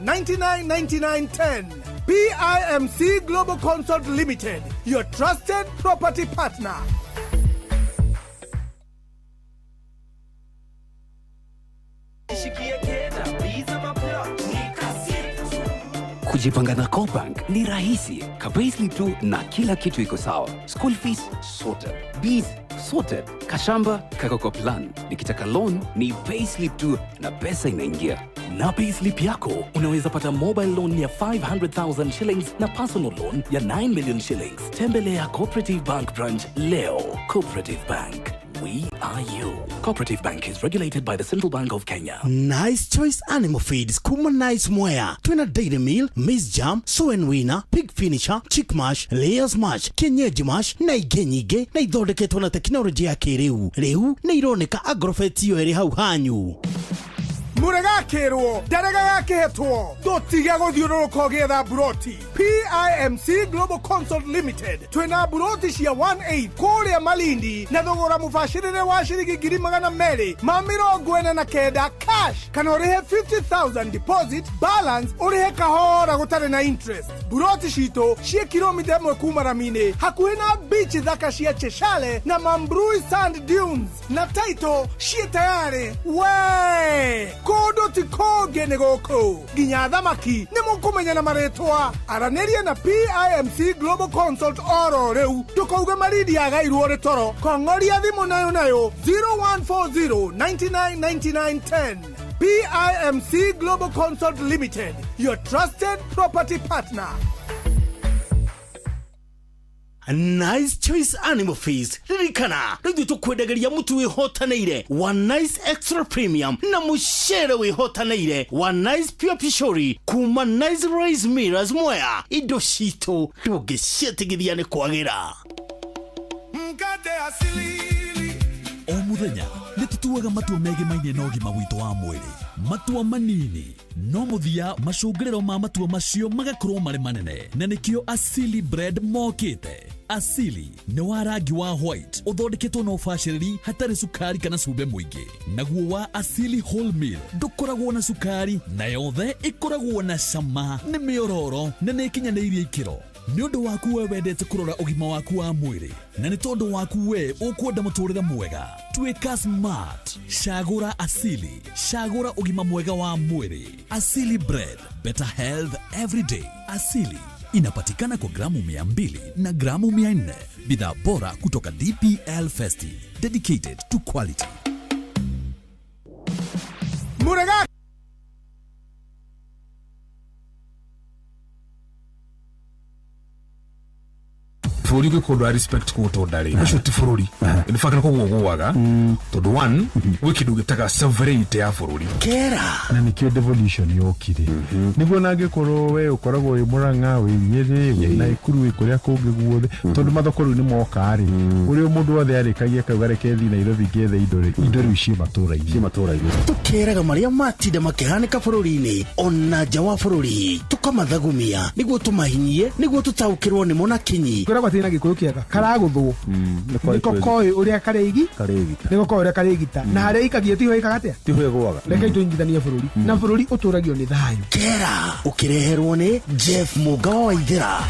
99 99 10. PIMC Global Consult Limited, your trusted property partner. Kujipanga na CoBank ni rahisi. Ka payslip tu na kila kitu iko sawa. School fees sorted. Bills sorted. Kashamba kako kwa plan. Nikitaka loan ni payslip tu na pesa inaingia. Na payslip yako unaweza pata mobile loan ya 500,000 shillings na personal loan ya 9 million shillings. Tembelea Cooperative Bank branch leo. Cooperative Bank. We are you. Cooperative Bank is regulated by the Central Bank of Kenya. Nice Choice Animal Feeds kuma Nice Mwea twina Dairy Meal, Maize Jam, Soen Wina, Pig Finisher, Chick Mash, Layers Mash, Kienyeji Mash na ingĩ nyingĩ na ithondeketwo na tekinoronjĩ ya kĩrĩu. Rĩu nĩ ironeka Agrovet iyo ĩrĩ hau hanyu. Mũregakĩrwo ndarega gakĩhetwo, ndũtige gũthiũrũrũka ũgĩetha mburoti. PIMC Global Consult Limited twĩna mburoti cia 18 kũrĩa Malindi na thogora mũbacĩrĩre wa ciringi 249,000 cash, kana ũrĩhe 50,000 deposit, balance ũrĩhe kahora gũtarĩ na interest. Mburoti citũ ciĩ kilomita 1 kuma rami-inĩ, hakuhĩ na beach thaka cia Cheshale na Mambrui Sand Dunes, na title ciĩ tayarĩ. We kũndũ ti kũngĩ nĩ gũkũ, nginya thamaki nĩ mũkũmenya na marĩtwa. Aranĩria na PIMC Global Consult oro rĩu, ndũkauge Malindi yagairwo rĩ toro. Kong'oria thimũ nayo nayo 0140 99 99 10. PIMC Global Consult Limited, your trusted property partner. Nice Choice Animal Feeds, ririkana rĩu ithuĩ tũkwendagĩria mũtu wĩhotanĩire wa Nice Extra Premium na mũcere wĩhotanĩire wa Nice Pure Pishori kuma Nice Rice Millers Mwea. Indo citũ ndũngĩciĩtigithia nĩ kwagĩra. Mkate Asili. O mũthenya nĩ tũtuaga matua megemainie na ũgima witũ wa mwĩrĩ. Matua manini no mũthia macũngĩrĩro ma matua macio magakorwo marĩ manene, na nĩkĩo Asili Bread mokĩte. Asili nĩ wa rangi wa white, ũthondeketwo na ũbacĩrĩri, hatarĩ cukari kana cumbĩ mũingĩ. Naguo wa Asili Wholemeal ndũkoragwo na cukari, na yothe ĩkoragwo na cama, nĩ mĩororo na nĩ ĩkinyanĩirie ikĩro. Nĩ ũndũ waku we wendete kũrora ũgima waku wa mwĩrĩ, na nĩ tondũ waku we ũkwenda mũtũrĩre mwega, tuĩka smart, cagũra Asili, cagũra ũgima mwega wa mwĩrĩ. Asili Bread, better health every day. Asili inapatikana kwa gramu 200 na gramu 400. Bidhaa bora kutoka DPL Festi, dedicated to quality. Mũrega. Bũrũri gwĩ kũndũ a respect kũgũtwo ndarĩ ũcio ti bũrũri. In fact, nĩ kũguo gũaga tondũ one gwĩ kĩndũ gĩtaga sovereignty ya bũrũri. Kera. Na nĩkĩo devolution yokire, nĩguo nangĩkorwo we ũkoragwo wĩ Mũrang'a, wĩ Nyĩrĩ, wĩ Naikuru, wĩ kũrĩa kũngĩ guothe, tondũ mathoko rĩu nĩ moka rĩ, ũrĩa mũndũ wothe arĩkagia akauga reke thiĩ Nairobi ngethe indo rĩ, indo rĩu ciĩ matũra-inĩ. Ciĩ matũra-inĩ. Tũkeraga marĩa matinda makĩhanĩka bũrũri-inĩ ona nja wa bũrũri, tũkamathagumia nĩguo tũmahinyie, nĩguo tũtaũkĩrwo nĩmo na kinyi. Kwĩragwo atĩ na Gĩkũyũ kĩega karagũthwo nĩko koĩ ũrĩa karĩigi karĩgita. Nĩko koĩ ũrĩa karĩgita na harĩa ikagia tiho ĩkaga atĩa. Tiho ĩgũaga. Rekei tũnyitithanie bũrũri, na bũrũri ũtũragio nĩ thayũ. Kera ũkĩreherwo nĩ Jeff Mũnga wa Waithĩra.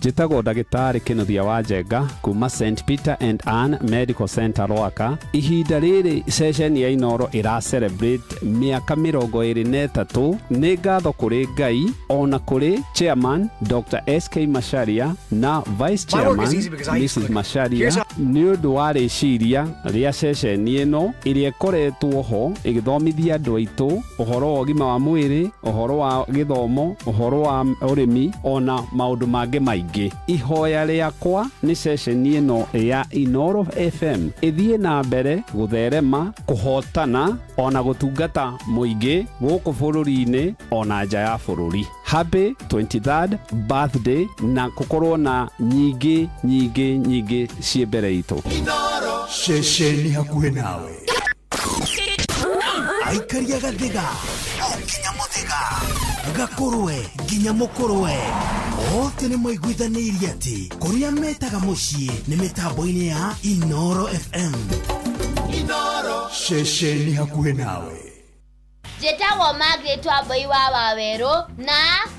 Njĩtagwo ndagĩtarĩ Kĩnuthia wa Njenga kuma St Peter and Ann Medical Center Rwaka. Ihinda rĩrĩ ceceni ya Inoro ĩra celebrate mĩaka 23. Nĩ ngatho kũrĩ Ngai ona kũrĩ chairman Dr. SK Macharia na vice chairman Mrs. Macharia nĩ ũndũ wa rĩciria rĩa ceceni ĩno ĩrĩa ĩkoretwo ho ĩgĩthomithia andũ aitũ ũhoro wa ũgima wa mwĩrĩ, ũhoro wa gĩthomo, ũhoro wa ũrĩmi ona maũndũ mangĩ maingĩ. Ihoya rĩakwa nĩ ceceni ĩno ya Inoro FM ĩthiĩ na mbere gũtherema, kũhotana ona gũtungata mũingĩ gũkũ bũrũri-inĩ ona nja ya bũrũri. Happy 23rd birthday na gũkorwo na nyingĩ nyingĩ nyingĩ ciĩ mbere itũ. Ceceni hakuhĩ nawe, aikaria gathiga o nginya mũthĩga, gakũrwe nginya mũkũrwe, othe nĩ maiguithanĩirie atĩ kũrĩa metaga mũciĩ nĩ mĩtambo-inĩ ya Inoro FM. Inoro, ceceni hakuhĩ nawe. Njĩtagwo Margaret Wambui wa Wawerũ na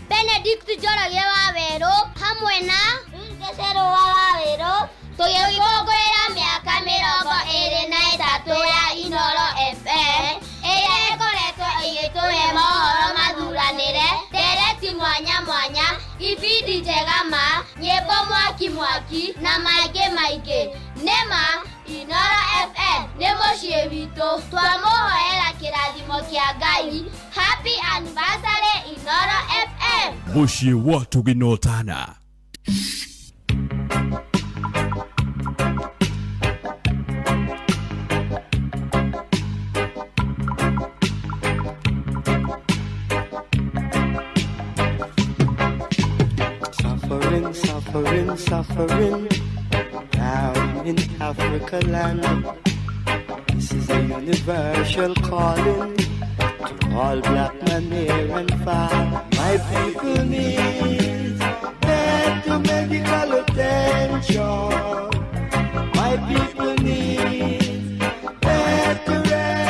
Benedict Njoroge wa Werũ hamwe na Ruth wa Wawerũ tũgĩkũngũĩra mĩaka 23 ya Inoro FM ĩrĩa ĩkoretwo ĩgĩtũhe mohoro mathuranĩre, ndereti mwanya mwanya, ibindi njega ma, nyĩmbo mwaki mwaki na mangĩ maingĩ. Nĩma Inoro FM nĩ mũciĩ witũ, twamũhoera kĩrathimo kĩa Ngai. Happy anniversary Inoro FM. Mũciĩ wa tũgĩnotana. Suffering, suffering, suffering down in Africa land. This is a universal calling to all black men near and far. My people need better medical attention. My people need better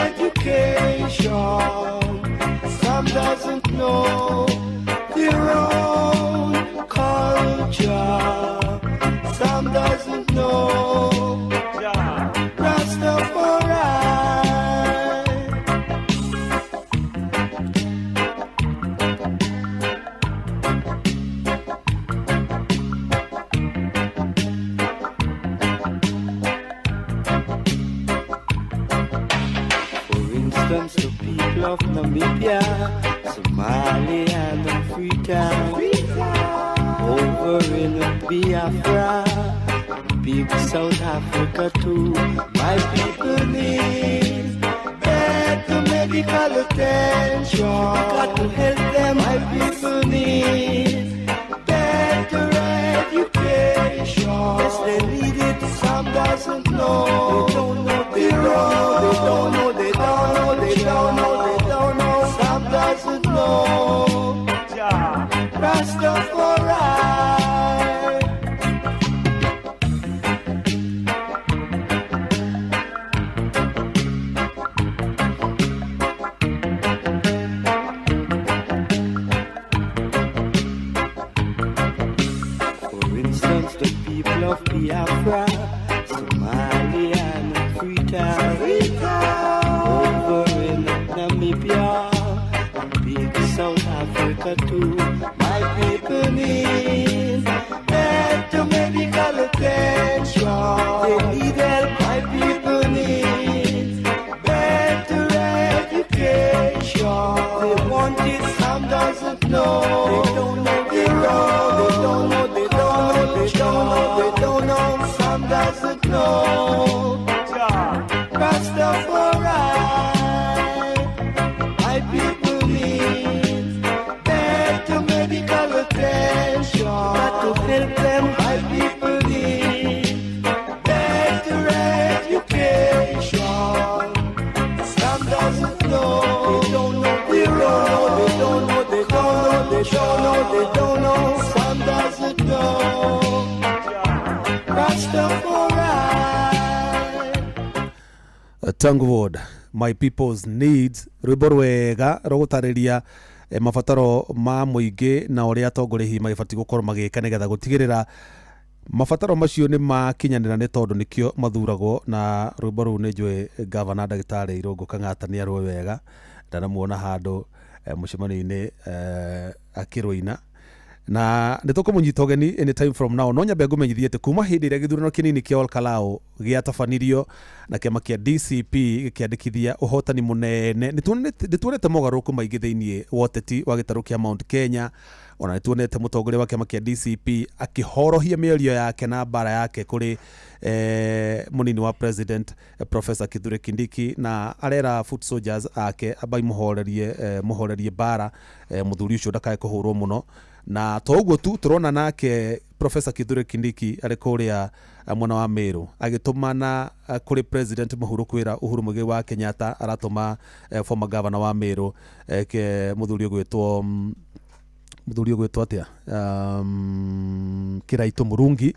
education. Some doesn't know their own culture. Some doesn't know Rastafari. For instance, the people of Namibia, Somalia and Freetown, over in Biafra, big South Africa too. My people need better medical attention. Got to help them. My people need better education. Yes, they need it. Some doesn't know. They don't know. They don't know. They don't know. They don't know. They don't know. Some doesn't know. Rastafari. For instance, the people of Biafra, Somalia and Freetown, over in Namibia, big South Africa too. My people need better medical attention. They need help. My people need better education. They want it. Some doesn't know. They don't know. They don't know. They don't know. They don't know. They don't know. Some doesn't know. Rastafari. My people need better medical attention. Got to help them. My people need better education. Some doesn't know. They don't know. They don't know. They don't know. They don't know. They don't know. They don't know. Some doesn't know. Rastafari. Tanglewood, My People's Needs, rwimbo rwega rũgũtarĩria mabataro ma mũingĩ na ũrĩa atongoria hihi magĩbatiĩ gũkorwo magĩka nĩgetha gũtigĩrĩra mabataro macio nĩ makinyanĩra, nĩ tondũ nĩkĩo mathuragwo. Na rwimbo rũu nĩ njũĩ gavana ndagĩtarĩ Irũngũ Kang'ata nĩ arũĩ wega, ndanamuona handũ mũcemanio-inĩ akĩrũina, na nĩ tũkũmũnyita ũgeni anytime from now. No nyambe ngũmenyithie atĩ kuma hĩndĩ ĩrĩa gĩthurano kĩnini kĩa Olkalou gĩatabanirio na kĩama kĩa DCP gĩkĩandĩkithia ũhotani mũnene, nĩ tuonete mogarũrũku maingĩ thĩinĩ wa ũteti wa gĩtarũ kĩa Mount Kenya. Ona nĩ tuonete mũtongoria wa kĩama kĩa DCP akĩhorohia mĩario yake na mbara yake kũrĩ mũnini wa president Professor Kithure Kindiki, na arera foot soldiers ake ambai mũhorerie mbara, mũthuri ũcio ndakae kũhũrwo mũno. Na to ũguo tu, tũrona nake Professor Kithure Kindiki arĩ kũrĩa mwena wa Meru agĩtũmana kũrĩ president mũhuro kwĩra Uhuru Muigai wa Kenyatta aratũma former governor wa Meru mũthuri ũgwĩtwo atĩa Kiraito Murungi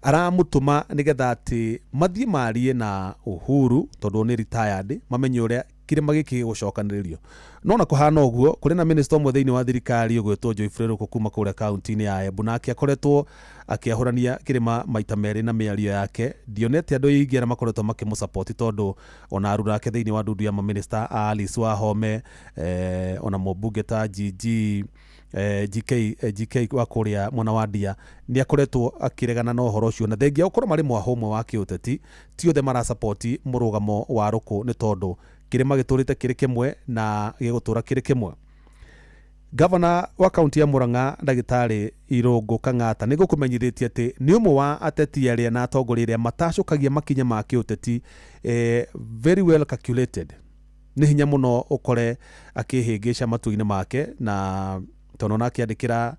Aramũtũma nĩgetha atĩ mathiĩ marie na Uhuru tondũ nĩ retired, mamenye ũrĩa kĩrĩma gĩkĩ gĩgũcokanĩrĩrio. No na kũhana ũguo, kũrĩ na minister ũmwe thĩinĩ wa thirikari ũgwĩtwo Joyfrey Rũkũ kuma kũrĩa kaunti-inĩ ya Embu, nake akoretwo akĩahũrania kĩrĩma maita merĩ na mĩario yake. Ndionete andũ aingĩ arĩa makoretwo makĩmũsupport, tondũ ona aruna ake thĩinĩ wa ndundu ya maminista a Alice Wahome, ona mũmbunge ta GG GK, GK wa kũrĩa mwena wa Ndia nĩ akoretwo akĩregana na ũhoro ũcio, na thengia gũkorwo marĩ mwaho ũmwe wa kĩũteti, ti othe marasapoti mũrũgamo wa Rũkũ, nĩ tondũ kĩrĩma gĩtũrĩte kĩrĩ kĩmwe na gĩgũtũra kĩrĩ kĩmwe. Gavana wa kaunti ya Murang'a ndagĩtarĩ Irũngũ Kang'ata nĩ gũkũmenyithĩtie atĩ nĩ ũmwe wa ateti arĩa na atongoria arĩa matacũkagia makinya ma kĩũteti, very well calculated. Nĩ hinya mũno ũkore akĩhĩngĩca matua-inĩ make, na tondũ ona akĩandĩkĩra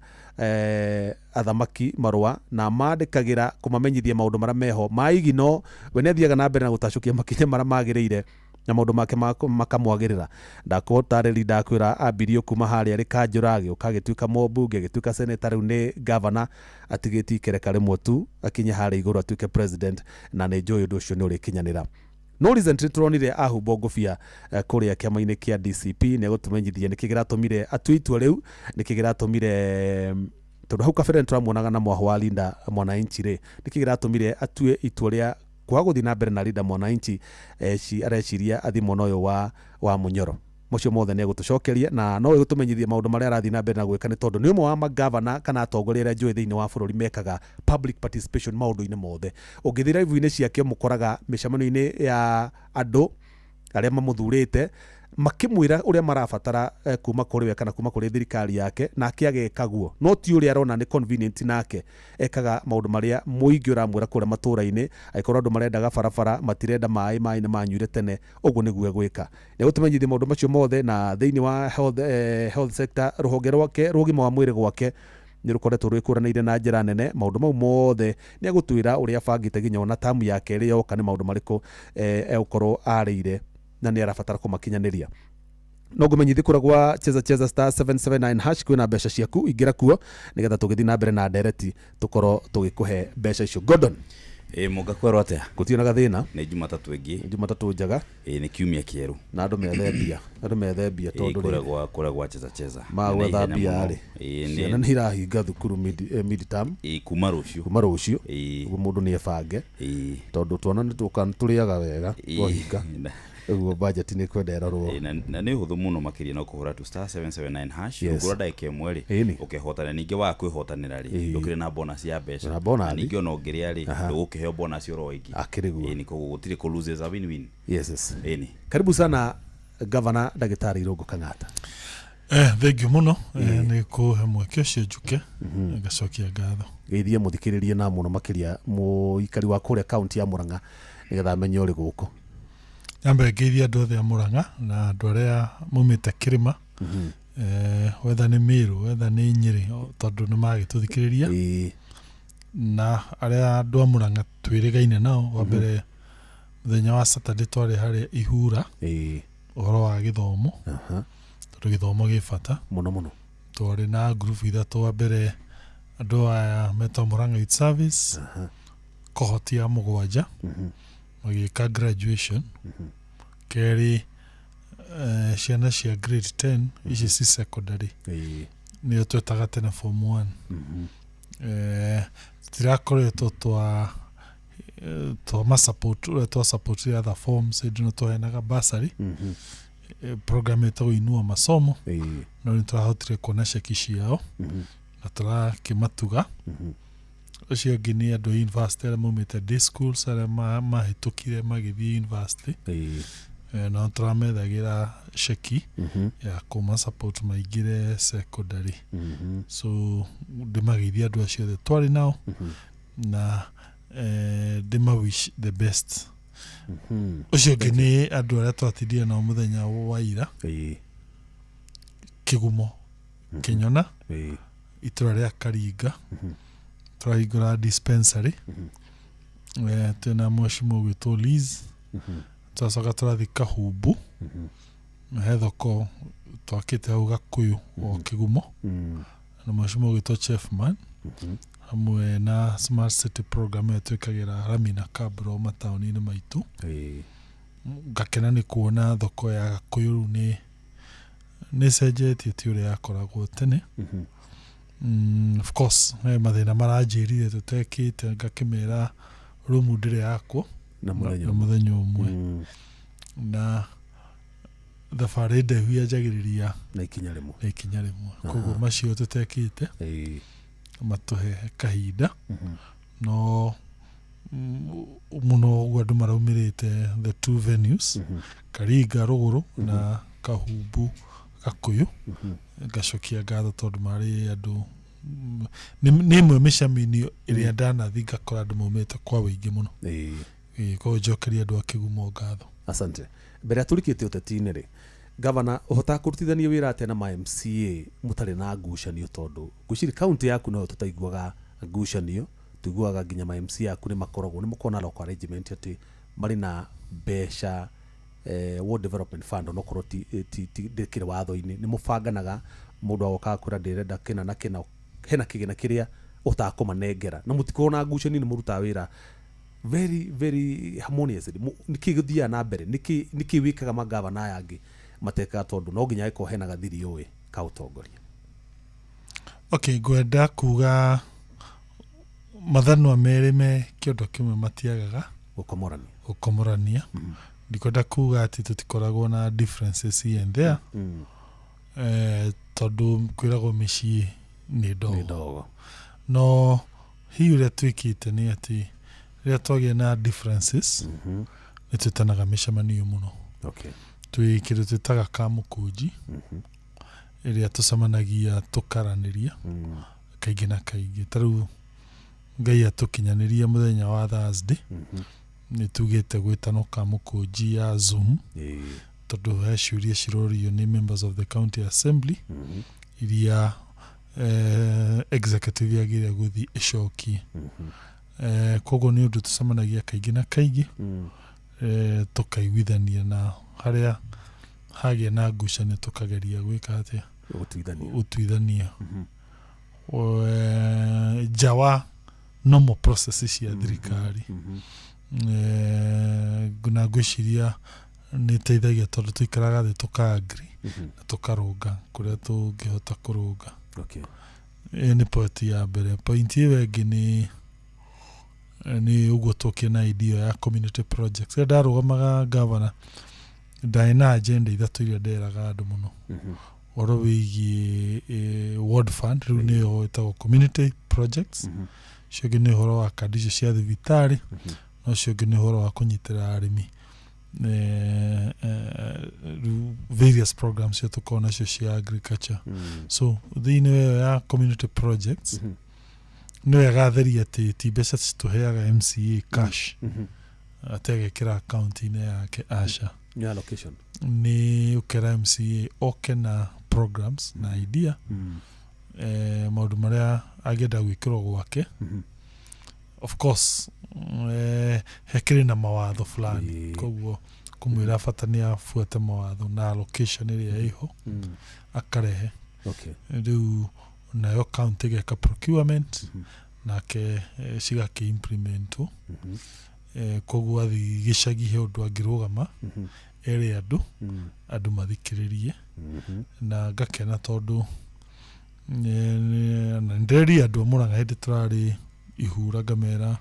athamaki marũa na mandĩkagĩra kũmamenyithia maũndũ marĩa meho ma igino, we nĩ athiaga na mbere na gũtacũkia makinya marĩa magĩrĩire na maũndũ make makamwagĩrĩra. Ndakũtarĩri ndakwĩra ambirio kuma harĩa arĩ kanjũra, agĩũka agĩtuĩka mũmbunge, agĩtuĩka seneta, rĩu nĩ gavana, atigĩtie ikereka rĩmwe tu akinye harĩa igũrũ atuĩke president, na nĩ njũĩ ũndũ ũcio nĩ ũrĩkinyanĩra. No recently turonire ahumbwo ngũbia kũrĩa kĩama-inĩ kĩa DCP. Nĩ egũtũmenyithia nĩkĩ kĩratũmire atue itua rĩu, nĩkĩ kĩratũmire, tondũ hau kabere nĩtũramuonaga na mwaho wa Linda Mwananchi rĩ, nĩkĩ kĩratũmire atue itua rĩa kwaga gũthiĩ na mbere na Linda Mwananchi, areciria athi mwena ũyũ wa Munyoro. Macio mothe nĩ egũtũcokeria, na no egũtũmenyithia maũndũ marĩa arathiĩ na mbere na gwĩka, nĩ tondũ nĩ ũmwe wa magavana kana atongoria arĩa njũĩ thĩinĩ wa bũrũri mekaga public participation maũndũ-inĩ mothe. Ũngĩthiĩ live-inĩ ciake ũmũkoraga mĩcemanio-inĩ ya andũ arĩa mamũthurĩte makĩmwĩra ũrĩa marabatara kuma kũrĩ we kana kuma kũrĩ thirikari yake, nake ageka guo, no ti ũrĩa arona nĩ convenient nake. Ekaga maũndũ marĩa mũingĩ ũramwĩra kũrĩa matũũra-inĩ. Angĩkorwo andũ marendaga barabara, matirenda maĩ, maĩ nĩ manyuire tene, ũguo nĩguo egwĩka. Nĩ egũtũmenyithia maũndũ macio mothe. Na thĩinĩ wa health sector, rũhonge rwake rwa ũgima wa mwĩrĩ gwake nĩ rũkoretwo rwĩkũranĩire na njĩra nene. Maũndũ mau mothe nĩ egũtwĩra ũrĩa abangĩte nginya ona tamu yake ĩrĩa yoka nĩ maũndũ marĩkũ egũkorwo arĩire na nĩ arabatara kũmakinyanĩria. No ngũmenyithie kũrĩa gwa cheza cheza *779# kwĩna mbeca ciaku, ingĩra kuo nĩgetha tũgĩthiĩ na mbere na ndereti tũkorwo tũgĩkũhe mbeca icio. Gordon. Ĩ mũnga kwerwo atĩa? Gũtirĩ na gathĩna. Nĩ Jumatatũ ĩngĩ. Jumatatũ njega. Ĩ nĩ kiumia kĩerũ. Na andũ methe mbia, andũ methe mbia, tondũ kũrĩa gwa cheza cheza magwetha mbia rĩ, ciana nĩ irahinga thukuru mid term. Ĩ kuma rũciũ. Kuma rũciũ. Ũguo mũndũ nĩ ebange, tondũ twana nĩ tũrĩaga wega twahinga. Ũguo budget nĩ kwenda ĩrorwo. Na nĩ ũhũthũ mũno makĩria, no kũhũra tu *779# ũgũra ndagĩka ĩmwe rĩ ũkehotana, ningĩ waga kwĩhotanĩra rĩ ndũkĩrĩ na bonus ya mbeca, na ningĩ ona ũngĩrĩa rĩ ndũgũkĩheo bonus oro ĩngĩ. Akĩrĩ guo. Ĩni, koguo gũtirĩ kũ lose, is a win win. Yes. Ĩni. Karibu sana Gavana Ndagĩtarĩ Irũngũ Kang'ata. Thank you mũno nĩ kũhe mweke ũcio njuke ngacokia ngatho. Geithie mũthikĩrĩrie na mũno makĩria mũikari wa kũrĩa kaunti ya Murang'a nĩgetha amenye ũrĩ gũkũ. Nyambe ngeithie andũ othe a Murang'a na andũ arĩa maumĩte kĩrĩma, wetha nĩ Meru, wetha nĩ Nyĩrĩ, tondũ nĩ magĩtũthikĩrĩria, na arĩa andũ a Murang'a twĩrĩgaine nao. Wa mbere mũthenya wa Saturday twarĩ harĩa Ihura ũhoro wa gĩthomo, tondũ gĩthomo gĩ bata mũno mũno. Twarĩ na ngurubu ithatũ. Wa mbere andũ aya metwo Murang'a Youth Service, cohort ya 7 magĩka graduation. Kerĩ ciana cia grade 10 ici ci secondary, nĩyo twetaga tene form 1. Tirakoretwo twa masupport ũrĩa twa support other forms, hĩndĩ ĩno twaheanaga bursary program ĩtagwo Inua Masomo, no nĩ tũrahotire kuona ceki ciao na tũrakĩmatuga. Ũcio ũngĩ nĩ andũ a university arĩa maumĩte day schools, arĩa mahĩtũkire magĩthiĩ university, no tũramethagĩra ceki ya kũma support maingĩre secondary. So ndĩmageithia andũ acio othe twarĩ nao na ndĩma wish the best. Ũcio ũngĩ nĩ andũ arĩa twatindire nao mũthenya wa ira Kĩgumo Kĩnyona, itũra rĩa Karinga, tũrahingũra dispensary. Twĩna mheshimiwa ũgwĩtwo Liz. Tũracoka tũrathiĩ Kahumbu, he thoko twakĩte hau Gakũyũ o Kĩgumo, na mheshimiwa ũgwĩtwo Chefman. Hamwe na smart city program ĩyo twĩkagĩra rami na kabro mataũni-inĩ maitũ. Ngakena nĩ kuona thoko ya Gakũyũ rĩu nĩ ĩcenjetie, ti ũrĩa yakoragwo tene. Of course he mathĩna maranjĩrire tũtekĩte, ngakĩmera rumu ndĩrĩ yakwo na mũthenya na ũmwe. Mũthenya ũmwe, na thabarĩ ndaihu yanjagĩrĩria na ikinya rĩmwe, na ikinya rĩmwe. Koguo macio tũtekĩte matũhe kahinda, no mũno ũguo andũ maraumĩrĩte the two venues, Karinga Rũgũrũ na Kahumbu Gakũyũ. Ngacokia ngatho tondũ marĩ andũ nĩ ĩmwe mĩcemanio ĩrĩa ndanathi ngakora andũ maumĩte kwa wĩingĩ mũno. Ĩĩ, koguo njokeria andũ a Kĩgumo ngatho. Asante. Mbere ya tũrikĩte ũteti-inĩ rĩ, gavana, ũhotaga kũrutithania wĩra atĩa na ma MCA mũtarĩ na ngucanio? Tondũ ngwĩciria kaunti yaku noyo tũtaiguaga ngucanio, tũiguaga nginya ma MCA aku nĩ makoragwo nĩ mũkoragwo na local arrangement atĩ marĩ na mbeca, ward development fund, onokorwo ti ndĩkĩrĩ watho-inĩ, nĩ mũbanganaga, mũndũ agoka akwĩra ndĩrenda kĩna na kĩna, hena kĩgĩna kĩrĩa ũhotaga kũmanengera na mũtikorwo na ngucanio, nĩ mũrutaga wĩra very very harmoniously. Nĩkĩ gĩthiaga na mbere? Nĩkĩ wĩkaga magavana aya angĩ matekaga? Tondũ no nginya agĩkorwo hena gathiri ũĩ ka ũtongoria. Okay, ngwenda kuga mathanwa merĩ me kĩondo kĩmwe matiagaga gũkomorania. Gũkomorania. Ndikwenda kuga atĩ tũtikoragwo na differences here and there, tondũ kwĩragwo mĩciĩ nĩ ndogo. Nĩ ndogo. No hihi ũrĩa twĩkĩte nĩ atĩ rĩrĩa twagĩa na differences, nĩ twĩtanaga mĩcemanio mũno. Twĩ kĩndũ twĩtaga kamũkũnji, ĩrĩa tũcemanagia tũkaranĩria kaingĩ na kaingĩ. Ta rĩu Ngai atũkinyanĩria mũthenya wa Thursday, nĩ tugĩte gwĩtanwo kamũkũnji ya Zoom, tondũ he ciũria cirorio nĩ members of the county assembly iria executive yagĩrĩire gũthiĩ ĩcokie. Koguo nĩ ũndũ tũcemanagia kaingĩ na kaingĩ, tũkaiguithania, na harĩa hagĩa na ngucanio tũkageria gwĩka atĩa? Gũtuithania. Gũtuithania nja wa normal processes cia thirikari. Na ngwĩciria nĩ ĩteithagia tondũ tũikaraga thĩ tũka agree na tũkarũnga kũrĩa tũngĩhota kũrũnga. Ĩyo nĩ point ya mbere. Point ĩyo ĩngĩ nĩ ũguo tũkĩ na idea ya community projects. Rĩrĩa ndarũgamaga governor, ndarĩ na agenda ithatũ iria nderaga andũ mũno, ũhoro wĩgiĩ ward fund, rĩu nĩyo ĩtagwo community projects. Ũcio ũngĩ nĩ ũhoro wa kandi icio cia thibitarĩ, na ũcio ũngĩ nĩ ũhoro wa kũnyitĩrĩra arĩmi, rĩu various programs cia tũkoragwo nacio cia agriculture. So thĩinĩ ĩyo ya community projects, nĩ wega theria atĩ ti mbeca citũheaga MCA cash atĩ agekĩra akaunti-inĩ yake, aca. Nĩ allocation. Nĩ ũkera MCA oke na programs na idea, maũndũ marĩa angĩenda gwĩkĩrwo gwake. Of course, hekĩrĩ na mawatho fulani, koguo kũmwĩra bata nĩ abuate mawatho na allocation ĩrĩa ĩho akarehe. Rĩu nayo county ĩgeka procurement nake, cigakĩ implementwo. Koguo athiĩ gĩcagi he ũndũ angĩrũgama ere andũ, andũ mathikĩrĩrie. Na ngakena tondũ na nĩndĩreria andũ a Mũrang'a hĩndĩ tũrarĩ ihura, ngamera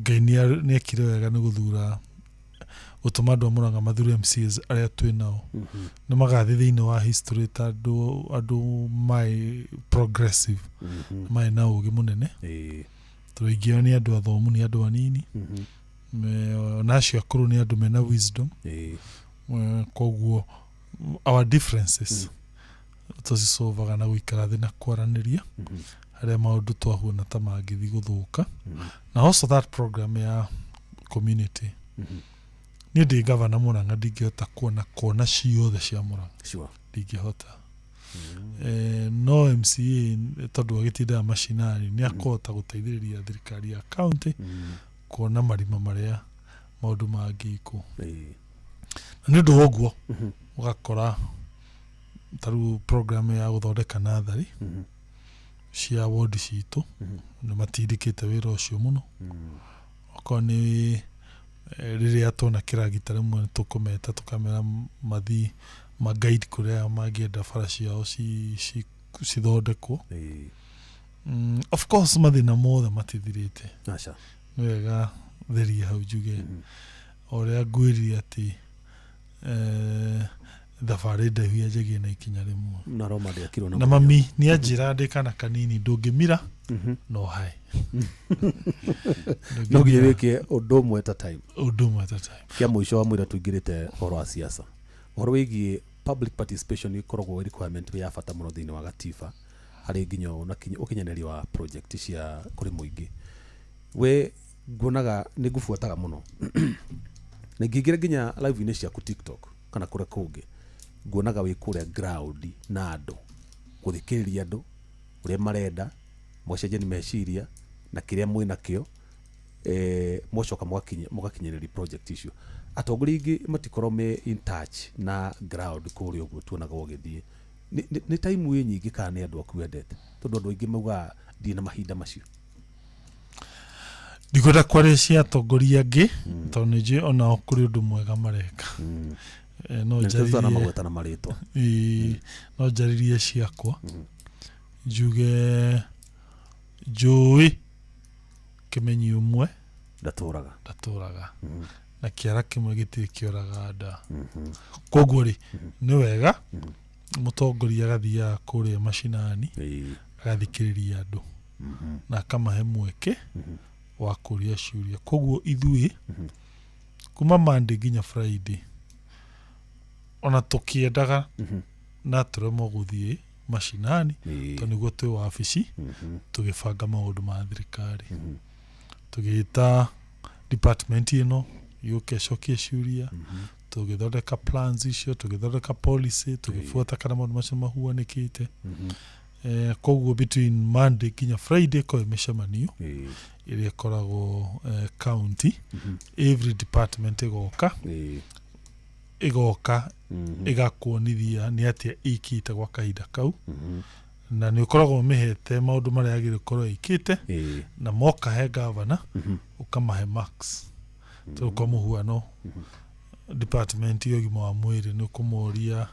Ngai nĩekire wega nĩ gũthura, gũtũma andũ a Mũrang'a mathure MCAs arĩa twĩ nao. Nĩ magathiĩ thĩinĩ wa history ta andũ maĩ progressive, maĩ na ũgĩ mũnene, tondũ aingĩ ao nĩ andũ athomu, nĩ andũ anini. Ona acio akũrũ nĩ andũ mena wisdom. Koguo our differences tũcicovaga na gũikara thĩ na kwaranĩria harĩa maũndũ twahuona ta mangĩthiĩ gũthũka. Na also that program ya community, niĩ ndĩ gavana Mũrang'a ndingĩhota kuona kona ciothe cia Mũrang'a. Ndingĩhota. No MCA tondũ agĩtindaga macinani nĩ akũhota gũteithĩrĩria thirikari ya county kuona marima marĩa maũndũ mangĩkwo. Na nĩ ũndũ wa ũguo ũgakora ta rĩu program ya gũthondeka nathari. Cia ward citũ nĩ matindĩkĩte wĩra ũcio mũno. Okorwo nĩ rĩrĩa tuona kĩragita, rĩmwe nĩ tũkũmeta tũkamera mathi magaide kũrĩa mangĩenda bara ciao cithondekwo. Of course mathĩna mothe matithirĩte. Aca. Nĩ wega therie hau njuge o ũrĩa ngwĩrire atĩ thabarĩ ndaihu yanjagia na ikinya rĩmwe. Na Roma ndĩakirwo. Na mami nĩ anjĩra ndĩ kana kanini, ndũngĩmira no hae. No nginya wĩke ũndũ ũmwe at a time. Ũndũ ũmwe at a time. Kĩa mũico wa mwĩra tũingĩrĩte ũhoro wa siasa, ũhoro wĩgiĩ public participation ĩkoragwo ĩ requirement ya bata mũno thĩinĩ wa gatiba harĩ nginya ona ũkinyanĩria wa project cia kũrĩ mũingĩ. We nguonaga nĩ ngũbuataga mũno na ingĩingĩra nginya live-inĩ ciaku TikTok kana kũrĩa kũngĩ, nguonaga wĩ kũrĩa ground na andũ, gũthikĩrĩria andũ ũrĩa marenda, mũgacenjania meciria na kĩrĩa mwĩ nakĩo, mũgacoka mũgakinyĩrĩria project icio. Atongoria aingĩ matikorwo me in touch na ground kũrĩa ũguo tuonaga ũgĩthiĩ. Nĩ time ĩ nyingĩ kana nĩ andũ aku wendete? Tondũ andũ aingĩ maugaga ndirĩ na mahinda macio. Ndikwenda kwaria cia atongoria angĩ tondũ nĩ njũĩ onao kũrĩ ũndũ mwega mareka. No Na nĩkĩo njarĩrie tũtanamagweta na marĩtwa. Ĩĩ, no njarĩrie ciakwa njuge njũĩ kĩmenyi ũmwe ndatũraga. Ndatũraga na kĩara kĩmwe gĩtirĩ kĩoraga nda. Koguo rĩ, nĩ wega mũtongoria agathiaga kũrĩa macinani, agathikĩrĩria andũ na akamahe mweke wa kũria ciũria. Koguo ithuĩ kuma Monday nginya Friday, ona tũkĩendaga na tũremwo gũthiĩ macinani tondũ nĩguo twĩ wabici tũgĩbanga maũndũ ma thirikari, tũgĩta department ĩno yũke ĩcokie ciũria, tũgĩthondeka plans icio, tũgĩthondeka policy, tũgĩbuata kana maũndũ macio mahuanĩkĩte. Koguo between Monday nginya Friday kwĩ mĩcemanio ĩrĩa ĩkoragwo county, every department ĩgoka ĩgakuonithia nĩ atĩa ĩkĩte gwa kahinda kau, na nĩ ũkoragwo ũmĩhete maũndũ marĩa yagĩrĩire gũkorwo ĩkĩte, na moka he gavana ũkamahe marks. So kwa mũhuano department ya ũgima wa mwĩrĩ, nĩ ũkũmoria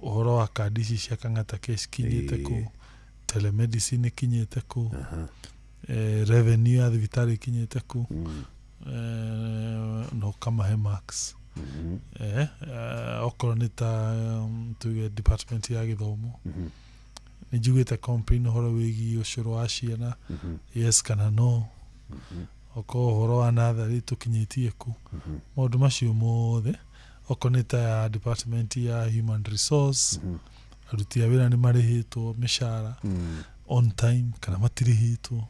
ũhoro wa kandi ici cia Kang'ata Care cikinyĩte kũ, telemedicine ĩkinyĩte kũ, revenue ya thibitarĩ ĩkinyĩte kũ, na ũkamahe marks. Okorwo nĩ ta tuge department ya gĩthomo, nĩ njiguĩte complain ũhoro wĩgiĩ ũcũrũ wa ciana, yes kana no, okorwo ũhoro wa natharĩ tũkinyĩtie kũ, maũndũ macio mothe. Okorwo nĩ ta ya department ya human resource, aruti a wĩra nĩ marĩhĩtwo mĩcara on time kana matirĩhĩtwo?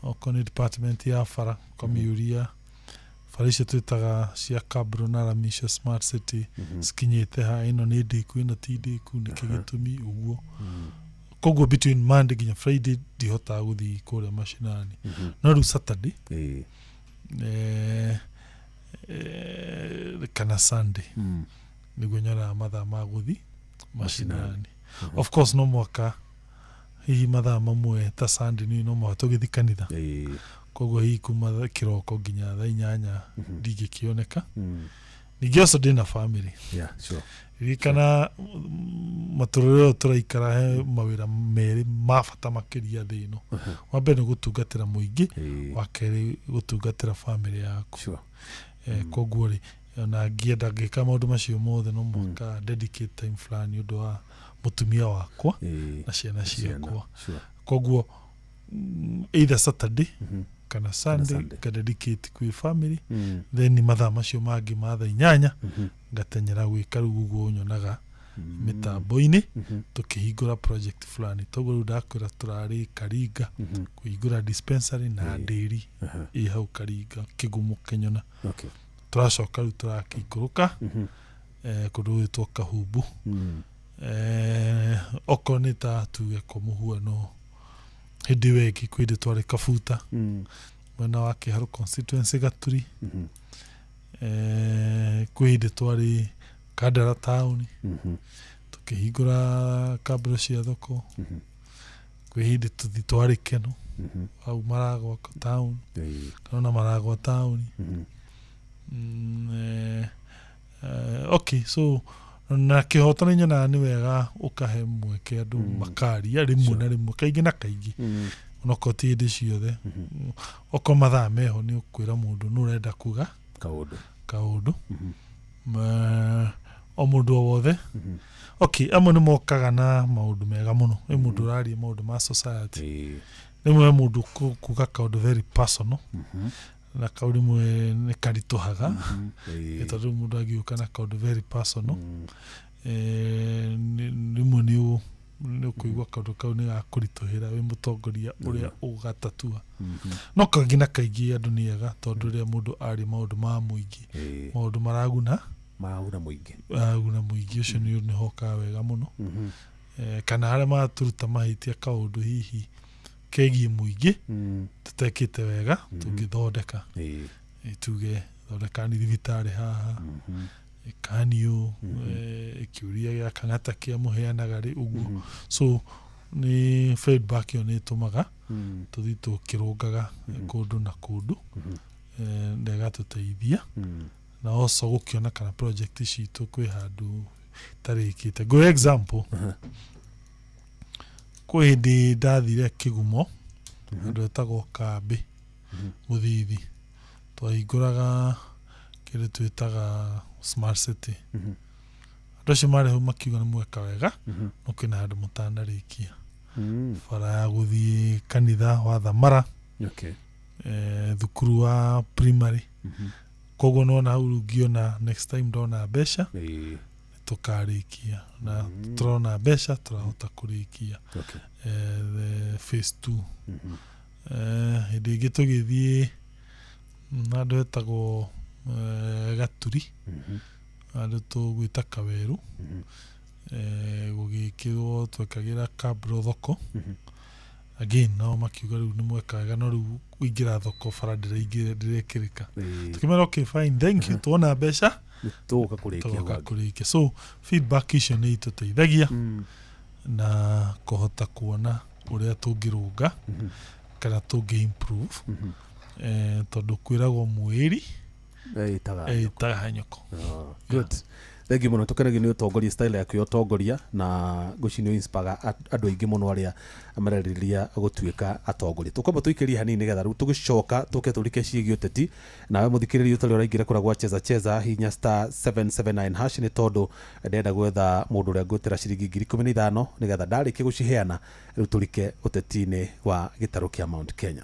Okorwo nĩ department ya bara, ũkamĩũria bara icio twĩtaga cia cabro na rami icio smart city cikinyĩte ha, ĩno nĩ ndĩku, ĩno ti ndĩku, nĩkĩ gĩtũmi ũguo. Koguo between Monday nginya Friday ndihotaga gũthiĩ kũrĩa macinani, no rĩu Saturday kana Sunday nĩguo nyonaga mathaa ma gũthiĩ macinani. Of course no mwaka hihi mathaa mamwe ta Sunday nĩ no mũhaka tũgĩthiĩ kanitha, koguo hihi kuma kĩroko nginya thaa 8 ndingĩkĩoneka. Ningĩ also ndĩna family. Ririkana matũrĩre ũyũ tũraikara he mawĩra merĩ ma bata makĩria thĩ ĩno. Wa mbere nĩ gũtungatĩra mũingĩ, wa kerĩ gũtungatĩra family yaku. Koguo rĩ, ona ngĩenda ngĩka maũndũ macio mothe no mũhaka dedicate time fulani ũndũ wa mũtumia wakwa na ciana ciakwa. Koguo either Saturday kana Sunday Sunday. Nga dedicate kwĩ family, then mathaa macio mangĩ ma thaa 8 ngatenyera gwĩka rĩu ũguo nyonaga mĩtambo-inĩ tũkĩhingũra project fulani. Toguo rĩu ndakwĩra tũrarĩ Karinga kũhingũra dispensary na ndĩri ĩ hau Karinga kĩgumo kĩnyona. Tũracoka rĩu tũrakĩikũrũka kũndũ gwĩtwo Kahumbu. Okorwo nĩ ta tuge kwa mũhuano hĩndĩ ĩyo ĩngĩ kwĩ hĩndĩ twarĩ Kabuta mwena wa Kĩharũ constituency Gaturi. Kwĩ hĩndĩ twarĩ Kandara taũni tũkĩhingũra kambũro cia thoko. Kwĩ hĩndĩ tũthi twarĩ keno hau maragwa town kana ona maragwa taũni. Okay, so na kĩhoto nĩ nyonaga nĩ wega ũkahe mweke andũ makaria rĩmwe na rĩmwe, kaingĩ na kaingĩ, onokorwo ti hĩndĩ ciothe. Okorwo mathaa meho nĩ ũkwĩra mũndũ nĩ ũrenda kuga kaũndũ kaũndũ. O mũndũ o wothe. Okay, amwe nĩ mokaga na maũndũ mega mũno. Ĩ mũndũ ũraria maũndũ ma society, rĩmwe he mũndũ kuga kaũndũ very personal, na kau rĩmwe nĩ karitũhaga. Tondũ rĩu mũndũ angĩũka na kaũndũ very personal, rĩmwe nĩ ũkũigua kaũndũ kau nĩ gakũritũhĩra wĩ mũtongoria ũrĩa ũgatatua. No kaingĩ na kaingĩ andũ nĩ ega, tondũ rĩrĩa mũndũ aria maũndũ ma mũingĩ, maũndũ maraguna mũingĩ, maraguna mũingĩ, ũcio nĩ hokaga wega mũno. Kana harĩa maratũruta mahĩtia kaũndũ hihi kegiĩ mũingĩ tũtekĩte wega, tũngĩthondeka, tuge thondekani thibitarĩ haha, kaniũ kĩũria gĩa kang'ata kĩa mũheanaga rĩ ũguo. So nĩ feedback ĩyo nĩ ĩtũmaga tũthiĩ tũkĩrũngaga kũndũ na kũndũ, na ĩgatũteithia na also gũkĩona kana project citũ kwĩ handũ itarĩkĩte. Ngũhe example, kwĩ hĩndĩ ndathire Kĩgumo, handũ hetagwo Kambĩ Mũthithi, twahingũraga kĩndũ twĩtaga smart city. Andũ acio marĩ hau makiuga nĩ mweka wega, no kwĩna handũ mũtanarĩkia, bara ya gũthiĩ kanitha wa Thamara, thukuru wa primary. Koguo nona hau rĩu ngĩona next time ndona mbeca tũkarĩkia, na tũrona mbeca tũrahota kũrĩkia the phase 2. Hĩndĩ ĩngĩ tũgĩthiĩ handũ hetagwo Gaturi, handũ tũgwĩta Kawerũ, gũgĩkĩrwo twekagĩra kabro thoko. Again nao makiuga rĩu nĩ mweka wega, no rĩu kũingĩra thoko bara ndĩrekĩrĩka. Tũkĩmera okay fine, thank you, tuona mbeca tũgoka kũrĩkia. So feedback icio nĩ itũteithagia na kũhota kuona ũrĩa tũngĩrũnga kana tũngĩ improve, tondũ kwĩragwo mwĩri ĩtaga nyoko. Good, thank you mũno. Tũkenagio nĩ ũtongoria, style yaku ya ũtongoria, na ngwĩciria nĩ inspire andũ aingĩ mũno arĩa marerĩrĩria gũtuĩka atongoria. Tũkwamba tũikĩrie hanini nĩgetha rĩu tũgĩcoka tũke tũrike ciĩgiĩ ũteti. Nawe mũthikĩrĩria ũtarĩ ũraingĩra kũrĩa gwa Cheza Cheza, hihinya star 779 hash, nĩ tondũ ndĩrenda gwetha mũndũ ũrĩa ngwĩtĩra ciringi 15,000 nĩgetha ndarĩkia gũciheana rĩu tũrike ũteti-inĩ wa gĩtarũ kĩa Mount Kenya.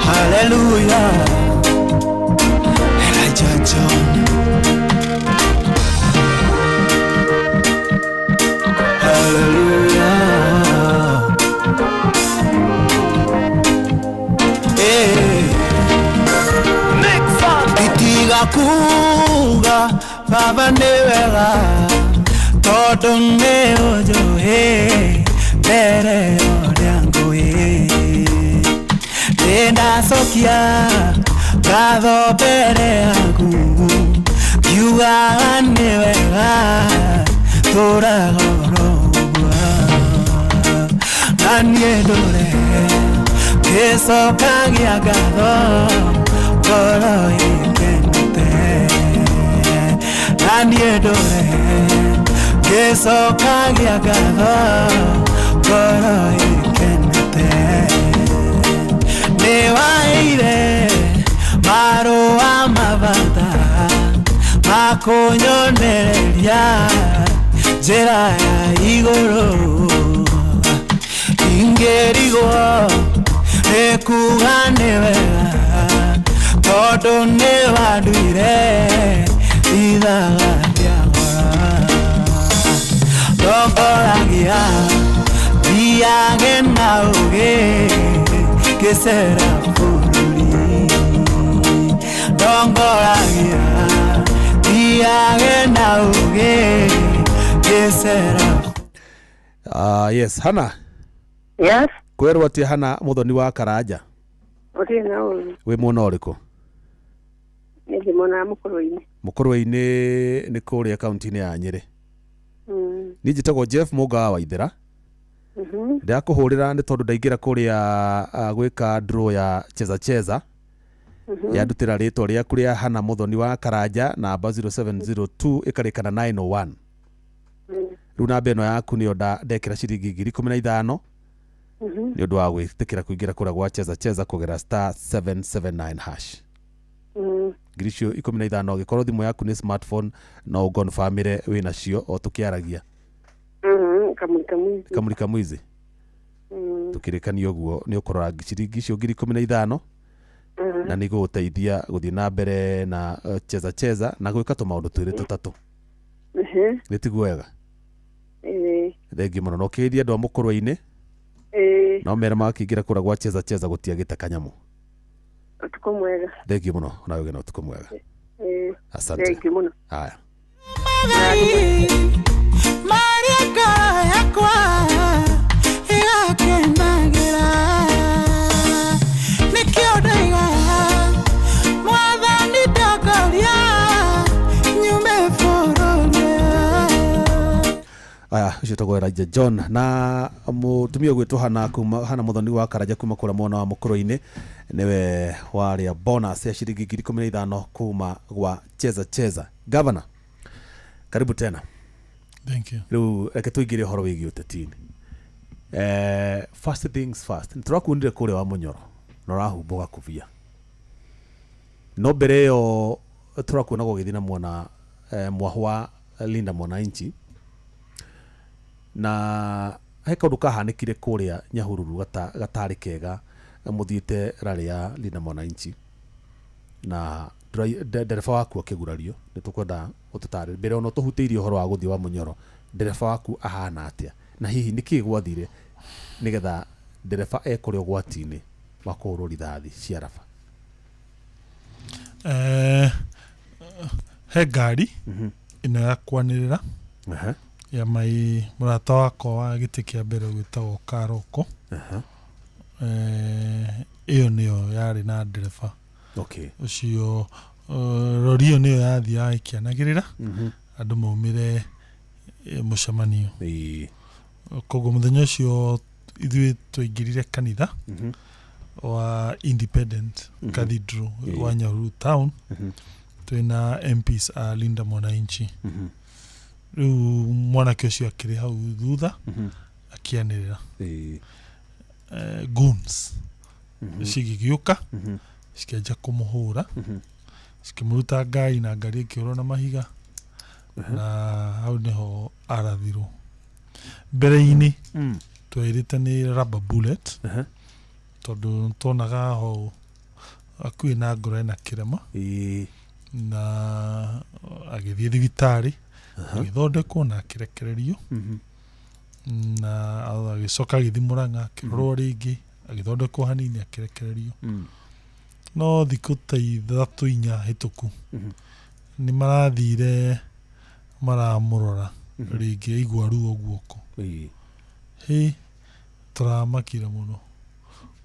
Hallelujah, Elijah John. Hallelujah. Hey. Itiga kuga baba nĩ wega, tondũ nĩ ũnjũĩ mbere ya ũrĩa ngũĩ. Ndacokia ngatho mbere yaku, ngiugaga nĩ wega tũraga oro ũguo. Na niĩ ndũre ngĩcokagia ngatho ngoro ĩkenete. Na niĩ ndũre ngĩcokagia ngatho ngoro ĩkenete. Nĩwaheire marũa mabata makunyonereria njĩra ya igũrũ. Ingĩrigwo nĩ kuga nĩ wega, tondũ nĩ wanduire ithaga rĩa goro. Ndongoragia thiage na ũũgĩ ngĩcera bũrũri. Ndongoragia thiage na ũũgĩ ngĩcera. Yes, Hana. Yes. Kwĩrwo atĩ Hana Muthoni wa Karanja. Gũtirĩ na ũru. Wĩ mwena ũrĩkũ? Nĩ ndĩ mwena wa Mũkũrwe-inĩ. Mũkũrwe-inĩ nĩ kũrĩa kaunti-inĩ ya Nyĩrĩ. Niĩ njĩtagwo Jeff Mũnga wa Waithera. Ndĩrakũhũrĩra nĩ tondũ ndaingĩra kũrĩa gwĩka draw ya cheza cheza. Yandutĩra rĩtwa rĩaku rĩa Hana Mũthoni wa Karanja namba 0702 ĩkarĩka na 901. Rĩu namba ĩno yaku nĩyo ndekĩra ciringi 15,000 nĩ ũndũ wa gwĩtĩkĩra kũingĩra kũrĩa gwa cheza cheza kũgera star 779 hash. 15,000 angĩkorwo thimũ yaku nĩ smartphone no ũgonbamĩre wĩnacio o tũkĩaragia. Kamulika mwizi. Kamulika mwizi. Tukirikania ũguo nĩ ũkũrora ciringi icio 15,000 na nĩ igũgũteithia gũthiĩ na mbere na cheza cheza na gwĩka tũmaũndũ twĩrĩ tũtatũ. Nĩ tiguo wega? Thengiũ mũno na ũkĩgeithia andũ a Mũkũrwe-inĩ. No mere makĩingĩra kũrĩa gwa cheza cheza gũtiagĩte kanyamũ. Ũtukũ mwega. Thengiũ mũno nawe ũgĩe na ũtukũ mwega. Asante. Thengiũ mũno. Haya. Aya ũcio tagwo Elijah John na mũtumia ũgwĩtwo Hana kuma Hana Mũthoni wa Karanja kuma kũrĩa mwena wa Mũkũrwe-inĩ nĩwe warĩa bonus ya ciringi 15,000 kuma gwa cheza cheza. Governor, karibu tena. Thank you. Rĩu reke tũingĩre ũhoro wĩgiĩ ũteti-inĩ. First things first, nĩtũrakuonire kũrĩa wa Mũnyoro na ũrahumbwo gakũbia. No mbere ĩyo tũrakuonaga ũgĩthiĩ na mwana mwahũ wa Linda Mwananchi na he kaũndũ kahanĩkire kũrĩa Nyahururu gatarĩ kega mũthiĩte rally ya Linda Mwananchi na ndereba waku akĩgurario. Nĩ tũkwenda ũtũtarĩrie mbere ona tũhutĩirie ũhoro wa gũthiĩ wa Mũnyoro, ndereba waku ahana atĩa na hihi nĩkĩĩ gwathire nĩgetha ndereba ekore ũgwati-inĩ wa kũhũrwo rithathi cia raba? He ngari ĩno ya kwanĩrĩra ya mai mũrata wakwa wa gĩtĩ kĩa mbere gwĩtagwo Karoko. Ĩyo nĩyo yarĩ na ndereba. Okay. Ũcio rori ĩyo nĩyo yathiaga ĩkĩanagĩrĩra andũ maumĩre mũcemanio. Koguo mũthenya ũcio ithuĩ twaingĩrire kanitha wa Independent Cathedral wa Nyahururu town twĩna MPs a Linda Mwananchi. Rĩu mwanake ũcio akĩrĩ hau thutha akĩanĩrĩra goons cigĩgĩũka cikĩanjia kũmũhũra cikĩmũruta ngari na ngari ĩkĩũrwo na mahiga na hau nĩho arathirwo. Mbere-inĩ twerĩte nĩ rubber bullet tondũ tuonaga ho akuĩ na ngoro ena kĩrema na agĩthiĩ thibitarĩ agĩthondekwo na akĩrekererio na agĩcoka agĩthiĩ Mũrang'a akĩrorwo rĩngĩ agĩthondekwo hanini akĩrekererio. No thikũ ta ithatũ inya hĩtũku nĩ marathire maramũrora rĩngĩ aigua ruo guoko. Hĩ, tũramakire mũno.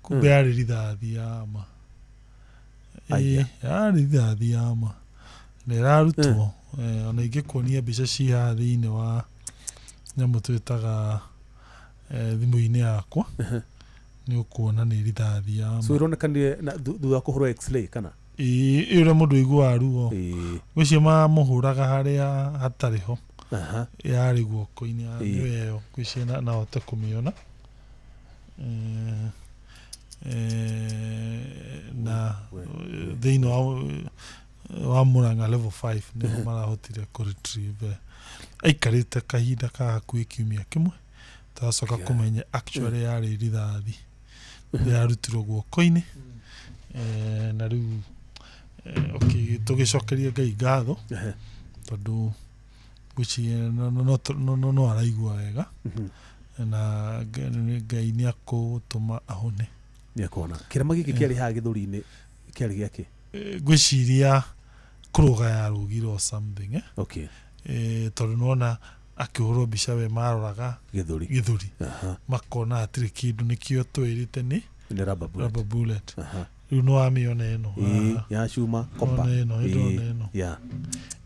Kumbe yarĩ rithathi ya ma. Yarĩ rithathi ya ma na ĩrarutwo. Ona ingĩkuonia mbica ci haha thĩinĩ wa nyamũ twĩtaga thimũ-inĩ yakwa nĩ ũkuona nĩ rithathi ya ma. So ĩronekanire thutha wa kũhũrwo x-ray kana? Ĩĩ, ũrĩa mũndũ aiguaga ruo gwĩcio mamũhũraga harĩa hatarĩ ho yarĩ guoko-inĩ nĩyo ĩyo ngwĩciria no ahote kũmĩona. Na thĩinĩ wa Mũrang'a level 5 nĩho marahotire kũ retrieve. Aikarĩte kahinda ka hakuhĩ kiumia kĩmwe tũracoka kũmenya actually yarĩ rithathi yarutirwo guoko-inĩ. Na rĩu okay, tũgĩcokeria Ngai ngatho tondũ ngwĩciria no araigua wega na Ngai nĩ akũtũma ahone. Nĩ akuona. Kĩrema gĩkĩ kĩarĩ haha gĩthũri-inĩ kĩarĩ gĩakĩ? Ngwĩciria kũrũga yarũgire or something. Okay. Tondũ nĩwona akĩhũrwo mbica we maroraga gĩthũri makona hatirĩ kĩndũ nĩkĩo twĩrĩte nĩ rubber bullet. Rubber bullet. Rĩu nĩ wamĩona ĩno Ĩĩ, haha. ya cuma copper. Nĩwona ĩno, Ĩĩ, ĩndĩrona ĩno. yeah.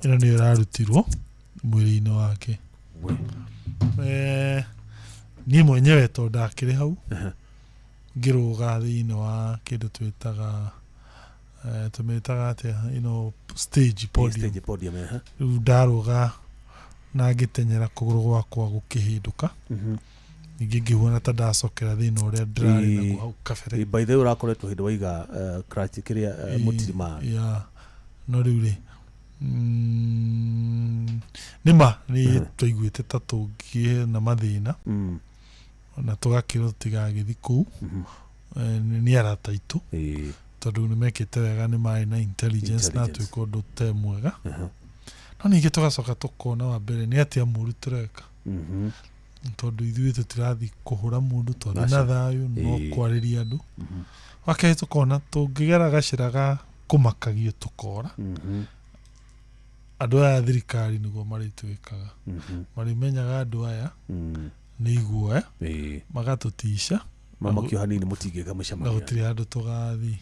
Ĩno nĩyo ĩrarutirwo mwĩrĩ-inĩ wake. Niĩ mwenyewe tondũ ndakĩrĩ hau ngĩrũga thĩinĩ wa kĩndũ twĩtaga tũmĩtaga atĩa ĩno stage podium. Stage podium, ehe. Rĩu ndarũga na ngĩtenyera kũgũrũ gwakwa gũkĩhĩndũka. Ningĩ ngĩhuana ta ndacokera thĩna ũrĩa ndĩrarĩ naguo hau kabere. By the way ũrakoretwo hĩndĩ waiga crutch kĩrĩa mũtirima. Yeah. No rĩu rĩ nĩma nĩ twaiguĩte ta tũngĩe na mathĩna na tũgakĩrwo tũtigagĩthiĩ kũu. Nĩ arata aitũ tondũ nĩ mekĩte wega, nĩ marĩ na intelligence na Intelligence. tuĩka ũndũ te mwega. No ningĩ tũgacoka tũkona wa mbere nĩ atĩa mũru tũreka, tondũ ithuĩ tũtirathiĩ kũhũra mũndũ, twathiĩ na Aca. thayũ no kwarĩria andũ. Wakerĩ tũkona tũngĩgera gacĩra ga kũmakagio tũkora andũ aya a thirikari nĩguo marĩtwĩkaga, marĩmenyaga andũ aya nĩ iguoya, magatũtica Mamakio hanini mũtingĩka na mũcemanio. gũtirĩ handũ tũgathiĩ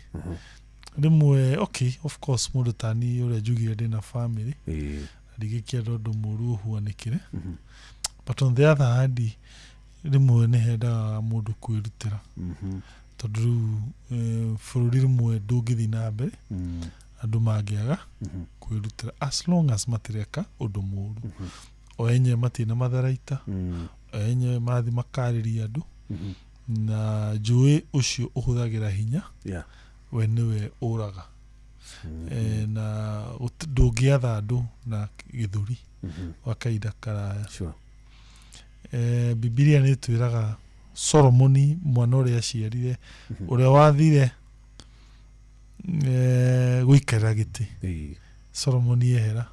rĩmwe. Okay, of course mũndũ tani ũrĩa njugire ndĩna family na ndingĩkĩenda ũndũ mũru ũhuanĩkĩre, but on the other hand rĩmwe nĩ hendaga mũndũ kwĩrutĩra, tondũ rĩu bũrũri rĩmwe ndũngĩthiĩ na mbere andũ mangĩaga kwĩrutĩra, as long as matireka ũndũ mũru. O enyewe matirĩ na matharaita, o enyewe marathiĩ makarĩria andũ, na njũĩ ũcio ũhũthagĩra hinya we nĩwe ũraga. Na ndũngĩatha andũ na gĩthũri gwa kahinda karaya. Bibilia nĩ ĩtwĩraga Solomoni mwana ũrĩa aciarire, ũrĩa wathire gũikarĩra gĩtĩ Solomoni ehera,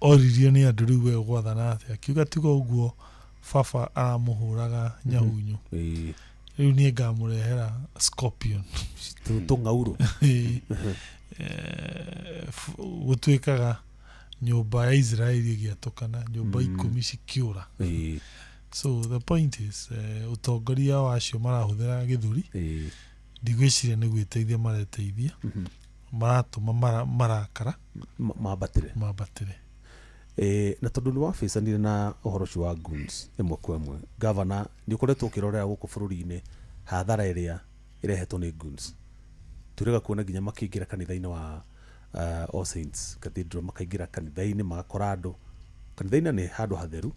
oririo nĩ andũ rĩu we ũgwathana atĩa, akiuga tiga ũguo baba aramũhũraga nyahunyu, rĩu niĩ ngamũrehera scorpion, tũng'aurũ. Gũtuĩkaga nyũmba ya Israeli ĩgĩatũkana nyũmba 10 cikĩũra. So the point is ũtongoria wacio marahũthĩra gĩthũri, ndigwĩciria nĩ gwĩteithia mareteithia, maratũma marakara mambatĩre mambatĩre. Na tondũ nĩ wabacanire na ũhoro ũcio wa goons ĩmwe kwa ĩmwe, gavana nĩ ũkoretwo ũkĩrorera gũkũ bũrũri-inĩ hathara ĩrĩa ĩrehetwo nĩ goons. Tũrĩga kuona nginya makĩingĩra kanitha-inĩ wa All Saints Cathedral, makaingĩra kanitha-inĩ magakora andũ kanitha-inĩ nĩ handũ hatheru.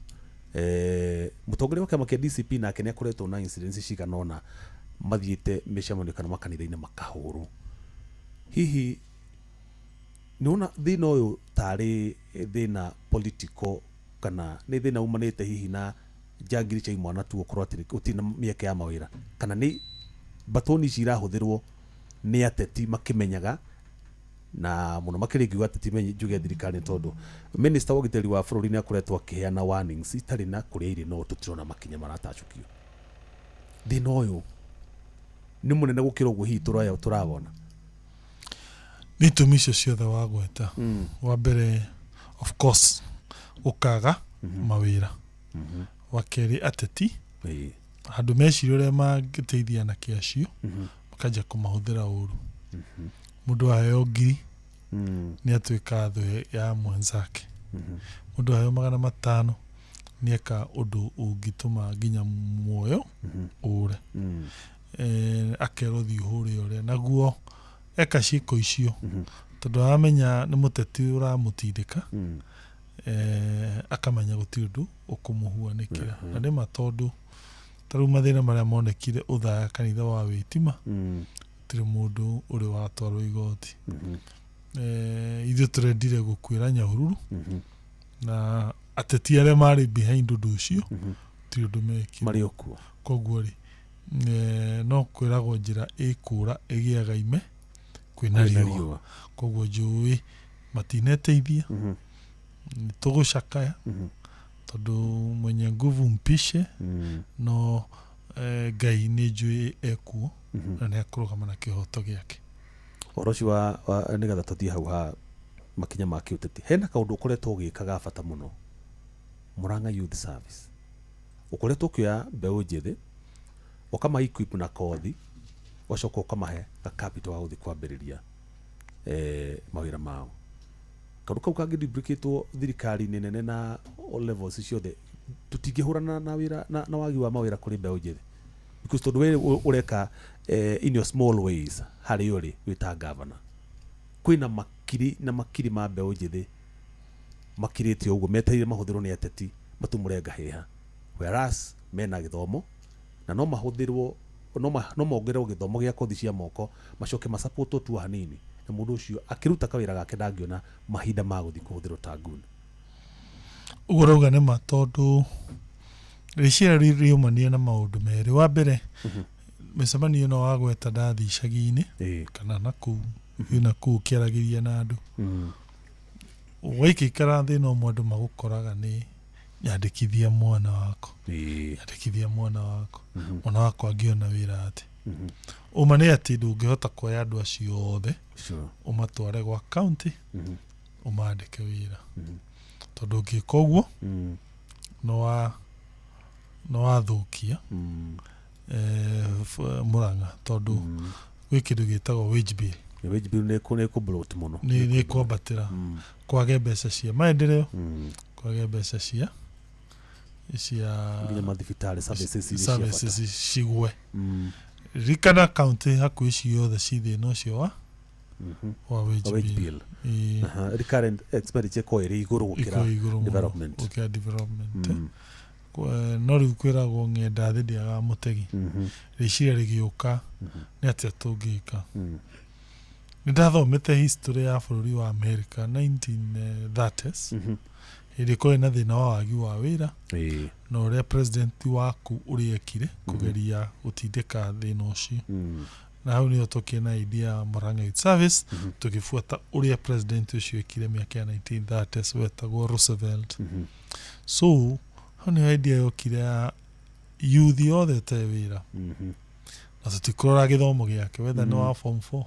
Mũtongoria wa kĩama kĩa DCP nake nĩ akoretwo na incidents cigana ũna mathiĩte mĩcemanio kana makanitha-inĩ makahũrwo. Hihi nĩwona thĩna ũyũ tarĩ thĩna political kana nĩ thĩna umanĩte hihi na njangiri cia imwana tu gũkorwo atĩ gũtirĩ na mĩeke ya mawĩra, kana nĩ batoni ici irahũthĩrwo nĩ ateti makĩmenyaga, na mũno makĩria ngiuga ateti njuge thirikari nĩ tondũ minister wa ũgitĩri wa bũrũri nĩ akoretwo akĩheana warnings itarĩ na kũrĩa irĩ, no tũtirona makinya maratacũkio. Thĩna ũyũ nĩ mũnene gũkĩra ũguo hihi tũrawona. Nĩ itũmi icio ciothe wagweta. Wa mbere of course ũkaga mawĩra, wa kerĩ ateti handũ meciria ũrĩa mangĩteithia anake acio makanjia kũmahũthĩra ũru. Mũndũ aheo ngiri nĩ atuĩka thũ ya mwenzake, mũndũ aheo 500 nĩ eka ũndũ ũngĩtũma nginya muoyo ũre. Akerwo thiĩ ũhũre ũrĩa naguo eka ciĩko icio, tondũ aramenya nĩ mũteti ũramũtindĩka, akamenya gũtirĩ ũndũ ũkũmũhuanĩkĩra. Na nĩma tondũ ta rĩu mathĩna marĩa monekire ũthaya kanitha wa wĩtima, gũtirĩ mũndũ ũrĩ watwarwo igoti. Ithuĩ tũrendire gũkuĩra Nyahururu, na ateti arĩa marĩ behind ũndũ ũcio gũtirĩ ũndũ mekire, marĩ o kuo. Koguo rĩ no kwĩragwo njĩra ĩkũra ĩgĩaga ime kwĩna riũa, koguo njũĩ matineteithia, nĩ tũgũcakaya tondũ mwenye nguvu mpishe, no Ngai nĩ njũĩ ekuo na nĩ akũrũgama na kĩhoto gĩake. Ũhoro ũcio wa nĩgetha tũthiĩ hau ha makinya ma kĩũteti, hena kaũndũ ũkoretwo ũgĩka ga bata mũno, Murang'a Youth Service. Ũkoretwo ũkĩoya mbeũ njĩthĩ ũkama equip na kothi Ũgacoka ũkamahe ga capital ga gũthiĩ kwambĩrĩria mawĩra mao. Kaũndũ kau kangĩ duplicatwo thirikari-inĩ nene na all levels ciothe, tũtingĩhũrana na wĩra na wagi wa mawĩra kũrĩ mbeũ njĩthĩ, because tondũ we ũreka in your small ways harĩ ũrĩ wĩ ta governor, kwĩna makiri na makiri ma mbeũ njĩthĩ makirĩte ũguo metereire mahũthĩrwo nĩ ateti matumũre ngahĩha, whereas mena gĩthomo na no mahũthĩrwo, no mongererwo gĩthomo gĩa kothi cia moko, macoke masapotwo tu hanini, na mũndũ ũcio akĩruta kawĩra gake ndangĩona mahinda ma gũthiĩ kũhũthĩrwo ta nguni. Ũguo ũrauga nĩ ma, tondũ rĩciria riumania na maũndũ merĩ. Wa mbere, mĩcemanio ĩno wagweta, ndathiĩ icagi-inĩ kana nakũu nakũu ũkĩaragĩria na andũ, waikaikara thĩna ũmwe andũ magũkoraga nĩ nyandĩkithia mwana wakwa, nyandĩkithia mwana wakwa, mwana wakwa angĩona wĩra atĩ. Ũma nĩ atĩ ndũngĩhota kuoya andũ acio othe ũmatware gwa county ũmandĩke wĩra, tondũ ũngĩka ũguo nĩ wathũkia Mũrang'a, tondũ gwĩ kĩndũ gĩtagwo wage bill. Wage bill nĩ kũ bloat mũno. Nĩ kwambatĩra, kwage mbeca cia maendeleo, kwage mbeca cia nginya mathibitarĩ, services iria cia bata. Services cigwe. Ririkana county hakuhĩ ciothe ci thĩna ũcio wa wage wage bill. Bill. Ĩĩ. Aha, recurrent expenditure ĩkorwo ĩrĩ igũrũ gũkĩra Ĩkorwo igũrũ mũno development. Gũkĩra development. No rĩu kwĩragwo ng'enda thĩ ndĩagaga mũtegi. Rĩciria rĩgĩũka nĩ atĩa tũngĩka. Nĩ ndathomete history ya bũrũri wa America 1930s, hĩndĩ kũrĩ na thĩna wa wagi wa wĩra, na ũrĩa president waku ũrĩa ekire kũgeria gũtindĩka thĩna ũcio. Na hau nĩho tũkĩe na idea ya Murang'a Youth Service, tũgĩbuata ũrĩa president ũcio ekire mĩaka ya 1930s wetagwo Roosevelt. So hau nĩho idea yokire ya youth yothe ĩtarĩ wĩra, na tũtikũrora gĩthomo gĩake, whether nĩ wa form 4,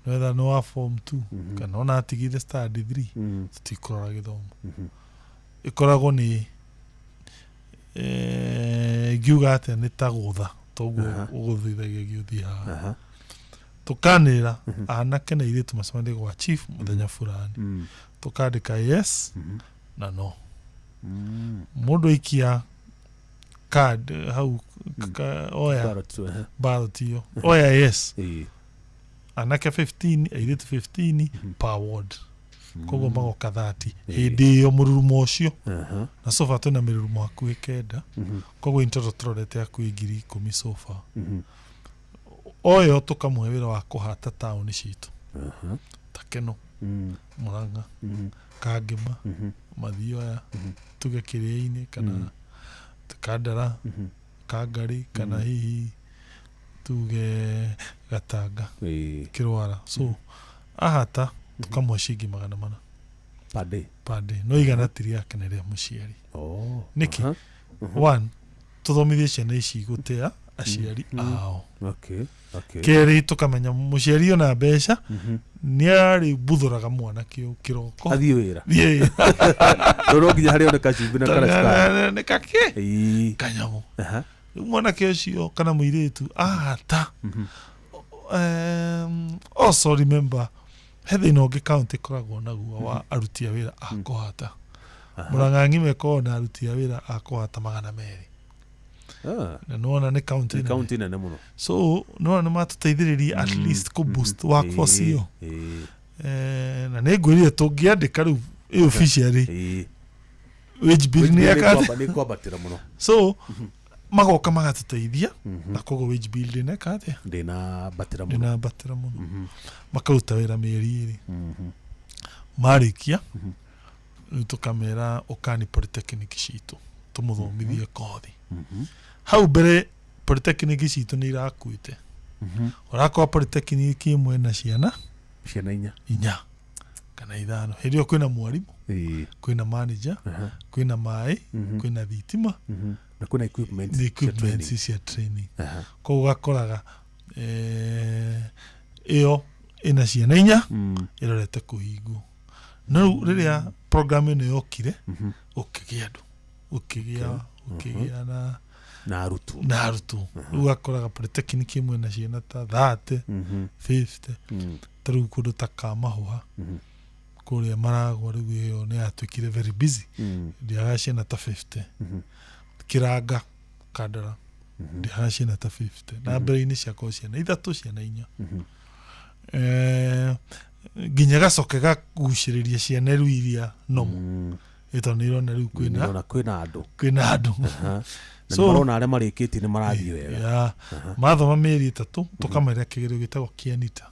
whether nĩ wa form 2, kana ona atigire standard 3, tũtikũrora gĩthomo. Ĩkoragwo nĩ ingiuga atĩa, nĩ ta gũtha toguo ũgũthithagia gĩũthiĩ haha. Tũkanĩrĩra anake na airĩtu macemanie gwa chief mũthenya fulani, tũkandĩka yes na no. Mũndũ aikia card hau, oya Ballot, ehe. Ballot ĩyo, oya yes, anake 15, airĩtu 15 per ward, koguo magoka 30. Hĩndĩ ĩyo mũrurumo ũcio, na so far twĩna mĩrurumo hakuhĩ 9, koguo in total tũrorete hakuhĩ 10,000 so far. Oyo tũkamũhe wĩra wa kũhata taũni citũ ta Keno, Murang'a, Kangema, Mathioya, tuge Kĩrĩa-inĩ kana Kandara, Kangari, kana hihi tuge Gatanga, Kĩrwara. So ahata tũkamũhe ciringi 400 per day. Per day, no igana ti rĩake, nĩ rĩa mũciari. Nĩkĩ? Aha. One, tũthomithie ciana ici gũtĩa aciari ao. Kerĩ, tũkamenya mũciari ona mbeca nĩ arĩ mbuthũraga mwanake ũyũ kĩroko athiĩ wĩra. Thiĩ wĩra. No nginya harĩ one kacumbĩ na kana cukari. Nĩ kakĩ kanyamũ. Rĩu mwanake ũcio kana mũirĩtu ahata, also remember he thĩna ũngĩ county ĩkoragwo naguo wa aruti a wĩra a kũhata. Mũrang'a ng'ima ĩkoragwo na aruti a wĩra a kũhata 200. Na nĩwona nĩ county nĩ nene. County nene mũno. So nĩwona nĩ matũteithĩrĩria at least kũ boost workforce ĩyo. Na nĩ ngwĩrire tũngĩandĩka rĩu ĩ officially wage bill Wage nĩ bill eka nĩ kwambatĩra mũno. So magoka magatũteithia, na koguo wage bill ndĩneka atĩa? Ndĩnambatĩra mũno. Ndĩnambatĩra mũno. Makaruta wĩra mĩeri 2, marĩkia rĩu tũkamera ũkani polytechnic citũ tũmũthomithie kothi. Hau mbere polytechnic citũ nĩ irakuĩte, ũrakora polytechnic ĩmwe na ciana ciana inya, inya kana ithano. Hĩndĩ ĩyo kwĩna mwarimũ, kwĩna manager, kwĩna maĩ, kwĩna thitima, na kwĩna equipment nĩ cia equipment training. Cia training. Koguo ũgakoraga ĩyo ĩna ciana inya ĩrorete kũhingwo. No rĩu rĩrĩa program ĩno yokire, gũkĩgĩa andũ, gũkĩgĩa na Na arutwo. Na arutwo. Rĩu ũgakoraga polytechnic ĩmwe na ciana ta 30, 50. Ta rĩu kũndũ ta Kamahũha, kũrĩa Maragwa, rĩu ĩyo nĩ yatuĩkire very busy. Ndĩaga ciana ta 50. Kĩranga Kandara, ndĩaga ciana ta 50, na mbere-inĩ ciakorwo ciana ithatũ, ciana inya. Nginya gacoke gagucĩrĩria ciana rĩu iria nomo, ĩtondũ nĩ irona rĩu kwĩna Nĩrona kwĩna andũ. Kwĩna andũ. Na nĩmarona arĩa marĩkĩtie nĩ marathiĩ wega. Yeah. Mathoma mĩeri 3, tũkamarĩra kĩgerio gĩtagwo kĩa NITA.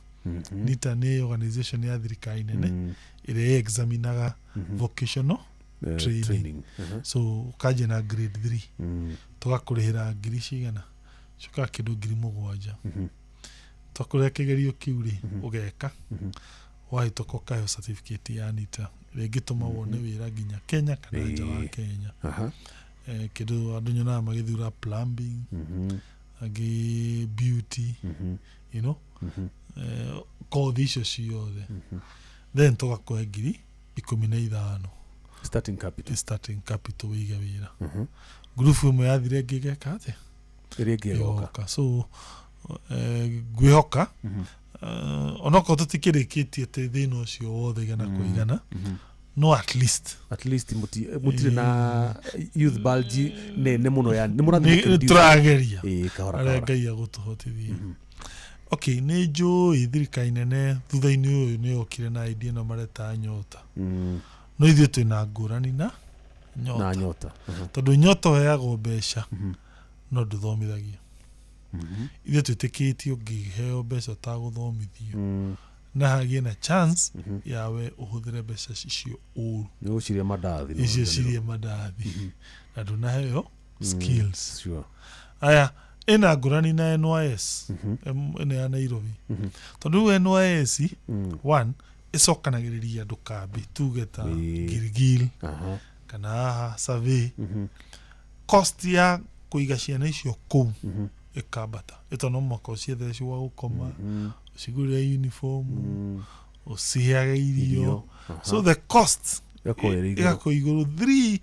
NITA nĩ organization ya thirikari nene ĩrĩa examinaga vocational training. Training. So ũkanjia na grade 3, tũgakũrĩhĩra ngiri cigana, cokaga kĩndũ 7,000. Twakũrĩra kĩgerio kĩu rĩ, ũgeka, wahĩtũka ũkaheo certificate ya NITA ĩrĩa ĩngĩtũma wone wĩra nginya Kenya kana nja wa Kenya. Kĩndũ andũ nyonaga magĩthura plumbing, angĩ beauty, kothi icio ciothe. Then tũgakũhe 15,000 starting capital. Starting capital wĩige wĩra. Ngurubu ĩmwe yathire, ĩngĩ ĩgeka atĩa? Ĩrĩa ĩngĩ ĩgoka. Ĩgoka. So ngwĩhoka, onokorwo tũtikĩrĩkĩtie atĩ thĩna ũcio wothe igana kwa igana, no at least At least mũtirĩ na youth bulge nene mũno, yani nĩ mũrathiĩ nĩ mũkĩ-reduce. tũrageria Ĩĩ, kahora arĩa kahora. Ngai agũtũhotithie. Okay, nĩ njũĩ thirikari nene thutha-inĩ ũyũ nĩ yokire na idea ĩno mareta Nyota. No ithuĩ twĩna ngũrani na Nyota. Na Nyota. Tondũ Nyota ũheagwo mbeca no ndũthomithagio. Ithuĩ twĩtĩkĩtie ũngĩheo mbeca ũtagũthomithio, na hagĩe na chance yawe ũhũthĩre mbeca icio ũru. Nĩ ũcirie mandathi. Icio cirie mandathi na ndũnaheo skills. Aya, ĩna ngũrani na NYS ĩno ya Nairobi, tondũ rĩu NYS one ĩcokanagĩrĩria andũ kambi, tuge ta Gilgil kana haha Survey. Cost ya kũiga ciana icio kũu ĩkambata, ĩtondũ no mũhaka ũciethere gwa gũkoma, ũcigũrĩre uniform, ũciheage irio. Irio. So the cost Ĩgakorwo ĩrĩ igũrũ. ĩgakorwo igũrũ. Three,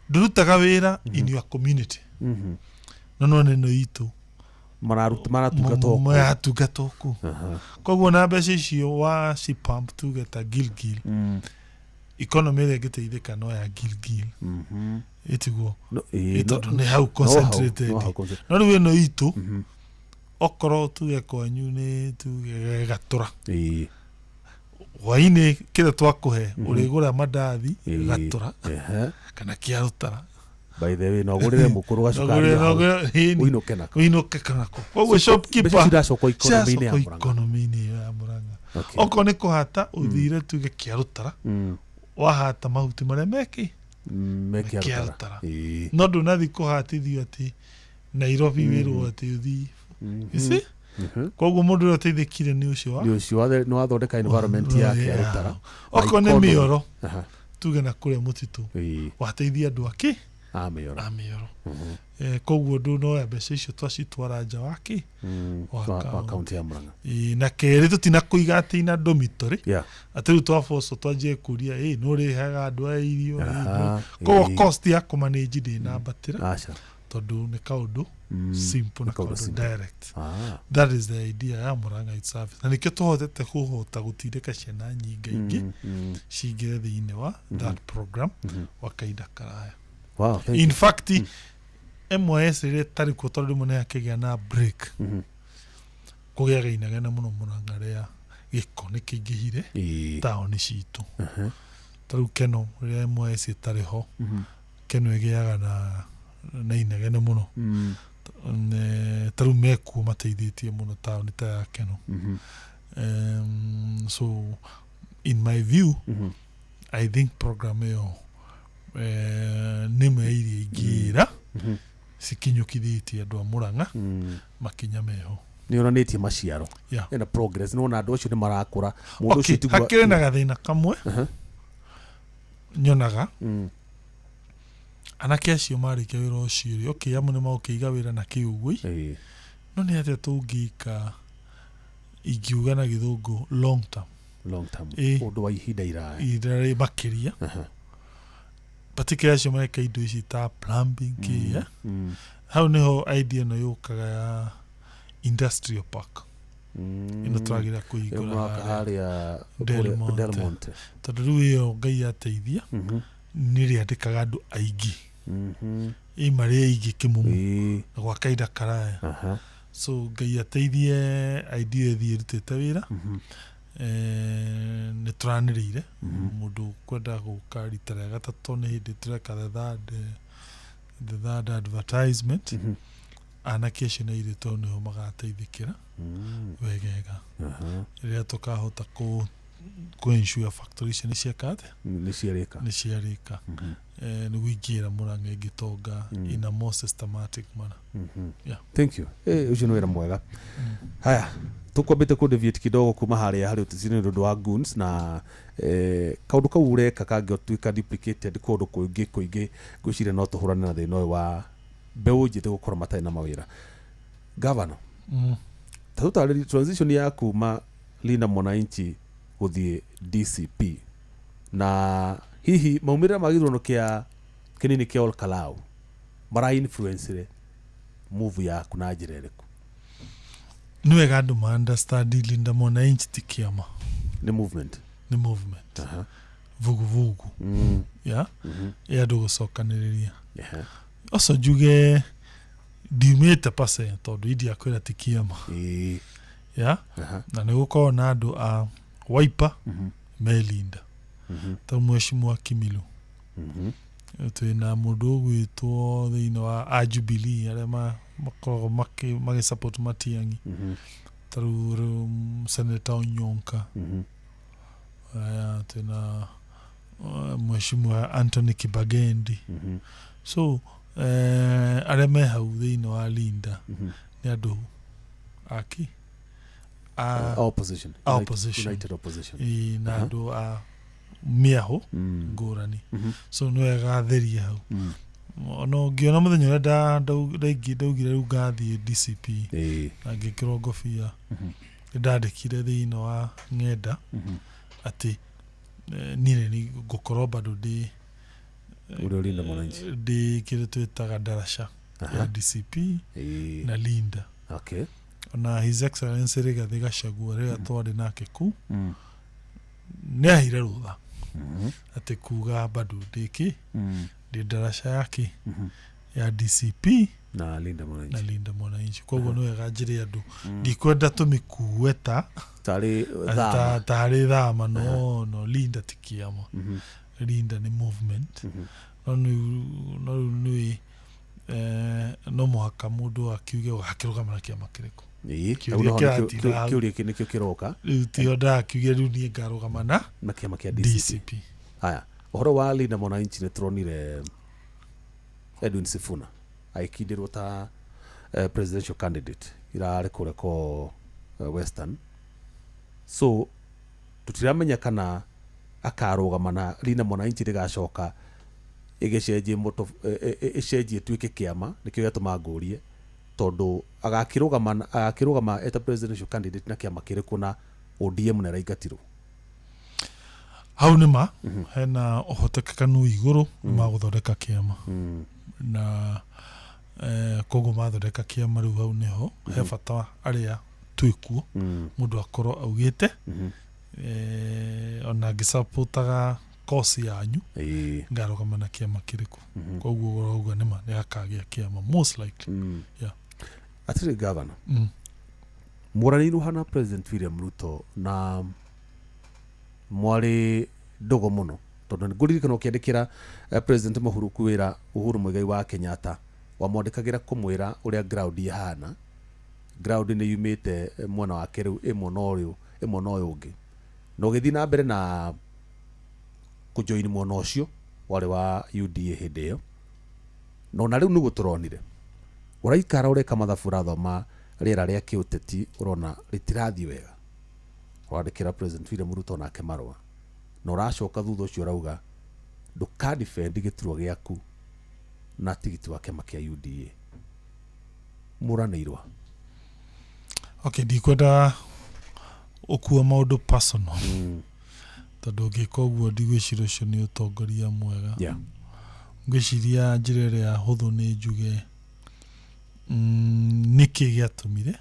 ndũrutaga wĩra in your community. No none ĩno itũ Maratungata o kũu. Maratungata o kũu. Koguo na mbeca icio wa cipump tuge ta Gilgil, economy ĩrĩa ĩngĩteithĩka no ya Gilgil, ĩtiguo? No, ĩĩ, Tondũ nĩ hau no hau, concentrated. no hau concentrated. No rĩu ĩno itũ, okorwo tuge kwanyu nĩ tuge Gatũra, hwainĩ kĩrĩa twakũhe ũrĩgũra mandathi Gatũra kana Kĩarũtara. By the way, no ũgũrĩre mũkũrũ gacukari hau, ũinũke nako. Ũinũke nako. Koguo So, shopkeeper mbeca ciracoka economy-inĩ ya ciracoka Murang'a. economy-inĩ ĩyo ya Murang'a. Okorwo nĩ kũhata, ũthire tuge Kĩarũtara, wahata mahuti marĩa mekĩ Me Kĩarũtara. Kĩarũtara, no ndũnathi kũhatithio atĩ Nairobi wĩrwo atĩ ũthi. You see? Koguo mũndũ ũrĩa ũteithĩkire nĩ ũcio wa Nĩ ũcio nĩ wathondeka environment ya Kĩarũtara. Na Okorwo nĩ economy. mĩoro, tuge na kũrĩa mũtitũ, wateithia andũ akĩ A mĩoro. A mĩoro. Koguo ndũnoya mbeca icio twacitwara nja wa kĩ wa Wa kaunti ya Murang'a. Ĩĩ, na kerĩ, tũtinakũiga atĩ ina dormitory, atĩ rĩu twaboco twanjie kũria ĩ nĩ ũrĩheaga andũ aya irio ĩ, koguo cost ya kũmanage ndĩnambatĩra. Aca. Tondũ nĩ kaũndũ simple na Nĩ kaũndũ kaũndũ simple. direct. That is the idea ya Murang'a Youth Service, na nĩkĩo tũhotete kũhota gũtindĩka ciana nyingaingĩ cingĩre thĩinĩ wa that program wa kahinda karaya. Wow, thank In you. fact, MYS rĩrĩa ĩtarĩ kuo, tondũ rĩmwe nĩ yakĩgĩa na break, kũgĩaga inegene mũno Murang'a rĩa gĩko nĩ kĩingĩhire taũni citũ. Ta rĩu Keno, rĩrĩa MYS ĩtarĩ ho, Keno ĩgĩaga na inegene mũno. Ta rĩu mekuo mateithĩtie mũno taũni ta ya Keno. So in my view, I think program ĩyo nĩ ĩmwe ya iria ingĩra cikinyũkithĩtie andũ a Murang'a makinya meho. Nĩ yonanĩtie maciaro. Ena progress, nĩ wona andũ acio nĩ marakũra. Mũndũ Okay, ũcio tiguo hakĩrĩ na gathĩna kamwe nyonaga. Anake acio marĩkia wĩra ũcio rĩ, okay, amwe nĩ magũkĩiga wĩra na kĩũguo, no nĩ atĩa tũngĩka, ingiuga na gĩthũngũ long term? Long term. Ĩĩ. Ũndũ wa ihinda iraya. Ihinda rĩ makĩria, particularly acio mareka indo ici ta plumbing kĩ, Hau nĩho idea ĩno yũkaga ya industrial park ĩno tũragĩra kũhingũra Ĩyo harĩa Del Monte. Del Monte. Tondũ rĩu ĩyo Ngai ateithia nĩ rĩandĩkaga andũ aingĩ, ĩ marĩ aingĩ kĩmumu na gwa kahinda karaya. So Ngai ateithie idea ĩthiĩ ĩrutĩte wĩra. Nĩ tũranĩrĩire mũndũ kwenda gũka rita rĩa gatatũ, nĩ hĩndĩ tũreka the third advertisement. Anake acio na airĩtu au nĩho magateithĩkĩra wegega rĩrĩa tũkahota kũ ensure factory icio nĩ cieka atĩa, nĩ ciarĩka. Nĩ ciarĩka. Nĩguo ingĩra Mũrang'a ĩngĩtonga in a more systematic manner. Yeah. Thank you. Ũcio nĩ wĩra mwega. Haya, tũkwambĩte kũ deviate kidogo kuma harĩa harĩ ũteti nĩ ũndũ wa goons na kaũndũ kau ũreka kangĩtuĩka duplicated kũndũ kũingĩ kũingĩ, ngwĩciria no tũhũrane na thĩna ũyũ wa mbeũ njĩthĩ gũkorwo matarĩ na mawĩra. Gavana, ta tũtarĩrie transition ya kuma Linda Mwananchi gũthiĩ DCP, na hihi maumĩrĩra ma gĩthurano kĩa kĩnini kĩa Ol Kalou mara influence move yaku na njĩra ĩrĩkũ? Nĩ wega andũ ma understand Linda Mwananchi ti kĩama. Nĩ movement. Nĩ movement, vuguvugu ya ya andũ gũcokanĩrĩria. Ũcio njuge ndiumĩte pase tondũ india kwĩra ti kĩama ya na nĩ gũkorwo na andũ a Wiper melinda ta Mheshimiwa Kimilu. Twĩna mũndũ ũgwĩtwo thĩinĩ wa a Jubilee arĩa makoragwo magĩ support Matiang'i, ta rĩu Senator Onyonka. Aya, twĩna Mheshimiwa Anthony Kibagendi. So arĩa me hau thĩinĩ wa Linda nĩ andũ aki a Opposition. A opposition. United opposition. Ĩĩ, na andũ a mĩahũ ngũrani. So nĩ wega therie hau. Ona ũngĩona mũthenya ũrĩa ndaugire rĩu ngathiĩ DCP na ngĩkĩrwo ngobia, nĩ ndandĩkire thĩinĩ wa ng'enda atĩ niĩ nĩ ngũkorwo bado ndĩ Ũrĩa Linda Mwananchi. Ndĩ kĩrĩa twĩtaga ndaraca ya DCP na Linda. Ona His Excellency Rigathĩ Gachagua, rĩrĩa twarĩ nake kũu, nĩ aheire rũtha atĩ kuga bado ndĩkĩ ndĩ ndaraca yake ya DCP na Linda Mwananchi. Na Linda Mwananchi. Koguo nĩ wega njĩre andũ, ndikwenda tũmĩkue ta tarĩ thama. Tarĩ thama. No Linda ti kĩama. Linda nĩ movement. No rĩu nĩ no mũhaka mũndũ akiuge ũgakĩrũgama na kĩama kĩrĩkũ. Kĩũria Hau naho kĩratinda hau. Kĩũria kĩ nĩkĩo kĩroka. Rĩu tiho ndakiuge rĩu niĩ ngarũgama na na kĩama kĩa DCP. DCP. Haya, ũhoro wa Linda Mwananchi, nĩ tũronire Edwin Sifuna agĩkindĩrwo ta presidential candidate irarĩ kũrĩa ko Western, so tũtiramenya kana akarũgama na Linda Mwananchi rĩgacoka ĩgĩcenjie moto, ĩcenjie ĩtuĩke kĩama. Nĩkĩo gĩatũma ngũrie, tondũ agakĩrũgama eta presidential candidate na kĩama kĩrĩkũ na ODM nĩ ĩraingatirwo? Hau nĩ ma hena ũhotekekanu igũrũ nĩ magũthondeka kĩama na koguo mathondeka kĩama rĩu hau nĩho he bata arĩa twĩkuo mũndũ akorwo augĩte ona ngĩcapotaga kosi yanyu ngarũgama na kĩama kĩrĩkũ. Koguo ũrauga nĩma nĩ akagĩa kĩama most likely, yeah. Atĩrĩ governor, mũranĩirwo hana President William Ruto na mwarĩ ndogo mũno, tondũ nĩ ngũririkana ũkĩandĩkĩra President Mũhuruku wĩra Uhuru Muigai wa Kenyatta, wamwandĩkagĩra kũmwĩra ũrĩa ground ihana. Ground nĩ yumĩte mwena wake, rĩu ĩ mwena ũyũ, ĩ mwena ũyũ ũngĩ, na ũgĩthiĩ na mbere na kũjoin mwena ũcio warĩ wa UDA hĩndĩ ĩyo. No na rĩu nĩguo tũronire ũraikara ũreka mathabu, ũrathoma rĩera rĩa kĩũteti, ũrona rĩtirathiĩ wega, ũrandĩkĩra President William Ruto nake marũa, na ũracoka thutha ũcio ũrauga ndũka defend gĩturwa gĩaku na tigiti wa kĩama kĩa UDA. Mũranĩirwa? Okay, ndikwenda ũkua maũndũ personal, tondũ ũngĩka ũguo ndigwĩciria ũcio nĩ ũtongoria mwega. Ngwĩciria njĩra ĩrĩa hũthũ nĩ njuge Nĩkĩ gĩatũmire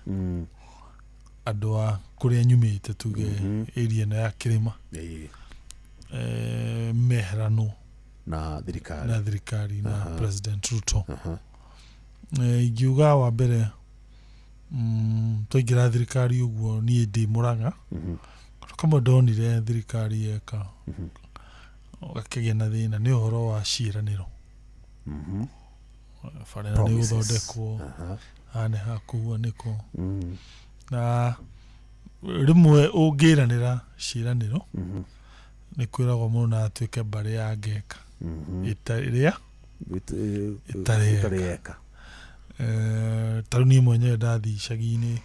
andũ a kũrĩa nyumĩte, tuge area ĩno ya kĩrĩma, meheranwo na thirikari, na thirikari na President Ruto? Ingiuga wa mbere, twaingĩra thirikari ũguo, niĩ ndĩ Mũrang'a, kaũndũ kamwe ndonire thirikari yeka gakĩgĩa na thĩna nĩ ũhoro wa ciĩranĩro. Bara ĩno nĩ Promises. gũthondekwo, haha nĩ hakuo nĩko, na rĩmwe ũngĩranĩra ciĩranĩro, nĩ kwĩragwo mũno na atuĩke mbarĩ ya ngeka ĩrĩa ĩtarĩ ĩtarĩ eka. Eka. Ta rĩu niĩ mwenyewe ndathiĩ icagi-inĩ,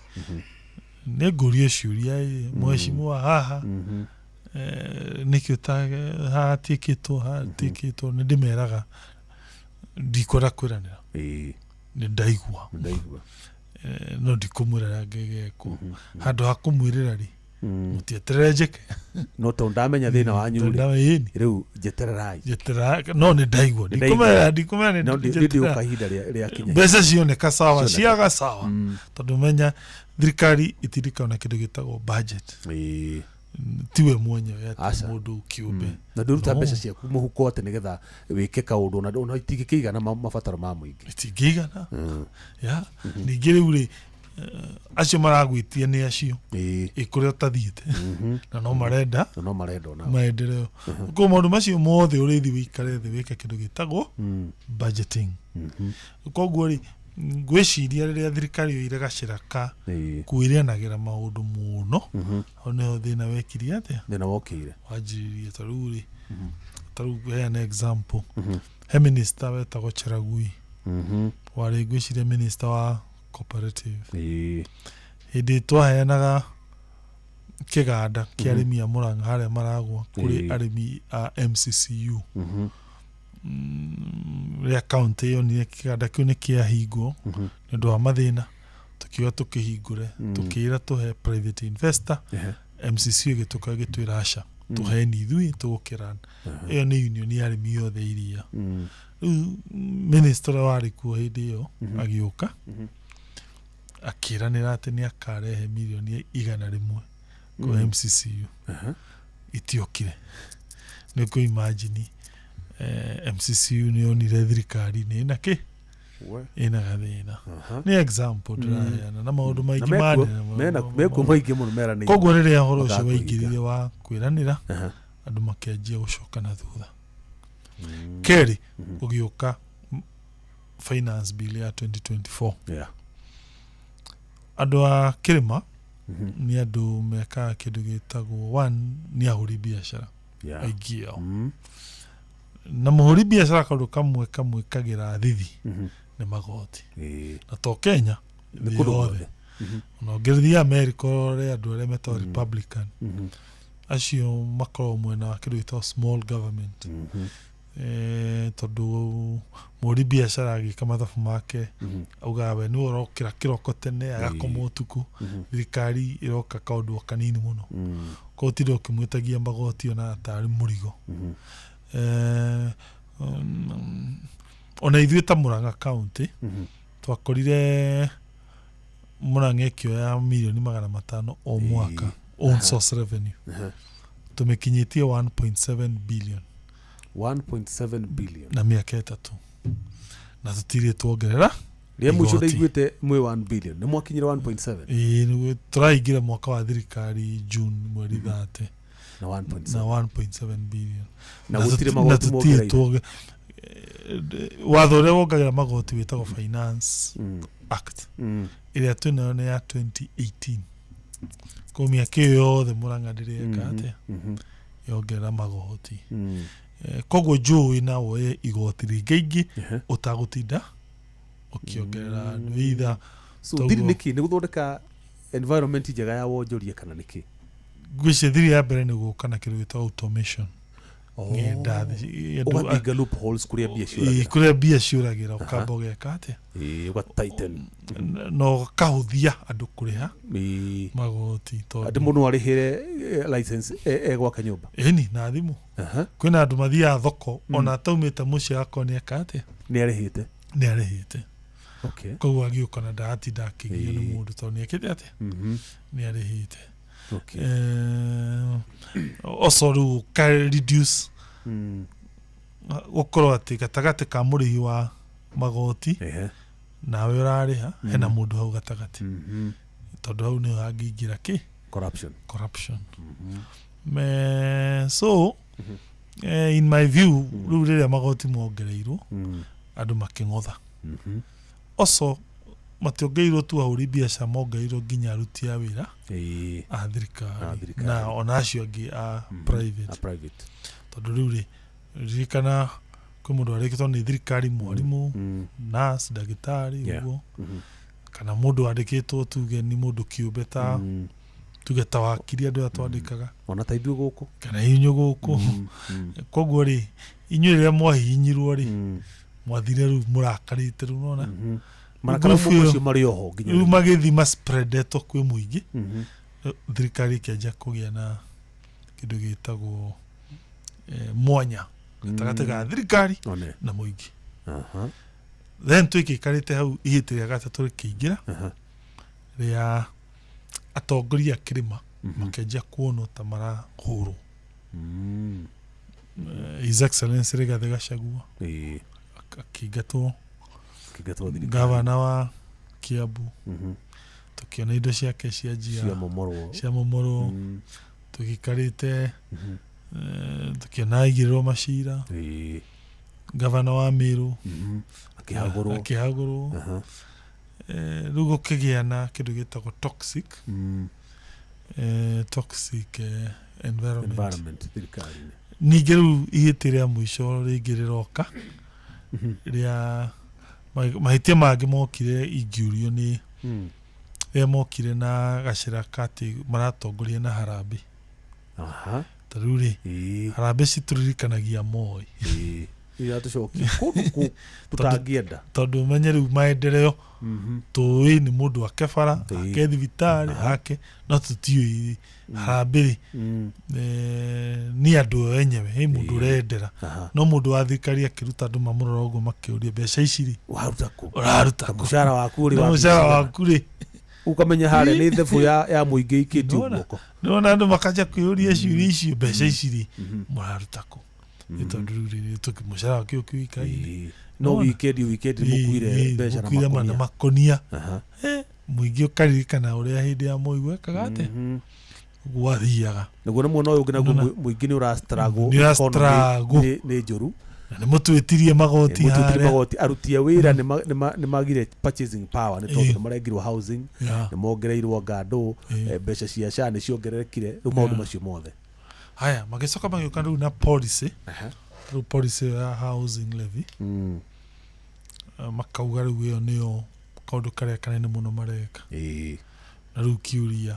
nĩ ngũrio ciũria, "Ĩ, mheshimiwa, haha nĩkĩ haha tiĩkĩtwo, haha tiĩkĩtwo?" Nĩ ndĩmeraga ndikwenda kwĩranĩra, nĩ ndaigua. Ndaigua. No ndikũmwĩra ũrĩa ngĩgekwo. Handũ ha kũmwĩrĩra rĩ, mũtieterere njĩke. No tondũ ndamenya thĩna wanyu rĩ, Ĩni. Rĩu njetererai. Njeterera, no nĩ ndaigua. Nĩ ndaigua. Ndikumera No, nĩ ndĩũka ihinda rĩakinya. Mbeca cioneka sawa. Cioneka. Ciaga sawa, tondũ menya thirikari itirikana na kĩndũ gĩtagwo budget, tiwe mwenyewe atĩ Aca. mũndũ kĩũmbe. Na ndũruta No. mbeca ciaku mũhuko atĩ nĩgetha wĩke kaũndũ, ona itingĩkĩigana mabataro ma mũingĩ. Itingĩigana ya. Ningĩ rĩu rĩ, acio maragwĩtia nĩ acio ĩ kũrĩa ũtathiĩte, na no marenda. Na no marenda onao. Maendeleo. Koguo maũndũ macio mothe ũrĩthi wĩikare thĩ wĩke kĩndũ gĩtagwo budgeting. Koguo rĩ, ngwĩciria rĩrĩa thirikari yoire gacĩra ka kwĩrĩanagĩra maũndũ mũno, hau nĩho thĩna wekirie atĩa. Thĩna wokĩire. Wanjĩrĩrie. Ta rĩu rĩ, ta rĩu heana example, he minister wetagwo Cheragui, warĩ ngwĩciria minister wa cooperative. Hĩndĩ twaheanaga kĩganda kĩa arĩmi a Mũrang'a harĩa maragwa kũrĩ arĩmi a MCCU, rĩrĩa county yonire kĩganda kĩu nĩ kĩahingwo nĩ ũndũ wa mathĩna, tũkiuga tũkĩhingũre, tũkĩĩra tũhe private investor. MCC ĩgĩtũka ĩgĩtwĩra aca, tũheni ithuĩ tũgũkĩrana. Ĩyo nĩ union ya arĩmi othe iria. Rĩu minister ũrĩa warĩ kuo hĩndĩ ĩyo agĩũka akĩranĩra atĩ nĩ akarehe mirioni 100 kũ MCCU. Itiokire. Nĩ kũ imagine, MCCU nĩ yonire thirikari nĩ ĩna kĩ, ĩna gathĩna. Nĩ example ndĩraheana na maũndũ Na maingĩ mekuo maingĩ mũno meranĩire. Koguo rĩrĩa ũhoro ũcio Makakũhinga. waingĩrire wa kwĩranĩra, andũ makĩanjia gũcoka na thutha. Kerĩ, gũgĩũka finance bill ya 2024. Andũ a kĩrĩma nĩ andũ mekaga kĩndũ gĩtagwo, one, nĩ ahũri biacara aingĩ ao, na mũhũri biacara kaũndũ kamwe kamwĩkagĩra thithi nĩ magoti. Na to Kenya, Nĩ thĩ kũndũ yothe. guothe. Ona ũngĩthiĩ America ũrore andũ arĩa metagwo Republican, acio makoragwo mwena wa kĩndũ gĩtagwo small government, tondũ mũhũri biacara agĩka mathabu make, augaga we nĩwe ũrokĩra kĩroko tene agakoma ũtukũ, thirikari ĩroka kaũndũ o kanini mũno. Koguo tinda ũkĩmwĩtagia magoti ona tarĩ mũrigo. Ona ithuĩ ta Murang'a County, twakorire Murang'a ĩkĩoya mirioni 500 o mwaka own source revenue, tũmĩkinyĩtie 1.7 billion. 1.7 billion. Na mĩaka 3 na tũtirĩ tuongerera Rĩa mũico igoti. ndaiguĩte mwĩ 1 billion, nĩ mwakinyire 1.7? Ĩĩ, tũraingĩra mwaka wa thirikari June mweri 30 na 1.7. Na 1.7 billion. Na gũtirĩ magoti na tũtirĩ mongereire. Watho ũrĩa wongagĩra magoti wĩtagwo Finance Act. Ĩrĩa twĩnayo nĩ ya 2018. Koguo mĩaka ĩyo yothe Mũrang'a ndĩreka atĩa yongerera magoti. Koguo njũĩ na woye igoti rĩngĩ ũtagũtinda ũkĩongerera andũ either. So thiri nĩkĩ? Nĩ gũthondeka environment njega ya wonjoria kana nĩkĩ? Ngwĩciria thiri ya mbere nĩ gũka na kĩndũ gĩtagwo automation. Ng'enda Ũgathinga loopholes kũrĩa mbia Ĩĩ, ciũragĩra. Kũrĩa mbia ciũragĩra, ũkamba ũgeka atĩa? Ĩĩ, ũga tighten. Na ũkahũthia andũ kũrĩha magoti tondũ Atĩ mũndũ no arĩhĩre license egwaka nyũmba. Ĩni, na thimũ. Kwĩna andũ mathiaga thoko ona ataumĩte mũciĩ, agakorwo nĩ eka atĩa? Nĩ arĩhĩte. Nĩ arĩhĩte. Koguo agĩũka na ndaratinda akĩgio nĩ mũndũ tondũ nĩ ekĩte atĩa, nĩ arĩhĩte. Also rĩu ka reduce gũkorwo atĩ gatagatĩ ka mũrĩhi wa magoti nawe ũrarĩha, hena mũndũ hau gatagatĩ, tondũ hau nĩho hangĩingĩra kĩ? Corruption. Corruption. So in my view, rĩu rĩrĩa magoti mongereirwo, andũ makĩng'otha. Also mationgereirwo tu ahũri biacara, mongereirwo nginya aruti a wĩra a thirikari na ona acio angĩ a private. A private. Tondũ rĩu rĩ, ririkana kwĩ mũndũ warĩkĩtwo nĩ thirikari, mwarimũ, nurse, ndagĩtarĩ, ũguo, kana mũndũ wandĩkĩtwo, tuge nĩ mũndũ kĩũmbe, ta tuge ta wakiri, andũ aya twandĩkaga. Ona ta ithuĩ gũkũ. Kana inyuĩ gũkũ. Koguo rĩ, inyuĩ rĩrĩa mwahihinyirwo rĩ, mwathire rĩu mũrakarĩte rĩu nona. Marakara Group ĩyo- macio marĩ oho nginya rĩu rĩu. magĩthi maspreadetwo kwĩ mũingĩ, thirikari ĩkĩanjia kũgĩa na kĩndũ gĩtagwo mwanya gatagatĩ ga thirikari One. na mũingĩ. Then twĩkĩikarĩte hau, ihĩtĩ rĩa gatatũ rĩkĩingĩra, rĩa atongoria a kĩrĩma makĩanjia kuonwo ta marahũrwo. His Excellency Rigathĩ Gachagua akĩingatwo. Akĩingatwo thirikari. Gavana wa Kiambu, tũkĩona indo ciake cianjia Ciamomorwo. Ciamomorwo. Tũgĩikarĩte, tũkĩona aigĩrĩrwo macira. Gavana wa Meru akĩhagũrwo. Akĩhagũrwo. Rĩu gũkĩgĩa na kĩndũ gĩtagwo toxic toxic environment. Environment thirikari-inĩ. Ningĩ rĩu ihĩtĩ rĩa mũico rĩngĩ rĩroka rĩa mahĩtia mangĩ mokire, ingĩũrio nĩ rĩrĩa mokire na gacĩra katĩ maratongoria na harambĩ. Ta rĩu rĩ, harambĩ citũririkanagia Moi. Iratũcokia kũndũ tũtangĩenda. Tondũ ũmenye rĩu maendeleo tũĩ nĩ mũndũ ake bara, ake thibitarĩ, ake, no tũtiũĩ harambĩ rĩ, nĩ andũ o enyewe he mũndũ ũrendera, no mũndũ wa thirikari akĩruta andũ mamũrora ũguo makĩũria, mbeca ici rĩ, ũraruta kũ? Ũraruta kũ? Mũcara waku rĩ, Na wa mũcara mbeca. Waku rĩ? Ũkamenya harĩa nĩ thebũ ya mũingĩ ikĩtio guoko. Nĩwona andũ makanja kwĩyũria ciũria icio, mbeca ici rĩ, mũraruta kũ? Nĩ tondũ rĩu rĩ, mũcara waku ũkĩũikaine. No weekend mũkuire mbeca na mũkuire ma- na makonia. Makonia. Mũingĩ ũkaririkana ũrĩa hĩndĩ ya Moi gwekaga atĩa, gwathiaga. Naguo nĩ mwena ũyũ ũngĩ naguo Nĩwona? mũingĩ nĩ ũra struggle. Nĩ ũra struggle. Nĩ njũru. Na nĩ mũtwĩtirie magoti. Mũtwĩtirie harĩa. Magoti, aruti a wĩra nĩ magire purchasing power nĩ tondũ nĩ marengirwo housing, nĩ mongereirwo ngandũ, mbeca cia SHA nĩ ciongererekire, rĩu maũndũ macio mothe. Haya, magĩcoka magĩũka rĩu na policy, rĩu policy ĩyo ya housing levy. Makauga rĩu ĩyo nĩyo kaũndũ karĩa kanene mũno mareka. Na rĩu kĩũria,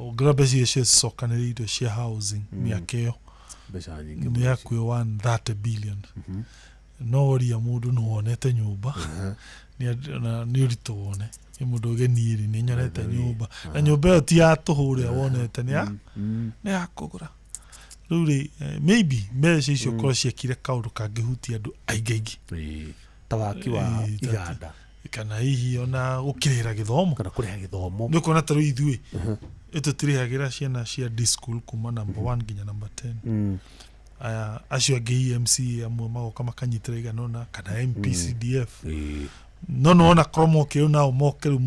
ũngĩrora mbeca icio cicokanĩrĩirio cia housing mĩaka ĩyo, mbeca nyingĩ. Nĩ hakuhĩ 130 billion. No ũria mũndũ nĩ wonete nyũmba, nĩ ũritũ wone nĩ mũndũ ũgeniĩ rĩ, nĩ nyonete nyũmba, na nyũmba ĩyo ti ya tũhũ ũrĩa wonete, nĩ ya kũgũra. Rĩu rĩ, maybe mbeca icio korwo ciekire kaũndũ kangĩhutia andũ aingĩ aingĩ, ta waki wa iganda, kana hihi ona gũkĩrĩra gĩthomo, kana kũrĩha gĩthomo. Nĩ ũkuona ta rĩu ithuĩ ĩtũtirĩhagĩra ciana cia D school kuma number 1 nginya number 10. Aya acio angĩ EMC amwe magoka makanyitĩra igana ũna kana MPCDF, no nĩwona korwo moke rĩu nao moke rĩu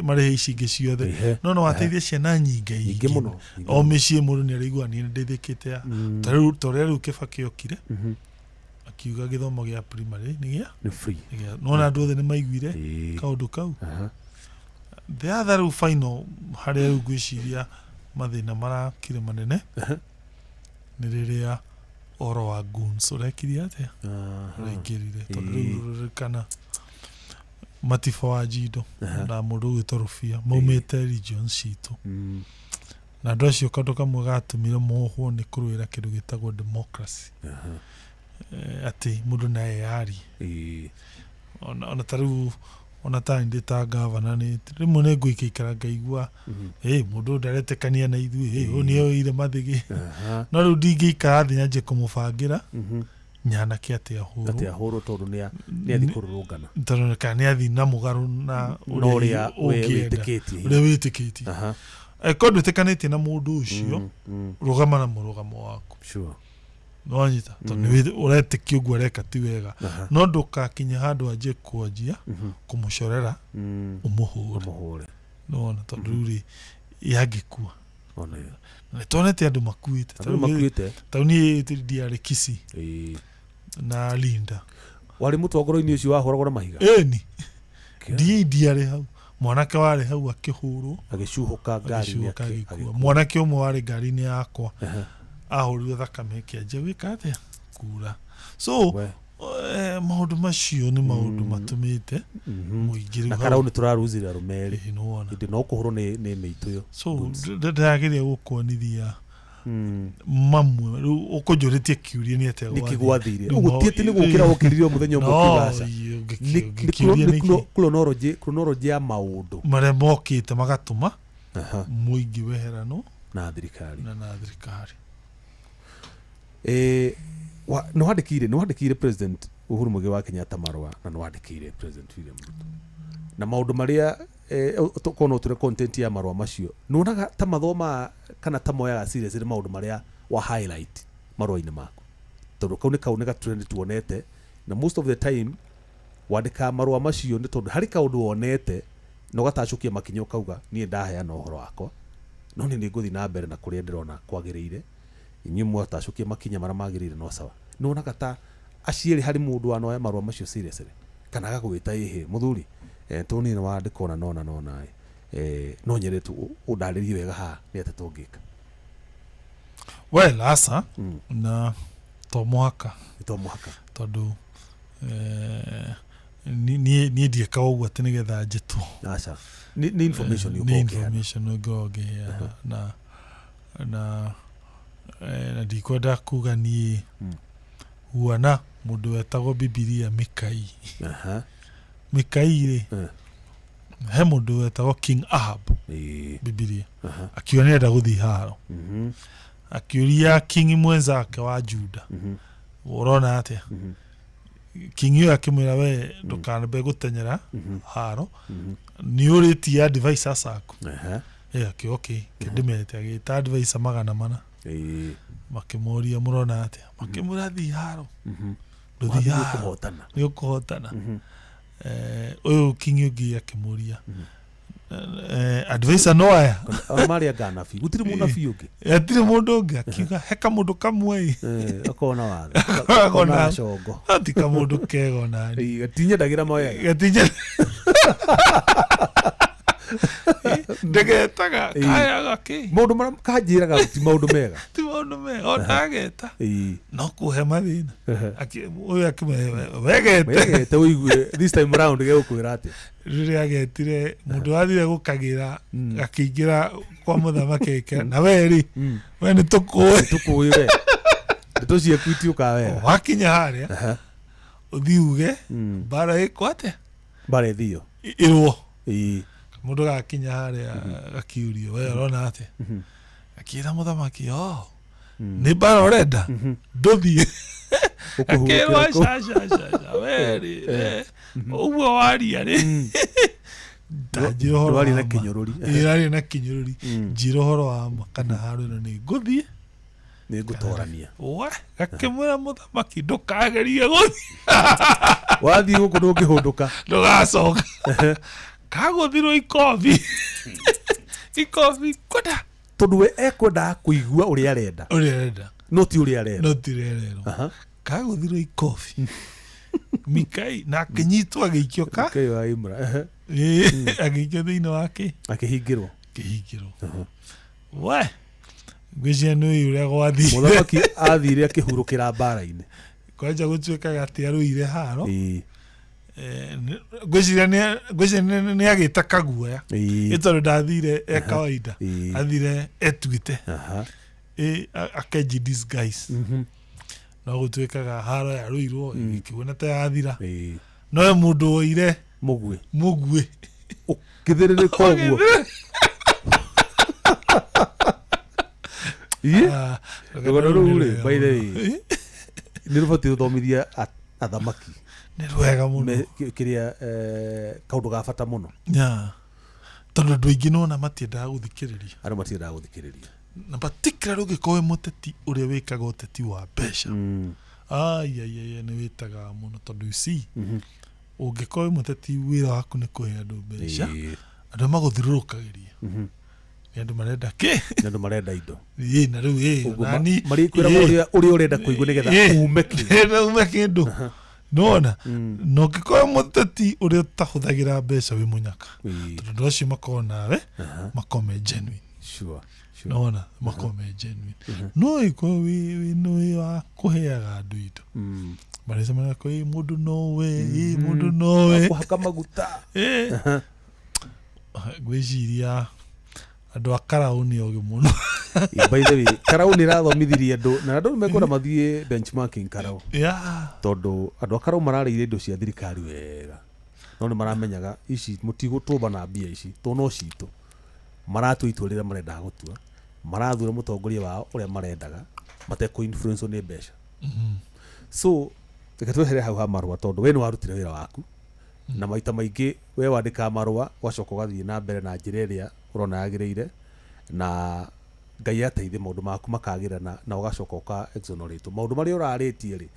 marĩhe ici ingĩ ciothe, no no wateithie ciana nyingĩ. Nyingĩ mũno. O mĩciĩ mũndũ nĩ araigua niĩ nĩndeithĩkĩte ya ta rĩu ta ũrĩa rĩu Kĩbakĩ okire akiuga gĩthomo gĩa primary nĩ gĩa nĩ free. Nĩ gĩa, nĩwona andũ othe nĩ maiguire kaũndũ kau. The other rĩu final harĩa rĩu ngwĩciria mathĩna marakire manene nĩ rĩrĩa ũhoro wa goons ũrekire atĩa, ũraingĩrire, tondũ rĩu rũririkana Matiba wa Njindo na mũndũ ũgwĩtwo Rũbia maumĩte regions citũ, na andũ acio kaũndũ kamwe gatũmire mohwo nĩ kũrũĩra kĩndũ gĩtagwo democracy. Atĩ mũndũ no eyarie. Ona ta rĩu ona ta ndĩ ta gavana, nĩ rĩmwe nĩ ngũikaikara ngaigua ĩ mũndũ ũyũ ndaretĩkania na ithuĩ, ĩ ũyũ nĩ oire mathĩgĩ, no rĩu ndingĩikara thĩ nyanjie kũmũbangĩra. nyanake atĩ ahũrwo. Atĩ ahũrwo tondũ nĩ athiĩ kũrũrũngana. Tondũ kana nĩ athiĩ na mũgarũ na Na ũrĩa we ũngĩenda. wĩtĩkĩtie. Ũrĩa wĩtĩkĩtie. Angĩkorwo ndwĩtĩkanĩtie na mũndũ ũcio, rũgama na mũrũgamo waku. Nĩwanyita? Tondũ ũretĩkia ũguo areka ti wega. No ndũgakinye handũ wanjie kwanjia kũmũcorera, ũmũhũre. Nĩwona? Tondũ rĩu rĩ, yangĩkua. Na nĩtuonete andũ makuĩte. Andũ makuĩte. Ta rĩu niĩ ndiarĩ Kisii na Linda. Warĩ mũtongoro-inĩ ũcio wahũragwo na mahiga? Ĩni. Ndiarĩ hau. Mwanake warĩ hau akĩhũrwo. Agĩcuhũka ngari-inĩ. Agĩcuhũka agĩkua. Mwanake ũmwe warĩ ngari-inĩ yakwa ahũrirwo thakame ĩkĩanjia gwĩka atĩa? Kura. So maũndũ macio nĩ maũndũ matũmĩte mũingĩ rĩu Na hau. karau nĩ tũraruzire arũme erĩ. Nĩwona. Hĩndĩ no kũhũrwo nĩ mĩitũ ĩyo. So ndĩrageria gũkuonithia mamwe. Rĩu ũkũnjũrĩtie kĩũria nĩ atĩa Nĩkĩ gwathire. gwathire? Rĩu Ũguo ti atĩ nĩ gũkĩra wokĩrire o mũthenya ũmwe No, ũkiuga aca. ũngĩkĩũria Nĩ nĩkĩ? chronology ya maũndũ marĩa mokĩte magatũma mũingĩ weheranwo na thirikari. Na thirikari. Nĩ wandĩkĩire President Uhuru Muigai wa Kenyatta marũa na nĩ wandĩkĩire President William Ruto na maũndũ marĩa korwo no ũtũre content ya marũa macio, nĩwonaga ta mathomaga kana ta moyaga seriously maũndũ marĩa wa highlight marũa-inĩ maku? Tondũ kau nĩ ga trend tuonete, na most of the time wandĩkaga marũa macio nĩ tondũ harĩ kaũndũ wonete na ũgatacũkia makinya, ũkauga niĩ ndaheana ũhoro wakwa, no niĩ nĩ ngũthiĩ na mbere na kũrĩa ndĩrona kwagĩrĩire, inyuĩ mwatacũkia makinya marĩa magĩrĩire no sawa. Nĩwonaga ta aciĩrĩ harĩ mũndũ wanoya marũa macio seriously kana agagwĩta, ĩhĩ mũthuri, tondũ niĩ nĩ wandĩka ona nona nona no nyende tu ũndarĩrie wega haha nĩ atĩa tũngĩka? Well, aca, na to mũhaka. To mũhaka. Tondũ niĩ ndiĩkaga ũguo atĩ nĩgetha njĩtwo. Aca, nĩ information. Nĩ ũkorwo ũkĩheana. Information ũngĩkorwo ũngĩheana na ndikwenda kuga niĩ huana mũndũ wetagwo Bibilia Mikai. Mikai rĩ, he mũndũ wetagwo King Ahab Bibilia, akiuga nĩarenda gũthiĩ haro, akiũria king mwenzake wa Juda, ũrona atĩa? King ũyũ akĩmwĩra, we ndũkanambe gũtenyera haro, nĩ ũrĩtie advisors aku. Akiuga okay, kĩndĩmete. Agĩta advisor 400, makĩmũria, mũrona atĩa? Makĩmwĩra, thiĩ haro, ndũthiĩ Wathiĩ haro ũkũhotana. Nĩ ũkũhotana. Ũyũ king ũngĩ akĩmũria, advisor no aya? Ona marĩ anga anabii, gũtirĩ mũnabii ũngĩ? Hatirĩ mũndũ ũngĩ. Akiuga he kamũndũ kamwe. Akorwo na watho. Akorwo Akorwo na na- gacongo. No ti kamũndũ kega onani. Gatinyendagĩra mawega. Gatinye ndĩgetaga kayaga kĩ. Maũndũ marĩa kanjĩraga ti maũndũ mega. Ti maũndũ mega ona ageta no kũhe mathĩna. Ũyũ akĩmwe wegete. Wegete ũigue this time round gegũkwĩra atĩa. Rĩrĩa agetire mũndũ wathire gũkagĩra, akĩingĩra kwa mũthamaki agĩkĩra, na we rĩ, we nĩ tũkũĩ. Tũkũĩ we, ndeto ciaku itiũkaga wega. Wakinya harĩa ũthiĩ uge mbara ĩkwo atĩa. Mbara ĩthio. Ĩrwo. Mũndũ gakinya harĩa gakiurio, we ũrona atĩa? Akĩra mũthamaki, o nĩ mbara ũrenda, ndũthiĩ. Akĩrwo, aca aca aca aca, we rĩ, ũguo waria rĩ, ndanjĩra ũhoro Ndwaria wa na ma. kĩnyũrũri. Ĩĩ, ũraria na kĩnyũrũri. Njĩra ũhoro wa ma kana haro ĩno nĩ ngũthiĩ. Nĩ ngũtorania. We gakĩmwĩra mũthamaki, ndũkagerie gũthiĩ. Wathiĩ gũkũ ndũngĩhũndũka. Ndũgacoka. Kagũthirwo ikobi ikobi kwenda. Tondũ we ekwendaga kũigua ũrĩa arenda. Ũrĩa arenda. No ti ũrĩa arenda. No ti ũrĩa arerwo. Kagũthirwo ikobi Mikai na akĩnyitwo agĩikio ka Mikai wa Imra. Ĩĩ, agĩikio thĩinĩ wa kĩ. Akĩhingĩrwo. Akĩhingĩrwo. We ngwĩciria nĩ ũĩ ũrĩa gwathire. Mũthamaki athire akĩhurũkĩra mbara-inĩ. Kwanja gũtuĩkaga atĩ arũire haro. Ngwĩciria nĩ agĩta kaguoya. Ĩ tondũ ndathire e kawaida, athire etuĩte akenji disguise, no gũtuĩkaga haro yarũirwo ĩkĩona ta yathira, no he mũndũ woire mũguĩ. Mũguĩ. Ũkĩthĩrĩrĩka ũguo. Ĩ? Ah, Rũgano rũu rĩ, by the way, Nĩ rũbatiĩ rũthomithie athamaki. Nĩ rwega mũno. Kĩrĩa kaũndũ ga bata mũno. Yeah. Tondũ andũ aingĩ nĩwona matiendaga gũthikĩrĩria. Andũ matiendaga gũthikĩrĩria. Na particularly ũngĩkorwo wĩ mũteti ũrĩa wĩkaga ũteti wa mbeca. Ai nĩ wĩtaga mũno tondũ you see, ũngĩkorwo wĩ mũteti wĩra waku nĩ kũhe andũ mbeca, andũ magũthiũrũrũkagĩria. Nĩ andũ marenda kĩ? Nĩ andũ marenda indo. Ĩĩ, na rĩu ĩĩ, nani marĩkwĩra ũrĩa ũrenda kũigua nĩgetha ume kĩndũ. Ume kĩndũ. Nĩwona? Na ũngĩkorwo mũteti ũrĩa ũtahũthagĩra mbeca wĩ mũnyaka. Tondũ andũ acio makoragwo nawe, makoragwo me genuine. Sure. Nĩwona? Makoragwo me genuine. No ĩkorwo wĩ wa kũheaga andũ indo. Marĩcemanagia kwĩ mũndũ nowe, mũndũ nowe. Kũhaka maguta. Ngwĩciria andũ a Karau nĩ ogĩ mũno. By the way, Karau nĩ ĩrathomithirie andũ na andũ mekwenda mathiĩ benchmarking Karau. Yeah. Tondũ andũ a Karau mararĩire indo cia thirikari wega. No nĩ maramenyaga ici mũtigũtũmba na mbia ici tondũ no citũ. Maratua itua rĩrĩa marendaga gũtua. Marathura mũtongoria wao ũrĩa marendaga matekũ influence nĩ mbeca. So reke twehere hau ha marũa tondũ we nĩ warutire wĩra waku. Na maita maingĩ we wandĩkaga marũa ũgacoka ũgathiĩ na mbere na njĩra ĩrĩa ũrona yagĩrĩire na Ngai ateithie maũndũ maku makagĩra na ũgacoka ũka exonerate maũndũ marĩa ũrarĩtie rĩ,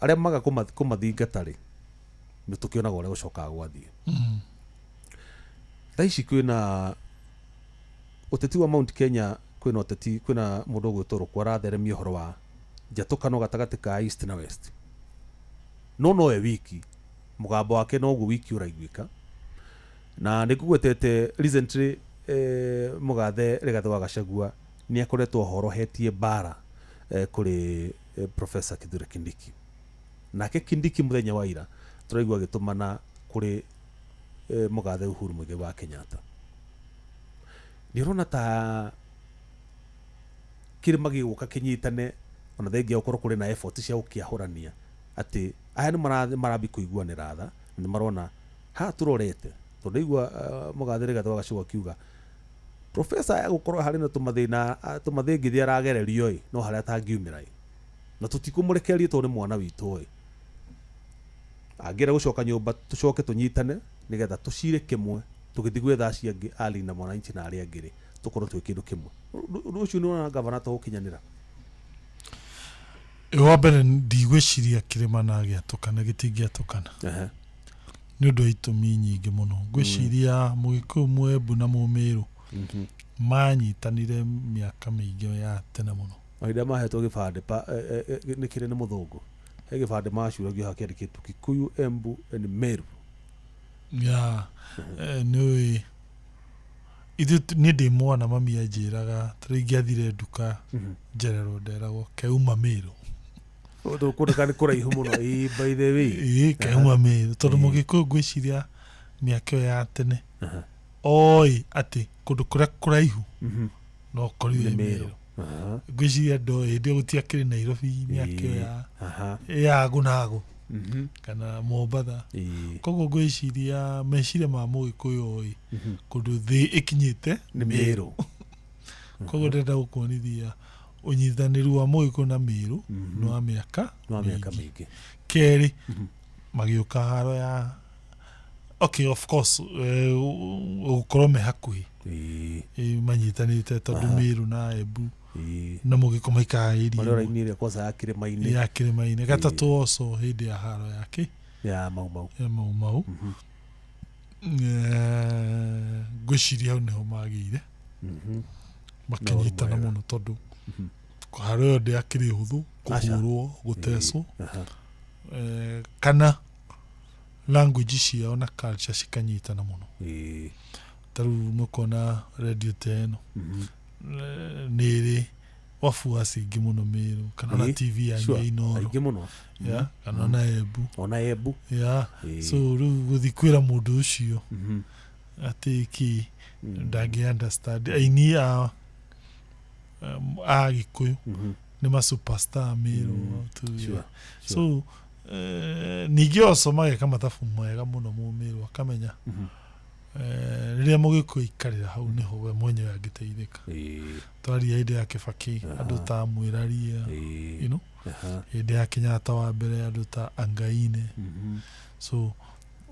arĩa maga kũmathingata rĩ, nĩ tũkĩonaga ũrĩa gũcokaga gwathiĩ. Thaa ici kwĩna ũteti wa Mount Kenya, kwĩna ũteti, kwĩna mũndũ ũgwĩtwo Rũkũ aratheremia ũhoro wa njatũkano gatagatĩ ka East na West. No nowe wiki mũgambo wake noguo wiki ũraiguĩka. Na nĩ ngũgwetete recently mũgathe Rigathĩ wa Gachagua nĩ akoretwo ahorohetie mbara kũrĩ Professor Kithure Kindiki. Nake Kindiki mũthenya wa ira tũraigua agĩtũmana kũrĩ mũgathe Uhuru Muigai wa Kenyatta. Nĩ ũrona ta kĩrĩma gĩgũka kĩnyitane ona thengia gũkorwo kũrĩ na effort cia gũkĩahũrania atĩ aya nĩ marambi kũiguanĩra tha, nĩ marona haha tũrorete tondũ igua mũgathe Rigathĩ wa Gachagua akiuga Professor aya gũkorwo harĩ na tũmathĩna tũmathĩngithia aragererio ĩ no harĩa atangiumĩra ĩ na tũtikũmũrekereria tondũ nĩ mwana witũ ĩ, angĩenda gũcoka nyũmba tũcoke tũnyitane nĩgetha tũcire kĩmwe tũgĩthiĩ gwetha acio angĩ a Linda Mwananchi na arĩa angĩ rĩ tũkorwo twĩ kĩndũ kĩmwe. Ũndũ ũcio nĩ ũrona gavana ta ũkinyanĩra? Wa mbere ndigwĩciria kĩrĩma na gĩatũkana gĩtingĩatũkana. Nĩ ũndũ wa itũmi nyingĩ mũno. Ngwĩciria Mũgĩkũyũ, Mũembu na Mũmĩrũ manyitanire mĩaka mĩingĩ ya tene mũno. Mahinda mahetwo gĩbandĩ nĩ kĩrĩ nĩ mũthũngũ. He gĩbandĩ macuragio haha kĩandĩkĩtwo Kikuyu, Embu and Meru. Yeah. Nĩũĩ ithuĩ niĩ ndĩ mwana mami anjĩraga ta rĩu ingĩathire nduka njererwo nderagwo keuma Mĩrũ. Tondũ kũndũ nĩ kũraihu mũno. Ĩĩ, by the way. Ĩĩ, keuma Mĩrũ. Tondũ Mũgĩkũyũ ngwĩciria mĩaka ĩyo ya tene oĩ atĩ kũndũ kũrĩa kũraihu no korirwo Nĩ Mĩrũ. Mĩrũ. Ngwĩciria ndoĩ hĩndĩ ĩyo gũtiakĩrĩ Nairobi mĩaka ĩyo ya Gũnagũ kana Mombatha. Koguo ngwĩciria meciria ma Mũgĩkũyũ oĩ kũndũ thĩ ĩkinyĩte nĩ Mĩrũ. Koguo ndĩrenda gũkuonithia ũnyitanĩru wa Mũgĩkũyũ na Mĩrũ nĩ wa mĩaka mĩingĩ. Kerĩ magĩũka haro ya okay of course gũkorwo me hakuhĩ manyitanĩte tondũ Mĩrũ na Embu na Mũgĩkũyũ maikaraga area Marĩa ĩmwe. raini ĩrĩa kwanza ya kĩrĩma-inĩ. Ya kĩrĩma-inĩ. Gatatũ also hĩndĩ ya haro ya kĩ? Ya Mau Mau. Ya Mau Mau. Ngwĩciria hau nĩho magĩire makĩnyitana mũno tondũ haro ĩyo ndĩakĩrĩ hũthũ kũhũrwo gũtecwo kana language ciao na culture cikanyitana mũno. Ta rĩu nĩũkuona radio ta ĩno nĩ ĩrĩ wafuasi aingĩ mũno Mĩrũ kana ona TV yanyu ya Inooro. Aingĩ mũno. Yeah, kana ona Embu. Ona Embu. Yeah. So rĩu gũthiĩ kwĩra mũndũ ũcio atĩ kĩ ndangĩ understand. Aini a Gĩkũyũ nĩ ma superstar Mĩrũ. So ningĩ also mageka mathabu mega mũno Mũmĩrũ akamenya rĩrĩa Mũgĩkũyũ aikarĩra hau nĩho we mwenyewe angĩteithĩka. Twaria hĩndĩ ya Kibaki andũ ta Mwĩraria, you know. Hĩndĩ ya Kenyatta wa mbere andũ ta Angaine. So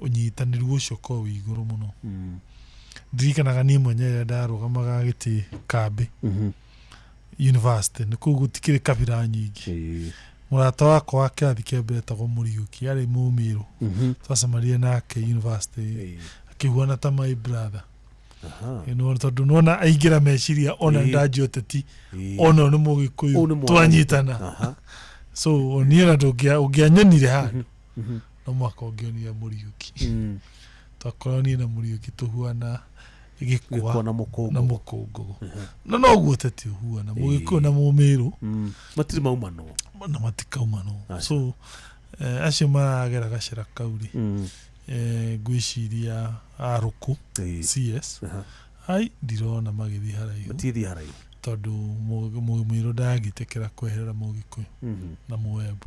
ũnyitanĩru ũcio ũkoragwo wĩ igũrũ mũno. Ndirikanaga niĩ mwenyewe ndarũgamaga gĩtĩ kambĩ university, nĩ kũu gũtikĩrĩ kabira nyingĩ. Mũrata wakwa wa kĩrathi kĩa mbere etagwo Mũriũki, arĩ Mũmĩrũ. Twacemanirie nake university, akĩhuana ta my brother. Tondũ nĩwona aingĩra meciria ona ndanjia ũteti, ona nĩ Mũgĩkũyũ twanyitana. So niĩ ona ũngĩanyonire handũ no mwaka ũngĩonire Mũriũki. Twakorwo niĩ na Mũriũki tũhuana gĩkwa na mũkũngũgũ. Na noguo ũteti ũhuana, Mũgĩkũyũ na Mũmĩrũ matirĩ maumanwo na matikaumanwo. So acio maragera gacĩra kau rĩ, ngwĩciria Arũkũ CS ai ndirona magĩthiĩ haraihu, matithiĩ haraihu tondũ Mũmĩrũ ndangĩtĩkĩra kweherera Mũgĩkũyũ na Mũembu.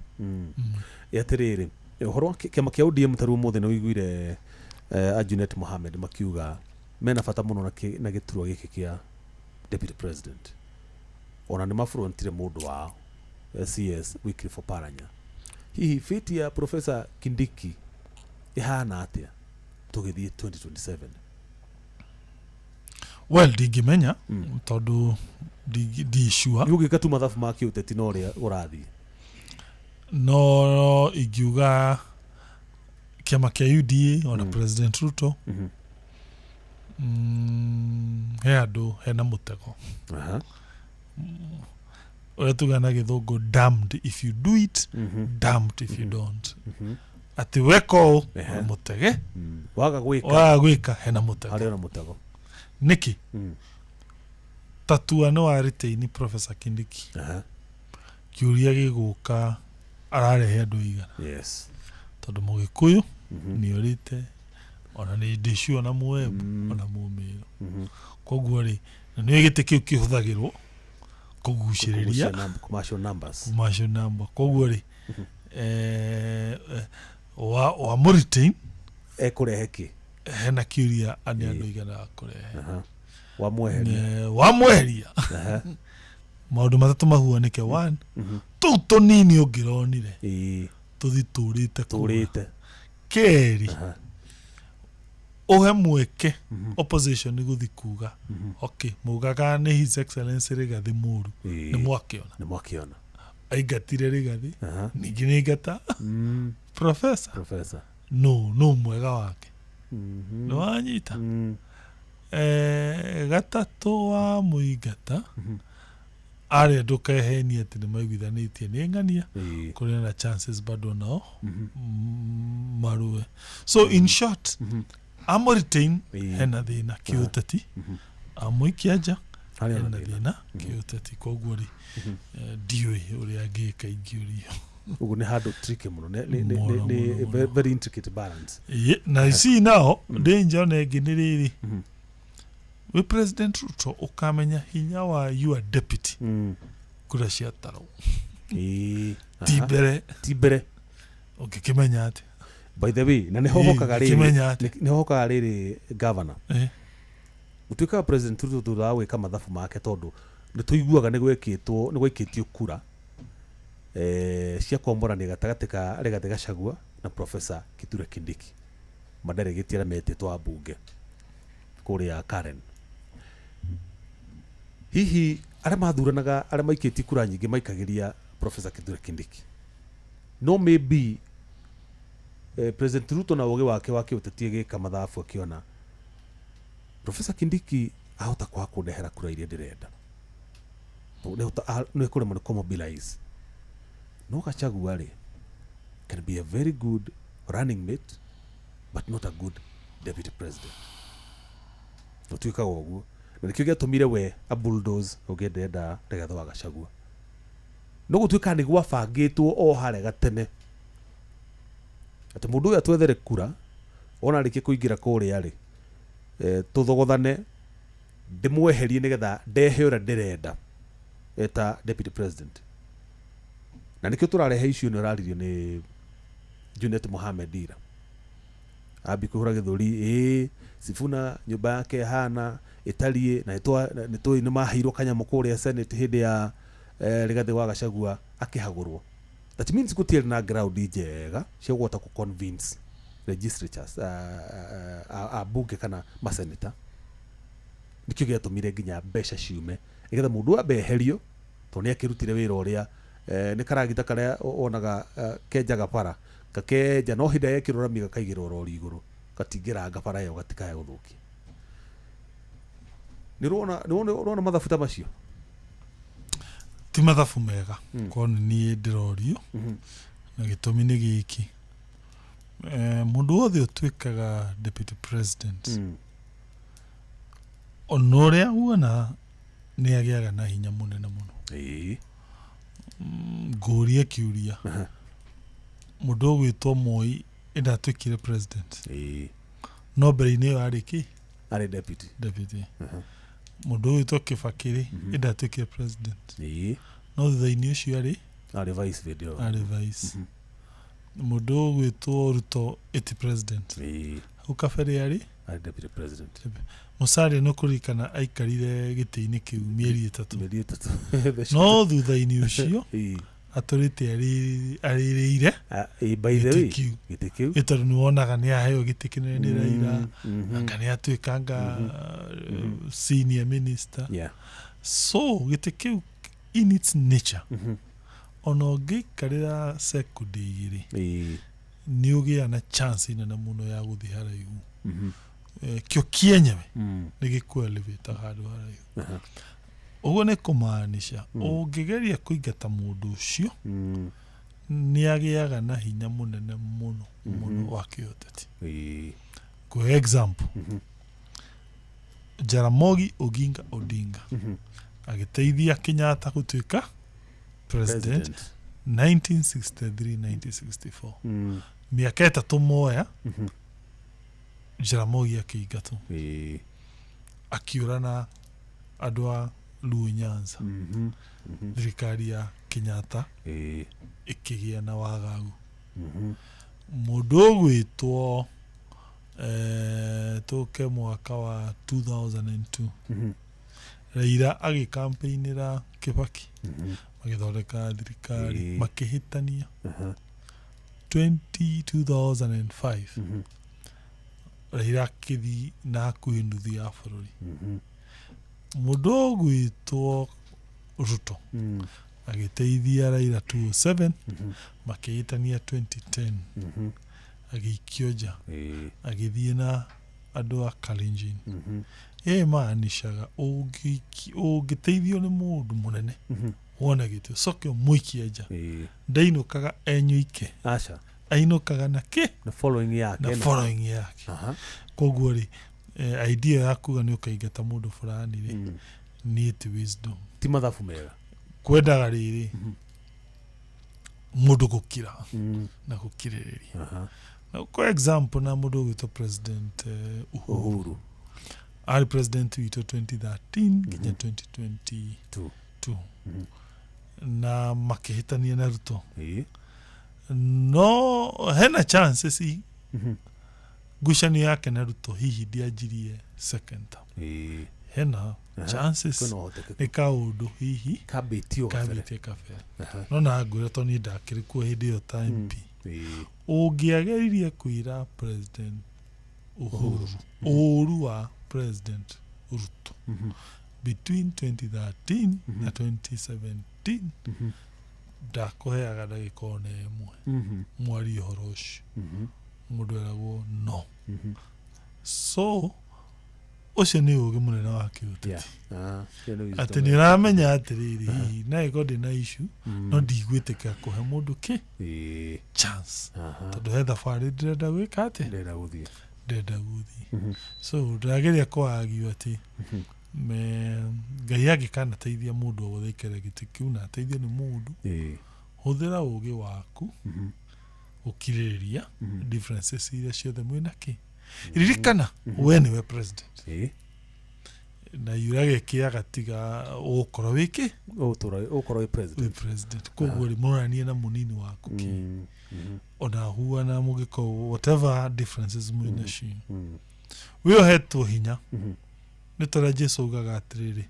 Atĩrĩrĩ, ũhoro wa kĩama kĩa ODM ta rĩu ũmũthĩ nĩ ũiguire Junet Mohamed makiuga mena bata mũno na gĩturwa gĩkĩ kĩa deputy president. Ona nĩ mafrontire mũndũ wao CS Wycliffe Oparanya. Hihi fate ya Professor Kindiki ĩhana atĩa tũgĩthiĩ 2027? Well, ndingĩmenya tondũ ndi sure. Nĩ ũgĩka tu mathabu ma kĩũteti na ũrĩa ũrathiĩ. No ingiuga kĩama kĩa UDA ona President Ruto he andũ hena mũtego. Ũrĩa tugaga na gĩthũngũ, damned if you do it, damned if you don't. Atĩ weka ũũ mũtege, waga gwĩka, waga gwĩka hena mũtego. Harĩ ona mũtego. Nĩkĩ? Tatua nĩ wa retain Professor Kindiki. Kĩũria gĩgũka ararehe andũ igana. Yes. Tondũ Mũgĩkũyũ nĩorĩte, ona nĩ ndĩ sure na Mũembu ona Mũmĩrũ. Koguo rĩ, na nĩũĩ gĩtĩ kĩu kĩhũthagĩrwo kũgucĩrĩria commercial numbers. Commercial number. Koguo rĩ, wa mũretain ekũrehe kĩ? Hena kĩũria nĩ andũ igana akũrehe. Wamweheria. Wamweheria. Maũndũ matatũ mahuanĩke. One, tũu tũnini ũngĩronire tũthi tũrĩte. Tũrĩte. Kerĩ, ũhe mweke opposition gũthi kuga okay, mugaga nĩ His Excellency Rigathi mũru, nĩ mwakĩona. Nĩ mwakĩona. Aingatire Rigathi, ningĩ nĩ aingata Professor. Professor. No mwega wake. Nĩ wanyita. Gatatũ wa mũingata arĩa ndũkehenie atĩ nĩ maiguithanĩtie nĩ ng'ania, kũrĩ na chances bado nao marũe. So in short, amũretain hena thĩna kĩũteti, amũikia nja hena thĩna kĩũteti. Koguo rĩ, ndiũĩ ũrĩa angĩka ingĩũrio. Ũguo nĩ handũ tricky mũno, nĩ very intricate balance. Na ici nao danger ona ĩngĩ nĩ rĩrĩ, wĩ President Ruto ũkamenya hinya wa your deputy kura ciatarwo ti mbere, ti mbere ũngĩkĩmenya atĩ by the way, na nĩho hokaga rĩrĩ, nĩho hokaga rĩrĩ governor gũtuĩkaga President Ruto thutha wa gwĩka mathabu make, tondũ nĩ tũiguaga nĩ gwekĩtwo, nĩ gwaikĩtio kura cia kwamũrania gatagatĩ ka Rigathi Gachagua na Professor Kithure Kindiki, madelegate arĩa metĩtwo a mbunge kũrĩa Karen. Hihi arĩa mathuranaga, arĩa maikĩtie kura nyingĩ maikagĩria Professor Kithure Kindiki. No maybe President Ruto na ũgĩ wake wa kĩũteti agĩka mathabu akĩona Professor Kindiki ahota kwaga kũndehera kura iria ndĩrenda, nĩ kũremwo nĩ kũmobilize. No Gachagua rĩ, can be a very good running mate but not a good deputy president. Gũtuĩkaga ũguo, na nĩkĩo gĩatũmire we a bulldoze ũngĩendenda Rigathi wa Gachagua. No gũtuĩka nĩ gwabangĩtwo o harĩa gatene atĩ mũndũ ũyũ atwethere kura, ona arĩkia kũingĩra kũrĩa rĩ, tũthogothane ndĩmweherie nĩgetha ndehe ũrĩa ndĩrenda eta deputy president. Na nĩkĩo tũrarehe icio nĩ ũraririo nĩ Junet Mohamed ira. Ambi kũhũra gĩthũri, Sifuna nyũmba yake hana ĩtariĩ, na nĩtũĩ nĩ maheirwo kanyamũ kũrĩa Senate hĩndĩ ya Rigathi wa Gachagua akĩhagũrwo. That means gũtiarĩ na ground njega cia kũhota kũ convince legislatures, ambunge kana maseneta. Nĩkĩo gĩatũmire nginya mbeca ciume nĩgetha mũndũ ambe eherio, tondũ nĩ akĩrutire wĩra ũrĩa, nĩ karagita karĩa wonaga, kenjaga bara, gakenja, no hĩndĩ ĩrĩa gekĩrwo rami gakaigĩrwo rori igũrũ, gatingĩranga bara ĩyo, gatikae gũthũkia. Nĩ ũrona, nĩ ũrona mathabu ta macio? Ti mathabu mega. Korwo nĩ niĩ ndĩrorio, na gĩtũmi nĩ gĩkĩ, mũndũ wothe ũtuĩkaga deputy president, ona ũrĩa uona, nĩ agĩaga na hinya mũnene mũno. Ngũrie kĩũria, mũndũ ũgwĩtwo Moi ĩndĩ atuĩkire president, no mbere-inĩ ĩyo arĩ kĩ? Arĩ deputy. Deputy. Mũndũ ũgwĩtwo Kibaki rĩ, ĩndĩ atuĩkire president, no thutha-inĩ ũcio arĩ arĩ vice hĩndĩ ĩyo. Arĩ vice. Mũndũ ũgwĩtwo Ruto ĩti president, hau kabere arĩ arĩ deputy president. Musalia nĩ kũririkana aikarire gĩtĩ-inĩ kĩu mĩeri 3. Mĩeri 3. No thutha-inĩ ũcio atũrĩte arĩrĩire By the gĩtĩ way, kĩu. Gĩtĩ kĩu. Ĩ tondũ nĩ wonaga nĩ aheo gĩtĩ kĩnene nĩ Raila, anga nĩ atuĩkanga senior minister. So gĩtĩ kĩu in its nature, ona ũngĩikarĩra sekundi 2, nĩ ũgĩa na chance nene mũno ya gũthiĩ haraihu. Kĩo kĩenyewe nĩ gĩkũ-elevate handũ haraihu. Ũguo nĩ kũmaanisha ũngĩgeria kũingata mũndũ ũcio, nĩ agĩaga na hinya mũnene mũno mũno wa kĩũteti. Kwa example, Jaramogi Oginga Odinga agĩteithia Kenyatta gũtuĩka president 1963, 1964. Mĩaka 3 moya, Jaramogi akĩingatwo, akiũra na andũ a Luo Nyanza. Thirikari ya Kenyatta ĩkĩgĩa na wagagu. Mũndũ ũgwĩtwo, tũke mwaka wa 2002, Raila agĩkampĩinĩra Kibaki, magĩthondeka thirikari, makĩhĩtania. 20 2005 Raila akĩthiĩ na hakuhĩ nuthu ya bũrũri. Mũndũ ũgwĩtwo Ruto agĩteithia Raila 207, makĩhĩtania 2010, agĩikio nja, agĩthiĩ na andũ a Kalenjin. Ĩ maanishaga ũngĩteithio nĩ mũndũ mũnene, wone gĩtĩ, ũcoke ũmũikie nja, ndainũkaga enyuike. Aca. Ainũkaga na kĩ? Na following yake. Na following yake. Koguo rĩ, idea ya kuga nĩ ũkaingata mũndũ fulani rĩ, niĩ ti wisdom. Ti mathabu mega. Kwendaga rĩrĩ, mũndũ gũkira na gũkirĩrĩria. Na kwa example, na mũndũ ũgwĩtwo President Uhuru. Uhuru. Arĩ president witũ 2013 nginya 2022, na makĩhĩtania na Ruto. No hena chances ngucanio yake na Ruto hihi ndianjirie second term. Hena chances. Kwĩna ũhotekeku. Nĩ kaũndũ hihi kambĩtio kabere. Kambĩtie kabere. No na ngwĩra, tondũ niĩ ndakĩrĩ kuo hĩndĩ ĩyo ta MP, ũngĩageririe kwĩra President Uhuru ũru wa President Ruto between 2013 na 2017, ndakũheaga ndagĩka ona ĩmwe mwarie ũhoro ũcio. Mũndũ eragwo no. So ũcio nĩ ũgĩ mũnene wa kĩũteti, Ĩyo nĩ wisdom. Atĩ nĩ ũramenya atĩrĩrĩ, hihi na ĩkorwo ndĩ na issue, no ndigwĩtĩkĩra kũhe mũndũ kĩ chance, tondũ he thabarĩ ndĩrenda gwĩka atĩ ndĩrenda gũthiĩ. Ndĩrenda gũthiĩ. So ndĩrageria kũagio atĩ me Ngai angĩkanateithia mũndũ o wothe aikare gĩtĩ kĩu na ateithio nĩ mũndũ, hũthĩra ũgĩ waku gũkirĩrĩria differences iria ciothe mwĩna kĩ. Ririkana we nĩwe president, na yuraga ĩkĩaga tiga ũgũkorwo wĩkĩ. Ũgũkorwo wĩ president. Wĩ president. Koguo rĩ, mũroranie na mũnini waku kĩ ona huana mũgĩkorwo whatever differences mwĩ nacio, wĩ ũhetwo hinya. Nĩ torĩa Jesu augaga atĩrĩrĩ,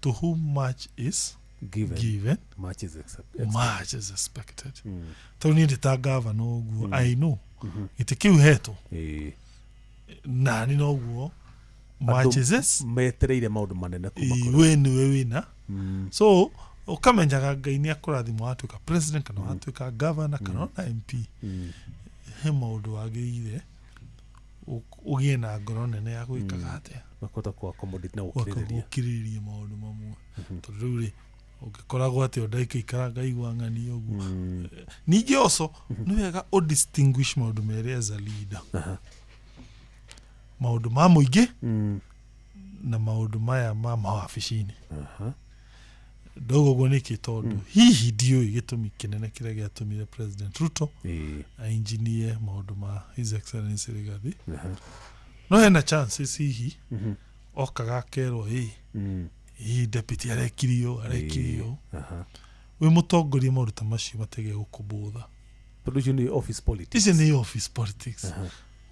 "To whom much is Given. Given Much is accepted. Much is expected. Tondũ niĩ ndĩ ta gavana ũguo, I know gĩtĩ kĩu hetwo nani noguo much is this metereire maũndũ manene kuma Ĩ, kũrĩ. we nĩwe wĩna so ũkamenyaga Ngai nĩ akũrathima watuĩka president kana watuĩka governor kana ona MP, he maũndũ wagĩrĩire ũgĩe na ngoro nene ya gwĩkaga atĩa. Makũhota ku accommodate na gũkirĩrĩria. Gũkirĩrĩria maũndũ mamwe, tondũ rĩu rĩ ũngĩkoragwo atĩ o ndagĩka ikara ngaigua ng'ani ũguo. Ningĩ also nĩ wega ũ distinguish maũndũ merĩ as a leader, maũndũ ma mũingĩ na maũndũ maya ma mawabici-inĩ. Ndauga ũguo nĩkĩ? Tondũ hihi ndiũĩ gĩtũmi kĩnene kĩrĩa gĩatũmire President Ruto ainjinie maũndũ ma His Excellency Rigathi, no hena chances hihi okaga akerwo ĩ hihi deputy arekirio arekirio. Wĩ mũtongoria maũndũ ta macio matege gũkũbũtha. Tondũ icio nĩ office politics. Icio nĩ office politics.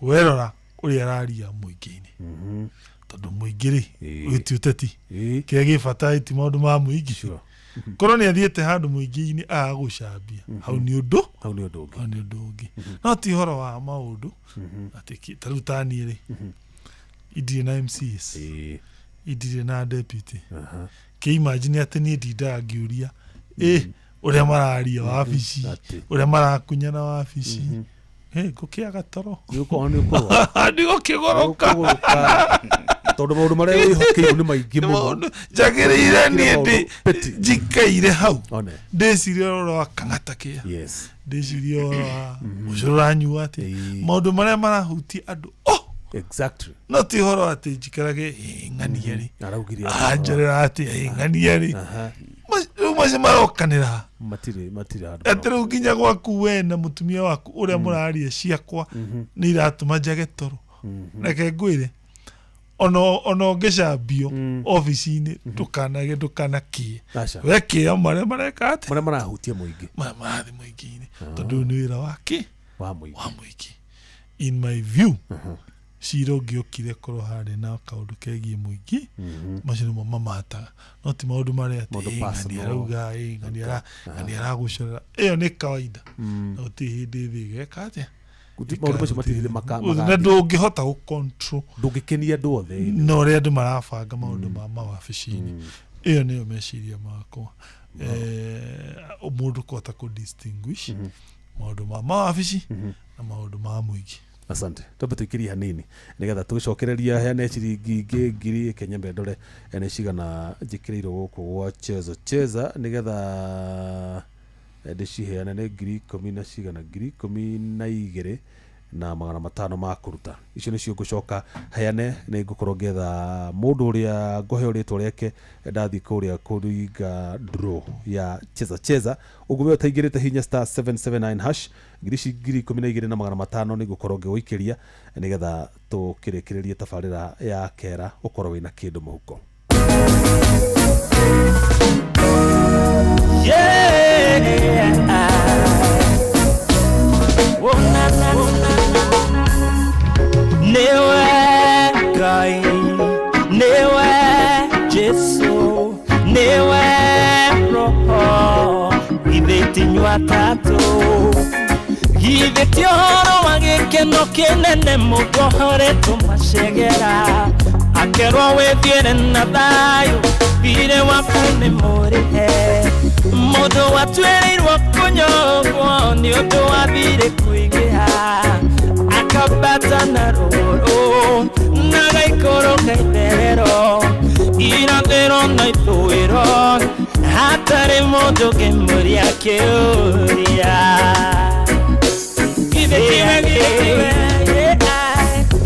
Werora ũrĩa araria mũingĩ-inĩ, tondũ mũingĩ rĩ ũyũ ti ũteti, kĩrĩa gĩ bata ti maũndũ ma mũingĩ. Korwo nĩ athiĩte handũ mũingĩ-inĩ aga gũcambia, hau nĩ ũndũ hau nĩ ũndũ ũngĩ, hau nĩ ũndũ ũngĩ, no ti ũhoro wa maũndũ atĩ ta rĩu ta niĩ rĩ indirĩ na MCs, indirĩ na deputy. Kĩ imagine atĩ niĩ ndindaga ngĩũria ĩ ũrĩa mararia wabici, ũrĩa marakunyana wabici. Ngũkĩaga toro. Nĩ ũkũrwara. Ndigũkĩgũrũka. Tondũ maũndũ marĩa wĩhokeirwo nĩ maingĩ mũno. Njagĩrĩire niĩ ndĩ njikaire hau ndĩcirie ũhoro wa kang'ata kĩa, ndĩcirie ũhoro wa ũcio ũranyua atĩ maũndũ marĩa marahutia andũ oh Exactly. No ti ũhoro atĩ njikarage "Ĩ, ng'ania rĩ Araugire anjerera atĩ "Ĩ, ng'ania rĩ." Rĩu macio marokanĩra matirĩ matirĩ handũ. Atĩ rĩu nginya gwaku we na mũtumia waku ũrĩa mũraria ciakwa nĩ iratũma njage toro. Reke ngwĩre, ona ũngĩcambio obici-inĩ ndũkanage ndũkanakĩe. Aca. We kĩĩa marĩa mareka atĩ marĩa marahutia mũingĩ, marĩa marathiĩ mũingĩ-inĩ, tondũ ũyũ nĩ wĩra wa kĩ wa mũingĩ, wa mũingĩ. In my view, cira ũngĩokire korwo harĩ na kaũndũ kegiĩ mũingĩ, macio nĩmo mamataga, no ti maũndũ marĩa atĩ Maũndũ "Ĩ, ng'ani personal. arauga ĩ, ng'ani aragũcorera." Ĩyo nĩ kawaida na gũtirĩ hĩndĩ thĩ ĩgeka atĩa. Maũndũ macio matirĩ hĩndĩ Na magathiĩ. ndũngĩhota gũ control, ndũngĩkenia andũ othe. Na ũrĩa andũ marabanga maũndũ ma mawabici-inĩ, ĩyo nĩyo meciria makwa. Mũndũ kũhota kũ distinguish maũndũ ma mawabici na maũndũ ma mũingĩ. Asante. Twambe tũikĩrie hanini nĩgetha tũgĩcokereria heane ciringi ingĩ ngiri Kenya mbendore nĩ cigana njĩkĩrĩirwo gũkũ gwa Cheza Cheza nĩgetha ndĩciheane nĩ 10,000 na cigana 12,500 ma kũruta. Icio nĩcio ngũcoka heane. Nĩ ngũkorwo ngĩetha mũndũ ũrĩa ngũheo rĩtwa rĩake ndathiĩ kũrĩa kũringa draw ya Cheza Cheza. Ũguo we ũtaingĩrĩte hinya star 779 hash, ngiri ici 12,500 nĩ ngũkorwo ngĩgũikĩria nĩgetha tũkĩrĩkĩrĩrie tabarĩra ya kera ũkorwo wĩna kĩndũ mũhuko. Yeah. Oh, na, na, na. Newe Ngai, newe Jesu, newe Roho, ithe tinyua tatu. Githĩ ti ũhoro wa gĩkeno kĩnene mũndũ ahoretwo macegera akerwo wĩthiĩre na thayũ thirĩ waku nĩ mũrĩhe mũndũ watuĩrĩirwo kũnyongwo nĩ ũndũ wa thirĩ kũingĩha akambata na rũrũ na gaikũrũka itherero irathĩro na ithũĩro hatarĩ mũndũ ũngĩmũria kĩũria.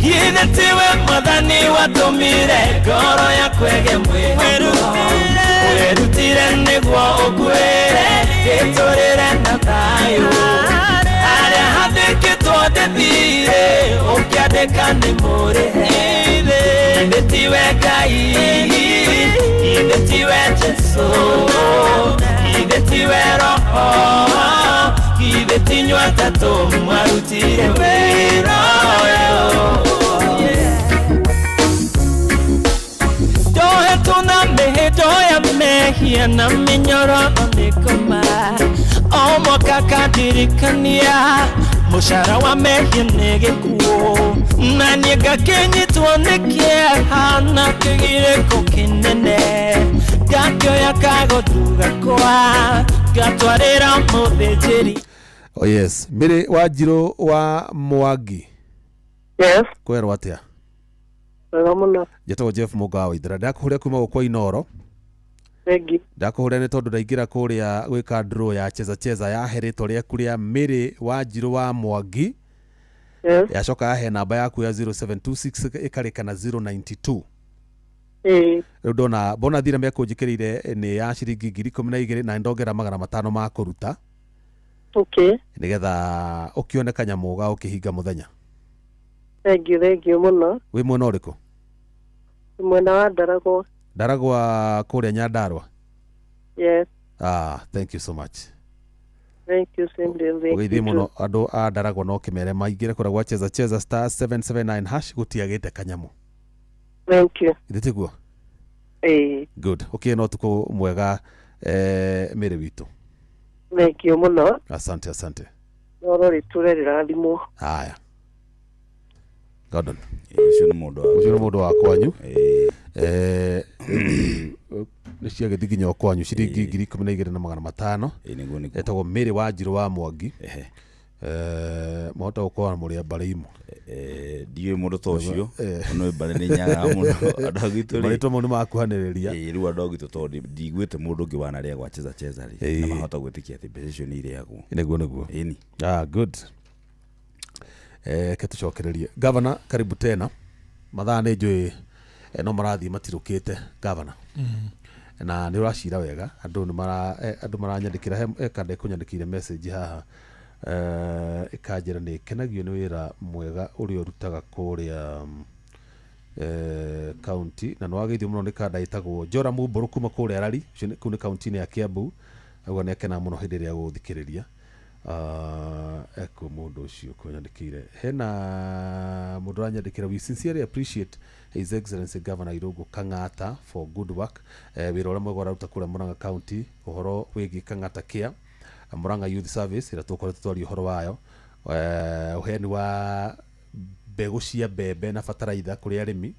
Githĩ tiwe mwathani watũmire ngoro yakwa ĩgĩe mwĩhoko werutire nĩguo ũnguĩre ndĩtũrĩre na thayũ harĩa hathĩkĩtwo ndĩthire ũkĩandĩka nĩ mũrĩhe. Githĩ tiwe Ngai, githĩ tiwe Jesu, githĩ tiwe Roho, githĩ ti inyuĩ atatũ mwarutire wĩra ũyũ. Ndohetwo na mĩhĩnga Ndoya mehia na mĩnyororo nĩ kũma o mwaka kandirikania mũcara wa mehia nĩ gĩkuũ na niĩ ngakĩnyitwo nĩ kĩeha na kĩgirĩko kĩnene ngakĩoya kagondu gakwa ngatwarĩra mũthĩnjĩri. Oh yes, Mary Wanjirũ wa Mwangi. Yes. Kwerwo atia? Wega mũno. Njĩtagwo Jeff Mũnga wa Waithera. Ndakũhũrĩra kuma gũkũ Inooro. Thengi. Ndakũhũrĩra nĩ tondũ ndaingĩra kũrĩa gwĩka draw ya cheza cheza yahe rĩtwa rĩaku rĩa Mary Wanjirũ wa Mwangi. Yes. Yacoka yahe namba yaku ya 0726 ĩkarĩka na 092. Ĩĩ. Rĩu ndona bonathi ĩrĩa mekũnjĩkĩrĩire nĩ ya ciringi 12,000 na ndongera 500 ma kũruta. Okay. Nĩgetha ũkĩone kanyamũ ga ũkĩhinga mũthenya. Thank you, thank you mũno. Wĩ mwena ũrĩkũ? Mwena wa Ndaragwa. Ndaragwa kũrĩa Nyandarua? Yes. Ah, thank you so much. Thank you, same day. Thank Ũgeithie you mũno too. andũ a Ndaragwa no kĩmere maingĩre kũrĩa gwa cheza cheza star 779 hash gũtiagĩte kanyamũ. Thank you. Githĩ tiguo? Ĩĩ. Good. Ũkĩe na ũtukũ mwega Mary witũ. Thank you mũno. Asante, asante. Inooro rĩtũre rĩrathimwo. Haya. Gordon. Ũcio nĩ mũndũ wa Ũcio nĩ mũndũ wa kwanyu. Nĩ ciagĩthiĩ nginya o kwanyu ciringi 12,500. Etagwo Mary Wanjirũ wa Mwangi. Mwahota gũkorwo mũrĩ a mbarĩ imwe. Ndiũĩ mũndũ ta ũcio, no mbarĩ nĩ nyagaga mũno. Andũ a gwitũ rĩ, Marĩtwa mau nĩ makuhanĩrĩria. Ĩĩ, rĩu andũ a gwitũ tondũ ndiguĩte mũndũ ũngĩ wanarĩa gwa cheza cheza rĩ, na mahota gwĩtĩkia atĩ mbeca icio nĩ irĩagwo. Nĩguo, nĩguo. Ĩni. Ah, good. Ke tũcokererie. Governor, karibu tena. Mathaa nĩ njũĩ no marathiĩ matirũkĩte, Governor. Na nĩ ũracira wega, andũ nĩ mara andũ maranyandĩkĩra he kanda ĩkũnyandĩkĩire message haha. Ĩkanjĩra nĩ ĩkenagio nĩ wĩra mwega ũrĩa ũrutaga kũrĩa county, na nĩ wageithio mũno nĩ kanda ĩtagwo Joram Mbũrũ kuma kũrĩa Rari, ũcio kũu nĩ county-inĩ ya Kiambu. Auga nĩ akenaga mũno hĩndĩ ĩrĩa agũthikĩrĩria. Eko mũndũ ũcio kũnyandĩkĩire. Hena mũndũ ũranyandĩkĩra, we sincerely appreciate His Excellency Governor Irungu Kang'ata for good work. Wĩra ũrĩa mwega ũraruta kũrĩa Murang'a County, ũhoro wĩgiĩ Kang'ata Care, Murang'a Youth Service ĩrĩa tũkoretwo twaria ũhoro wayo, ũheani wa mbegũ cia mbembe na bataraitha kũrĩ arĩmi,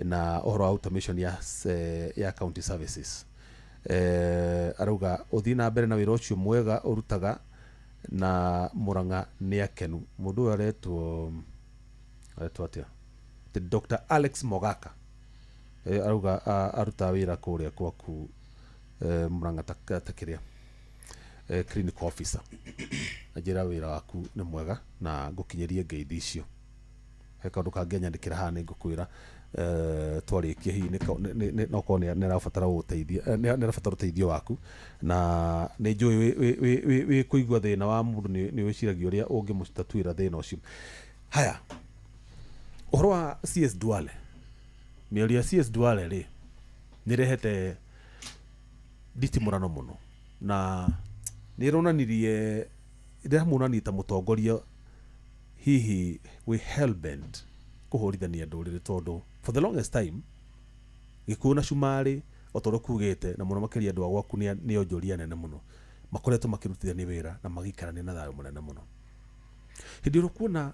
na ũhoro wa automation ya county services. Arauga ũthiĩ na mbere na wĩra ũcio mwega ũrutaga na Murang'a nĩ akenu. Mũndũ ũyũ aretwo atĩa? The Dr. Alex Mogaka. Arauga arutaga wĩra kũrĩa gwaku Murang'a ta kĩrĩa clinical officer. Na njĩra wĩra waku nĩ mwega na ngũkinyĩrie ngeithi icio. He kaũndũ kangĩ anyandĩkĩra haha nĩ ngũkwĩra twarĩkia hihi no korwo nĩ arabatara gũgũteithia, nĩ arabatara ũteithio waku, na nĩ njũĩ wĩ kũigua thĩna wa mũndũ nĩ wĩciragia ũrĩa ũngĩmũtatuĩra thĩna ũcio. Haya, ũhoro wa CS Duale, mĩario ya CS Duale rĩ nĩ ĩrehete nditimũrano mũno, na nĩ ĩronanirie, ĩramuonania ta mũtongoria hihi wĩ hellbent kũhũrithania ndũrĩrĩ, tondũ for the longest time Gĩkũyũ na Cumarĩ o ta ũrĩa kugĩte, na mũno makĩria andũ a gwaku nĩ onjoria nene mũno, makoretwo makĩrutithania wĩra na magĩikarania na thayũ mũnene mũno. Hĩndĩ ĩrĩa ũkuona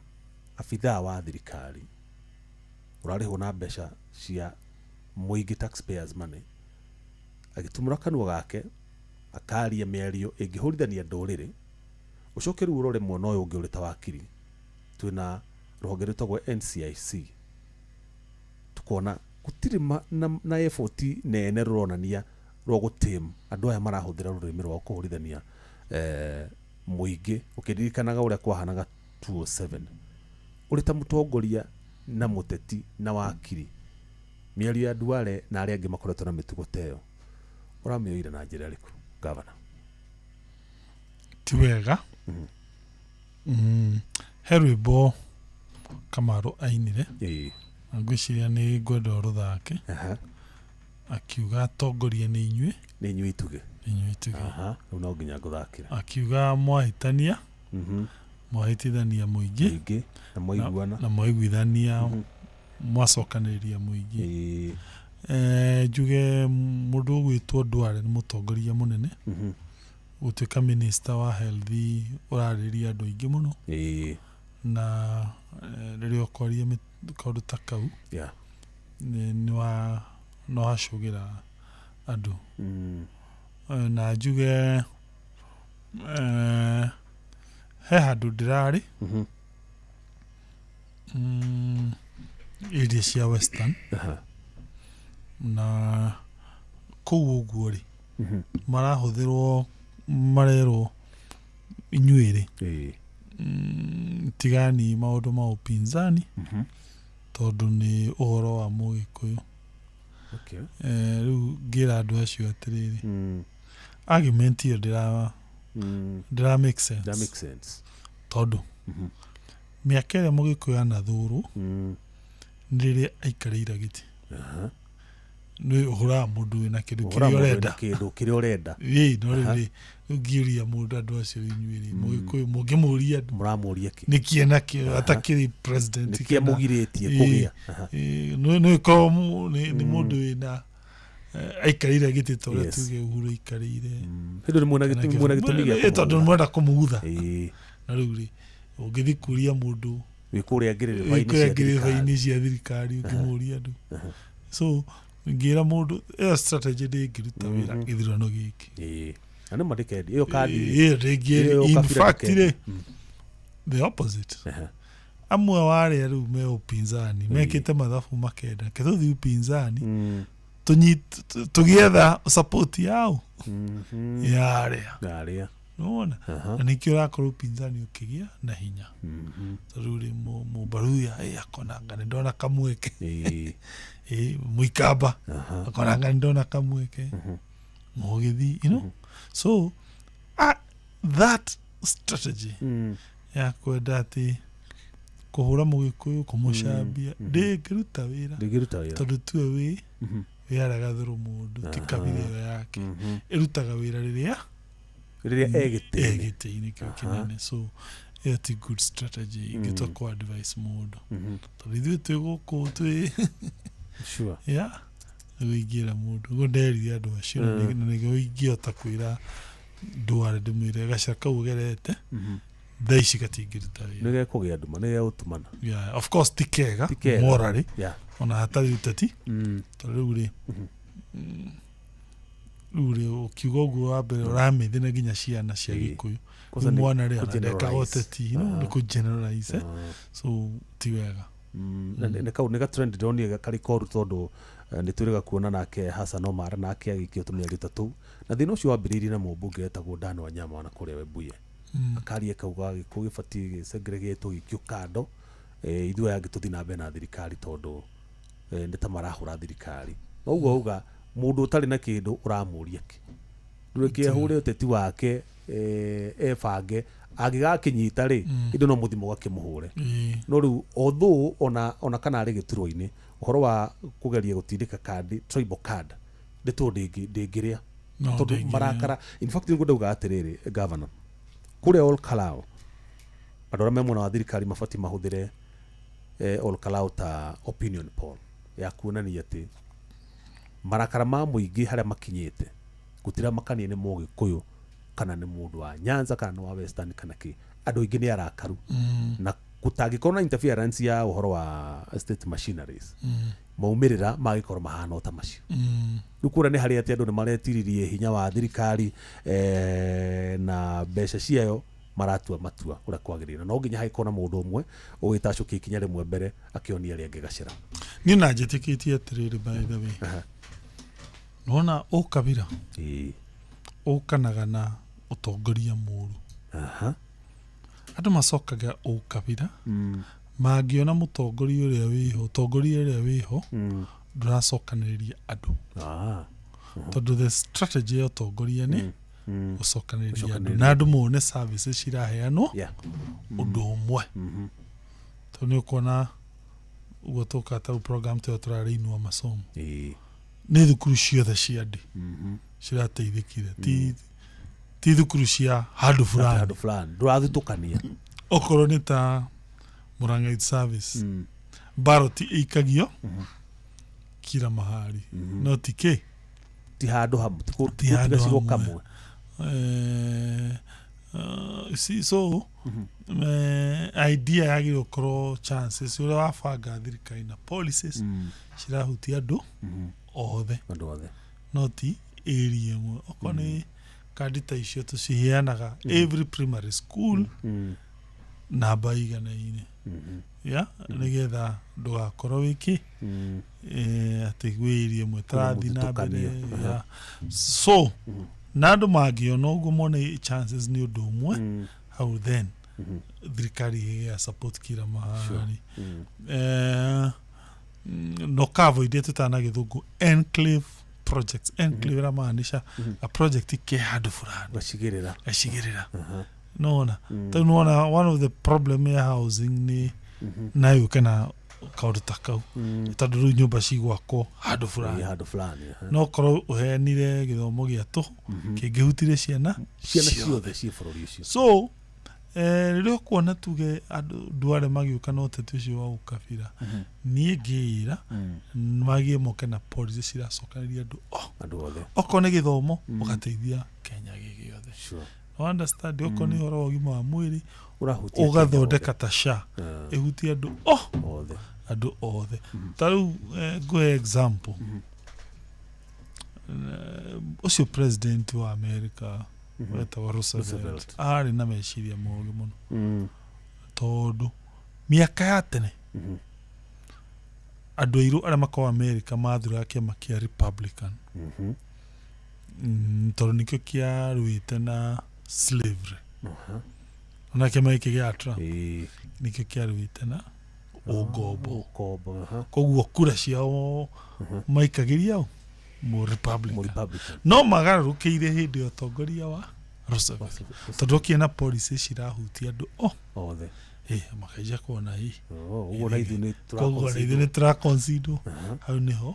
abithaa wa thirikari ũrarĩhwo na mbeca cia mũingĩ, taxpayers money, agĩtumũra kanua gake akaria mĩario ĩngĩhũrithania ndũrĩrĩ, ũcoke rĩu ũrore mwena ũyũ ũngĩ ũrĩ ta wakiri, twĩna rũhonge rwĩtagwo NCIC, tukona gũtirĩ na effort nene rũronania rwa gũtame andũ aya marahũthĩra rũrĩmĩ rwao kũhũrithania mũingĩ, ũkĩririkanaga ũrĩa kwahanaga 207. Ũrĩ ta mũtongoria na mũteti na wakiri, mĩario ya Duale na arĩa angĩ makoretwo na mĩtugo ta ĩyo, ũramĩoire na njĩra ĩrĩkũ, Governor? Ti wega. He rwĩmbo Kamaru ainire. Na ngwĩciria nĩ ngwenda ũrũthake. Akiuga atongoria nĩ inyuĩ. Nĩ inyuĩ itugĩ. Nĩ inyuĩ itugĩ. Rĩu no nginya ngũthakĩre. Akiuga mwahĩtania, mwahĩtithania mũingĩ. Mũingĩ, na mwaiguana. Na mwaiguithania, mwacokanĩrĩria mũingĩ. Njuge Mũndũ ũgwĩtwo Ndware nĩ mũtongoria mũnene. Gũtuĩka minister wa health ũrarĩria andũ aingĩ mũno. Na rĩrĩa ũkwaria kaũndũ ta kau, nĩ wa no wacũgĩra andũ. Na njuge he handũ ndĩrarĩ area cia Western. Na kũu ũguo rĩ, marahũthĩrwo marerwo inyuĩ rĩ, tigani maũndũ ma upinzani tondũ nĩ ũhoro wa Mũgĩkũyũ. Rĩu ngĩra andũ acio atĩrĩrĩ, argument ĩyo ndĩra make sense. Ndĩra make sense. Tondũ mĩaka ĩrĩa Mũgĩkũyũ anathũrwo nĩ rĩrĩa aikarĩire gĩtĩ. Nĩ ũhũraga mũndũ wĩna kĩndũ Ũhũraga kĩrĩa mũndũ wĩna ũrenda. kĩndũ kĩrĩa ũrenda. Ĩĩ, no rĩu rĩ, rĩu ngĩũria mũndũ andũ acio inyuĩ rĩ, Mũgĩkũyũ mũngĩmũria mũramũria kĩ? Nĩkĩ ena kĩo atakĩrĩ president Nĩkĩ kana- amũgirĩtie Ĩĩ, kũgĩa? Ĩĩ, nĩ ĩkorwo nĩ mũndũ wĩna aikarĩire gĩtĩ ta ũrĩa tuge Uhuru aikarĩire. Hĩndĩ ĩyo nĩ mwena Kana mwena gĩtũmi gĩa Ĩĩ, tondũ kũmũgutha. mwenda kũmũgutha. Na rĩu rĩ, ũngĩthiĩ kũria mũndũ wĩ kũrĩa ngĩrĩrĩba-inĩ wĩ kũrĩa cia thirikari. ngĩrĩrĩba-inĩ cia thirikari ũngĩmũria andũ. So ngĩra mũndũ ĩyo strategy ndĩngĩruta wĩra gĩthurano gĩkĩ. Na nĩ ma ndĩkendi ĩyo kandi Ĩyo ndĩngĩ- ĩyo in kabira fact ndĩkendi. rĩ, the opposite. Amwe wa arĩa rĩu me upinzani mekĩte mathabu makenda reke tũthiĩ upinzani tũgĩetha support yao ya arĩa. Ya arĩa. Nĩwona? Na nĩkĩo ũrakora upinzani ũkĩgĩa na hinya. Tondũ rĩ Mũmbaruya, akonanga nĩ ndona kamweke. Mũikamba akonanga nĩ ndona kamweke. Mũgĩthi, you know? So, that strategy ya kwenda atĩ kũhũra Mũgĩkũyũ, kũmũcambia, ndĩngĩruta wĩra. Ndĩngĩruta wĩra. Tondũ tuwe wĩ harĩa gathũrũ mũndũ, ti kabira ĩyo yake. Ĩrutaga wĩra rĩrĩa Rĩrĩa e gĩtĩ-inĩ. E gĩtĩ-inĩ kĩu kĩnene. So ĩyo ti good strategy ingĩtua kũ advice mũndũ. Tondũ ithuĩ twĩ gũkũ twĩ Yeah. Nĩguo ingĩra mũndũ. Nĩguo nderire andũ acio, na nĩguo ingĩhota kwĩra ndware ndĩmwĩre gacĩra kau ũgerete, thaa ici gatingĩruta wĩra. Nĩ gekũgĩa nduma, nĩ gegũtumana. Yeah, of course ti kega, Ti kega. morally, ona hatarĩ ũteti. Tondũ rĩu rĩ, rĩu rĩ, ũkiuga ũguo wa mbere ũramĩthĩ na nginya ciana cia Gĩkũyũ. Kwanza Rĩu nĩ mwana rĩ, ona ndekaga kũ-generalize. ũteti, no, nĩ kũ-generalize, eh. So ti wega. Na nĩ kau nĩ ga trend ndĩronire karĩ koru tondũ nĩ twĩrĩga kuona nake Hassan Omar nake agĩikio tũmĩario ta tũu. Na thĩna ũcio wambĩrĩirie na mũmbunge wetagwo Dan Wanyama wa kũrĩa Webuye. Akaria akauga gĩkũyũ gĩbatiĩ gĩ-segregate gĩikio kando, ithuĩ aya angĩ tũthiĩ na mbere na thirikari tondũ nĩ ta marahũra thirikari. Na ũguo auga mũndũ ũtarĩ na kĩndũ ũramũria kĩ? Ndũreke ahũre ũteti wake, ebange, angĩgakĩnyita rĩ, indo no mũthimo ũgakĩmũhũre. No rĩu although ona kana arĩ gĩturwa-inĩ, ũhoro wa kũgeria gũtindĩka kandi, tribal card, ndeto ndĩngĩrĩa. No, Tondũ ndĩngĩrĩa. marakara, in fact nĩguo ndauga atĩrĩrĩ, governor, kũrĩa Ol Kalou, andũ arĩa me mwena wa thirikari mabatiĩ mahũthĩre, Ol Kalou ta opinion poll ya kuonania atĩ marakara ma mũingĩ harĩa makinyĩte gũtiramakania nĩ Mũgĩkũyũ kana nĩ mũndũ wa Nyanza kana nĩ wa Western kana kĩ, andũ aingĩ nĩ arakaru. Na gũtangĩkorwo na interference ya ũhoro wa state machineries, maumĩrĩra magĩkorwo mahana o ta macio. Rĩu kũrĩa nĩ harĩa atĩ andũ nĩ maretiririe hinya wa thirikari, na mbeca ciayo maratua matua ũrĩa kwagĩrĩire. Na no nginya hagĩkorwo na mũndũ ũmwe ũgĩtacũkia ikinya rĩmwe mbere akĩonia arĩa angĩ gacĩra. Niĩ na njĩtĩkĩtie atĩrĩrĩ, by the way. Nĩwona ũkabira ũkanaga na ũtongoria mũũru. Andũ macokaga ũkabira mangĩona mũtongoria ũrĩa wĩho, ũtongoria ũrĩa wĩho ndũracokanĩrĩria andũ. Tondũ the strategy ya ũtongoria nĩ gũcokanĩrĩria andũ. Na andũ mone services ciraheanwo ũndũ ũmwe. Tondũ nĩ ũkuona ũguo tũkaga ta rĩu program ta ĩyo tũrarĩ Inua Masomo. Nĩ thukuru ciothe cia ndĩ cirateithĩkire. Ti thukuru cia handũ fulani. Handũ fulani. Ndũrathutũkania. Okorwo nĩ ta Murang'a Youth Service, ballot ĩikagio kila mahali. No ti kĩ? Ti handũ hamwe, ti Ti handũ gacigo hamwe. Kamwe. See, so idea yagĩrĩirwo gũkorwo chances ũrĩa wabanga thirikari na policies cirahutia andũ othe. Andũ othe. No ti area ĩmwe. Okorwo nĩ kandi ta icio tũciheanaga every primary school namba iganaine ya nĩgetha ndũgakorwo wĩkĩ atĩ gwĩ area ĩmwe tarathiĩ na mbere. Mũthutũkanio. Yeah. So na andũ mangĩona ũguo mone chances nĩ ũndũ ũmwe hau, then thirikari ĩgĩa support kila mahali. No kavoid tũtana gĩthũngũ enclave projects. Enclave ĩramaanisha a project ke handũ fulani. Gacigĩrĩra. Gacigĩrĩra. Nona tau nona one of the problem ya housing nĩ nayo kana kaũndũ ta kau, tondũ rĩu nyũmba cigwakwo handũ fulani. Ĩ, handũ fulani, aha. No korwo ũheanire gĩthomo gĩa tũhũ kĩngĩhutire ciana Ciana ciothe ciĩ bũrũri ũcio. So rĩrĩa ũkuona tuge andũ ndware magĩũka na ũteti ũcio wa ũkabira, niĩ ngĩĩra magie moke na policy ciracokanĩria andũ o andũ othe. Okorwo nĩ gĩthomo, ũgateithia Kenya gĩ gĩothe. No understand, okorwo nĩ ũhoro wa ũgima wa mwĩrĩ, Ũrahutia ũgathondeka ta SHA ĩhutie andũ o othe. Andũ othe. Ta rĩu ngũhe example. Ũcio president wa America wetagwo Roosevelt, Roosevelt. arĩ na meciria mogĩ mũno, tondũ mĩaka ya tene andũ airũ arĩa makoragwo America mathuraga kĩama kĩa Republican, tondũ nĩkĩo kĩarũĩte na slavery. Ona kĩama gĩkĩ gĩa Trump nĩkĩo kĩarũĩte na ũngombo. Ũkombo, aha. Koguo kura ciao maikagĩria ũ mũ Republican. No magarũrũkĩire hĩndĩ ya ũtongoria wa Roosevelt, tondũ okire na policy cirahutia andũ o othe. Makaija kuona ĩ Ũguo na ithuĩ nĩ koguo na ithuĩ nĩ tũraconsiderwo. Hau nĩho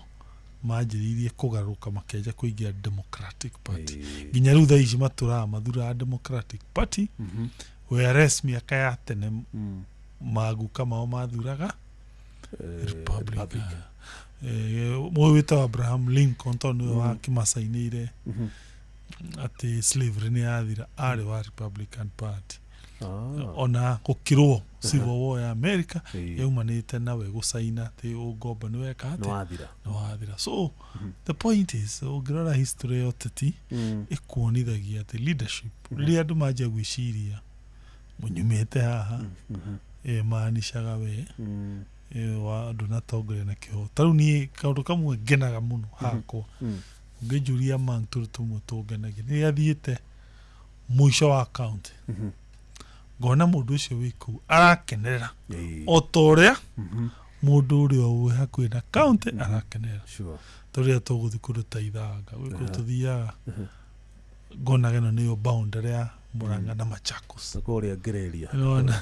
manjĩrĩirie kũgarũrũka makĩanjia kũingĩra Democratic Party, nginya rĩu thaa ici matũraga mathuraga Democratic Party, whereas mĩaka ya tene maguka mao mathuraga Republican. Mũyũ wĩtagwo Abraham Lincoln, tondũ nĩwe wakĩmacainĩire atĩ slavery nĩ yathira, arĩ wa Republican Party. Ona gũkĩrwo civil war ya America yaumanĩte nawe gũcaina atĩ ũngombo nĩ weka atĩ Nĩ wathira. Nĩ wathira. So the point is, ũngĩrora history ya ũteti ĩkuonithagia atĩ leadership, rĩrĩa andũ manjia gwĩciria mũnyumĩte haha, maanishaga we wa ndũnatongoria na kĩhooto. Ta rĩu niĩ kaũndũ kamwe ngenaga mũno hakwa, ũngĩnjũria mang tũrĩ tũmwe tũngenagia, nĩ rĩrĩa thiĩte mũico wa county ngona mũndũ ũcio wĩ kũu arakenerera o ta ũrĩa mũndũ ũrĩa wĩ hakuhĩ na county arakenerera. Tondũ rĩrĩa tũgũthiĩ kũndũ ta Ithanga, gwĩ kũndũ tũthiaga ngonaga ĩno nĩyo boundary ya Murang'a na Machakos. Kũrĩa Ngĩrĩria. Nĩwona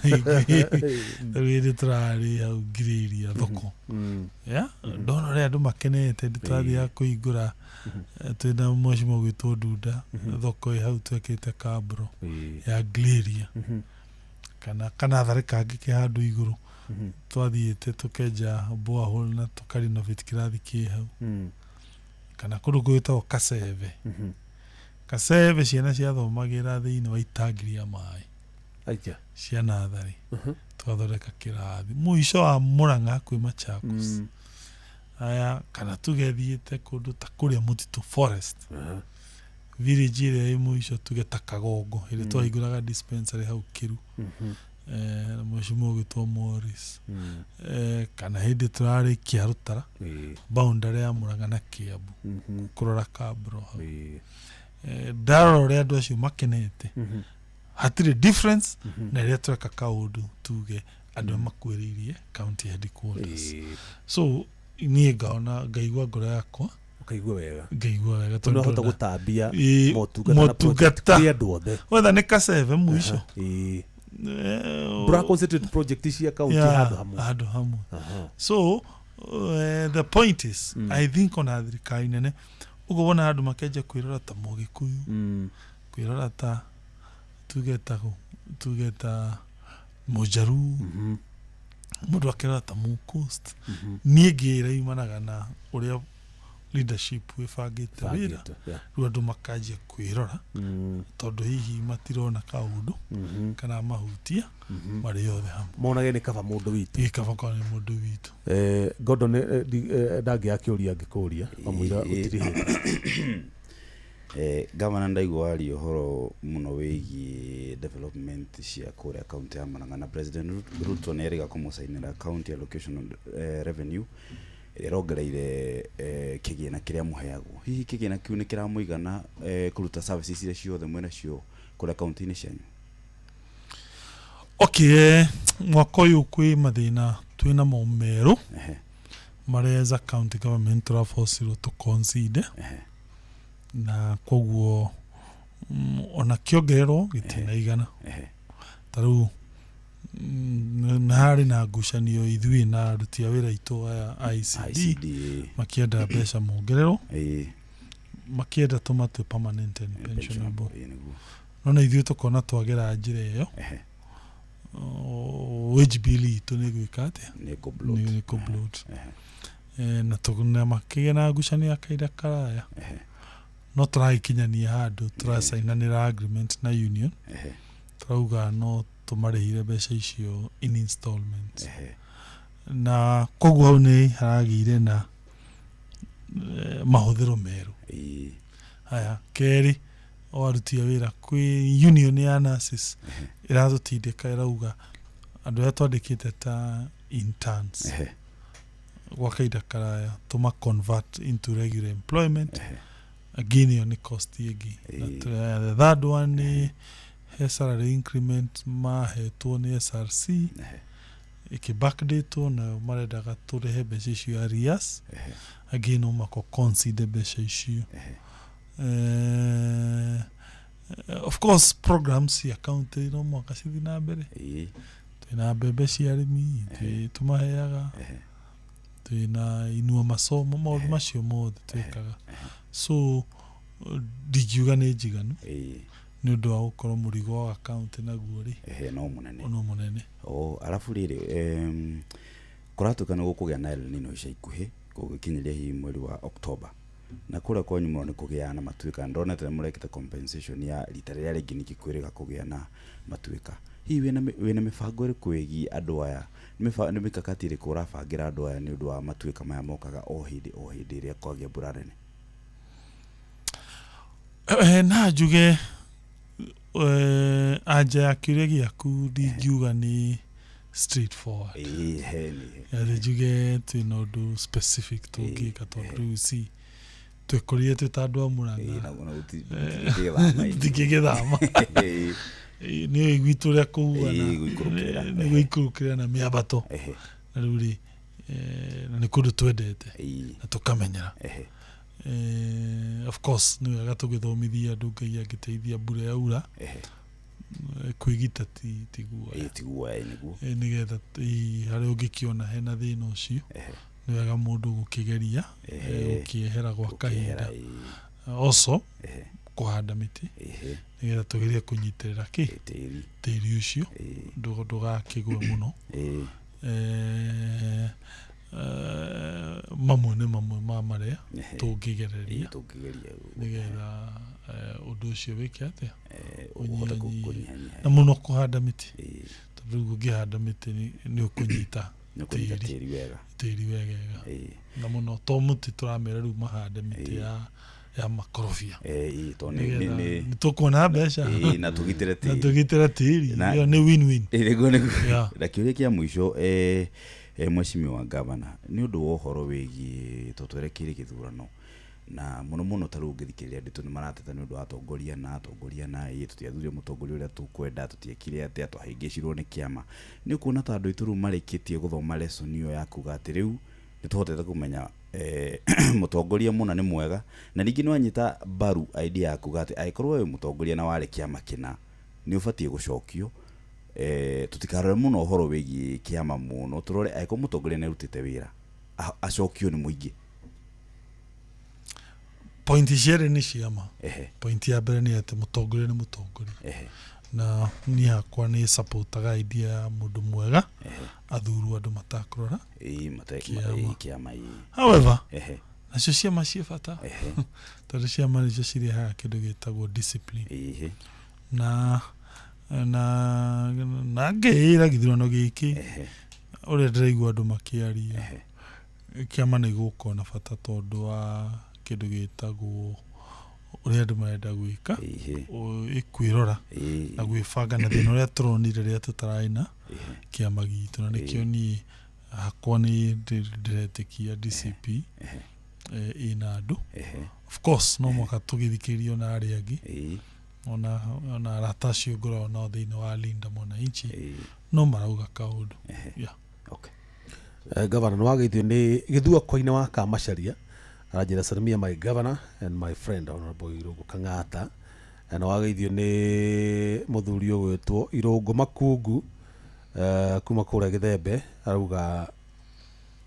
rĩu hĩndĩ tũrarĩ hau Ngirĩria thoko ya ndona ũrĩa andũ makenete, ndĩ tũrathiaga kũhingũra twĩna mheshimiwa gwĩtwo Ndunda thoko ĩ hau twekĩte kabro ya Ngirĩria kana tharĩ kangĩ ke handũ igũrũ twathiĩte tũkenja borehole na tũkarenovate kĩrathi kĩ hau, kana kũndũ gwĩtagwo Kaseve. Kaseve ciana ciathomagĩra thĩinĩ wa itangi rĩa maĩ. Aija. Cia natharĩ, tũgathondeka kĩrathi mũico wa Murang'a hakuhĩ Machakos. Aya, kana tuge thiĩte kũndũ ta kũrĩa mũtitũ forest village ĩrĩa ĩ mũico, tuge ta Kagongo, ĩrĩa twahingũraga dispensary hau Kĩru, na mheshimiwa ũgĩtwo Morris, kana hĩndĩ tũrarĩ Kĩarũtara, boundary ya Murang'a na Kiambu, kũrora kabro hau. Ndarora ũrĩa andũ acio makenete, hatirĩ difference na rĩrĩa tweka kaũndũ tuge andũ arĩa makuĩrĩirie county headquarters. So niĩ ngaona ngaigua ngoro yakwa Ũkaigua wega. Ngaigua wega. Tondũ wahota ndona- gũtambia Ĩĩ, motungata na project motungata kũrĩ andũ othe. Wetha nĩ Kaseve mũico. Ndũra concentrate project cia county handũ hamwe. Handũ hamwe. So the point is, I think ona thirikari nene ũguo wona andũ makenja kwĩrora ta mũgĩkũyũ, kwĩrora ta tuge ta tuge ta mũjaru, mũndũ akĩrora ta mũcoast, niĩ ngĩra imanaga na ũrĩa Leadership ĩbangĩte wĩra. Ĩbangĩtwo, yeah. Rĩu andũ makanjia kwĩrora tondũ hihi matirona kaũndũ kana mahutia marĩ othe hamwe. Monage nĩ kaba mũndũ witũ. Ĩ, kaba korwo nĩ mũndũ witũ. Gordon, ndangĩakĩũria angĩkũria amũira gũtirĩ hĩndĩ. Gavana, ndaigua waria ũhoro mũno wĩgiĩ development cia kũrĩa kaunti ya Murang'a, na President Ruto nĩ erĩga kũmũcainĩra county allocation revenue ĩrĩa ĩrongereire kĩgĩna kĩrĩa mũheagwo. Hihi kĩgĩna kĩu nĩ kĩramũigana kũruta services iria ciothe mwĩnacio kũrĩa kaunti-inĩ cianyu? Okay, mwaka ũyũ kwĩ mathĩna twĩnamo merũ marĩa as a county government tũrabocirwo tũ concede, na koguo ona kĩongererwo gĩtinaigana. Ta rĩu nĩ harĩ na ngucanio ithuĩ na aruti a wĩra aitũ aya ICD, ICD, makĩenda mbeca mongererwo, makĩenda tũmatue permanent and pensionable, nĩguo. No na ithuĩ tũkona twagera njĩra ĩyo, wage bill itũ nĩ gwĩka atĩa? Nĩ kũ-bloat. Nĩ kũ-bloat. Na na makĩgĩa na ngucanio ya kahinda karaya, no tũragĩkinyania handũ tũracainanĩra agreement na union, tũrauga no tũmarĩhire mbeca icio in installments, na koguo hau nĩ haragĩire na mahũthĩro merũ. Haya, kerĩ, o aruti a wĩra kwĩ union ya nurses ĩratũtindĩka, ĩrauga andũ arĩa twandĩkĩte ta interns gwa kahinda karaya tũma convert into regular employment. Again, ĩyo nĩ cost ĩngĩ. Na the third one nĩ he salary increment mahetwo nĩ SRC ĩkĩ backdatwo, nayo marendaga tũrĩhe mbeca icio arrears. Again, no mako consider mbeca icio. Of course programs cia county no mũhaka cithiĩ na mbere. Twĩna mbembe cia arĩmi tũmaheaga, twĩna inua masomo, maũndũ macio mothe twĩkaga. So ndingiuga nĩ njiganu nĩ ũndũ wa gũkorwo mũrigo wa county naguo rĩ Ehe, no mũnene. No mũnene. O arabu rĩrĩ, kũratuĩka nĩ gũkũgĩa na El Nino ica ikuhĩ, gũgĩkinyĩria hihi mweri wa October, na kũrĩa kwanyu mũno nĩ kũgĩaga na matuĩka. Ndonete nĩ mũrekĩte compensation ya rita rĩrĩa rĩngĩ ningĩ kwĩrĩga kũgĩa na matuĩka. Hihi wĩna mĩbango ĩrĩkũ ĩgiĩ andũ aya? Nĩ mĩkakati ĩrĩkũ ũrabangĩra andũ aya nĩ ũndũ wa matuĩka maya mokaga o hĩndĩ o hĩndĩ ĩrĩa kwagĩa mbura nene? Na njuge anja ya kĩũria gĩaku ndingiuga nĩ straightforward. He, nĩ atĩ njuge twĩna ũndũ specific tũngĩka, tondũ rĩu si twekorire twĩ ta andũ a Murang'a tũtingĩgĩthama, nĩ gwitũ ũrĩa kũhuana. Gũikũrũkĩrĩra. Nĩ gũikũrũkĩrĩra na mĩambato, na rĩu rĩ na nĩ kũndũ twendete na tũkamenyera. Of course nĩ wega tũgĩthomithia andũ, Ngai angĩteithia mbura yaura, kwĩgita ti guoya. Ti guoya, nĩguo. Nĩgetha hihi harĩa ũngĩkĩona hena thĩna ũcio, nĩ wega mũndũ gũkĩgeria gũkĩehera gwa kahinda. Also kũhanda mĩtĩ nĩgetha tũgerie kũnyitĩrĩra kĩ tĩri ũcio ndũgakĩgwe mũno. Mamwe nĩ mamwe ma marĩa tũngĩgereria tũngĩgeria nĩgetha ũndũ ũcio wĩke atĩa? Ũhote ũnyihanyihie. Kũnyihanyihia. Na mũno kũhanda mĩtĩ, tondũ rĩu ũngĩhanda mĩtĩ nĩ ũkũnyita Nĩ ũkũnyita tĩri wega. Tĩri wegega, na mũno to mũtĩ tũramera rĩu mahande mĩtĩ ya makorobia Ĩĩ, tondũ nĩgetha nĩ tũkuona mbeca na tũgitĩre na tĩri. Tũgitĩre tĩri. Ĩyo nĩ win-win. Nĩguo. Yeah. Na kĩũria kĩa mũico, mheshimiwa gavana, nĩ ũndũ wa ũhoro wĩgiĩ to twerekeire gĩthurano, na mũno mũno ta rĩu ũngĩthikĩrĩria andũ nĩ marateta nĩ ũndũ wa atongoria na atongoria na tũtiathurire mũtongoria ũrĩa tũkwenda, tũtiekire atĩa, twahĩngĩcirwo nĩ kĩama. Nĩ ũkuona ta andũ aitũ rĩu marĩkĩtie gũthoma lesson ĩyo ya kuga atĩ rĩu nĩ tũhotete kũmenya mũtongoria mũna nĩ mwega, na ningĩ nĩ wanyita mbaru idea ya kuga atĩ angĩkorwo wĩ mũtongoria na warĩ kĩama kĩna nĩ ũbatiĩ gũcokio, tũtikarore mũno ũhoro wĩgiĩ kĩama mũno, tũrore angĩkorwo mũtongoria nĩ arutĩte wĩra acokio nĩ mũingĩ? Pointi cierĩ nĩ ciama. Pointi ya mbere nĩ atĩ mũtongoria nĩ mũtongoria, na niĩ hakwa nĩ supportaga idea ya mũndũ mwega athurwo, andũ matakũrora Ĩĩ, kĩama. Kĩama, ĩĩ. However, Nacio ciama ciĩ bata, tondũ ciama nĩcio cirehaga kĩndũ gĩtagwo discipline. Na na na ngeĩra gĩthurano gĩkĩ, ũrĩa ndĩraigua andũ makĩaria, kĩama nĩ gũkorwo na bata tondũ wa kĩndũ gĩtagwo ũrĩa andũ marenda gwĩka, ĩkwĩrora na gwĩbanga na thĩna ũrĩa tũronire rĩrĩa tũtararĩ na kĩama gitũ. Na nĩkĩo niĩ hakwa nĩ ndĩretĩkia DCP ĩna andũ. Of course no mũhaka tũgĩthikĩrĩrio na arĩa angĩ, ona arata acio ngoragwo nao thĩinĩ wa Linda Mwananchi no marauga kaũndũ. Yeah. Governor, nĩ wageithio nĩ gĩthuako-inĩ wa Kamacharia, aranjĩra salimia my governor and my friend Honorable Irũngũ Kang'ata. Nĩ wageithio nĩ mũthuri ũgwĩtwo Irũngũ Makungu, kuma kũrĩa Gĩthembe, arauga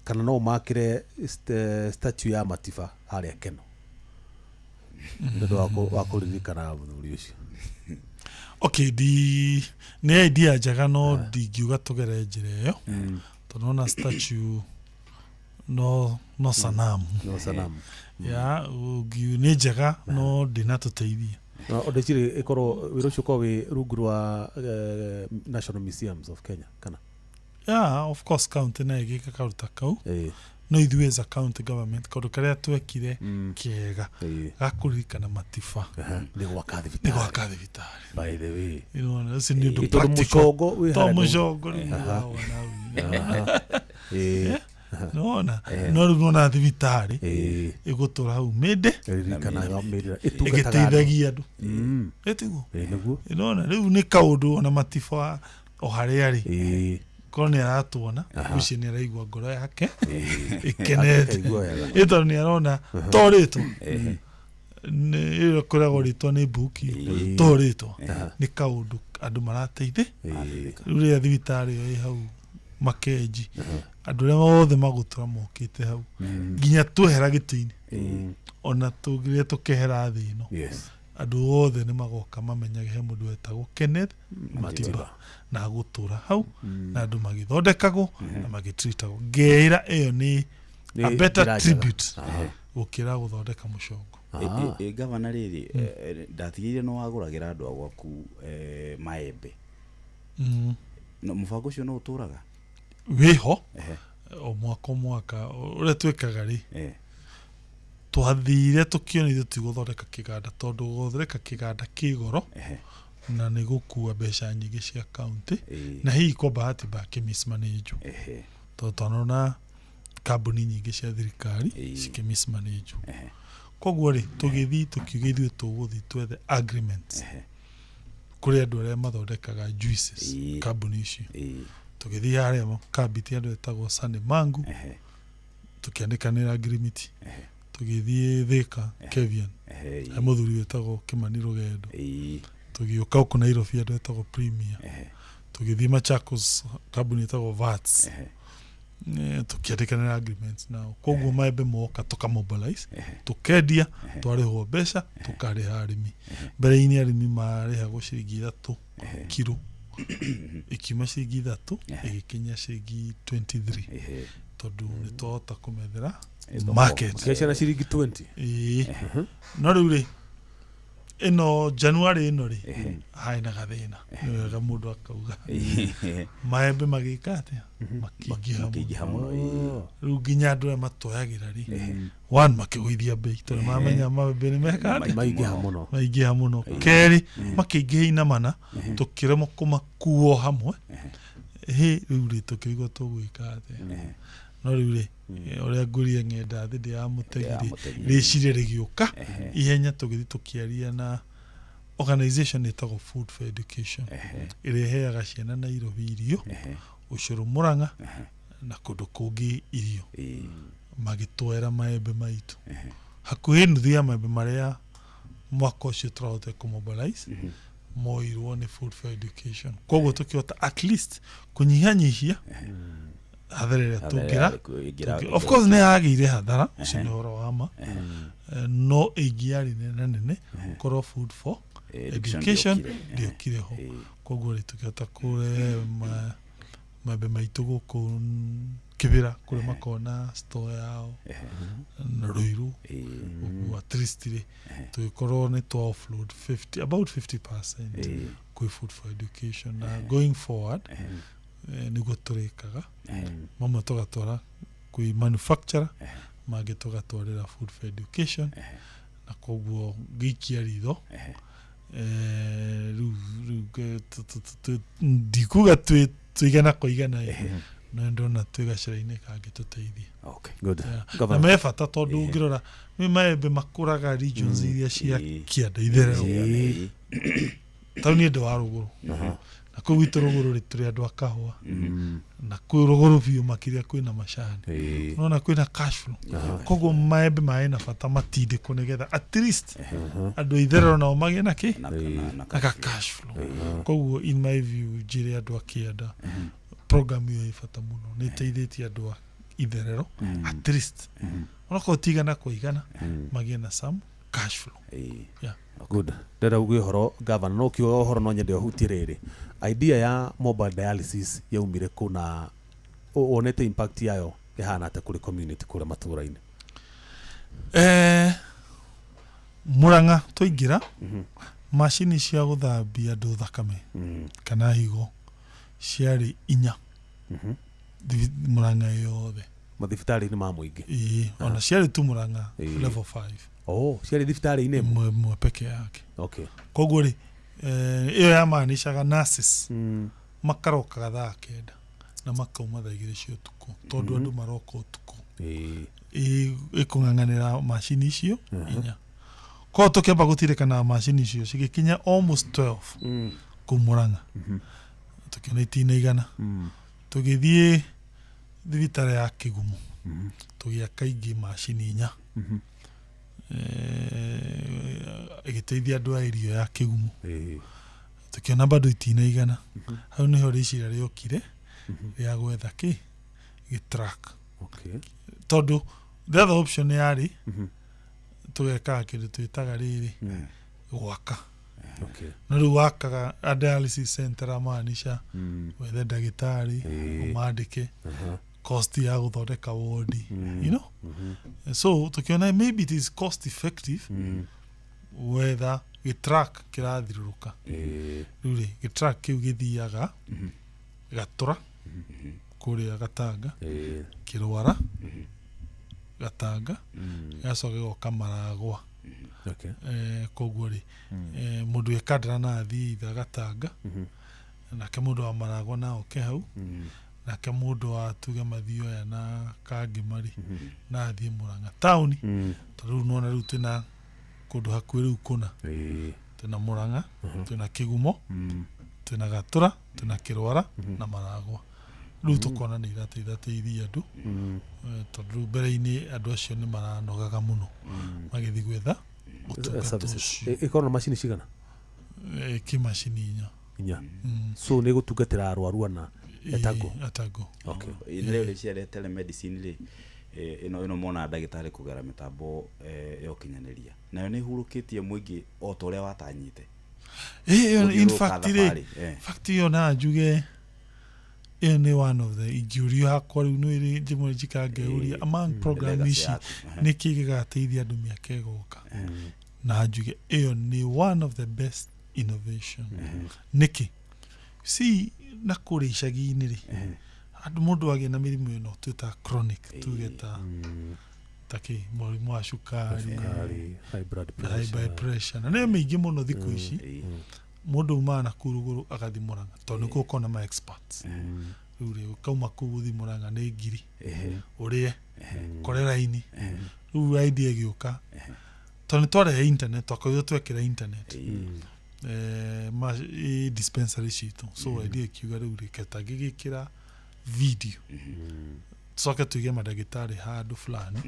kana no ũmakĩre statue ya Matiba harĩa Keno nĩ ũndũ wa kũririkana mũthuri ũcio. Okay, di nĩ idea njega, no ndingiuga tũgere njĩra ĩyo, tondũ ona statue no sanamu. No sanamu. Ya nĩ njega, no ndĩnatũteithia. No ndĩcirĩ ĩkorwo wĩra ũcio ũkorwo wĩ rungu rwa National Museums of Kenya kana? Yeah, of course county nayo ĩgĩka karuta kau, no ithuĩ as a county government, kaũndũ karĩa twekire kega ga kũririkana Matiba nĩ gwaka nĩ thibitarĩ. Gwaka thibitarĩ. By the way. Nĩwona, ũcio nĩ ũndũ Tondũ practical. mũcongo wĩ To harĩa. mũcongo rĩu wawona hau. Nĩwona, no rĩu nona thibitarĩ ĩgũtũra hau mĩndĩ Ĩririkanaga mĩndĩ, ĩtungataga andũ. ĩgĩteithagia andũ. Ĩtiguo? Ĩĩ, nĩguo. Nĩwona rĩu nĩ kaũndũ ona Matiba o harĩa arĩ, korwo nĩ aratuona ũcio nĩ araigua ngoro yake ĩkenete. Akaigua wega. Ĩ tondũ nĩ arona to rĩtwa ĩyo ĩkoragwo rĩtwa nĩ mbuki, to rĩtwa nĩ kaũndũ andũ marateithĩ. Rĩu rĩrĩa thibitarĩ ĩyo ĩ hau Makenji, andũ arĩa othe magũtũra mokĩte hau nginya twehera gĩtĩ-inĩ, ona tũngĩrĩa tũkehera thĩ ĩno, andũ othe nĩ magoka mamenyage he mũndũ wetagwo Kenneth Matiba na agũtũra hau, na andũ magĩthondekagwo na magĩtritagwo. Ngeĩra ĩyo nĩ Nĩ a better njĩra njega. tribute gũkĩra gũthondeka mũcongo. Gavana, rĩrĩ, ndatigĩire no wagũragĩra andũ a gwaku maembe. No mũbango ũcio no ũtũraga? Wĩho o mwaka o mwaka. Ũrĩa twĩkaga rĩ, twathire tũkĩona ithuĩ tigũthondeka kĩganda, tondũ gũthondeka kĩganda kĩ goro na nĩ gũkua mbeca nyingĩ cia county, na hihi kwa bahati mbaya kĩ mismanage, tondũ twanona kambuni nyingĩ cia thirikari cikĩ mismanage. Koguo rĩ, tũgĩthiĩ tũkiuga ithuĩ tũgũthiĩ twethe agreements kũrĩ andũ arĩa mathondekaga juices, kambuni icio. Tũgĩthiĩ harĩa kambiti andũ etagwo Sunny Mangu, tũkĩandĩkanĩra agreement. Tũgĩthiĩ Thika, Kevian, he mũthuri wĩtagwo Kimani Rũgendo. Tũgĩũka gũkũ Nairobi, andũ etagwo Premier. Tũgĩthiĩ Machakos, kambuni ĩtagwo Vats. Tũkĩandĩkanĩra agreements nao. Koguo maembe moka tũkamobilize, tũkendia, twarĩhwo mbeca tũkarĩha arĩmi. Mbere-inĩ arĩmi marĩhagwo ciringi 3 kiro, ikiuma ciringi 3 ĩgĩkinya ciringi 23, tondũ nĩ twahota kũmethera market. Makĩendia na ciringi 20. Ĩĩ, no rĩu rĩ, ĩno January ĩno rĩ, harĩ na gathĩna. Nĩ wega mũndũ akauga maembe magĩka atĩa, makĩingĩha. Makĩingĩha mũno, ĩĩ. Rĩu nginya andũ arĩa matoyagĩra rĩ, one, makĩgũithia bei tondũ mamenya maembe nĩ meka atĩa? Maingĩha mũno. Maingĩha mũno. Kerĩ, makĩingĩha inamana tũkĩremwo kũmakuo hamwe. Hĩ, rĩu rĩ, tũkĩigua tũgwĩka atĩa? No rĩu rĩ, ũrĩa ngũria ng'enda thĩ ndĩ ya mũtegi rĩ, rĩciria rĩgĩũka ihenya. Tũgĩthiĩ tũkĩaria na organization ĩtagwo Food for Education, ĩrĩa ĩheaga ciana Nairobi irio, ũcũrũ Mũrang'a na kũndũ kũngĩ irio. Magĩtwera maembe maitũ hakuhĩ nuthu ya maembe marĩa mwaka ũcio tũrahotire kũmobilize moirwo nĩ Food for Education. Koguo tũkĩhota at least kũnyihanyihia hathara ĩrĩa Hathara tũngĩra ĩrĩa of course nĩ yagĩire hathara, ũcio nĩ ũhoro wa ma. No ĩngĩarĩ nene nene korwo Food for Education Education ndĩokire. ndĩokire ho. Koguo rĩ, tũkĩhota kũrehe maembe maitũ gũkũ. Kĩbĩra kũrĩa makona store yao na Ruiru ũguo at least rĩ tũgĩkorwo nĩ twa offload 50 about 50% kwĩ food for education na going forward nĩguo tũrĩkaga mamwe tũgatwara kwĩ manufacturer mangĩ tũgatwarĩra food for education na koguo ngĩikia ritho rĩu rĩu ndikuga twĩ igana kwa igana ĩ, no ndona twĩ gacĩra-inĩ kangĩtũteithia. Good. Yeah. Na Governor. me bata tondũ ũngĩrora nĩ maembe makũraga regions iria cia kĩanda itherero tau niĩ ndĩ wa rũgũrũ na kũu gwitũ rũgũrũ rĩ tũrĩ andũ a kahũa na kũu rũgũrũ biũ makĩria kwĩna macani unaona kwĩna cash flow koguo maembe maĩ na bata matindĩkwo nĩgetha at least andũ a itherero nao magĩe na kĩ na ka cash flow koguo in my view njĩre andũ a kĩanda program ĩyo ĩ bata mũno nĩ ĩteithĩtie andũ a itherero at least onakorwo ti igana kwa igana magĩe na some cash flow. Yeah. Good. Ndĩrenda uge ũhoro gavana, no ũkiuga ũhoro no nyende ũhutie rĩrĩ. Idea ya mobile dialysis yaumire kũ na wonete impact yayo ĩhana atĩa kũrĩ community kũrĩa matũũra-inĩ? Murang'a twaingĩra macini cia gũthambia andũ thakame kana higo ciarĩ inya Murang'a yothe mathibitarĩ-inĩ ma mũingĩ. Ĩĩ, ona ciarĩ tu Murang'a level 5. Oh, ciarĩ thibitarĩ-inĩ ĩmwe? Ĩmwe peke yake. Koguo rĩ ĩyo yamaanishaga nurses makarokaga thaa 9 na makauma thaa 2 cia ũtukũ tondũ andũ maroka ũtukũ ĩkũng'ang'anĩra macini icio inya. Koguo tũkĩamba gũtirĩkana macini icio cigĩkinya almost 12 kũu Murang'a tũkĩona itinaigana tũgĩthiĩ thibitarĩ ya Kĩgumo tũgĩaka ingĩ macini inya ĩgĩteithia andũ a area ya Kĩgumo tũkĩona bado itinaigana hau nĩho rĩciria rĩokire rĩa gwetha kĩ gĩtrack tondũ the other option yarĩ tũgekaga kĩndũ twĩtaga rĩrĩ gwaka no rĩu wakaga a dialysis center amaanisha wethe ndagĩtarĩ ũmandĩke cost ya gũthondeka wodi so tũkĩona maybe it is cost effective wetha gĩtrack kĩrathiũrũrũka rĩu rĩ gĩtrack kĩu gĩthiaga Gatũra kũrĩa Gatanga Kĩrwara Gatanga gĩgacoka gĩgoka Maragwa koguo rĩ mũndũ wĩ Kandara no athiĩ itha Gatanga nake mũndũ wa Maragwa no oke hau nake mũndũ wa tuge Mathioya na Kangĩma rĩ no athiĩ Murang'a taũni tondũ rĩu nĩwona rĩu twĩna kũndũ hakuhĩ rĩu kũna twĩna Murang'a twĩna Kĩgumo twĩna Gatũra twĩna Kĩrwara na Maragwa rĩu tũkona nĩ irateithateithia andũ tondũ rĩu mbere-inĩ andũ acio nĩ maranogaga mũno magĩthiĩ gwetha ũtungata Services. ũcio. Ĩkorwo na macini cigana? Kĩ macini inya. Inya. So nĩ gũtungatĩra arwaru ana etago. Etago. Nĩ rĩu cia telemedicine rĩ ĩno monaga ndagĩtarĩ kũgera mĩtambo ya ũkinyanĩria nayo nĩ ĩhurũkĩtie mũingĩ o ta ũrĩa watanyĩte. Ĩyo in Gũthiũrũrũka fact rĩ thabarĩ, fact ĩyo no njuge ĩyo nĩ one of the ingĩũrio hakwa rĩu nĩ ĩrĩ njĩmwe njikara ngeyũria among program legacy ici yaku, nĩkĩ gĩgateithia andũ mĩaka ĩgoka na njuge ĩyo nĩ one of the best innovation nĩkĩ see na kũrĩa icagi-inĩ rĩ andũ mũndũ agĩa na mĩrimũ ĩno twĩtaga chronic tuge ta kĩ mũrimũ wa cukari High blood high pressure. blood pressure na nĩyo mĩingĩ mũno thikũ ici mũndũ umaga na kũu rũgũrũ agathiĩ Murang'a tondũ nĩkuo ũkona ma experts rĩu rĩ ũkauma kũu gũthiĩ Murang'a nĩ ngiri ũrĩe kore raini rĩu idea ĩgĩũka tondũ nĩ twarehe internet twakorirwo twekĩra internet dispensary citũ so idea ĩkiuga rĩu rĩ tangĩgĩkĩra video tucoke tuige mandagĩtarĩ handũ fulani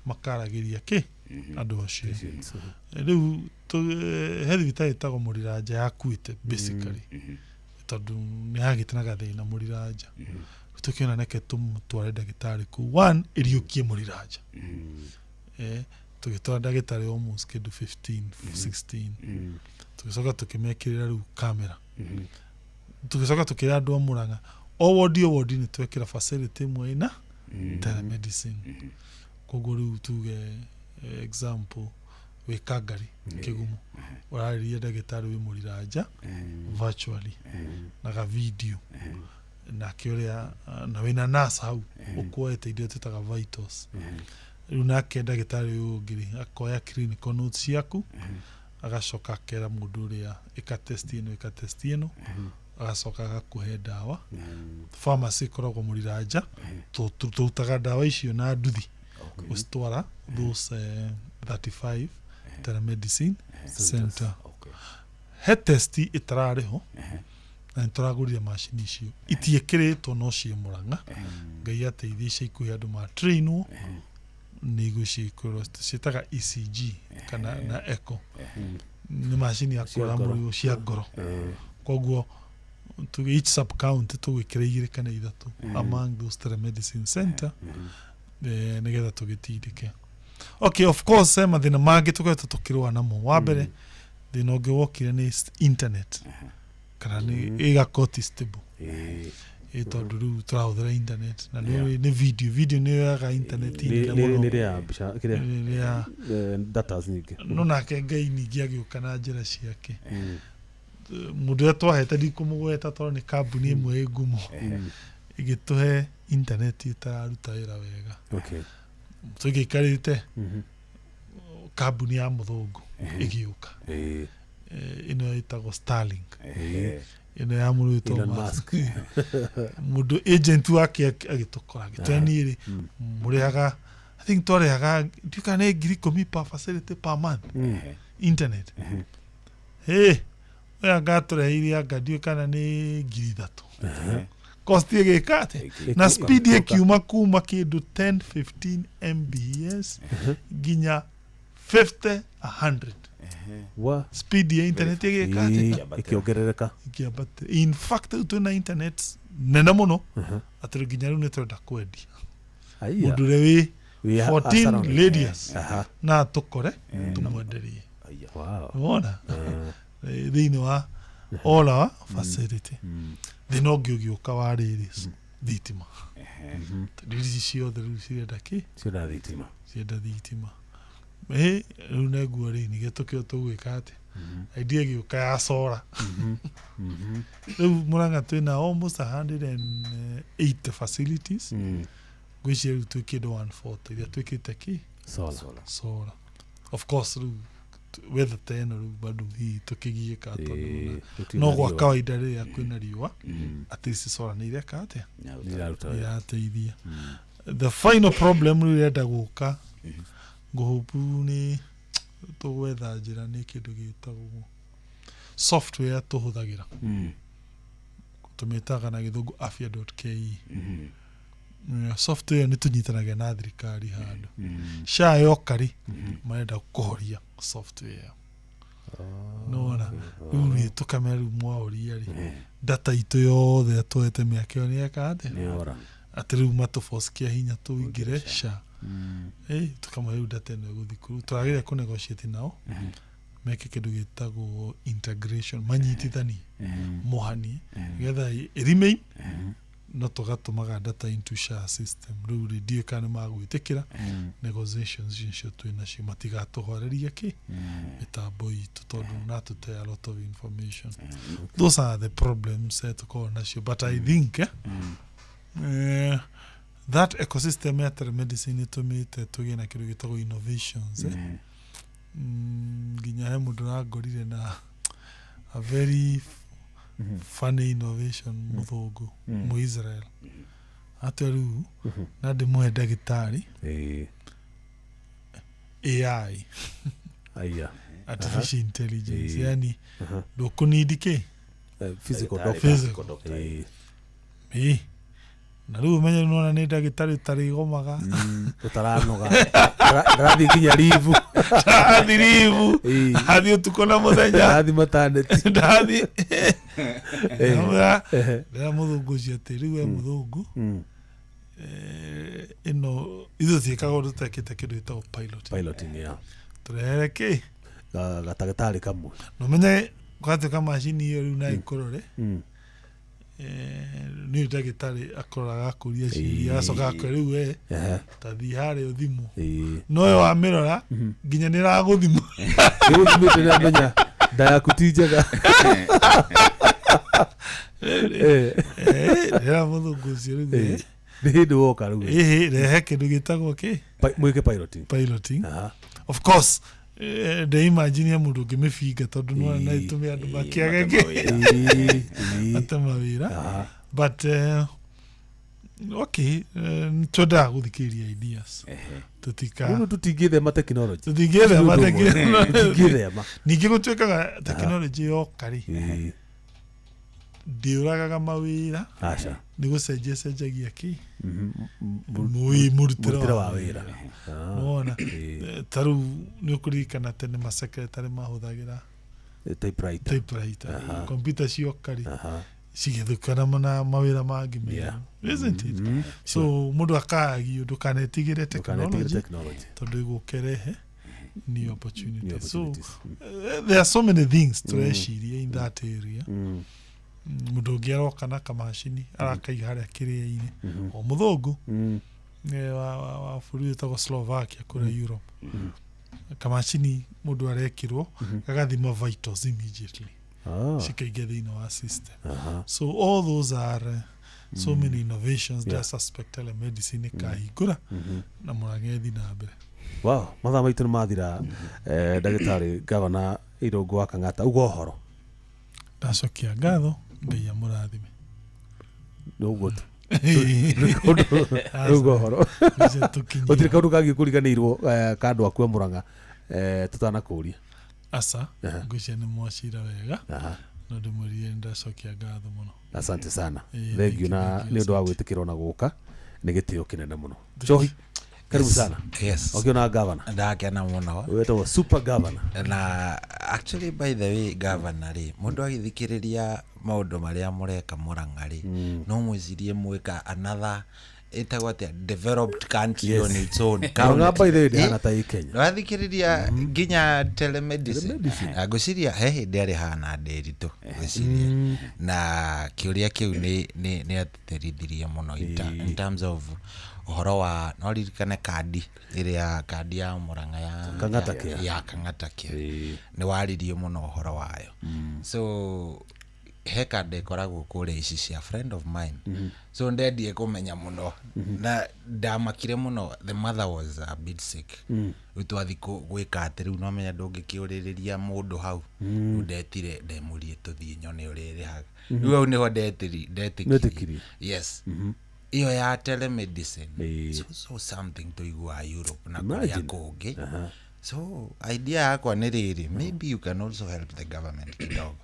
makaragĩria kĩ andũ acio rĩu he thibitarĩ ĩtagwo Mũriranja yakuĩte basically tondũ nĩ hagĩte na gathĩna Mũriranja tũkĩona neke tũmũtware ndagĩtarĩ kũu one ĩriũkie Mũriranja tũgĩtwara ndagĩtarĩ almost kĩndũ 15 16 tũgĩcoka tũkĩmekĩrĩra rĩu kamera tũgĩcoka tũkĩra andũ a Murang'a O wodi o wodi nĩ twekĩra facility ĩmwe ĩna telemedicine. Koguo rĩu tuge example wĩ Kangari Kĩgumo, ũrarĩria ndagĩtarĩ wĩ Mũriranja virtually na ga video, nake ũrĩa na wĩna nurse hau ũkuoete indo twĩtaga vitals. Rĩu nake ndagĩtarĩ ũyũ ũngĩ rĩ, akoya clinical notes ciaku, agacoka akera mũndũ ũrĩa ĩka test ĩno, ĩka test ĩno, agacoka agakũhe ndawa. Pharmacy ĩkoragwo Mũriranja, tũrutaga ndawa icio na nduthi gũcitwara those 35 telemedicine center. He test ĩtararĩ ho na nĩ tũragũrire macini icio, itiĩkĩrĩtwo no ciĩ Mũrang'a. Ngai ateithie, ica ikuhĩ andũ matrainwo nĩ igũciĩkĩrwo. Ciĩtaga ECG kana na echo, nĩ macini ya Cia kũrora ngoro. mũrimũ cia ngoro. Koguo tuge each sub county tũgwĩkĩra igĩrĩ kana ithatũ among those telemedicine center, nĩgetha tũgĩtindĩke. Okay, of course he mathĩna mangĩ tũkoretwo tũkĩrũa namo. Wa mbere, thĩna ũngĩ wokire nĩ internet kana nĩ ĩgakorwo ti stable, ĩ tondũ rĩu tũrahũthĩra internet na nĩ nĩ video nĩ yoyaga internet inene mũno. Nĩ rĩa mbica kĩrĩa Nĩ rĩa datas nyingĩ. No nake Ngai ningĩ agĩũka na njĩra ciake. Mũndũ ũrĩa twahete, ndikũmũgweta tondũ nĩ kambuni ĩmwe ĩ ngumo, ĩgĩtũhe internet ĩtararuta wĩra wega. Tũgĩikarĩte, kambuni ya mũthũngũ ĩgĩũka, ĩno ĩtagwo Starlink, ĩno ya mũndũ wĩtwo Elon Musk. Mũndũ agent wake agĩtũkora, agĩtwĩra niĩ rĩ, mũrĩhaga, I think twarĩhaga, ndiũĩ kana nĩ 10,000 per facility per month internet. Hĩ, ũyũ anga atũreheire anga ndiũĩ kana nĩ 3,000. Cost ĩgĩka atĩ na speed ĩkiuma kuma kĩndũ 10 15 mbs nginya 50 100. Wa Speed ya internet ĩgĩka atĩ? Ĩkĩongerereka. Ĩkĩambatĩra. In fact, rĩu twĩna internet nene mũno atĩ nginya rĩu nĩ tũrenda kwendia. Aiya. Mũndũ ũrĩa wĩ Wĩ 14 surrounding. radius na tũkore tũmwenderie. Wona thĩinĩ wa all our facility. Thĩna ũngĩ ũgĩũka wa rĩrĩ, thitima. Tondũ ici ciothe rĩu cirenda kĩ? Cienda thitima. Cienda thitima. Ĩ rĩu neguo rĩ, nĩkĩo tũkĩo tũgwĩka atĩ idea ĩgĩũka ya solar. Rĩu Mũrang'a twĩna almost 180 facilities. Ngwĩciria rĩu twĩ kĩndũ 140 iria twĩkĩte kĩ? Solar. Solar. Of course rĩu weather ta ĩno rĩu bado hihi tũkĩgiĩka tondũ gũtirĩ no na gwa riũa. kawaida rĩrĩa kwĩna riũa atĩ ici solar nĩ ireka atĩa? Nĩ iraruta wĩra. Irateithia. The final problem rĩu ĩrenda gũka, ngũhũpu nĩ tũgwetha njĩra, nĩ kĩndũ gĩtagwo software tũhũthagĩra, tũmĩtaga na gĩthũngũ afya.ke. Yeah, software nĩ tũnyitanagia na thirikari handũ. SHA yoka rĩ, marenda kũhoria software nona rĩu rĩ, tũkamera rĩu mwahoria rĩ, data itũ yothe twete mĩaka ĩyo nĩyeka atĩa? Nĩyora. Atĩ rĩu matũbocia hinya tũingĩre SHA. Ĩ tũkamwe rĩu data ĩno ĩgũthiĩ kũu, tũrageria kũ negotiate nao meke kĩndũ gĩtagwo integration, manyitithanie mohanie nĩgetha ĩ remain no tũgatũmaga data into SHA system. Rĩu rĩ, ndiũĩ kana nĩ magwĩtĩkĩra. Negotiations icio twĩ nacio, matigatũhorerie kĩ mĩtambo itũ tondũ natũte a lot of information. Those are the problems tũkoragwo nacio, but I think that ecosystem ya telemedicine ĩtũmĩte tũgĩe na kĩndũ gĩtagwo innovations. Nginya he mũndũ ũrangorire na a very funny innovation, mũthũngũ mũIsrael, atĩ rĩu na ndĩmũhe ndagĩtarĩ AI, Aiya. artificial intelligence, yani ndũkũnidi kĩ? Physical doctor. Physical. Ĩ na rĩu ũmenye nĩwona nĩ ndagĩtarĩ ũtarĩgomaga. Ũtaranoga. Ndarathiĩ nginya ribu. Ndarathiĩ ribu, athiĩ ũtukũ na mũthenya. Ndarathiĩ maternity. Ndarathiĩ. Ndĩra mũthũngũ ũcio atĩ rĩu we mũthũngũ, ĩno ithuĩ twĩkaga ũndũ tũtekĩte kĩndũ gĩtagwo pilot. Piloting, yeah. Tũrehere kĩ? Gatagĩtarĩ kamwe. Na ũmenye gwatuĩka macini ĩyo rĩu na ĩkũrore. Nĩ ndagĩtarĩ akoraga akũria ciũria acoka akwĩra rĩu we ta thiĩ harĩa ũthimwo, no yo wamĩrora nginya nĩ ĩragũthima. Nĩgũthimĩte nĩamenya nda yaku ti njega. Rĩra mũthũngũ ũcio rĩu Nĩ hĩndĩ woka rĩu. Ĩhĩ, rehe kĩndũ gĩtagwo kĩ Mwĩke piloting. Piloting, of course. Ndeimagine mũndũ ũngĩmĩbinga tondũ nĩwona no ĩtũme andũ makĩage mate mawĩra, but okay, twendaga gũthikĩrĩria ideas, tũtika Rĩu tũtingĩthema technology. Tũtingĩthema technology. Tũtingĩthema. Ningĩ gũtuĩkaga technology yoka rĩ, ndĩũragaga mawĩra. Aca. Nĩ gũcenjia cenjagia kĩ mũrutĩre Mũrutĩre wa wĩra. Nĩwona ta rĩu nĩ ũkũririkana tene masekretarĩ mahũthagĩra typewriter. Typewriter. Computer cioka rĩ, cigĩthũkana na mawĩra mangĩ merũ, isn't it? So mũndũ akagio ndũkanetigĩre technology technology. tondũ ĩgũkerehe new opportunities. So opportunities. There are so many things tũreciria in that area. Mũndũ ũngĩ aroka na kamacini arakaiga harĩa kĩrĩa-inĩ, o mũthũngũ wa bũrũri wĩtagwo Slovakia kũrĩa Europe, kamacini mũndũ arekĩrwo gagathima vitals immediately, cikaingĩa thĩinĩ wa system. So all those are so many innovations. Suspect telemedicine ĩkahingũra na mũrang'ethi na mbere. Wow, mathaa maitũ nĩ mathira. Ndagĩtarĩ gavana Irũngũ wa Kang'ata, uga ũhoro. Ndacokia ngatho, Ngai amũrathime. Nĩ ũguo tu. Uga ũhoro. Gũtirĩ kaũndũ kangĩ kũriganĩirwo ka andũ aku a Mũrang'a tũtanakũria? Aca, ngwĩciria nĩ mwacira wega, no ndĩmwĩrire nĩ ndacokia ngatho mũno. Asante sana. Thank Thank you you, na thank you, nĩ ũndũ wa gwĩtĩkĩrwo na gũka, nĩ gĩtĩo kĩnene mũno. Njohi, karibu sana. Yes. Ũkĩona gavana. Ndakena mũno. Wetagwo super governor. Na actually, by the way, governor rĩ, mũndũ agĩthikĩrĩria maũndũ marĩa mũreka Mũrang'a rĩ, no mwĩcirie mwĩka another ĩtagwo atĩa, developed country on its own. Mũrang'a, by the way, ndĩhana ta ĩ Kenya. Wathikĩrĩria nginya telemedicine. Na ngwĩciria he hĩndĩ arĩ hana ndĩritũ ngwĩciria, na kĩũria kĩu nĩ atĩtĩrithirie mũno in terms of ũhoro wa no ririkane kandi ĩrĩa kandi ya Mũrang'a ya Kang'ata Care. Ya Kang'ata Care, nĩ waririe mũno ũhoro wayo. So he kandi ĩkoragwo kũrĩa ici cia friend of mine, so ndendie kũmenya mũno na ndamakire mũno. The mother was a bit sick. Rĩu twathi gwĩka atĩ rĩu nomenya ndũngĩkĩũrĩrĩria mũndũ hau. Rĩu ndetire ndemũrie tũthiĩ nyone ũrĩa ĩrĩhaga. Rĩu hau nĩho ndetĩkirie. Ndetĩkirie. Yes, ĩyo ya telemedicine, so something tũiguaga Europe na kũrĩa Imagine. kũngĩ. So idea yakwa nĩ rĩrĩ, maybe you can also help the government kidogo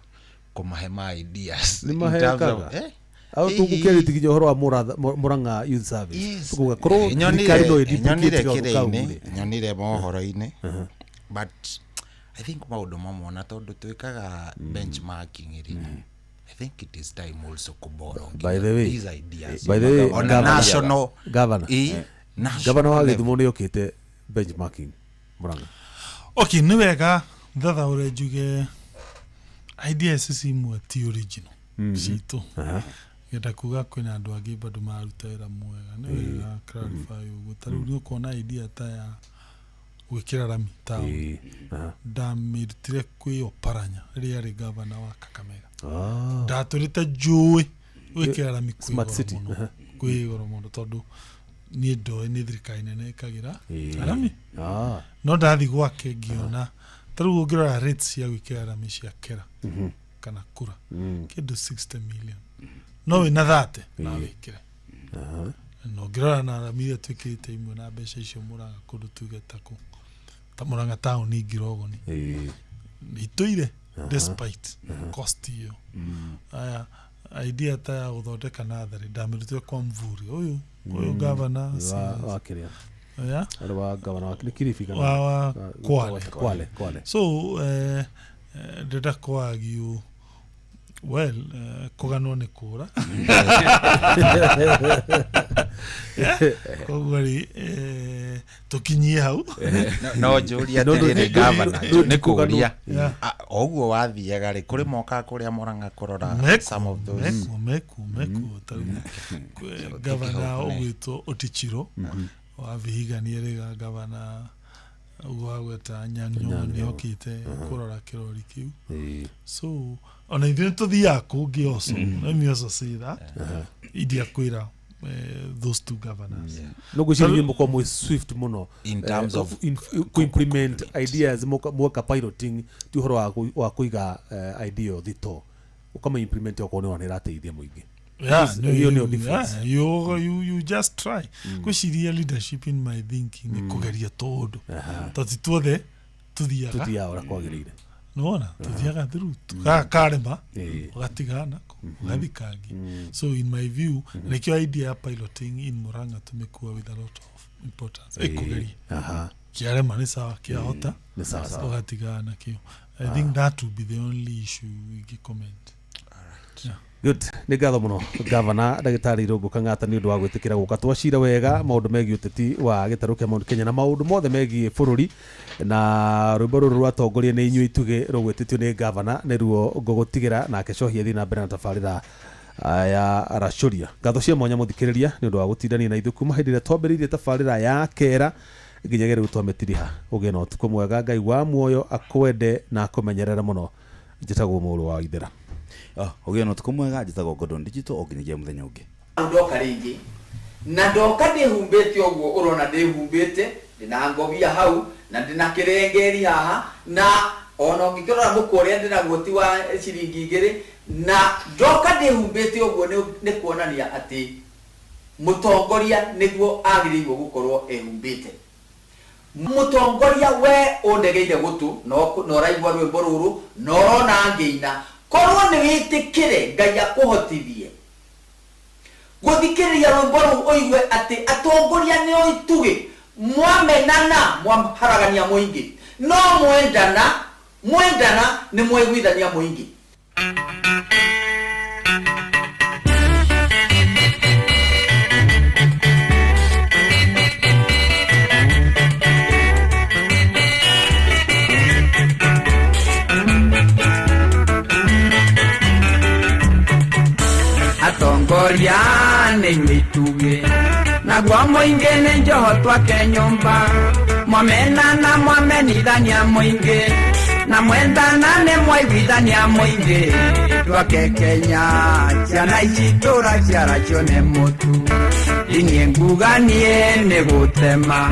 kũmahe ma ideas Nĩ in terms of- mahekaga. Eh? Au tũgũkĩarĩtiginya ũhoro wa Mũrang'a Youth Service. Tũkuga korwo thirikari no ĩduplicate Nyonire kaũndũ kau kĩrĩa-inĩ, rĩ. nyonire mohoro-inĩ, but I think maũndũ mamwe na tondũ twĩkaga benchmarking rĩ, I think it is time also kũborrow By the way, these ideas by the way, on a governor- national governor. National Governor wa level. Gĩthumo nĩ okĩte benchmarking Mũrang'a. Okay, nĩ wega thathaũre njuge ideas ici imwe ti original citũ. Ngenda kuga kwĩna andũ angĩ bado mararuta wĩra mwega. Nĩ wega clarify ũguo. Ta rĩu nĩ ũkuona idea ta ya gwĩkĩra rami taũni, ndamĩrutire kwĩ Oparanya rĩrĩa arĩ gavana wa Kakamega. Ndatũrĩte njũĩ gwĩkĩra rami kwĩ Smart goro city. mũno, kwĩ goro mũno, tondũ niĩ ndoĩ nĩ thirikari nene ĩkagĩra rami. No ndathi gwake ngĩona ta rĩu ũngĩrora rates cia gwĩkĩra rami cia kera kana kura, kĩndũ 60 million, no wĩna 30 na wĩkĩre. Na ũngĩrora na rami iria twĩkĩrĩte imwe na mbeca icio Mũrang'a kũndũ tuge ta kũ ta Mũrang'a taũni Ngirogoni itũire despite cost ĩyo. Aya, idea ta ya gũthondeka natharĩ ndamĩrutire kwa Mvuri ũyũ gavana Wa kĩrĩa? Yeah? Arĩ wa gavana wa nĩ Kilifi kana? Wa Kwale. Kwale, Kwale. So ndĩrenda kwagio Well, kũganwo nĩ kũra. Koguo rĩ, tũkinyie hau. No njũrie atĩrĩrĩ gavana, nĩ kũria o ũguo wathiaga rĩ, kũrĩ mokaga kũrĩa Murang'a kũrora some of those? Mekuo, mekuo, mekuo. Tarĩu gavana ũgwĩtwo Otichiro wa Vihiga nĩ erĩga gavana ũguo wagweta Anyang' Nyong'o nĩ okĩte kũrora kĩrori kĩu. So ona ithuĩ nĩ tũthiaga kũngĩ also. Let me also say that indiakwĩra those two governors. No gwĩciria inyuĩ mũkorwo mwĩ swift mũno In terms of ku-implement ideas, mweka piloting, ti ũhoro wa kũiga idea ĩyo thito, ũkama implement okorwo nĩ wona ĩrateithia mũingĩ. Yeah, no, Iyo nĩyo you, difference. yeah, you just try. Gwĩciria leadership in my thinking nĩ kũgeria tũũndũ, to ti tuothe tuthiaga. Tuthiaga ũrĩa kwagĩrĩire. Nĩwona tuthiaga through karema, ũgatigana nako, ũgathi kangĩ. So in my view, nĩkĩo idea ya piloting in Murang'a tũmĩkua with a lot of importance. Ĩkũgeria, kĩarema nĩ sawa, kĩahota Nĩ sawa sawa. ũgatigana nakĩo. I think that would be the only issue ingĩ comment. Yeah. Good, nĩ ngatho mũno gavana ndagĩtarĩ Irũngũ Kang'ata nĩ ũndũ wa gwĩtĩkĩra gũka twacira wega maũndũ megiĩ ũteti wa gĩtarũ kĩa Mount Kenya na maũndũ mothe megiĩ bũrũri. Na rwĩmbo rũrũ rwatongoria nĩ inyuĩ itugĩ rũgwĩtĩtio nĩ gavana nĩruo ngũgũtigĩra nake cohia thiĩ na mbere na tabarĩra ya racũria. Ngatho cia mwanya mũthikĩrĩria nĩ ũndũ wa gũtindania na ithuĩ kuma hĩndĩ ĩrĩa twambĩrĩirie tabarĩra ya kera nginyagia rĩu twamĩtiriha. Ũgĩe na ũtukũ mwega, Ngai wa muoyo akwende na akũmenyerere mũno. Njĩtagwo Mũrũ wa Ithera. Ũgĩe na ũtukũ mwega, njĩtagwo Gordon Digital, o nginyagia mũthenya ũngĩ. Ndoka rĩngĩ na ndoka ndĩhumbĩte ũguo ũrona ndĩhumbĩte, ndĩna ngobia hau na ndĩna kĩrengeri haha, na ona ũngĩkĩrora mũkwa ũrĩa ndĩnaguo ti wa ciringi 2, na ndoka ndĩhumbĩte ũguo nĩ kuonania atĩ mũtongoria nĩguo agĩrĩirwo gũkorwo ehumbĩte. Mũtongoria we ũndegeire gũtũ na ũraigua rwĩmbo rũrũ na ũrona ngĩina, korwo nĩ wĩtĩkĩre Ngai akũhotithie gũthikĩrĩria rwĩmbo rũu ũigue atĩ atongoria nĩ itugĩ, mwamenana mwaharagania mũingĩ, no mwendana, mwendana nĩ mwaiguithania mũingĩ. Atongoria nĩ inyuĩ itugĩ, naguo mũingĩ nĩ njoho twake nyũmba, mwamenana mwamenithania mũingĩ, na mwendana nĩ mwaiguithania mũingĩ. Twake Kenya ciana ici tũra ciaracio nĩ mũtu, inyuĩ nguga niĩ nĩ gũtema,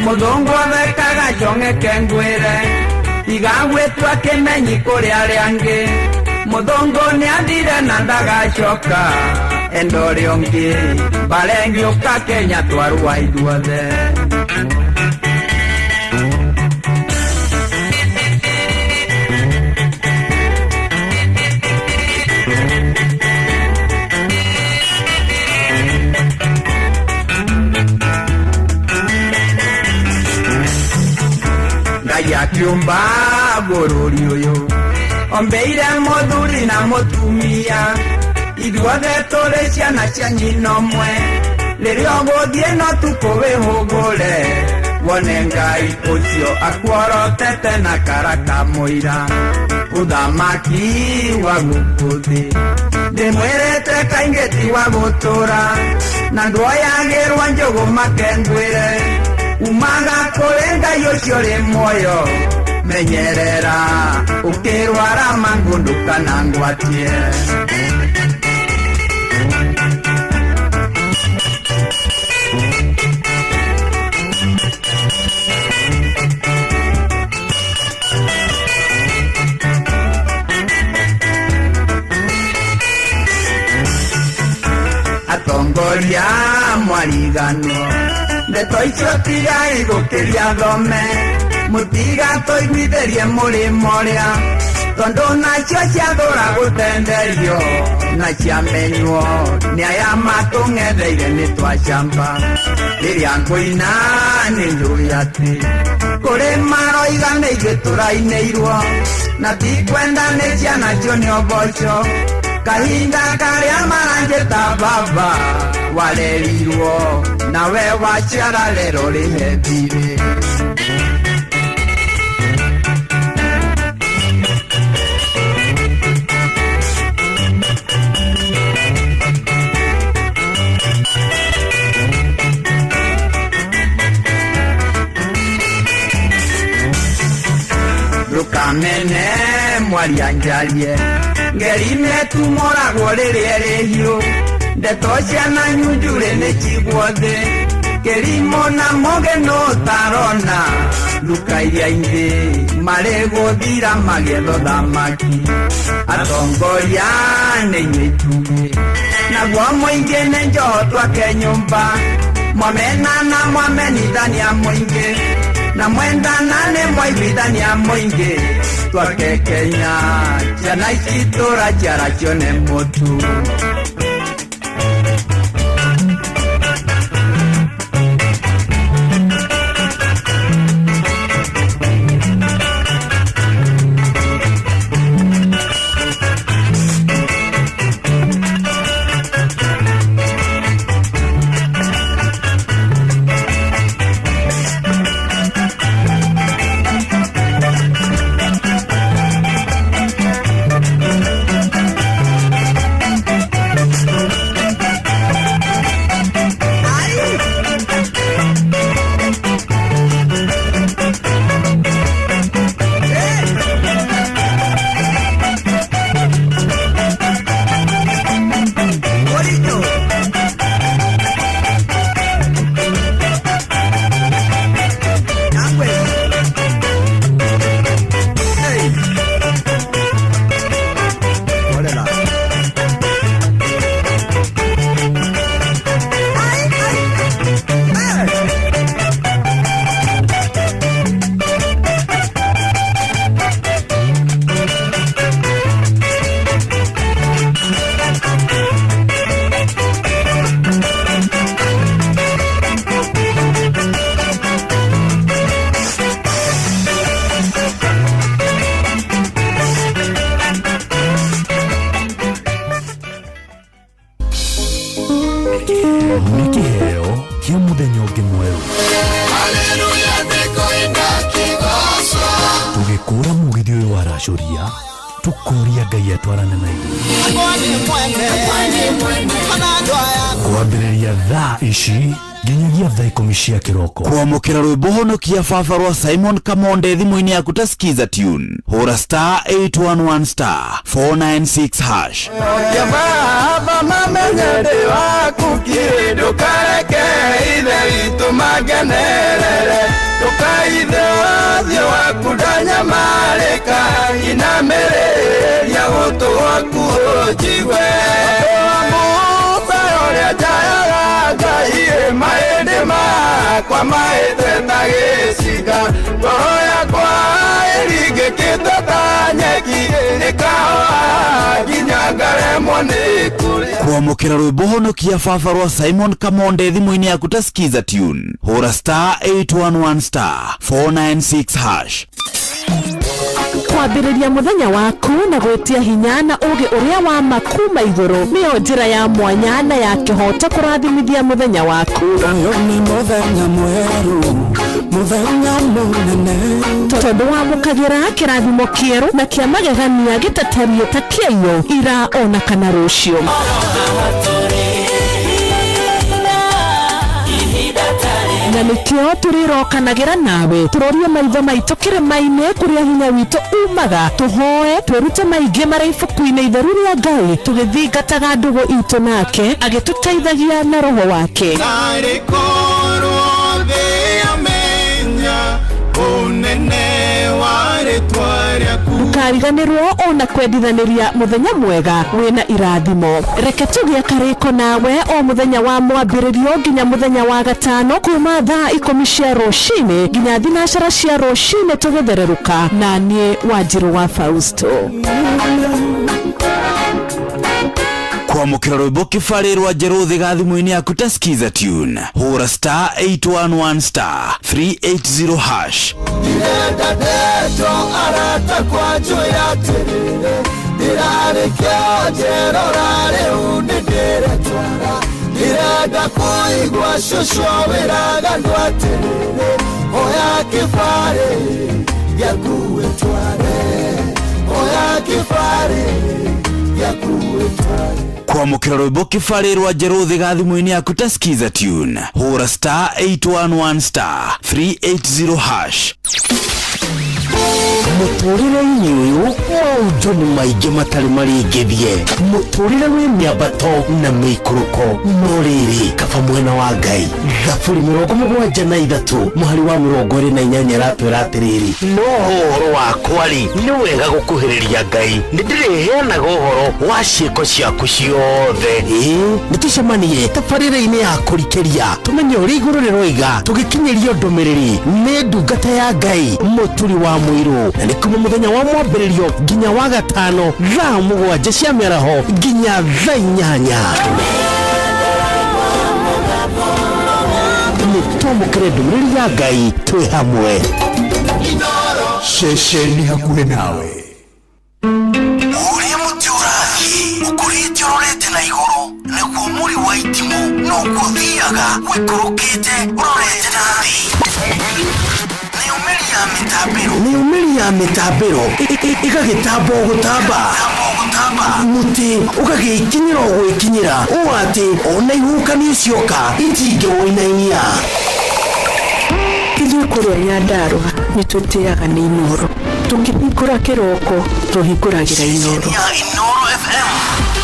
mũthũngũ athekaga njong'eke ngwĩre, tiga gwĩtua kĩmenyi kũrĩ arĩa angĩ. Mũthũngũ nĩathire na ndagacoka, enda ũrĩa ũngĩ mbara ĩngĩũka Kenya twarũa ithuothe. Ngai akiũmba bũrũri ũyũ ombeire mũthuri na mũtumia, ithuothe tũrĩ ciana cia nyina ũmwe, rĩrĩa ũgũthiĩ no tukũ wĩhũgũre, wone Ngai ũcio akuorotete na karaka mũira, ũthamaki wa gũkũ thĩ ndĩmwĩrĩte kaingĩ ti wa gũtũra, na ndwoyagĩrwo njũgũ make ngwĩre, umaga kũrĩ Ngai ũcio ũrĩ muoyo, menyerera ũkĩrwara mangũ ndũkanangwatie. Atongoria mwariganwo, ndeto icio tigai gũkĩria thome, mũtigatũiguithĩrie mũrĩmo ũrĩa Tondũ nacio ciathũra gũtenderio na ciamenywo nĩ aya matũng'etheire nĩ twacamba. Rĩrĩa ngũina nĩ njũĩ atĩ kũrĩ maroiga nĩ ithuĩ tũrainĩirwo na tikwenda nĩ ciana cione ũboco. Kahinda karĩa maranjĩta baba warerirwo nawe waciara rero rĩhe thirĩ. Ndũkamene mwaria njarie ngerime tumoragwo rĩrĩa rĩhiũ ndeto ciana nyunjurĩ nĩ cigwo thĩ kĩrimũ na mũgeno ũtarona nduka iria ingĩ marĩ gũthira magĩetha thamaki. Atongoria nĩ inyuĩ itugĩ naguo mũingĩ nĩ njoho twake nyũmba mwamenana mwamenithania mũingĩ na mwendana nĩ mwaiguithania mũingĩ twake Kenya ciana ici tũraciara cione mũtu. Nĩ kĩheo kĩa mũthenya ũngĩ mwerũ. Tũgĩkũra mũgithi ũyũ waracũria tũkoria Ngai atwarane na ithuĩ. Kwambĩrĩria thaa ici nginyagia thaa 10 cia kĩroko. Kwamũkĩra rwĩmbo honokia baba rwa Simon Kamonde thimũ-inĩ yaku ta skiza tune hũra star 811 star 496 hash. Baba mamenye ndĩ waku kĩ ndũkareke ithe witũ mangenerere ndũkaithe ũthiũ waku ndanyamarĩka inamĩrĩria gũtũ gwaku ũnjigue. Musa ũrĩa njayaga Ngai mahĩndĩ makwa mahĩte ta gĩcinga ngoro yakwa ĩringĩkĩte ta nyeki ĩkahoa nginya ngaremwo nĩ kũrĩa. Kwamũkĩra rwĩmbo honokia baba rwa Simon Kamonde thimũ-inĩ yaku ta skiza tune hũra star 811 star 496 hash. Kwambĩrĩria mũthenya waku na gwĩtia hinya na ũgĩ ũrĩa wa ma kuma igũrũ nĩyo njĩra ya mwanya na ya kĩhoto kũrathimithia mũthenya waku. Ũyũ nĩ mũthenya mwerũ, mũthenya mũnene tondũ wamũkagĩra kĩrathimo kĩerũ na kĩa magegania gĩtatariĩ ta kĩaiyũ ira ona kana rũciũ. Na nĩkĩo tũrĩrokanagĩra nawe tũrorie maitho maitũ kĩrĩma-inĩ kũrĩa hinya witũ umaga tũhoe twĩrute maingĩ marĩa ibuku-inĩ itheru rĩa Ngai tũgĩthingataga ndũgũ itũ nake agĩtũteithagia na roho wake. Narĩ korwo thĩ yamenya ũnene wa rĩtwa rĩaku. Ndũkariganĩrwo ona kwendithanĩria mũthenya mwega wĩna irathimo. Reke tũgĩe karĩko nawe o mũthenya wa mwambĩrĩrio nginya mũthenya wa gatano kuma thaa 10 cia rũcinĩ nginya 4 cia rũcinĩ tũgĩthererũka na niĩ Wanjirũ wa Fausto. Kwamũkĩra rwĩmbo kĩbarĩ rwa njerũ thĩga thimũ-inĩ yaku ta skiza tune, hũra star 811 star 380 hash. Ndĩrenda ndeto arata kwa njũĩra atĩrĩrĩ, ndĩrarĩ kĩonjerora rĩu nĩndĩretwara. Ndĩrenda kũigua cũcũ wĩraga andũ atĩrĩrĩ, oya kĩbarĩ gĩaku wĩtware, oya kĩbarĩ gĩaku wĩtware. Kwamũkĩra rwĩmbo kĩbarĩ rwa njerũ thĩga thimũ-inĩ yaku ta skiza tune, hũra star 811 star 380 hash. Mũtũrĩre-inĩ ũyũ maũndũ nĩ maingĩ matarĩ marĩngĩthie, mũtũrĩre wĩ mĩambato na mĩikũrũko, no rĩrĩ kaba mwena wa Ngai. Thaburi 73 mũhari wa 28 ĩratwĩra atĩrĩrĩ, no ũhoro wakwa rĩ, nĩ wega gũkuhĩrĩria Ngai, nĩndĩrĩheanaga ũhoro wa ciĩko ciaku ciothe. Ĩĩ, nĩtũcemanie tabarĩra-inĩ ya kũrikĩria tũmenye ũrĩa igũrũ rĩroiga, tũgĩkinyĩrio ndũmĩrĩri nĩ ndungata ya Ngai Mũturi wa Mũirũ, na nĩ kuma mũthenya wa mwambĩrĩrio nginya wa gatano thaa 7 cia mĩaraho nginya thaa 8. Nĩtwamũkĩre ndũmĩrĩri ya Ngai twĩ hamwe. Ceceni hakuhĩ nawe. Ũrĩa mũtĩ ũrathiĩ ũkũrĩte ũrorete na igũrũ, naguo mũri wa itimũ noguo ũthiaga wĩikũrũkĩte ũrorete na thĩ. Nĩumĩri ya mĩtambĩro ĩgagĩtamba o gũtamba, mũtĩ ũgagĩkinyĩra o gwĩkinyĩra, ũũ atĩ ona ihuhũkanio cioka itingĩwũinainia. Ithuĩ kũrĩa Nyandarũa nĩtũtĩaga nĩ Inooro. Tũkĩhingũra kĩroko tũhingũragĩra Inooro.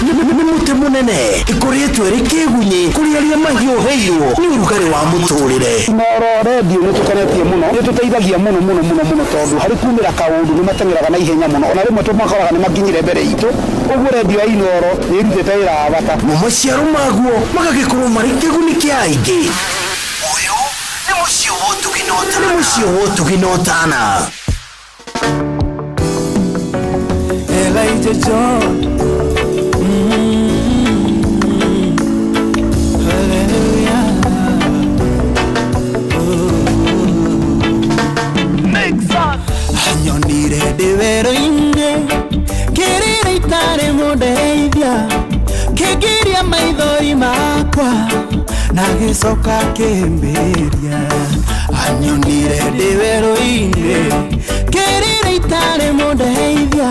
Nĩ mũtĩ mũnene ĩkũrĩtwo ĩrĩ kĩgunyĩ kũrĩ arĩa mahiũhĩirwo nĩ ũrugarĩ wa mũtũrĩre. Inooro redio nĩ tũkenetie mũno, nĩ tũteithagia mũno mũno mũno mũno, tondũ harĩ kumĩra kaũndũ nĩ mateng'eraga na ihenya mũno, ona rĩmwe tũmakoraga nĩ makinyire mbere itũ. Ũguo redio ya Inooro nĩ ĩrutĩte wĩra wa bata. Mo maciaro maguo magagĩkorwo marĩ kĩguni kĩa aingĩ. Ũyũ nĩ mũciĩ wa ũtugi na ũtana. Nĩ mũciĩ wa ũtugi na ũtana. Elijah John. Hallelujah. Anyonire ndĩ werũ-inĩ, kĩrĩra itarĩ mũndeithia, kĩngiria maithori makwa na gĩcoka kĩmbĩria. Anyonire ndĩ werũ-inĩ, kĩrĩra itarĩ mũndeithia,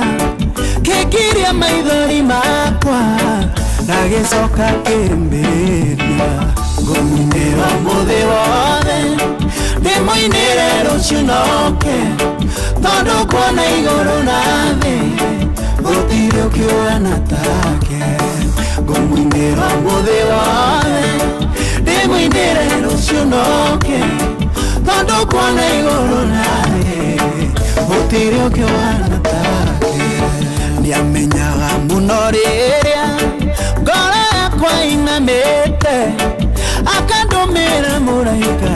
kĩngiria maithori makwa na gĩcoka kĩmbĩria. Ngũmũinĩra ũmũthĩ wothe, ndĩmũinĩre rũciũ noke, tondũ kuona igũrũ na thĩ gũtirĩ ũkĩũana take. Ngũmũinĩra ũmũthĩ wothe, ndĩmũinĩre rũciũ noke, tondũ kuona igũrũ na thĩ gũtirĩ ũkĩũana take. Nĩamenyaga mũno rĩrĩa ngoro yakwa inamĩte, akandũmĩra mũraika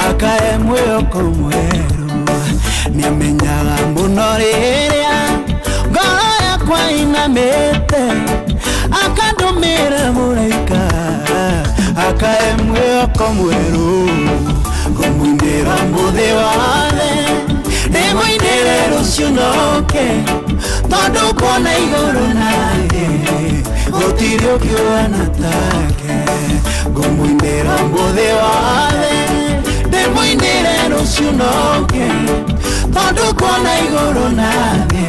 akae mwĩhoko mwerũ. Nĩamenyaga mũno rĩrĩa ngoro yakwa inamĩte, akandũmĩra mũraika akae mwĩhoko mwerũ. Ngũmũinĩra ũmũthĩ wothe, ndĩmũinĩre rũciũ noke, tondũ kuona igũrũ na thĩ gũtirĩ ũkĩũana take. Ngũmũinĩra ũmũthĩ wothe, ndĩmũinĩre rũciũ noke, tondũ kuona igũrũ na thĩ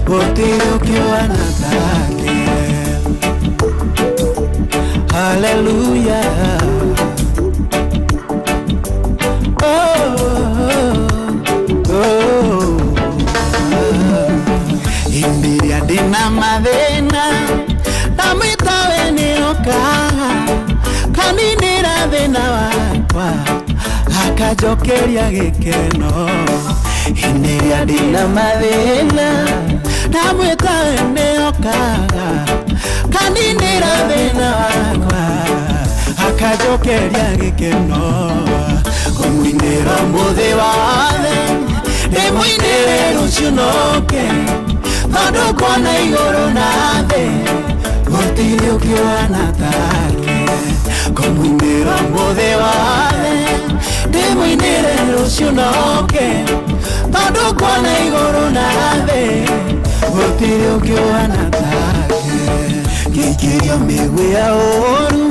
gũtirĩ ũkĩũana take. Hallelujah. Oh, oh, oh. Hĩndĩ ĩrĩa ndĩna mathĩna ndamwĩta we nĩokaga kaninĩra thĩna wakwa akanjokeria gĩkeno. Hĩndĩ ĩrĩa ndĩna mathĩna ndamwĩta we nĩokaga kaninĩra thĩna wakwa akanjokeria gĩkeno ngũmũinĩra ũmũthĩ wothe ndĩmũinĩre rũciũ noke tondũ kuona igũrũ na thĩ gũtirĩ ũkĩwana take ngũmũinĩra ũmũthĩ wothe ndĩmũinĩre rũciũ noke tondũ kuona igũrũ na thĩ gũtirĩ ũkĩwana take ngĩikĩrio mĩguĩ ya ũũru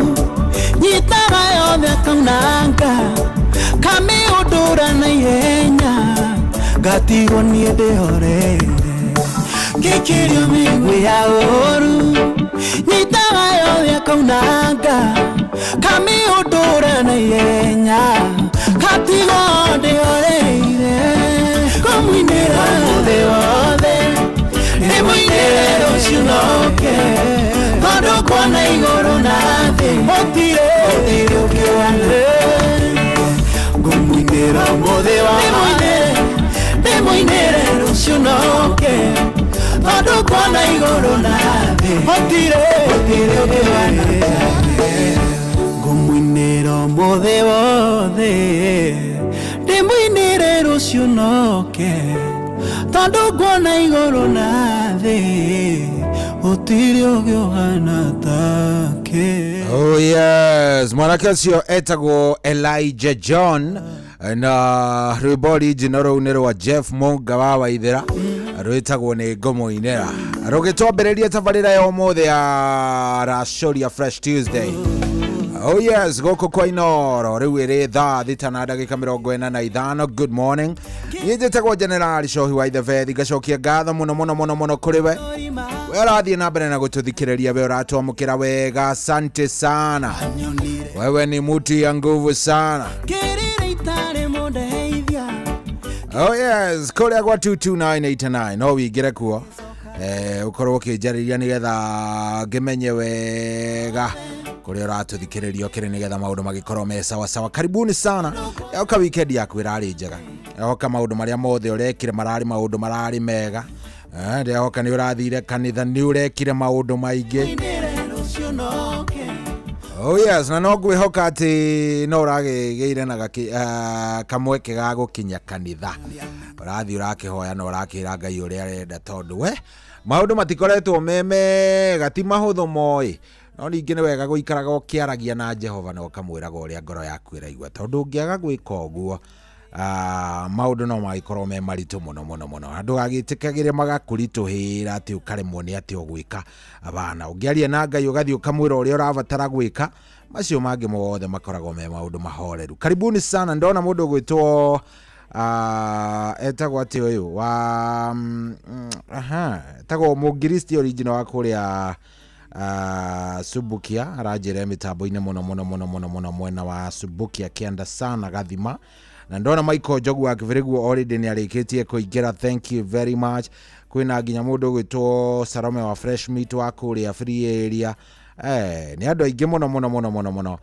nyitaga yothe akaunanga kamĩũndũra na ihenya ngatigwo niĩ ndĩhoreire ngĩikĩrio mĩguĩ ya ũũru nyitaga yothe akaunanga kamĩũndũra na ihenya ngatigwo ndĩhoreire ngũmũinĩra mũthĩ wothe ndĩmũinĩre rũciũ noke tondũ kuona igũrũ na thĩ gũtirĩ gũtirĩ ũkĩwana ngũmũinĩra ũmũthĩ wothe ndĩmũinĩre rũciũ noke tondũ kuona igũrũ na thĩ gũtirĩ gũtirĩ ũkĩwana ngũmũinĩra ũmũthĩ wothe ndĩmũinĩre rũciũ noke tondũ kuona igũrũ na thĩ gũtirĩ ũkĩwana take. Oh yes, mwanake ũcio etagwo Elijah John na rwĩmbo original rũu nĩ rwa Jeff Monga wa Waithera rwĩtagwo nĩ ngũmũinĩra rũgĩtwambĩrĩria tabarĩra ya ũmũthĩ ya Racoria Fresh Tuesday. Oh yes, gũkũ kwa Inoro rĩu ĩrĩ thaa thita na ndagĩka 45. Good morning. Niĩ njĩtagwo General Cohi wa Ithebethi, ngacokia ngatho mũno mũno mũno mũno kũrĩ we we ũrathiĩ na mbere na gũtũthikĩrĩria, we ũratwamũkĩra wega, asante sana. Wewe ni mutu ya nguvu sana. Kĩrĩra itarĩ mũndeithia. Oh yes, kũrĩa gwa 22989 no wĩingĩre kuo ũkorwo ũkĩnjarĩria nĩgetha ngĩmenye wega kũrĩa ũratũthikĩrĩria ũkĩrĩ nĩgetha maũndũ magĩkorwo me sawa sawa. Karibuni sana. Ehoka weekend yaku ĩrarĩ njega, ehoka maũndũ marĩa mothe ũrekire mararĩ maũndũ mararĩ mega. Ndehoka nĩ ũrathire kanitha, nĩ ũrekire maũndũ maingĩ. Rũciũ noke. Oh yes, na no ngwĩhoka atĩ no ũragĩgĩire na kamweke ga gũkinya kanitha, ũrathiĩ ũrakĩhoya na ũrakĩra Ngai ũrĩa arenda, tondũ we maũndũ matikoretwo me mega, ti mahũthũ moĩ, no ningĩ nĩ wega gũikaraga ũkĩaragia na Jehova na ũkamwĩraga ũrĩa ngoro yaku ĩraigua, tondũ ũngĩaga gwĩka ũguo maũndũ no magĩkorwo me maritũ mũno mũno mũno, andũ agĩtĩkagĩre magakũritũhĩra atĩ ũkaremwo nĩ atĩ ũgwĩka. Abana, ũngĩaria na Ngai ũgathiĩ ũkamwĩra ũrĩa ũrabatara gwĩka, macio mangĩ mothe makoragwo me maũndũ mahoreru. Karibuni sana. Ndona mũndũ ũgwĩtwo etagwo atĩ ũyũ wa aha, etagwo Mũngiristi original wa kũrĩa Subukia, aranjĩra mĩtambo-inĩ mũno mũno mũno mũno mũno mwena wa Subukia kĩanda sana Gathima. Na ndona Michael Njogu wa Kĩbĩrĩguo already nĩ arĩkĩtie kũingĩra, thank you very much. Kwĩna nginya mũndũ ũgwĩtwo Salome wa Fresh Meat wa kũrĩa Free Area. Nĩ andũ aingĩ mũno mũno mũno mũno mũno.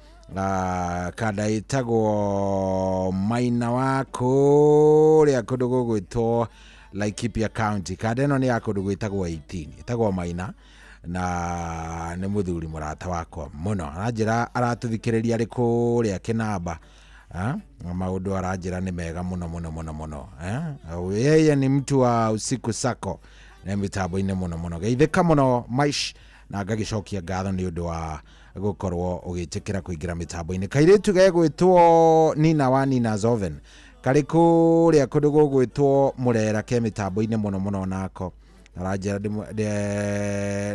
Kanda ĩtagwo Maina wa kũrĩa kũndũ gũgwĩtwo Laikipia County. Kanda ĩno nĩ ya kũndũ gwĩtagwo 18, ĩtagwo Maina na nĩ mũthuri mũrata wakwa mũno, aranjĩra aratũthikĩrĩria arĩ kũrĩa Kĩnamba. Maũndũ aranjĩra nĩ mega mũno mũno mũno mũno. Yeye ni mtu wa usiku sako na mĩtambo-inĩ mũno mũno, geithĩka mũno maish, na ngagĩcokia ngatho nĩ ũndũ wa gũkorwo ũgĩtĩkĩra kũingĩra mĩtambo-inĩ. Kairĩtu gegwĩtwo Nina wa Nina Zoven karĩ kũrĩa kũndũ gũgwĩtwo Mũrera ke mĩtambo-inĩ mũno mũno nako aranjĩra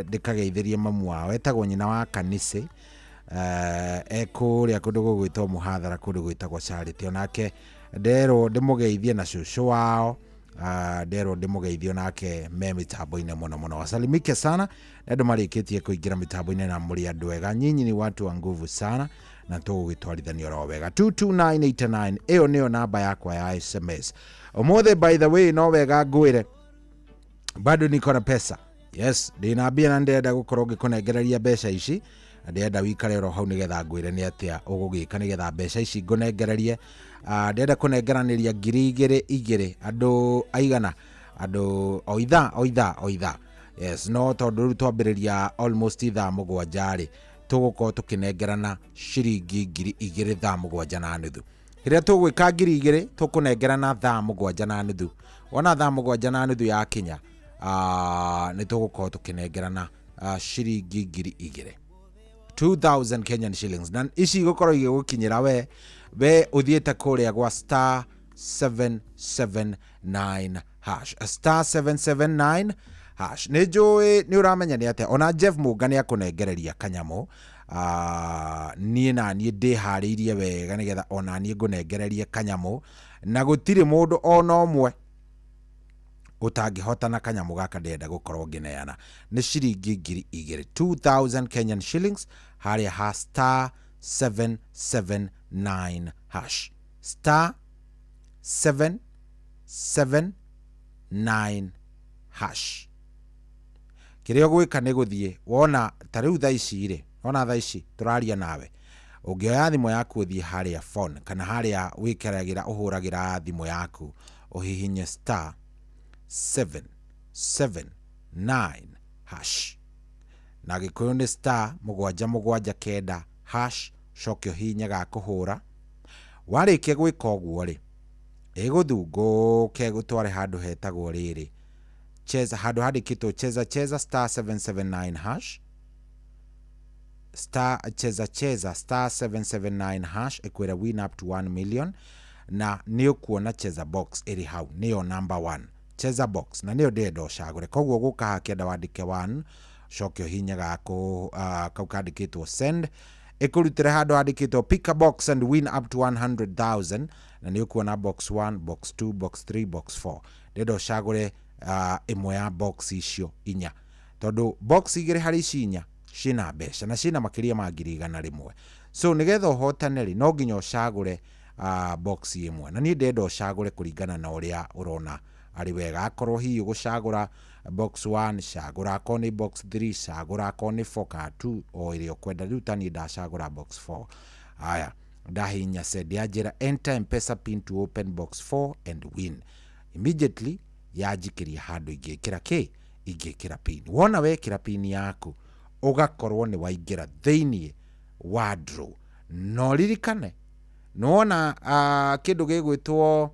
ndĩkageithĩrie mamu wao, etagwo nyina wa kanitha, ekũrĩa kũndũ gũgwĩtwo Mũhathara kũndũ gwĩtagwo Charity, onake nderwo ndĩmũgeithie na cũcũ wao, nderwo ndĩmũgeithie onake me mĩtambo-inĩ mũno mũno. Wasalimike sana na andũ marĩkĩtie kũingĩra mĩtambo-inĩ na mũrĩ andũ ega, nyinyi ni watu wa nguvu sana na tũgũgĩtwarithania oro wega. 22989 ĩyo nĩyo namba yakwa ya SMS ũmũthĩ. By the way, no wega ngwĩre bado niko na pesa. Yes, ndĩna mbia na ndĩrenda gũkorwo ngĩkũnengereria mbeca ici, na ndĩrenda wikare oro hau nĩgetha ngwĩre nĩ atĩa ũgũgĩka nĩgetha mbeca ici ngũnengererie. Ndĩrenda kũnengeranĩria 2000 igĩrĩ andũ aigana andũ o ithaa o ithaa o ithaa. Yes, no tondũ rĩu twambĩrĩria almost thaa 7 rĩ, tũgũkorwo tũkĩnengerana ciringi 2000 thaa 7:30. Rĩrĩa tũgwĩka 2000 tũkũnengerana thaa 7:30. Wona thaa 7:30 yakinya, nĩ tũgũkorwo tũkĩnengerana ciringi 2000, 2000 Kenyan shillings, na ici igũkorwo igĩgũkinyĩra we ũthiĩte kũrĩa gwa star 779 hash, star 779 hash. Nĩ njũĩ nĩ ũramenya nĩ atĩa ona Jeff Mũnga nĩ akũnengereria kanyamũ. Niĩ na niĩ ndĩharĩirie wega nĩgetha ona niĩ ngũnengererie kanyamũ, na gũtirĩ mũndũ ona ũmwe ũtangĩhotana kanyamũ gaka ndĩrenda gũkorwo ngĩneana. Nĩ ciringi 2000, 2000 Kenyan shillings, harĩa ha star 779 hash, star 779 hash. Kĩrĩa ũgwĩka nĩ gũthiĩ wona ta rĩu thaa ici rĩ, wona thaa ici tũraria nawe, ũngĩoya thimũ yaku ũthiĩ harĩa phone kana harĩa wĩkĩragĩra ũhũragĩra thimũ yaku, ũhihinye star 779 hash, na Gĩkũyũ nĩ star 779 hash, coke ũhihinye ga kũhũra. Warĩkia gwĩka ũguo rĩ, ĩgũthungũke gũtware handũ hetagwo rĩrĩ cheza, handũ handĩkĩtwo cheza cheza star 779 hash, star cheza cheza star 779 hash, ĩkwĩra win up to 1 million, na nĩ ũkuona cheza box ĩrĩ hau, nĩyo number 1 cheza box, na nĩyo ndĩrenda ũcagũre. Koguo gũka haha kĩenda wandĩke 1, coke ũhihinye gakũ kau kandĩkĩtwo send, ĩkũrutĩre handũ handĩkĩtwo pick a box and win up to 100,000, na nĩ ũkuona box 1, box 2, box 3, box 4. Ndĩrenda ũcagũre ĩmwe ya box icio inya, tondũ box igĩrĩ harĩ ici inya ciĩna mbeca na ciĩna makĩria ma 100,000. So nĩgetha ũhotane rĩ, no nginya ũcagũre box ĩmwe, na niĩ ndĩrenda ũcagũre kũringana na ũrĩa ũrona arĩ wega. Akorwo hihi ũgũcagũra box 1, cagũra, akorwo nĩ box 3, cagũra, akorwo nĩ 4 kana 2, o ĩrĩa ũkwenda. Rĩu ta niĩ ndacagũra box 4. Aya, ndahihinya send, yanjĩra enter M-Pesa pin to open box 4 and win. Immediately yanjikĩria handũ ingĩkĩra kĩ, ingĩkĩra pin. Wona wekĩra pin yaku, ũgakorwo nĩ waingĩra thĩiniĩ wa draw. No ririkane nĩwona kĩndũ gĩgwĩtwo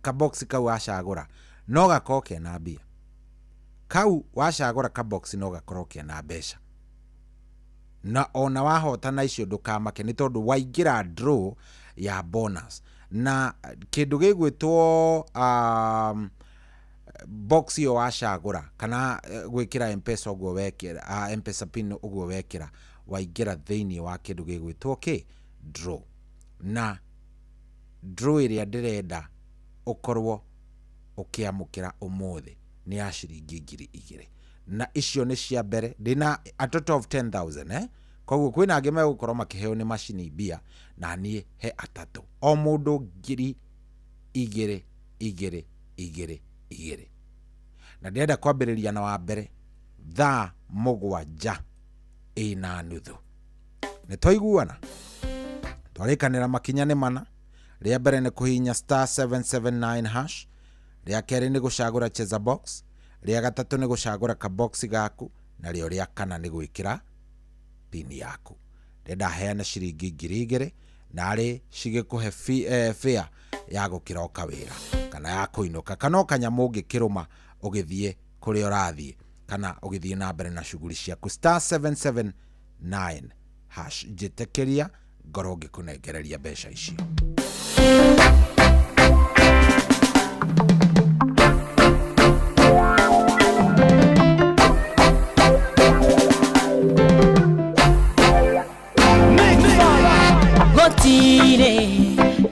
kabox kau wacagũra no gakorwo kena mbia. Kau wacagũra kabox no gakorwo kena mbeca, na ona wahotana icio ndũkamake, nĩ tondũ waingĩra draw ya bonus. Na kĩndũ gĩgwĩtwo box ĩyo wacagũra kana gwĩkĩra M-Pesa ũguo wekĩra, M-Pesa pin ũguo wekĩra, waingĩra thĩiniĩ wa kĩndũ gĩgwĩtwo kĩ draw. Na draw ĩrĩa ndĩrenda ũkorwo ũkĩamũkĩra ũmũthĩ nĩ ya ciringi 2000, na icio nĩ cia mbere. Ndĩna a total of 10,000, eh? Koguo kwĩna angĩ megũkorwo makĩheo nĩ macini mbia, na niĩ he atatũ, o mũndũ 2000 2 2 2. Na ndĩrenda kwambĩrĩria na wa mbere thaa 7:30. Nĩ twaiguana? Twarĩkanĩra makinya nĩ mana. Rĩa mbere nĩ kũhihinya star 779 hash, rĩa kerĩ nĩ gũcagũra cheza box, rĩa gatatũ nĩ gũcagũra kabox gaku, na rĩo rĩa kana nĩ gwĩkĩra pin yaku. Ndĩrenda heane ciringi 2000, narĩ cigĩkũhe fare ya gũkĩroka wĩra kana ya kũinũka, kana o kanyamũ ũngĩkĩrũma ũgĩthiĩ kũrĩa ũrathiĩ kana ũgĩthiĩ na mbere na shughuli ciaku. Star 779 hash, njĩtĩkĩria ngorwo ngĩkũnengereria mbeca icio. Gũtirĩ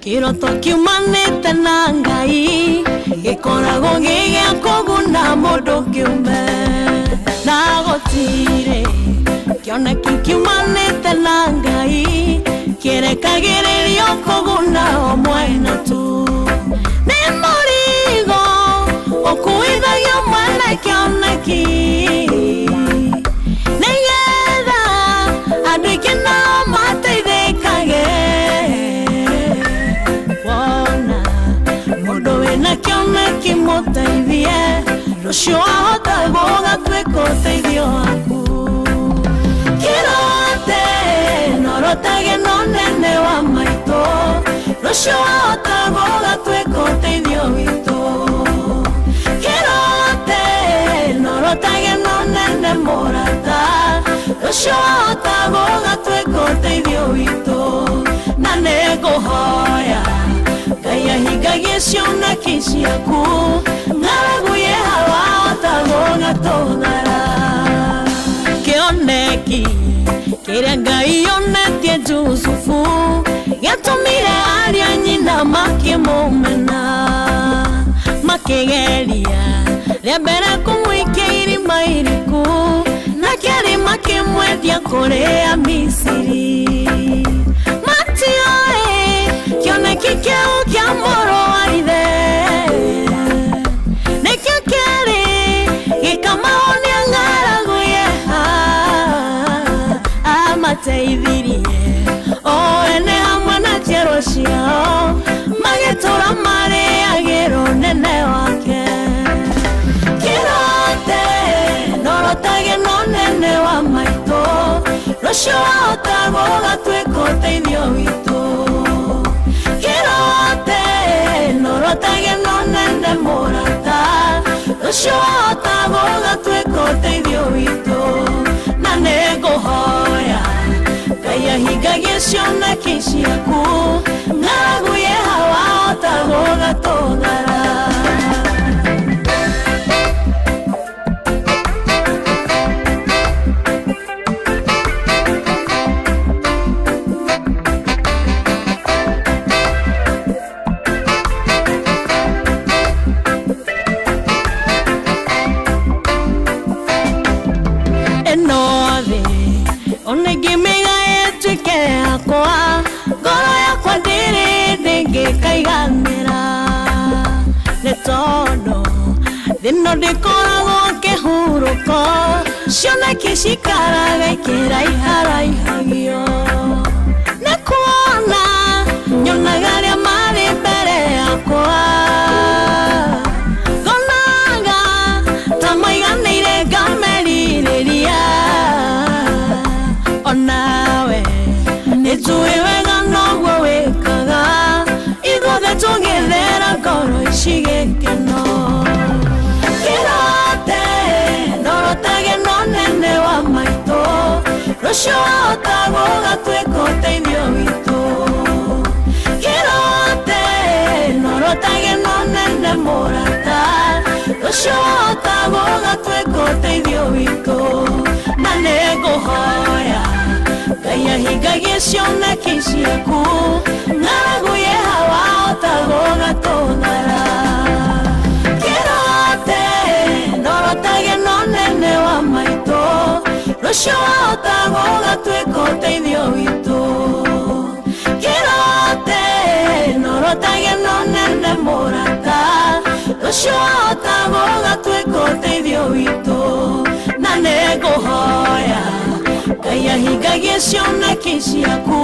kĩroto kiumanĩte na Ngai gĩkoragwo gĩ gĩa kũguna mũndũ kĩũmbe, na gũtirĩ kĩoneki kiumanĩte na Ngai kĩrekagĩrĩrio kũguna o mwena tu. Nĩ mũrigo ũkuithagio mwene kĩoneki, nĩgetha andũ aingĩ nao mateithĩkage. kĩoneki mũteithie rũciũ wahota gũgatuĩka ũteithio waku kĩrote norotage no nene wa maitũ rũciũ wahota gũgatuĩka ũteithio witũ kĩrote norotage no nene mũrata rũciũ wahota gũgatuĩka ũteithio witũ na nĩngũhoya Ngai ahingagie cioneki ciaku ng'aragu yehawa wahota gũgatũthara kĩoneki kĩrĩa Ngai onetie Jusufu gĩatũmire arĩa nyina makĩmũmena makĩgeria rĩa mbere kũmũikia irima iriku na kĩarĩ makĩmwendia kũrĩ Amisiri matioĩ kĩoneki kĩu kĩa mũrũ wa ithe nĩkĩo kĩarĩ gĩkamahonia ng'aragu yeha amateithirie o ene hamwe na njiarwa ciao magĩtũra marĩagĩra ũnene wake kĩrote norotage no nene wa maitũ rũciũ wahota gũgatuĩka ũteithio witũ kĩrote norotage no nene mũrata rũciũ wahota gũgatuĩka ũteithio witũ na nĩngũhoya Ngai ahingagie cioneki ciaku ng'aragu yeha wahota gũgatũthara eno thĩ ona ingĩmĩga ĩtuĩke yakwa ngoro yakwa ndĩrĩ ndĩngĩkaiganĩra nĩ tondũ thĩ ĩno ndĩkoragwo kĩhurũko cioneki cikaraga ikĩraiharaihagio nĩ kuona nyonaga arĩa marĩ mbere yakwa ngonaga ta maiganĩire ngamerirĩria onawe nĩnjũĩ wega noguo wĩkaga ithuothe tũgĩthera ngoro ici gĩkeno kĩrote norotage no nene wa maitũ rũciũ wahota gũgatuĩka ũteithio witũ kĩrote norotage no nene mũrata rũciũ wahota gũgatuĩka ũteithio witũ na nĩngũhoya Ngai ahingagie cioneki ciaku ng'aragu yeha wahota gũgatũthara kĩrote norotage no nene wa maitũ rũciũ wahota gũgatuĩka ũteithio witũ kĩrote norotage no nene mũrata rũciũ wahota gũgatuĩka ũteithio witũ na nĩngũhoya Ngai ahingagie cioneki ciaku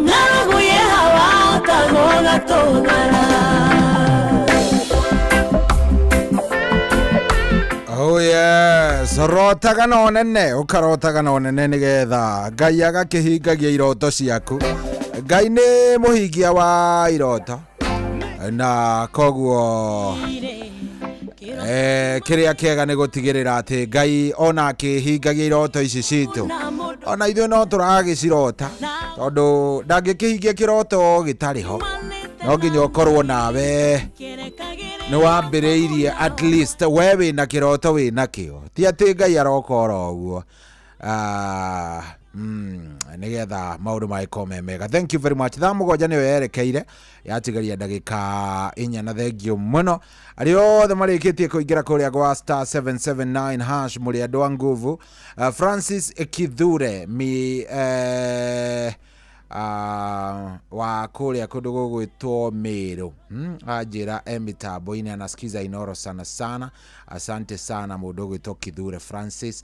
ng'aragu yeha wahota gũgatũthara Oh yes, rotaga na ũnene ũkarotaga na ũnene nĩgetha Ngai agakĩhingagia iroto ciaku. Ngai nĩ mũhingia wa iroto na koguo kĩrĩa kĩega nĩ gũtigĩrĩra atĩ Ngai ona akĩhingagia iroto ici citũ ona ithuĩ no tũragĩcirota tondũ ndangĩkĩhingia kĩroto gĩtarĩ ho no nginya ũkorwo nawe nĩ wambĩrĩirie at least we wĩna kĩroto wĩnakĩo ti atĩ Ngai aroka oro ũguo nĩgetha maũndũ magĩkorwo me mega. Thank you very much. Thaa 7 nĩyo yerekeire yatigaria ndagĩka 4 na thengio mũno arĩa othe marĩkĩtie kũingĩra kũrĩa gwa star 779 hash mũrĩ andũ a nguvu. Francis Kithure mi wa kũrĩa kũndũ gũgwĩtwo Meru anjĩra e mitambo-inĩ anasikiza Inoro sana sana. Asante sana mũndũ ũgwĩtwo Kithure Francis.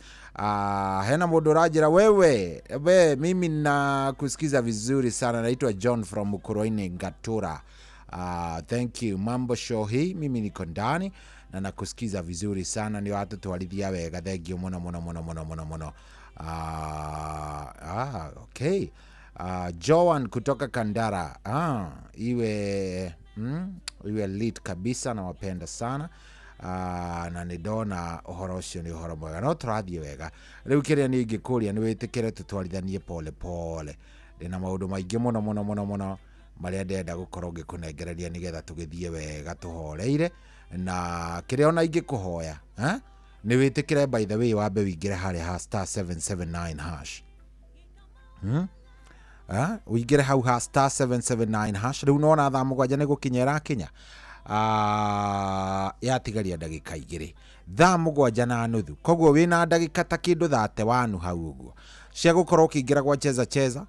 Hena mũndũ ũranjĩra wewe we mimi na kusikiza vizuri sana, naitwa John from Mukuruini Ngatura. Thank you. Mambo show hii mimi niko ndani na nakusikiza vizuri sana, ni watu twarithia wega. Thank you muno muno muno muno muno muno. Okay. Joan kutoka Kandara, iwe iwe lit kabisa, nawapenda sana. Na nä ndona å horo å cio nä å horo mwega no tå rathiä wega. Rä u kä rä a nä ingä kå ria nä wä tä kä re tå twarithanie pole pole. Ndä na maå ndå maingä må no må no må no må no marä a ndĩrenda gũkorwo ngĩkũnengereria nĩgetha tũgĩthiĩ wega tũhoreire. Na kĩrĩa ona ingĩkũhoya, eh? Nĩ wĩtĩkĩre, by the way, wambe wĩingĩre harĩa ha star 779 hash. Eh? Ũingĩre hau ha star 779 hash. Rĩu nona thaa 7 nĩ gũkinya ĩrakinya. Yatigaria ndagĩka 2, thaa 7:30. Koguo wĩna ndagĩka ta kĩndũ 31 hau ũguo cia gũkorwo ũkĩingĩra gwa Cheza Cheza,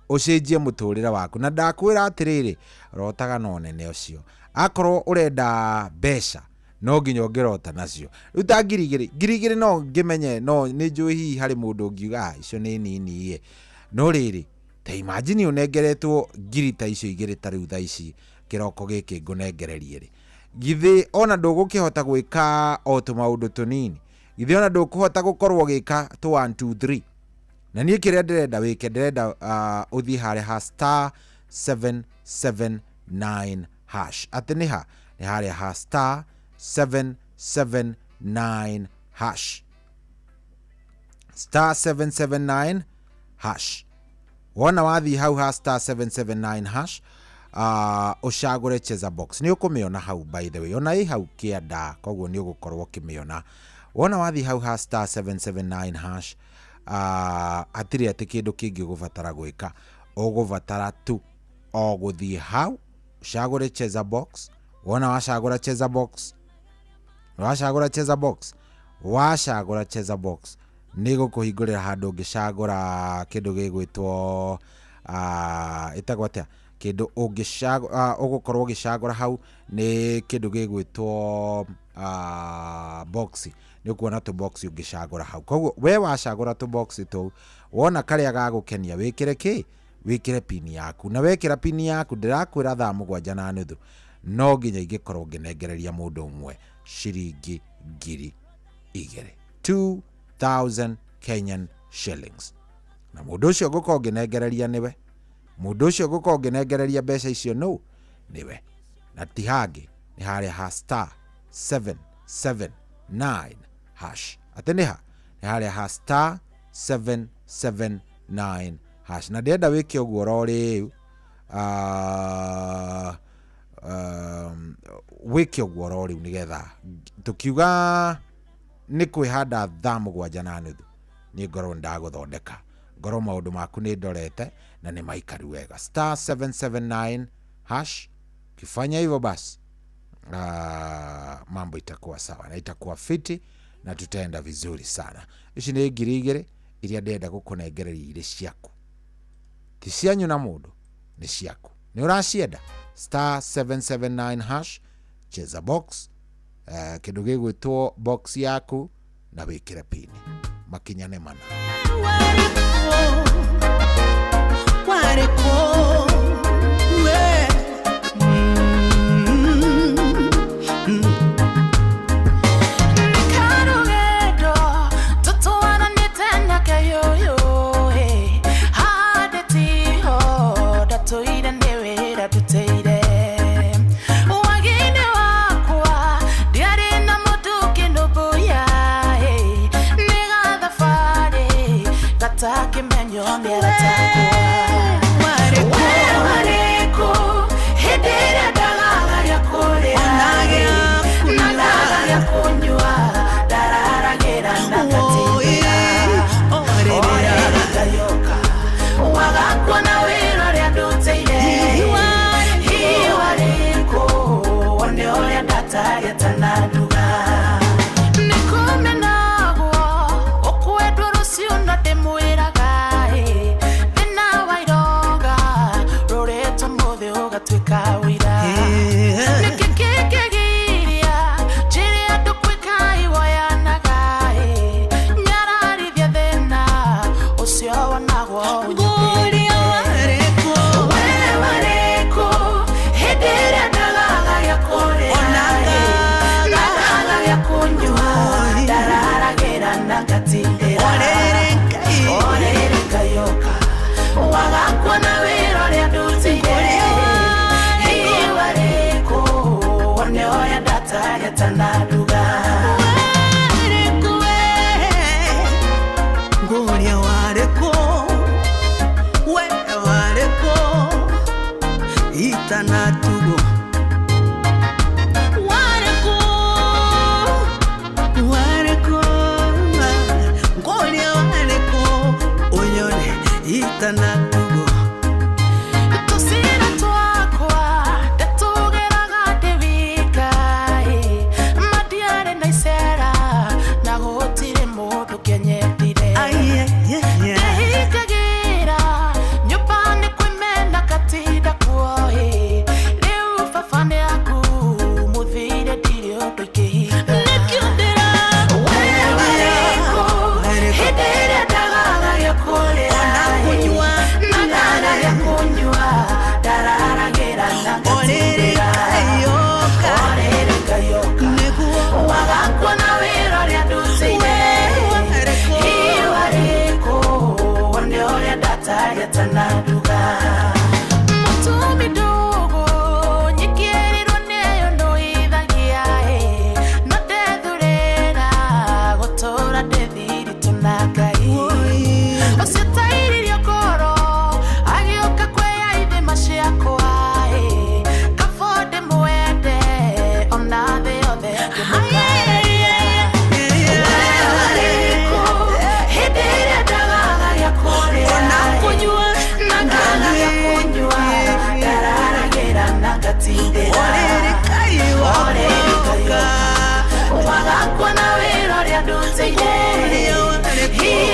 ũcenjie mũtũrĩre waku. Na ndakwĩra atĩrĩrĩ, rotaga na ũnene ũcio. Akorwo ũrenda mbeca no nginya ũngĩrota nacio. Rĩu ta 2,000, 2,000 no ngĩmenye, no nĩ njũĩ hihi harĩ mũndũ ũngiuga, "Ah, icio nĩ nini ĩ." No rĩrĩ, ta imagine ũnengeretwo ngiri ta icio igĩrĩ ta rĩu thaa ici kĩroko gĩkĩ ngũnengererie rĩ, githĩ ona ndũgũkĩhota gwĩka o tũmaũndũ tũnini? Githĩ ona ndũkũhota gũkorwo ũgĩka tũ 1 2 3? Na niĩ kĩrĩa ndĩrenda wĩke, ndĩrenda ũthiĩ harĩa ha star 779 hash. Atĩ nĩ ha? Nĩ harĩa ha star 779 hash, star 779 hash. Wona wathiĩ hau ha star 779 hash, ũcagũre Cheza Box. Nĩ ũkũmĩona hau, by the way, ona ĩ hau kĩanda, koguo nĩ ũgũkorwo ũkĩmĩona. Wona wathiĩ hau ha star 779 hash, hatirĩ atĩ kĩndũ kĩngĩ ũgũbatara gwĩka. Ũgũbatara tu o gũthiĩ hau ũcagũre Cheza Box. Wona wacagũra Cheza Box, wacagũra Cheza Box, wacagũra Cheza Box, nĩ gũkũhingũrĩra handũ ũngĩcagũra kĩndũ gĩgwĩtwo, ĩtagwo atĩa, kĩndũ ũngĩcagũra, ũgũkorwo ũgĩcagũra hau nĩ kĩndũ gĩgwĩtwo box. Nĩ ũkuona tũ box ũngĩcagũra hau. Koguo we wacagũra tũ box tũu, wona karĩa gagũkenia, wĩkĩre kĩ? Wĩkĩre pini yaku. Na wekĩra pini yaku, ndĩrakwĩra thaa 7:30 no nginya ingĩkorwo ngĩnengereria mũndũ ũmwe ciringi 2,000, 2000 Kenyan shillings. Na mũndũ ũcio ngũkorwo ngĩnengereria nĩwe mũndũ ũcio ngũkorwo ngĩnengereria mbeca icio no nĩwe, na ti hangĩ, nĩ harĩa ha star 779 hash. Atĩ nĩ ha? Nĩ harĩa ha star 779 hash. Na ndĩrenda wĩke ũguo oro rĩu, wĩke ũguo oro rĩu, nĩgetha tũkiuga nĩ kwĩhanda thaa 7:30 niĩ ngorwo ndagũthondeka, ngorwo maũndũ maku nĩ ndorete na nĩ maikaru wega. Star 779 hash. Ukifanya hivyo basi, mambo itakuwa sawa na itakuwa fiti na tutaenda vizuri sana. Ici nĩ 2,000 iria ndĩrenda gũkũnengereria irĩ ciaku, ti cianyu na mũndũ, nĩ ciaku. Nĩ ũracienda? Star 779 hash, Cheza Box, kĩndũ gĩgwĩtwo box yaku, na wĩkĩre pini. Makinya nĩ mana. Wariko, we. Karugendo tũtwaranĩte nake yũyũ, haha tiho ndatũire nĩ wĩra ndutĩire wagi-inĩ wakwa, ndiarĩ na mũndũ ũngĩnũmbũiya, nĩ gathabarĩ gatakĩmenywo nĩ aratakwa. We warĩkũ hĩndĩ ĩrĩa ndagaga gĩa kũrĩa na ndaga gĩa kũnyua, ndararagĩra na ngatindĩra orĩrĩ ngayoka wagakuona wĩra ũrĩa ndutĩire? Hihi warĩkũ wone ũrĩa ndatariĩ na nduga? Nĩkũmenagwo ũkwendwo rũciũ, no ndĩmwĩraga ĩ thĩna kũnyua ndararagĩra na ngatindĩra orĩrĩ ngayoka waga kuona wĩra ũrĩa ndutire iwarĩkũ one ũrĩa ndataria tananduga Nguria wareko we wareko itanatugo wareko wareko nguria wareko onyone itanatugo Tusira twakwa ndatugeraga ndĩ wika matiarĩ na icera na gũtirĩ mũndũ kĩanyendire ndehingagĩra nyũmba nĩ kwĩmena katinda kuoĩ rĩu baba nĩ aku mũthire ndirĩ ũndũ ingĩhinga nĩkĩo ndĩra we warĩkũ hĩndĩ ĩrĩa ndagaga gĩa kũrĩa kũnyua na ngaga gĩa kũnyua ndararagĩra na ngatindĩra orĩrĩ ngayoka waga kuona wĩra ũrĩa ndutĩire iwarĩkũ one ũrĩa ndataria tananduga mũtumi ndũgũ nyikĩrĩrwo nĩyo ndũithagia no ndethurĩra gũtũra ndĩ thiritũ na Ngai ũcio tairirio ngoro agĩũka kwĩya ithima ciakwa kabo ndĩmwende ona thĩ yothe ngĩmũkararia hĩndĩ ĩrĩa ndagaga gĩa kũrĩa Ona kũnyua na ngaga gĩa kũnyua ndararagĩra na ngatindĩra orĩrĩ ngayoka waga kuona wĩra ũrĩa ndutĩire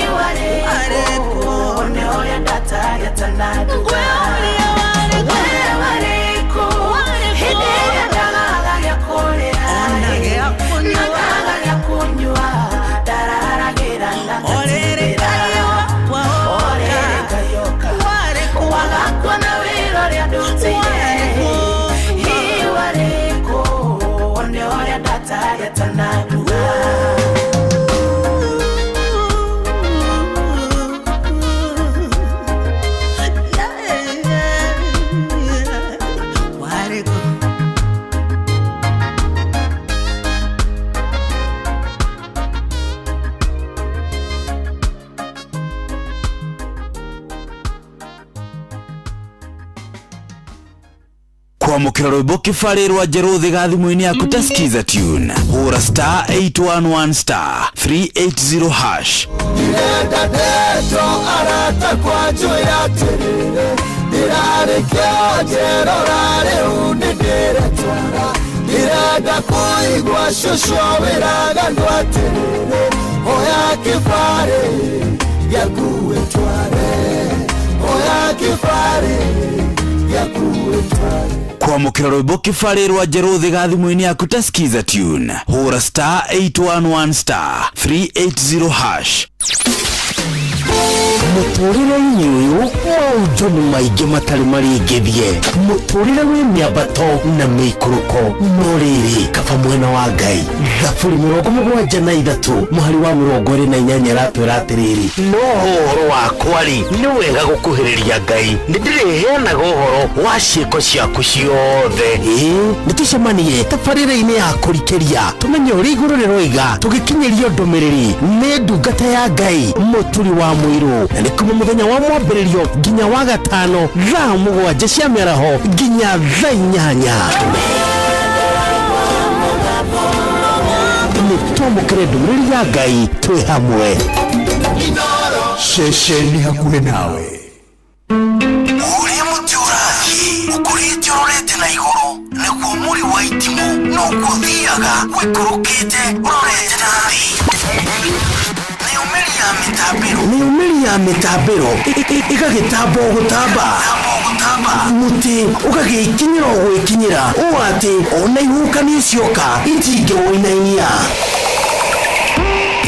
iwarĩkũ one ũrĩa ndataria tananduga we warĩkũ hĩndĩ ĩrĩa ndagaga gĩa kũrĩa na ngaga gĩa kũnyua ndararagĩra na ngatindĩra orĩrĩ ngayoka waga kuona wĩra ũrĩa ndutĩire iwarĩkũ one ũrĩa ndataria tananduga wareko Kwamũkĩra rwĩmbo kĩbarĩ rwa njerũ thĩ thimũ-inĩ yaku ta skiza tune hũra star 811 star 380 hash Ndĩrenda ndeto arata kwa njũĩ atĩrĩrĩ Ndĩrarĩ kĩonjerora rĩu nĩ ndĩretwara Ndĩrenda kũigua cũcũ wĩraga andũ atĩrĩrĩ Oya kĩbarĩ gĩaku wĩtware Oya kĩbarĩ gĩaku wĩtware Kwamũkĩra rwĩmbo kĩbarĩ rwa njerũ thĩ thimũ-inĩ yaku ta skiza tune hũra star 811 star 380 hash Mũtũrĩre-inĩ ũyũ maũndũ nĩ maingĩ matarĩ marĩngĩthie mũtũrĩre wĩ mĩambato na mĩikũrũko no rĩrĩ kaba mwena wa Ngai thaburi 73 mũhari wa 28 ĩratwĩra atĩrĩrĩ no ũhoro wakwa rĩ nĩ wega gũkuhĩrĩria Ngai nĩ ndĩrĩheanaga ũhoro wa ciĩko ciaku ciothe ĩĩ nĩ tũcemanie tabarĩra-inĩ ya kũrikĩria tũmenye ũrĩa igũrũ rĩroiga tũgĩkinyĩrio ndũmĩrĩri nĩ ndungata ya Ngai mũturi wa mũirũ na nĩ kuma mũthenya wa mwambĩrĩrio nginya wa gatano thaa 7 cia mĩaraho nginya thaa 8 nĩ twamũkĩre ndũmĩrĩri ya Ngai twĩ hamwe Ceceni hakuhĩ nawe ũrĩa mũtĩ ũrathiĩ ũkũrĩte ũrorete na igũrũ nĩguo mũri wa itimũ noguo ũthiaga wĩkũrũkĩte ũrorete na thĩ nĩumĩri ya mĩtambĩro ĩgagĩtamba o gũtamba mũtĩ ũgagĩkinyĩra o gwĩkinyĩra ũũ atĩ ona ihuhũkanio cioka itingĩwũinainia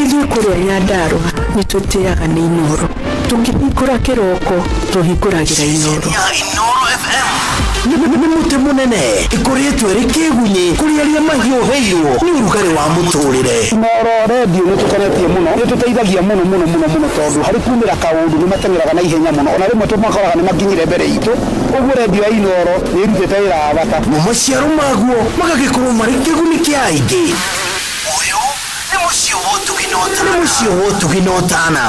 Ithuĩ kũrĩa Nyandarũa nĩ tũtĩaga nĩ Inooro tũkĩhingũra kĩroko tũhingũragĩra Inooro ya Inooro FM. Nĩ mũtĩ mũnene ĩkoretwo ĩrĩ kĩgunyĩ kũrĩ arĩa mahiũhĩirwo nĩ ũrugarĩ wa mũtũrĩre. Inooro redio nĩ tũkenetie mũno, nĩ tũteithagia mũno mũno mũno mũno tondũ harĩ kumĩra kaũndũ nĩ mateng'eraga na ihenya mũno, ona rĩmwe tũmakoraga nĩ makinyire mbere itũ. Ũguo redio ya Inooro nĩ ĩrutĩte wĩra wa bata. Mo maciaro maguo magagĩkorwo marĩ kĩguni kĩa aingĩ. Ũyũ nĩ mũciĩ wa ũtugi na ũtana. Nĩ mũciĩ wa ũtugi na ũtana.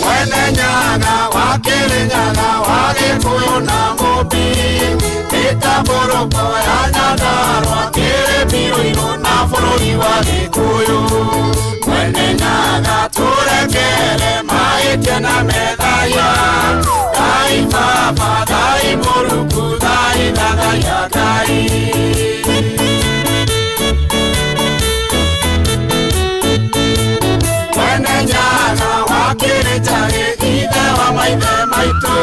Mwene Nyaga wa Kĩrĩnyaga wa Gĩkũyũ na Mũmbi, mĩtambũrũko ya Nyandarũa, Kĩrĩmbirũ na bũrũri wa Gĩkũyũ. Mwene Nyaga tũrekere mahĩtia na methaya, Ngai Baba, Ngai Mũrungu, Ngai Thathaiya Ngai. Mwene Nyaga wa Kĩrĩnjagĩ, ithe wa maithe maitũ,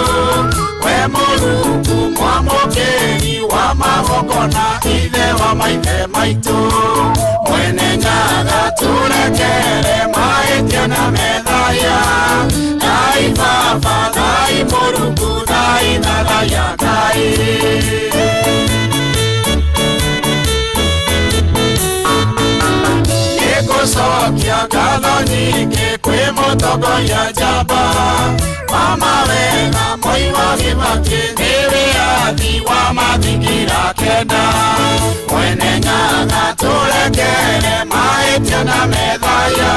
we Mũrungu mwamũkĩri wa magongona, ithe wa maithe maitũ. Mwene Nyaga tũrekere mahĩtia na methaya, Ngai Baba, Ngai Mũrungu, Ngai Thathaiya Ngai. Nĩngũcokia ngatho nyingĩ kwĩ mũtongoria njamba, wa mawega Moi wa Kibaki, nĩ wĩyathi wa mathingira kenda. Mwene Nyaga tũrekere mahĩtia na methaya,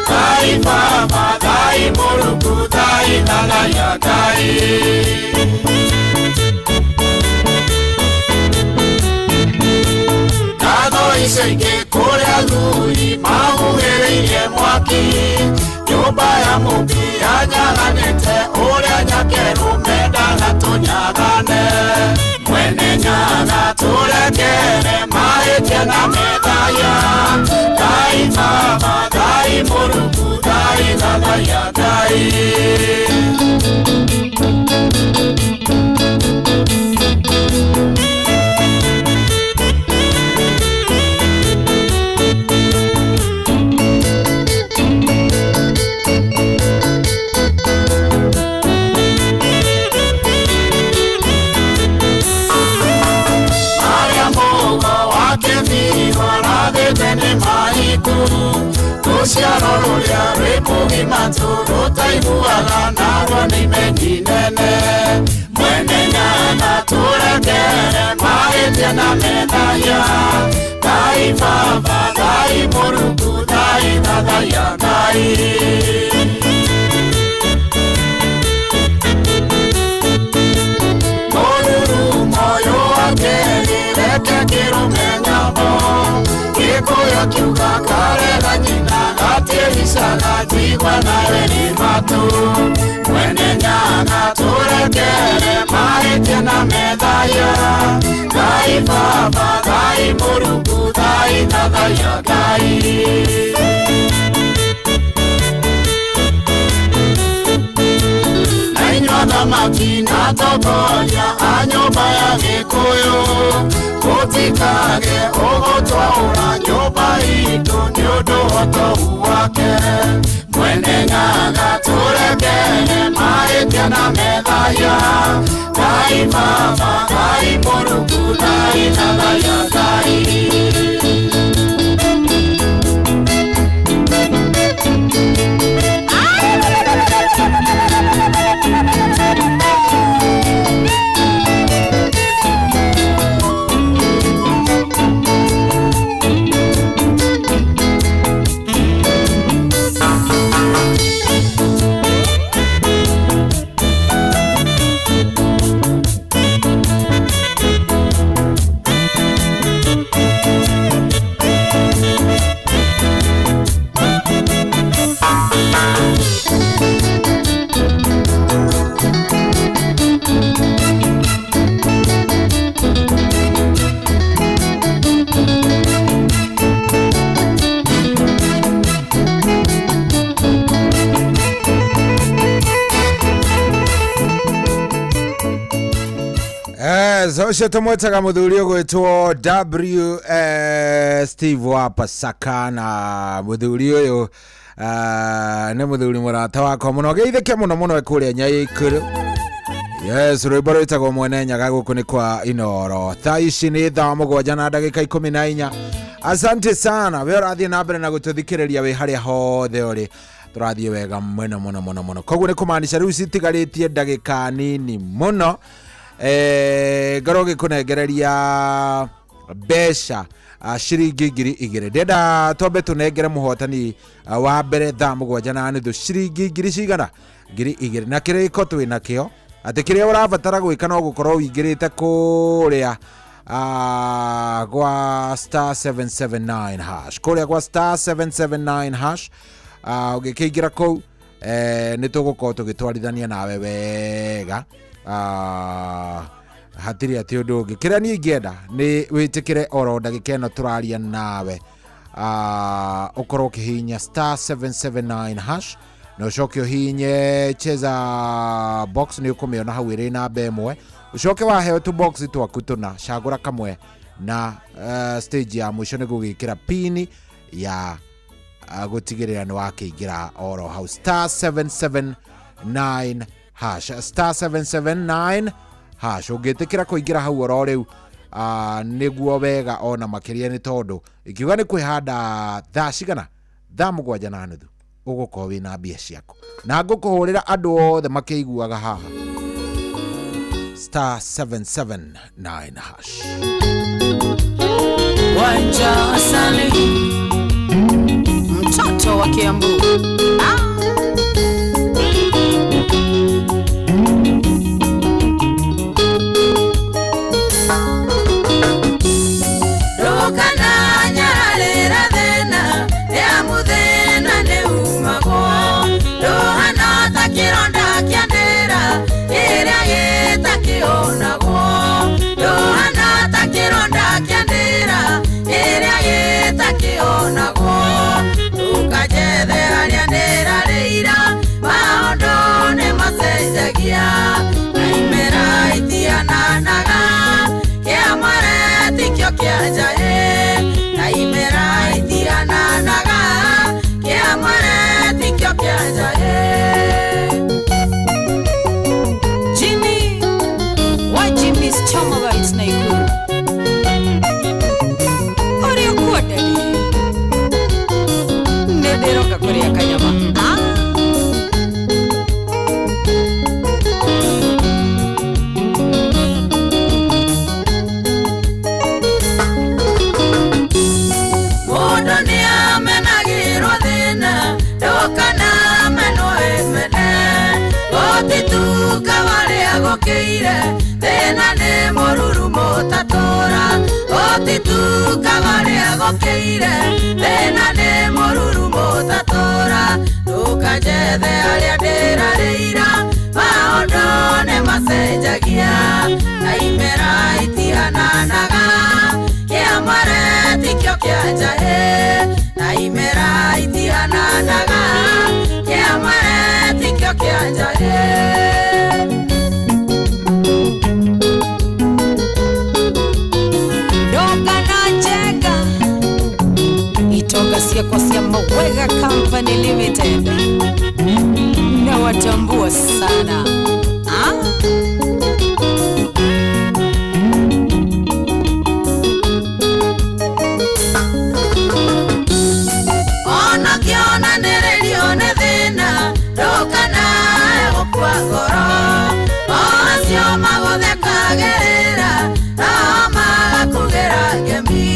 Ngai Baba, Ngai Mũrungu, Ngai Thathaiya Ngai. Ngatho icio ingĩ kũrĩ athuri mahuhĩrĩirie mwaki, nyũmba ya Mũmbi yanyaganĩte ũrĩa nyakerũ mendaga tũnyagane. Mwene Nyaga tũrekere mahĩtia na methaya, Ngai Baba, Ngai Mũrungu, Ngai Thathaiya Ngai. Arĩa mũgo wa kĩbirũ arathĩte nĩ mahiku, rũciaro rũrĩa rwĩ mũgima rũtaiguaga narwo nĩ imenyi nene. Mwene Nyaga tũrekere mahĩtia na methaya, Ngai Baba, Ngai Mũrungu, Ngai Thathaiya Ngai. Mũrurumo ũyũ wa kerĩ reke kĩrũme nyambo, Gĩkũyũ kiuga karega nyina gatĩricaga njigua nawe nĩ matũ. Mwene Nyaga tũrekere mahĩtia na methaya, Ngai Baba, Ngai Mũrungu, Ngai Thathaiya Ngai. Na inyuĩ athamaki na atongoria a nyũmba ya Gĩkũyũ, mũtikage ũgũtwaũra nyũmba itũ nĩ ũndũ wa ũtou wake. Mwene Nyaga tũrekere mahĩtia na methaya, Ngai Baba, Ngai Mũrungu, Ngai Thathaiya Ngai. So ũcio tũmwĩtaga mũthuri ũgwĩtwo W Steve wa Pasaka, na mũthuri ũyũ nĩ mũthuri mũrata wakwa mũno, geithĩke mũno mũno kũrĩa Nyaikuru. Yes, rwĩmbo rwĩtagwo Mwene Nyaga, gũkũ nĩ kwa Inoro. Thaa ici nĩ thaa 7 na ndagĩka 14. Asante sana we ũrathiĩ na mbere na gũtũthikĩrĩria wĩ harĩa hothe ũrĩ, tũrathiĩ wega mũno mũno mũno mũno. Koguo nĩ kũmaanisha rĩu citigarĩtie ndagĩka nini mũno ngorwo ngĩkũnengereria mbeca ciringi 2000. Ndĩrenda twambe tũnengere mũhotani wa mbere thaa 7:30 ciringi ngiri cigana? 2000. Na kĩrĩko twĩ nakĩo atĩ kĩrĩa ũrabatara gwĩka no gũkorwo ũingĩrĩte kũrĩa gwa star 779 hash, kũrĩa gwa star 779 hash. Ũngĩkĩingĩra kũu nĩ tũgũkorwo tũgĩtwarithania nawe wega. Hatirĩ atĩ ũndũ ũngĩ. Kĩrĩa niĩ ingĩenda nĩ wĩtĩkĩre oro ndagĩka ĩno tũraria nawe, ũkorwo ũkĩhihinya star 779 hash na ũcoke ũhihinye cheza box, nĩ ũkũmĩona hau ĩrĩ namba 1. Ũcoke waheo tu box twaku tũna, cagũra kamwe na stage ya mũico nĩ gũgĩkĩra pini ya gũtigĩrĩra nĩ wakĩingĩra oro hau star 779 hash, star 779 hash. Ũngĩtĩkĩra kũingĩra hau oro rĩu nĩguo wega ona makĩria, nĩ tondũ ikiuga nĩ kwĩhanda thaa cigana? Thaa 7:30 ũgũkorwo wĩna mbia ciaku, na ngũkũhũrĩra andũ othe makĩiguaga haha star 779 hash. Wanja Asali, mtoto wa Kiambu. Jimmy, why Jimmy's Choma Rights Naikuru? Ori ukuwa daddy. Nederoka kuria kanyama. Tena ne moruru motatora otituka varia gokeire tena ne moruru motatora tukajethe aria ndĩrarĩira maũndũ nĩ macenjagia na imera itihananaga kĩa mwere tikĩo kĩa njaĩ na imera itihananaga kĩa mwere tikĩo kĩa njaĩ. Kwa cia Mawega Company Limited na watambua sana. Ona kiona nĩrĩrio nĩ thĩna ndũkana gũkua ngoro o acio magũthekagĩrĩra no magakugĩra ngemi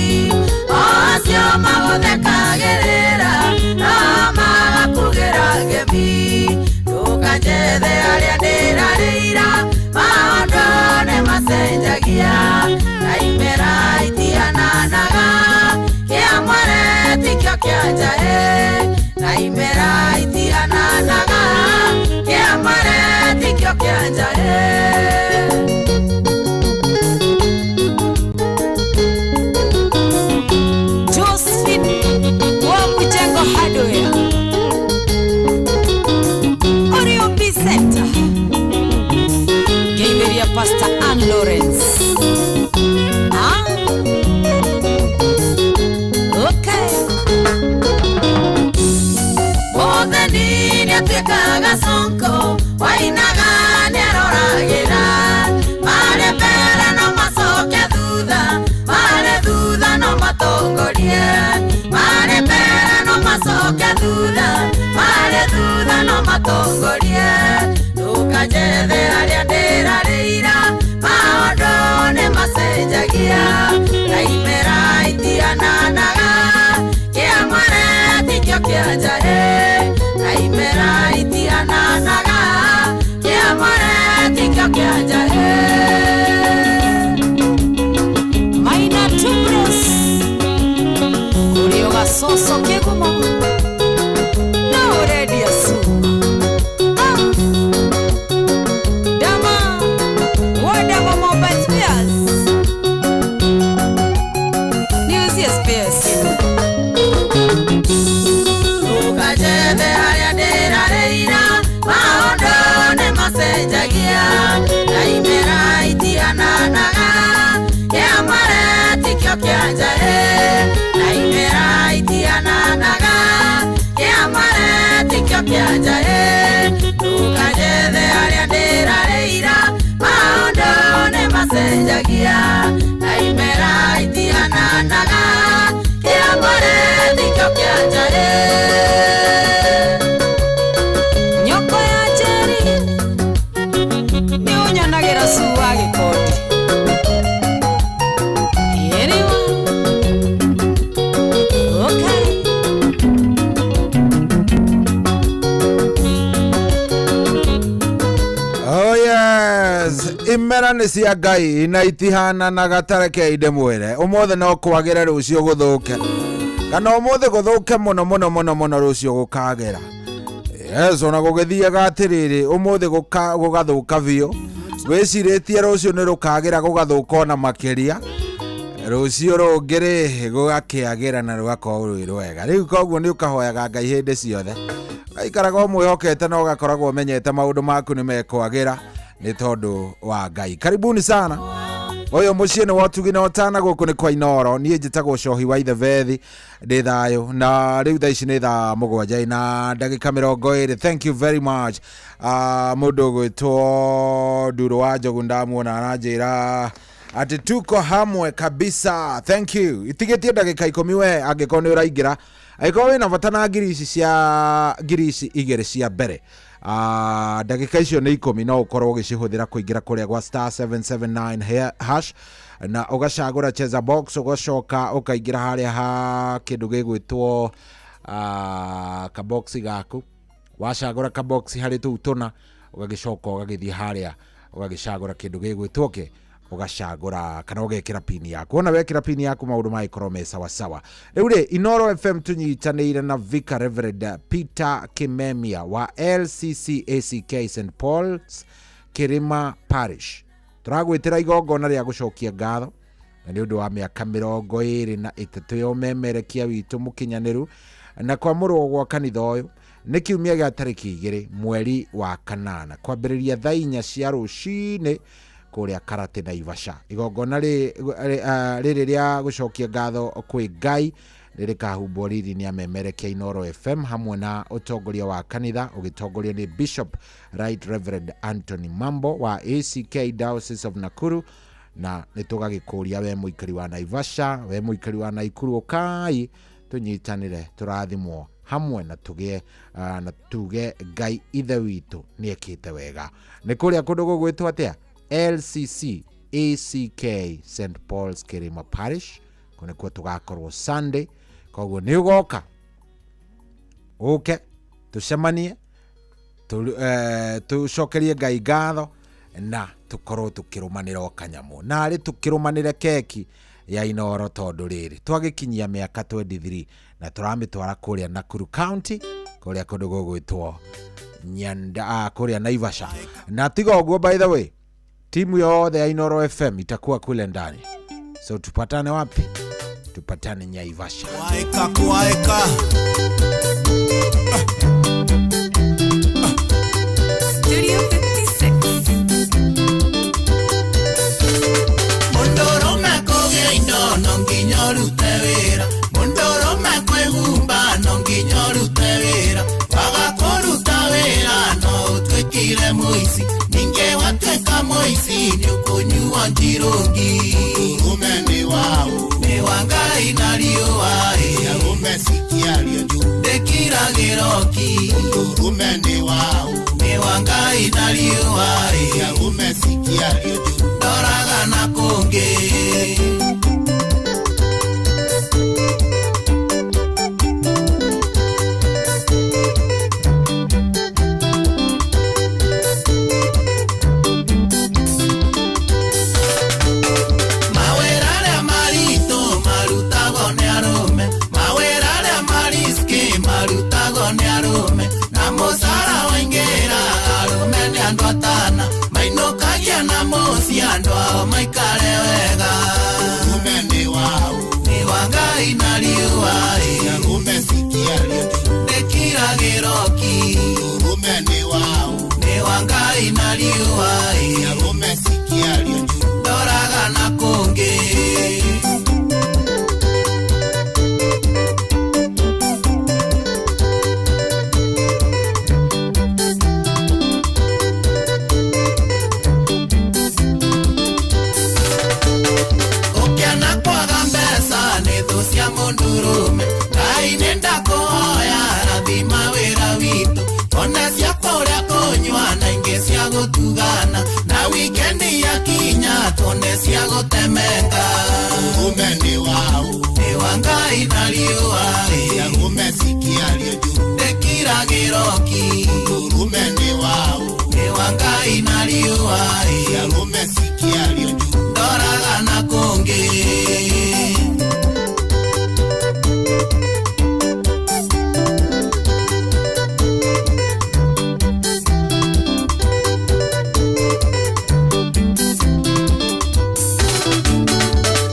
o acio magũthekagĩrĩra no magakugĩra ngemi ndũkanjethe arĩa ndĩrarĩira maũndũ nĩ macenjagia na imera itihananaga kĩa mwere tikĩo kĩa njaĩ na imera itihananaga kĩa mwere tikĩo kĩa njaĩ. Josephine wa Mjengo Hardware Oreo B Center. Ndĩrageithia Pastor Ann Lawrence. Ah. Okay. Mũtheni nĩatuĩkaga conko wainaga nĩaroragĩra marĩ mbere no macoke thutha marĩ thutha no matongorie marĩ mbere no macoke thutha marĩ thutha no matongorie ndũkanjethe harĩa ndĩrarĩira maũndũ nĩ macenjagia na imera itihananaga kĩa mwere tikĩo kĩa njahe na imera itihananaga kĩa mwere tikĩo kĩa njahe. Maina Tubros. Kũrĩ o gacoco kĩgumo. No ũrendia cuma. Ah. Dama. Wodama mobile spares. Niuzie spares. Ndũkanjethe harĩa ndĩrarĩira maũndũ nĩ macenjagia na imera itihananaga kĩa mwere tikĩo kĩa njahe na imera itihananaga kĩa mwere tikĩo kĩa njahe ndũkanjethe harĩa ndĩrarĩira maũndũ nĩ macenjagia na imera itihananaga kĩa mwere tikĩo kĩa njahe. Nyoko ya Njeri nĩ ũnyonagira cua gĩkondi. Ĩriwa. Okay. Oh yes, imera nĩ cia Ngai na itihananaga tareke ndĩmwĩre ũmũthĩ no kwagĩre rũciũ gũthũke kana ũmũthĩ gũthũke mũno mũno mũno mũno rũciũ gũkagĩra. Yes, ona gũgĩthiaga atĩrĩrĩ ũmũthĩ gũgathũka biũ wĩcirĩtie rũciũ nĩ rũkagĩra gũgathũka ona makĩria rũciũ rũngĩ rĩ gũgakĩagĩra na rũgakorwo rwĩ rwega. Rĩu koguo nĩ ũkahoyaga Ngai hĩndĩ ciothe ũgaikaraga ũmwĩhokete na ũgakoragwo ũmenyete maũndũ maku nĩ mekwagĩra nĩ tondũ wa Ngai. Karibuni sana ũyũ mũciĩ nĩ wa ũtugi na ũtana gũkũ nĩ kwa Inoro. Niĩ njĩtagwo Cohi wa Ithebethi ndĩ thayũ na rĩu thaa ici nĩ thaa mũgwanja na ndagĩka 20. Thank you very much. Mũndũ ũgwĩtwo Nduru wa Njogu ndamuona aranjĩra atĩ tuko hamwe kabisa. Thank you. Itigĩtie ndagĩka 10 we angĩkorwo nĩ ũraingĩra angĩkorwo wĩna bata na ngiri ici cia ngiri ici igĩrĩ cia mbere ndagĩka icio nĩ 10 no ũkorwo ũgĩcihũthĩra kũingĩra kũrĩa gwa star 779 hash na ũgacagũra cheza box ũgacoka ũkaingĩra harĩa ha kĩndũ gĩgwĩtwo kaboxi gaku wacagũra kaboxi harĩ tũu tũna ũgagĩcoka ũgagĩthiĩ harĩa ũgagĩcagũra kĩndũ gĩgwĩtwo kĩ ũgacagũra kana ũgekĩra pini yaku wona wekĩra pini yaku maũndũ magĩkorwo me sawasawa. Rĩu rĩ Inoro FM tũnyitanĩire na Vicar Reverend Peter Kimemia wa LCCACK St Paul's Kirima Parish. Tũragwĩtĩra igongona rĩa gũcokia ngatho na nĩ ũndũ wa mĩaka 23 ya ũmemerekia witũ mũkinyanĩru na kwamũrwo gwa kanitha ũyũ nĩ kiumia gĩa tarĩki 2 mweri wa 8 kwambĩrĩria thaa 4 cia rũcinĩ kũrĩa Karate Naivasha. Igongona rĩrĩ rĩa gũcokia ngatho kwĩ Ngai rĩrĩkahumbwo riri nĩ amemerekia Inoro FM hamwe na ũtongoria wa kanitha ũgĩtongorio nĩ Bishop Right Reverend Anthony Mambo wa ACK Diocese of Nakuru na nĩ tũgagĩkũria we mũikari wa Naivasha we mũikari wa Naikuru ũkai tũnyitanĩre tũrathimwo hamwe na tũgĩe na tuge Ngai ithe witũ nĩ ekĩte wega. Nĩ kũrĩa kũndũ gũgwĩtwo atĩa LCC ACK St Paul's Kirima Parish kũu nĩkuo tũgakorwo Sunday koguo nĩ ũgoka ũke tũcemanie tũcokerie Ngai ngatho na tũkorwo tũkĩrũmanĩra o kanyamũ na arĩ tũkĩrũmanĩre keki ya Inoro tondũ rĩrĩ twagĩkinyia mĩaka 23 na tũramĩtwara kũrĩa Nakuru County kũrĩa kũndũ gũgwĩtwo Nyanda kũrĩa Naivasha. Na tiga ũguo by the way timu yothe ya Inoro FM itakuwa kule ndani, so tupatane wapi? Tupatane Naivasha. Kwaeka, kwaeka. Studio 56. ici nĩũkũnyua njirũngi. Ũrũme nĩ waũ? Nĩ wa Ngai na riũa ĩ. Arũme cikiario njũru. Ndĩkiragĩro ki. Ũrũme nĩ waũ? Nĩ wa Ngai na riũa ĩ. Arũme cikiario njũru. Ndoraga na kũngĩ. Mawĩra arĩa maritũ marutagwo nĩ arũme, mawĩra arĩa mariski marutagwo nĩ arũme, na mũcara waingĩra arũme nĩ andũ atana, mainũkagia na mũciĩ andũ ao maikare wega. Ũrũme nĩ waũ? Nĩ wa Ngai na riũa ĩ. Arũme cikiario njũru. Ndĩkiragĩro ki. Ũrũme nĩ waũ? Nĩ wa Ngai na riũa ĩ. Arũme cikiario njũru. Ndoraga na kũngĩ. Ũkĩana kwaga mbeca nĩ thũ cia mũndũrũme. Ngai nĩ ndakũhoya rathima wĩra witũ, one cia kũrĩa kũnyua na ingĩ cia gũtugana, na wikendi yakinya tuone cia gũtemenga. Ũrũme nĩ waũ? Nĩ wa Ngai na riũa ĩ. Arũme cikiario njũru. Ndĩkiragĩro ki. Ũrũme nĩ waũ? Nĩ wa Ngai na riũa ĩ. Arũme cikiario njũru. Ndoraga na kũngĩ.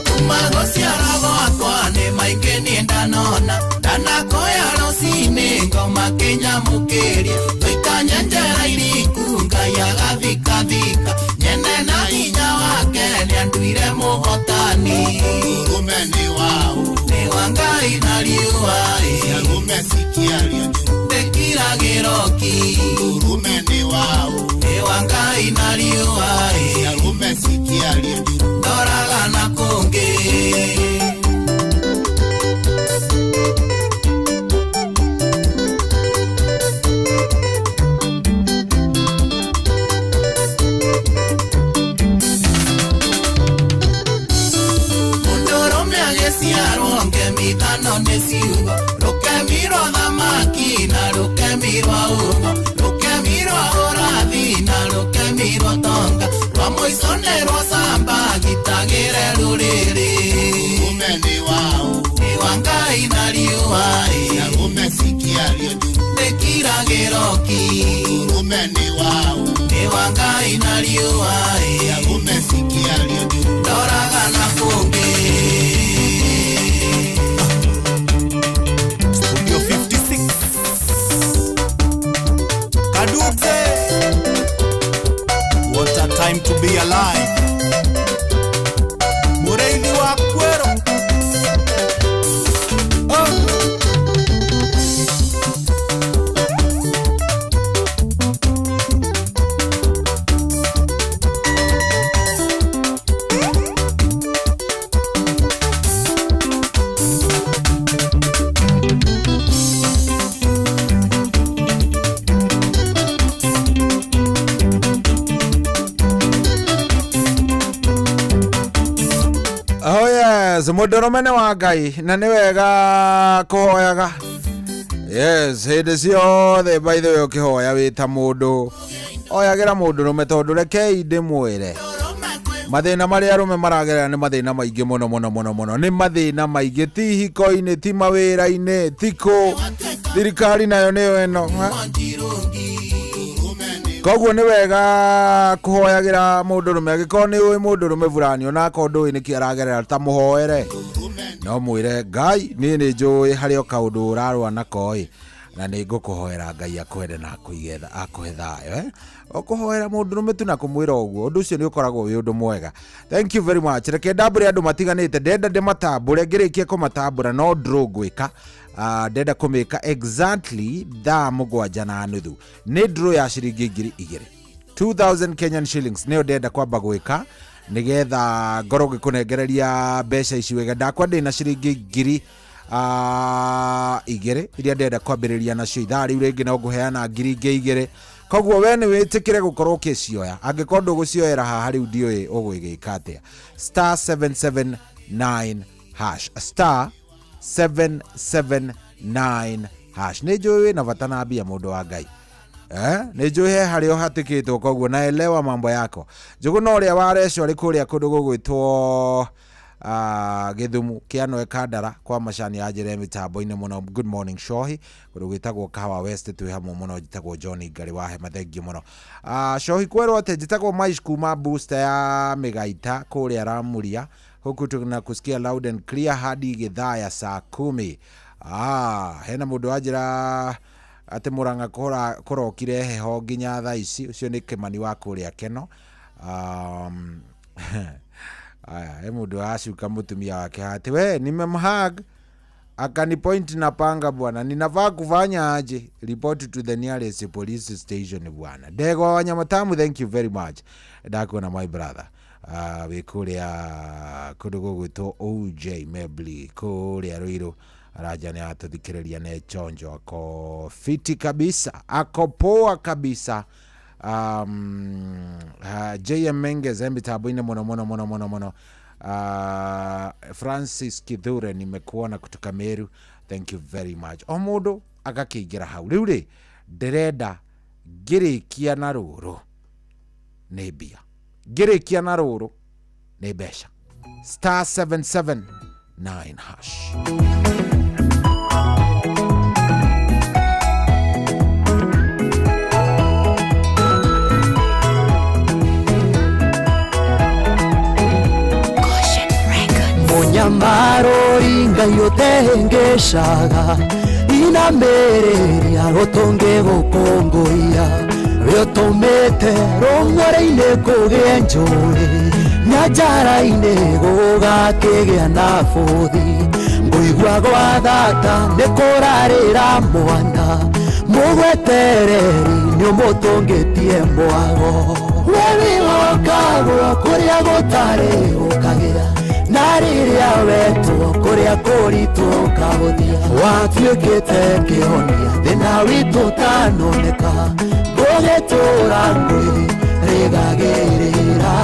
Kuma gũciarwo gwakwa nĩ maingĩ niĩ ndanona, ndanakoya rũcinĩ ngoma kĩnyamũkĩria, tũikanye njera iriku Ngai agathikathika, nyene na hinya wake nĩanduire mũhotani. Ũrũme nĩ waũ? Nĩ wa Ngai na riũa ĩ. Arũme cikiario njũru. Ndĩkiragĩro ki. Ũrũme nĩ waũ? Nĩ wa Ngai na riũa ĩ. Arũme cikiario njũru. Ndoraga na kũngĩ. Mũndũrũme agĩciarwo ngemithano nĩ ciugo, rũkemirwo thamaki na rũkemirwo ugo, rũkemirwo ũrathi na rũkemirwo tonga, rwa mũico nĩ rwa camba gitagĩre rũrĩrĩ. Ũrũme nĩ waũ? Nĩ wa Ngai na riũa ĩ. Arũme cikiario njũru. Ndĩkiragĩro ki. Ũrũme nĩ waũ? Nĩ wa Ngai na riũa ĩ. Arũme cikiario njũru. Ndoraga na kũngĩ. Studio 56 Kadute. What a time to be alive. Mureithi wa Kwero. Oh. Oh yes, mũndũrũme nĩ wa Ngai na nĩ wega kũhoyaga. Yes, hĩndĩ ciothe by the way ũkĩhoya wĩ ta mũndũ oyagĩra mũndũrũme tondũ rekei ndĩmwĩre mathĩna marĩa arũme maragerera nĩ mathĩna maingĩ mũno mũno mũno mũno, nĩ mathĩna maingĩ, ti hiko-inĩ, ti mawĩra-inĩ, ti kũ thirikari nayo nĩyo ĩno ha? Koguo nĩ wega kũhoyagĩra mũndũrũme angĩkorwo nĩ ũĩ mũndũrũme burani onakorwo ndũĩ nĩkĩ aragerera ta mũhoere, no mwĩre Ngai niĩ nĩ njũĩ harĩ o kaũndũ ũrarũa nako ĩ, na nĩ ngũkũhoera Ngai akwende na akũige akũhe thayũ eh? Ũkũhoera mũndũrũme tu na kũmwĩra ũguo, ũndũ ũcio nĩ ũkoragwo wĩ ũndũ mwega. Thank you very much. Reke ndambũre andũ matiganĩte, ndenda ndĩmatambũre, ngĩrĩkia kũmatambũra no draw ngwĩka. Ndenda kũmĩka exactly thaa 7:30. Nĩ draw ya ciringi 2000. 2000 Kenyan shillings nĩyo ndĩrenda kwamba gwĩka nĩgetha ngorwo ngĩkũnengereria mbeca ici wega. Ndakwa ndĩna ciringi ngiri igĩrĩ iria ndĩrenda kwambĩrĩria nacio ithaa rĩu rĩngĩ no ngũheana ngiri ingĩ igĩrĩ. Koguo we nĩ wĩtĩkĩre gũkorwo ũkĩcioya, angĩkorwo ndũgũcioera haha rĩu ndiũĩ ũgwĩgĩka atĩa. Star 779 hash, star 779 hash. Nĩ njũĩ wĩna bata na mbia mũndũ wa Ngai. Nĩ njũĩ he harĩa ũhatĩkĩtwo, koguo naelewa mambo yako. Njũgũ na ũrĩa warecwo arĩ kũrĩa kũndũ gũgwĩtwo Gĩthumu kĩanoe Kandara kwa macani ya njĩra mĩtambo-inĩ mũno. Good morning Shohi, kũndũ gwĩtagwo Kahawa West twĩ hamwe mũno. Njĩtagwo John Ngari wa hema, thengiũ mũno. Shohi kwerwo atĩ njĩtagwo Maish kuma booster ya Mĩgaita kũrĩa Ramuria, huku tunakusikia loud and clear hadi githaa ya saa 10. Hena mũndũ wanjĩra atĩ Mũrang'a kũrokire heho nginya thaa ici. Ũcio nĩ Kĩmani wa kũrĩa Keno. Aya, he mũndũ wacuka mũtumia wake atĩ we nimemhag akanipoint na panga bwana, ninafaa kufanya aje? Report to the nearest police station bwana. Ndegwa wa Nyamatamu, thank you very much. Ndakuona my brother. Wĩ kũrĩa kũndũ gũgwĩtwo OJ Mebli kũrĩa Ruiru, araja nĩ atũthikĩrĩria ne chonjo, ako fiti kabisa, ako poa kabisa. JM Menges mĩtambo-inĩ mũno mũno mũno mũno mũno. Francis Kithure nimekuona kutoka Meru, thank you very much. O mũndũ agakĩingĩra hau rĩu rĩ, ndĩrenda ngĩrĩkia na rũrũ nĩ mbia, ngĩrĩkia na rũrũ nĩ mbeca. Star 779 hash. Munyamaro Ngai ũtehengeshaga inamerĩria rũtũngĩ gũkũngũiya rĩũtũmĩte rũng'ore-inĩ kũgĩe njũĩ nyanjara-inĩ gũgakĩgĩa na bũthi ngũigua gwa thata nĩ kũrarĩra mwana mũgwetereri nĩ ũmũtũngĩtie mwago we wĩhokagwo kũrĩa gũtarĩ ũkagĩa na rĩrĩa wetwo kũrĩa kũritũ ũkahũthia watuĩkĩte kĩhonia thĩna witũ ũtanoneka ngũgĩtũra ngwĩ rĩgagĩrĩra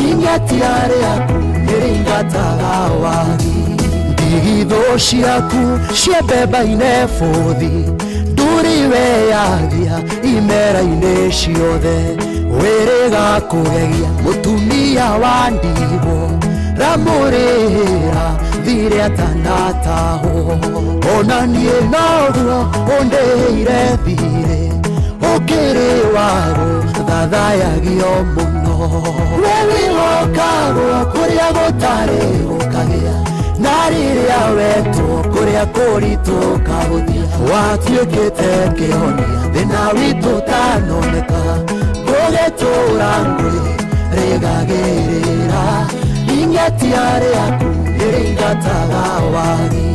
ing'atia rĩaku nĩrĩingataga wagi ndigithũ ciaku ciembemba-inĩ bũthi ndũrĩ weyagia imera-inĩ ciothe wĩrĩga kũgegia mũtumia wa ndigwo ramũrĩra thirĩ atanatahwo ona niĩ noguo ũndĩhĩire thirĩ ũkĩrĩ wago thathayagio mũno we wĩhokagwo kũrĩa gũtarĩ gũkagĩa na rĩrĩa wetwo kũrĩa kũritũ ũkahũthia watuĩkĩte kĩhonia thĩna witũ ũtanoneka ngũgĩtũra ngwĩ rĩgagĩrĩra ing'atia rĩaku nĩrĩingataga wagi.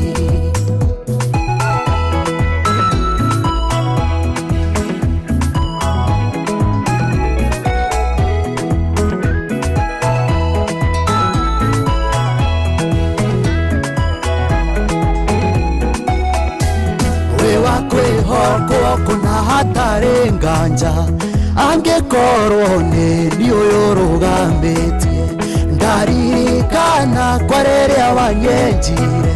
Wĩ wa kwĩhokwo kũna hatarĩ nganja angĩkorwo nĩ niĩ ũyũ ũrũgamĩtie ndaririkana kwa rĩrĩa wanyenjire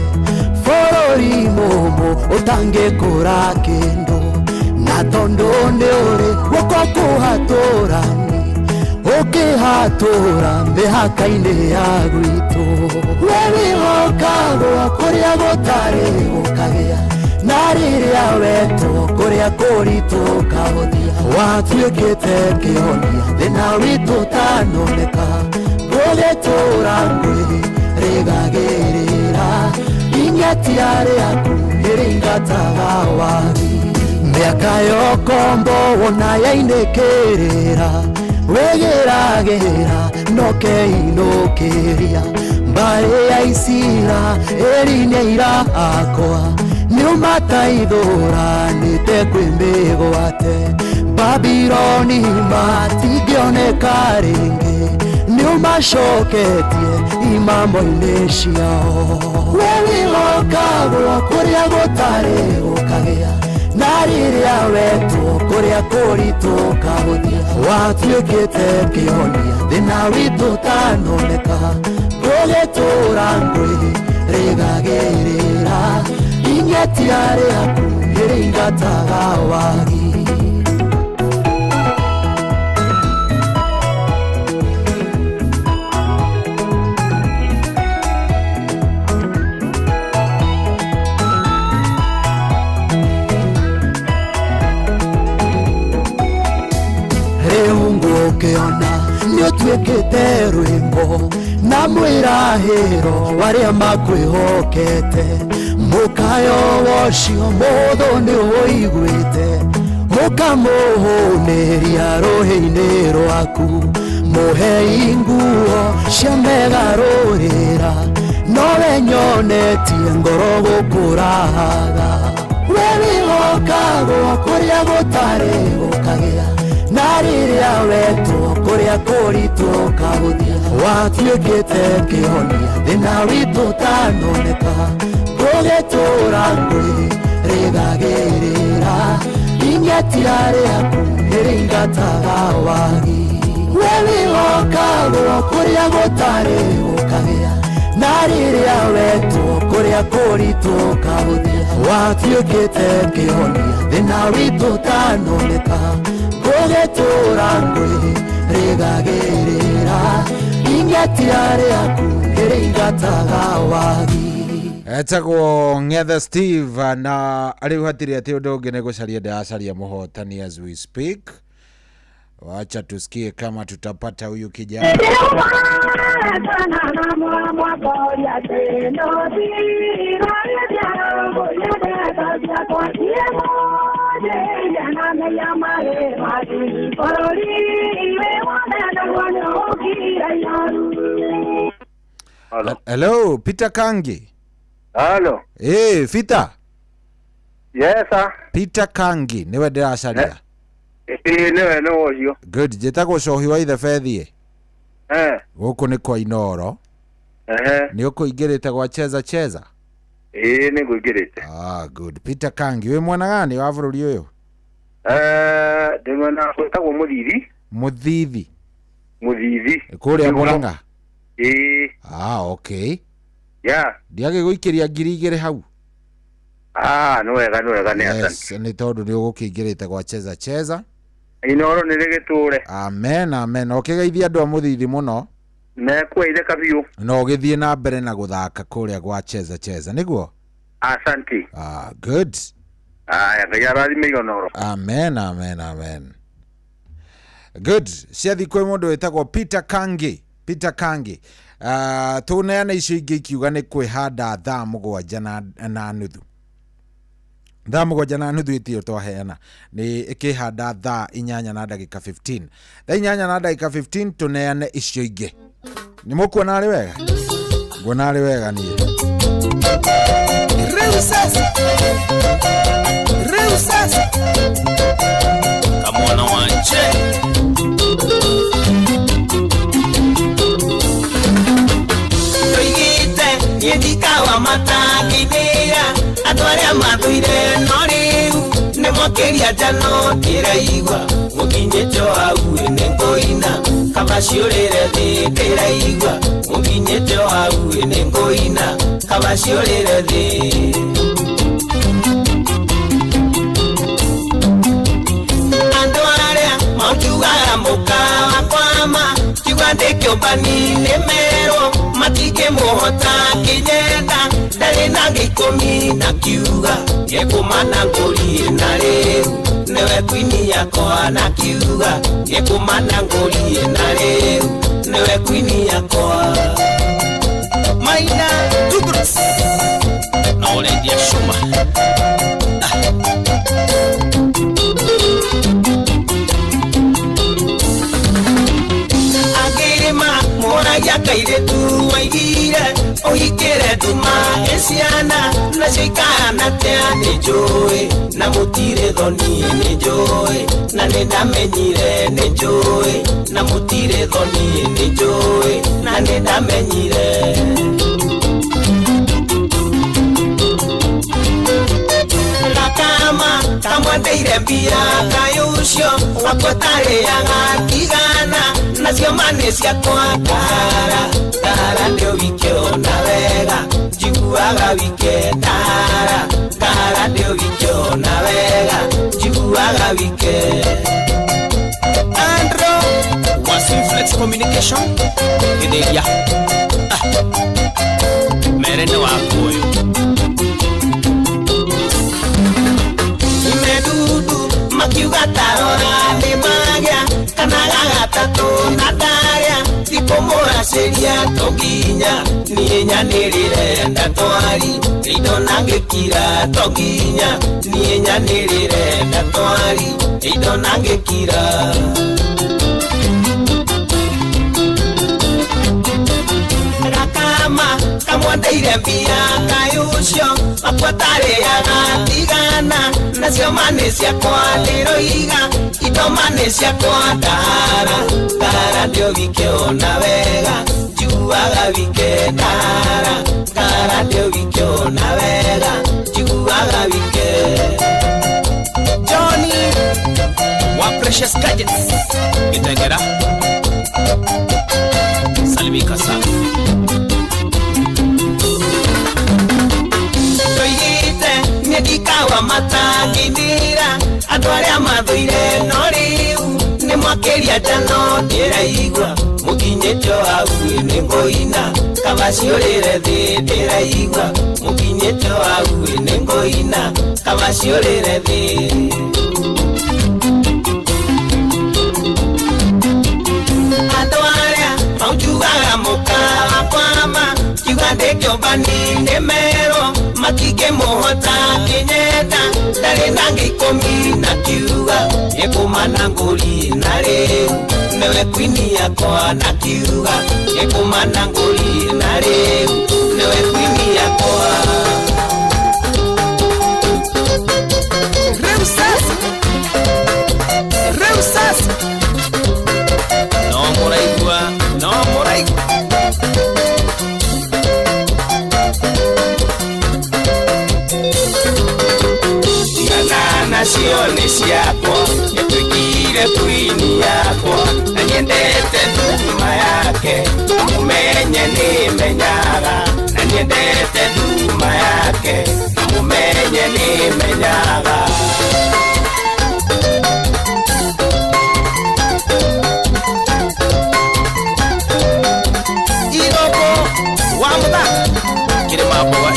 bũrũri mũmũ ũtangĩkũra kĩndũ na tondũ nĩ ũrĩ guoko kũhatũrani ũkĩhatũra mĩhaka-inĩ ya gwitũ we wĩhokagwo kũrĩa gũtarĩ gũkagĩa na rĩrĩa wetwo kũrĩa kũritũ ũkahũthia watuĩkĩte kĩhonia thĩna witũ ũtanoneka ngũgĩtũra ngwĩ rĩgagĩrĩra ing'atia rĩaku nĩrĩingataga wagi mĩaka yokombo wona yainĩkĩrĩra wĩgĩragĩra nokeinũkĩria mbarĩ ya Isira ĩri nĩ ira akwa nĩũmataithũranĩte kwĩ mĩgwate. Babiloni matingĩoneka rĩngĩ nĩũmacoketie imamo-inĩ ciao. We wĩhokagwo kũrĩa gũtarĩ gũkagĩa na rĩrĩa wetwo kũrĩa kũritũ ũkahũthia watuĩkĩte kĩhonia thĩna witũ ũtanoneka gũgĩtũra ngũĩ rĩgagĩrĩra ing'etia rĩaku nĩrĩingataga wagi. Rĩu ngũkĩona nĩũtuĩkĩte rwĩmbo na mwĩrahĩro warĩa makwĩhokete mũkayo wocio mũhũthũ nĩũiguĩte mũkamũhũnĩria rũhĩ-inĩ rwaku mũhei nguo cia megarũrĩra nowe nyonetie ngoro gũkũrahaga. We wĩhokagwo kũrĩa gũtarĩ gũkagĩa na rĩrĩa wetwo kũrĩa kũritũ ũkahũthia watuĩkĩte kĩhonia thĩna witũ ũtanoneka gũgĩtũra ngũĩ rĩgagĩrĩra ing'etia rĩaku nĩrĩingataga wagi. We wĩhokagwo kũrĩa gũtarĩ gũkagĩa na rĩrĩa wetwo kũrĩa kũritũ ũkahũthia watuĩkĩte kĩhonia thĩna witũ ũtanoneka gũgĩtũra ngũĩ rĩgagĩrĩra ing'etia rĩaku nĩrĩingataga wagi. Etagwo Ng'ethe Steve na rĩu hatirĩ atĩ ũndũ ũngĩ nĩ gũcaria ndĩracaria mũhotani as we speak. Wacha tusikie kama tutapata huyu kijana. Hello, Peter Kangi. Hello. Hey, Fita. Yes, sir. Peter Kangi, niwe ndĩracaria. Niwe nĩ ũcio. Good, njĩtagwo Cohi wa Ithe Bethie. Gũkũ nĩ kwa Inoro. Nĩ ũkũingĩrĩte gwa Cheza Cheza? Ĩĩ nĩ ngũingĩrĩte. Ah, good. Peter Kangi, wĩ mwena gani wa bũrũri ũyũ? Ndĩ mwena gwĩtagwo Mũthithi. Mũthithi. Mũthithi. Kũrĩa Mũrang'a? Ĩĩ. Ah, okay. Yeah. Ndiagĩgũikĩria 2000 hau. Ah, nĩ wega nĩ wega nĩ Yes, asante. nĩ tondũ nĩ ũgũkĩingĩrĩte gwa Cheza Cheza. Inoro nĩ rĩgĩtũre. Amen, amen. Ũkĩgeithia andũ a Mũthithi mũno. Mekweithĩka biũ. Na ũgĩthiĩ na mbere na gũthaka kũrĩa gwa Cheza Cheza, nĩguo? Asante. Ah, good. Aya, Ngai arathime Inoro. Amen, amen, amen. Good. Ciathi kwĩ mũndũ wĩtagwo Peter Kangi. Peter Kangi. Tũneana icio ingĩ ikiuga nĩ kwĩhanda thaa 7 na nuthu. Thaa 7:30 ĩtio twaheana nĩ ĩkĩhanda thaa 8 na ndagĩka 15. Thaa 8 na ndagĩka 15 tũneane icio ingĩ. Nĩ mũkuona arĩ wega? Nguona arĩ wega niĩ. Rĩu sasa. Rĩu sasa. Kamwana wanje. Toigite yendikawa matangithira andũ arĩa mathũire no rĩu nĩmokĩria njano ndĩraigua mũkinyĩte o hau nĩ ngũina kaba ciũrĩre thĩ ndĩraigua mũkinyĩte o hau nĩ ngũina kaba ciũrĩre thĩ. Andũ arĩa makiugaga mũkawa kwama kiuga ndĩ kĩũmbani nĩ merwo matingĩmũhota kĩnyenda ndarĩ na gĩkũmi na kiuga gĩkũmana ngũriĩ na rĩu nĩwe kwini yakwa na kiuga gĩkũmana ngũriĩ na rĩu nĩwe kwini yakwa. Maina Douglas na ũrendia cuma. Angĩrĩma moragia kairĩtu waigire Ũhikĩre nduma ĩciana nacio ikahana atĩa nĩ njũĩ na mũtirĩ thoni nĩ njũĩ na nĩ ndamenyire nĩ njũĩ na mũtirĩ thoni nĩ njũĩ na nĩ ndamenyire. Gakama kamwendeire mbia kaĩ ũcio wakwa tarĩaga tigana nacio ma nĩ ciakwa tara tara ndio wikĩona wega njiguaga wike tara tara ndio wikĩona wega njiguaga wike. Andro wa Simflex Communication Gĩthĩria mere nĩ waku ũyũ. Imedudu makiuga tarora nĩ magĩa kana gagatatũ na ndarĩa tikũmũracĩria to nginya niĩ nyanĩrĩre ndatwari indo na ngĩkira to nginya niĩ nyanĩrĩre ndatwari indo na ngĩkira. Gakama kamwendeire mbia kaĩ ũcio wakwa tarĩaga tigana nacio ma nĩ ciakwa ndĩroiga indo ma nĩ ciakwa tara tara ndio wikĩona wega njiguaga wike tara tara ndio wikĩona wega njiguaga wike. Johnny wa Precious Gadgets Gĩtengera salimika sana. Ndoigĩte niĩ ndikawa matangĩndĩra andũ arĩa mathũire no rĩu nĩ mwakĩria njano ndĩraigua mũkinyĩte o hau nĩ ngũina kaba ciũrĩre thĩ ndĩraigua mũkinyĩte o hau nĩ ngũina kaba ciũrĩre thĩ. Andũ arĩa maunjugaga mũka wakwama kiuga ndĩkĩũmbani nĩ merwo matingĩmũhota kĩnyenda ndarĩ na ngĩikũmi na kiuga nĩkũma na ngũri na rĩu nĩwe kwini yakwa na kiuga nĩkũma na ngũri na rĩu nĩwe kwini yakwa. Rĩu sasa rĩu sasa no mũraigua no mũraigua. Nacio nĩ ciakwa nĩtuĩkire kwini yakwa na nyendete nduma yake mũmenye nĩ menyaga na nyendete nduma yake mũmenye nĩ menyaga. Iroko wa mũthaka kĩrĩma mboga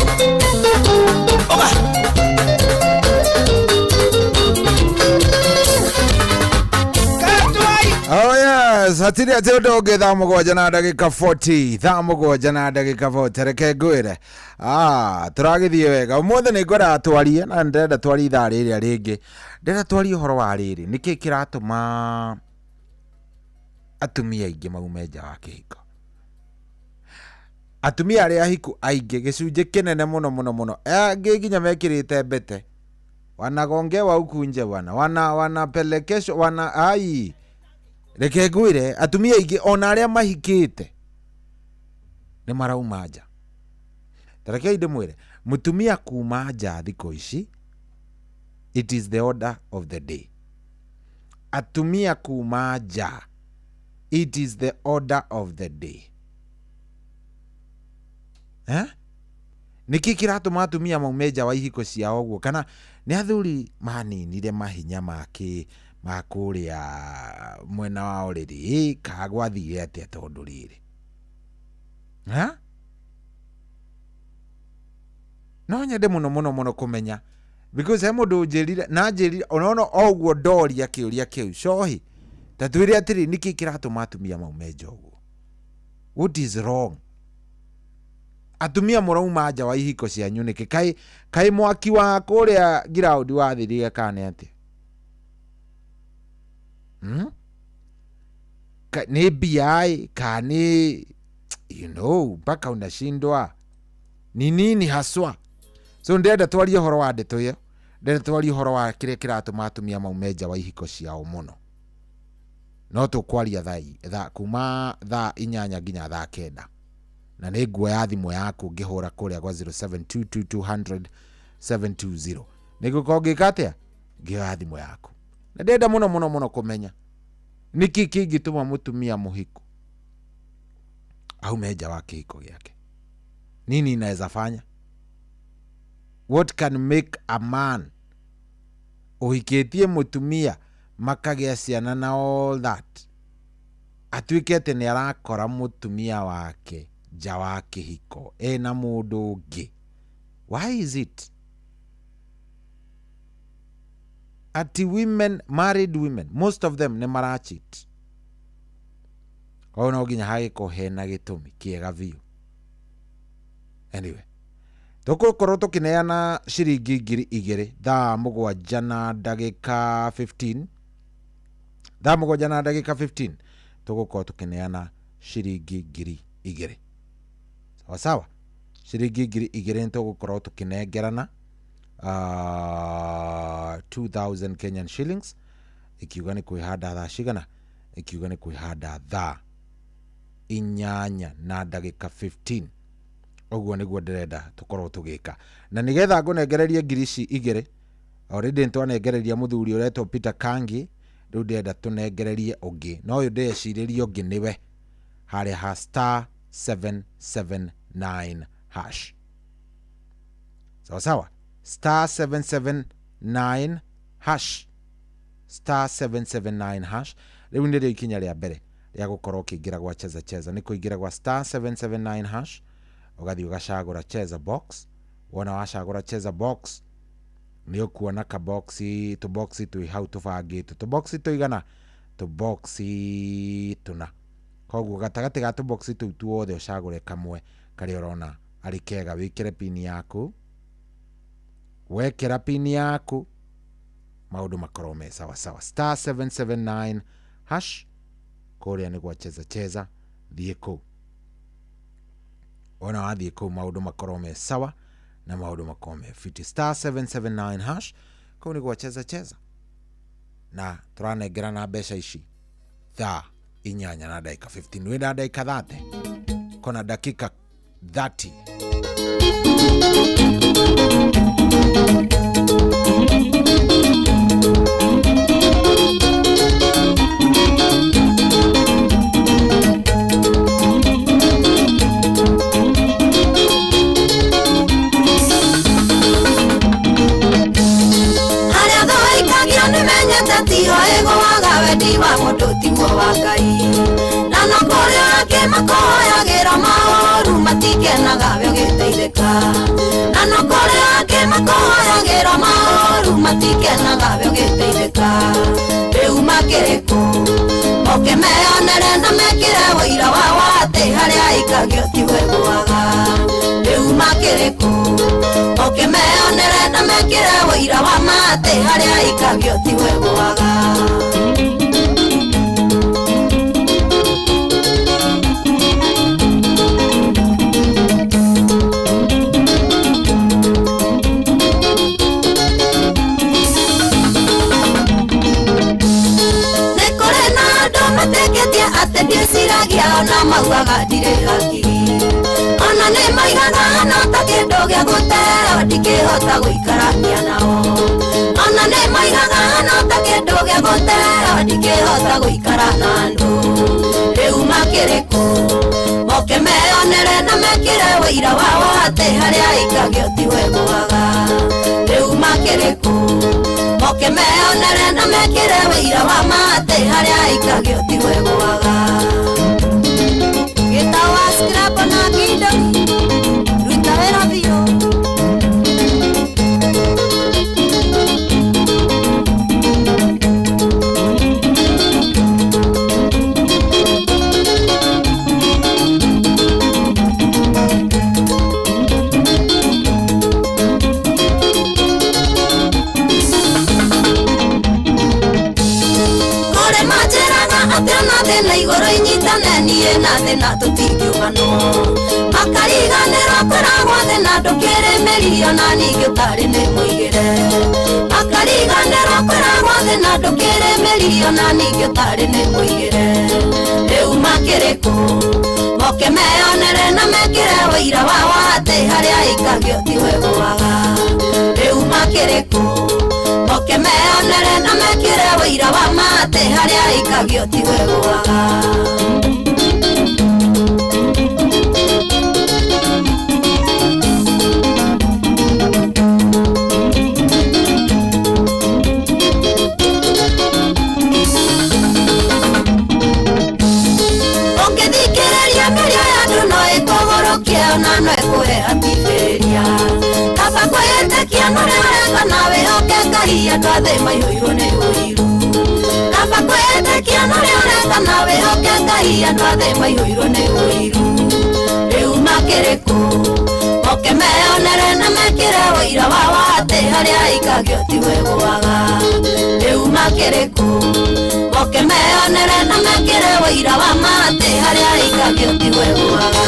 oga. Oh yes, hatirĩ atĩ ũndũ ũngĩ thaa mũgwanja na ndagĩka 40 thaa mũgwanja na ndagĩka 40 reke ngwĩre tũragĩthiĩ wega ũmũthĩ nĩ ngwendaga twarie na ndĩrenda twarie ithaa rĩrĩa rĩngĩ ndĩrenda twarie ũhoro wa rĩrĩ nĩkĩĩ kĩratũma atumia aingĩ maume nja wa kĩhiko atumia arĩa ahiku aingĩ gĩcunjĩ kĩnene mũno mũno mũno angĩ nginya mekĩrĩte mbete wanagongewa huku nje bwana wanapelekeshwa wana ai reke ngwĩre atumia aingĩ ona arĩa mahikĩte nĩ marauma nja. Ta rekei ndĩmwĩre mũtumia kuma nja thikũ ici it is the order of the day. Atumia kuma nja it is the order of the day. Eh? Nĩkĩ kĩratũma atumia maume nja wa ihiko ciao ũguo kana nĩ athuri maninire mahinya make ma kũrĩa mwena wa ũrĩrĩ kana gwathire atĩa tondũ rĩrĩ ha? No nyende mũno mũno mũno kũmenya because he mũndũ ũnjĩrire na njĩrire onono o ũguo ndoria kĩũria kĩu cohi ta twĩre atĩrĩ nĩkĩ kĩratũma atumia maume nja ũguo what is wrong atumia mũrauma nja wa ihiko cianyu nĩkĩ kaĩ mwaki wa kũrĩa ngiraundi wathirire kana nĩ atĩa nĩ mbia kana nĩ you know mpaka unashindwa. Ni nini haswa? So ndĩrenda twarie ũhoro wa ndeto ĩyo, ndĩrenda twarie ũhoro wa kĩrĩa kĩratũma atumia maume nja wa ihiko ciao mũno. No tũkwaria thaa kuma thaa 8 nginya thaa 9, na nĩ nguoya thimũ yaku ngĩhũra kũrĩa gwa 0722200720 nĩngũkorwo ngĩka atĩa, ngĩoya thimũ yaku. Na ndĩrenda mũno mũno mũno kũmenya nĩkĩ kĩngĩtũma mũtumia mũhiku aume nja wa kĩhiko gĩake. Nini inaweza fanya? What can make a man ũhikĩtie mũtumia makagĩa ciana na all that atuĩke atĩ nĩ arakora mũtumia wake nja wa kĩhiko ena mũndũ ũngĩ? Why is it ati women, married women, most of them nĩ maracheat? O no nginya hagĩkorwo hena gĩtũmi kĩega biũ. Anyway, tũgũkorwo tũkĩneana ciringi 2000 thaa 7 na ndagĩka 15. Thaa 7 na ndagĩka 15 tũgũkorwo tũkĩneana ciringi 2000. Sawa sawa, ciringi 2000 tũgũkorwo tũkĩnengerana 2000 Kenyan shillings, ikiuga nĩ kwĩhanda thaa cigana? Ikiuga nĩ kwĩhanda thaa 8 na ndagĩka 15. Ũguo nĩguo ndĩrenda tũkorwo tũgĩka, na nĩgetha ngũnengererie 2000 already nĩtwanengereria mũthuri ũretwo Peter Kangi, rĩu ndĩrenda tũnengererie ũngĩ, no ũyũ ndĩrecirĩria ũngĩ nĩwe harĩa ha star 779 hash. Sawa sawa, star 779 hash, star 779 hash. Rĩu nĩrĩo ikinya rĩa mbere rĩa gũkorwo ũkĩingĩra gwa cheza cheza, nĩ kũingĩra gwa star 779 hash, ũgathiĩ ũgacagũra cheza box. Wona wacagũra cheza box nĩ ũkuona kaboxi, tũboxi twĩ hau tũbangĩtwo, tũboxi tũigana, tũboxi tũna. Koguo gatagatĩ ga tũboxi tũu tuothe ũcagũre kamwe karĩa ũrona arĩ kega, wĩkĩre pini yaku. Wekĩra pini yaku maũndũ makorwo me sawa sawa. Star 779 hash, kũrĩa nĩ gwa cheza cheza, thiĩ kũu. Wona wathiĩ kũu maũndũ makorwo me sawa na maũndũ makorwo me fiti. Star 779 hash, kũu nĩ gwa cheza cheza, na tũranengerana mbeca ici thaa 8 na ndagĩka 15. Wĩna ndagĩka 30 kona dakika 30. Harĩa thũikagia nĩmenyete tiho ĩgũaga wendi wa mũndũ tiguo wa Ngai, na no kũrĩ angĩ makoyagĩra maũru matikenaga we ũgĩteithĩka, na no kũrĩ angĩ makoyagĩra maũru matikenaga we ũgĩteithĩka. Rĩu makĩrĩ kũ? Moke meyonere na mekĩre ũira wao atĩ harĩa aikagio tiho ĩgũaga. Rĩu makĩrĩ kũ? Moke meyonere na mekĩre ũira wa ma atĩ harĩa aikagio tiho ĩgũaga. Mateketie atĩ ndiĩciragia ona maugaga ndirĩ hakiri, ona nĩ maigaga no ta kĩndũ gĩa gũteo ndingĩhota gũikarania nao, ona nĩ maigaga no ta kĩndũ gĩa gũteo ndingĩhota gũikara na andũ. Rĩu makĩrĩ kũ? Moke meyonere na mekĩre ũira wao atĩ harĩa aikagio tiho ĩgũaga. Rĩu makĩrĩ kũ? Moke meyonere na mekĩre ũira wa ma atĩ harĩa aikagio tiho ĩgũaga. Gĩtawa scrap na kidoni, ruta wĩra biũ. Thĩna igũrũ inyitane niĩ na thĩna tũtingiuganwo. Makariganĩrwo kwĩragwo thĩna ndũkĩrĩ mĩri ona ningĩ ũtarĩ nĩ mũigĩre. Makariganĩrwo kwĩragwo thĩna ndũkĩrĩ mĩri ona ningĩ ũtarĩ nĩ mũigĩre. Rĩu makĩrĩ kũ? Moke meyonere na mekĩre ũira wao atĩ harĩa aikagio tiwe gũaga. Rĩu makĩrĩ kũ? Moke meyonere na mekĩre ũira wa ma atĩ harĩa aikagio tiwe gũaga. Ũngĩthikĩrĩria mĩario ya andũ no ĩkũgũrũkie ona no ĩkũhe hatithĩria. Kaba kwĩĩtĩkia norĩa ũreka na wĩhoke Ngai andũ a thĩ maiyũirwo nĩ ũiru. Kaba kwĩĩtĩkia norĩa ũreka na wĩhoke Ngai andũ a thĩ maiyũirwo nĩ ũiru. Rĩu makĩrĩ kũ? Moke meyonere na mekĩre ũira wao atĩ harĩa aikagio tiwe gũaga. Rĩu makĩrĩ kũ? Moke meyonere na mekĩre ũira wa ma atĩ harĩa aikagio tiwe gũaga.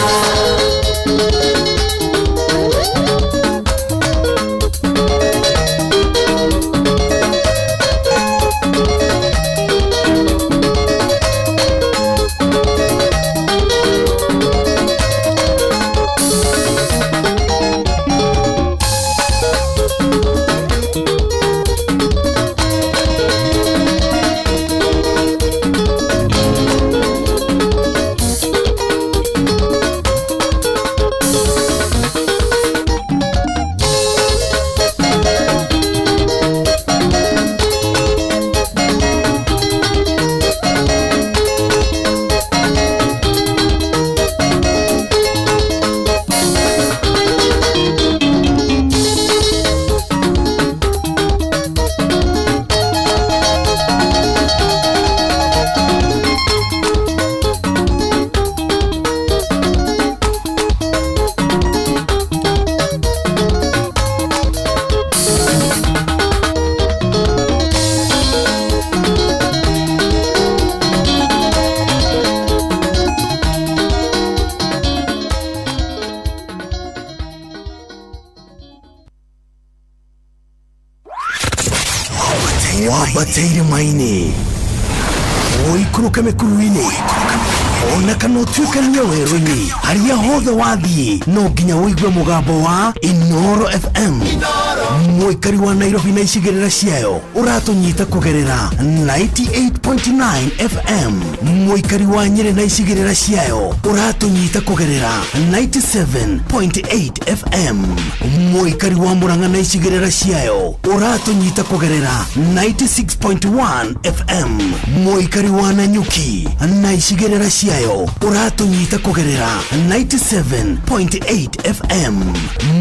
Wambate irĩma-inĩ, ũikũrũke mĩkuru-inĩ, ona kana ũtuĩkanie werũ-inĩ, harĩa hothe wathiĩ no nginya ũigue mũgambo wa Inooro FM. Mũikari wa Nairobi na icigĩrĩra ciayo ũratũnyita kũgerera 98.9 FM. Mũikari wa Nyĩrĩ na icigĩrĩra ciayo ũratũnyita kũgerera 97.8 FM. Mũikari wa Murang'a na icigĩrĩra ciayo ũratũnyita kũgerera 96.1 FM. Mũikari wa Nanyuki na icigĩrĩra ciayo ũratũnyita kũgerera 97.8 FM.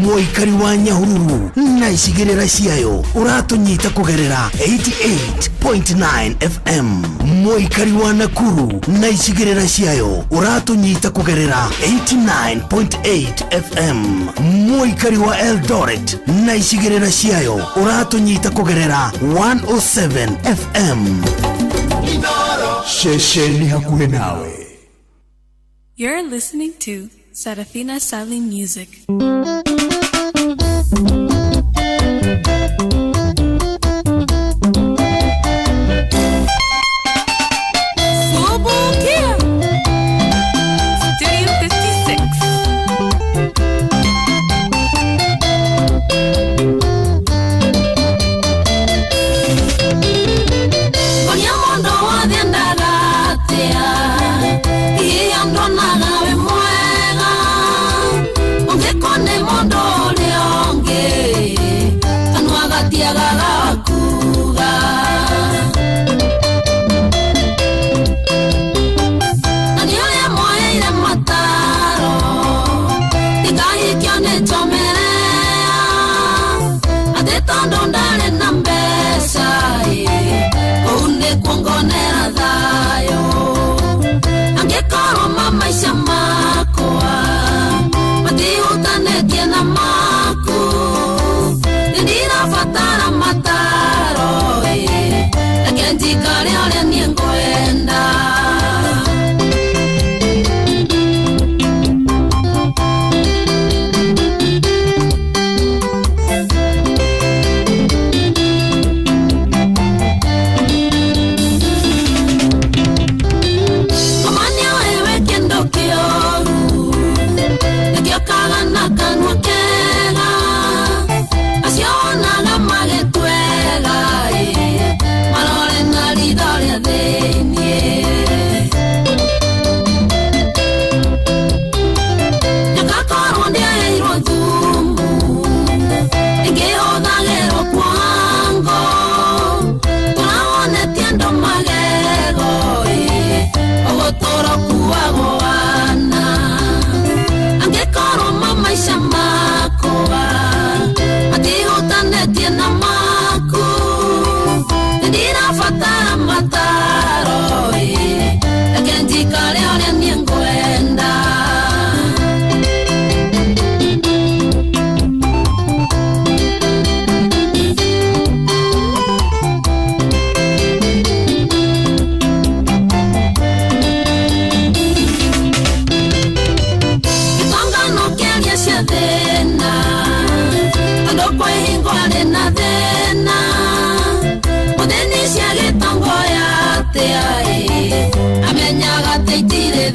Mũikari wa Nyahururu na icigĩrĩra ciayo ũratũnyita kũgerera 88.9 FM. Mũikari wa Nakuru na icigĩrĩra ciayo ũratũnyita kũgerera 89.8 FM. Mũikari wa Eldoret na icigĩrĩra ciayo ũratũnyita kũgerera 107 FM. Ceceni hakuhĩ nawe. You're listening to Sarafina Salim Music. Subukia Studio 56. Ngonia mũndũ wothe endaga atĩa, hihi andonaga wĩ mwega, ũngĩkorwo nĩ mũndũ ũrĩa ũngĩ, kanua gatiagaga kuuga. Na nĩ ũrĩa mwoheire mataro, ndikahikio nĩ njomerea, atĩ tondũ ndarĩ na mbeca ĩ, kũu nĩkuo ngonera thayũ. Angĩkorwo mamaica makwa matihutanĩtie na maku, nĩ ndirabatara mataro ĩ, reke njikare ũrĩa niĩ ngwenda.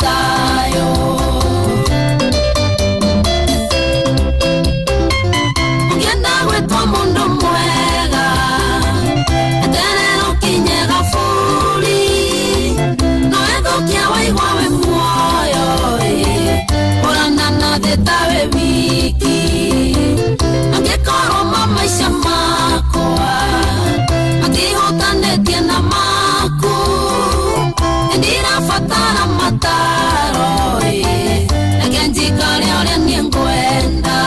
thayũ. Ũngĩenda gwĩtwo mũndũ mwega, eterera ũkinye gaburi. No wĩthũkia waigua wĩ muoyo ĩ, hũrana na thĩ ta wĩ wiki. Angĩkorwo maica makwa matihutanĩtie na maku, nĩndĩrabatara mataro ĩ, reke njikare ũrĩa niĩ ngwenda.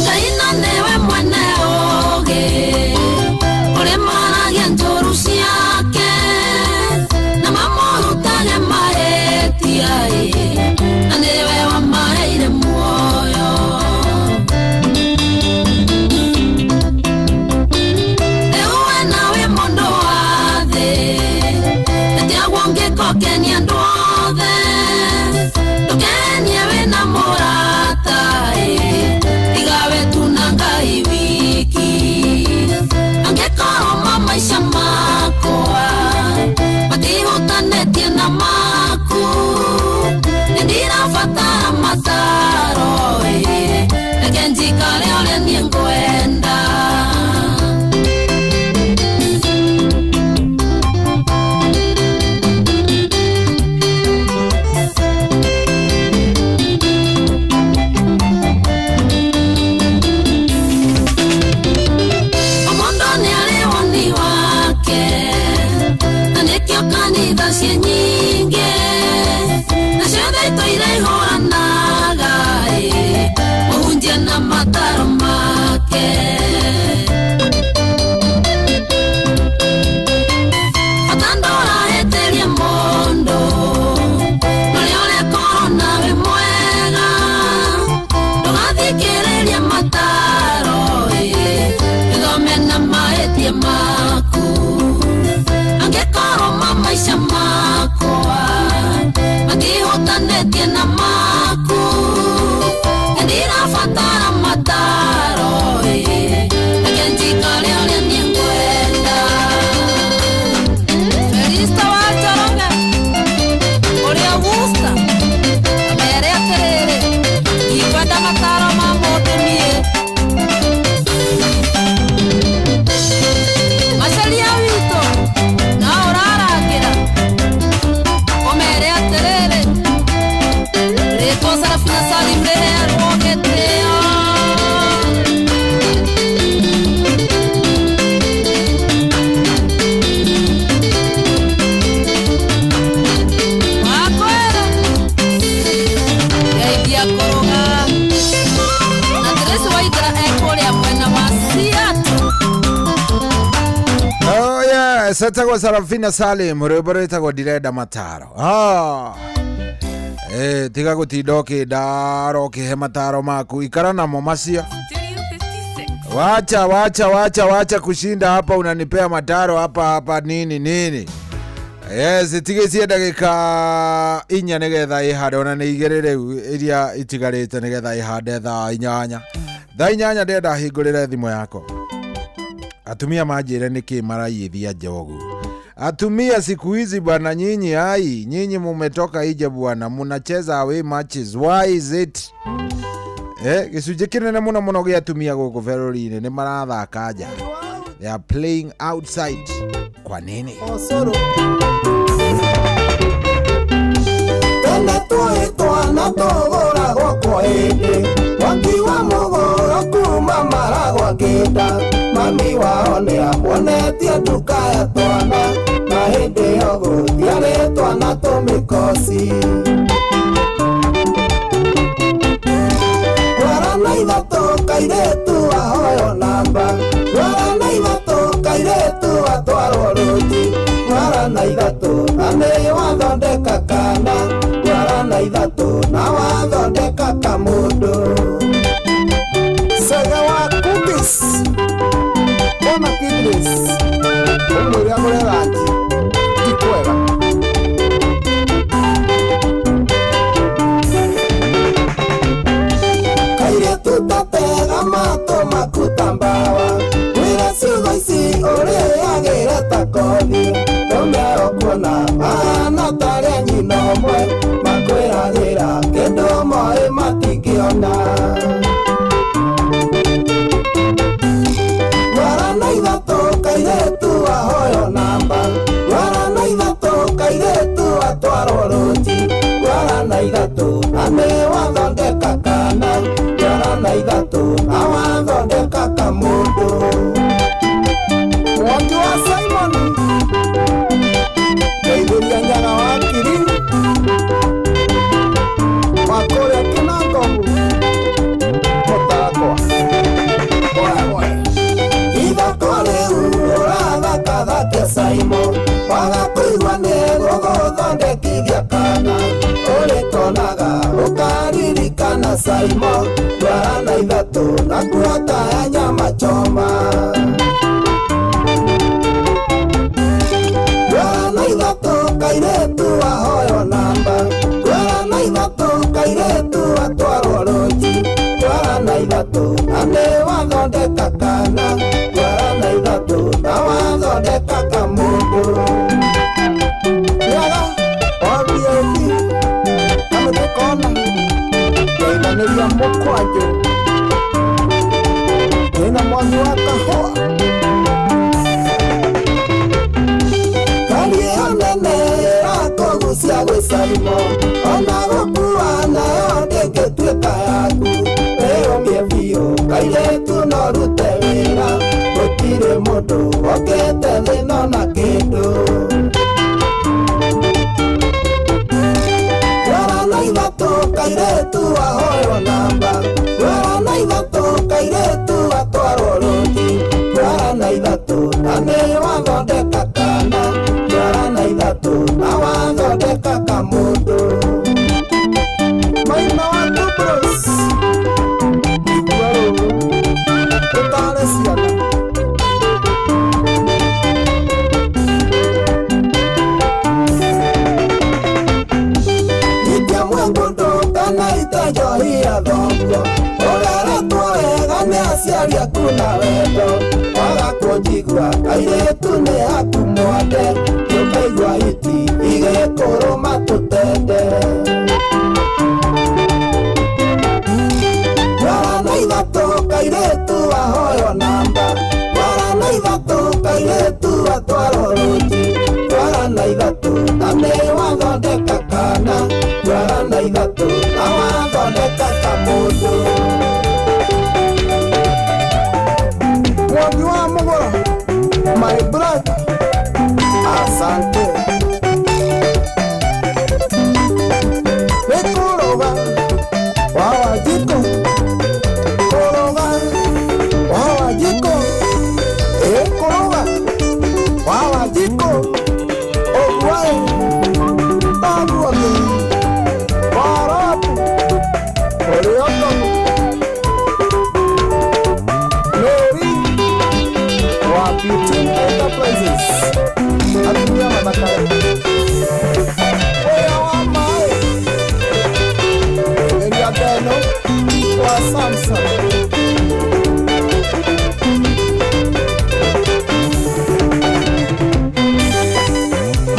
Ngai na nĩwe mwene ũũgĩ, ũrĩa maragia njũru ciake, na mamũrutage mahĩtia ĩ, na nĩwe wamaheire muoyo. Rĩu we nawe mũndũ wa thĩ, ĩtiagwo ũngĩkokenia andũ othe, ndũkenie wĩna mũrata ĩ, tiga we tu na Ngai wiki. Angĩkorwo maica makwa matihutanĩtie na maku, nĩndĩrabatara mataro ĩ, reke njikare ũrĩa niĩ ngwenda. Omondo nĩ arĩ woni wake, na nĩkĩo kanitha ciĩ nyingĩ, na ciothe itũire ihũranaga ĩ, mũhunjia na mataro make. Bata ndũrahĩtĩrie mũndũ, norĩa ũrekorwo nawe mwega, ndũgathikĩrĩrie mataro ĩ, gĩthome na mahĩtia maku. Angĩkorwo maica makwa matihutanĩtie na maku, nĩndĩrabatara mataro ĩ, reke njikare ũrĩa niĩ ngwenda. Felista wa Njoroge ũrĩa Worcester, mere atĩrĩrĩ, ndikwenda mataro ma mũndũ niĩ. Macaria witũ no ũrarangĩra, ũmere atĩrĩrĩ, rĩtwa Sarafina Salim rĩheanwo gĩtĩo. Wakwĩra ngeithia kũrũga na Tracy Waithera ekũrĩa mwena wa Seattle. Oh yes, etagwo Sarafina Salim, rwĩmbo rwĩtagwo ndirenda mataro. Ah. Tiga gũtinda ũkĩndara ũkĩhe mataro maku, ikara namo macio. Wacha wacha wacha wacha kushinda hapa unanipea mataro hapa hapa nini nini. Yes, tigĩcie ndagĩka 4 nĩgetha ĩhande, ona nĩ 2 rĩu iria itigarĩte nĩgetha ĩhande thaa 8. Thaa 8 ndĩrenda hingũrĩre thimũ yakwa. Atumia manjĩre nĩkĩ maraiyithia njogu. Atumia siku hizi bwana, nyinyi ai, nyinyi mumetoka ije bwana, munacheza away matches. Why is it? Gĩcunjĩ kĩnene mũno mũno gĩa atumia gũkũ bũrũri-inĩ nĩ marathaka nja. They are playing outside. Kwa nini? Tene tũĩ twana tũgũragwo kwa hĩndĩ, mwangi wa mũgũrũ kuma maragwa ngĩnda, mami wao nĩamuonetie nduka ya twana, na hĩndĩ ĩyo gũtiarĩ twana tũmĩkoci. Mwara na ithatũ kairĩtu ahoywo namba, mwara na ithatũ kairĩtu atwarwo rũti, mwara na ithatũ na nĩ wathondeka kana, mwara na ithatũ na wathondeka kamũndũ. Sega wa cookies ona kidneys ũmwĩre agũre ranji ti kwega. Waciarithia kana ũrĩkonaga ũkaririkana Saimo ndwara na ithatũ na kuota ya nyama choma. Ndwara na ithatũ kairĩtu ahoywo namba, ndwara na ithatũ kairĩtu atwarwo rũnji, ndwara na ithatũ na nĩ wathondeka kana, ndwara na ithatũ na wathondeka kamũndũ. Rĩaga OBOB kamũtĩ kona kũiganĩria mũkwanjũ wĩna mwangi wa kahũa Kari ĩyo nene ĩrakũgucia gwĩ Saimo ona gũkua nayo ndĩngĩtuĩka yaku wĩyũmie biũ kairĩtu no rute wĩra gũtirĩ mũndũ okĩte thĩna ona kĩndũ. Ndwara na ithatũ kairĩtu ahoywo namba, ndwara na ithatũ kairĩtu atwarwo rũnji, ndwara na ithatũ na nĩ wathondeka kana, ndwara na ithatũ na wathondeka kamũndũ. Maina wa Tubros igua rũrũ ũtare ciana. Itia mwengundo kana ite njohi ya thoguo ũreretwo wega nĩ aciari aku na wendo waga kũnjigua kairĩtu nĩ aku mwande tũkaigua hiti igĩkũrũma tũtende. Ndwara na ithatũ kairĩtu ahoywo namba, ndwara na ithatũ kairĩtu atwarwo rũnji, ndwara na ithatũ na nĩ wathondeka kana, ndwara na ithatũ na wathondeka kamũndũ. Mwangi wa Mũgũro, my brother, asante. Nĩ kũrũga wa Wanjikũ, kũrũga wa Wanjikũ, ĩ kũrũga wa Wanjikũ, ũguo ĩ noguo kĩ korobu ũrĩa ũkomu Mary wa Beauty Enterprises atumia mathakare ũrĩa wa maĩ Geria Ngeno wa Samson.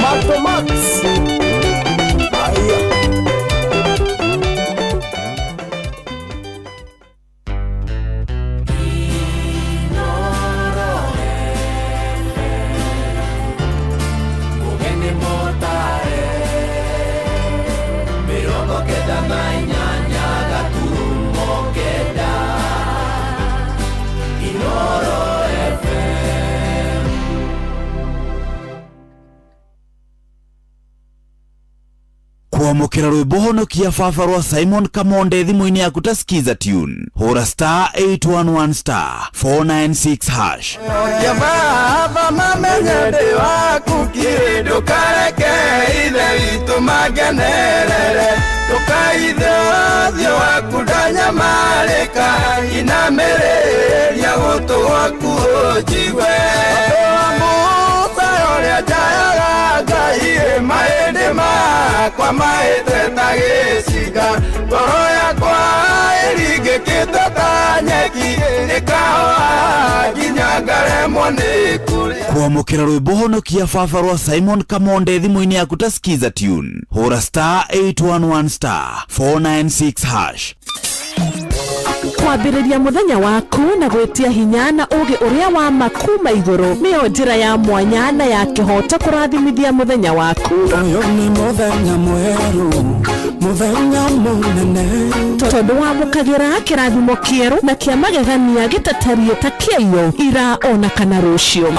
Mato Max Aya. Mũgeni mũtare 98 gaturumo 9 Inoro FM. Kwamũkĩra rwĩmbo honokia baba rwa Simon Kamonde thimũ-inĩ yaku ta skiza tune hũra star 811 star 496 hash. Baba mamenye ndĩ waku kĩ ndũkareke ithe witũ mangenerere ndũkaithe ũthiũ waku ndanyamarĩka inamĩrĩria gũtũ gwaku ũnjigue Musa ũrĩa njayaga Ngai mahĩndĩ makwa mahĩte ta gĩcinga ngoro yakwa ĩringĩkĩte ta nyeki ĩkahoa nginya ngaremwo nĩ kũrĩa. Kwamũkĩra rwĩmbo honokia baba rwa Simon Kamonde thimũ-inĩ yaku ta skiza tune hũra star 811 star 496 hash. Kwambĩrĩria mũthenya waku na gwĩtia hinya na ũũgĩ ũrĩa wa ma kuma igũrũ nĩyo njĩra ya mwanya na ya kĩhooto kũrathimithia mũthenya waku. Ũyũ nĩ mũthenya mwerũ, mũthenya mũnene. Tondũ wamũkagĩra kĩrathimo kĩerũ na kĩa magegania gĩtatariĩ ta kĩaiyo ira ona kana rũciũ.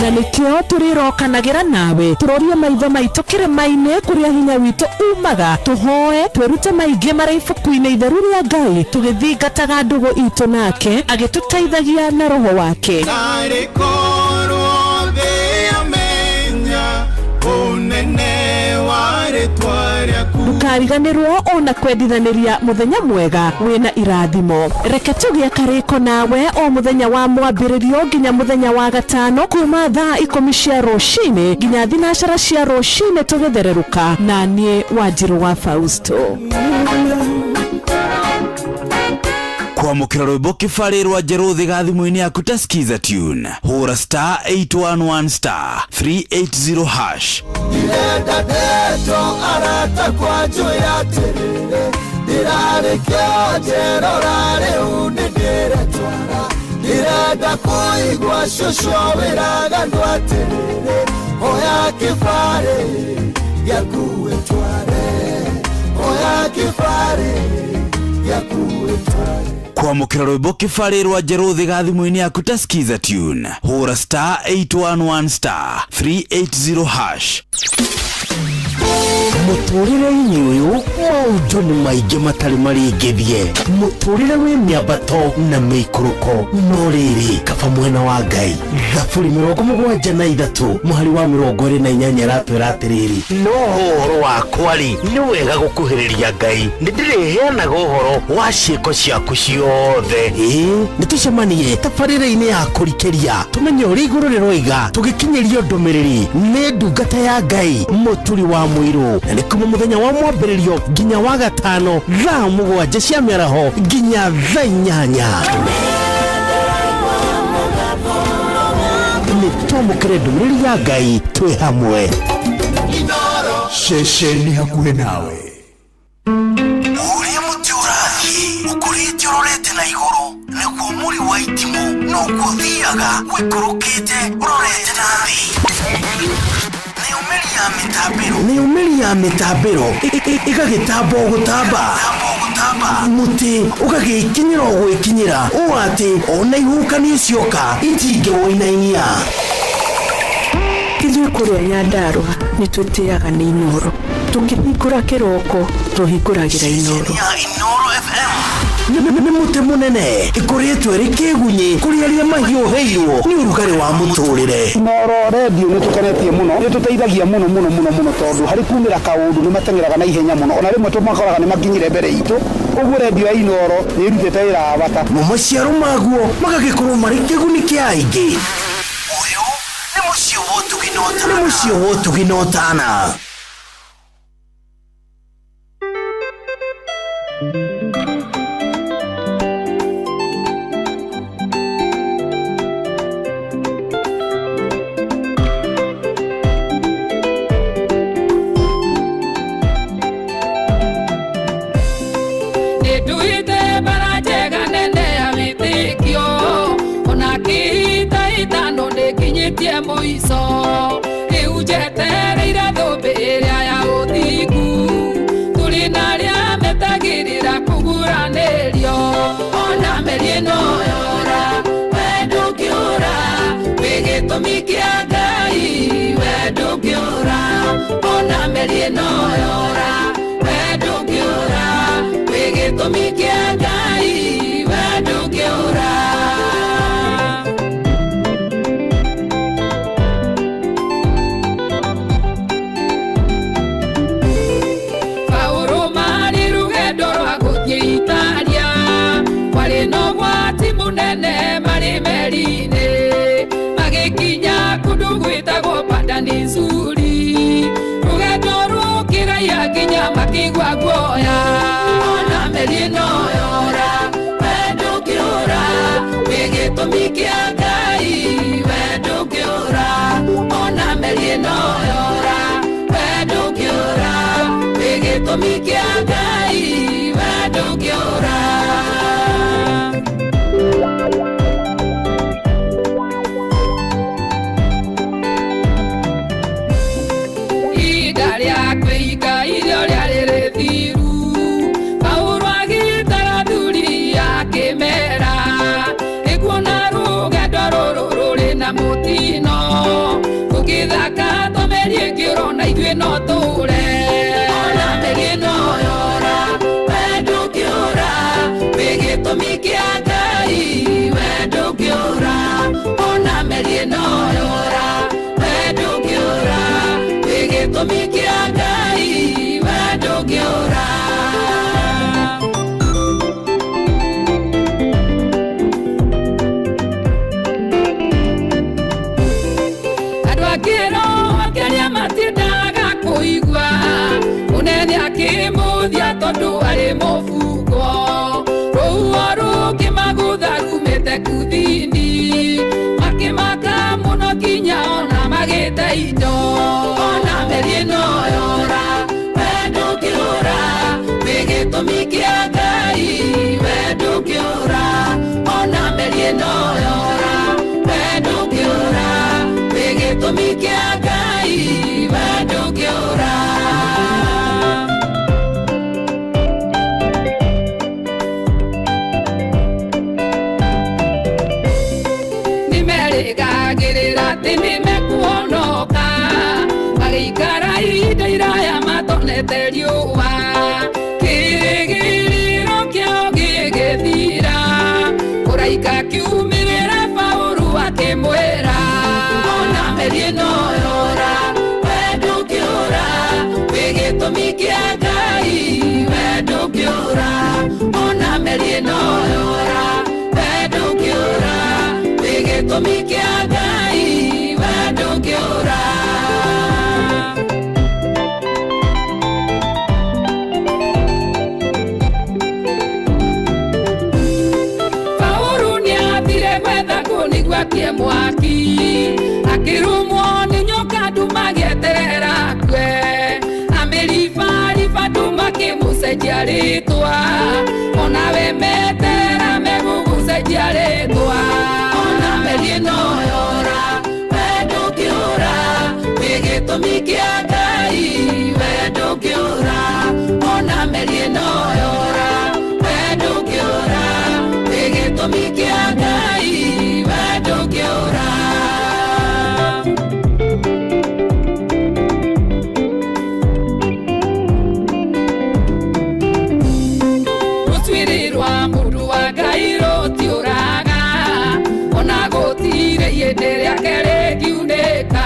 Na nĩkĩo tũrĩrokanagĩra nawe tũrorie maitho maitũ kĩrĩma-inĩ kũrĩa hinya witũ umaga tũhoe twĩrute maingĩ marĩa ibuku-inĩ itheru rĩa Ngai tũgĩthingataga ndũgũ itũ nake agĩtũteithagia na roho wake. Narĩ korwo Ndũkariganĩrwo ona kwendithanĩria mũthenya mwega wĩna irathimo. Reke tũgĩe karĩko nawe o mũthenya wa mwambĩrĩrio nginya mũthenya wa gatano kuma thaa 10 cia rũcinĩ nginya 9 cia rũcinĩ tũgĩthererũka na niĩ Wanjirũ wa Fausto. Kwamũkĩra rwĩmbo kĩbarĩ rwa njerũ thiga thimũ-inĩ yaku ta skiza tune hũra star 811 star 380 hash. Ndĩrenda ndeto arata kwa njũĩ atĩrĩrĩ ndĩrarĩ kĩonjerora rĩu nĩ ndĩretwara ndĩrenda kũigua cũcũ wĩraga andũ atĩrĩrĩ oya kĩbarĩ gĩaku wĩtware oya kĩbarĩ gĩaku wĩtware. Kwamũkĩra rwĩmbo kĩbarĩ rwa njerũ thiga thimũ-inĩ yaku ta skiza tune hũra star 811 star 380 hash. Mũtũrĩre-inĩ ũyũ maũndũ nĩ maingĩ matarĩ marĩngĩthie. Mũtũrĩre wĩ mĩambato na mĩikũrũko, no rĩrĩ kaba mwena wa Ngai. Thaburi 73 mũhari wa 28 ĩratwĩra atĩrĩrĩ, no ũhoro wakwa rĩ nĩ wega gũkuhĩrĩria Ngai, nĩndĩrĩheanaga ũhoro wa ciĩko ciaku ciothe. Ĩĩ nĩtũcemanie tabarĩra-inĩ ya kũrikĩria tũmenye ũrĩa igũrũ rĩroiga tũgĩkinyĩrio ndũmĩrĩri nĩ ndungata ya Ngai Mũturi wa Mũirũ, na nĩ kuma mũthenya wa mwambĩrĩrio nginya wa gatano thaa 7 cia mĩaraho nginya thaa 8. Nĩ twamũkĩre ndũmĩrĩri ya Ngai twĩ hamwe. Ceceni hakuhĩ nawe. Ũrĩa mũtĩ ũrathiĩ ũkũrĩte ũrorete na igũrũ nĩguo mũri wa itimũ noguo ũthiaga wĩikũrũkĩte ũrorete na thĩ. Nĩyo mĩri ya mĩtambĩro ĩgagĩtamba o gũtamba, mũtĩ ũgagĩkinyĩra o gwĩkinyĩra ũũ atĩ ona ihuhũkanio cioka itingĩwũinainia. Ithuĩ kũrĩa Nyandarũa nĩ twĩtĩaga nĩ Inooro. Tũkĩhingũra kĩroko tũhingũragĩra Inooro. Inooro FM nĩ mũtĩ mũnene ĩkoretwo ĩrĩ kĩgunyĩ kũrĩ arĩa mahiũhĩirwo nĩ ũrugarĩ wa mũtũrĩre. Inooro redio nĩ tũkenetie mũno, nĩ tũteithagia mũno mũno mũno mũno tondũ harĩ kumĩra kaũndũ nĩ mateng'eraga na ihenya mũno, ona rĩmwe tũmakoraga nĩ makinyire mbere itũ. Ũguo redio ya Inooro nĩ ĩrutĩte wĩra wa bata. Mo maciaro maguo magagĩkorwo marĩ kĩguni kĩa aingĩ. Ũyũ nĩ mũciĩ wa ũtugi na ũtana. Nĩ mũciĩ wa ũtugi na ũtana. Nĩnduĩte mbara njega nene ya wĩtĩkio, ona kĩhĩtahĩtano nĩnginyĩtie mũico. Rĩu njetereire thũmbĩ ĩrĩa ya ũthingu, tũrĩ na arĩa metagĩrĩra kũguranĩrio. Ona meri ĩno yora, we ndũngĩũra, wĩ gĩtũmi kĩa Ngai, we ndũngĩũra. Ona meri ĩno yora, we ndũngĩũra, wĩ gĩtũmi kĩa Ngai, we ndũngĩũra. Paũlũ marĩ rũgendo rwa gũthiĩ Italia, kwarĩ na ũgwati mũnene marĩ meri-inĩ, magĩkinya kũndũ gwĩtagwo Padanisuri. Rũgendo rũkĩraiha nginya makĩigua guoya. Ona meri ĩno yora, we ndũngĩũra, wĩ gĩtũmi kĩa Ngai, we ndũngĩũra. Ona meri ĩno yora, we ndũngĩũra, wĩ gĩtũmi kĩa Ngai, we ndũngĩũra. Ihinda rĩa kwĩhinga irio rĩarĩ rĩthiru, Paũlũ agĩtara athuri akĩmeera, nĩkuona rũgendo rũrũ rũrĩ na mũtino, tũngĩthaka tũmeri ĩngĩũra ona ithuĩ no tũũre. Ona meri ĩno yora, we ndũngĩũra, wĩ gĩtũmi kĩa Ngai, we ndũngĩũra. Ona meri ĩno yora, we ndũngĩũra, wĩ gĩtũmi kĩa Ngai, we ndũngĩũra. tondũ arĩ mũbugo rũhuho rũkĩmagũtha rumĩte kuthini makĩmaka mũno nginya ona magĩte indo ona meri ĩno yora we ndũngĩũra wĩ gĩtũmi kĩa Ngai we ndũngĩũra ona meri ĩno yora we ndũngĩũra wĩ gĩtũmi kĩa Ngai we ndũngĩũra. Nĩmerĩgagĩrĩra atĩ nĩmekuhonoka magĩikara ihinda iraya matonete riũa kĩrĩgĩrĩro kĩao gĩgĩthira kũraika kiumĩrĩra Paũlũ akĩmwĩra ona meri ĩno yora we ndũngĩũra wĩ gĩtũmi kĩa Ngai we ndũngĩũra ona meri ĩno yora we ndũngĩũra wĩ gĩtũmi kĩa Ngai we ndũngĩũra. Paũlũ nĩathire gwetha ngũ nĩguo akie mwaki akĩrũmwo nĩ nyoka nduma agĩeterera akue amĩribariba nduma akĩmũcenjia rĩtwa onawe meterera megũgũcenjia rĩtwa ona meri ĩno yora we ndũngĩũra wĩ gĩtũmi kĩa Ngai we ndũngĩũra ona meri ĩno yora we ndũngĩũra wĩ gĩtũmi kĩa Ngai we ndũngĩũra. Rũcuĩrĩ rwa mũndũ wa Ngai rũtiũraga ona gũtirĩ ihĩndĩ rĩake rĩngiunĩka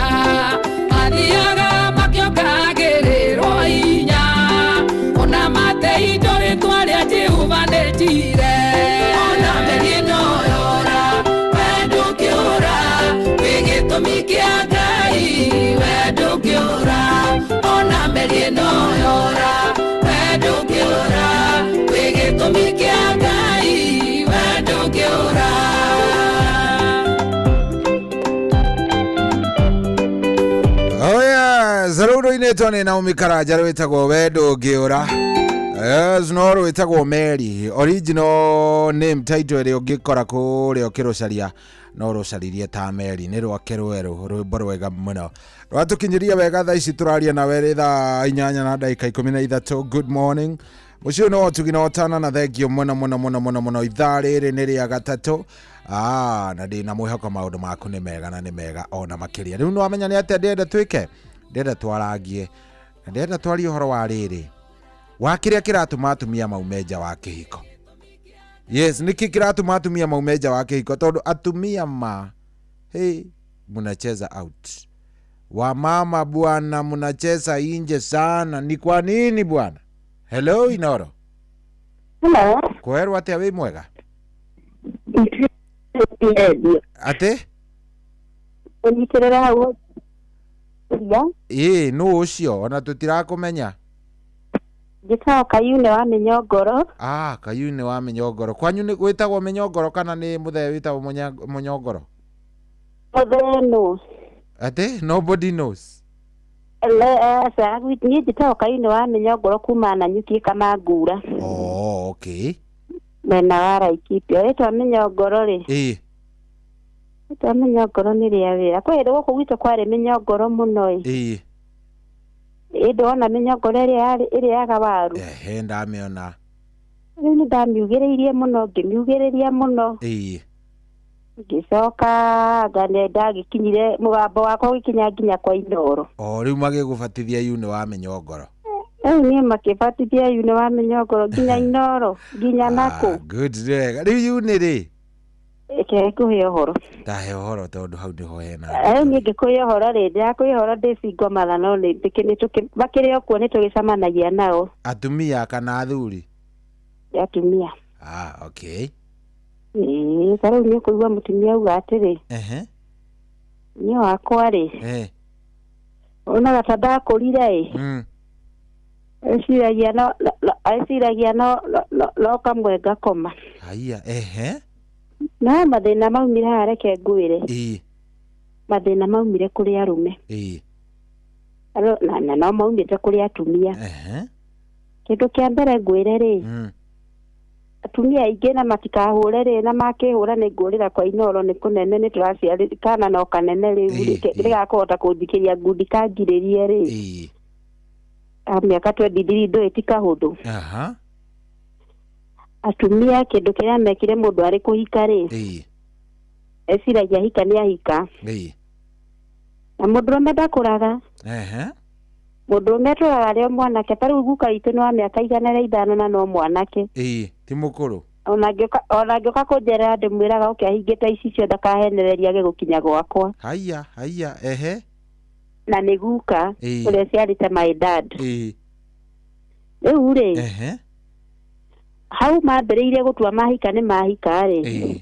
mathiaga makĩongagĩrĩrwo hinya ona mate indo rĩtwa rĩa Jehova nĩ njire ona meri ĩno yora we ndũngĩũra wĩ gĩtũmi kĩa Ngai we ndũngĩũra ona meri ĩno yora we ndũngĩũra wĩ gĩtũmi kĩa Ngai we ndũngĩũra. Oh yes, rũu rũinĩtwo nĩ Naomi Karanja rwĩtagwo we ndũngĩũra. Yes, no rwĩtagwo Mary. Original name title ĩrĩa ũngĩkora kũrĩa ũkĩrũcaria no rũcaririe ta Mary nĩ rwake rwerũ rwĩmbo rwega mũno rwatũkinyĩria wega thaa ici tũraria nawe rĩ thaa 8:13. Good morning mũciĩ ũyũ nĩ wa ũtugi na ũtana na thengio mũno mũno mũno mũno mũno. Ithaa rĩrĩ nĩ rĩa gatatũ na ndĩna mwĩhoko maũndũ maku nĩ mega na nĩ mega ona makĩria. Rĩu nĩwamenya nĩ atĩa ndĩrenda twĩke, ndĩrenda twarangie na ndĩrenda twarie ũhoro wa rĩrĩ wa kĩrĩa kĩratũma atumia maume nja wa kĩhiko. Yes, nĩkĩ kĩratũma atumia maume nja wa kĩhiko? Tondũ atumia ma hey, mnacheza out wa mama bwana, mnacheza inje sana. Ni kwa nini bwana? Hello Inoro. Hello. Kwerwo atĩa wĩ mwega? Atĩ? Ũnyitĩrĩre hau. Ĩĩ, nũ ũcio? Ona tũtirakũmenya. Njĩtagwo Kayune wa Mĩnyongoro. Ah, Kayune wa Mĩnyongoro. Kwanyu nĩ gwĩtagwo Mĩnyongoro kana nĩ mũthee wĩtagwo Mũnyongoro? Mũthee nũ? Atĩ? Nobody knows. Aca, niĩ njĩtagwo Kayune wa Mĩnyongoro kuma Nanyuki Kamangura. Oh, okay. Mwena wa Laikipia. Rĩtwa Mĩnyongoro rĩ? Ĩĩ. Rĩtwa Mĩnyongoro nĩ rĩa wĩra. Kwĩ hĩndĩ gũkũ gwitũ kwarĩ mĩnyongoro mũno ĩ. Ĩĩ. Ĩ ndona mĩnyongoro ĩrĩa ĩrĩaga waru. Ehe, ndamĩona. Rĩu nĩ ndamiugĩrĩirie mũno, ngĩmiugĩrĩria mũno. Ĩĩ. Ngĩcoka ngane ndagĩkinyire mũgambo wakwa ũgĩkinya nginya kwa Inoro. O rĩu magĩgũbatithia Yune wa Mĩnyongoro. Rĩu niĩ makĩbatithia Yune wa Mĩnyongoro nginya Inoro, nginya nakũ. Good, wega. Rĩu Yune rĩ? Reke ngũhe ũhoro. Tahe ũhoro tondũ hau nĩho hena. Rĩu niĩ ngĩkũhe ũhoro rĩ, ndĩrakũhe ũhoro ndĩ single mother no makĩrĩ o kuo nĩtũgĩcemanagia nao. Atumia kana athuri? Atumia. Ah, okay. Ĩĩ, ta rĩu nĩ ũkũigua mũtumia auga atĩrĩ. Ehe. Niĩ wakwa rĩ. Eh. Onaga ta ndakũrire ĩ. Eciragia no eciragia no no kamwe ngakoma. Haiya, ehe. Na mathĩna maumire haha reke ngwĩre. Ĩĩ. Mathĩna maumire kũrĩ arũme. Ĩĩ. Na no maumĩte kũrĩ atumia. Ehe. Kĩndũ kĩa mbere ngwĩre rĩ. Atumia aingĩ na matikahũre rĩ na makĩhũra nĩ ngũrĩra kwa Inooro nĩ kũnene nĩ tũraciarĩ kana no kanene rĩu rĩgakũhota kũnjikĩria ngundi kangirĩrie rĩ. Ĩĩ. Mĩaka 23 ndũĩ ti kahũthũ. Aha. Atumia kĩndũ kĩrĩa mekire mũndũ arĩ kũhika rĩ. Ĩĩ. Eciragia hika nĩ ahika. Ĩĩ. Na mũndũrũme ndakũraga. Ehe. Mũndũrũme atũraga arĩ o mwanake ta rĩu guka witũ nĩ wa mĩaka 105 na no mwanake. Ĩĩ, ti mũkũrũ. Ona angĩũka kũnjerera ndĩmwĩraga oke ahingĩte icicio ndakahenererie age gũkinya gwakwa. Haiya, haiya, ehe. Na nĩ guka ũrĩa ũciarĩte my dad. Ĩĩ. Rĩu rĩ. Ehe. Hau mambĩrĩirie gũtua mahika nĩ mahika rĩ. Ĩĩ.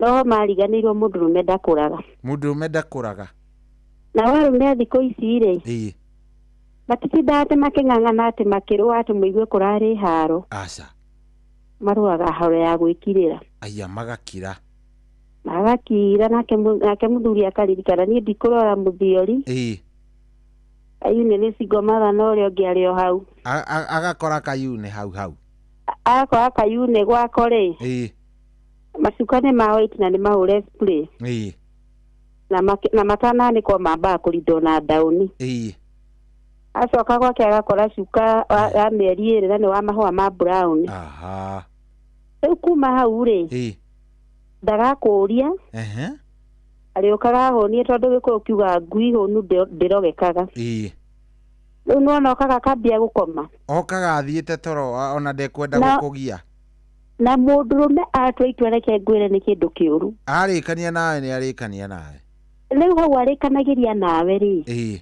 No mariganĩirwo mũndũrũme ndakũraga. Mũndũrũme ndakũraga. Na arũme a thikũ ici rĩ. Ĩĩ. Matitindaga atĩ makĩng'ang'ana atĩ makĩrũa atĩ mũigue kũrarĩ haro. Aca. Marũaga haro ya gwĩkirĩra. Aya magakira. Magakira nake mũthuri akaririkana niĩ ndikũrora mũthiori. Ĩĩ. Kayune nĩ single mother na ũrĩa ũngĩ arĩ o hau. Agakora Kayune hau hau. Agakora Kayune gwako rĩ. Ĩĩ. Macuka nĩ ma white na nĩ mahũre spray. Ĩĩ. Na matananĩkwo mambaga kũrindwo na ndaũni. Ĩĩ. Acoka gwake agakora cuka wa mĩeri 2 na nĩ wa mahũa ma brown. Aha. Rĩu kuma hau rĩ. Ĩĩ. Ndagakũria. Ehe. Arĩũkaga ahũnie tondũ Gĩkũyũ kiugaga ngui hũnu ndĩrogekaga. Ĩĩ. Rĩu nĩwona okaga akambia gũkoma. Okaga athiĩte toro ona ndekwenda gũkũgia. Na mũndũrũme atua itua reke ngwĩre nĩ kĩndũ kĩũru. Arĩkania nawe nĩ arĩkania nawe. Rĩu hau arĩkanagĩria nawe rĩ. Ĩĩ.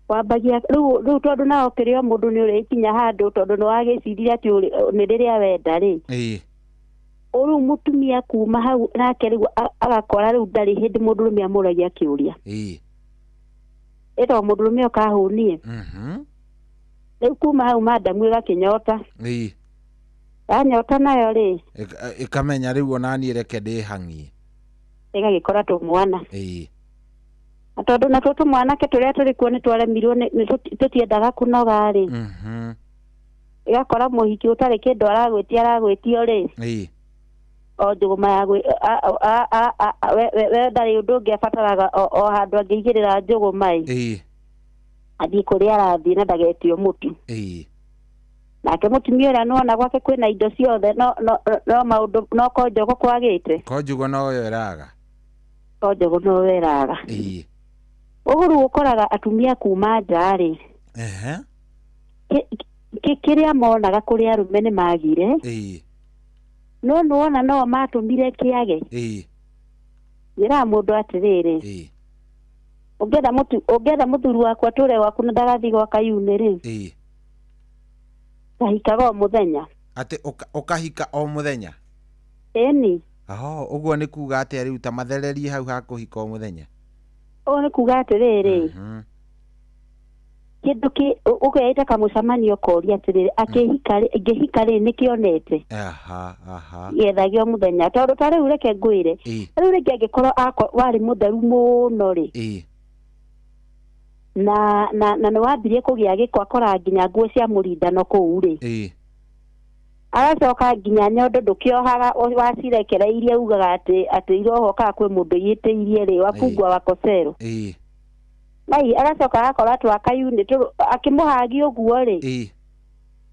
Wambagia rĩu tondũ nao kĩrĩ o mũndũ nĩ ũrĩkinya handũ tondũ nĩ wagĩciria atĩ nĩ rĩrĩa wenda rĩ. Ĩĩ. Rĩu mũtumia kuma hau nake rĩu agakora rĩu ndarĩ hĩndĩ mũndũrũme amũragia kĩũria. Ĩĩ. Ĩto mũndũrũme okahũnie. Rĩu kuma hau madamu ĩgakĩnyota. Ĩĩ. Yanyota nayo rĩ. Ĩkamenya rĩu onaniĩ reke ndĩhang'ie. Ĩgagĩkora tũmwana. Ĩĩ. Na tondũ natuo tũmwanake tũrĩa tũrĩ kuo nĩ twaremirwo nĩ tũtiendaga kũnoga rĩ. Ĩgakora mũhiki ũtarĩ kĩndũ aragwĩtia aragwĩtio rĩ. Ĩĩ. O njũgũma ya we ndarĩ ũndũ ũngĩ abataraga o handũ angĩigĩrĩra njũgũma ĩ. Ĩĩ. Athiĩ kũrĩa arathiĩ na ndagetio mũtu. Ĩĩ. Nake mũtumia ũrĩa nĩwona gwake kwĩna indo ciothe no maũndũ no konjogo kwagĩte. Konjogo noyo ĩraga. Konjogo noyo ĩraga. Ĩĩ. Ũguo rĩu ũkoraga atumia kuma nja rĩ. Ehe. Kĩrĩa monaga kũrĩ arũme nĩ magire. Ĩĩ. No nĩwona no matũmire kĩage. Ĩĩ. Njĩraga mũndũ atĩrĩrĩ. Ĩĩ. Ũngĩenda mũthuri wakwa atũre gwaku na ndagathiĩ gwa Kayune rĩ. Ĩĩ. Kahikaga o mũthenya. Atĩ ũkahika o mũthenya? Ĩni. Oho, ũguo nĩ kuga atĩa rĩu ta mathererie hau ha kũhika o mũthenya? Ũguo nĩ kuga atĩrĩrĩ. Kĩndũ kĩ ũkeita kamũcemanio ũkoria atĩrĩrĩ akĩhika rĩ ngĩhika rĩ nĩkĩonete. Aha, aha. Gĩethagio mũthenya tondũ ta rĩu reke ngwĩre. Rĩu rĩngĩ angĩkorwo warĩ mũtheru mũno rĩ. Ĩĩ. Na nĩ wambirie kũgĩa gĩko akora nginya nguo cia mũrindano kũu rĩ. Ĩĩ. Agacoka nginya nyondo ndũkĩohaga wacirekereirie ugaga atĩ irohwo kana kwĩ mũndũ ũiyĩtĩirie rĩ wabungwa wakosero. Ĩĩ. Mai agacoka agakora twakayunĩ akĩmũhagia ũguo rĩ. Ĩĩ.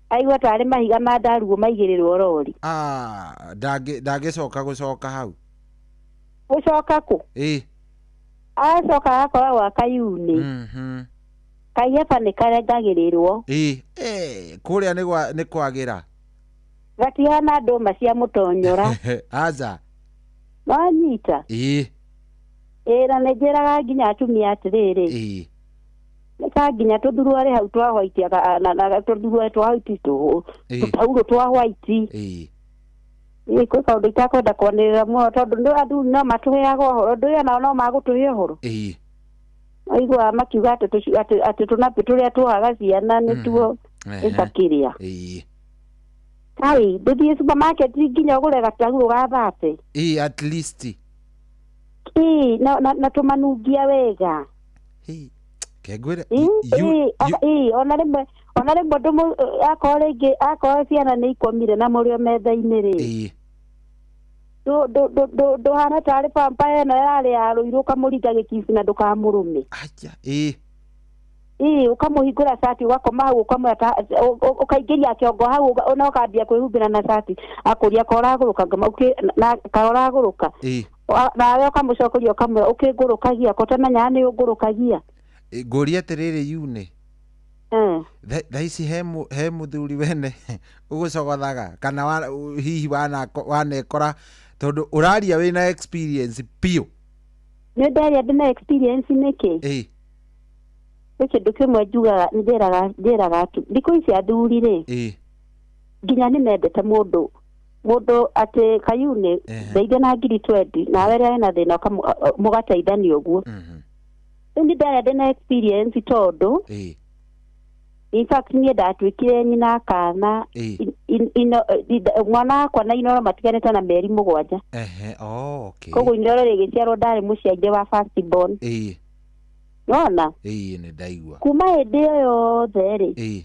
Aigua tarĩ mahiga ma ndaruo maigĩrĩrwo rori. Ah, ndangĩcoka gũcoka hau. Gũcoka kũ? Ĩĩ. Agacoka agakora gwa Kayunĩ. Kaiyaba nĩ karengagĩrĩrwo. Ĩĩ. Kũrĩa nĩ kwagĩra. Gatihana ndũma cia mũtonyora. Aca. Wanyita? Ĩĩ. Ĩĩ na nĩ njĩraga nginya atumia atĩrĩrĩ. Ĩĩ. Nĩ ka nginya tũthuruarĩ hau twa white na tũthuruarĩ twa white tũtaurũ twa white. Ĩĩ. Ĩĩ kwĩ kaũndũ itakwenda kwanĩrĩra mũno tondũ athuri no matũheaga ũhoro ndũĩ onao no magũtũhe ũhoro. Ĩĩ. Maiguaga makiuga atĩ tũnapĩ tũrĩa tuohaga ciana nĩtuo Ĩtakĩrĩa. Ĩĩ. Kai ndũthiĩ supermarket nginya ũgũre gatarurũ ga 30. Ĩĩ, at least. Ĩĩ, na tũmanungia wega. Kengwĩre. Ĩĩ, ĩĩ, ona rĩmwe ndũmũ akorwo rĩngĩ akorwo ciana nĩ ikomire na mũrĩ o metha-inĩ rĩ. Ĩĩ. Ndũhana tarĩ pampa ĩno yarĩ ya rũirũ ũkamũringa gĩkici na ndũkamũrũme. Aja, ĩĩ. Ĩĩ, ũkamũhingũra cati ũgakoma hau ũkamwĩra ũkaingĩria kĩongo hau na ũkambia kwĩhumbĩra na cati akũria ka ũragũrũka ka ũragũrũka. Ĩĩ. Nawe ũkamũcokeria ũkamwĩra ũkĩngũrũkagia ko ũtamenyaga nĩ ũngũrũkagia. Ngũria atĩrĩrĩ Yune. Thaa ici he mũthuri wene ũgũcogothaga kana hihi wanekora tondũ ũraria wĩna experience biũ. Nĩ ndaria ndĩna experience nĩkĩ? Ĩĩ. Nĩ kĩndũ kĩmwe njugaga njĩraga thikũ ici athuri rĩ. Ĩĩ. Nginya nĩ mendete mũndũ atĩ Kayune ndeithia na ngiri 20 nawe rĩrĩa wĩna thĩna mũgateithania ũguo. Rĩu nĩ ndaria ndĩna experience tondũ Ĩĩ. In fact niĩ ndatuĩkire nyina kana mwana wakwa na Inooro matiganĩte na mĩeri 7. Ehe, oh, okay. Koguo Inooro rĩgĩciarwo ndarĩ mũciarie wa first born. Ĩĩ. Nona? Ĩĩ, nĩ ndaigua. Kuma hĩndĩ ĩyo yothe rĩ. Ĩĩ.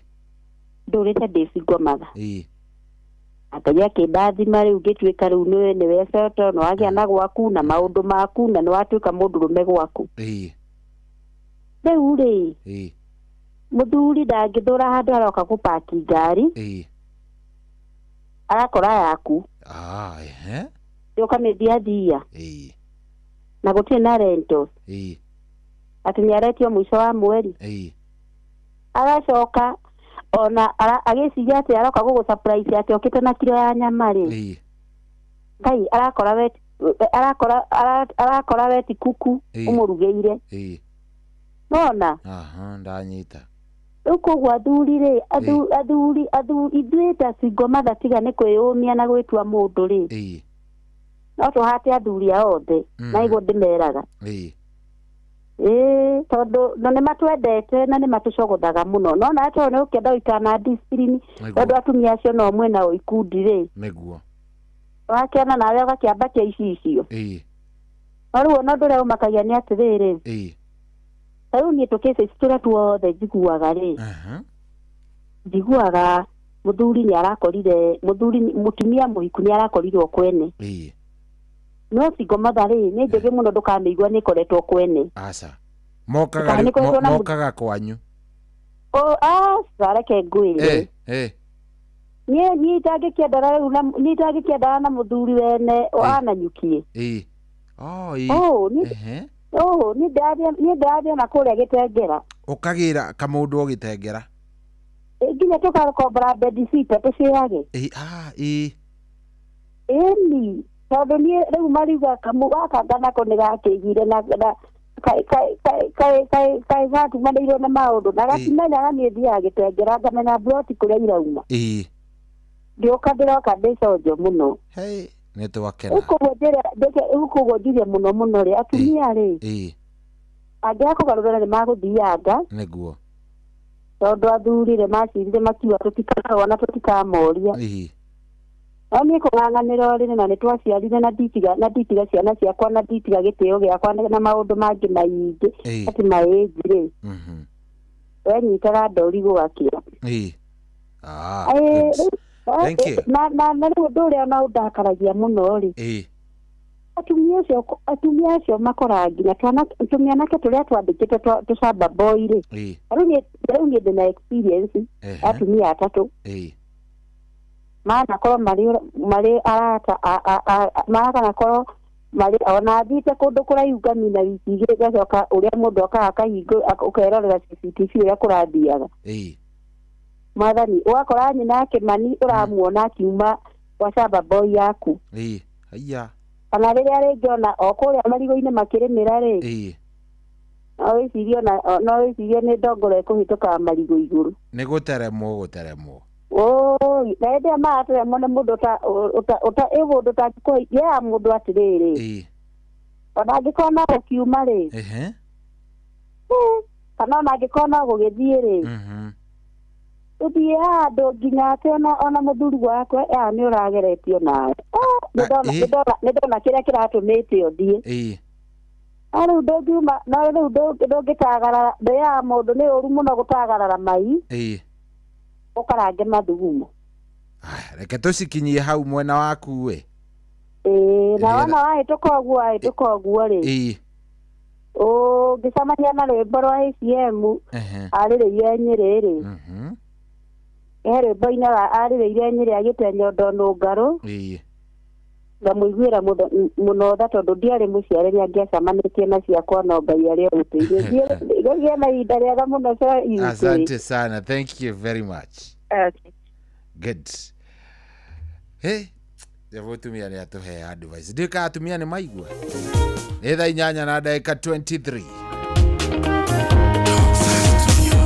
Ndũrĩte ndĩ single mother. Ĩĩ. Ngai akĩndathima rĩu ngĩtuĩka rĩu nĩwe nĩwe coto nĩ wagĩa na gwaku na maũndũ maku na nĩ watuĩka mũndũrũme gwaku. Ĩĩ. Rĩu rĩ. Ĩĩ. Mũthuri ndangĩthũra handũ aroka gũpaki ngari. Ĩĩ. Arakora yaku. Ah, ehe. Ũkamĩthia thia. Ĩĩ. Na gũtirĩ na rentals. Ĩĩ. Atĩ nĩaretio mũico wa mweri. Ĩĩ. Agacoka ona agĩciria atĩ aroka gũgũ surprise atĩ okĩte na kiro ya nyama rĩ. Ĩĩ. Ngai arakora weti kuku ũmũrugĩire. Ĩĩ. Nona? Aha, ndanyita. Rĩu koguo athuri rĩ, athuri ithuĩ ta single mother tiga nĩ kwĩyũmia na gwĩtua mũndũ rĩ. Ĩĩ. No tũhate athuri a othe na nĩguo ndĩmeraga. Ĩĩ. Ĩĩ, tondũ no nĩ matwendete na nĩ matũcogothaga mũno. No nawe tondũ nĩ ũkĩenda gũikara na discipline tondũ atumia acio no mwena o ikundi rĩ. Nĩguo. Wakĩona nawe ũgakĩambatia icicio. Ĩĩ. No rĩu ona ũndũ ũrĩa ũmakagia nĩ atĩrĩrĩ. Ĩĩ. Rĩu niĩ tũkĩci tũrĩa tuothe njiguaga rĩ. Njiguaga mũthuri nĩ arakorire mũthuri mũtumia mũhiku nĩ arakorirwo kwene. Ĩĩ. No single mother rĩ nĩ njũgĩ mũno ndũkamĩigua nĩ ĩkoretwo kwene. Aca. Mokaga kwanyu. O aca reke ngwĩre. Niĩ itangĩkĩendana rĩu na niĩ itangĩkĩendana na mũthuri wene wananyukie. Ĩĩ. Oh, ĩĩ. Oh, niĩ ndĩrathiĩ na kũrĩa Gĩtengera. Ũkagĩra kamũndũ o Gĩtengera. Nginya tũgakombora bedsitter tũciage. Ĩĩ, ah, ĩĩ. Ĩni, tondũ niĩ rĩu mariuga gaka nako nĩ gakĩigire na kaĩ gatumanĩirwo nĩ maũndũ na gatimenyaga niĩ thiaga Gĩtengera ngamenya mburoti kũrĩa irauma. Ĩĩ. Ndĩũka ndĩroka ndĩconjo mũno. Hey, nĩ twakena. Rĩu koguo njuge mũno mũno rĩ atumia rĩ. Ĩĩ. Angĩaga kũgarũrĩra nĩ magũthianga. Nĩguo. Tondũ athuri rĩ macirire makiuga tũtikarũa na tũtikamoria. Ĩĩ. No niĩ kũng'ang'anĩra rĩ na nĩ twaciarire na nditiga ciana ciakwa na nditiga gĩtĩo gĩakwa na maũndũ mangĩ maingĩ atĩ maĩnji rĩ. Wenyitaga ndori gũgakĩa. Ĩĩ. Ah. Thank you. Na rĩu ũndũ ũrĩa ona ũndakaragia mũno rĩ. Ĩĩ. Atumia acio makoraga nginya tũmĩanake tũrĩa twandĩkĩte tũcamba boy rĩ. Ĩĩ. Rĩu niĩ ndĩna experience atumia atatũ. Ĩĩ. Manakorwo marĩ arata manakorwo marĩ ona thiĩte kũndũ kũraihu ngamina wiki igĩrĩ ngacoka ũrĩa mũndũ okaga akahingũra ũkerorera CCTV ũrĩa kũrathiaga. Ĩĩ. Mwathani ũgakora nyina Kĩmani ũramuona akiuma gwa camba boy yaku. Ĩĩ. Haiya. Kana rĩrĩa rĩngĩ ona o kũrĩa marigũ-inĩ makĩrĩmĩra rĩ. Ĩĩ. No wĩcirie nĩ ndongoro ĩkũhĩtũkaga marigũ igũrũ. Nĩ gũteremwo gũteremwo. Oi, na hĩndĩ ĩrĩa marateremwo nĩ mũndũ mũndũ ũtangĩkũhe mũndũ atĩrĩrĩ. Ĩĩ. Ona angĩkorwo no gũkiuma rĩ. Ehe. Kana ona angĩkorwo no gũgĩthiĩ rĩ. Ũthiĩ handũ nginya atĩ ona mũthuri wakwa nĩ ũrageretio nawe. Nĩ ndona kĩrĩa kĩratũmĩte ũthiĩ. No rĩu ndũngiuma, no rĩu ndũngĩtagarara, ndĩaga mũndũ nĩ ũru mũno gũtagarara mai. Ũkarange mathugumo. Reke tũcikinyie hau mwena waku we. Ĩĩ, na wona wahĩtũka ũguo wahĩtũka ũguo rĩ. Ũngĩcemania na rwĩmbo rwa ACM arĩrĩire Nyĩrĩ rĩ. He rwĩmbo-inĩ arĩrĩire Nyĩrĩ agĩte nyondo nũngarũ. Ngamũiguĩra mũno tha tondũ ndiarĩ mũciare nĩangĩacemanĩtie na ciakwa no Ngai arĩ ogũteithia. Ngĩgĩa na ihinda rĩega mũno ca Asante sana. Thank you very much. Okay. Good. Hey, jabo atumia nĩ atũhe advice. Ndiũĩ kana atumia nĩ maigua. Nĩ thaa 8:23. Thank you.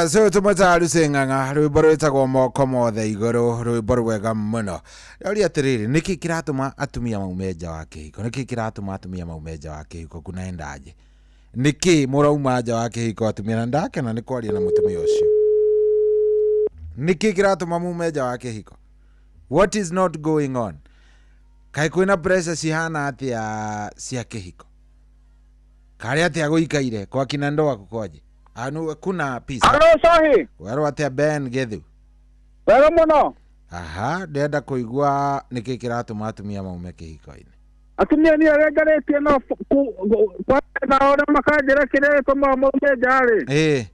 So tũmataru sing'ang'a rwĩmbo rwĩtagwo moko mothe igũrũ, rwĩmbo rwega mũno. Rĩũria atĩrĩrĩ, nĩkĩ kĩratũma atumia maume nja wa kĩhiko? Nĩkĩ kĩratũma atumia maume nja wa kĩhiko? Kunaendaje? Nĩkĩ mũrauma nja wa kĩhiko atumia? Na ndakena nĩ kwaria na mũtumia ũcio. Nĩkĩ kĩratũma mume nja wa kĩhiko? What is not going on? Kaĩ kwĩna pressure cihana atĩa cia kĩhiko? Karĩ atĩa gũikaire kwa kina ndoa kukoje? Anu kuna peace. Halo Sahi. Werwo atĩa Ben Gethu? Wega mũno. Aha, ndĩrenda kũigua nĩkĩ kĩratũma atumia maume kĩhiko-inĩ. Atumia niĩ arĩa njarĩtie nao nao ũrĩa makanjĩra kĩrĩa gĩtũmaga maume nja rĩ. Ĩĩ.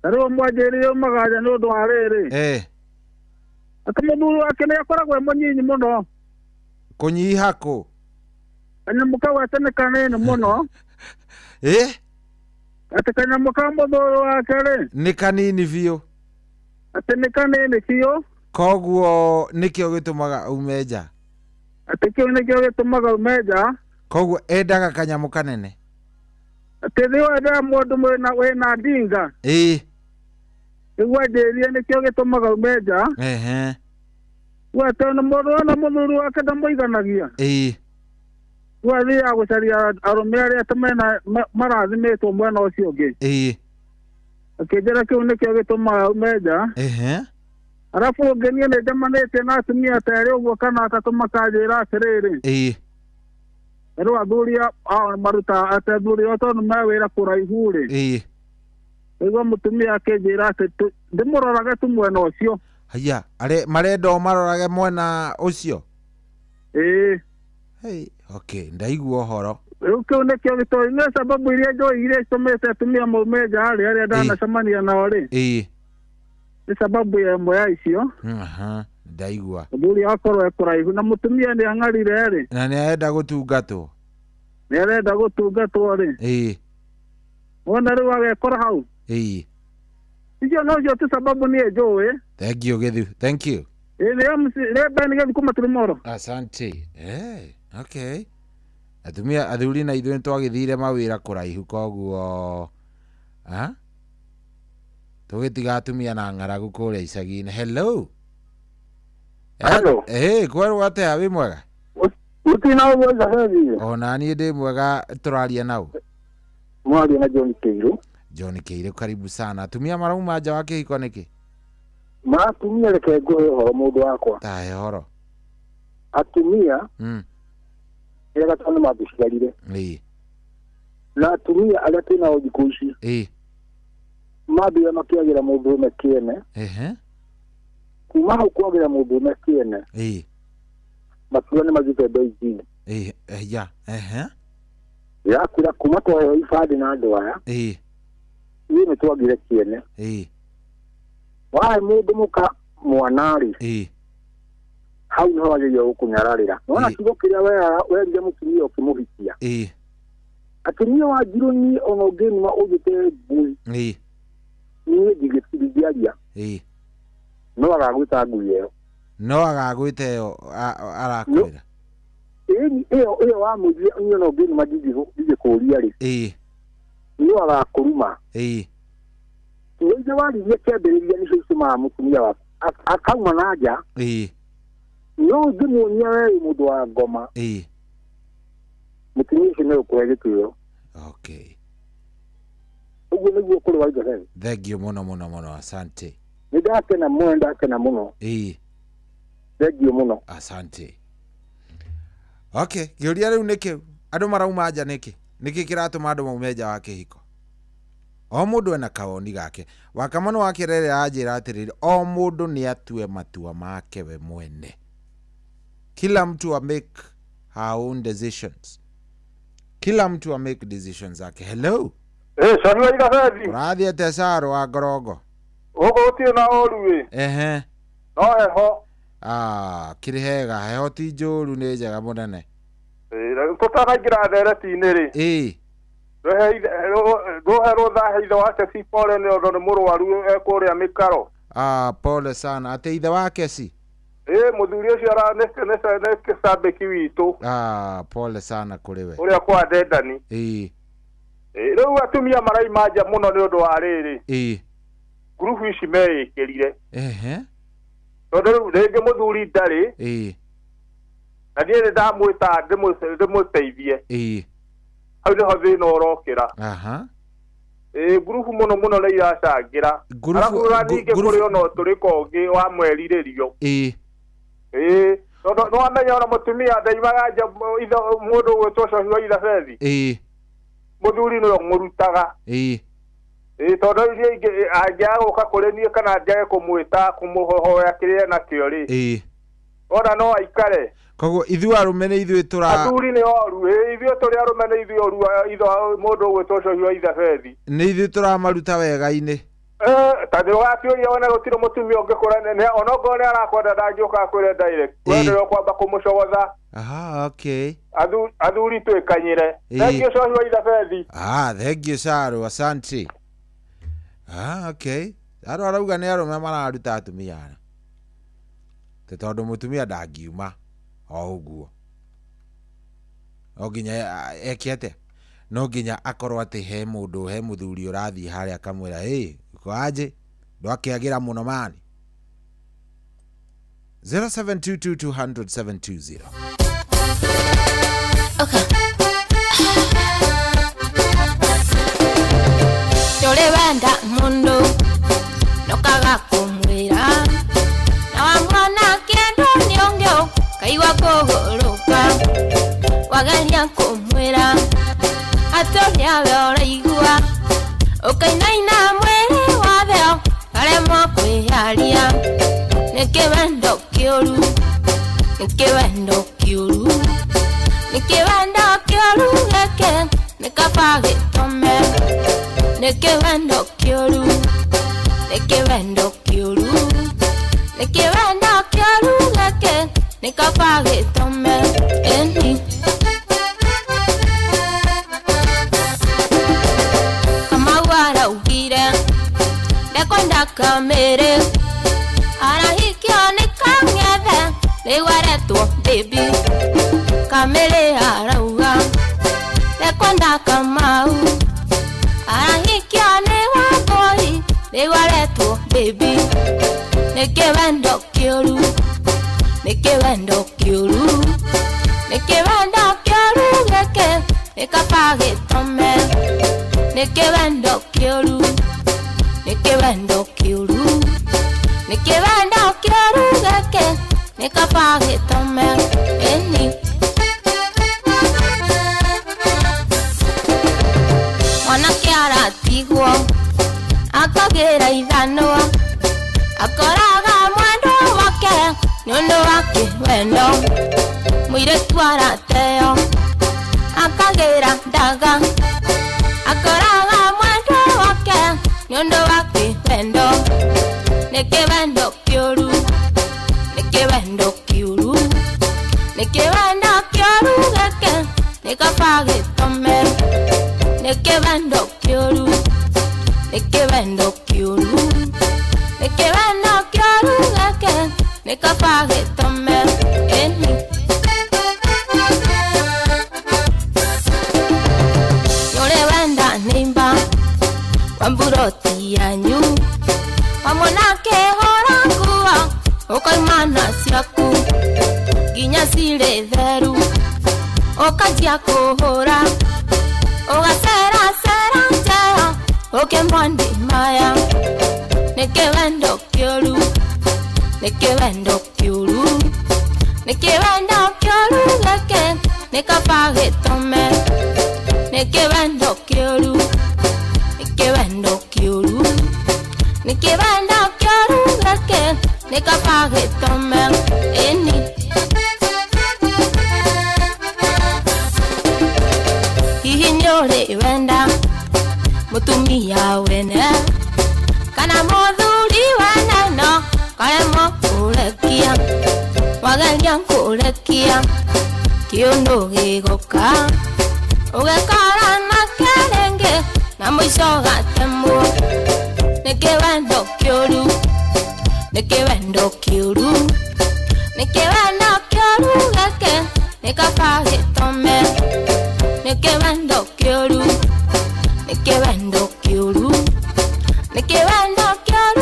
Ta rĩu ũmwe anjĩrire aumaga nja nĩ ũndũ wa rĩrĩ. Ĩĩ. Atĩ mũthuri wake nĩ akoragwo e mũnyinyi mũno. Kũnyiha kũ? Kanyamũ kau atĩ nĩ kanini mũno. Ĩĩ. Atĩ kanyamũ ka mũthuri wake rĩ. Nĩ kanini biũ. Atĩ nĩ kanini biũ. Koguo nĩkĩo gĩtũmaga aume nja. Atĩ kĩu nĩkĩo gĩtũmaga aume nja. Koguo endaga kanyamũ kanene. Atĩ rĩu endaga mũndũ wĩna ndinga. Ĩĩ. Nĩguo anjĩrire nĩkĩo gĩtũmaga aume nja. Ehe. We atĩ ona mũndũ ona mũthuri wake ndamũiganagia. Ĩĩ. Rĩu athiaga gũcaria arũme arĩa atĩ mena marathimĩtwo mwena ũcio ũngĩ. Ĩĩ. Akĩnjĩra kĩu nĩkĩo gĩtũmaga aume nja. Ehe. Arabu ũngĩ niĩ nĩ njemanĩtie na atumia ta erĩ ũguo kana atatũ makanjĩra atĩrĩrĩ. Ĩĩ. Rĩu athuri ao marutaga atĩ athuri ao tondũ me wĩra kũraihu rĩ. Ĩĩ. Nĩguo mũtumia akĩnjĩra atĩ ndĩmũrorage tu mwena ũcio. Haya, marenda o marorage mwena ũcio? Ĩĩ. Hey, okay, ndaigua ũhoro. Rĩu kĩu nĩkĩo gĩtũmi nĩ sababu iria njũĩ iria itũmĩte atumia maume nja rĩ, arĩa ndanacemania nao rĩ. Ĩĩ. Nĩ sababu ya ĩmwe ya icio. Aha, ndaigua. Mũthuri akorwo e kũraihu na mũtumia nĩ ang'arire rĩ. Na nĩ arenda gũtungatwo. Nĩ arenda gũtungatwo rĩ. Ĩĩ. Wona rĩu agekora hau. Ĩĩ. Icio nocio tu sababu niĩ njũĩ. Thank you Githu, thank you. Ĩĩ nĩ Ben Githu kuma Turumoro. Asante. Okay. Atumia athuri na ithuĩ nĩtwagĩthire mawĩra kũraihu koguo tũgĩtiga atumia na ng'aragu kũrĩa icagi-inĩ. Hello. Hello. Kwerwo atĩa, wĩ mwega? Gũtirĩ na ũguo Isabeli. Ona niĩ ndĩ mwega, tũraria nau. Mwaria na John Kĩirũ. John Kĩirũ, karibu sana. Atumia marauma nja wa kĩhiko nĩkĩ? Matumia reke ngũhe ũhoro mũndũ wakwa. Tahe ũhoro. Atumia ĩrĩa gatano mangĩciarire. Ĩĩ. Na atumia arĩa twĩnao thikũ ici. Ĩĩ. Mambia makĩagĩra mũndũrũme kĩene. Ehe. Kuma hau kwagĩra mũndũrũme kĩene. Ĩĩ. Makiuga nĩ mathiĩte Beijing. Ĩĩ, ya, ehe. Yakwĩra kuma twaheo ibandĩ na andũ aya. Ĩĩ. Ithuĩ nĩ twagire kĩene. Ĩĩ. Wahe mũndũ mũka mwana rĩ. Ĩĩ. Hau nĩho wagĩrĩire gũkũnyararĩra. Nĩwona kiugo kĩrĩa werire mũtumia ũkĩmũhikia. Ĩĩ. Atumia wa njirũ niĩ ona ũngĩnuma ũnjĩte ngui. Ĩĩ. Niĩ ndingĩaria. Ĩĩ. No agagwĩta ngui ĩyo. No agagwĩta ĩyo arakwĩra. Ĩĩ, ĩyo wamwĩrire niĩ ona ũngĩnuma ndingĩkũria rĩ. Ĩĩ. No agakũruma. Ĩĩ. Kiugo iria waririe kĩambĩrĩria nĩcio itũmaga mũtumia waku akauma na nja. Ĩĩ. No ũngĩmuonia we wĩ mũndũ wa ngoma. Ĩĩ. Mũtumia ũcio nĩ ũkũhe gĩtĩo. Okay. Ũguo nĩguo kũrĩ wa Isabel. Thank you mũno mũno mũno, asante. Nĩ ndakena mũno, ndakena mũno. Ĩĩ. Thank you mũno. Asante. Okay, kĩũria rĩu nĩ kĩu. Andũ marauma nja nĩkĩ? Nĩkĩ kĩratũma andũ maume nja wa kĩhiko? O mũndũ ena kawoni gake. Wakamano wa Kĩrere anjĩra atĩrĩrĩ, o mũndũ nĩ atue matua make we mwene. Kila mtu a make her own decisions. Kila mtu a make decisions zake. Hello. Sorry wa Igabethi. Ũrathiĩ atĩa Caro wa Ngorongo? Gũkũ gũtirĩ na ũru ĩ. Ehe. No heho. Kĩrĩ hega, heho ti njũru, nĩ njega mũnene. Ĩĩ, tũtanaingĩra ndereti-inĩ rĩ. Ĩĩ. Rũhe rũtha ithe wake si pole nĩ ũndũ nĩ mũrwaru ekũrĩa mĩkaro. Pole sana. Atĩ ithe wake si? Ĩĩ, mũthuri ũcio nĩ kĩcambĩki witũ. Pole sana kũrĩ we. Ũrĩa kwa Ndendani. Ĩĩ. Rĩu atumia maraima nja mũno nĩ ũndũ wa rĩrĩ. Ĩĩ. Ngurubu ici meĩkĩrire. Ehe. Tondũ rĩu rĩngĩ mũthuri ndarĩ. Ĩĩ. Na niĩ nĩ ndamwĩta ndĩmũteithie. Ĩĩ. Hau nĩho thĩna ũrokĩra. Aha. Ĩĩ, ngurubu mũno mũno nĩ iracangĩra. Ngurubu- Arabu ona ningĩ kũrĩ ona ũtũrĩko ũngĩ wa mwerirĩrio. Ĩĩ. Ĩĩ, tondũ nĩwamenya ona mũtumia ndaimaga nja mũndũ ũgwĩtwo cohi wa ithabethi. Ĩĩ. Mũthuri nĩwe ũmũrutaga. Ĩĩ. Ĩĩ, tondũ rĩu niĩ angĩaga gũka kũrĩ niĩ kana njage kũmwĩta kũmũhoya kĩrĩa enakĩo rĩ. Ĩĩ. Ona no aikare. Koguo ithuĩ arũme nĩ ithuĩ tũra Athuri nĩ oru. Ĩĩ, ithuĩ tũrĩ arũme nĩ ithuĩ oru, mũndũ ũgwĩtwo cohi wa ithabethi. Nĩ ithuĩ tũramaruta wega-inĩ. Ta nĩ ũgakĩũria wone gũtirĩ mũtumia ũngĩkũra ona okorwo nĩ arakwenda ndangĩũka akwĩre direct. We nĩwe ũkwamba kũmũcogotha. Aha, okay. Athuri twĩkanyĩre. Thank you cohi wa ithabethi. Ah, thank you Saro, asante. Ah, okay. Saro arauga nĩ arũme mararuta atumia ara. Tĩ tondũ mũtumia ndangiuma o ũguo. No nginya eke atĩa? No nginya akorwo atĩ he mũndũ, he mũthuri ũrathiĩ harĩa akamwĩra, hey, uko aje? Ndwakĩagĩra mũno mani. 0722200720. Okay. Ndũrĩ wenda mũndũ nũkaga kũmwĩra na wamwona kĩndũ nĩ ũngĩ ũkaigua kũgũrũka wageria kũmwĩra atĩ ũrĩa we ũraigua ũkainaina mwĩrĩ wothe ũkaremwo kwĩyaria nĩ kĩwendo kĩũru nĩ kĩwendo kĩũru nĩ kĩwendo kĩũru gĩkĩ nĩ kaba gĩtũme nĩ kĩwendo kĩũru nĩ kĩwendo kĩũru nĩ kĩwendo kĩũru gĩkĩ nĩ kaba gĩtũme ĩni. Kamau araugire ndekwenda kamĩrĩ arahikio nĩ kang'ethe rĩu aretwo baby. Kamĩrĩ arauga ndekwenda Kamau arahikio nĩ Wambũi rĩu aretwo baby. Nĩ kĩwendo kĩũru nĩ kĩwendo kĩũru nĩ kĩwendo kĩũru gĩkĩ nĩ kaba gĩtũme nĩ kĩwendo kĩũru nĩ kĩwendo kĩũru nĩ kĩwendo kĩũru gĩkĩ nĩ kaba gĩtũme ĩni. Mwanake aratigwo akagĩra ithanwa akoraga mwendwa wake nĩ ũndũ wa kĩwendo mũirĩtu arateo akagĩra ndaga akoraga mwendwa wake nĩ ũndũ wa kĩwendo nĩ kĩwendo kĩũru nĩ kĩwendo kĩũru nĩ kĩwendo kĩũru gĩkĩ nĩ kaba gĩtũme nĩ kĩwendo kĩũru nĩ kĩwendo kĩũru nĩ kĩwendo kĩũru gĩkĩ nĩ kaba gĩtũme ĩni. Nĩũrĩ wenda nĩimba wa mburoti yanyu wamwona akĩhũra nguo ũkoima na ciaku nginya cirĩ theru ũkanjia kũhũra ũgaceracera njeo ũkĩmondi maya nĩ kĩwendo kĩũru nĩ kĩwendo kĩũru nĩ kĩwendo kĩũru gĩkĩ nĩ kaba gĩtũme nĩ kĩwendo kĩũru nĩ kĩwendo kĩũru nĩ kĩwendo kĩũru gĩkĩ nĩ kaba gĩtũme ĩni. Hihi nĩũrĩ wenda mũtumia wene kana mũthuri wene no karemwo kũrekia wageria kũrekia kĩũndũ gĩgũka ũgekora nake rĩngĩ na mũico ũgatemwo nĩ kĩwendo kĩũru nĩ kĩwendo kĩũru nĩ kĩwendo kĩũru gĩkĩ nĩ kaba gĩtũme nĩ kĩwendo kĩũru nĩ kĩwendo kĩũru nĩ kĩwendo kĩũru.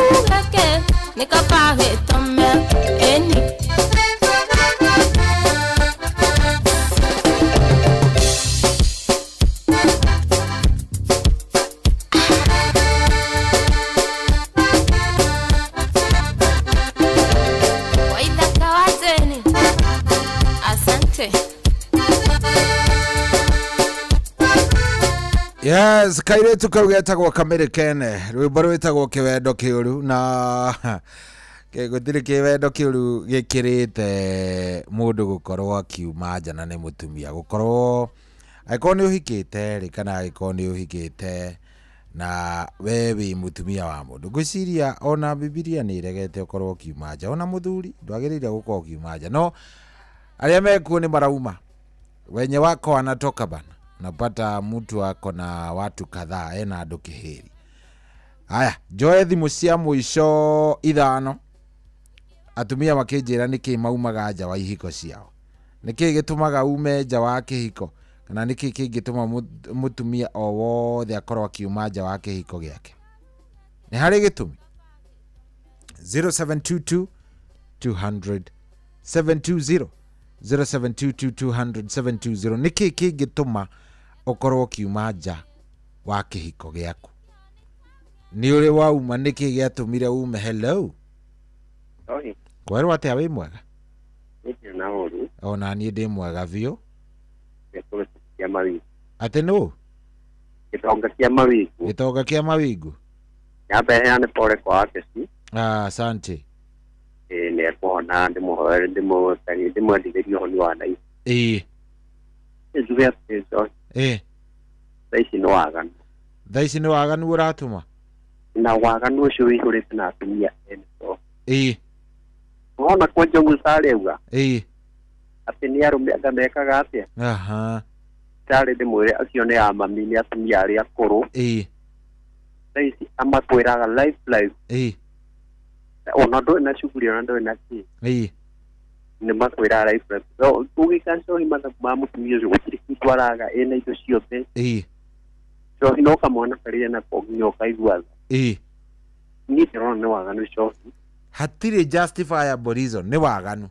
Yes, kairĩtu kau getagwo Kamĩrĩ Kene, rwĩmbo rwĩtagwo Kĩwendo Kĩũru, na gũtirĩ kĩwendo kĩũru gĩkĩrĩte mũndũ gũkorwo akiuma nja na nĩ mũtumia, gũkorwo angĩkorwo nĩ ũhikĩte rĩ, kana angĩkorwo nĩ ũhikĩte na we wĩ mũtumia wa mũndũ, ngwĩciria ona Bibilia nĩ ĩregete ũkorwo ũkiuma nja, ona mũthuri ndwagĩrĩire gũkorwo ũkiuma nja, no arĩa mekuo nĩ marauma wenye wako wanatoka bana, unapata mtu ako na watu kadhaa, ena andũ kĩhĩri. Haya, njoe thimũ cia mũico 5, atumia makĩnjĩra nĩkĩ maumaga nja wa ihiko ciao, nĩkĩ gĩtũmaga ume nja wa kĩhiko, kana nĩkĩ kĩngĩtũma mũtumia o wothe akorwo akiuma nja wa kĩhiko gĩake, nĩ harĩ gĩtũmi. 0722 200 720, 0722 200 720, nĩkĩ kĩngĩtũma ũkorwo ũkiuma nja wa kĩhiko gĩaku? Nĩ ũrĩ wauma, nĩkĩ gĩatũmire ume? Hello. Oi. Kwerwo atĩa, wĩ mwega? Nĩ na ũru. Ona niĩ ndĩ mwega biũ. Kĩa mawingu. Atĩ nũ? Gĩtonga kĩa mawingu. Gĩtonga kĩa mawingu. Nyambe heane pole kwa Akesi. Ah, asante. Ĩĩ, nĩ ekuhona, ndĩmũhoere, ndĩmwendithĩrie ũhoni wa nai. Ĩĩ. Njuge atĩ Njohi. Ĩĩ. Thaa ici nĩ waganu. Thaa ici nĩ waganu ũratũma? Na waganu ũcio wĩihũrĩte na atumia ene. Ĩĩ. Wona kwa Njogu Sarĩ auga. Ĩĩ. Atĩ nĩ arũme anga mekaga atĩa? Aha. Tarĩ ndĩmwĩre acio nĩ a mami, nĩ atumia arĩa akũrũ. Ĩĩ. Thaa ici amakwĩraga life life. Ĩĩ. Ona ndũrĩ na shughuli, ona ndũrĩ na kĩ. Ĩĩ. Nĩ makwĩraga life life. No ũgĩka njohi mathabu ma mũtumia ũcio gũtirĩ kĩndũ araga, ĩna indo ciothe. Ĩĩ. Njohi no kamwana karĩa nako nginya ũkaigua tha. Ĩĩ. Niĩ ndĩrona nĩ waganu njohi. Hatirĩ justifiable reason, nĩ waganu.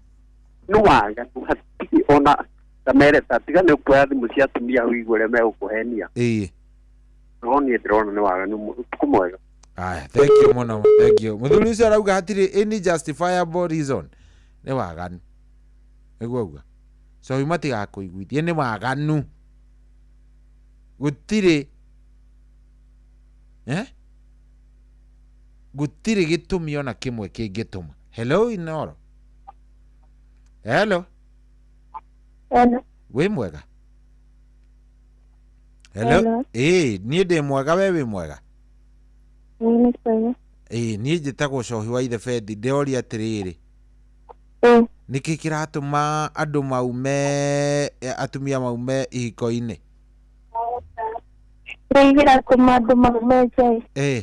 Nĩ waganu, hatirĩ ona ta mere ta tiga nĩ ũkuoya thimũ cia atumia ũigue ũrĩa megũkũhenia. Ĩĩ. No niĩ ndĩrona nĩ waganu, ũtukũ mwega. Aya, thank you mũno, thank you. Mũthuri ũcio arauga hatirĩ any justifiable reason, nĩ waganu. Nĩguo auga. So matigakũiguithie, nĩ waganu. Gũtirĩ gũtirĩ gĩtũmi ona kĩmwe kĩngĩtũma. Hello Inoro. Hello. Hello. Wĩ mwega? Hello. Ĩĩ, niĩ ndĩ mwega, we wĩ mwega? Nĩ kwega. Ĩĩ, niĩ njĩtagwo Cohi wa Ithe Bethi, ndĩroria atĩrĩrĩ. Nĩkĩ kĩratũma andũ maume, atumia maume ihiko-inĩ? Kĩrĩa kĩratũma andũ maume nja? Ĩĩ.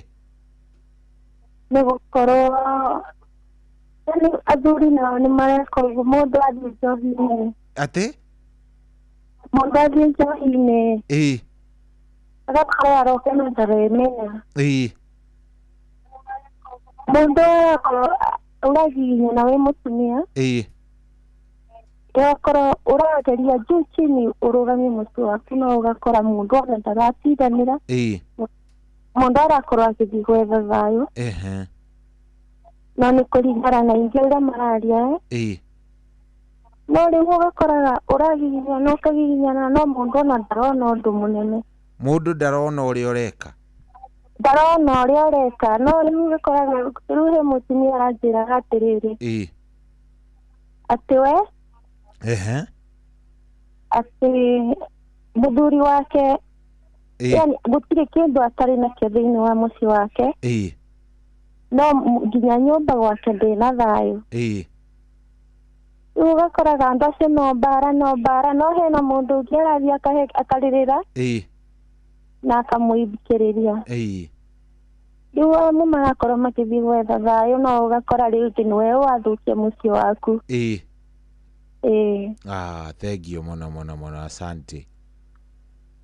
Nĩ gũkorwo athuri nao nĩ mareka ũguo, mũndũ athiĩ njohi-inĩ. Atĩ? Mũndũ athiĩ njohi-inĩ. Ĩĩ. Agakorwo aroka na ndaremenya. Ĩĩ. Mũndũ agakorwo ũragiginyana wĩ mũtumia. Ĩĩ. Ũgakorwo ũrageria juu chini ũrũgamie mũciĩ waku, no ũgakora mũndũ ona ndaratindanĩra. Ĩĩ. Mũndũ arakorwo agĩthiĩ gwetha thayũ. Ehe. No nĩ kũringana na ingĩ ũrĩa mararia. Ĩĩ. No rĩu ũgakoraga ũragiginyana ũkagiginyana, no mũndũ ona ndarona ũndũ mũnene. Mũndũ ndarona ũrĩa ũreka. Ndarona ũrĩa ũreka, no rĩu ũgakoraga rĩu he mũtumia aranjĩraga atĩrĩrĩ. Ĩĩ. Atĩ we. Ehe. Atĩ mũthuri wake. Ĩĩ. Yani gũtirĩ kĩndũ atarĩ nakĩo thĩinĩ wa mũciĩ wake. Ĩĩ. No nginya nyũmba gwake ndĩ na thayũ. Ĩĩ. Rĩu ũgakoraga andũ acio no mbara no mbara, no hena mũndũ ũngĩ arathiĩ akarĩrĩra. Ĩĩ. Na akamũithikĩrĩria. Ĩĩ. Rĩu amwe marakorwo makĩthiĩ gwetha thayũ, no ũgakora rĩu nĩwe wathũkia mũciĩ waku. Ĩĩ. Ĩĩ. Ah, thank you mũno mũno mũno, asante.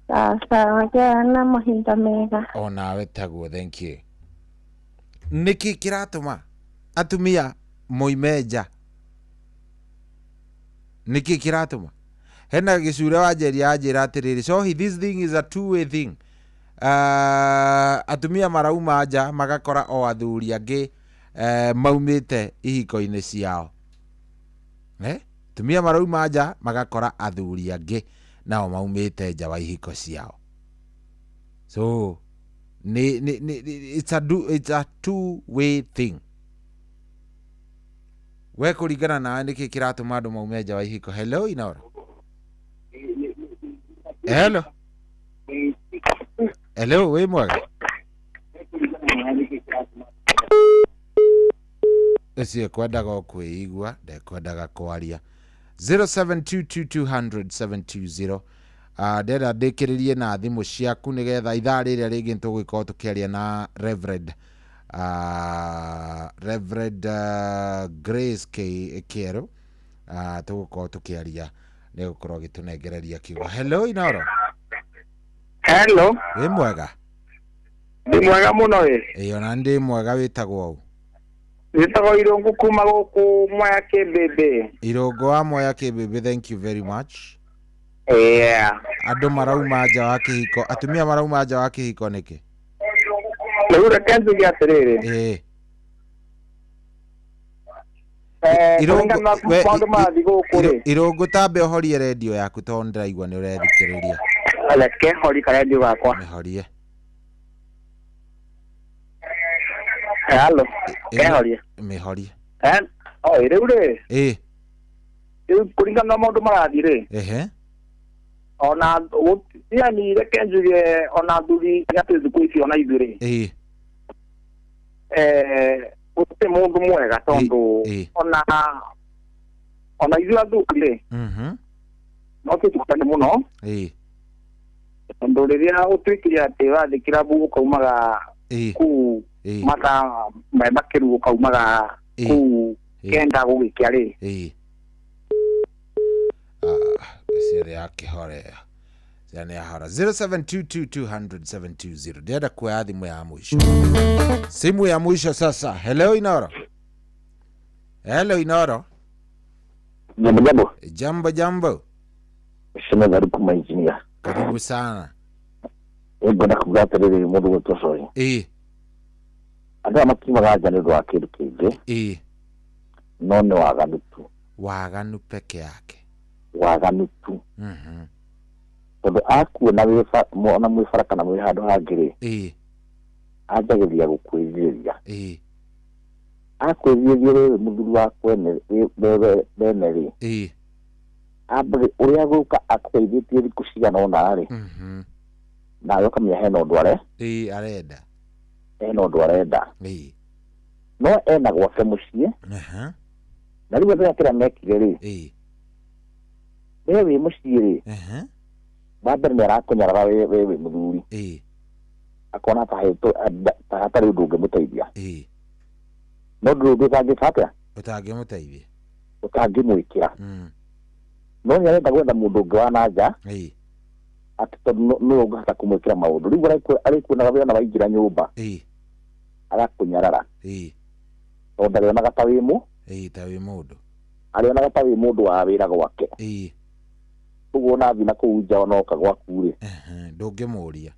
Sawa, gĩa na mahinda mega. Onawe taguo, thank you. Nĩkĩ kĩratũma atumia moime nja? Nĩkĩ kĩratũma? Hena gĩcure wa Njeri anjĩra atĩrĩrĩ, Cohi, this thing is a two way thing. Atumia marauma nja magakora o athuri angĩ maumĩte ihiko-inĩ ciao. Atumia marauma nja magakora athuri angĩ nao maumĩte nja wa ihiko ciao. So ni it's a two way thing. We kũringana nawe nĩkĩ kĩratũma andũ maume nja wa ihiko? Hello Inooro. Hello. Hello, wĩ mwega? Ũcio ekwendaga o kwĩigua, ndekwendaga kwaria. 0722200720. Ndĩrenda ndĩkĩrĩrie na thimũ ciaku nĩgetha ithaa rĩrĩa rĩngĩ nĩtũgũgĩkorwo tũkĩaria na Reverend Grace Kĩero. Tũgũkorwo tũkĩaria nĩ gũkorwo agĩtũnengereria kiugo. Hello Inooro. Hello. Wĩ mwega? Ndĩ mwega mũno ĩ. Ĩ ona ndĩ mwega. Wĩtagwo ũ? Wĩtagwo Irũngũ kuma gũkũ Mwea Kĩmbĩmbĩ. Irũngũ wa Mwea Kĩmbĩmbĩ, thank you very much. Yeah. Andũ marauma nja wa kĩhiko, atumia marauma nja wa kĩhiko nĩkĩ? Rĩu reke njuge atĩrĩrĩ. Ĩ. Kũringana na maũndũ marathiĩ gũkũ rĩ. Irũngũ tambe ũhorie redio yaku tondũ ndĩraigua nĩ ũrethikĩrĩria. Reke horie karendio gakwa. Mĩhorie. Halo. Kehorie. Mĩhorie. Oi rĩu rĩ. Ĩ. Rĩu kũringana na maũndũ marathiĩ rĩ. Ehe. Ona yani reke njuge ona athuri arĩa twĩ thikũ ici ona ithuĩ rĩ. Ĩ. Gũtirĩ mũndũ mwega tondũ ona ithuĩ athuri rĩ. No tũtukane mũno. Ĩ. Tondũ rĩrĩa ũtuĩkire atĩ wathiĩ kĩrabu ũkaumaga kũu mathaa me makĩru ũkaumaga kũu kenda gũgĩkĩa rĩ. Ĩ. Ciothe yakĩhorea. Ciana yahora. 0722200720. Ndĩrenda kuoya thimũ ya mũico. Simu ya mwisho sasa. Hello Inooro. Hello Inooro. Jambo jambo. Jambo jambo. Sema Baruku engineer. Karibu sana. Ngwenda kuga atĩrĩrĩ mũndũ gwĩtwo Coĩ. Ĩ. Andũ aya makiumaga nja nĩ ũndũ wa kĩndũ kĩngĩ. Ĩ. No nĩ waganu tu. Waganu peke yake. Waganu tu. Tondũ akuona ona mwĩ bara kana mwĩ handũ hangĩ rĩ. Ĩ. Anjagĩrĩria gũkwĩrirĩria. Ĩ. Akwĩrirĩria wewe mũthuri wa kwene bene rĩ. Ĩ. Ambere ũrĩa gũka akũteithĩtie thikũ cigana ũna rĩ. Nawe ũkamenya hena ũndũ are. Ĩ arenda. Hena ũndũ arenda. Ĩ. No ena gwake mũciĩ. Na rĩu andũ aya kĩrĩa mekire rĩ. Ĩ. We wĩ mũciĩ rĩ. Wa mbere nĩ arakũnyarara we wĩ mũthuri. Ĩ. Akona ta hatarĩ ũndũ ũngĩmũteithia. Ĩ. No ndũrĩ ũndũ ũtangĩka atĩa? Ũtangĩmũteithia. Ũtangĩmwĩkĩra. No nĩ arenda gwetha mũndũ ũngĩ wa na nja. Ĩ. Atĩ tondũ nĩwe ũngĩhota kũmwĩkĩra maũndũ. Rĩu arĩkuonaga we ona waingĩra nyũmba. Ĩ. Agakũnyarara. Ĩ. Tondũ ndarĩonaga ta wĩ mũ. Ĩ ta wĩ mũndũ. Arĩonaga ta wĩ mũndũ wa wĩra gwake. Ĩ. Ũguo ona athiĩ na kũu nja ona oka gwaku rĩ. Ndũngĩmũria.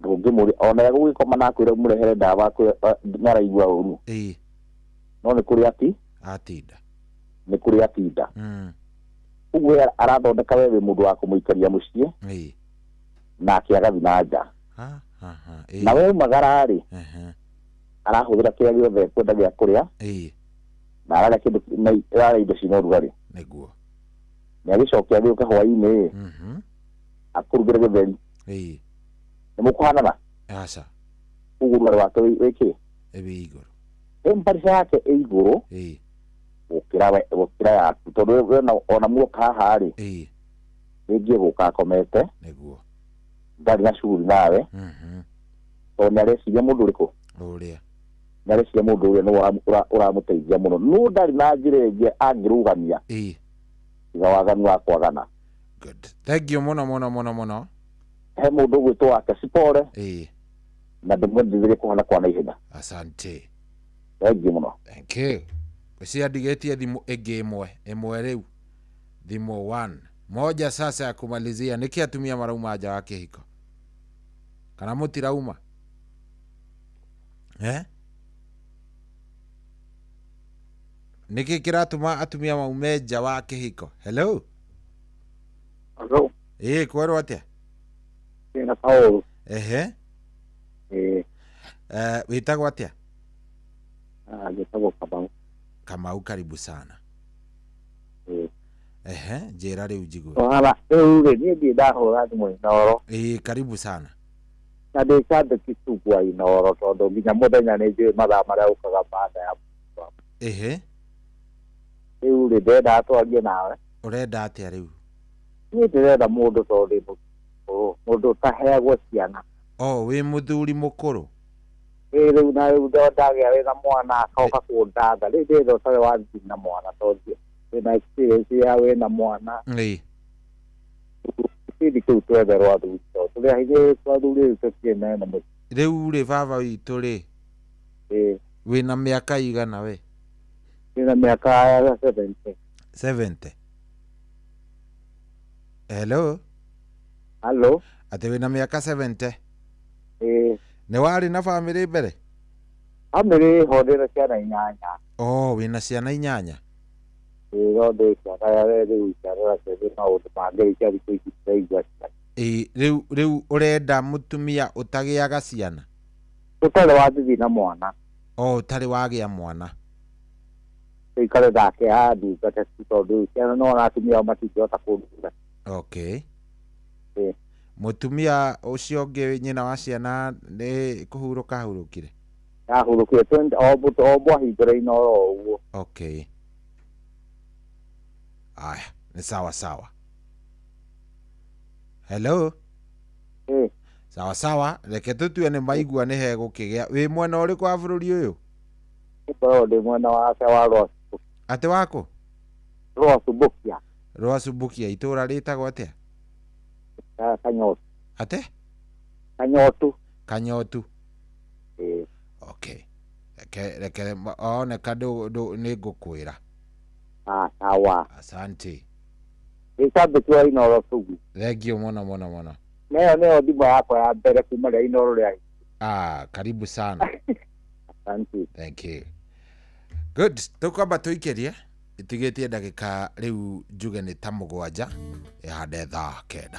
Ndũngĩmũria. Ona egũgĩkoma na akwĩre mũrehere ndawa nĩaraigua ũru. Ĩ. No nĩ kũrĩ ati. Atinda. Nĩ kũrĩ atinda. Ũguo arathondeka we wĩ mũndũ wa kũmũikaria mũciĩ. Ĩ. Nake agathiĩ na nja. Na we umagara rĩ. Arahũthĩra kĩrĩa gĩothe ekwenda gĩa kũrĩa. Ĩ. Na ararĩa kĩndũ na ararĩa indo cina ũrugarĩ. Nĩguo. Nĩ agĩcoke agĩũke hwaĩ-inĩ. Akũrugĩre gĩtheri. Ĩ. Nĩ mũkũhanana? Aca. Ũguo ũrugarĩ wake wĩ kĩ? Wĩ igũrũ. Temperature yake ĩ igũrũ. Ĩ. Gũkĩra yaku tondũ we ona muoka haha rĩ. Ĩ. Rĩngĩ egũka akomete. Nĩguo. Ndarĩ na shughuli nawe. Tondũ nĩ areciria mũndũ ũrĩkũ? Ũrĩa. Nĩ areciria mũndũ ũrĩa nĩwe ũramũteithia mũno. No ndarĩ na njĩra ĩngĩ angĩrũgamia. Ĩ. Tiga waganu wa kwagana. Good. Thank you mũno mũno mũno mũno. He mũndũ ũgwĩtwo wake Sipore. Ĩ. Na ndĩmwendithĩrie kũhona kwa naihenya. Asante. Thank you mũno. Thank you. Ũcio andigĩtie thimũ ĩngĩ ĩmwe rĩu. Thimũ 1. Moja sasa ya kumalizia. Nĩkĩ atumia marauma nja wa kĩhiko? Kana mũtirauma? Eh? Nĩkĩ kĩratũma atumia maume nja wa kĩhiko? Hello. Hello. Ĩĩ, kwerwo atĩa? Ndĩna Paul. Ehe. Ĩĩ. Wĩtagwo atĩa? Njĩtagwo Kamau. Kamau, karibu sana. Ĩĩ. Ehe, njĩra rĩu njigue. Ohala, rĩu rĩ, niĩ ndirĩ ndahũra thimũ Inooro. Ĩĩ, karibu sana. Na ndĩ cambĩki tu wa Inooro tondũ nginya mũthenya nĩ njũĩ mathaa marĩa ũkaga baada ya. Ehe. Rĩu rĩ, ndĩrenda twarie nawe. Ũrenda atĩa rĩu? Niĩ ndĩrenda mũndũ tondũ ndĩ mũkũrũ, mũndũ ũtaheagwo ciana. Oh, wĩ mũthuri mũkũrũ? Ĩĩ, rĩu na rĩu ndagĩa wĩna mwana akoka kũndanga. Rĩu ndĩrenda ũtarĩ wathiĩ na mwana tondũ wĩna experience ya wĩna mwana. Ĩĩ. Kĩndĩ kĩu twetherwo athuri tondũ tũrĩ ahinyĩrĩrĩku athuri rĩu tũtirĩ mena mũciĩ. Rĩu rĩ, baba witũ rĩ, Ĩĩ. wĩna mĩaka igana we? Ndĩna mĩaka ya 70. 70. Hello. Hello. Atĩ wĩna mĩaka 70? Ĩĩ. Nĩ warĩ na bamĩrĩ mbere? Bamĩrĩ ho ndĩna ciana 8. Oh, wĩna ciana 8? Ĩĩ, no ndĩ ciana rĩu ciana nacio ciĩ maũndũ mangĩ cia thikũ ici ciraigua ciana. Ĩĩ, rĩu ũrenda mũtumia ũtagĩaga ciana? Ũtarĩ wathithi na mwana. Oh, ũtarĩ wagĩa mwana. Tũikare nake andungate tu tondũ ciana no ona atumia ao matingĩhota kũndungata. Okay. Ĩĩ. Mũtumia ũcio ũngĩ nyina wa ciana nĩ kũhurũka ahurũkire? Ahurũkire o mwahingũra Inooro o ũguo. Okay. Aya, ni sawa sawa. Hello. Sawa sawa, reke tũtue nĩ maigua nĩ hegũkĩgĩa. Wĩ mwena ũrĩkũ wa bũrũri ũyũ? Ngoragwo ndĩ mwena wake wa Rwacumbukia. Atĩ wakũ? Rwacumbukia. Rwacumbukia, itũũra rĩtagwo atĩa? Kanyotu. Atĩ? Kanyotu. Kanyotu. Ĩĩ. Okay. Reke oneka nĩ ngũkwĩra. Ah, sawa. Asante. Ndĩ cambĩki wa Inooro Sugu. Thank you mũno mũno mũno. Nayo nĩyo thimũ yakwa ya mbere kuma rĩrĩa Inooro rĩa. Ah, karibu sana. Asante. Thank you. Good. Tũkwamba tũikĩrie itigĩtie ndagĩka rĩu njuge nĩ ta 7 ĩhande thaa 9.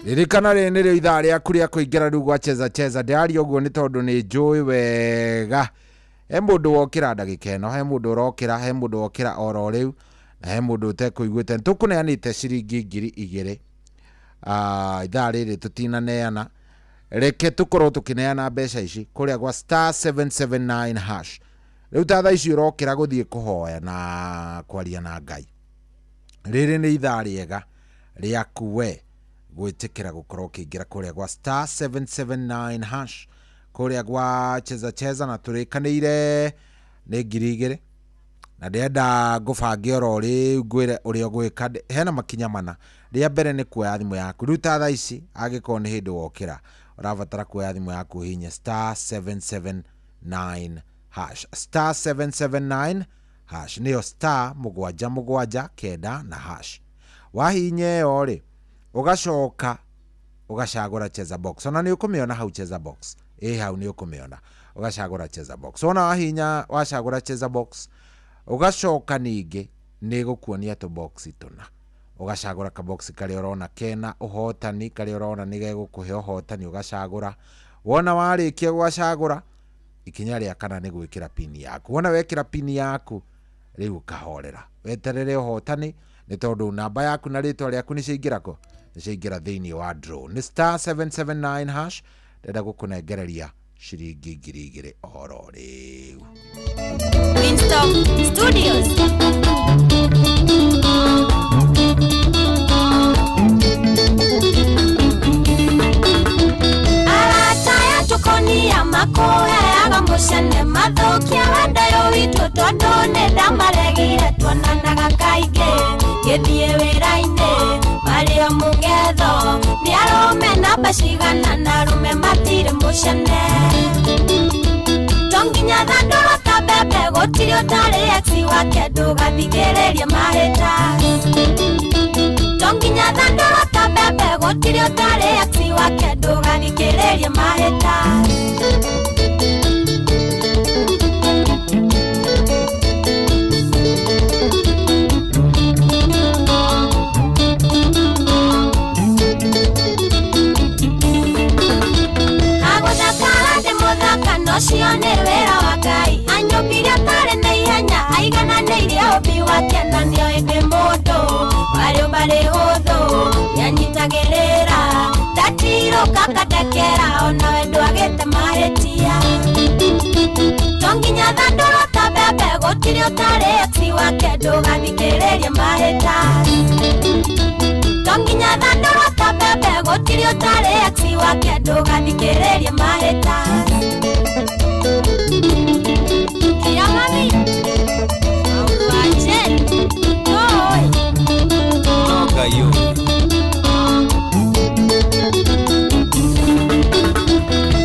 Ririkana rĩrĩ nĩrĩo ithaa rĩaku rĩa kũingĩra rĩu gwa Cheza Cheza. Ndĩraria ũguo nĩ tondũ nĩ njũĩ wega he mũndũ wokĩra ndagĩka ĩno, he mũndũ ũrokĩra, he mũndũ wokĩra oro rĩu, na he mũndũ ũtekũiguĩte. Nĩtũkũneanĩte ciringi 2000. Ithaa rĩrĩ tũtinaneana. Reke tũkorwo tũkĩneana mbeca ici kũrĩa gwa star 779 hash. Rĩu ta thaa ici ũrokĩra gũthiĩ kũhoya na kwaria na Ngai. Rĩrĩ nĩ ithaa rĩega rĩaku we gwĩtĩkĩra gũkorwo ũkĩingĩra kũrĩa gwa star 779 hash kũrĩa gwa Cheza Cheza, na tũrĩkanĩire nĩ 2000 na ndĩrenda ngũbange oro rĩu ngwĩre ũrĩa ũgwĩka. Hena makinya mana. Rĩa mbere nĩ kuoya thimũ yaku. Rĩu ta thaa ici angĩkorwo nĩ hĩndĩ wokĩra ũrabatara kuoya thimũ yaku ũhihinye star 779 hash. Star 779 hash nĩyo star 779 na hash. Wahihinya ĩyo rĩ, ũgacoka ũgacagũra Cheza Box. Ona nĩ ũkũmĩona hau Cheza Box. Ĩ hau nĩ ũkũmĩona. Ũgacagũra Cheza Box. Wona wahihinya wacagũra Cheza Box, ũgacoka ningĩ nĩ ĩgũkuonia tũboxi tũna. Ũgacagũra kaboxi karĩa ũrona kena ũhotani, karĩa ũrona nĩ gegũkũhe ũhotani, ũgacagũra. Wona warĩkia gũgacagũra, ikinya rĩa kana nĩ gwĩkĩra pini yaku. Wona wekĩra pini yaku, rĩu ũkahorera. Weterere ũhotani nĩ tondũ namba yaku na rĩtwa rĩaku nĩ ciaingĩra kũ? Nĩ ciaingĩra thĩinĩ wa draw. Nĩ star 779 hash. Ndĩrenda gũkũnengereria ciringi 2000 oro rĩu. Winston Studios. Arata ya tukonia makuheaga mũcene mathũkia wendo ũyũ witũ tondũ nĩ ndamaregire tuonanaga kaingĩ ngĩthiĩ wĩra-inĩ marĩ o mũng'etho nĩ arũme namba cigana na arũme matirĩ mũcene to nginya thandũrwo ta mbembe gũtirĩ ũtarĩ ex wake ndũgathikĩrĩrie mahĩta to nginya thandũrwo ta mbembe gũtirĩ ũtarĩ ex wake ndũgathikĩrĩrie mahĩta. Ũkakandekera onawe ndwagĩte mahĩtia. To nginya thandũro ta mbembe gũtirĩ ũtarĩ ex wake ndũgathikĩrĩrie mahĩta. To nginya thandũro ta mbembe gũtirĩ ũtarĩ ex wake ndũgathikĩrĩrie mahĩta. Kia mami maũndũ wa Jane oi no Ngai ũĩ.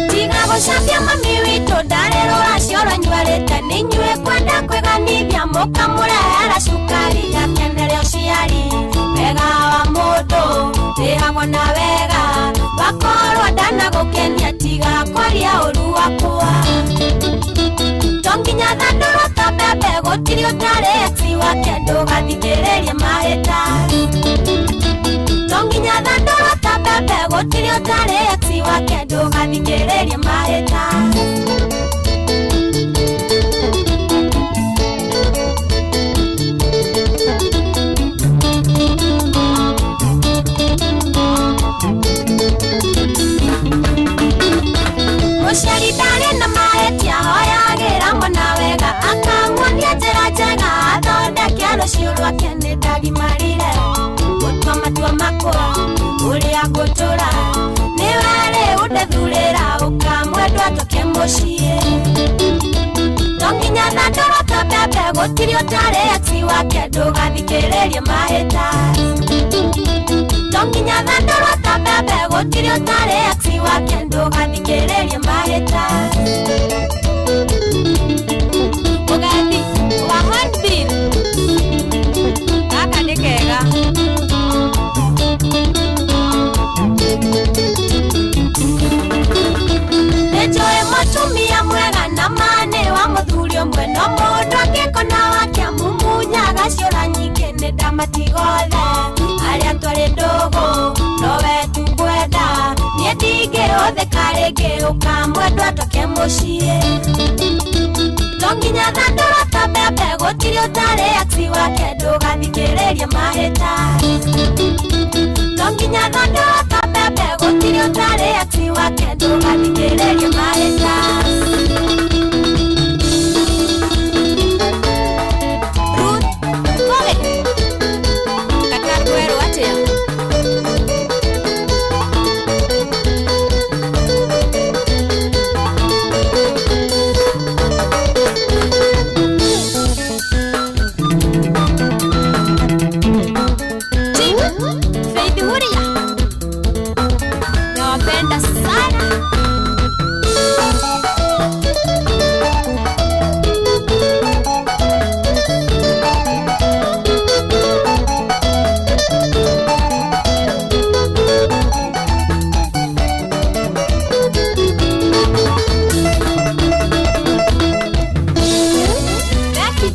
Tiga gũcambia mami witũ ndarĩ rũracio rwanyuarĩte nĩ inyuĩ kwenda kwĩganithia mũkamũrehera cukari akenere ũciari. Wega wa mũndũ rĩhagwo na wega wakorwo ndanagũkenia tiga kwaria ũru wakwa. To nginya thandũro ta mbembe gũtirĩ ũtarĩ ex wake ndũgathikĩrĩrie mahĩta. To nginya thandũro ta mbembe gũtirĩ ũtarĩ ex wake ndũgathikĩrĩrie mahĩta. Mũciari ndarĩ na mahĩtia hoyagĩra mwana wega akamuonia njĩra njega athondeke rũciũ rwake nĩ ndagimarire gũtua matua makwa ũrĩa ngũtũra nĩwe rĩu ndethurĩra ũkamwendwa tũke mũciĩ. To nginya thandũro ta mbembe gũtirĩ ũtarĩ ex wake ndũgathikĩrĩrie mahĩta. To nginya thandũro ta mbembe gũtirĩ ũtarĩ ex wake ndũgathikĩrĩrie mahĩta. Mũgendi wa Hornbill gaka nĩ kega. Nĩnjũĩ mũtumia mwega na ma nĩ wa mũthuri ũmwe no mũndũ angĩkona wake amumunyaga ciũra nyingĩ nĩ ndamatiga othe arĩa twarĩ ndũgũ nowe tu ngwenda niĩ ndingĩhũthĩka rĩngĩ ũkamwendwa tũke mũciĩ. To nginya thandũro ta mbembe gũtirĩ ũtarĩ ex wake ndũgathikĩrĩrie mahĩta. To nginya thandũro ta mbembe gũtirĩ ũtarĩ ex wake ndũgathikĩrĩrie mahĩta. Ruth Kobe kaka kwerwo atĩa? Faith Huria nawapenda sana. Becky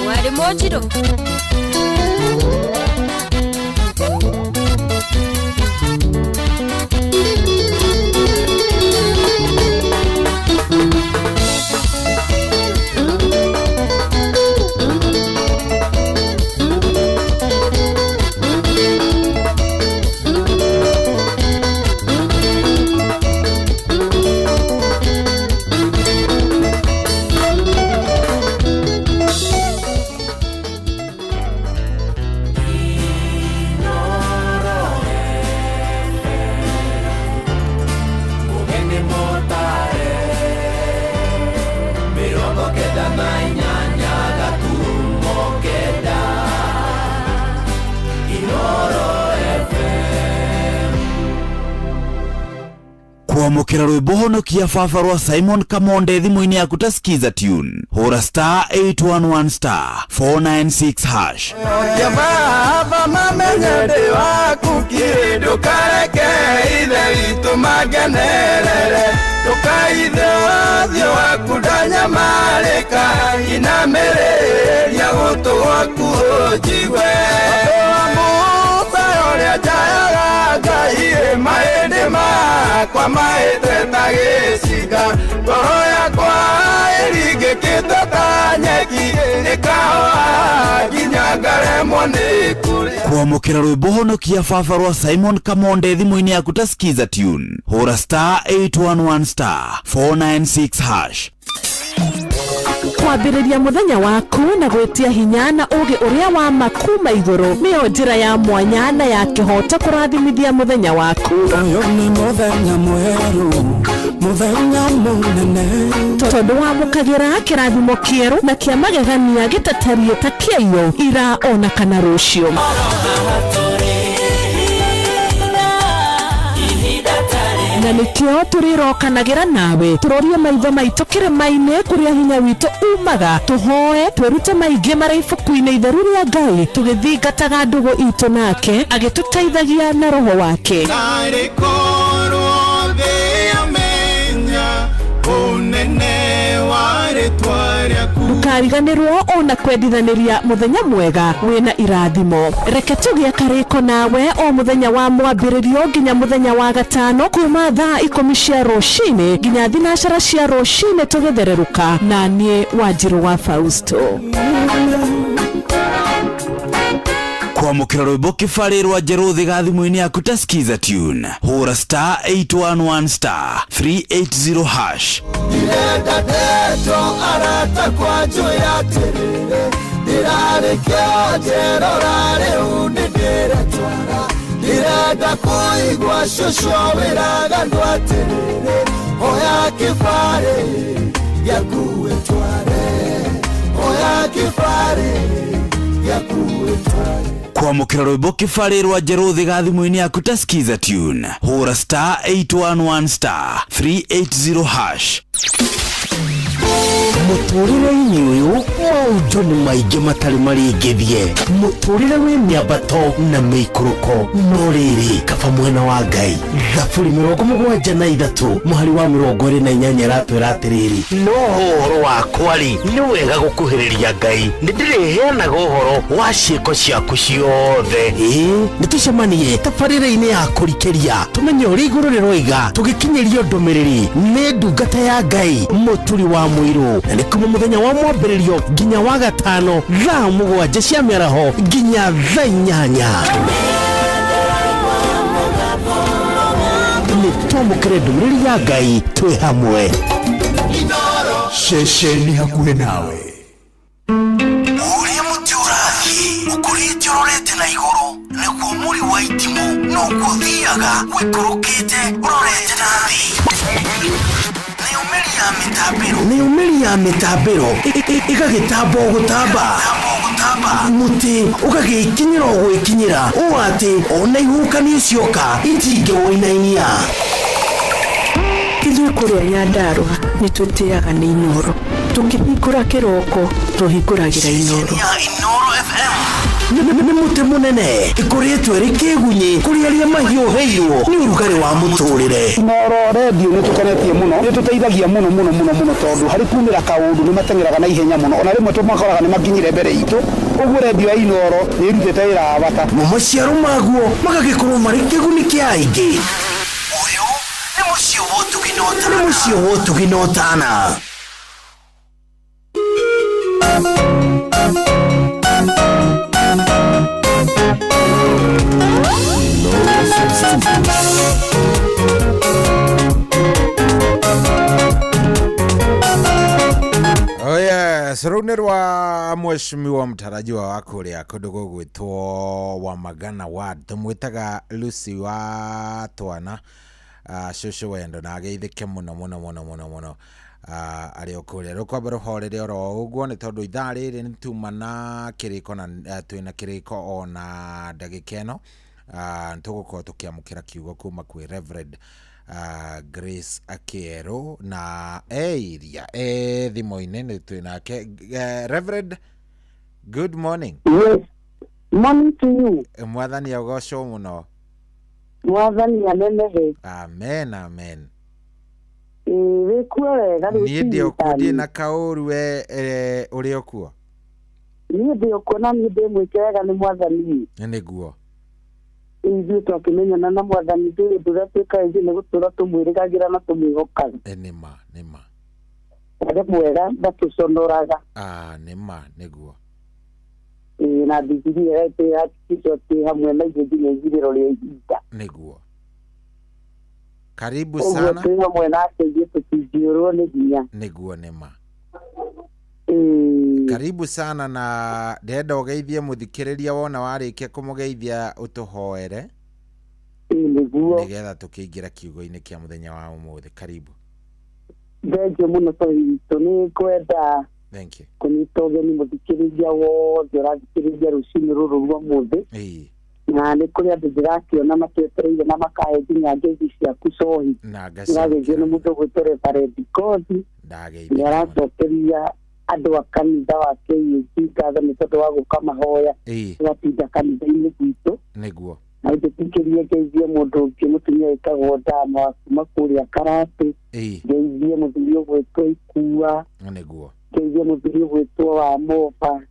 warĩ mũnjirũ. Kwamũkĩra rwĩmbo honokia baba rwa Simon Kamonde thimũ-inĩ yaku ta skiza tune hũra star 811 star 496 hash. Baba mamenye ndĩ waku kĩ ndũkareke ithe witũ mangenerere ndũkaithe ũthiũ waku ndanyamarĩka inamĩrĩria gũtũ gwaku ũnjigue. Musa ũrĩa njayaga Ngai mahĩndĩ makwa mahĩte ta gĩciko. Ndĩraringa ngoro yakwa ĩringĩkĩte ta nyeki ĩkahoa nginya ngaremwo nĩ kũrĩa. Kwamũkĩra rwĩmbo honokia baba rwa Simon Kamonde thimũ-inĩ yaku ta skiza tune, hũra star 811 star 496 hash. Kwambĩrĩria mũthenya waku na gwĩtia hinya na ũũgĩ ũrĩa wa ma kuma igũrũ nĩyo njĩra ya mwanya na ya kĩhooto kũrathimithia mũthenya waku. Ũyũ nĩ mũthenya mwerũ, mũthenya mũnene, tondũ wamũkagĩra kĩrathimo kĩerũ na kĩa magegania gĩtatariĩ ta kĩaiyo ira ona kana rũciũ. Na nĩkĩo tũrĩrokanagĩra nawe tũrorie maitho maitũ kĩrĩma-inĩ kũrĩa hinya witũ umaga, tũhoe twĩrute maingĩ marĩa ibuku-inĩ itheru rĩa Ngai, tũgĩthingataga ndũgũ itũ nake agĩtũteithagia na roho wake. Narĩ korwo thĩ yamenya ũnene wa rĩtwa rĩaku. Ndũkariganĩrwo ona kwendithanĩria mũthenya mwega wĩna irathimo. Reke tũgĩe karĩko nawe o mũthenya wa mwambĩrĩrio nginya mũthenya wa gatano kuma thaa 10 cia rũcinĩ nginya 9 cia rũcinĩ tũgĩthererũka na niĩ Wanjirũ wa Fausto. Kwamũkĩra rwĩmbo kĩbarĩ rwa Njerũ ga thimũ-inĩ yaku ta skiza tune, hũra star 811 star 380 hash. Ndĩrenda ndeto arata kwa njũĩra atĩrĩrĩ, ndĩrarĩ kĩonje rora rĩu nĩndĩretwara, ndĩrenda kũigua cũcũ wĩraga andũ atĩrĩrĩ, oya kĩbarĩ gĩaku wĩtware, oya kĩbarĩ gĩaku wĩtware. Kwamũkĩra rwĩmbo kĩbarĩ rwa Njerũ ga thimũ-inĩ yaku ta skiza tune, hũra star 811 star 380 hash. Mũtũrĩre-inĩ ũyũ maũndũ nĩ maingĩ matarĩ marĩngĩthie, mũtũrĩre wĩ mĩambato na mĩikũrũko, no rĩrĩ kaba mwena wa Ngai. Thaburi 73 mũhari wa 28 ĩratwĩra atĩrĩrĩ, no ũhoro wakwa rĩ nĩ wega gũkuhĩrĩria Ngai, nĩndĩrĩheanaga ũhoro wa ciĩko ciaku ciothe. Ĩĩ nĩtũcemanie tabarĩra-inĩ ya kũrikĩria tũmenye ũrĩa igũrũ rĩroiga, tũgĩkinyĩrio ndũmĩrĩri nĩ ndungata ya Ngai Mũturi wa Mũirũ, na nĩ kuma mũthenya wa mwambĩrĩrio nginya wa gatano thaa 7 cia mĩaraho nginya thaa 8. Nĩ twamũkĩre ndũmĩrĩri ya Ngai twĩ hamwe. Ceceni hakuhĩ nawe. Ũrĩa mũtĩ ũrathiĩ ũkũrĩte ũrorete na igũrũ nĩguo mũri wa itimũ noguo ũthiaga ũikũrũkĩte ũrorete na thĩ. Nĩyo mĩri ya mĩtambĩro ĩgagĩtamba o gũtamba, mũtĩ ũgagĩkinyĩra o gwĩkinyĩra ũũ atĩ ona ihuhũkanio cioka itingĩwũinainia. Ithuĩ kũrĩa Nyandarũa nĩ twĩtĩaga nĩ Inooro, tũkĩhingũra kĩroko tũhingũragĩra Inooro. Inooro FM nĩ mũtĩ mũnene ĩkũrĩtwo ĩrĩ kĩgunyĩ kũrĩ arĩa mahiũhĩirwo nĩ ũrugarĩ wa mũtũrĩre. Inooro redio nĩ tũkenetie mũno, nĩ tũteithagia mũno mũno mũno mũno, tondũ harĩ kumĩra kaũndũ nĩ mateng'eraga na ihenya mũno, ona rĩmwe tũmakoraga nĩ makinyire mbere itũ. Ũguo redio ya Inooro nĩ ĩrutĩte wĩra wa bata. Mo maciaro maguo magagĩkorwo marĩ kĩguni kĩa aingĩ. Ũyũ nĩ mũciĩ wa ũtugi na ũtana. Nĩ mũciĩ wa ũtugi na ũtana. Oh yes, rũu nĩ rwa mheshimiwa mtarajiwa wa kũrĩa kũndũ gũgwĩtwo wa Magana Ward, tũmwĩtaga Lucy wa Twana, cũcũ wendo, na ageithĩke mũno mũno mũno mũno mũno arĩ o kũrĩa. Rũkwamba rũhorere oro ũguo nĩ tondũ ithaa rĩrĩ nĩ tuma na kĩrĩko na twĩna kĩrĩko ona ndagĩka ĩno. Tũgũkorwo tũkĩamũkĩra kiugo kuma kwĩ Reverend Grace Akĩerũ na eiria thimũ-inĩ nĩ twĩ nake. Reverend, good morning. Yes, morning to you. Mwathani agocwo mũno. Mwathani anenehe. Amen, amen. Wĩkuo wega rĩu? Niĩ ndĩ okuo, ndirĩ na kaũru. We ũrĩ okuo? Niĩ ndĩ okuo na niĩ ndĩ mwĩke wega nĩ Mwathani. Nĩguo. Ithuĩ twakĩmenyana na mwathani ndũrĩ ũndũ ũrĩa twĩkaga ithuĩ nĩ gũtũra tũmwĩrĩgagĩra na tũmwĩhokaga. Nĩ ma nĩ ma. Nĩ mwega ndatũconoraga. Nĩ ma nĩguo. Na Bibilia ĩratwĩra atĩ hamwe na ithuĩ nginya ithirĩro rĩa ihinda. Nĩguo. Karibu Ũguo sana. twĩ hamwe nake ithuĩ tũtingĩũrwo nĩ hinya. Nĩguo nĩ ma. Karibu sana na ndĩrenda ũgeithie mũthikĩrĩria wona warĩkia kũmũgeithia ũtũhoere. Nĩguo. Nĩgetha tũkĩingĩra kiugo-inĩ kĩa mũthenya wa ũmũthĩ. Karibu. Thengiũ mũno tondũ nĩ ngwenda Thank you. kũnyita ũgeni mũthikĩrĩria wothe ũrathikĩrĩria rũcinĩ rũrũ rwa ũmũthĩ. Na nĩ kũrĩ andũ ndĩrakĩona matwetereire na makahe nginya ngeithi ciaku cohi. Na Nĩrageithio nĩ mũndũ ũgwĩtwo Reverend Ngothi. Ndageithia. Nĩaracokeria andũ a kanitha wa KAG ngatho nĩ tondũ wa gũka mahoya. Tũgatinda kanitha-inĩ gwitũ. Nĩguo. Na njĩtĩkĩrie ngeithie mũndũ ũngĩ mũtumia wĩtagwo Ndama wa kuma kũrĩa Karate. Ngeithie mũthuri ũgwĩtwo Ikua. Nĩguo. Ngeithie mũthuri ũgwĩtwo wa Moba.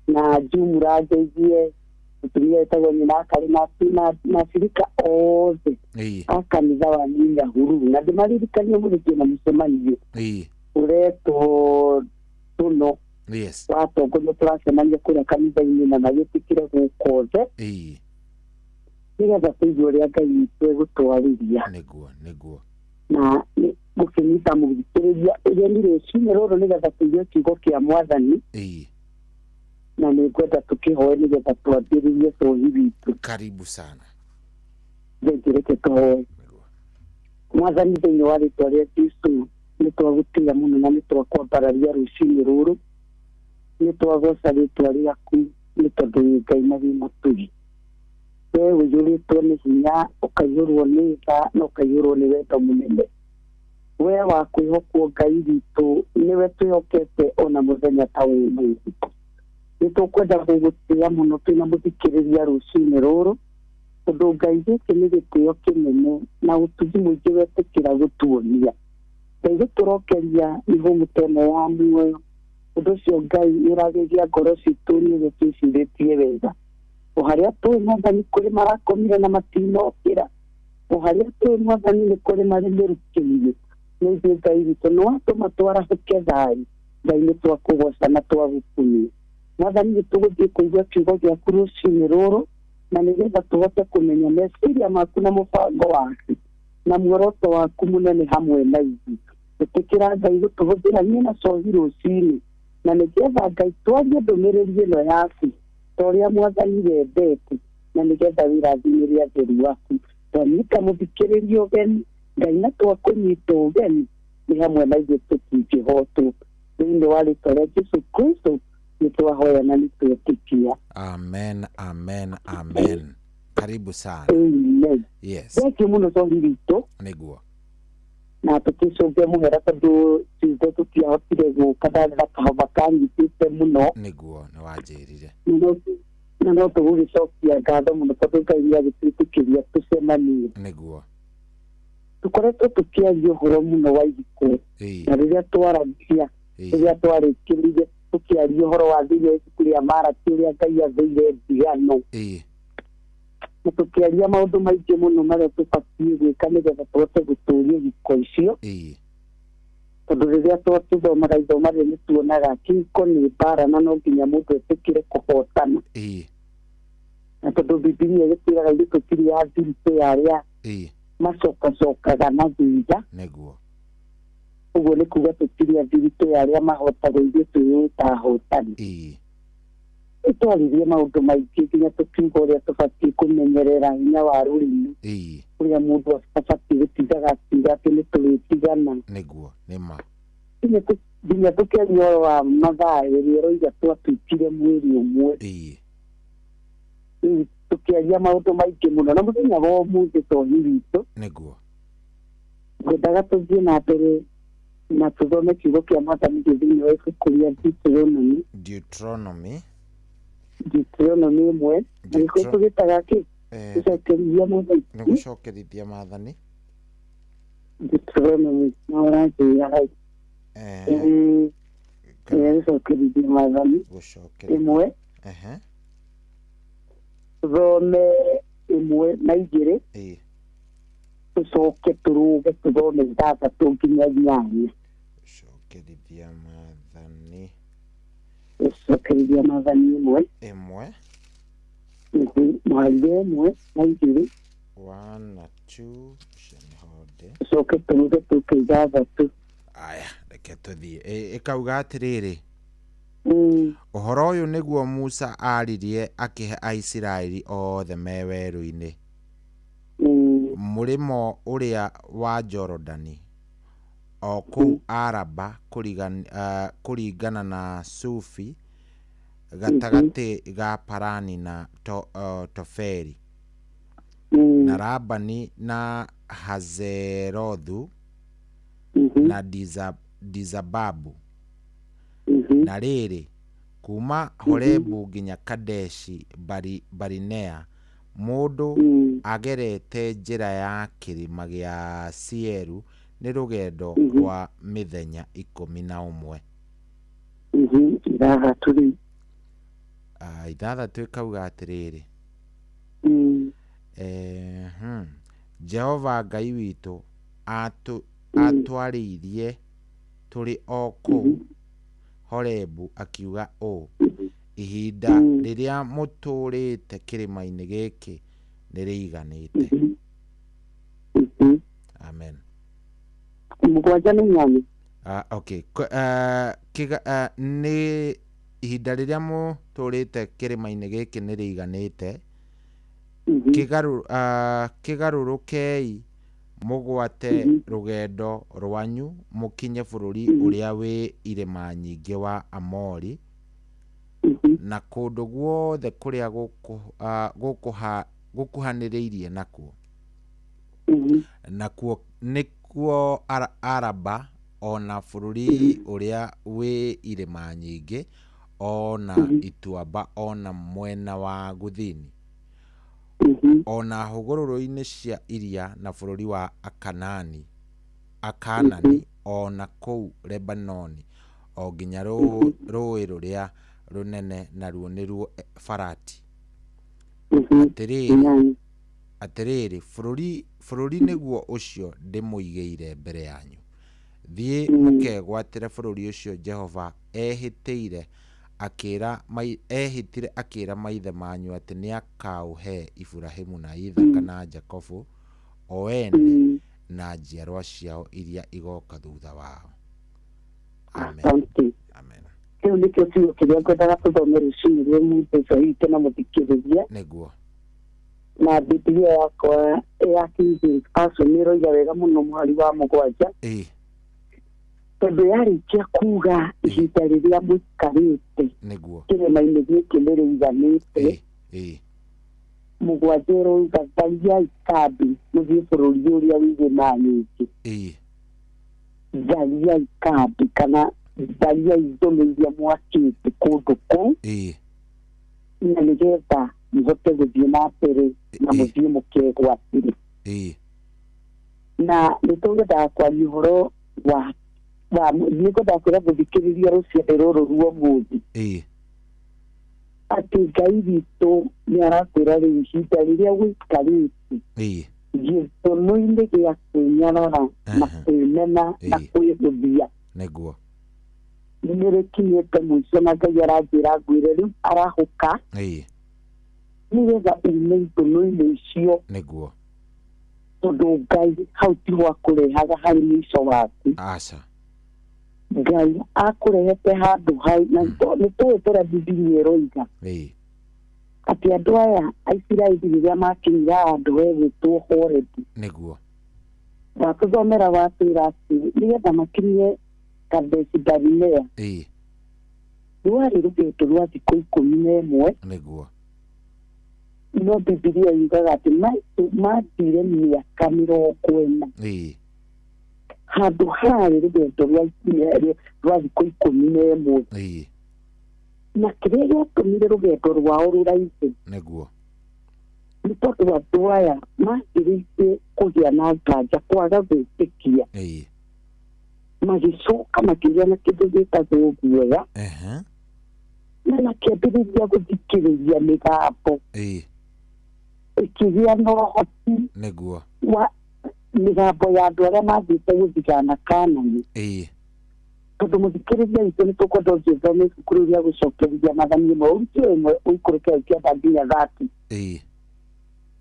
Na Jumura ngeithie mũtumia wĩtagwo Nyina Akarĩ na acirika othe a kanitha wa Nyahururu. Na ndĩmaririkanie mũthĩ na mũcemanio ũretwo tũno. Yes. Watongoria tũracemania kũrĩa kanitha-inĩ na magĩtĩkĩre gũka othe. Nĩgetha tũigue ũrĩa Ngai witũ egũtwarĩria. Nĩguo nĩguo. Na gũkĩnyita mũthikĩrĩria ũgeni rũcinĩ rũrũ nĩgetha tũigue kiugo kĩa mwathani. Na nĩ ngwenda tũkĩhoe nĩgetha twambĩrĩrie cohi witũ. Karibu sana. Reke tũhoe. Mwathani thĩinĩ wa rĩtwa rĩa Jesũ nĩ twagũtĩĩa mũno na nĩ twakwambararia rũcinĩ rũrũ. Nĩ twagoca rĩtwa rĩaku nĩ tondũ wĩ Ngai na wĩ mũtugi. We ũiyũrĩtwo nĩ hinya, ũkaiyũrwo nĩ tha na ũkaiyũrwo nĩ wendo mũnene. We wa kwĩhokwo Ngai witũ nĩwe twĩhokete ona mũthenya ta ũmũthĩ. Nĩ tũkwenda gũgũtĩĩa mũno twĩna mũthikĩrĩria rũcinĩ rũrũ tondũ Ngai gĩkĩ nĩ gĩtĩo kĩnene na ũtugi mũingĩ wetĩkĩra gũtuonia. Ngai gũtũrokeria mĩhũmũ ta ĩno ya muoyo. Ũndũ ũcio Ngai nĩ ũragĩria ngoro citũ nĩ ũrĩa twĩcirĩtie wega. O harĩa tũĩ mwathani kũrĩ marakomire na matinokĩra. O harĩa tũĩ mwathani nĩ kũrĩ marĩ mĩrukĩire. Nĩ ithuĩ Ngai witũ nĩ watũma twarahũke thayũ. Ngai nĩ twakũgoca na twagũkumia. Mwathani nĩ tũgũthiĩ kũigua kiugo gĩaku rũcinĩ rũrũ na nĩgetha tũhote kũmenya meciria maku na mũbango waku na muoroto waku mũnene hamwe na ithuĩ. Ĩtĩkĩra Ngai gũtũhũthĩra niĩ na cohi rũcinĩ na nĩgetha Ngai twarie ndũmĩrĩri ĩno yaku ta ũrĩa mwathani wendete na nĩgetha wĩrathimĩre atheru waku. Twanyita mũthikĩrĩria ũgeni Ngai na twakũnyita ũgeni nĩ hamwe na ithuĩ tũtingĩhotwo. Thĩinĩ wa rĩtwa rĩa Jesũ Kristo nĩ twahoya na nĩ twetĩkia. Amen, amen, amen. Karibu sana. Amen. Yes. Thank you mũno cohi witũ. Nĩguo. Na tũkĩcũnge mũhera tondũ Tuesday tũtiahotire gũka ndarĩ na kahoma kanyitĩte mũno. Nĩguo nĩ wanjĩrire. Na no tũgũgĩcokia ngatho mũno tondũ Ngai nĩ agĩtwĩtĩkĩria tũcemanie. Nĩguo. Tũkoretwo tũkĩaria ũhoro mũno wa ihiko. Na rĩrĩa twaragia rĩrĩa twarĩkĩrĩire tũkĩaria ũhoro wa thĩinĩ wa ibuku rĩa Maraki ũrĩa Ngai athũire ndigano. Na tũkĩaria maũndũ maingĩ mũno marĩa tũbatiĩ gwĩka nĩgetha tũhote gũtũria ihiko icio. Tondũ rĩrĩa tũthomaga ithoma rĩrĩ nĩ tuonaga kĩhiko nĩ mbara na no nginya mũndũ etĩkĩre kũhotana. Na tondũ Bibilia ĩgĩtwĩraga ithuĩ tũtirĩ a thiritũ ya arĩa macokacokaga na thutha. Nĩguo. Ũguo nĩ kuga tũtirĩ a thiritũ ya arĩa mahotagwo ithuĩ twĩĩta ahotani. Nĩtwaririe maũndũ maingĩ nginya tũkiuga ũrĩa tũbatiĩ kũmenyerera hinya wa rũrĩmĩ. Ũrĩa mũndũ abatiĩ gũtindaga akiuga atĩ nĩ tũrĩtigana. Nĩguo nĩ ma. Nginya tũkĩaria ũhoro wa mathaa ĩrĩa ĩroiga twatuĩkire mwĩrĩ ũmwe. Rĩu tũkĩaria maũndũ maingĩ mũno na mũthenya wa ũmũthĩ cohi witũ. Nĩguo. Ngwendaga tũthiĩ na mbere na tũthome kiugo kĩa mwathani thĩinĩ wa ibuku rĩa Deuteronomy. Deuteronomy. Deuteronomy ĩmwe. Na nĩkuo tũgĩtaga kĩ? Gũcokerithia mwathani. Nĩ gũcokerithia maathani. Deuteronomy na ũranjĩra hau. Gũcokerithia maathani. Ĩmwe. Thome 1 na 2 tucoke tũrũge tũthome 6 nginya 8. Cokerithia maathani Cokerithia maathani 1 1 mũhari 1 na 2 1 na 2 cionihonde tucoke tũrũge tũke 6. Aya, reke tũthiĩ. Ĩkauga atĩrĩrĩ, ũhoro ũyũ nĩguo Musa aaririe akĩhe Aisiraeli othe me werũ-inĩ, mũrĩmo ũrĩa wa Jorodani, o kũu Araba kũringana na Sufi, gatagatĩ ga Parani na Tofeli, na Labani na Hazerothu, na Dizababu. Na rĩrĩ, kuma Horebu nginya Kadeshi Barinea, mũndũ agerete njĩra ya kĩrĩma gĩa Sieru nĩ rũgendo rwa mĩthenya 11. 6 6 ĩkauga atĩrĩrĩ, Jehova Ngai witũ atwarĩirie tũrĩ o kũu Horebu akiuga ũũ, ihinda rĩrĩa mũtũũrĩte kĩrĩma-inĩ gĩkĩ nĩ rĩiganĩte. Amen. 7 nĩ 8. Okay. Nĩ ihinda rĩrĩa mũtũũrĩte kĩrĩma-inĩ gĩkĩ nĩ rĩiganĩte, kĩgarũrũkei mũgwate rũgendo rwanyu mũkinye bũrũri ũrĩa wĩ irĩma nyingĩ wa Amori, na kũndũ guothe kũrĩa gũkuhanĩrĩirie nakuo, nakuo nĩkuo Araba, ona bũrũri ũrĩa wĩ irĩma nyingĩ, ona ituamba, ona mwena wa gũthini, ona hũgũrũrũ-inĩ cia iria, na bũrũri wa Akanani, ona kũu Lebanoni, o nginya rũũĩ rũrĩa rũnene, naruo nĩruo Farati. Atĩrĩrĩ, bũrũri nĩguo ũcio ndĩmũigĩire mbere yanyu. Thiĩ mũkegwatĩre bũrũri ũcio Jehova ehĩtire akĩra maithe manyu atĩ nĩakaũhe Iburahĩmu na Ithaka na Jakubu, o ene na njiarwa ciao iria igoka thutha wao. Amen. Amen. Kĩu nĩkĩo kiugo kĩrĩa ngwendaga tũthome rũcinĩ rwa ũmũthĩ witũ na mũthikĩrĩria. Nĩguo. Na Bibilia yakwa ya King James Version nĩ ĩroiga wega mũno mũhari wa 7. Tondũ yarĩkia kuga ihinda rĩrĩa mũikarĩte nĩguo kĩrĩma-inĩ gĩkĩ nĩ rĩiganĩte, 7 ĩroiga thariai kambĩ mũthiĩ bũrũri ũrĩa wĩ irĩma nyingĩ. Thariai kambĩ kana thariai ithũnũ iria mwakĩte kũndũ kũu, na nĩgetha mũhote gũthiĩ na mbere na mũthiĩ mũkegwatĩre. Na nĩtũgwendaga kwaria ũhoro wa nĩngwendaga kwĩra mũthikĩrĩria rũciaro rũrũ rwa ũmũthĩ atĩ Ngai witũ nĩ arakwĩra rĩu ihinda rĩrĩa wĩikarĩte gĩthũnũ-inĩ gĩa kwĩnyarara na kwĩmena na kwĩhũthia nĩguo nĩ rĩkinyĩte mũico, na Ngai aranjĩra ngwĩre rĩu arahũka nĩgetha ume ithũnũ-inĩ icio, nĩguo, tondũ Ngai hau tiho akũrehaga harĩ mũico waku. Aca. Ngai akũrehete handũ hau, na nĩ tũĩ tũrĩa Bibilia ĩroiga atĩ andũ aya Aisiraeli rĩrĩa makinyire handũ hegwĩtwo Horebu, nĩguo watũthomera watwĩra atĩ nĩgetha makinye Kadeshi Barinea rwarĩ rũgendo rwa thikũ 11, nĩguo, no Bibilia yugaga atĩ mathire mĩaka 40 handũ harĩ rũgendo rwa thikũ 11. Na kĩrĩa gĩatũmire rũgendo rwao rũraihe nĩguo nĩ tondũ andũ aya manjĩrĩirie kũgĩa na nganja, kwaga gwĩtĩkia, magĩcoka makĩgĩa na kĩndũ gĩtagwo guoya, na makĩambĩrĩria gũthikĩrĩria mĩgambo. Ĩkĩgĩa na ũhoti Nĩguo. Wa mĩgambo ya andũ arĩa mathiĩte gũthigana Kanani. Tondũ mũthikĩrĩria witũ nĩ tũkwenda ũthiĩ ũthome ibuku rĩu rĩa gũcokerithia Maathani ĩmwe ũrute ĩmwe ũikũrũke ũkĩenda nginya 30.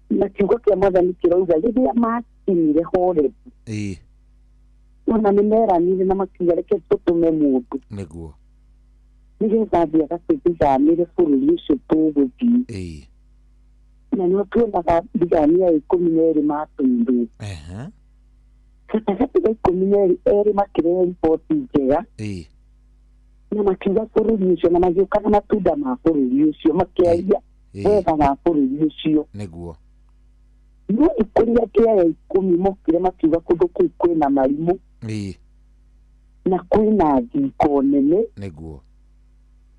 Na kiugo kĩa Mwathani kĩrauga rĩrĩa makinyire Horebu, ona nĩ meranire na makiuga reke tũtũme mũndũ Nĩguo. Nĩgetha athiĩ agatũthiganĩre bũrũri ũcio tũgũthiĩ. Na nĩo tuonaga thigani ya 12 matũirwo. Gatagatĩ ga 12, erĩ makĩrehe riboti njega na makiuga bũrũri ũcio na magĩũka na matunda ma bũrũri ũcio, makĩaria wega wa bũrũri ũcio. Nĩguo. No ikũrĩ angĩ aya 10 mokire makiuga kũndũ kũu kwĩna marimũ na kwĩna thingo nene. Nĩguo.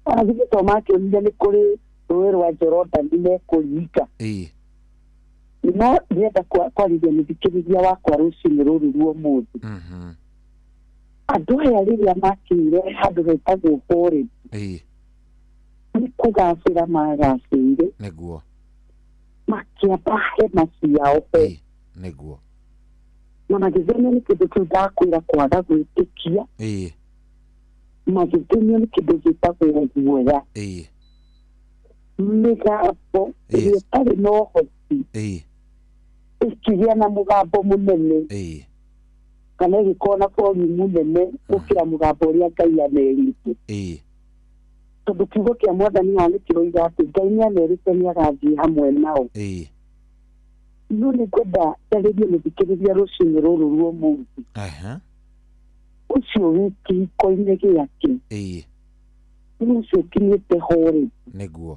Ona githĩ to makĩonire nĩ kũrĩ rũĩ rwa Jorodani mekũringa. No ndĩrenda kwarĩria mũthikĩrĩria wakwa rũcinĩ rũrũ rwa ũmũthĩ. Andũ aya rĩrĩa makinyire handũ hetagwo Horebu, nĩ kũgacĩra magacĩire. Nĩguo. Makĩamba hema ciao ho. Nĩguo. Na magĩthĩnio nĩ kĩndũ kĩu ndakwĩra kwaga gwĩtĩkia. Magĩthĩnio nĩ kĩndũ gĩtagwo guoya. Mĩgambo ĩrĩa ĩtarĩ na ũhoti ĩkĩgĩa na mũgambo mũnene kana ĩgĩkorwo na volume mũnene gũkĩra mũgambo ũrĩa Ngai amerĩte. Tondũ kiugo kĩa Mwathani haha nĩ kĩroiga atĩ Ngai nĩ amerĩte nĩ agathiĩ hamwe nao. No nĩ ngwenda njarĩrie mũthikĩrĩria rũcinĩ rũrũ rwa ũmũthĩ. Ũcio wĩ kĩhiko-inĩ gĩake, nĩ ũcio ũkinyĩte Horebu. Nĩguo.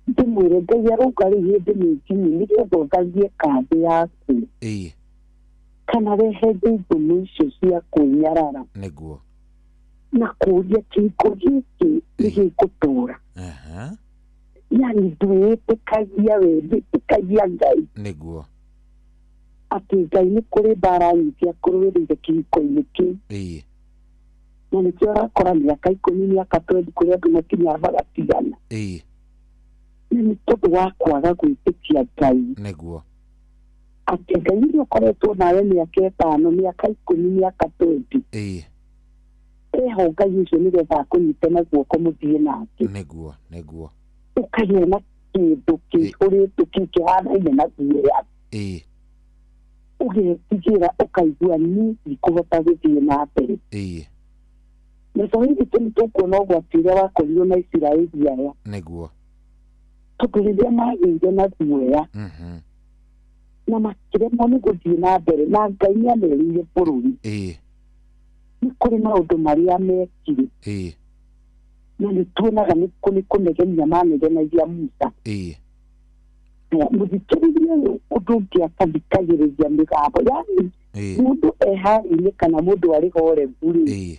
Ndĩmwĩre Ngai arauga rĩu hĩndĩ nĩ nginyu nĩgetha ũtharie kambĩ yaku kana weherie ithũnũ icio cia kwĩnyarara. Nĩguo. Na kũũria kĩhiko gĩkĩ nĩ gĩgũtũũra. Yani ndwĩtĩkagia we, ndwĩtĩkagia Ngai. Nĩguo. Atĩ Ngai nĩ kũrĩ mbara nyingĩ akũrũĩrĩire kĩhiko-inĩ kĩu. Na nĩkĩo ũrakora mĩaka 10, mĩaka 20 kũrĩ andũ makinyaga magatigana. Na nĩ tondũ wa kwaga gwĩtĩkia Ngai. Nĩguo. Atĩ Ngai ũrĩa ũkoretwo nawe mĩaka 5, mĩaka 10, mĩaka 20. Eho Ngai ũcio nĩgetha akũnyite na guoko mũthiĩ nake. Nĩguo. Nĩguo. Ũkagĩa na kĩndũ kĩihũrĩtwo kĩu kĩhanaine na guoya. Ũgetigĩra ũkaigua niĩ ndikũhota gũthiĩ na mbere. Na to hihi nĩ tũkuona ũgwati ũrĩa wakorirwo na Isiraeli aya. Nĩguo. Tondũ rĩrĩa magĩire na guoya na makĩremwo nĩ gũthiĩ na mbere na Ngai nĩ amerĩire bũrũri. Nĩ kũrĩ maũndũ marĩa mekire. Na nĩ tuonaga nĩ kũnegenia manegenagia Musa. Mũthikĩrĩria ũyũ ũndũ ũngĩ akathikagĩrĩria mĩgambo. Yani mũndũ e harĩa-inĩ kana mũndũ arĩ Horebu rĩ,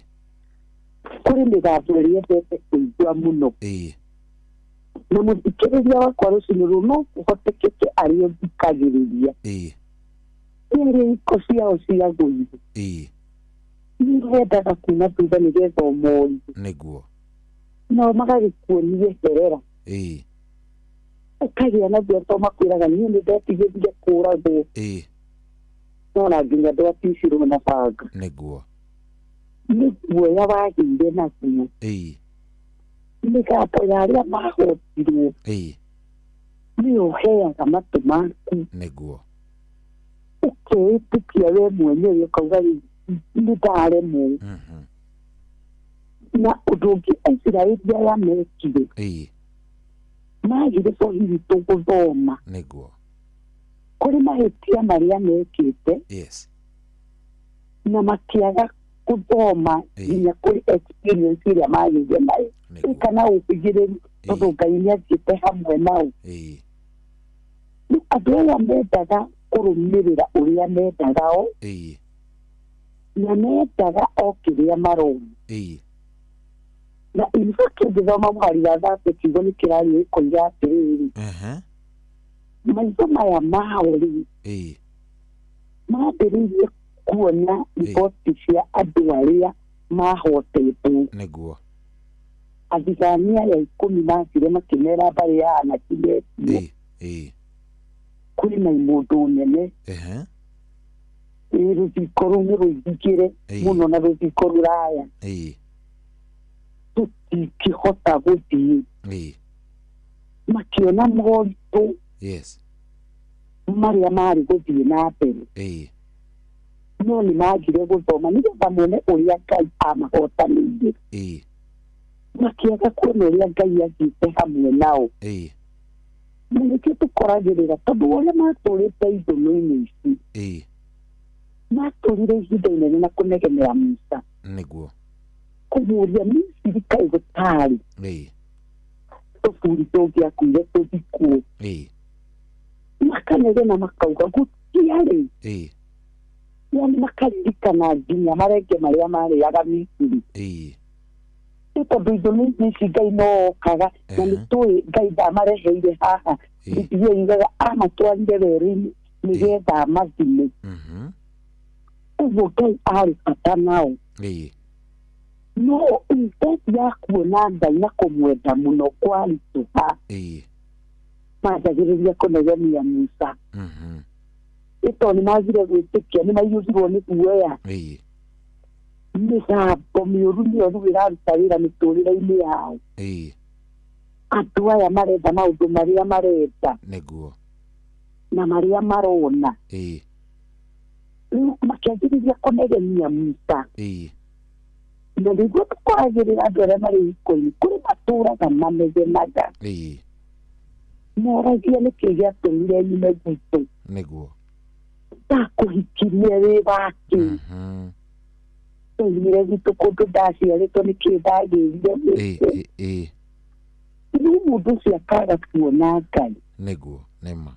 kũrĩ mĩgambo ĩrĩa endete kũigua mũno. Na mũthikĩrĩria wakwa rũcinĩ rũrũ no kũhotekeke arĩa ũthikagĩrĩria. Nĩ arĩa iko ciao ciagũire. Nĩ wendaga kuma thutha nĩgetha ũmorie. Nĩguo. Nao magagĩkuonia herera. Ũkagĩa na guoya tondũ makwĩraga niĩ nĩ ndetigĩrire kũũragwo. No na nginya ndwaticirwo na banga. Nĩguo. Nĩ guoya wagĩire naguo. Mĩgambo ya arĩa mahotirwo nĩyo ũheaga matũ maku. Nĩguo. Ũkeĩtĩkia we mwenyewe ũkauga rĩu nĩ ndaremwo. Na ũndũ ũngĩ Aisiraeli aya mekire, magire hihi tũgũthoma. Nĩguo. Kũrĩ mahĩtia marĩa mekĩte. Na makĩaga gũthoma nginya kũrĩ experience ĩrĩa magĩire nayo. Kana ũhĩgĩrĩru tondũ Ngai nĩ athiĩte hamwe nao. Rĩu andũ aya mendaga kũrũmĩrĩra ũrĩa mendaga o. Na mendaga o kĩrĩa marona. Na in fact ũngĩthoma mũhari wa 30 kiugo nĩ kĩraria gĩkoiga atĩrĩrĩ. Maitho maya mao rĩ, mambĩrĩirie kuona riboti cia andũ arĩa mahotetwo. Nĩguo. Athigani aya 10 makire makĩmera mbarĩ ya Anaki mekire. Kwĩna imũndũ nene. Ehe. Ĩ rũthingo rũu nĩ rũingĩre mũno na rũthingo rũraya. Ĩĩ. Tũtingĩhota gũthiĩ. Ĩĩ. Makĩona moritũ. Yes. Marĩa marĩ gũthiĩ na mbere. Ĩĩ. No nĩ magire gũthoma nĩgetha mone ũrĩa Ngai amahotanĩire. Ĩĩ. Makĩaga kuona ũrĩa Ngai athiĩte hamwe nao. Ĩĩ. Na nĩkĩo tũkoragĩrĩra tondũ ũrĩa matũrĩte ithũnũ-inĩ ici. Ĩĩ. Matũrire ihinda inene na kũnegenera Musa. Nĩguo. Kũmũria Misiri kaĩ gũtarĩ. Ĩĩ. Tũburi tũngĩakuire tũthikwo. Ĩĩ. Makanegena makauga gũtiarĩ. Ĩĩ. Yani makaririkana nginya marenge marĩa marĩaga Misiri. Ĩĩ. Nĩ tondũ ithũnũ ici Ngai no okaga na nĩ tũĩ Ngai ndamareheire haha. Bibilia yugaga amatwarire werũ-inĩ nĩgetha amathime. Ũguo Ngai arĩ bata nao. Ĩĩ. No instead ya kuona Ngai na kũmwenda mũno kwaritũha. Ĩĩ. Manjagĩrĩria kũnegenia Musa. Nĩ tondũ nĩ magire gwĩtĩkia, nĩ maiyũrirwo nĩ guoya. Ĩĩ. Mĩgambo mĩũru nĩyo rĩu ĩraruta wĩra mĩtũrĩre-inĩ yao. Ĩĩ. Andũ aya marenda maũndũ marĩa marenda. Nĩguo. Na marĩa marona. Ĩĩ. Rĩu makĩanjĩrĩria kũnegenia Musa. Ĩĩ. Na nĩguo tũkoragĩrĩra andũ arĩa marĩ hiko-inĩ kũrĩ matũraga manegenaga. Ĩĩ. Moragia nĩkĩ gĩatũmire nyume gwitũ. Nĩguo. Ndakũhikirie wĩ wake. Ndoimire gwitũ kũndũ ndaciarĩtwo nĩkĩ ndagĩrire gwitũ. Ĩĩ. Rĩu mũndũ ũcio akaga kuona Ngai. Nĩguo, nĩma.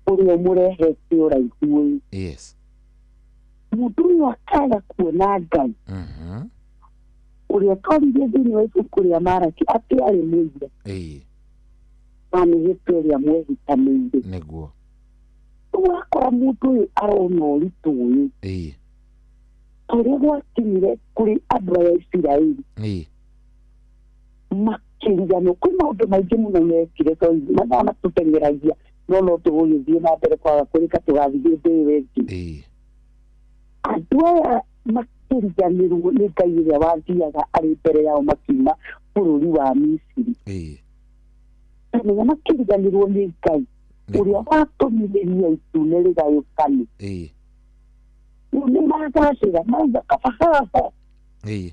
Ũrĩa ũmũrehete ũraihu ũyũ. Yes. Mũndũ ũyũ akaga kuona Ngai. Ũrĩa twaririe thĩinĩ wa ibuku rĩa Maraki atĩ arĩ mũira. Ĩĩ. Wa mĩhĩtwa ĩrĩa mwehitanĩire. Nĩguo. Rĩu wakora mũndũ ũyũ arona ũritũ ũyũ. Ĩĩ. Ta ũrĩa gwakinyire kũrĩ andũ aya Isiraeli. Ĩĩ. Makĩriganĩrwo kwĩ maũndũ maingĩ mũno mekire tondũ mathaa matũteng'eragia no no tũgũgĩthiĩ na mbere kwaga kũrĩka tũgathiĩ hĩndĩ ĩyo ĩngĩ. Ĩĩ. Andũ aya makĩriganĩrwo nĩ Ngai ũrĩa wathiaga arĩ mbere yao makiuma bũrũri wa Misiri. Ĩĩ. Kamenya makĩriganĩrwo nĩ Ngai ũrĩa watũmire iria itune rĩgayũkane. Ĩĩ. Rĩu nĩ magacĩra mauga kaba haha. Ĩĩ.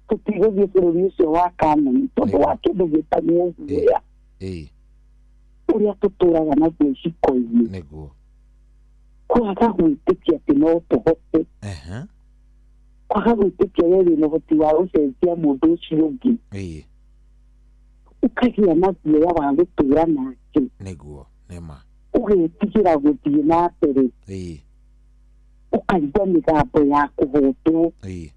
Tũtigũthiĩ bũrũri ũcio wa Kanani tondũ wa kĩndũ gĩtagwo guoya. Ĩĩ. Ũrĩa tũtũraga naguo iciko-inĩ. Nĩguo. Kwaga gwĩtĩkia atĩ no tũhote. Ehe. Kwaga gwĩtĩkia we wĩna ũhoti wa gũcenjia mũndũ ũcio ũngĩ. Ĩĩ. Ũkagĩa na guoya wa gũtũra nake. Nĩguo, nĩma. Ũgetigĩra gũthiĩ na mbere. Ĩĩ. Ũkaigua mĩgambo ya kũhotwo. Ĩĩ.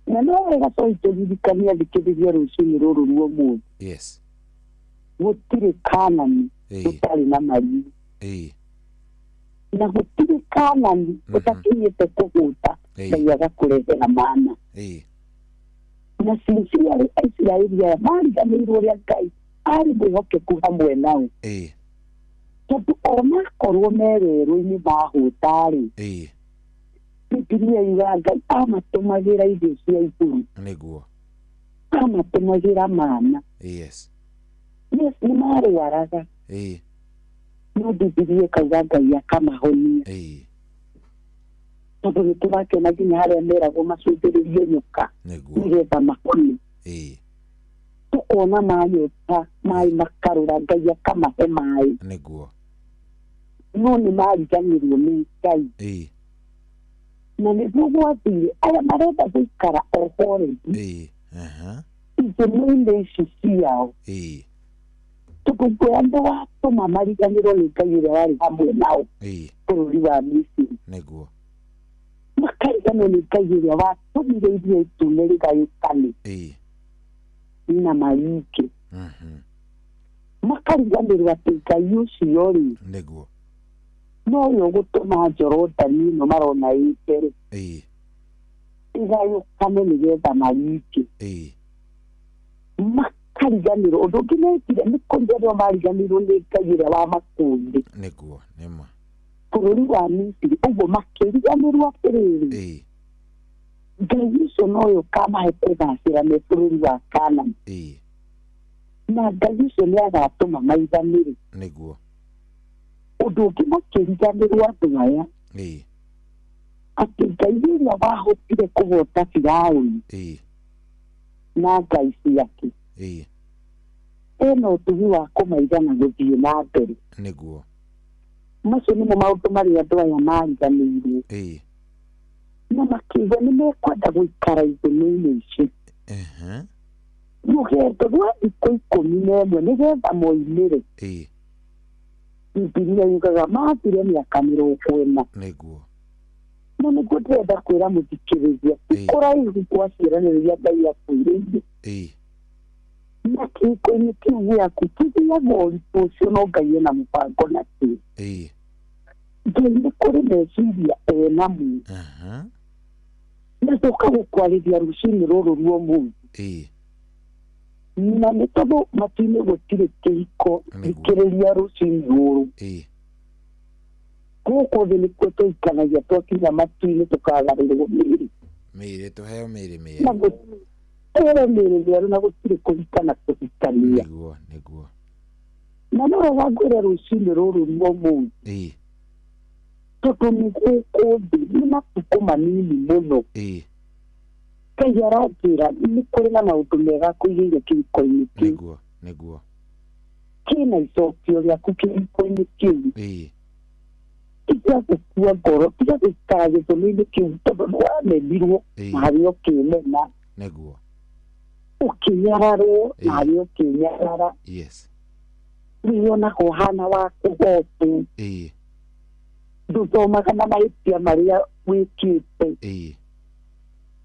Na no wega toi tũririkanie athikĩrĩria rũcinĩ rũrũ rwa ũmũthĩ. Yes. Gũtirĩ Kanani Ĩĩ. gũtarĩ na mariũ. Ĩĩ. Na gũtirĩ Kanani ũtakinyĩte kũhũta Ngai agakũrehera mana. Ĩĩ. Na sincerely Aisiraeli aya mariganĩirwo ũrĩa Ngai arĩ mwĩhokeku hamwe nao. Ĩĩ. Tondũ onakorwo me werũ-inĩ mahũta-rĩ. Ĩĩ. Bibilia yugaga Ngai amatũmagĩra irio cia igũrũ. Nĩguo. Amatũmagĩra mana. Yes. Yes, nĩ marwaraga. Ĩĩ. No Bibilia ĩkauga Ngai akamahonia. Ĩĩ. Tondũ nĩ tũrakĩona nginya harĩa meragwo macũthĩrĩrie nyoka. Nĩguo. Nĩgetha mahone. Ĩĩ. Tũkona manyota maĩ makarũra Ngai akamahe maĩ. Nĩguo. No nĩ mariganĩrwo nĩ Ngai. Ĩĩ. Na nĩguo gwathire aya marenda gũikara o Horebu. Ĩĩ. Aha. Ithũnũ-inĩ ici ciao. Ĩĩ. Tondũ guoya nĩ watũma mariganĩrwo nĩ Ngai ũrĩa warĩ hamwe nao. Ĩĩ. Bũrũri wa Misiri. Nĩguo. Makariganĩrwo nĩ Ngai ũrĩa watũmire iria itune rĩgayũkane. Ĩĩ. Na maringe. Makariganĩrwo atĩ Ngai ũcio rĩ. Nĩguo. Nowe ũgũtũma Jorodani ĩno marona ĩ mbere. Ĩĩ. Ĩgayũkane nĩgetha maringe. Ĩĩ. Makariganĩrwo ũndũ ũngĩ mekire nĩ kũriganĩrwo mariganĩirwo nĩ Ngai ũrĩa wamakũũrire Nĩguo, nĩma. Bũrũri wa Misiri ũguo makĩriganĩrwo atĩrĩrĩ, Ngai ũcio nowe ũkamahe kũgacĩra me bũrũri wa Kanani, na Ngai ũcio nĩ agatũma maiganĩre. Nĩguo. Ũndũ ũngĩ makĩriganĩrwo andũ aya atĩ Ngai ũrĩa wahotire kũhota Firaũni na ngai ciake ena ũtugi wa kũmaigana gũthiĩ na mbere. Nĩguo. Macio nĩmo maũndũ marĩa andũ aya mariganĩirwo na makĩigua nĩ mekwenda gũikara ithũnũ-inĩ ici rũgendo rwa thikũ 11 nĩgetha moimĩre. Bibilia yugaga mathire mĩaka 40. Nĩguo. Na nĩguo ndĩrenda kwĩra mũthikĩrĩria ti kũraihu kwa ciĩranĩro iria Ngai akwĩrĩire na kĩhiko-inĩ kĩu gĩaku kĩgĩaga ũritũ ũcio, no Ngai ena mũbango nakĩo. Ngai nĩ kũrĩ meciria enamo na ndoka gũkwarĩria rũcinĩ rũrũ rwa ũmũthĩ, na nĩ tondũ matu-inĩ gũtirĩ kĩhiko. Thikĩrĩria rũcinĩ rũrũ, gũkũ thĩ nĩkuo tũikanagia, twakinya matu-inĩ tũkagarũrwo mĩĩrĩ. Mĩĩrĩ, tũheo mĩĩrĩ na mĩerũ. Gũtĩre mĩĩrĩ mĩerũ na gũtirĩ kũhikana kũhikania. Nĩguo, nĩguo. Na no wega ngwĩre rũcinĩ rũrũ rwa ũmũthĩ, tondũ nĩ gũkũ thĩ nĩ matukũ manini mũno, Ngai aranjĩra nĩ kũrĩ na maũndũ mega kũigĩire kĩhiko-inĩ kĩu. Nĩguo, nĩguo. Kĩna icokio rĩaku kĩhiko-inĩ kĩu. Tiga gũkua ngoro, tiga gũikara gĩthũnũ-inĩ kĩu tondũ nĩ wamenirwo na harĩa ũkĩmena, Nĩguo. Ũkĩnyararwo na harĩa ũkĩnyarara. Wĩyonaga ũhana wa kũhotwo, ndũthomaga na mahĩtia marĩa wĩkĩte,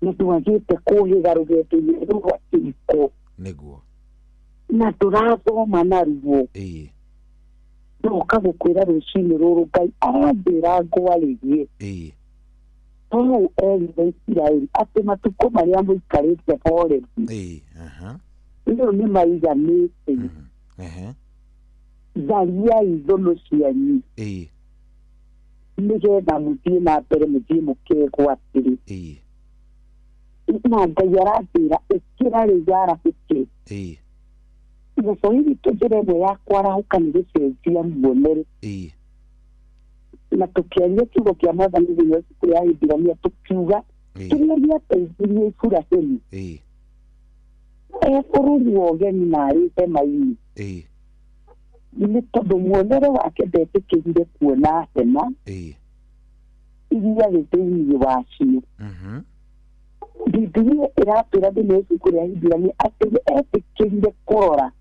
na ndwagĩte kũhĩga rũgendo-inĩ rũu rwa kĩhiko, Nĩguo. Na ndũrathoma naruo. Ndoka gũkwĩra rũcinĩ rũrũ Ngai aranjĩra ngwarĩrie tondũ erire Isiraeli atĩ matukũ marĩa mũikarĩte Horebu rĩu nĩ maiganĩte, thariai thũnũ cianyu nĩgetha mũthiĩ na mbere, mũthiĩ mũkegwatĩre. Na Ngai aranjĩra ũkĩra rĩu arahũke. Gĩcũhĩ gitũ njĩra ĩmwe ya kwarahũka nĩ gũcenjia muonere, na tũkĩaria kiugo kĩa Mwathani thĩinĩ wa ibuku rĩa Ahibirania tũkiuga kĩrĩa gĩateithirie Iburahĩmu e bũrũri wa ũgeni na arĩ hema-inĩ nĩ tondũ muonere wake ndetĩkĩrire kuona hema iria rĩ thĩinĩ wacio. Bibilia ĩratwĩra thĩinĩ wa ibuku rĩa Ahibirania atĩ we etĩkĩrire kũrora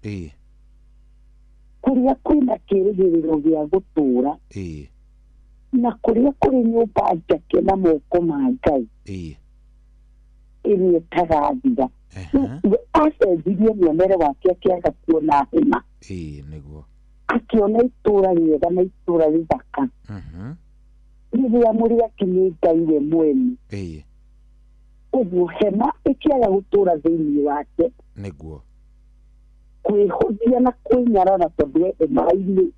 kũrĩa kwĩna kĩĩrĩgĩrĩro gĩa gũtũũra na kũrĩa kũrĩ nyũmba njake na moko ma Ngai ĩrĩa ĩtagathira. Rĩu we acenjirie muonere wake akĩaga kuona hema, Nĩguo. Akĩona itũũra rĩega na itũũra rĩthaka rĩrĩa mũrĩaki nĩ Ngai we mwene. Ũguo hema ĩkĩaga gũtũũra thĩinĩ wake, Nĩguo. Kwĩhũthia na kwĩnyarara tondũ e hema-inĩ,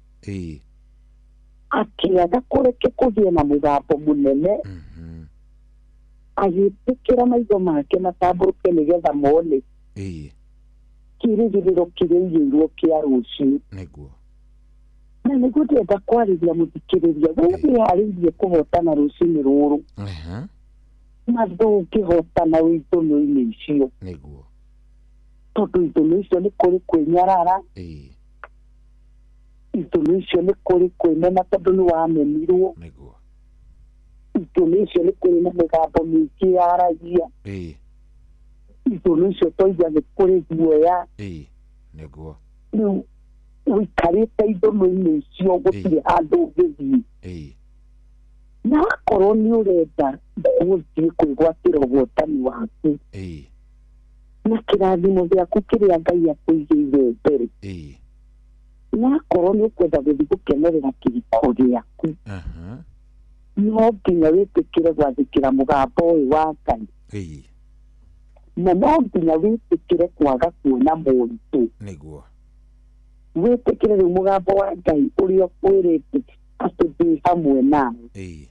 akĩaga kũreke kũgĩe na mũgambo mũnene, agĩtĩkĩra maitho make matambũrũke nĩgetha mone kĩĩrĩgĩrĩro kĩrĩa aigĩirwo kĩa rũciũ. Nĩguo. Na nĩguo ndĩrenda kwarĩria mũthikĩrĩria, we wĩharĩirie kũhotana rũcinĩ rũrũ, na ndũngĩhotana wĩ ithũnũ-inĩ icio, Nĩguo. Tondũ ithũnũ icio nĩ kũrĩ kwĩnyarara, ithũnũ icio nĩ kũrĩ kwĩmena tondũ nĩ wamenirwo, Nĩguo. Ithũnũ icio nĩ kũrĩ na mĩgambo mĩingĩ yaragia, ithũnũ icio toiga nĩ kũrĩ guoya. Nĩguo. Rĩu ũikarĩte ithũnũ-inĩ icio gũtirĩ handũ ũngĩthiĩ, na akorwo nĩ ũrenda gũthiĩ kwĩgwatĩra ũhotani waku na kĩrathimo gĩaku kĩrĩa Ngai akũigĩire mbere, na akorwo nĩ ũkwenda gũthiĩ gũkenerera kĩhiko gĩaku, no nginya wĩtĩkĩre gwathĩkĩra mũgambo ũyũ wa Ngai. Na no nginya wĩtĩkĩre kwaga kuona moritũ. Nĩguo. Wĩtĩkĩre rĩu mũgambo wa Ngai ũrĩa ũkwĩrĩte atĩ ndĩ hamwe nawe. Ĩĩ.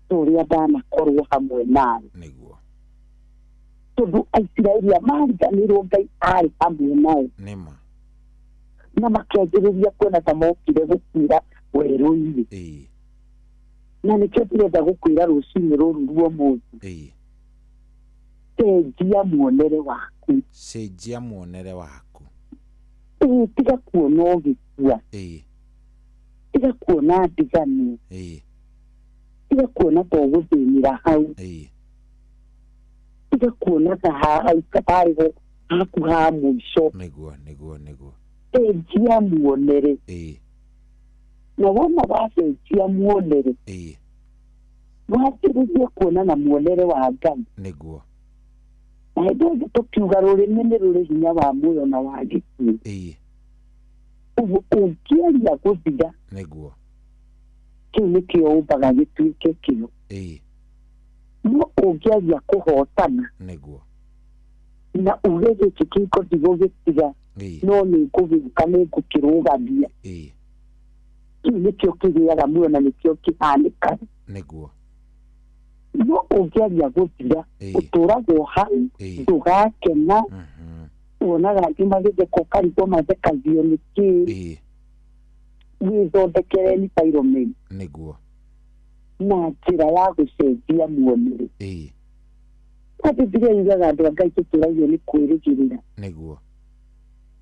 Ta ũrĩa ndanakorwo hamwe nawe. Nĩguo. Tondũ Aisiraeli mariganĩirwo Ngai arĩ hamwe nao. Nĩma. Na makĩanjĩrĩria kuona ta mokire gũkuĩra werũ-inĩ. Ĩĩ. Na nĩkĩo ndĩrenda gũkwĩra rũcinĩ rũrũ rwa ũmũthĩ. Ĩĩ. Cenjia muonere waku. Cenjia muonere waku. Ĩĩ, tiga kuona ũgĩkua. Ĩĩ. Tiga kuona ndigano. Ĩĩ. Tiga kuona ta ũgũthĩnĩra hau. Ĩĩ. Tiga kuona ta harĩ ho haku ha mũico. Nĩguo, nĩguo, nĩguo. Cenjia muonere. Ĩĩ. Na wona wacenjia muonere. Ĩĩ. Wanjĩrĩrie kuona na muonere wa Ngai. Nĩguo. Na hĩndĩ ĩyo tũkiuga rũrĩmĩ nĩ rũrĩ hinya wa muoyo na wa gĩkuũ. Ĩĩ. Ũguo ũngĩaria gũthira. Nĩguo. Kĩu nĩkĩo ũmbaga gĩtuĩke kĩo. Ĩĩ. No ũngĩaria kũhotana. Nĩguo. Na uge gĩkĩ kĩhiko ndigũgĩtiga. Ĩĩ. No nĩngũgĩũka nĩngũkĩrũgamia. Ĩĩ. Kĩu nĩkĩo kĩgĩaga muoyo na nĩkĩo kĩhanĩkaga. Nĩguo. No ũngĩaria gũthira ũtũragwo hau ndũgakena. Wonaga angĩ magĩtheka ũkarigwo mathekagio nĩkĩĩ. Wĩthondekere environment. Nĩguo. Na njĩra ya gũcenjia muonere. Ĩĩ. Na Bibilia yugaga andũ a Ngai tũtũragio nĩ kwĩrĩgĩrĩra. Nĩguo.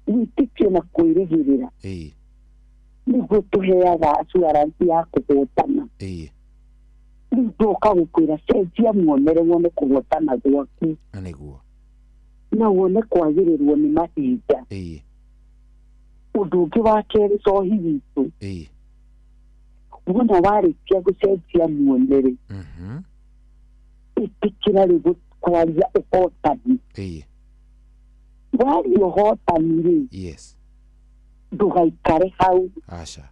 Wĩtĩkio na kwĩrĩgĩrĩra. Ĩĩ. Nĩguo tũheaga assurance ya kũhotana. Ĩĩ. Rĩu ndoka gũkwĩra cenjia muonere wone kũhotana gwaku. Nĩguo. Na wone kwagĩrĩrwo nĩ mahinda. Ĩĩ. Ũndũ ũngĩ wa kerĩ cohi witũ. Ĩĩ. Wona warĩkia gũcenjia muonere. Ĩtĩkĩra rĩu kwaria ũhotani. Ĩĩ. Waria ũhotani rĩ. Yes. Ndũgaikare hau. Aca.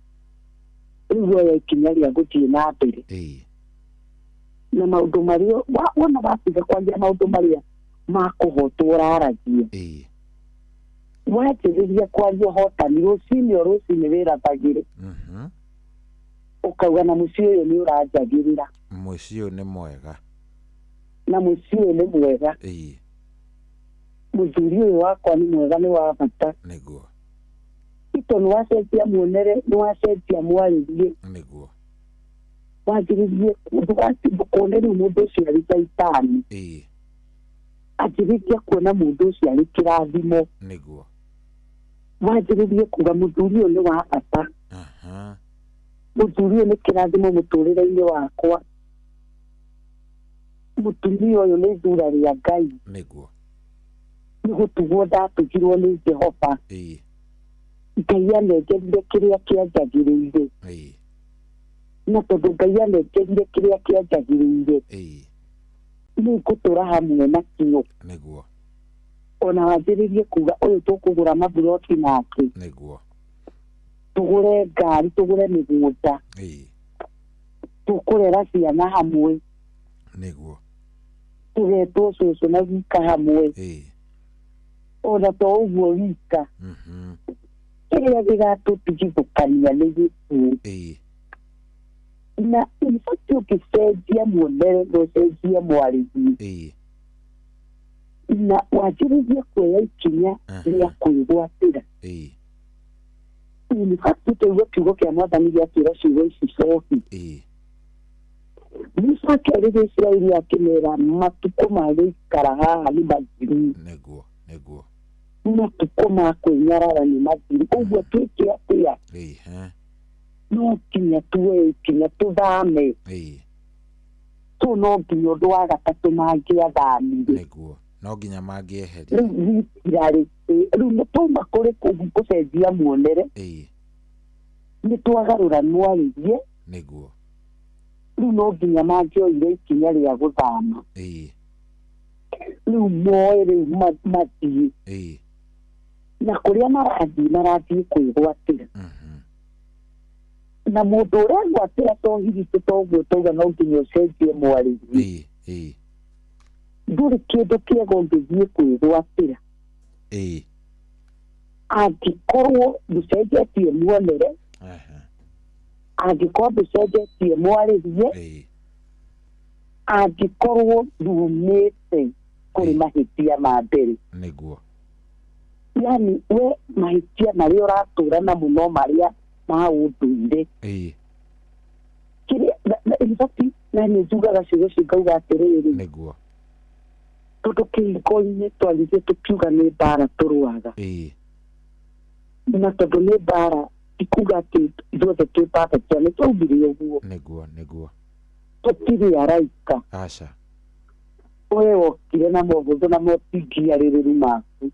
Rĩu oya ikinya rĩa gũthiĩ na mbere. Ĩĩ. Na maũndũ marĩa wona watiga kwaria maũndũ marĩa ma kũhotwo ũraragia. Ĩĩ. Wanjĩrĩria kwaria ũhotani rũcinĩ o rũcinĩ wĩrathagĩre. Ũkauga na mũciĩ ũyũ nĩ ũranjagĩrĩra. Mũciĩ ũyũ nĩ mwega. Na mũciĩ ũyũ nĩ mwega. Ĩĩ. Mũthuri ũyũ wakwa nĩ mwega nĩ wa bata. Nĩguo. Ito nĩ wacenjia muonere nĩ wacenjia mwarĩrie. Nĩguo. Wanjĩrĩrie ndũgakĩone rĩu mũndũ ũcio arĩ caitani. Ĩĩ. Anjĩrĩria kuona mũndũ ũcio arĩ kĩrathimo. Nĩguo. Wanjĩrĩrie kuga mũthuri ũyũ nĩ wa bata. Mũthuri ũyũ nĩ kĩrathimo mũtũrĩre-inĩ wakwa. Mũtumia ũyũ nĩ ithura rĩa Ngai. Nĩguo. Nĩ gũtugwo ndatugirwo nĩ Jehova. Ĩĩ. Ngai anengerire kĩrĩa kĩanjagĩrĩire. Ĩĩ. Na tondũ Ngai anengerire kĩrĩa kĩanjagĩrĩire. Ĩĩ. Nĩngũtũra hamwe nakĩo. Nĩguo. Ona wanjĩrĩrie kuga ũyũ tũkũgũra maburoti nake. Nĩguo. Tũgũre ngari, tũgũre mĩgũnda. Ĩĩ. Tũkũrera ciana hamwe. Nĩguo. Tũgetwo cũcũ na guka hamwe. Ĩĩ. Ona to ũguo wika. Kĩrĩa gĩgatũtigithũkania nĩ gĩkuũ. Ĩĩ. Na in fact ũngĩcenjia muonere na ũcenjie mwarĩrie. Ĩĩ. Na wanjĩrĩrie kuoya ikinya rĩa kwĩgwatĩra. Ĩĩ. In fact tũigua kiugo kĩa mwathani gĩatwĩra ciugo ici cohi. Ĩĩ. Musa akĩarĩria Isiraeli akĩmera matukũ ma gũikara haha nĩ mathiru. Nĩguo, nĩguo. Matukũ ma kwĩnyarara nĩ mathiru. Ũguo twĩke atĩa? Ĩĩ. No nginya tuoe ikinya tũthame. Ĩĩ. Tu no nginya ũndũ wa gatatũ mangĩathamire. Nĩguo. No nginya mangĩeherire. Rĩu itirarĩ. Rĩu nĩ twauma kũrĩ gũcenjia muonere. Ĩĩ. Nĩ twagarũra mwarĩrie. Nĩguo. Rĩu no nginya mangĩoire ikinya rĩa gũthama. Ĩĩ. Rĩu moe rĩu mathiĩ. Ĩĩ. Na kũrĩa marathiĩ marathiĩ kwĩgwatĩra. Na mũndũ ũregwatĩra to hihi toguo tauga no nginya ũcenjie mwarĩrie. Ĩĩ. Ndũrĩ kĩndũ kĩega ũngĩthiĩ kwĩgwatĩra. Angĩkorwo ndũcenjetie muonere, angĩkorwo ndũcenjetie mwarĩrie, angĩkorwo ndumĩte kũrĩ mahĩtia ma mbere. Nĩguo. Yani we mahĩtia marĩa ũratũra namo no marĩa ma ũndũire. Kĩrĩa in fact na nĩ njugaga ciugo ici ngauga atĩrĩrĩ. Nĩguo. Tondũ kĩhiko-inĩ twaririe tũkiuga nĩ mbara tũrũaga. Na tondũ nĩ mbara ti kuga atĩ ithuothe twĩ perfect, nĩ twaugire ũguo. Nĩguo, nĩguo. Tũtirĩ araika. Aca. We wokire na mohũthũ na motingiarĩrĩru maku.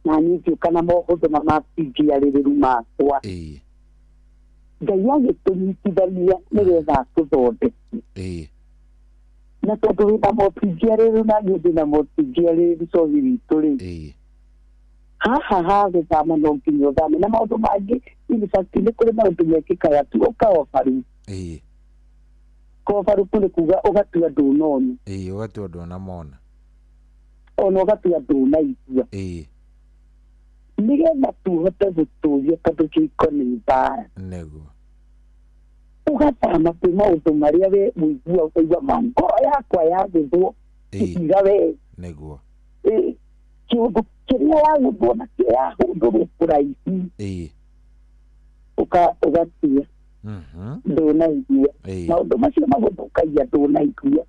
Na niĩ ngĩũka na mohũthũ na matingiarĩrĩru makwa. Ngai agĩtũnyitithania nĩgetha atũthondeke. Na tondũ wĩna motingiarĩrĩru na niĩ ndĩna motingiarĩrĩru cohi witũ rĩ. Haha ha gũthama no nginya ũthame na maũndũ mangĩ. In fact nĩ kũrĩ maũndũ mekĩkaga tu ũkaobaru. Kobaruku nĩ kuga ũgatua ndũnona. Ũgatua ndũnamona. Ona ũgatua ndũnaigua. Nĩgetha tũhote gũtũria tondũ kĩhiko nĩ mbara. Nĩguo. Ũgathama kwĩ maũndũ marĩa we ũigua ũkaigua ma ngoro yakwa yagũthwo kĩhiga we. Nĩguo. Kĩũndũ kĩrĩa yagũthwo nakĩo yahũndũrwo kũraihu. Ũgatua ndũnaigua. Maũndũ macio magũthũkagia ndũnaigua.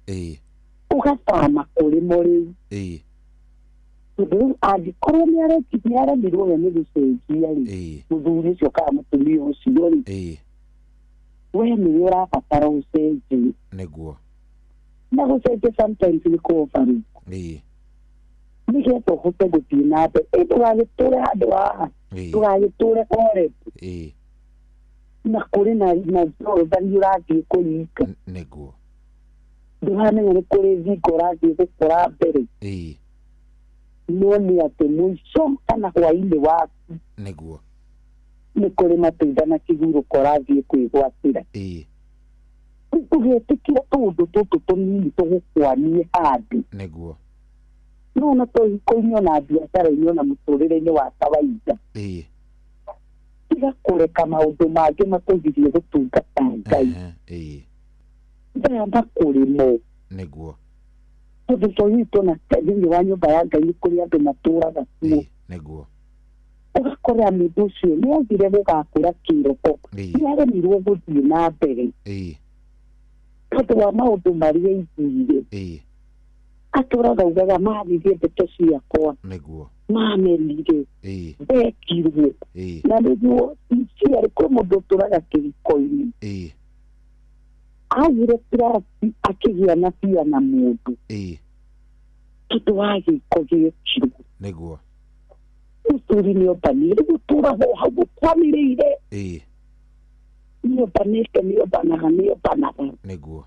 Ũgathama kũrĩ mo rĩu. Tondũ rĩu angĩkorwo nĩaremirwo we nĩ gũcenjia rĩ, mũthuri ũcio kana mũtumia ũcio rĩ, we nĩwe ũrabatara ũcenjie. Nĩguo. Na gũcenjia sometimes nĩ kũobaru. Nĩgetha ũhote gũthiĩ na mbere. Ndũgagĩtũre handũ haha. Ndũgagĩtũre Horeb. Na kũrĩ na Jorodani ũrathiĩ kũringa. Nĩguo. Ndũramenya nĩ kũrĩ thingo ũrathiĩ gũkora mbere. No nĩ atĩ mũico kana hwaĩ-inĩ waku. Nĩguo. Nĩ kũrĩ matunda na kĩhurũko ũrathiĩ kwĩgwatĩra. Ndũgetĩkĩre tũũndũ tũtũ tũnini tũgũkwanie handũ. Nĩguo. No na tũhiko-inĩ ona biacara-inĩ ona mũtũrĩre-inĩ wa kawaida. Tiga kũreka maũndũ mangĩ makũgirie gũtungata Ngai. Thamba kũrĩ mo. Nĩguo. Tondũ tũhitwo na thĩinĩ wa nyũmba ya Ngai nĩ kũrĩ andũ matũraga kuo. Nĩguo. Ũgakora mũndũ ũcio nĩ athire gũgakũra kĩroho. Nĩ aremirwo gũthiĩ na mbere. Tondũ wa maũndũ marĩa aiguire. Atũraga augaga maririe ndeto ciakwa. Nĩguo. Mamenire. Ndekirwo. Na nĩguo ciarĩ kwĩ mũndũ ũtũraga kĩhiko-inĩ. Agire kĩrathi akĩgĩa na bia na mũndũ. Tondũ wa gĩko gĩekirwo. Nĩguo. Mũthuri nĩombanire rĩu ũtũraga o hau ũkwanĩrĩire. Nĩombanĩte nĩombanaga nĩombanaga. Nĩguo.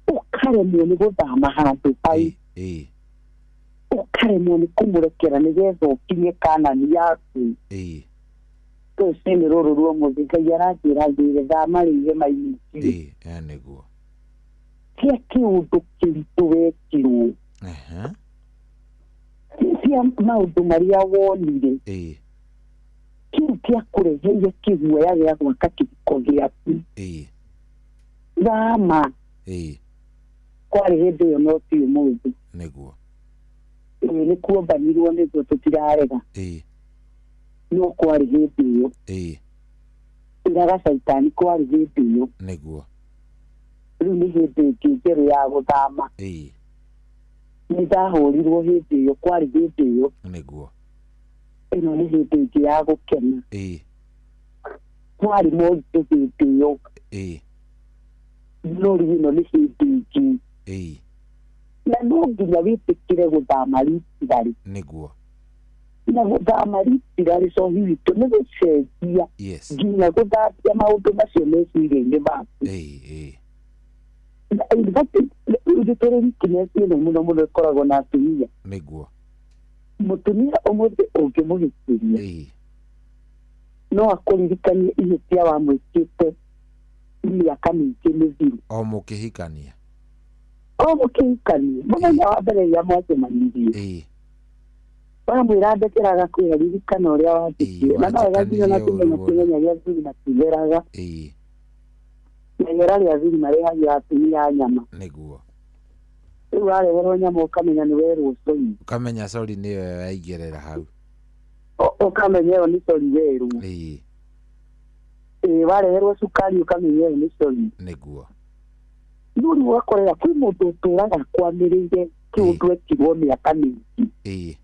Ũkaremwo nĩ gũthama handũ hau. Ũkaremwo nĩ kũmũrekera nĩgetha ũkinye Kanani yaku. Rũcinĩ rũrũ rwa ũmũthĩ Ngai aranjĩra ngwĩre thama rĩu hema-inĩ icio. Nĩguo. Tia kĩũndũ kĩritũ wekirwo. Tia maũndũ marĩa wonire. Kĩu kĩakũreheire kĩguoya gĩa gwaka kĩhiko gĩaku. Thama. Kwarĩ hĩndĩ ĩyo no ti ũmũthĩ. Nĩguo. Nĩ kuombanirwo nĩguo tũtirarega. No kwarĩ hĩndĩ ĩyo. Ĩraga caitani kwarĩ hĩndĩ ĩyo. Nĩguo. Rĩu nĩ hĩndĩ ĩngĩ njerũ ya gũthama. Nĩ ndahũrirwo hĩndĩ ĩyo kwarĩ hĩndĩ ĩyo. Nĩguo. Ĩno nĩ hĩndĩ ĩngĩ ya gũkena. Kwarĩ moritũ hĩndĩ ĩyo. No rĩu ĩno nĩ hĩndĩ ĩngĩ. Na no nginya wĩtĩkĩre gũthama ritirarĩ. Nĩguo. Na gũthama ritirarĩ cohi witũ nĩ gũcenjia. Nginya gũthambia maũndũ macio meciria-inĩ maku. In fact, nĩ tũrĩ weakness ĩno mũno mũno ĩkoragwo na atumia. Nĩguo. Mũtumia ũmũthĩ ũngĩmũhĩtĩria. No akũririkanie ihĩtia wamwĩkĩte mĩaka mĩingĩ mĩthiru. O mũkĩhikania. O mũkĩhikania mũthenya wa mbere rĩrĩa mwacemanirie, wamwĩra ndekera agakwĩra ririkana ũrĩa wanjĩkire, na no wega na kĩmenya kĩmenya gĩa thuri matitheraga. Na ihera rĩa thuri marehagĩra atumia nyama. Nĩguo. Rĩu wareherwo nyama ũkamenya nĩ werwo sorry. Ũkamenya sorry nĩyo yaigĩrĩra hau. Ũkamenya ĩyo nĩ sorry werwo. Wareherwo cukari ũkamenya ĩyo nĩ sorry. Nĩguo. No rĩu ũgakorera kwĩ mũndũ ũtũraga akwamĩrĩire kĩũndũ ekirwo mĩaka mĩingĩ.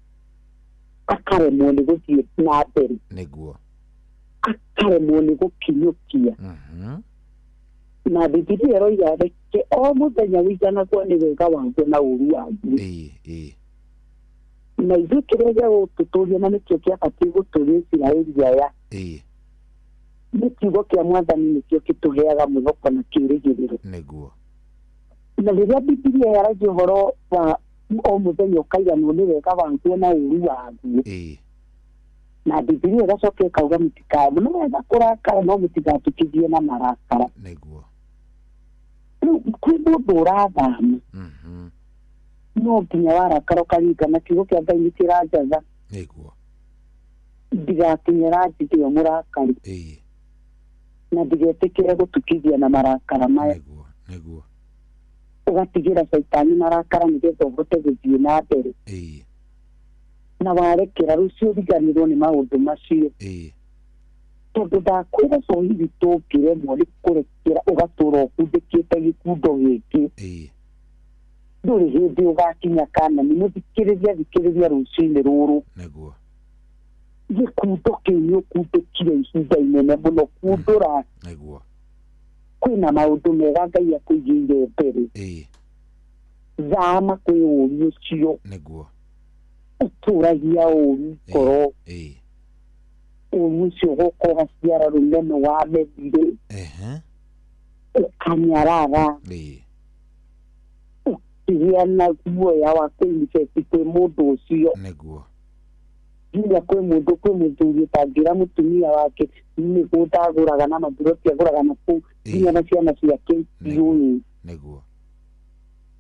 Akaremwo nĩ gũthiĩ na mbere. Nĩguo. Akaremwo nĩ gũkinyũkia. Na Bibilia ĩroiga reke o mũthenya ũiganagwo nĩ wega waguo na ũũru waguo. Na ithuĩ kĩrĩa gĩa gũtũtũria na nĩkĩo kĩabatiĩ gũtũria Isiraeli aya, nĩ kiugo kĩa Mwathani nĩkĩo kĩtũheaga mwĩhoko na kĩĩrĩgĩrĩro. Nĩguo. Na rĩrĩa Bibilia yaragia ũhoro wa o mũthenya ũkaiganwo nĩ wega waguo na ũũru waguo, na Bibilia ĩgacoka ĩkauga mũtikae nĩ wega kũrakara no mũtigatukithie na marakara. Nĩguo. Rĩu kwĩ mũndũ ũrathama, no nginya warakara ũkaringana kiugo kĩa Ngai nĩ kĩranjatha. Nĩguo. Ndigakinyĩra njithio mũrakari. Na ndigetĩkĩre gũtukithia na marakara maya. Nĩguo. Ũgatigĩra caitani marakara nĩgetha ũhote gũthiĩ na mbere. Na warekera rũciũ ũriganĩrwo nĩ maũndũ macio. Tondũ ndakwĩra cohihi tũngĩremwo nĩ kũrekera ũgatũra ũkundĩkĩte gĩkundo gĩkĩ, ndũrĩ hĩndĩ ũgakinya Kanani. Mũthikĩrĩria thikĩrĩria rũcinĩ rũrũ. Nĩguo. Gĩkundo kĩu nĩ ũkundĩkire ihinda inene mũno kundũra. Nĩguo. Kwĩna maũndũ mega Ngai akũigĩire mbere. Thama kwĩ ũũru ũcio. Nĩguo. Ũtũragia ũũru ngoro. Ũũru ũcio ũgoka ũgaciara rũmeno wamethire. Ũkanyarara. Ũkĩgĩa na guoya wa kũinvest kwĩ mũndũ ũcio. Nĩguo. Nginya kwĩ mũndũ kwĩ mũthuri ũtangĩra mũtumia wake mĩgũnda agũraga na maburoti agũraga na kũu nginya na ciana ciake itiũĩ. Nĩguo.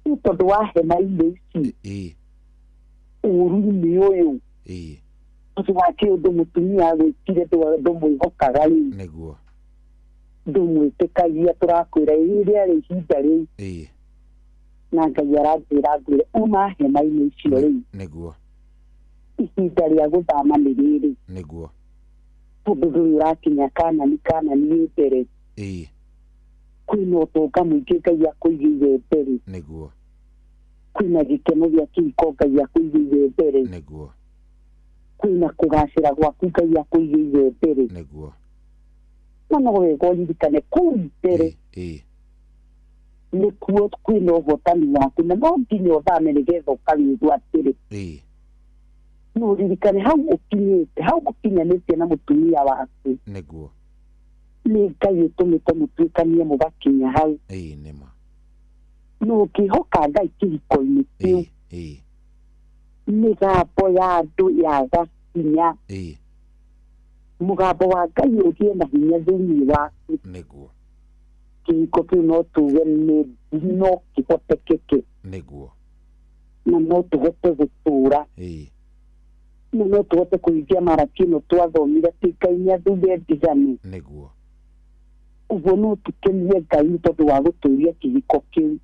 Rĩu tondũ wa hema-inĩ ici, ũũru-inĩ ũyũ, tondũ wa kĩũndũ mũtumia agwĩkire ndũmwĩhokaga rĩu. Nĩguo. Ndũmwĩtĩkagia tũrakwĩra rĩrĩa rĩ ihinda rĩu. Na Ngai aranjĩra ngwĩre uma hema-inĩ icio rĩu. Nĩguo. Ihinda rĩa gũthama nĩ rĩrĩ. Nĩguo. Tondũ ndũrĩ ũrakinya Kanani, Kanani ĩ mbere. Kwĩna ũtonga mũingĩ Ngai akũigĩire mbere. Nĩguo. Kwĩna gĩkeno gĩa kĩhiko Ngai akũigĩire mbere. Nĩguo. Kwĩna kũgacĩra gwaku Ngai akũigĩire mbere. Nĩguo. Na no wega ũririkane kũu mbere nĩkuo kwĩna ũhotani waku, na no nginya ũthame nĩgetha ũkawĩgwatĩre. No ũririkane hau ũkinyĩte, hau ũkinyanĩtie na mũtumia waku. Nĩguo. Nĩ Ngai ũtũmĩte mũtuĩkanie mũgakinya hau. Nĩma. No ũkĩhoka Ngai kĩhiko-inĩ kĩu, mĩgambo ya andũ yaga hinya, mũgambo wa Ngai ũgĩe na hinya thĩinĩ waku. Nĩguo. Kĩhiko kĩu no tuge nĩ no kĩhotekeke. Nĩguo. Na no tũhote gũtũra. Na no tũhote kũhingia maraki ĩno twathomire atĩ Ngai nĩ athũire ndigano. Nĩguo. Ũguo no tũkenie Ngai nĩ tondũ wa gũtũria kĩhiko kĩu.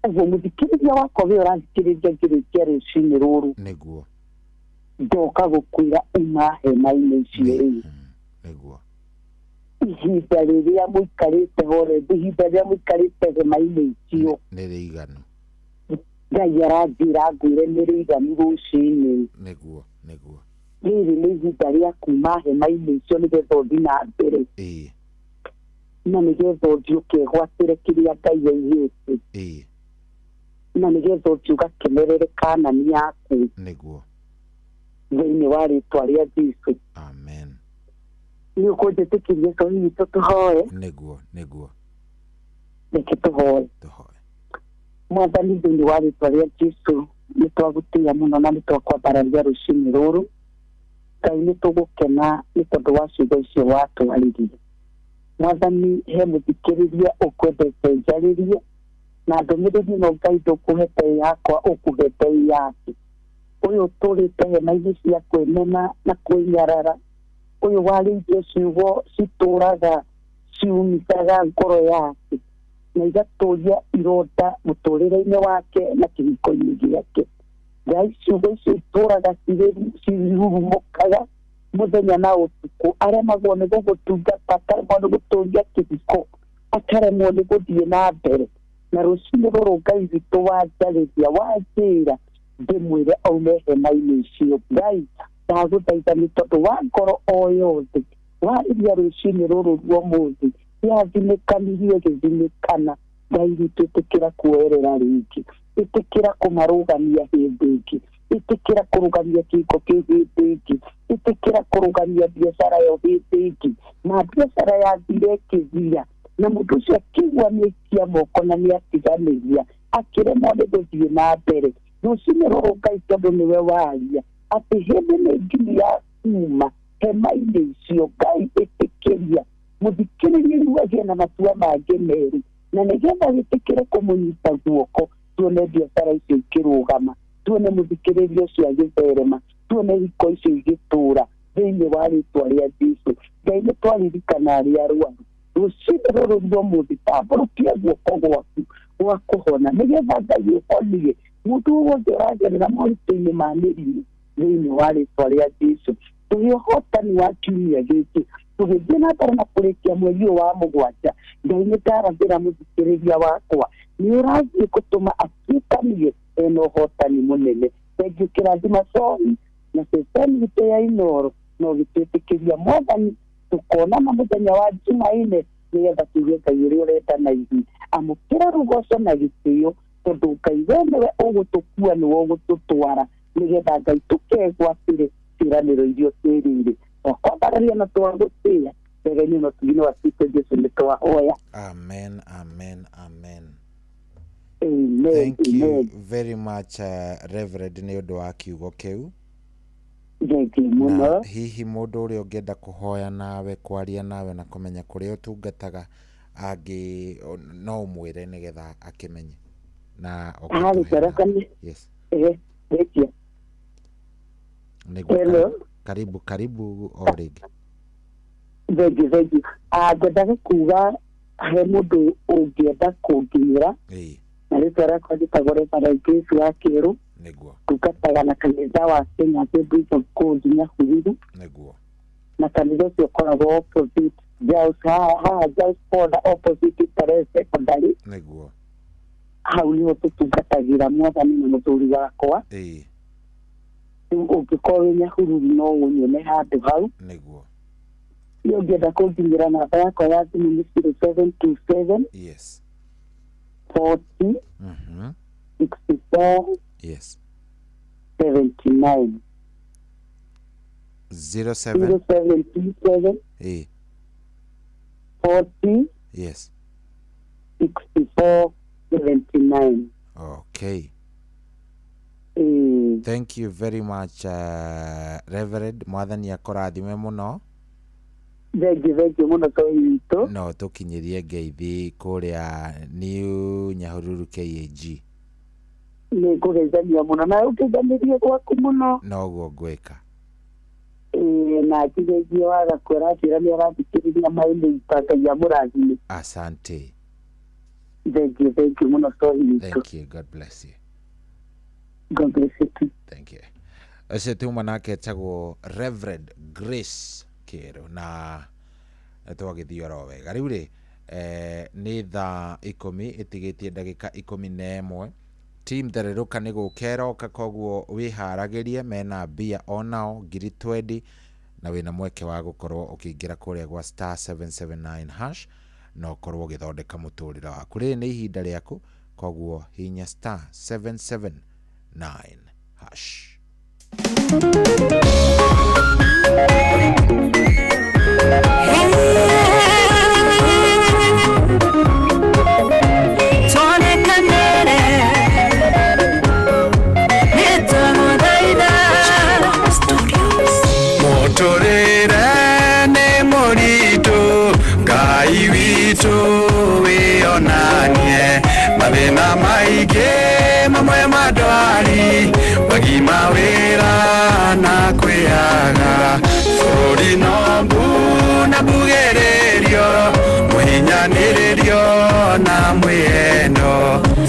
Ũguo mũthikĩrĩria wakwa we ũrathikĩrĩria ngĩrĩkia rũcinĩ rũrũ. Nĩguo. Ndoka gũkwĩra uma hema-inĩ icio rĩu. Nĩguo. Ihinda rĩrĩa mũikarĩte Horebu, ihinda rĩrĩa mũikarĩte hema-inĩ icio nĩ rĩiganu. Ngai aranjĩra ngwĩre nĩ rĩiganu rũcinĩ. Nĩguo. Nĩguo. Rĩrĩ nĩ ihinda rĩa kuma hema-inĩ icio nĩgetha ũthiĩ na mbere. Na nĩgetha ũthiĩ ũkegwatĩre kĩrĩa Ngai aigĩte. Na nĩgetha ũthiĩ ũgakenerere Kanani yaku. Nĩguo. Thĩinĩ wa rĩtwa rĩa Jesũ. Amen. Nĩ ũkũnjĩtĩkĩria so hihi tũtũhoe? Nĩguo. Nĩguo. Reke tũhoe. Mwathani thĩinĩ wa rĩtwa rĩa Jesũ nĩ twagũtĩĩa mũno na nĩ twakwambararia rũcinĩ rũrũ. Ngai nĩ tũgũkena nĩ tondũ wa ciugo icio watwarĩria. Mwathani he mũthikĩrĩria ũkwendete njarĩrie Na ndũmĩrĩri ĩno Ngai ndũkũhete ĩ yakwa ũkũhete ĩ yake. Ũyũ ũtũrĩte hema-inĩ cia kwĩmena na kwĩnyarara, ũyũ warĩirie ciugo citũraga ciunithaga ngoro yake na igatũria ironda mũtũrĩre-inĩ wake na kĩhiko-inĩ gĩake. Ngai ciugo icio itũraga cirurumũkaga mũthenya na ũtukũ, aremagwo nĩ gũgũtungata, akaremwo nĩ gũtũria kĩhiko, akaremwo nĩ gũthiĩ na mbere. Na rũcinĩ rũrũ Ngai witũ wanjarĩria wanjĩra ndĩmwĩre aume hema-inĩ icio. Ngai ndagũthaitha nĩ tondũ wa ngoro o yothe warĩria rũcinĩ rũrũ rwa ũmũthĩ yathimĩkanirie gĩthimĩkana. Ngai witũ ĩtĩkĩra kuoerera rĩngĩ, ĩtĩkĩra kũmarũgamia hĩndĩ ĩngĩ, ĩtĩkĩra kũrũgamia kĩhiko kĩu hĩndĩ ĩngĩ, ĩtĩkĩra kũrũgamia biacara ĩyo hĩndĩ ĩngĩ. Na biacara yathire ĩkĩthira na mũndũ ũcio akĩigua nĩaikia moko na nĩatiganĩria, akĩremwo nĩ gũthiĩ na mbere. Rũcinĩ rũrũ Ngai tondũ nĩwe waria atĩ hĩndĩ nĩ nginyu ya kuma hema-inĩ icio, Ngai ĩtĩkĩria mũthikĩrĩrie rĩu agĩe na matua mangĩ merĩ, na nĩgetha wĩtĩkĩre kũmũnyita guoko, tuone biacara icio ikĩrũgama, tuone mũthikĩrĩria ũcio agĩtherema, tuone hiko icio igĩtũra thĩinĩ wa rĩtwa rĩa Jesũ. Ngai nĩ twaririkana arĩa arwaru rũcinĩ rũrũ rwa ũmũthĩ, tambũrũkia guoko gwaku gwa kũhona nĩgetha Ngai ũhonie mũndũ wothe ũragerera moritũ-inĩ ma mĩrimũ thĩinĩ wa rĩtwa rĩa Jesũ. Tũhe ũhotani wa kiumia gĩkĩ tũgĩthiĩ na mbere na kũrĩkia mweri ũyũ wa mũgwanja. Ngai nĩ ndarathĩra mũthikĩrĩria wakwa nĩ ũrathiĩ gũtũma atuĩkanie ena ũhotani mũnene. Thengiũ kĩrathima cohi na ceceni itũ ya Inooro no gĩtwĩtĩkĩria Mwathani tũkonana mũthenya wa Jumaine nĩgetha tuge Ngai ũrĩa ũrenda na ithuĩ. Amũkĩra rũgoco na gĩtĩo tondũ Ngai we nĩwe ũgũtũkua nĩwe ũgũtũtwara nĩgetha Ngai tũkegwatĩre ciĩranĩro iria ũtwĩrĩire. Twakwambararia na twagũtĩĩa mbere-inĩ na ũtugi-inĩ wa Kristo Jesu nĩ twahoya. Amen, amen, amen. Amen, Thank you amen. very much Reverend nĩ ũndũ wa kiugo kĩu. Thank you mũno. Na hihi mũndũ ũrĩa ũngĩenda kũhoya nawe, kwaria nawe na kũmenya kũrĩa ũtungataga angĩ no ũmwĩre nĩgetha akĩmenye na Harĩ ũgatũhe baraka nĩ Yes. Thank you. Nĩguo Hello. karibu karibu o rĩngĩ. Thank you, thank you. Ngwendaga kuga he mũndũ ũngĩenda kũnginyĩra na rĩtwa rĩakwa njĩtagwo Reverend Grace wa Kĩerũ. Nĩguo. Ndungataga na kanitha wa Kenya Assemblies of God Nyahururu. Nĩguo. Na kanitha ũcio ũkoragwo opposite Giles, haha Giles Corner opposite Tarehe Secondary. Nĩguo. Hau nĩho tũtungatagĩra Mwathani na mũthuri wakwa. Rĩu ũngĩkorwo wĩ Nyahururu no ũnyone handũ hau. Nĩguo. Niĩ ũngĩenda kũnginyĩra namba yakwa ya thimũ nĩ 0727 Yes. 40 64 Yes. 79. 07 0727 40 Yes. 64 79. Okay. Thank you very much Reverend Mwathani akũrathime mũno. Thengiũ, thengiũ mũno Ngai witũ. No tũkinyĩrie ngeithi kũrĩa New Nyahururu KAG. Nĩ ngũgeithania mũno na ũngeithanĩrie gwaku mũno. Noguo ngwĩka. Na njigeithie waga kwĩra nĩ arathikĩrĩria maĩ nĩ Ngai amũrathime. Asante. Thengiũ, thengiũ mũno Ngai witũ. Thank you. God bless you. God bless you too. Thank you. Ũcio tuma nake etagwo Reverend Grace Kĩerũ na twagĩthiĩ oro wega. Rĩu rĩ nĩ thaa 10 ĩtigĩtie ndagĩka 11. Team Thererũka nĩ gũka ĩroka, koguo wĩharagĩrie mena mbia onao 20,000 na wĩna mweke wa gũkorwo ũkĩingĩra kũrĩa gwa star 779 hash na ũkorwo ũgĩthondeka mũtũrĩre waku. Rĩrĩ nĩ ihinda rĩaku, koguo hinya star 779 hash. Mũtũrĩre nĩ mũritũ, Ngai witũ wĩonanie, mathĩna Mathĩna maingĩ mamwe ma ndwari wagi mawĩra na kwĩaga bũrũri no mbu na mbugĩrĩrio mũhinyanĩrĩrio na mwĩendo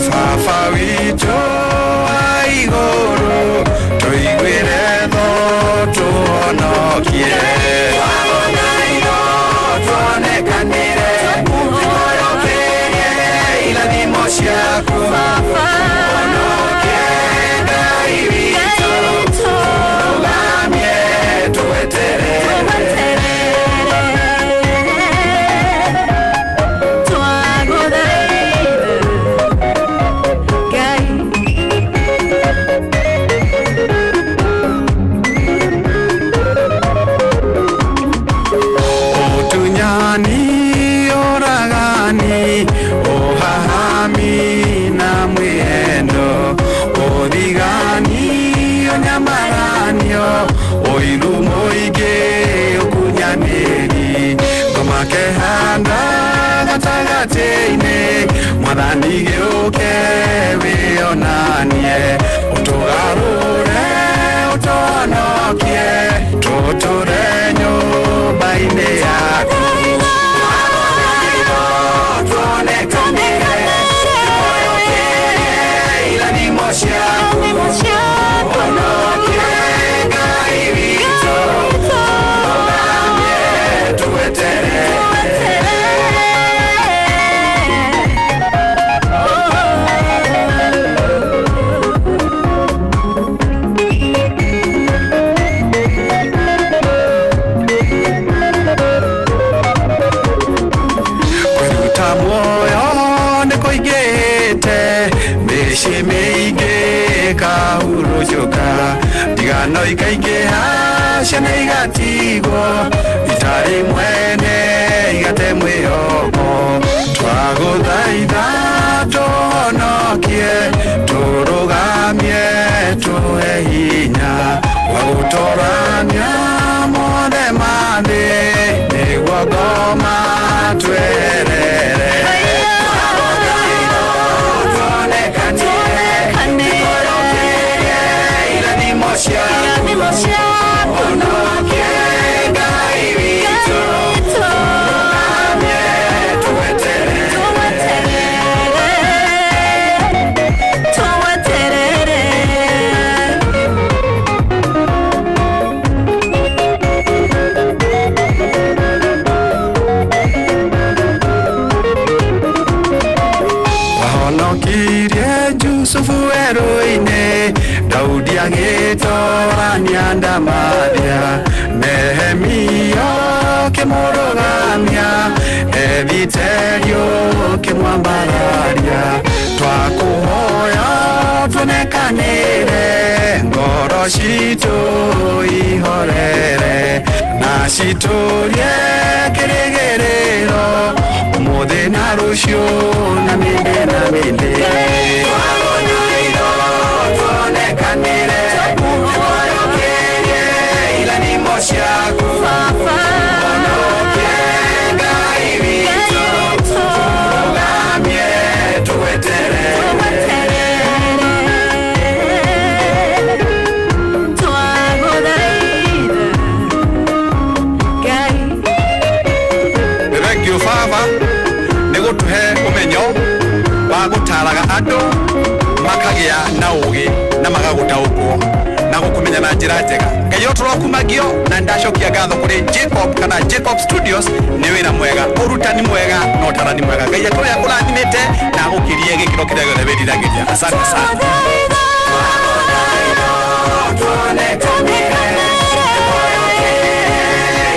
baba witũ wa igũrũ tũiguĩre tho tũhonokie Twagũthaitha tuonekanĩre tũikũrũkĩrie irathimo ciaku honokie Ngai witũ tũgamie tweterere Utunyani oragani uhahami na mwendo uthigani unyamaranio uiru muingi ukunyanĩri ngoma kehanda gatagatĩ-inĩ mwathani gĩũke wĩonanie ũtũgarũre ũtũhonokie tũtũre nyũmba-inĩ yaku tuonekanĩre irathimo ciaku honokie Ngai witũ tũgamie tweterere kwĩruta muoyo nĩ kũingĩhĩte mĩciĩ mĩingĩ ĩkahurunjũka ndigano ikaingĩha ciana igatigwo itarĩ mwene igate mwĩhoko twagũthaitha tũhonokie tũrũgamie tũhe hinya wa gũtorania mothe ma thĩ nĩguo ngoma twerere irathimo ciaku honokie Ngai witũ tũgamie tweterere wahonokirie Jusufu werũ-inĩ Daudi agĩtorania ndamathia Nehemia ũkĩmũrũgamia Ethiteri ũkĩmwambararia twakũhoya tuonekanĩre ngoro citũ ihorere na citũrie kĩrĩgĩrĩro ũmũthĩ na rũciũ na mĩndĩ na mĩndĩ tuonekanĩre tũikũrũkĩrie irathimo ciaku honokie Ngai witũ tũrũgamie tweterere Nĩ thank you baba nĩ gũtũhe ũmenyo wa gũtaraga andũ makagĩa na ũgĩ na magagũtaũkwo na gũkũmenya na njĩra njega ngai ũtũrokumagio na ndacokia ngatho kũrĩ Jacob kana Jacob Studios nĩ wĩra mwega ũrutani mwega na ũtarani mwega ngai atũre akũrathimĩte na agũkĩrie gĩkĩro kĩrĩa gĩothe wĩriragĩria asante sana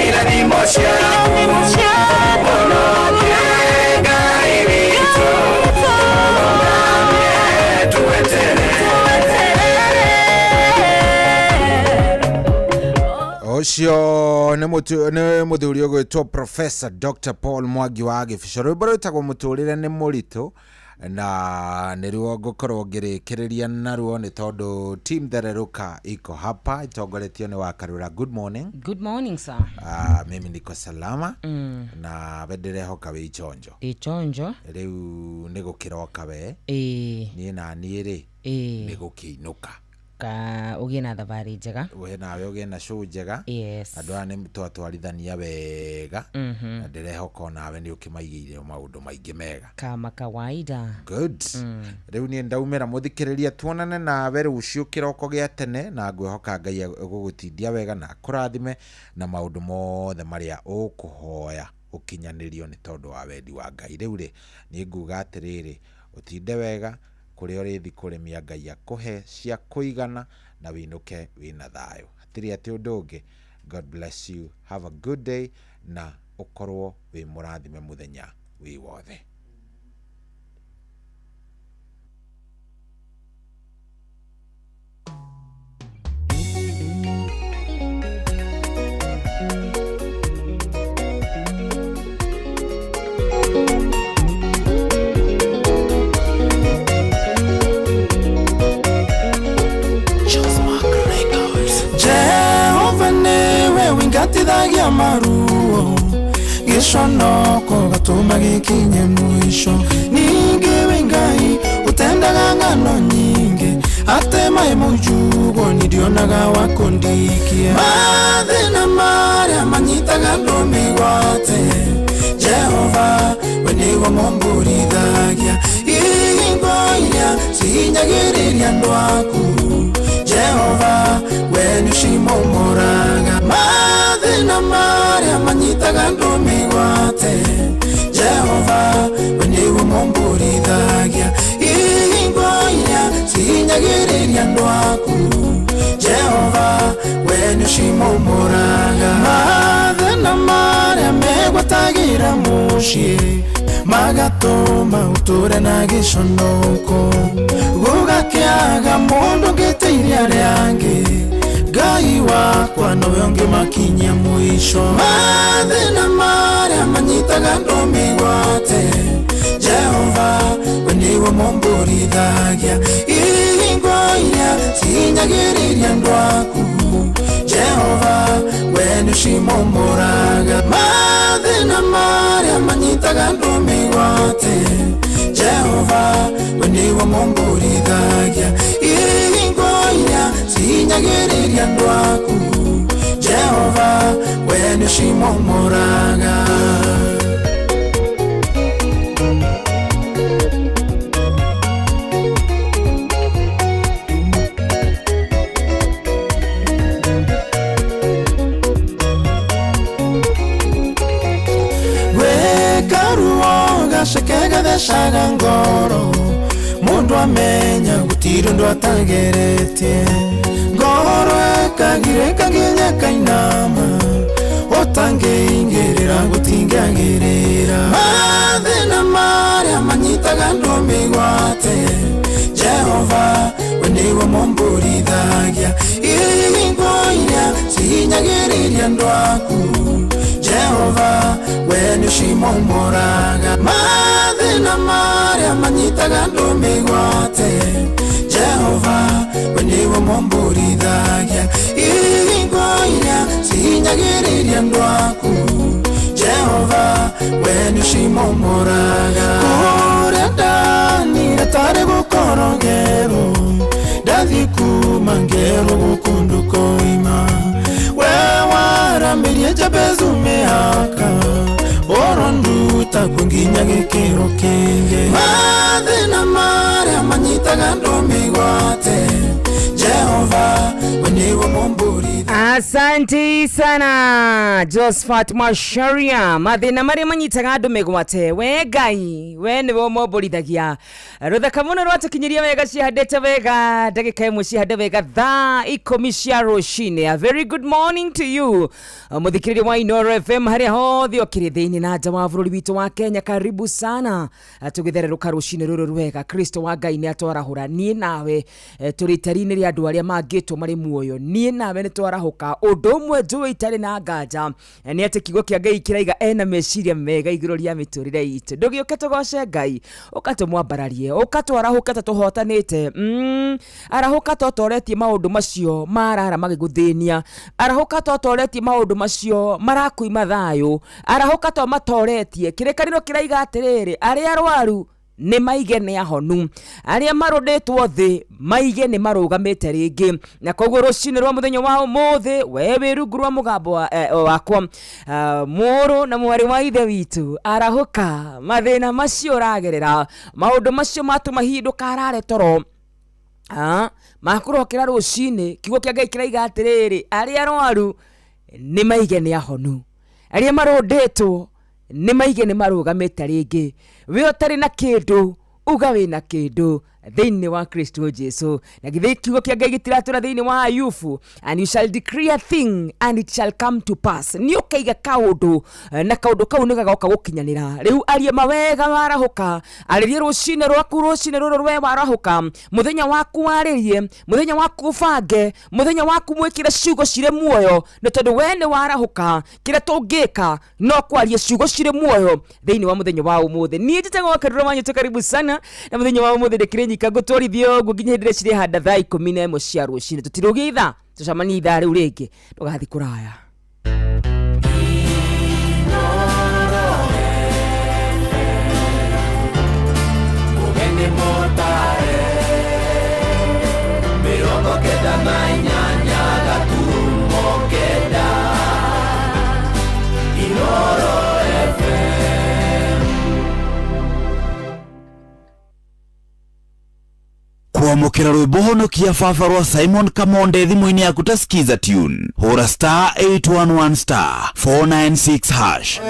irathimo ciaku honokie Ngai witũ tũrũgamie tweterere Ũcio nĩ nĩ mũthuri ũgwĩtwo Professor Dr Paul Mwangi wa Gĩbico rwĩmbo rwĩtagwo mũtũrĩre nĩ mũritũ Na nĩruo ngũkorwo ngĩrĩkĩrĩria naruo nĩ tondũ team Thererũka iko hapa itongoretio nĩ Wakarura. Good morning. Good morning, sir. Mimi niko salama. Na we ndĩrehoka wĩ ichonjo. Ndĩ chonjo. Rĩu nĩ gũkĩroka we. Ĩĩ. Niĩ na niĩ rĩ, Ĩĩ. nĩ gũkĩinũka. Ka ũgĩe na thabarĩ njega. We nawe ũgĩe na show njega. Yes. Andũ aya nĩ twatwarithania wega. Na ndĩrehoka onawe nĩ ũkĩmaigĩire maũndũ maingĩ mega. Kama kawaida. Good. Rĩu niĩ ndaumĩra mũthikĩrĩria, tuonane nawe rũciũ kĩroko gĩa tene, na ngwĩhoka Ngai egũgũtindia wega na akũrathime na maũndũ mothe marĩa ũkũhoya ũkinyanĩrio nĩ tondũ wa wendi wa Ngai. Rĩu rĩ, niĩ nguga atĩrĩrĩ, ũtinde wega kũrĩa ũrĩthi kũrĩmia, Ngai akũhe cia kũigana na wĩinũke wĩna thayũ, hatirĩ atĩ ũndũ ũngĩ. God bless you, have a good day, na ũkorwo wĩ mũrathime mũthenya wĩ wothe. Jehova nĩwe wingatithagia maruo, gĩconoko gatũma gĩkinye mũico. Ningĩ wĩ Ngai ũtendaga ng'ano nyingĩ, atĩ maĩ mũnjugo nĩ ndionaga wa kũndikia. Mathĩna marĩa manyitaga andũ mĩgwate, Jehova we nĩwe mũmbũrithagia. Ihingo iria cihinyagĩrĩria andũ aku, Jehova we nĩũcimomoraga. Mathĩna marĩa manyitaga andũ mĩgwate, Jehova we nĩwe mũmbũrithagia. Ihingo iria cihinyagĩrĩria andũ aku, Jehova we nĩũcimomoraga. Mathĩna marĩa megwatagĩra mũciĩ, magatũma ũtũre na gĩconoko, gũgakĩaga mũndũ ũngĩteithia arĩa angĩ, Ngai wakwa nowe ũngĩmakinyia mũico. Mathĩna marĩa manyitaga andũ mĩgwate, Jehova we nĩwe mũmbũrithagia. Ihingo iria cihinyagĩrĩria andũ aku, Jehova we nĩũcimomoraga. Mathĩna marĩa manyitaga andũ mĩgwate, Jehova we nĩwe mũmbũrithagia. Ihingo iria cihinyagĩrĩria andũ aku, Jehova we nĩũcimomoraga. Gwĩka ruo gaceke gathecaga ngoro, mũndũ amenya gũtirĩ ũndũ atageretie. Ngoro ĩkagirĩka nginya ĩkainama, ũtangĩingĩrĩra gũtingĩagĩrĩra. Mathĩna marĩa manyitaga andũ mĩgwate, Jehova we nĩwe mũmbũrithagia. Ihingo iria cihinyagĩrĩria andũ aku, Jehova we nĩũcimomoraga. Mathĩna marĩa manyitaga andũ mĩgwate, Jehova we nĩwe mũmbũrithagia. Ihingo iria cihinyagĩrĩria andũ aku, Jehova we nĩũcimomoraga. Kũrĩa ndanire tarĩ gũkorogerwo, ndathiĩ kuma ngerwo gũkũ ndũkoima. We waramĩrie Jabezu mĩhaka, ũronduta kuo nginya gĩkĩro kĩngĩ. Mathĩna marĩa manyitaga andũ mĩgwate, Jehova we nĩwe mũmbũrithagia. Asante sana Josephat Macharia. Mathĩna marĩa manyitaga andũ mĩgwate, we Ngai we nĩwe ũmombũrithagia. Rũthaka mũno rwatũkinyiria wega, cihandĩte wega ndagĩka ĩmwe cihande wega thaa 10 cia rũcinĩ. A very good morning to you mũthikĩrĩria wa Inooro FM harĩa hothe ũkĩrĩ thĩinĩ na nja wa bũrũri witũ wa Kenya. Karibu sana tũgĩthererũka rũcinĩ rũrũ rwega. Kristo wa Ngai nĩ atwarahũra niĩ nawe, tũrĩ itari-inĩ rĩa andũ arĩa mangĩtwo marĩ muoyo. Niĩ nawe nĩ twarahũka. Arahũka. Ũndũ ũmwe njũĩ itarĩ na nganja nĩ atĩ kiugo kĩa Ngai kĩraiga ena meciria mega igũrũ rĩa mĩtũrĩre itũ. Ndũgĩũke tũgoce Ngai, ũka tũmwambararie, ũka twarahũke ta tũhotanĩte. Arahũka totoretie maũndũ macio marara magĩgũthĩnia, arahũka totoretie maũndũ macio marakuima thayũ, arahũka to matoretie. Kĩrĩkanĩro kĩraiga atĩrĩrĩ, arĩa arwaru nĩ maige nĩ ahonu, arĩa marũndĩtwo thĩ maige nĩ marũgamĩte rĩngĩ. Na koguo rũcinĩ rwa mũthenya wa ũmũthĩ, we wĩ rungu rwa mũgambo wakwa, mũrũ na mwarĩ wa ithe witũ, arahũka. Mathĩna macio ũragerera, maũndũ macio matũma hihi ndũkarare toro, makũrokera rũcinĩ, kiugo kĩa Ngai kĩraiga atĩrĩrĩ, arĩa arwaru nĩ maige nĩ ahonu, arĩa marũndĩtwo nĩ maige nĩ marũgamĩte rĩngĩ. We ũtarĩ na kĩndũ, uga wĩna kĩndũ thĩinĩ wa Kristo Jesu. Na githĩ kiugo kĩa Ngai gĩtiratũra thĩinĩ wa Ayubu, and you shall decree a thing and it shall come to pass. Nĩ ũkaiga kaũndũ na kaũndũ kau nĩ gagoka gũkinyanĩra. Rĩu aria mawega warahũka, arĩrie rũcinĩ rwaku, rũcinĩ rũrũ rwe warahũka, mũthenya waku warĩrie, mũthenya waku ũbange, mũthenya waku mwĩkĩre ciugo cirĩ muoyo, nĩ tondũ we nĩ warahũka. Kĩrĩa tũngĩka no kwaria ciugo cirĩ muoyo thĩinĩ wa mũthenya wa ũmũthĩ. Niĩ njĩtagwo Karura Wanyũtũ, karibu sana na mũthenya wa ũmũthĩ ndĩkĩrĩ nyika ngũtwarithia ũguo nginya hĩndĩ ĩrĩa cirĩhanda thaa 11 cia rũcinĩ. Tũtirũgie ithaa, tũcemanie ithaa rĩu rĩngĩ, ndũgathiĩ kũraya. Mũgeni mũtare 98 gaturumo 9 Inooro FM. Kwamũkĩra rwĩmbo honokia baba rwa Simon Kamonde thimũ-inĩ yaku ta Skiza tune, hũra star 811 star 496 hash.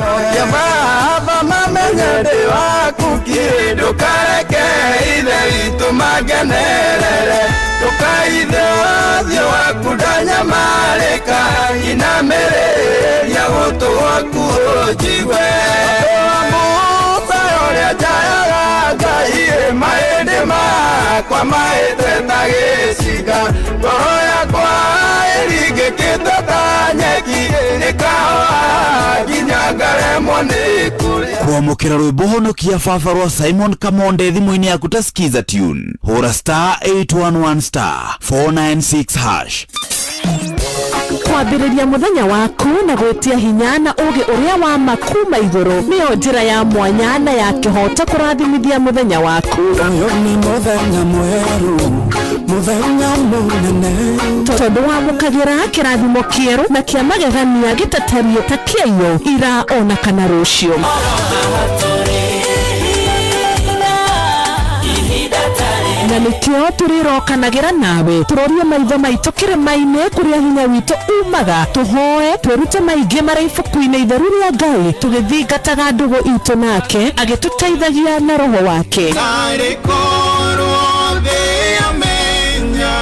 Baba mamenye ndĩ waku kĩ, ndũkareke ithe witũ mangenerere, ndũkaithe ũthiũ waku ndanyamarĩka, inamĩrĩria gũtũ gwaku ũnjigue. Musa ũrĩa njayaga Ngai, mahĩndĩ makwa mahĩte ta gĩcinga, ngoro yakwa ĩringĩkĩte ta nyeki, ĩkahoa nginya ngaremwo nĩ kũrĩa. Kwamũkĩra rwĩmbo honokia baba rwa Simon Kamonde thimũ-inĩ yaku ta Skiza tune, hũra star 811 star 496 hash. Kwambĩrĩria mũthenya waku na gwĩtia hinya na ũũgĩ ũrĩa wa ma kuma igũrũ nĩyo njĩra ya mwanya na ya kĩhooto kũrathimithia mũthenya waku. Ũyũ nĩ mũthenya mwerũ, mũthenya mũnene, tondũ wamũkagĩra kĩrathimo kĩerũ na kĩa magegania gĩtatariĩ ta kĩaiyũ ira ona kana rũciũ. Na nĩkĩo tũrĩrokanagĩra nawe, tũrorie maitho maitũ kĩrĩma-inĩ kũrĩa hinya witũ umaga, tũhoe twĩrute maingĩ marĩa ibuku-inĩ itheru rĩa Ngai, tũgĩthingataga ndũgũ itũ nake agĩtũteithagia na roho wake. Tarĩ korwo thĩ yamenya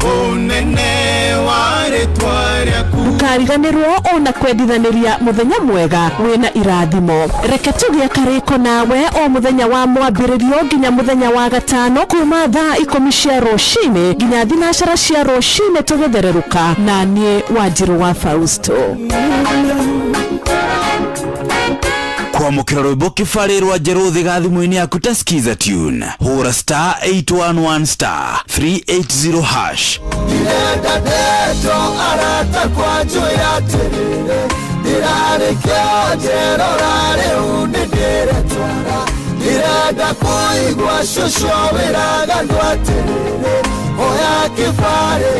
ũnene wa rĩtwa rĩaku. Ndũkariganĩrwo ona kwendithanĩria mũthenya mwega wĩna irathimo. Reke tũgĩe karĩko nawe o mũthenya wa mwambĩrĩrio nginya mũthenya wa gatano kuma thaa 10 cia rũcinĩ nginya 9 cia rũcinĩ tũgĩthererũka, na niĩ Wanjirũ wa Fausto. Kwamũkĩra rwĩmbo kĩbarĩ rwa Njerũ ga thimũ-inĩ yaku ta Skiza tune, hũra star 811 star 380 hash. Ndĩrenda ndeto arata kwa njũĩra atĩrĩrĩ, ndĩrarĩ kĩonje rora rĩu nĩndĩretwara, ndĩrenda kũigua cũcũ wĩraga andũ atĩrĩrĩ, oya kĩbarĩ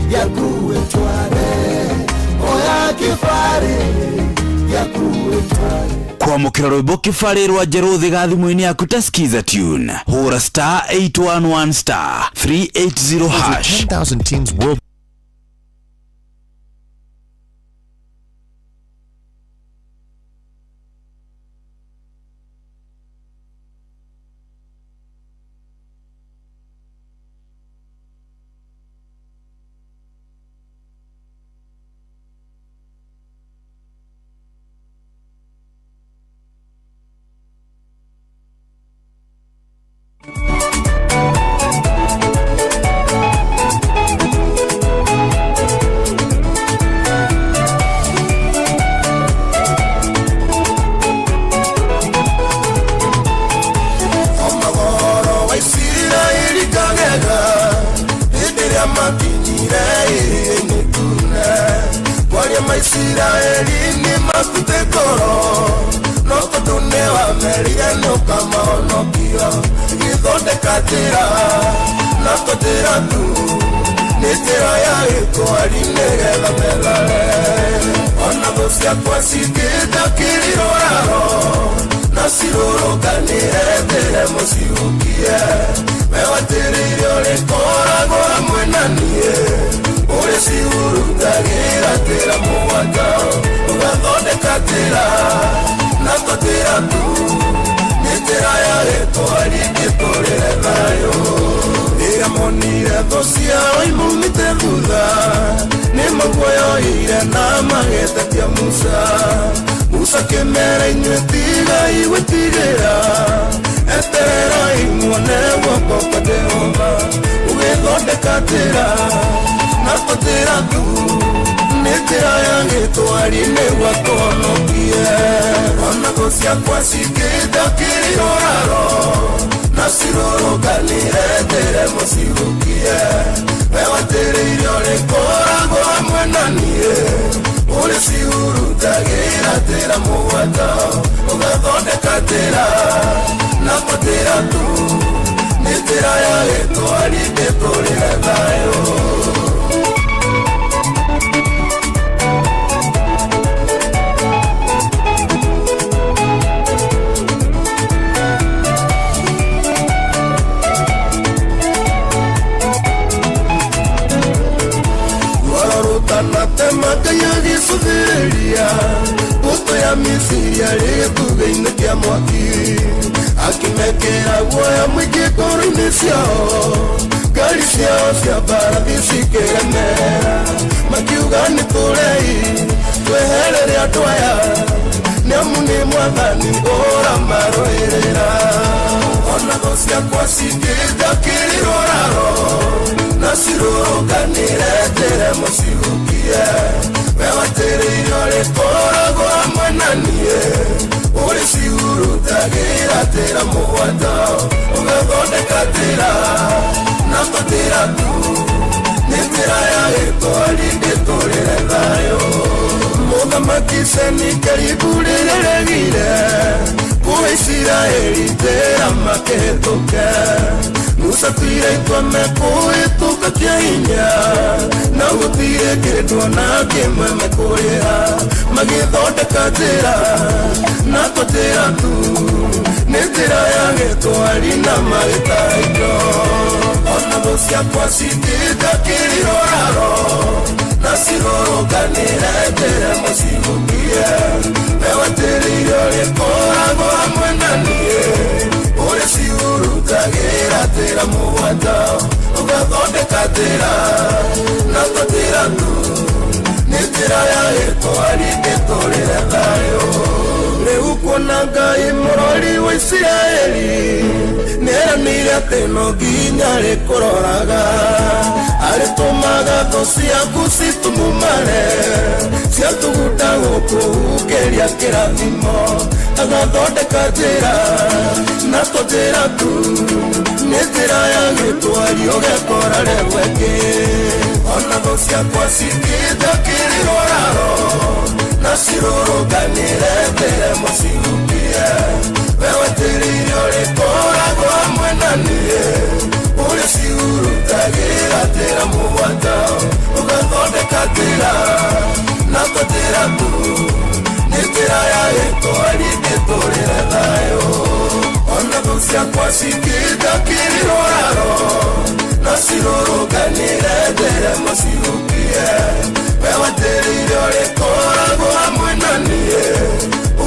gĩaku wĩtware, oya kĩbarĩ gĩaku wĩtware. Kwamũkĩra rwĩmbo kĩbarĩ rwa Njerũ ga thimũ-inĩ yaku ta Skiza tune, hũra star 811 star 380 hash. 10,000 teams world Ũkamerire nĩũkamahonokia Gĩthondeka njĩra na to njĩra tu Nĩ njĩra ya gĩtwari nĩgetha methare Ona thũ ciakwa cingĩnjakĩrĩra ũraro Na cirũrũnganĩre njĩre mũcihukie We watĩrĩire ũrĩkoragwo hamwe na niĩ Ũrĩ cihurutagĩra njĩra mũgwanja Ũgathondeka njĩra na to njĩra tu Nĩ njĩra ya gĩtwari ngĩtũrĩre thayũ Rĩrĩa monire thũ ciao imaumĩte thutha Nĩ maguoyoire na magĩtetia Musa Musa akĩmera inyuĩ tigai gwĩtigĩra Etererai muone guoko kwa Jehova Ũgĩthondeka njĩra na to njĩra tu Nĩ njĩra ya gĩtwari nĩguo atũhonokie Ona thũ ciakwa cingĩnjakĩrĩra ũraro Na cirũrũnganĩre njĩre mũcihukie We watĩrĩire ũrĩkoragwo hamwe na niĩ Ũrĩ cihurutagĩra njĩra mũgwanja Ũgathondeka njĩra na to njĩra tu Nĩ njĩra ya gĩtwari ngĩtũrĩre thayũ Rwaro rũtanatema Ngai agĩcũthĩrĩria mbũtũ ya Misiri arĩ gĩtugĩ-inĩ kĩa mwaki akĩmekĩra guoya mũingĩ ngoro-inĩ ciao ngari ciao cia mbarathi cikĩremera makiuga nĩ tũrei tweherere andũ aya nĩamu nĩ mwathani ũramarũĩrĩra Ona thũ ciakwa cingĩnjakĩrĩra ũraro Na cirũrũnganĩre njĩre mũcihukie We watĩrĩire ũrĩkoragwo hamwe na niĩ Ũrĩ cihurutagĩra njĩra mũgwanja Ũgathondeka njĩra na to njĩra tu Nĩ njĩra ya gĩtwari ngĩtũrĩre thayũ Mũthamaki Senakeribu rĩrĩa aregire Kũhe Isiraeli njĩra makĩhĩtũke Musa tuire itua mekũhĩtũka kĩa hinya Na gũtirĩ kĩndũ ona kĩmwe mekũrĩha Magĩthondeka njĩra na to njĩra tu Nĩ njĩra ya gĩtwari na magĩtaha indo Ona thũ ciakwa cingĩnjakĩrĩra ũraro Na cirũrũnganĩre njĩre mũcihukie We watĩrĩire ũrĩkoragwo hamwe na niĩ Ũrĩ cihurutagĩra njĩra mũgwanja Ũgathondeka njĩra na to njĩra tu Nĩ njĩra ya gĩtwari ngĩtũrĩre thayũ Rĩu kuona Ngai mũrori wa Isiraeli Nĩeranĩire atĩ no nginya arĩkũroraga Arĩtũmaga thũ ciaku citumumare Ciatugunda gũkũhumbĩria kĩrathimo Agathondeka njĩra na to njĩra tu Nĩ njĩra ya gĩtwari ũgekora rĩu ĩngĩ Ona thũ ciakwa cingĩnjakĩrĩra ũraro Na cirũrũnganĩre njĩre mũcihukie We watĩrĩire ũrĩkoragwo hamwe na niĩ Ũrĩ cihurutagĩra njĩra mũgwanja Ũgathondeka njĩra na to njĩra tu Nĩ njĩra ya gĩtwari ngĩtũrĩre thayũ Ona thũ ciakwa cingĩnjakĩrĩra ũraro Na cirũrũnganĩre njĩre mũcihukie We watĩrĩire ũrĩkoragwo hamwe na niĩ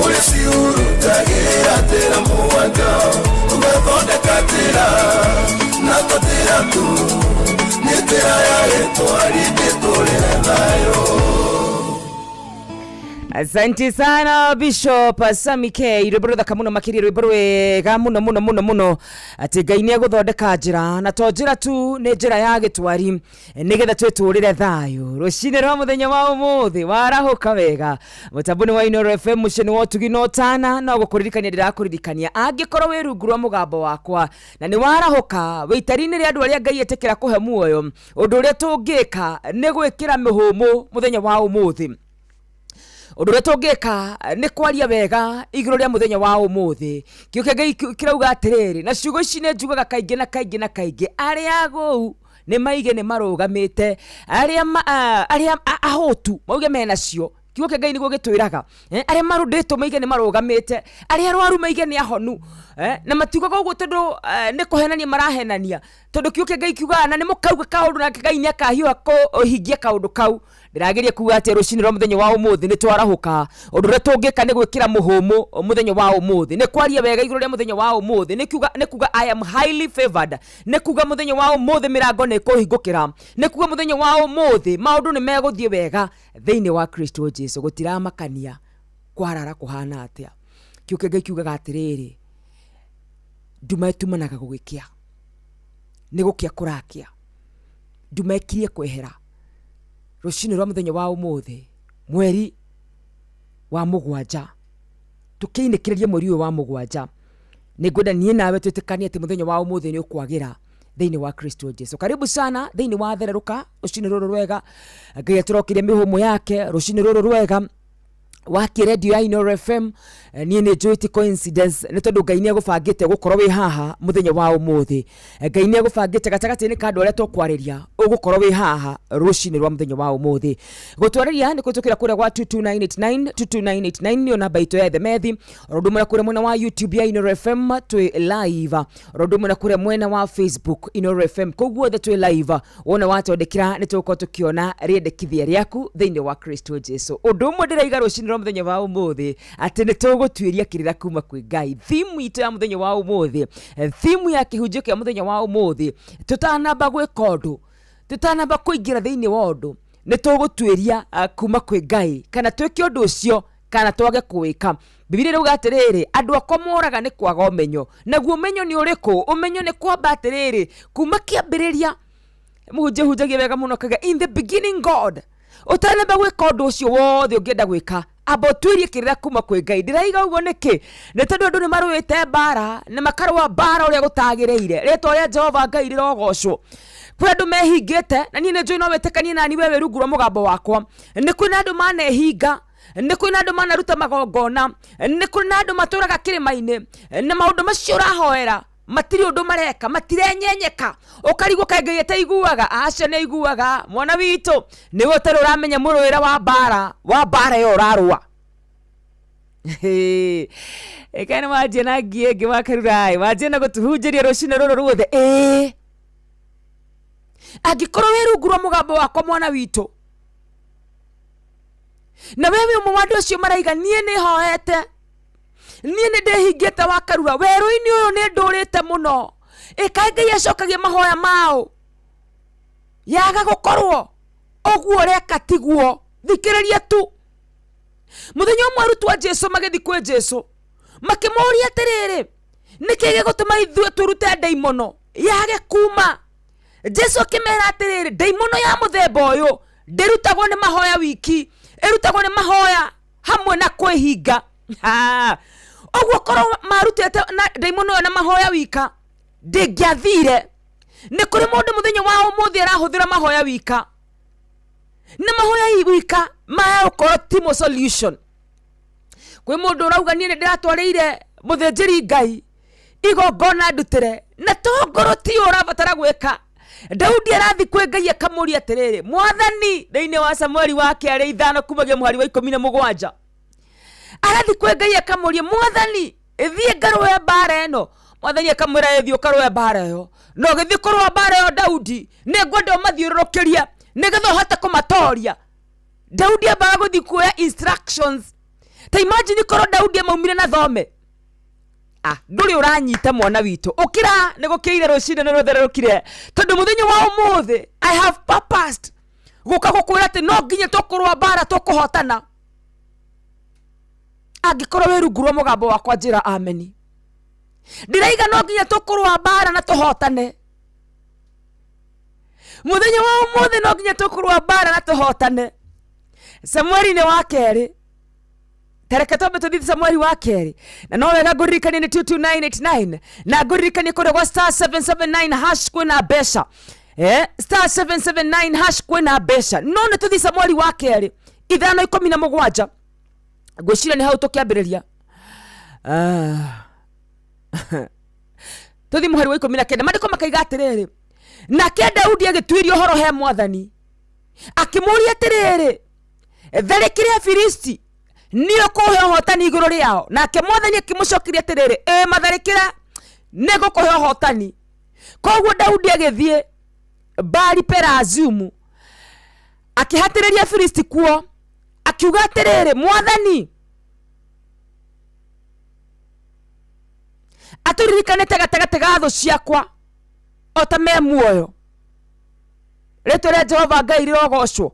Ũrĩ cihurutagĩra njĩra mũgwanja Ũgathondeka njĩra na to njĩra tu Nĩ njĩra ya gĩtwari ngĩtũrĩre thayũ Asante sana Bishop Sami K rwĩmbo rũthaka mũno makĩria rwĩmbo rwega mũno mũno mũno mũno atĩ Ngai nĩ egũthondeka njĩra na to njĩra tu nĩ njĩra ya gĩtwari nĩgetha twĩtũrĩre thayũ rũcinĩ rwa mũthenya wa ũmũthĩ warahũka wega mũtambo-inĩ wa Inooro FM mũciĩ nĩ wa ũtugi na ũtana no gũkũririkania ndĩrakũririkania angĩkorwo wĩ rungu rwa mũgambo wakwa na nĩ warahũka wĩ itari-inĩ rĩa andũ arĩa Ngai etĩkĩra kũhe muoyo ũndũ ũrĩa tũngĩka nĩ gwĩkĩra mĩhũmũ mũthenya wa ũmũthĩ. Ũndũ ũrĩa tũngĩka nĩ kwaria wega igũrũ rĩa mũthenya wa ũmũthĩ. Kiugo kĩa Ngai kĩrauga atĩrĩrĩ, na ciugo ici nĩ njugaga kaingĩ na kaingĩ na kaingĩ, arĩa agũu nĩ maige nĩ marũgamĩte, arĩa arĩa ahũtu mauge menacio. Kiugo kĩa Ngai nĩguo gĩtwĩraga. Arĩa marũndĩtwo maige nĩ marũgamĩte, arĩa arwaru maige nĩ ahonu. Na matiugaga ũguo tondũ nĩ kũhenania marahenania, tondũ kiugo kĩa Ngai kiugaga na nĩ mũkauga kaũndũ nake Ngai nĩ akahiũha kũhingia kaũndũ kau. Ndĩrageria kuga atĩ rũcinĩ rwa mũthenya wa ũmũthĩ nĩ twarahũka. Ũndũ ũrĩa tũngĩka nĩ gwĩkĩra mũhũmũ mũthenya wa ũmũthĩ, nĩ kwaria wega igũrũ rĩa mũthenya wa ũmũthĩ, nĩ kuga I am highly favored, nĩ kuga mũthenya wa ũmũthĩ mĩrango nĩ ĩkũhingũkĩra, nĩ kuga mũthenya wa ũmũthĩ maũndũ nĩ megũthiĩ wega thĩinĩ wa Kristo Jesu. Gũtiramakania kwarara kũhana atĩa. Kiugo kĩa Ngai kiugaga atĩrĩrĩ, nduma ĩtumanaga gũgĩkĩa, nĩ gũkĩa kũrakĩa, nduma ĩkirie kwehera. Rũcinĩ rwa mũthenya wa ũmũthĩ, mweri wa mũgwanja, tũkĩinĩkĩrĩria mweri ũyũ wa mũgwanja, nĩ ngwenda niĩ nawe twĩtĩkanie atĩ mũthenya wa ũmũthĩ nĩ ũkwagĩra thĩinĩ wa Kristo Jesu. Karibu sana thĩinĩ wa thererũka rũcinĩ rũrũ rwega. Ngai atũrokerie mĩhũmũ yake rũcinĩ rũrũ rwega. Wakie redio ya Inooro FM, niĩ nĩ njũĩ ti coincidence, nĩ tondũ Ngai nĩ agũbangĩte gũkorwo wĩ haha mũthenya wa ũmũthĩ. Ngai nĩ agũbangĩte gatagatĩ-inĩ ka andũ arĩa tũkwarĩria ũgũkorwo wĩ haha rũcinĩ rwa mũthenya wa ũmũthĩ. Gũtwarĩria nĩ kũhĩtũkĩra kũrĩa gwa 22989, 22989 nĩyo namba itũ ya ethemethi. Oro ũndũ ũmwe na kũrĩa mwena wa YouTube ya Inooro FM twĩ live, oro ũndũ ũmwe na kũrĩa mwena wa Facebook Inooro FM, kũu guothe twĩ live. Wona watwandĩkĩra nĩ tũgũkorwo tũkĩona rĩendekithia rĩaku thĩinĩ wa Kristo Jesu. Ũndũ ũmwe ndĩraiga rũcinĩ rwa mũthenya wa ũmũthĩ atĩ nĩ tũgũtuĩria kĩrĩra kuma kwĩ Ngai. Thimu itũ ya mũthenya wa ũmũthĩ, thimu ya kĩhunjio kĩa mũthenya wa ũmũthĩ, tũtanamba gwĩka ũndũ, tũtanamba kũingĩra thĩinĩ wa ũndũ, nĩ tũgũtuĩria kuma kwĩ Ngai kana twĩke ũndũ ũcio kana twage kũwĩka. Bibilia ĩrauga atĩrĩrĩ, andũ akwa moraga nĩ kwaga ũmenyo. Naguo ũmenyo nĩ ũrĩkũ? Ũmenyo nĩ kwamba atĩrĩrĩ, kuma kĩambĩrĩria, mũhunjia hunjagia wega mũno akauga, in the beginning God. Ũtanamba gwĩka ũndũ ũcio wothe ũngĩenda gwĩka, amba ũtuĩrie kĩrĩra kuma kwĩ Ngai. Ndĩraiga ũguo nĩkĩ? Nĩ tondũ andũ nĩ marũĩte mbara, na makarũa mbara ũrĩa gũtagĩrĩire. Rĩtwa rĩa Jehova Ngai rĩrogocwo. Kwĩ andũ mehingĩte, na niĩ nĩ njũĩ no wĩtĩkanie nani we wĩ rungu rwa mũgambo wakwa. Nĩ kwĩ na andũ manehinga, nĩ kwĩ na andũ manaruta magongona, nĩ kwĩ na andũ matũraga kĩrĩma-inĩ, na maũndũ macio ũrahoera matirĩ ũndũ mareka, matirenyenyeka. Ũkarigwo kaĩ Ngai ataiguaga? Aca, nĩ aiguaga. Mwana witũ, nĩwe ũtarĩ ũramenya mũrũĩre wa mbara, wa mbara ĩyo ũrarũa. Ĩka nĩ wanjia na ngie ĩngĩ wa Karura-ĩ, wanjia na gũtũhunjĩria rũcinĩ rũrũ ruothe. Ĩĩ, angĩkorwo wĩ rungu rwa mũgambo wakwa mwana witũ, na we wĩ ũmwe wa andũ acio maraiga niĩ nĩ hoete, niĩ nĩ ndĩhingĩte wa Karura, werũ-inĩ ũyũ nĩ ndũrĩte mũno. Ĩ kaĩ Ngai acokagia mahoya mao? Yaga gũkorwo ũguo ũreka tiguo, thikĩrĩria tu. Mũthenya ũmwe arutwo a Jesu magĩthiĩ kwĩ Jesu makĩmũũria atĩrĩrĩ, nĩkĩ gĩgũtũma ithuĩ tũrute ndaimono yage kuma? Jesu akĩmera atĩrĩrĩ, ndaimono ya mũthemba ũyũ ndĩrutagwo nĩ mahoya wiki, ĩrutagwo nĩ mahoya hamwe na kwĩhinga. Ha! Ũguo korwo marutĩte na ndaimono ĩyo na mahoya wika, ndĩngĩathire. Nĩ kũrĩ mũndũ mũthenya wa ũmũthĩ arahũthĩra mahoya wika, na mahoya wika maya gũkorwo timo solution. Kwĩ mũndũ ũrauga niĩ nĩ ndĩratwarĩire mũthĩnjĩri Ngai igongona ndutĩre, na to ngoro ti ũrabatara gwĩka. Daudi arathi kwĩ Ngai akamũria atĩrĩrĩ, Mwathani, thĩinĩ wa Samueli wa kerĩ ithano kumagia mũhari wa ikũmi na mũgwanja, arathi kwĩ Ngai akamũria, Mwathani, thiĩ ngarũe mbara ĩno. Mwathani akamwĩra, ĩthiĩ ũkarũe mbara ĩyo. Na ũgĩthiĩ kũrũa mbara ĩyo, Daudi, nĩ ngwenda ũmathiũrũrũkĩrie nĩgetha ũhote kũmatoria. Daudi ambaga gũthiĩ kuoya instructions. Ta imagine korwo Daudi amaumire na thome. Ndũrĩ ũranyita mwana witũ. Ũkĩra, nĩ gũkĩire rũcinĩ nĩ rũthererũkire. Tondũ mũthenya wa ũmũthĩ, I have purposed gũka gũkwĩra atĩ no nginya tũkũrũa mbara tũkũhotana. Angĩkorwo wĩ rungu rwa mũgambo wakwa njĩra ameni. Ndĩraiga no nginya tũkũrũa mbara na tũhotane. Mũthenya wa ũmũthĩ no nginya tũkũrũa mbara na tũhotane. Samueli-inĩ wa kerĩ, tareke twambe tũthiĩ Samueli wa kerĩ, na no wega ngũririkanie nĩ 22989, na ngũririkanie kũrĩa gwa star 779 hash kwĩna mbeca. Star 779 hash kwĩna mbeca. No nĩ tũthiĩ Samueli wa kerĩ ithano ikũmi na mũgwanja. Ngwĩciria nĩ hau tũkĩambĩrĩria. Tũthiĩ mũhari wa 19. Maandĩko makaiga atĩrĩrĩ, nake Daudi agĩtuĩria ũhoro he mwathani akĩmũũria atĩrĩrĩ, tharĩkĩre Afilisti, nĩ ũkũhe ũhotani igũrũ rĩao? Nake mwathani akĩmũcokeria atĩrĩrĩ, ĩ matharĩkĩra, nĩ ngũkũhe ũhotani. Koguo Daudi agĩthiĩ Baali Perazimu akĩhatĩrĩria Afilisti kuo, akiuga atĩrĩrĩ, mwathani atũririkanĩte gatagatĩ ga thũ ciakwa o ta me muoyo. Rĩtwa rĩa Jehova Ngai rĩrogocwo.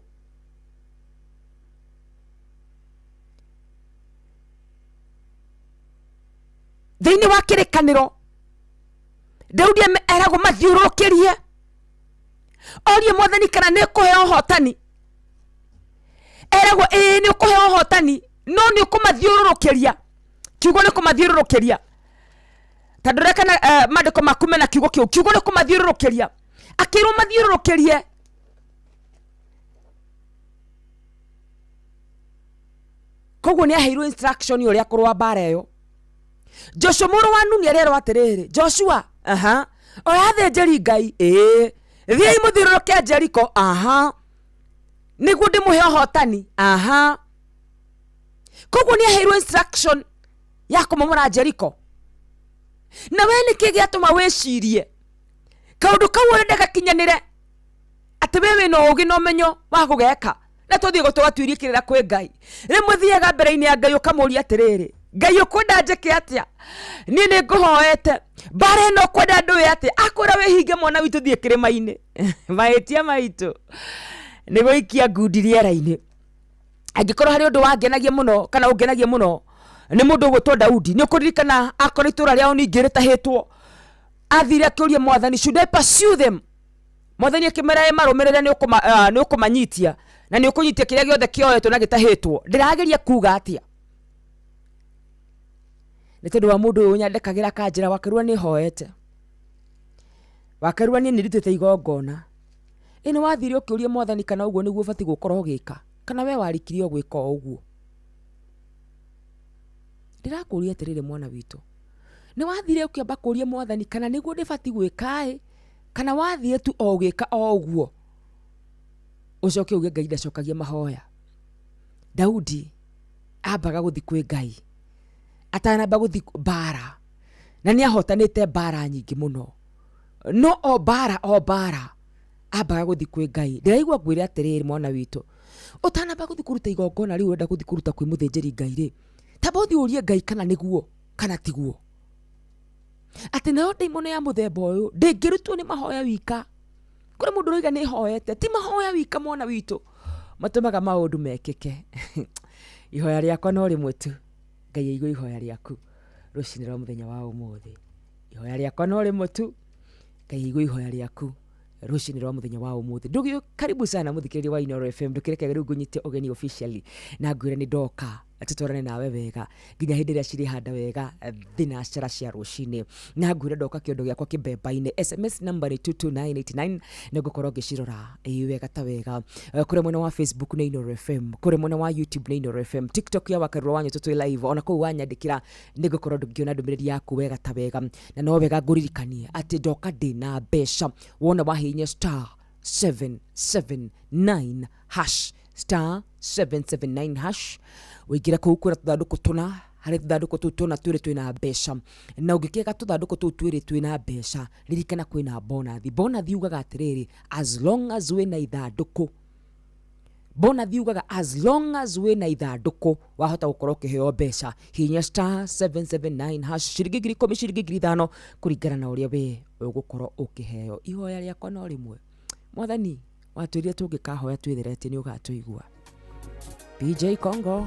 Thĩinĩ wa kĩrĩkanĩro Daudi eragwo mathiũrũrũkĩrie, orie mwathani kana nĩ ũkũheo ũhotani. Eragwo ĩĩ nĩ ũkũheo ũhotani, no nĩ ũkũmathiũrũrũkĩria. Kiugo nĩ kũmathiũrũrũkĩria, ta ndore kana maandĩko maku mena kiugo kĩu. Kiugo nĩ kũmathiũrũrũkĩria, akĩrwo mathiũrũrũkĩrie. Koguo nĩ aheirwo instruction ũrĩa kũrũa mbara ĩyo. Joshua mũrũ wa Nuni arerwo atĩrĩrĩ, Joshua, aha, oya athĩnjĩri Ngai, ĩĩ, thiĩi mũthiũrũrũke Jeriko, aha, nĩguo ndĩmũhe ũhotani, aha. Koguo nĩ aheirwo instruction ya kũmomora Jeriko. Na we nĩkĩ gĩatũma wĩcirie kaũndũ kau ũrenda gakinyanĩre, atĩ we wĩna ũũgĩ na ũmenyo wa gũgeka? Na tũthiĩ tũgatuĩrie kĩrĩra kwĩ Ngai. Rĩmwe thiaga mbere-inĩ ya Ngai ũkamũria atĩrĩrĩ, Ngai ũkwenda njĩke atĩa? Niĩ nĩ ngũhoete mbara ĩno, ũkwenda ndũe atĩa? Akwĩra wĩhinge mwana witũ, thiĩ kĩrĩma-inĩ. Mahĩtia maitũ nĩ gũikia ngundi rĩera-inĩ. Angĩkorwo harĩ ũndũ wangenagia mũno kana ũngenagia mũno nĩ mũndũ ũgwĩtwo Daudi, nĩ ũkũririkana akorwo itũra rĩao ningĩ rĩtahĩtwo, athire akĩũria mwathani, should I pursue them? Mwathani akĩmera ĩ marũmĩrĩre, nĩ ũkũmanyitia na nĩ ũkũnyitia kĩrĩa gĩothe kĩoetwo na gĩtahĩtwo. Ndĩrageria kuga atĩa? Nĩ tondũ wa mũndũ ũyũ ũnyandĩkagĩra akanjĩra, Wakerua nĩ hoete, Wakerua niĩ nĩ ndutĩte igongona. Ĩ nĩ wathire ũkĩũria mwathani kana ũguo nĩguo ũbatiĩ gũkorwo ũgĩka, kana we warikirie o gwĩka o ũguo? Ndĩrakũria atĩrĩrĩ mwana witũ, nĩ wathire ũkĩamba kũria mwathani kana nĩguo ndĩbatiĩ gwĩka ĩ, kana wathire tu o ũgĩka o ũguo, ũcoke uge Ngai ndacokagia mahoya? Daudi ambaga gũthi kwĩ Ngai atanamba gũthi mbara, na nĩ ahotanĩte mbara nyingĩ mũno, no o mbara o mbara ambaga gũthi kwĩ Ngai. Ndĩraigua ngwĩre atĩrĩrĩ mwana witũ, ũtanamba gũthi kũruta igongona rĩu ũrenda gũthi kũruta kwĩ mũthĩnjĩri Ngai rĩ, tamba ũthiĩ ũrie Ngai kana nĩguo kana tiguo. Atĩ nayo ndaimono ya mũthemba ũyũ ndĩngĩrutwo nĩ mahoya wika. Kũrĩ mũndũ ũroiga nĩ hoete, ti mahoya wika mwana witũ matũmaga maũndũ mekĩke. Ihoya rĩakwa no rĩmwe tu, Ngai aigue ihoya rĩaku rũcinĩ rwa mũthenya wa ũmũthĩ. Ihoya rĩakwa no rĩmwe tu, Ngai aigue ihoya rĩaku rũcinĩ rwa mũthenya wa ũmũthĩ. Ndũgĩ karibu sana mũthikĩrĩria wa Inooro FM, ndũkĩreke rĩu ngũnyite ũgeni officially na ngwĩre nĩ ndoka tũtwarane nawe wega nginya hĩndĩ ĩrĩa cirĩhanda wega thinacara cia rũcinĩ, na ngwĩre ndoka kĩondo gĩakwa kĩmbemba-inĩ. SMS number nĩ 22989, nĩ ngũkorwo ngĩcirora ĩĩ wega ta wega. Kũrĩa mwena wa Facebook nĩ Inooro FM, kũrĩa mwena wa YouTube nĩ Inooro FM, TikTok ya Wakarura wa Nyũtũ twĩ live, ona kũu wanyandĩkĩra nĩ ngũkorwo ngĩona ndũmĩrĩri yaku wega ta wega. Na no wega ngũririkanie atĩ ndoka ndĩna mbeca, wona wahihinya star 779 hash, star 779 hash, ũingĩre kũu kwĩna tũthandũkũ tũna. Harĩ tũthandũkũ tũu tũna twĩrĩ twĩna mbeca, na ũngĩkĩga tũthandũkũ tũu twĩrĩ twĩna mbeca, ririkana kwĩna bonathi. Bonathi yugaga atĩrĩrĩ, as long as wĩna ithandũkũ, bonathi yugaga as long as wĩna ithandũkũ wahota gũkorwo ũkĩheo mbeca. Hihinya star 779 hash, ciringi 10,000, ciringi 5,000, kũringana na ũrĩa we ũgũkorwo ũkĩheo. Ihoya rĩakwa no rĩmwe, mwathani watwĩrire tũngĩkahoya twĩtheretie nĩ ũgatũigua. BJ Congo.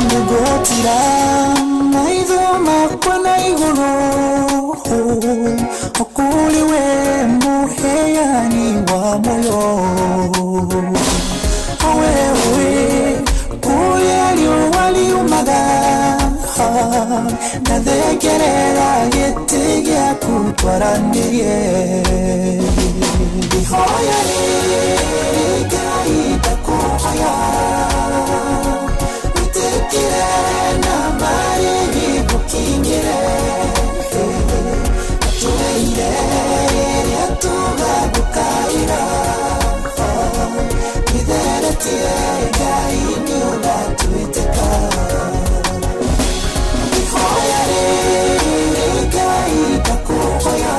Nĩngũtira maitho makwa na igũrũ kũrĩ we mũheani wa muoyo, wewe kũrĩa riũa riumaga. Ndathengerera gĩtĩ gĩaku twaranĩrie. Ihoya rĩrĩ Ngai ndakũhoya, wĩtĩkĩre na marĩhi ngũkinyĩre. Tũweire rĩrĩa tũgagũkaĩra, itheretie Ngai nĩ ũgatwĩtĩka. Ihoya rĩrĩ Ngai ndakũhoya,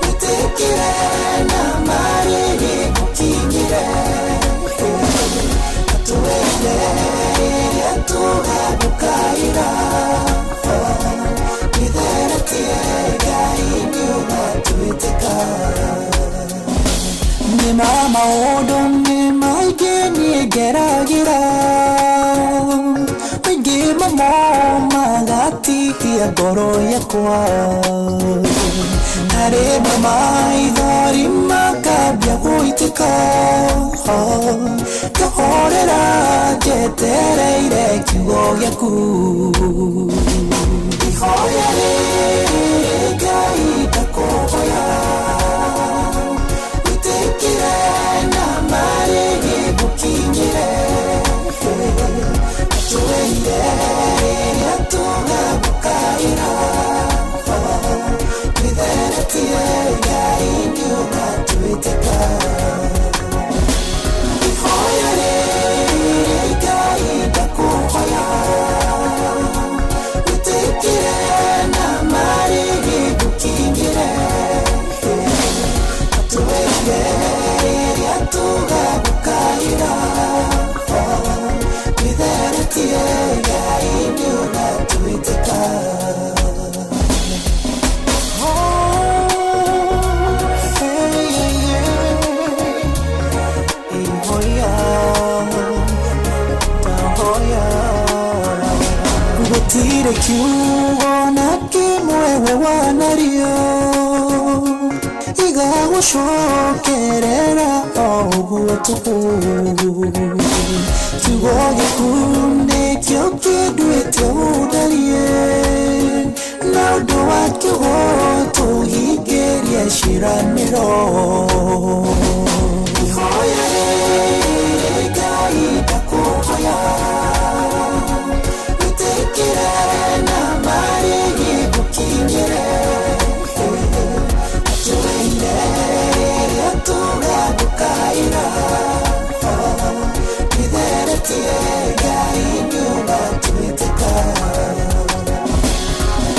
wĩtĩkĩre na marĩhi ngũkinyĩre. Tũweire rĩrĩa tũgagũkaĩra, itheretie Ngai nĩ ũgatwĩtĩka. Nĩ ma maũndũ nĩ maingĩ niĩ ngeragĩra, maingĩ mamo magatihia ngoro yakwa. Na rĩmwe maithori makambia gũitĩka, ngahorera njetereire kiugo gĩaku. Ihoya rĩrĩ Ngai ndakũhoya, wĩtĩkĩre na marĩhi ngũkinyĩre. Tũweire rĩrĩa tũgagũkaĩra, itheretie Ngai nĩ ũgatwĩtĩka. Ihoya rĩrĩ Ngai ndakũhoya, wĩtĩkĩre na marĩhi ngũkinyĩre. Tũweire rĩrĩa tũgagũkaĩra, itheretie Ngai nĩ ũgatwĩtĩka. Gũtirĩ kiugo na kĩmwe we wanario, igagũcokerera o ũguo tũhũ. Kiugo gĩaku nĩkĩo kĩnduĩte ũndarie, na ũndũ wa kiugo tũhingĩrie ciĩranĩro. Ihoya rĩrĩ Ngai ndakũhoya, wĩtĩkĩre na marĩhi ngũkinyĩre. Tũweire rĩrĩa tũgagũkaĩra, itheretie Ngai nĩ ũgatwĩtĩka.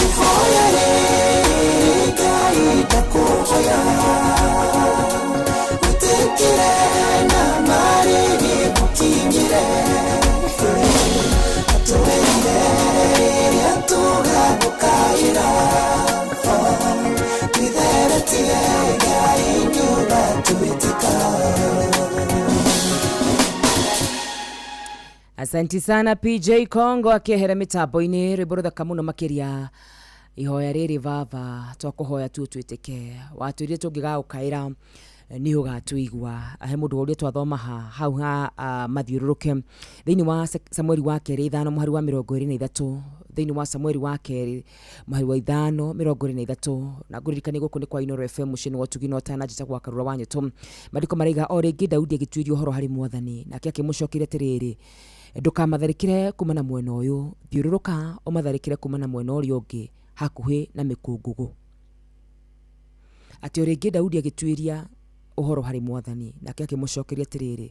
Ihoya rĩrĩ Ngai ndakũhoya, wĩtĩkĩre na marĩhi ngũkinyĩre. Tũweire rĩrĩa tũgagũkaĩra, itheretie Ngai nĩ ũgatwĩtĩka. Asanti sana PJ Kongo akĩehera mĩtambo-inĩ, rwĩmbo rũthaka mũno makĩria. Ihoya rĩrĩ baba twakũhoya tu ũtwĩtĩke, watwĩrire tũngĩgagũkaĩra nĩ ũgatũigua. He mũndũ ũrĩa twathoma ha hau ha mathiũrũrũke thĩinĩ wa Samueli wa kerĩ 5 mũhari wa 23, thĩinĩ wa Samueli wa kerĩ mũhari wa 5 23. Na ngũririkanie gũkũ nĩ kwa Inooro FM mũciĩ-inĩ wa Ũtugi na Ũtana, njĩtagwo wa Karura wa Nyoto. Maandĩko maraiga o rĩngĩ Daudi agĩtuĩria ũhoro harĩ Mwathani, nake akĩmũcokeria atĩrĩrĩ, ndũkamatharĩkĩre kuma na mwena ũyũ, thiũrũrũka ũmatharĩkĩre kuma na mwena ũrĩa ũngĩ hakuhĩ na mĩkũngũgũ. Atĩ o rĩngĩ Daudi agĩtuĩria ũhoro harĩ Mwathani, nake akĩmũcokeria atĩrĩrĩ,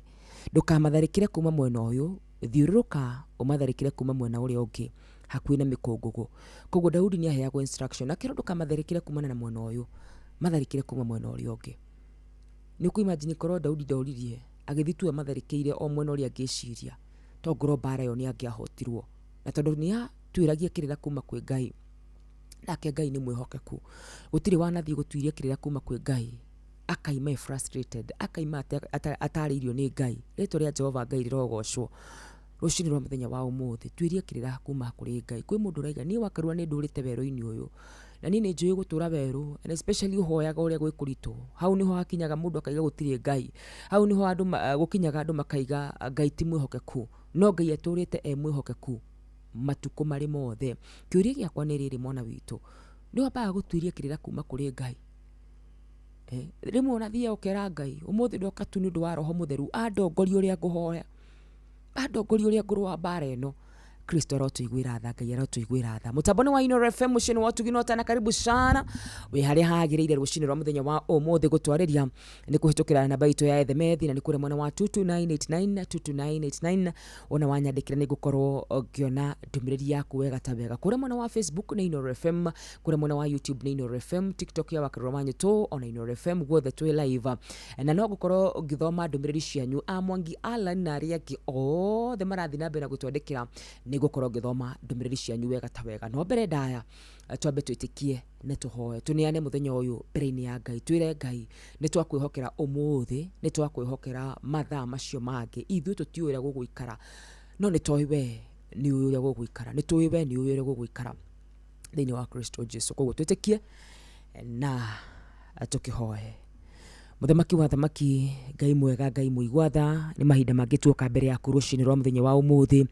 ndũkamatharĩkĩre kuma mwena ũyũ, thiũrũrũka ũmatharĩkĩre kuma mwena ũrĩa ũngĩ hakuhĩ na mĩkũngũgũ. Koguo Daudi nĩ aheagwo instruction, akĩrwo ndũkamatharĩkĩre kumana na mwena ũyũ, matharĩkĩre kuma mwena ũrĩa ũngĩ. Nĩ ũkũ imagine korwo Daudi ndoririe agĩthiĩ tu amatharĩkĩire o mwena ũrĩa angĩciria, to ngorwo mbara ĩyo nĩ angĩahotirwo. Na tondũ nĩ atuĩragia kĩrĩra kuma kwĩ Ngai, nake Ngai nĩ mwĩhokeku, gũtirĩ wanathiĩ gũtuiria kĩrĩra kuma kwĩ Ngai akaima e frustrated, akaima atarĩirio nĩ Ngai. Rĩtwa rĩa Jehova Ngai rĩrogocwo. Rũcinĩ rwa mũthenya wa ũmũthĩ tuĩrie kĩrĩra kuma kũrĩ Ngai. Kwĩ mũndũ ũraiga niĩ wakarua nĩ ndũrĩte werũ-inĩ ũyũ, na niĩ nĩ njũĩ gũtũra werũ, and especially ũhoyaga ũrĩa gwĩ kũritũ. Hau nĩho hakinyaga mũndũ akaiga gũtirĩ Ngai, hau nĩho andũ gũkinyaga andũ makaiga Ngai ti mwĩhokeku. No Ngai atũrĩte e mwĩhokeku. Matukũ marĩ mothe. Kĩũria gĩakwa nĩ rĩrĩ mwana witũ, nĩ wambaga gũtuĩria kĩrĩra kuma kũrĩ Ngai? Eh, rĩmwe ũnathiaga ũkera Ngai, ũmũthĩ ndoka tu nĩ ũndũ wa roho mũtheru, andongorie ũrĩa ngũhoya, andongorie ũrĩa ngũrũa mbara ĩno. Kristo arotũiguĩra tha, Ngai arotũiguĩra tha. Mũtambo nĩ wa Inooro FM, mũciĩ nĩ wa ũtugi na ũtana. Karibu sana wĩ harĩa hagĩrĩire rũcinĩ rwa mũthenya wa ũmũthĩ. Gũtwarĩria nĩ kũhĩtũkĩra namba itũ ya SMS na nĩ kũrĩa mwena wa 22989 22989. Wona wanyandĩkĩra nĩ ngũkorwo ngĩona ndũmĩrĩri yaku wega ta wega. Kũrĩa mwena wa Facebook nĩ Inooro FM, kũrĩa mwena wa YouTube nĩ Inooro FM, TikTok ya Wakĩrũra wa Nyũtũ ona Inooro FM, guothe twĩ live na no ngũkorwo ngĩthoma ndũmĩrĩri cianyu. A Mwangi Alan na arĩa angĩ othe marathiĩ na mbere na gũtwandĩkĩra, nĩ ngũkorwo ngĩthoma ndũmĩrĩri cianyu wega ta wega. No mbere ndaya, twambe twĩtĩkie na tũhoe, tũneane mũthenya ũyũ mbere-inĩ ya Ngai, twĩre Ngai nĩ twakwĩhokera ũmũthĩ, nĩ twakwĩhokera mathaa macio mangĩ. Ithuĩ tũtiũĩ ũrĩa gũgũikara, no nĩ tũĩ we nĩ ũĩ ũrĩa gũgũikara, nĩ tũĩ we nĩ ũĩ ũrĩa gũgũikara thĩinĩ wa Kristo Jesu. Koguo twĩtĩkie na tũkĩhoe. Mũthamaki wa thamaki, Ngai mwega, Ngai mũigua tha, nĩ mahinda mangĩ tuoka mbere yaku rũcinĩ rwa mũthenya wa ũmũthĩ,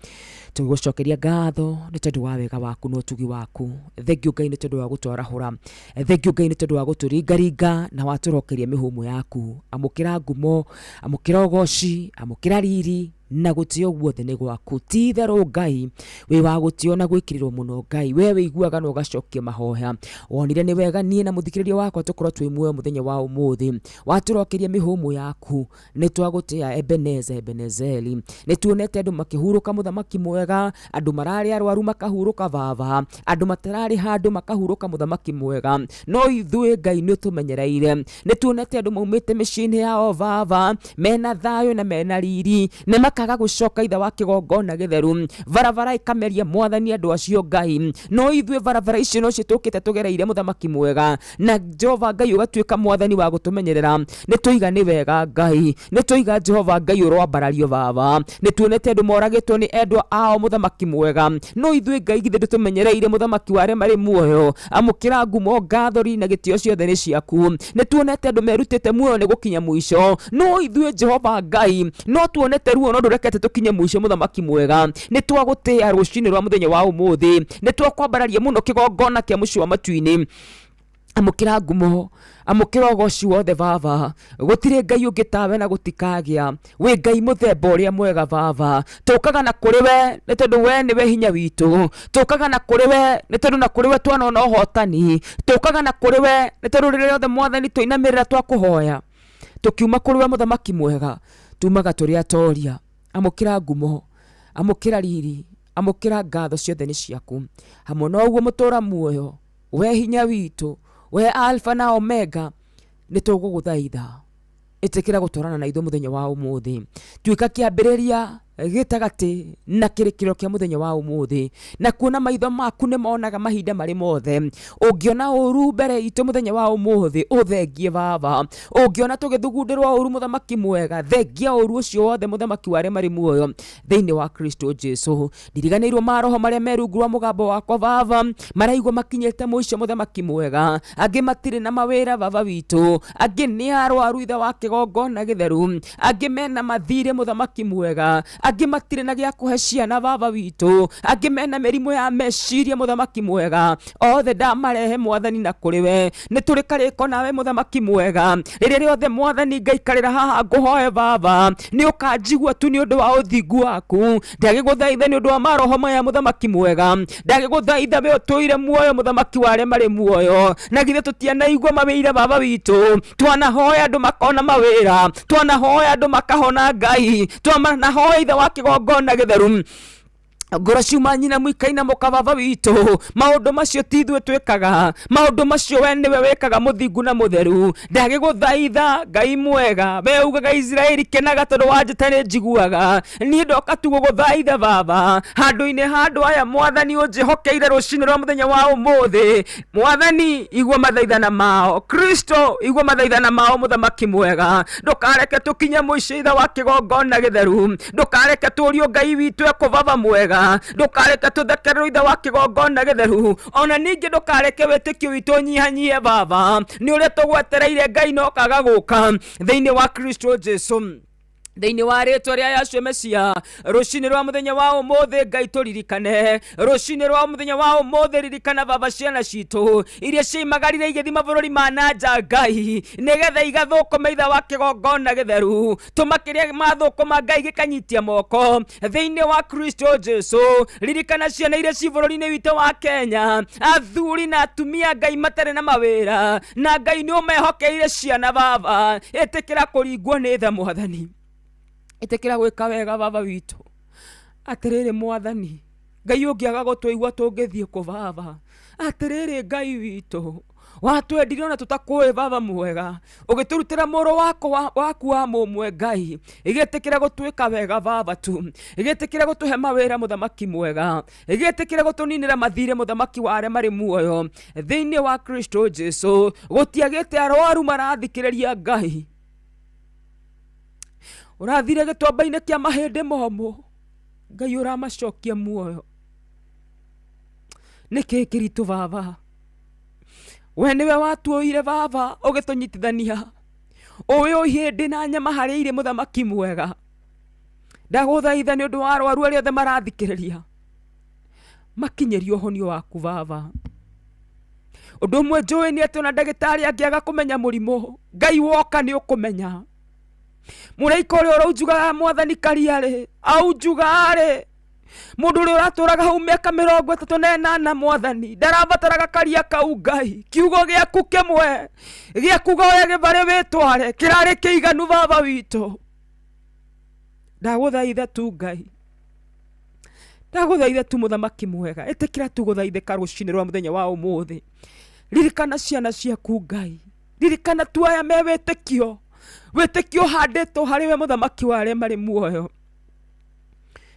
tũgĩgũcokeria ngatho nĩ tondũ wa wega waku na ũtugi waku. Thengiũ Ngai nĩ tondũ wa gũtwarahũra, thengiũ Ngai nĩ tondũ wa gũtũringaringa na watũrokeria mĩhũmũ yaku. Amũkĩra ngumo, amũkĩra ũgoci, amũkĩra riri na gũtĩo guothe nĩ gwaku. Ti itherũ Ngai wĩ wa gũtĩo na gwĩkĩrĩrwo mũno. Ngai we wĩiguaga na ũgacokia mahoya. Wonire nĩ wega niĩ na mũthikĩrĩria wakwa tũkorwo twĩ muoyo mũthenya wa ũmũthĩ, watũrokeria mĩhũmũ yaku, nĩ twagũtĩa. Ebeneza, Ebenezeri, nĩ tuonete andũ makĩhurũka, mũthamaki mwega, andũ mararĩ arwaru makahurũka baba, andũ matararĩ handũ makahurũka, mũthamaki mwega, no ithuĩ Ngai nĩ ũtũmenyereire. Nĩ tuonete andũ maumĩte mĩciĩ-inĩ yao baba mena thayũ na mena riri, nĩ makaga gũcoka ithe wa kĩgongona gĩtheru, barabara ĩkameria mwathani andũ acio Ngai, no ithuĩ barabara icio no citũkĩte tũgereire, mũthamaki mwega, na Jehova Ngai ũgatuĩka mwathani wa gũtũmenyerera. Nĩ tũiga nĩ wega Ngai, nĩ tũiga Jehova Ngai ũroambarario baba. Nĩ tuonete andũ moragĩtwo nĩ endwa ao, mũthamaki mwega, no ithuĩ Ngai githĩ ndũtũmenyereire, mũthamaki wa arĩa marĩ muoyo? Amũkĩra ngumo, ngatho na gĩtĩo ciothe nĩ ciaku. Nĩ tuonete andũ merutĩte muoyo nĩ gũkinya mũico, no ithuĩ Jehova Ngai no tuonete ruo no ndũrekete tũkinye mũico, mũthamaki mwega. Nĩ twagũtĩa rũcinĩ rwa mũthenya wa ũmũthĩ, nĩ twakwambararia mũno kĩgongona kĩa mũciĩ wa matu-inĩ. Amũkĩra ngumo, amũkĩra ũgoci wothe baba. Gũtirĩ Ngai ũngĩ tawe na gũtikagĩa. Wĩ Ngai mũthemba ũrĩa mwega baba. Tũkaga na kũrĩ we nĩ tondũ we nĩwe hinya witũ. Tũkaga na kũrĩ we nĩ tondũ na kũrĩ we twanona ũhotani. Tũkaga na kũrĩ we nĩ tondũ rĩrĩa rĩothe mwathani twainamĩrĩra twakũhoya, tũkiuma kũrĩ we mũthamaki mwega, tumaga tũrĩ atoria. Amũkĩra ngumo, amũkĩra riri, amũkĩra ngatho ciothe nĩ ciaku. Hamwe na ũguo mũtũra muoyo, we hinya witũ, we Alfa na Omega, nĩ tũgũgũthaitha ĩtĩkĩra gũtwarana na ithuĩ mũthenya wa ũmũthĩ. Tuĩka kĩambĩrĩria, gĩtagatĩ na kĩrĩkĩro kĩa mũthenya wa ũmũthĩ, na kuona maitho maku nĩ monaga mahinda marĩ mothe. Ũngĩona ũru mbere itũ mũthenya wa ũmũthĩ, ũthengie baba. Ũngĩona tũgĩthugundĩrwo ũru, mũthamaki mwega, thengia ũru ũcio wothe, mũthamaki wa arĩa marĩ muoyo thĩinĩ wa Kristo Jesu. Ndiriganĩirwo maroho marĩa me rungu rwa mũgambo wakwa baba, maraigua makinyĩte mũico, mũthamaki mwega. Angĩ matirĩ na mawĩra baba witũ, angĩ nĩ arwaru ithe wa kĩgongona gĩtheru, angĩ mena mathirĩ mũthamaki mwega, angĩ matirĩ na gĩa kũhe ciana baba witũ, angĩ mena mĩrimũ ya meciria, mũthamaki mwega. Othe ndamarehe mwathani na kũrĩ we. Nĩ tũrĩ karĩko nawe mũthamaki mwega. Rĩrĩa rĩothe mwathani ngaikarĩra haha ngũhoe baba, nĩ ũkanjigua tu nĩ ũndũ wa ũthingu waku. Ndagĩgũthaitha nĩ ũndũ wa maroho maya, mũthamaki mwega. Ndagĩgũthaitha we ũtũire muoyo, mũthamaki wa arĩa marĩ muoyo. Na githĩ tũtianaigua mawĩra baba witũ? Twanahoya andũ makona mawĩra, twanahoya andũ makahona Ngai, twanahoya ithe wa kĩgongona gĩtheru, ngoro ciuma nyina mũikaina mũka baba witũ. Maũndũ macio ti ithuĩ twĩkaga, maũndũ macio we nĩwe wĩkaga, mũthingu na mũtheru. Ndagĩgũthaitha Ngai mwega, we ugaga Isiraeli kenaga tondũ wanjĩta nĩ njiguaga. Niĩ ndoka tu gũgũthaitha baba handũ-inĩ handũ aya mwathani ũnjĩhokeire rũcinĩ rwa mũthenya wa ũmũthĩ. Mwathani, igua mathaithana mao. Kristo, igua mathaithana mao, mũthamaki mwega. Ndũkareke tũkinye mũico ithe wa kĩgongona gĩtheru. Ndũkareke tũrio Ngai witũ ekũbaba mwega. Ndũkareke tũthekererwo ithe wa kĩgongona gĩtheru. Ona ningĩ ndũkareke wĩtĩkio witũ ũnyihanyihie baba, nĩ ũrĩa tũgwetereire Ngai no kaga gũka thĩinĩ wa Kristo Jesu. Thĩinĩ wa rĩtwa rĩa Yahshua Mesia, rũcinĩ rwa mũthenya wa ũmũthĩ Ngai tũririkane, rũcinĩ rwa mũthenya wa ũmũthĩ ririkana baba ciana citũ iria ciaimagarire igĩthiĩ mabũrũri ma na nja Ngai, nĩgetha igathũkũme ithe wa kĩgongona gĩtheru, tũma kĩrĩa mathũkũma Ngai gĩkanyitia moko thĩinĩ wa Kristo Jesu. Ririkana ciana iria ci bũrũri-inĩ witũ wa Kenya, athuri na atumia Ngai matarĩ na mawĩra, na Ngai nĩ ũmehokeire ciana baba, ĩtĩkĩra kũringwo nĩ tha mwathani, ĩtĩkĩra gwĩka wega baba witũ. Atĩrĩrĩ mwathani Ngai, ũngĩaga gũtũigua tũngĩthiĩ kũ baba? Atĩrĩrĩ Ngai witũ, watwendire ona tũtakũĩ baba mwega, ũgĩtũrutĩra mũrũ waku wa mũmwe Ngai, ĩgĩtĩkĩra gũtwĩka wega baba tu, ĩgĩtĩkĩra gũtũhe mawĩra mũthamaki mwega, ĩgĩtĩkĩra gũtũninĩra mathirĩ mũthamaki wa arĩa marĩ muoyo thĩinĩ wa Kristo Jesu. Gũtiagĩte arwaru marathikĩrĩria Ngai, ũrathire gĩtuamba-inĩ kĩa mahĩndĩ momũ Ngai ũramacokia muoyo. Nĩkĩ kĩritũ baba? We nĩwe watuoire baba, ũgĩtũnyitithania ũĩ o ihĩndĩ na nyama harĩa irĩ mũthamaki mwega. Ndagũthaitha nĩ ũndũ wa arwaru arĩa othe marathikĩrĩria, makinyĩrie ũhonio waku baba. Ũndũ ũmwe njũĩ nĩ atĩ ona ndagĩtarĩ angĩaga kũmenya mũrimũ, Ngai woka nĩ ũkũmenya. Mũraika ũrĩa ũraunjugaga mwathani karia-rĩ, aunjuga-rĩ, mũndũ ũrĩa ũratũraga hau mĩaka 38 mwathani ndarabataraga karia kau Ngai. Kiugo gĩaku kĩmwe gĩa kuga oya gĩbarĩ wĩtware kĩrarĩ kĩiganu baba witũ. Ndagũthaitha tu Ngai, ndagũthaitha tu mũthamaki mwega, ĩtĩkĩra tu gũthaithĩka rũcinĩ rwa mũthenya wa ũmũthĩ. Ririkana ciana ciaku Ngai, ririkana tu aya me wĩtĩkio, wĩtĩkio ũhandĩtwo harĩ we mũthamaki wa arĩa marĩ muoyo.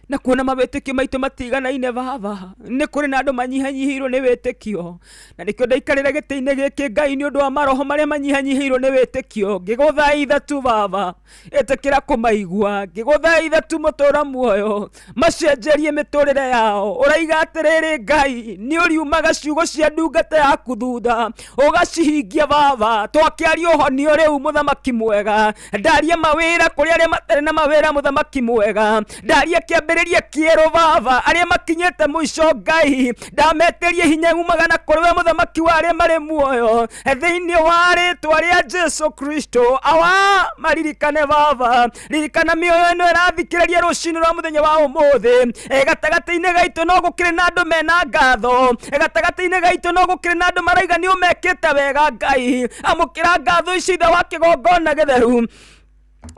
Na kuona mawĩtĩkio maitũ matiganaine baba, nĩ kũrĩ na andũ manyihanyihĩirwo nĩ wĩtĩkio, na nĩkĩo ndaikarĩra gĩtĩ-inĩ gĩkĩ Ngai nĩ ũndũ wa maroho marĩa manyihanyihĩirwo nĩ wĩtĩkio. Ngĩgũthaitha tu baba, ĩtĩkĩra kũmaigua, ngĩgũthaitha tu mũtũra muoyo, macenjerie mĩtũrĩre yao. Ũraiga atĩrĩrĩ Ngai, nĩ ũriumaga ciugo cia ndungata yaku thutha ũgacihingia baba. Twakĩaria ũhonio rĩu mũthamaki mwega, ndaria mawĩra kũrĩ arĩa matarĩ na mawĩra mũthamaki mwega, ndaria kĩambĩrĩria kĩerũ baba, arĩa makinyĩte mũico Ngai ndametĩrie hinya umaga na kũrĩ we mũthamaki wa arĩa marĩ muoyo thĩinĩ wa rĩtwa rĩa Jesu Kristo. Awa maririkane baba, ririkana mĩoyo ĩno ĩrathikĩrĩria rũcinĩ rwa mũthenya wa ũmũthĩ. Gatagatĩ-inĩ gaitũ no gũkĩrĩ na andũ mena ngatho, gatagatĩ-inĩ gaitũ no gũkĩrĩ na andũ maraiga nĩ ũmekĩte wega Ngai. Amũkĩra ngatho ici ithe wa kĩgongona gĩtheru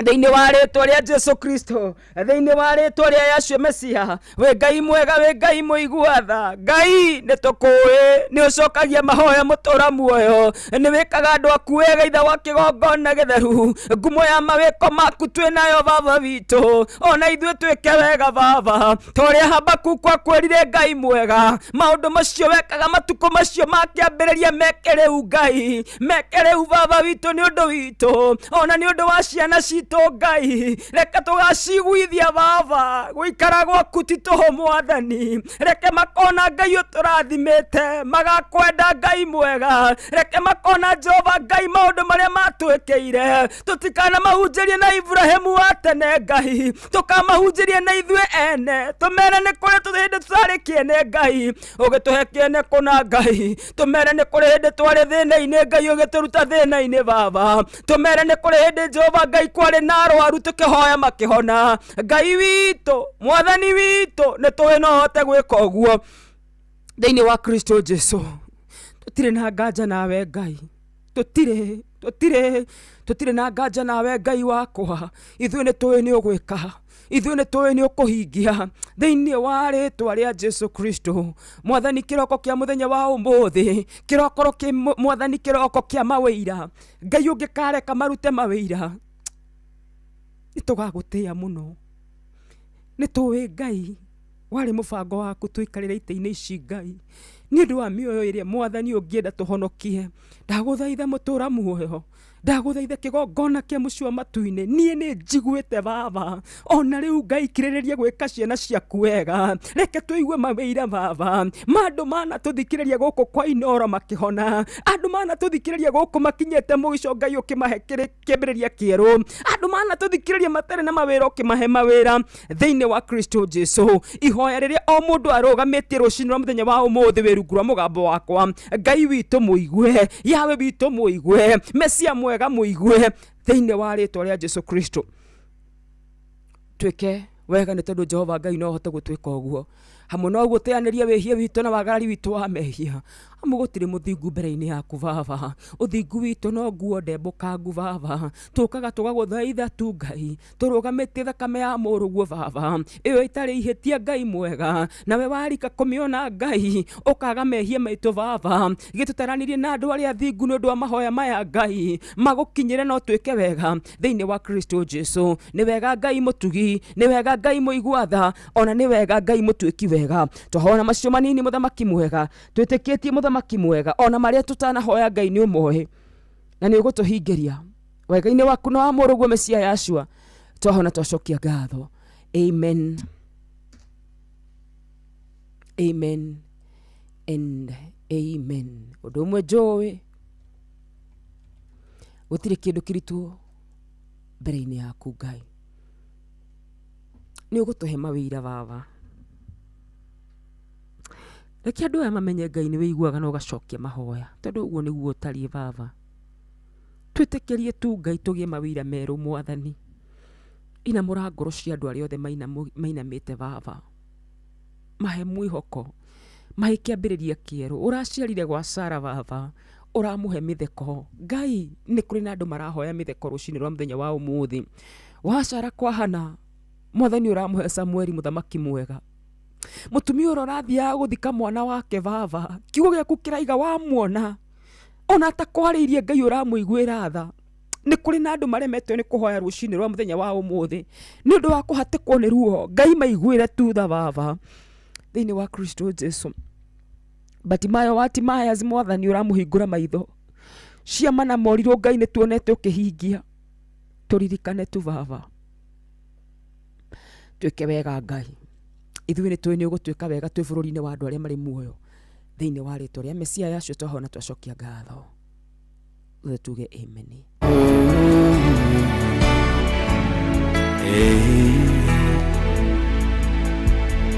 thĩinĩ wa rĩtwa rĩa Jesu Kristo, thĩinĩ wa rĩtwa rĩa Yahshua Mesia. Wĩ Ngai mwega, wĩ Ngai mũigua tha, Ngai nĩ tũkũĩ, nĩ ũcokagia mahoya mũtũra muoyo, nĩ wĩkaga andũ aku wega ithe wa kĩgongona gĩtheru. Ngumo ya mawĩko maku twĩ nayo baba witũ, ona ithuĩ twĩke wega baba, ta ũrĩa Habakuku akwĩrire Ngai mwega, maũndũ macio wekaga matukũ macio makĩambĩrĩria meke rĩu Ngai, meke rĩu baba witũ nĩ ũndũ witũ, ona nĩ ũndũ wa ciana citũ Ngai. Reke tũgaciguithia baba, gũikara gwaku ti tũhũ mwathani. Reke makona Ngai ũtũrathimĩte, magakwenda Ngai mwega. Reke makona Jehova Ngai maũndũ marĩa matwĩkĩire, tũtikanamahunjĩrie na Ibrahimu wa tene Ngai, tũkamahunjĩrie na ithuĩ ene, tũmere nĩ kũrĩ hĩndĩ tũtarĩ kĩene Ngai, ũgĩtũhe kĩene kũna Ngai, tũmere nĩ kũrĩ hĩndĩ twarĩ thĩna-inĩ Ngai, ũgĩtũruta thĩna-inĩ baba, tũmere nĩ kũrĩ hĩndĩ Jehova Ngai kwarĩ na arwaru tũkĩhoya makĩhona. Ngai witũ, mwathani witũ, nĩ tũĩ no ũhote gwĩka ũguo thĩinĩ wa Kristo Jesu. Tũtirĩ na nganja nawe Ngai, tũtirĩ na nganja nawe Ngai wakwa. Ithuĩ nĩ tũĩ nĩ ũgwĩka, ithuĩ nĩ tũĩ nĩ ũkũhingia thĩinĩ wa rĩtwa rĩa Jesu Kristo. Mwathani, kĩroko kĩa mũthenya wa ũmũthĩ, kĩrokoro kĩ mwathani, kĩroko kĩa mawĩira Ngai, ũngĩkareka marute mawĩira nĩ tũgagũtĩĩa mũno. Nĩ tũĩ Ngai warĩ mũbango waku tũikarĩre itĩ-inĩ ici Ngai, Nĩ ũndũ wa mĩoyo ĩrĩa mwathani ũngĩenda tũhonokie, ndagũthaitha mũtũra muoyo, ndagũthaitha kĩgongona kĩa mũciĩ wa matu-inĩ. Niĩ nĩ njiguĩte baba, ona rĩu Ngai kirĩrĩria gwĩka ciana ciaku wega. Reke tũigue mawĩira baba ma andũ manatũthikĩrĩria gũkũ kwa Inooro makĩhona, andũ manatũthikĩrĩria gũkũ makinyĩte mũico Ngai ũkĩmahe kĩambĩrĩria kĩerũ, andũ manatũthikĩrĩria matarĩ na mawĩra ũkĩmahe mawĩra thĩinĩ wa Kristo Jesu. Ihoya rĩrĩa o mũndũ arũgamĩtie rũcinĩ rwa mũthenya wa ũmũthĩ wĩ rungu rwa mũgambo wakwa, Ngai witũ mũigue, Yawe witũ mũigue, Mesia mwega mũigue thĩinĩ wa rĩtwa rĩa Jesu Kristo. Twĩke wega nĩ tondũ Jehova Ngai no ahote gũtwĩka ũguo. Hamwe na ũguo teanĩria wĩhia witũ na wagarari witũ wa mehia, amu gũtirĩ mũthingu mbere-inĩ yaku baba. Ũthingu witũ no nguo ndembũkangu baba. Tũkaga tũgagũthaitha tu Ngai, tũrũgamĩtie thakame ya mũrũguo baba, ĩyo ĩtarĩ ihĩtia Ngai mwega, nawe warika kũmĩona Ngai ũkaga mehia maitũ baba. Gĩtũtaranirie na andũ arĩa athingu nĩ ũndũ wa mahoya maya Ngai magũkinyĩre, no twĩke wega thĩinĩ wa Kristo Jesu. Nĩ wega Ngai mũtugi, nĩ wega Ngai mũigua tha, ona nĩ wega Ngai mũtuĩki wega. Twahoya macio manini mũthamaki mwega, twĩtĩkĩtie mũthamaki mwega, ona marĩa tũtanahoya Ngai nĩ ũmoĩ na nĩ ũgũtũhingĩria wega-inĩ waku na wa mũrũguo Mesia Yashua. Twahona twacokia ngatho. Amen, amen and amen. Ũndũ ũmwe njũĩ, gũtirĩ kĩndũ kĩritũ mbere-inĩ yaku Ngai. Nĩ ũgũtũhe mawĩra baba. Reke andũ aya mamenye Ngai nĩ wĩiguaga na ũgacokia mahoya, tondũ ũguo nĩguo ũtariĩ baba. Twĩtĩkĩrie tu Ngai tũgĩe mawĩra merũ mwathani. Inamũra ngoro cia andũ arĩa othe mainamĩte baba. Mahe mwĩhoko, mahe kĩambĩrĩria kĩerũ. Ũraciarire gwa Sara baba, ũramũhe mĩtheko. Ngai, nĩ kũrĩ na andũ marahoya mĩtheko rũcinĩ rwa mũthenya wa ũmũthĩ. Wa Sara kwa Hana, mwathani ũramũhe Samueli mũthamaki mwega. Mũtumia ũrĩa ũrathiaga gũthika mwana wake baba, kiugo gĩaku kĩraiga wamuona ona atakwarĩirie Ngai ũramũiguĩra tha. Nĩ kũrĩ na andũ maremetwo nĩ kũhoya rũcinĩ rwa mũthenya wa ũmũthĩ nĩ ũndũ wa kũhatĩkwo nĩ ruo. Ngai maiguĩre tu tha baba thĩinĩ wa Kristo Jesu. Batimayo wa Timayas, mwathani ũramũhingũra maitho. Ciama na morirũ Ngai nĩ tuonete ũkĩhingia, tũririkane tu baba, twĩke wega Ngai. Ithuĩ nĩ tũĩ nĩ ũgũtwĩka wega twĩ bũrũri-inĩ wa andũ arĩa marĩ muoyo thĩinĩ wa rĩtwa rĩa Mesia Yashua. Twahona twacokia ngatho, ithuĩ tuge amen.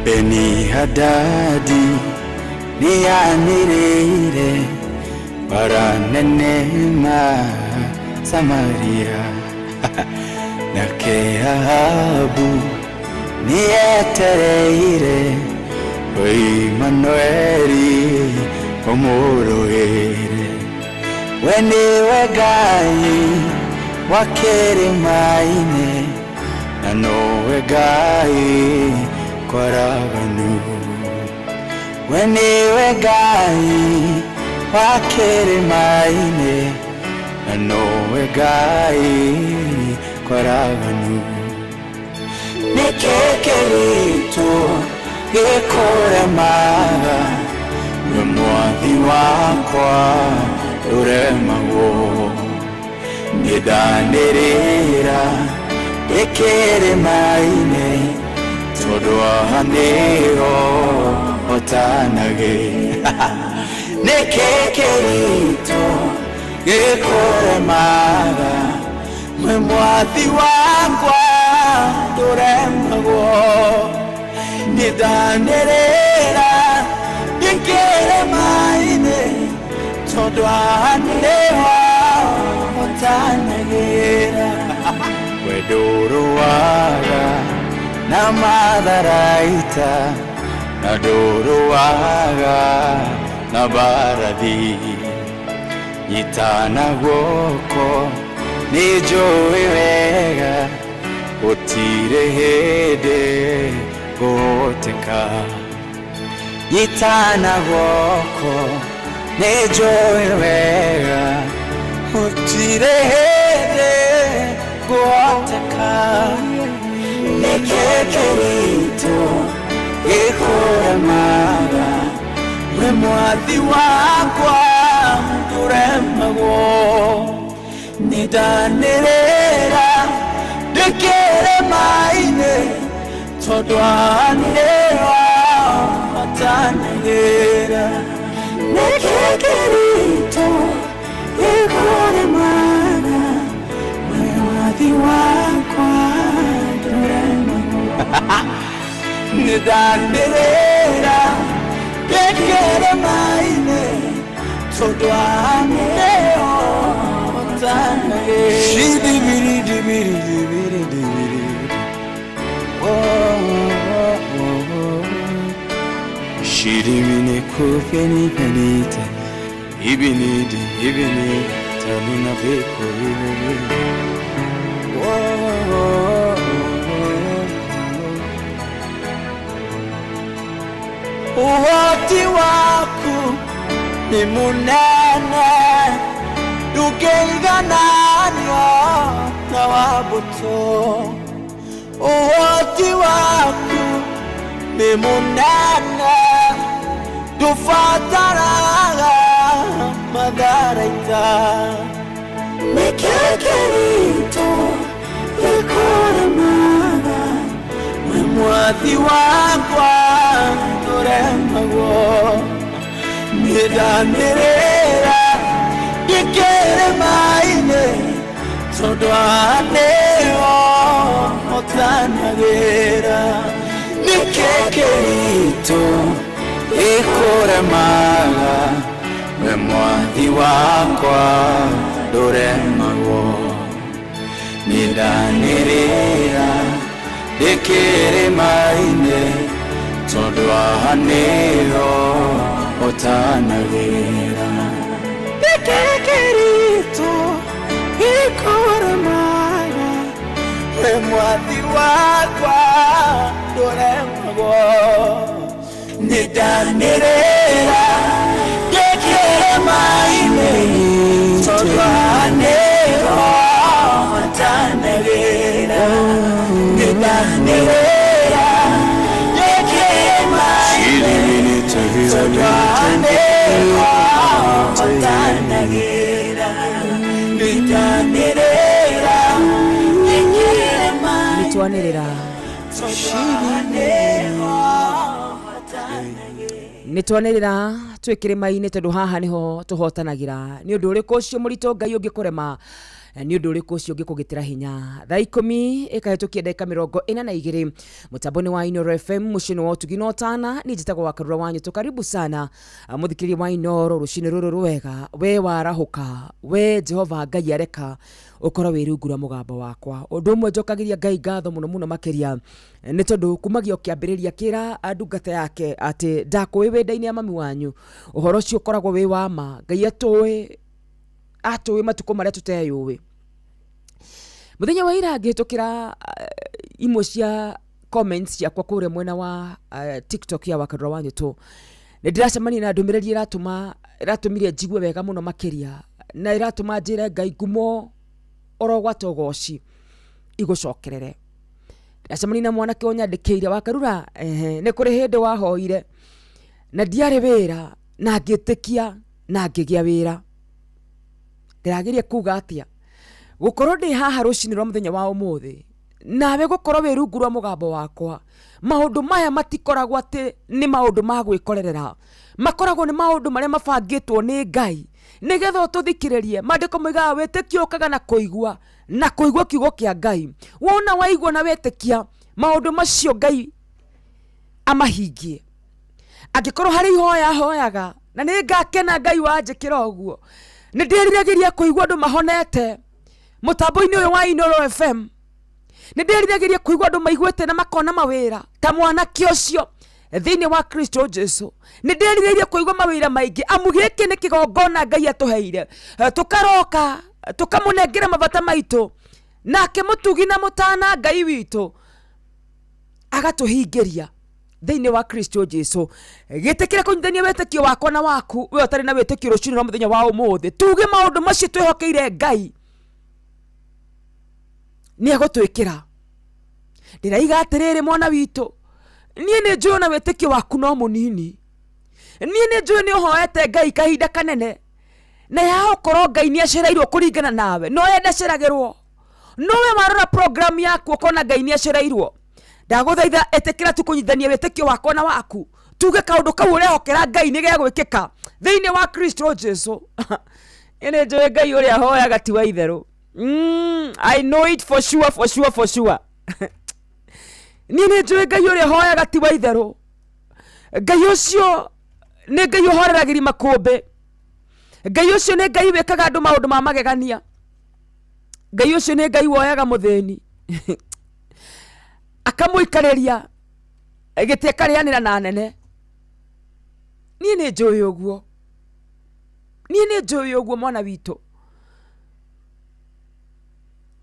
Beni-Hadadi nĩanĩrĩire bara nene ma Samaria, nake Ahabu nĩetereire Imanueli ũmũrũĩre. We nĩwe Ngai wa kĩrĩma-inĩ, na nowe Ngai kwaraganu. We nĩwe Ngai wa kĩrĩma-inĩ, na nowe Ngai kwaraganu. Nĩkĩ kĩritũ gĩkũremaga, we mwathi wakwa ndũremagwo. Nĩndanĩrĩra ndĩ kĩrĩma-inĩ, tondũ haha nĩho hotanagĩ. Nĩkĩ kĩritũ gĩkũremaga, we mwathi wakwa ndũremagwo. Nĩndanĩrĩra ndĩ kĩrĩma-inĩ, tondũ haha nĩho hotanagĩra. We ndũrũaga na matharaita, na ndũrũaga na mbarathi. Nyitana guoko nĩ njũĩ wega, gũtirĩ hĩndĩ ngũhoteka. Nyitana guoko nĩ njũĩ wega, gũtirĩ hĩndĩ ngũhoteka. Nĩkĩ kĩritũ gĩkũremaga, We mwathi wakwa ndũremagwo nĩndanĩrĩra ndĩkĩrĩma-inĩ tondũ anĩwa matanagĩra Nĩkĩkĩrĩtwo gĩkũremaga we mwathi wakwa ndũremagwo nĩndanĩrĩra ndĩkĩrĩma-inĩ tondũ anĩo matanagĩra Shidibiri-dibiri-dibiri-dibiri. Oh, oh, oh, oh. Shidibini kufini penita. Ibini di ibini tanina beko ibini. Oh, oh, oh, oh. Ũhoti waku nĩ mũnene ndũngĩigananio na wa mbũtũ ũhoti waku nĩ mũnene ndũbataraga matharaita Nĩkĩkĩrĩtwo gĩkũremaga we mwathi wakwa ndũremagwo nĩndanĩrĩra ndĩkĩrĩma-inĩ tondũ anĩo ũtanagĩra Nĩkĩkĩrĩtwo gĩkũremaga we mwathi wakwa ndũremagwo nĩndanĩrĩra ndĩkĩrĩma-inĩ tondũ haha nĩho ũtanagĩra Nĩkĩkĩrĩtwo gĩkũremaga we mwathi wakwa ndũremagwo nĩndanĩrĩra ndĩkĩrĩma-inĩ tondũ haha nĩho ũtanagĩra nĩndanĩrĩra ndĩkĩrĩma-inĩ tondũ haha nĩho ũtanagĩra nĩndanĩrĩra ndĩkĩrĩma-inĩ nĩtwanĩrĩra nĩtwanĩrĩra twĩ kĩrĩma-inĩ tondũ haha nĩho tũhotanagĩra nĩ ũndũ ũrĩkũ ũcio mũritũ ngai ũngĩkũrema nĩ ũndũ ũrĩkũ ũcio ũngĩkũgĩtĩra hinya thaa ikũmi ĩkahĩtũkia ndagĩka 42 mũtambo-inĩ wa Inoro FM mũciĩ-inĩ wa ũtugi na ũtana niĩ njĩtagwo Wakarura wa Nyũtũ karibu sana mũthikĩrĩria wa Inoro rũcinĩ rũrũ rwega we warahũka we Jehova Ngai areka ũkorwo wĩ rungu rwa mũgambo wakwa ũndũ ũmwe njokagĩria Ngai ngatho mũno mũno makĩria nĩ tondũ kumagia o kĩambĩrĩria kĩra ndungata yake atĩ ndakũĩ wĩ nda-inĩ ya mami wanyu ũhoro ũcio ũkoragwo wĩ wa ma Ngai atũĩ atũĩ matukũ marĩa tũteyũĩ mũthenya wa ira ngĩhĩtũkĩra imwe cia comments ciakwa kũrĩa mwena wa TikTok ya Wakarura wa Nyũtũ nĩ ndĩracemania na ndũmĩrĩri ĩratũmire njigue wega mũno makĩria na ĩratũma njĩre Ngai ngumo orogwata ũgoci igũcokerere ndĩracemania na mwanake ũnyandĩkĩire Wakarura nĩ kũrĩ hĩndĩ wahoire na ndiarĩ wĩra na ngĩtĩkia na ngĩgĩa wĩra ndĩrageria kuga atĩa gũkorwo ndĩ haha rũcinĩ rwa mũthenya wa ũmũthĩ nawe gũkorwo wĩ rungu rwa mũgambo wakwa maũndũ maya matikoragwo atĩ nĩ maũndũ ma gwĩkorerera makoragwo nĩ maũndũ marĩa mabangĩtwo nĩ Ngai nĩgetha ũtũthikĩrĩrie maandĩko moigaga wĩtĩkio ũkaga na kũigua na kũigua kiugo kĩa Ngai wona waigua na wetĩkia maũndũ macio Ngai amahingie angĩkorwo harĩ ihoya hoyaga na nĩ ngakena Ngai wanjĩkĩra ũguo nĩ ndĩriragĩria kũigua andũ mahonete mũtambo-inĩ ũyũ wa Inoro FM nĩ ndĩriragĩria kũigua andũ maiguĩte na makona mawĩra ta mwanake ũcio thĩinĩ wa Kristo Jesu nĩ ndĩrirĩirie kũigua mawĩra maingĩ amu gĩkĩ nĩ kĩgongona Ngai atũheire tũkaroka tũkamũnengera mabata maitũ nake mũtugi na mũtana Ngai witũ agatũhingĩria thĩinĩ wa Kristo Jesu gĩtĩkĩre kũnyitithania wĩtĩkio wakwa na waku we ũtarĩ na wĩtĩkio rũcinĩ rwa mũthenya wa ũmũthĩ tuge maũndũ macio twĩhokeire Ngai nĩ egũtwĩkĩra ndĩraiga atĩrĩrĩ mwana witũ niĩ nĩ njũĩ ona wĩtĩkio waku no mũnini Niĩ nĩ njũĩ nĩ ũhoete Ngai kahinda kanene, na yaokorwo Ngai nĩ acereirwo kũringana nawe, no ye ndaceragĩrwo. No we warora program yaku ũkona Ngai nĩ acereirwo. Ndagũthaitha ĩtĩkĩra tu kũnyitithania wĩtĩkio wakwa na waku, tuge kaũndũ kau ũrehokera Ngai nĩ gegwĩkĩka thĩinĩ wa Kristo Jesu. Niĩ nĩ njũĩ Ngai ũrĩa hoyaga ti wa itherũ. I know it for sure, for sure, for sure. Niĩ nĩ njũĩ Ngai ũrĩa hoyaga ti wa itherũ. Ngai ũcio nĩ Ngai ũhoreragĩria makũmbĩ. Ngai ũcio nĩ Ngai wĩkaga andũ maũndũ ma magegania. Ngai ũcio nĩ Ngai woyaga mũthĩni akamũikarĩria gĩtĩ akarĩanĩra na anene. Niĩ nĩ njũĩ ũguo, niĩ nĩ njũĩ ũguo mwana witũ.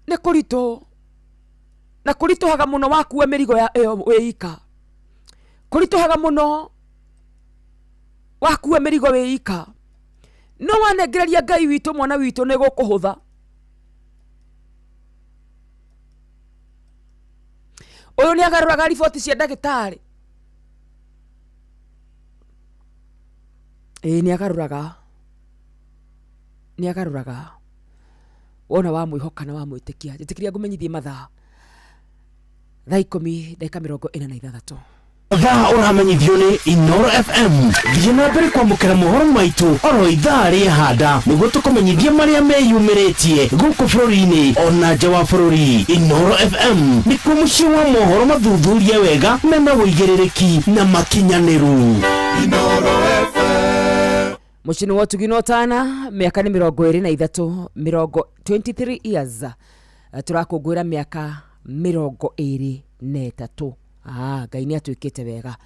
Nĩ kũritũ na kũritũhaga mũno wakua mĩrigo ya ĩyo wĩ ika. Kũritũhaga mũno wakua mĩrigo wĩ ika. No wanengereria Ngai witũ mwana witũ nĩ gũkũhũtha. Ũyũ nĩ agarũraga riboti cia ndagĩtarĩ. Ĩĩ nĩ agarũraga, nĩ agarũraga. Wona wamwĩhoka na wamwĩtĩkia. Njĩtĩkĩria ngũmenyithie mathaa thaa ikũmi ndagĩka mĩrongo ĩna na ithathatũ. Thaa ũramenyithio nĩ Inoro FM. Thiĩ na mbere kwamũkĩra mohoro maitũ oro ithaa rĩehanda nĩguo tũkũmenyithie marĩa meyumĩrĩtie gũkũ bũrũri-inĩ ona nja wa bũrũri. Inoro FM nĩkuo mũciĩ wa mohoro mathuthurie wega mena ũigĩrĩrĩki na makinyanĩru. Inoro FM. Mũciĩ nĩ wa ũtugi na ũtana, mĩaka nĩ mĩrongo ĩrĩ na ithatũ, mĩrongo 23 years. Tũrakũngũĩra mĩaka mĩrongo ĩrĩ na ĩtatũ. Ngai nĩ atuĩkĩte wega,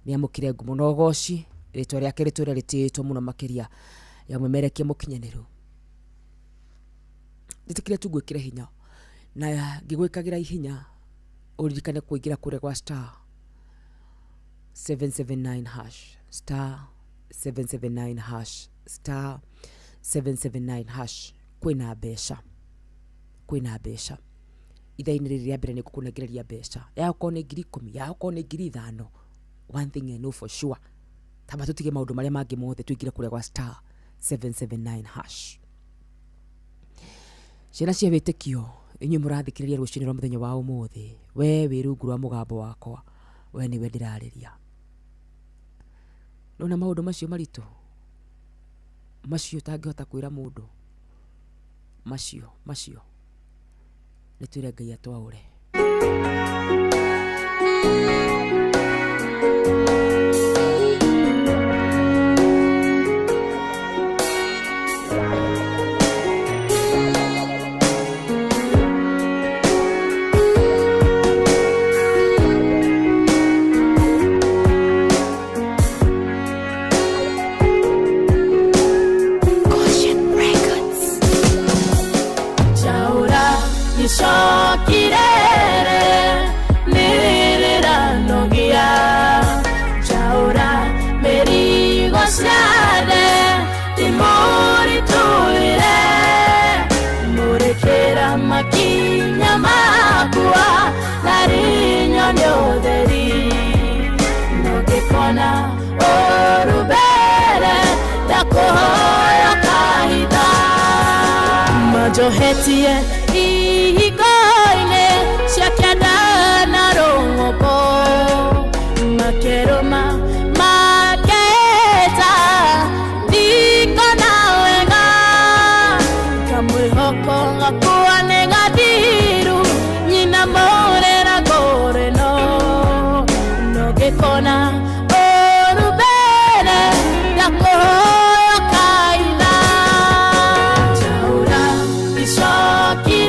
nĩ amũkire ngumo na ũgoci, rĩtwa rĩake rĩtũre rĩtĩĩtwo mũno makĩria ya mũmerekia mũkinyanĩru. Njĩtĩkĩre tu ngwĩkĩre hinya, na ngĩgwĩkagĩra hinya ũririkane kũingĩra kũrĩa gwa star 779 hash, star 779 hash, star 779 hash. Kwĩna mbeca, kwĩna mbeca. Ithaa-inĩ rĩrĩ rĩa mbere nĩ ngũkũnengereria mbeca, yakorwo nĩ ngiri ikũmi, yakorwo nĩ ngiri ithano. One thing I know for sure, tamba tũtige maũndũ marĩa mangĩ mothe tũingĩre kũrĩa gwa star 779 hash. Ciana cia wĩtĩkio, inyuĩ mũrathikĩrĩria rũcinĩ rwa mũthenya wa ũmũthĩ, we wĩ rungu rwa mũgambo wakwa, we nĩwe ndĩrarĩria. Nona maũndũ macio maritũ, macio ũtangĩhota kwĩra mũndũ, macio, macio nĩ twĩre Ngai atwaũre. Majohetie ihingo-inĩ cia kĩanda na rũng'ũngũ, makerũma maketa ndikona wega, kamwĩhoko gakua nĩ gathiru, nyina mũrĩra ngũrĩno, no ngĩkona ũru mbere ndakũhoya kaitha. Chaura icokirere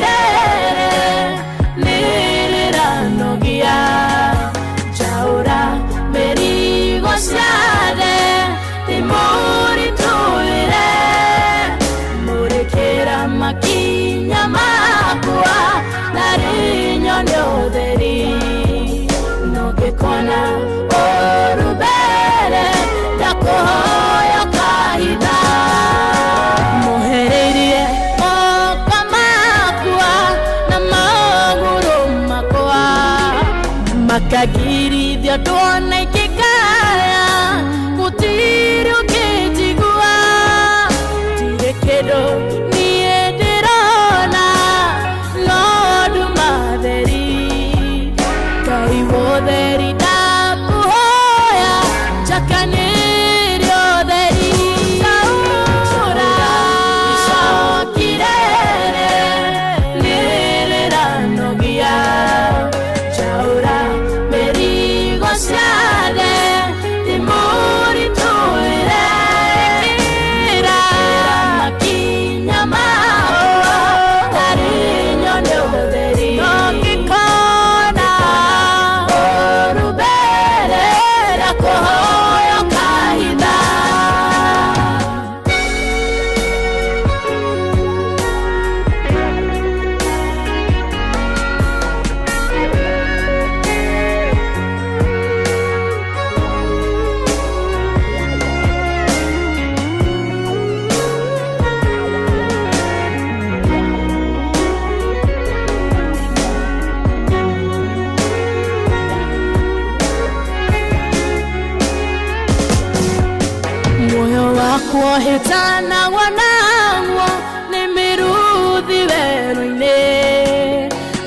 Ndanagwa naguo nĩ mĩruthi werũ-inĩ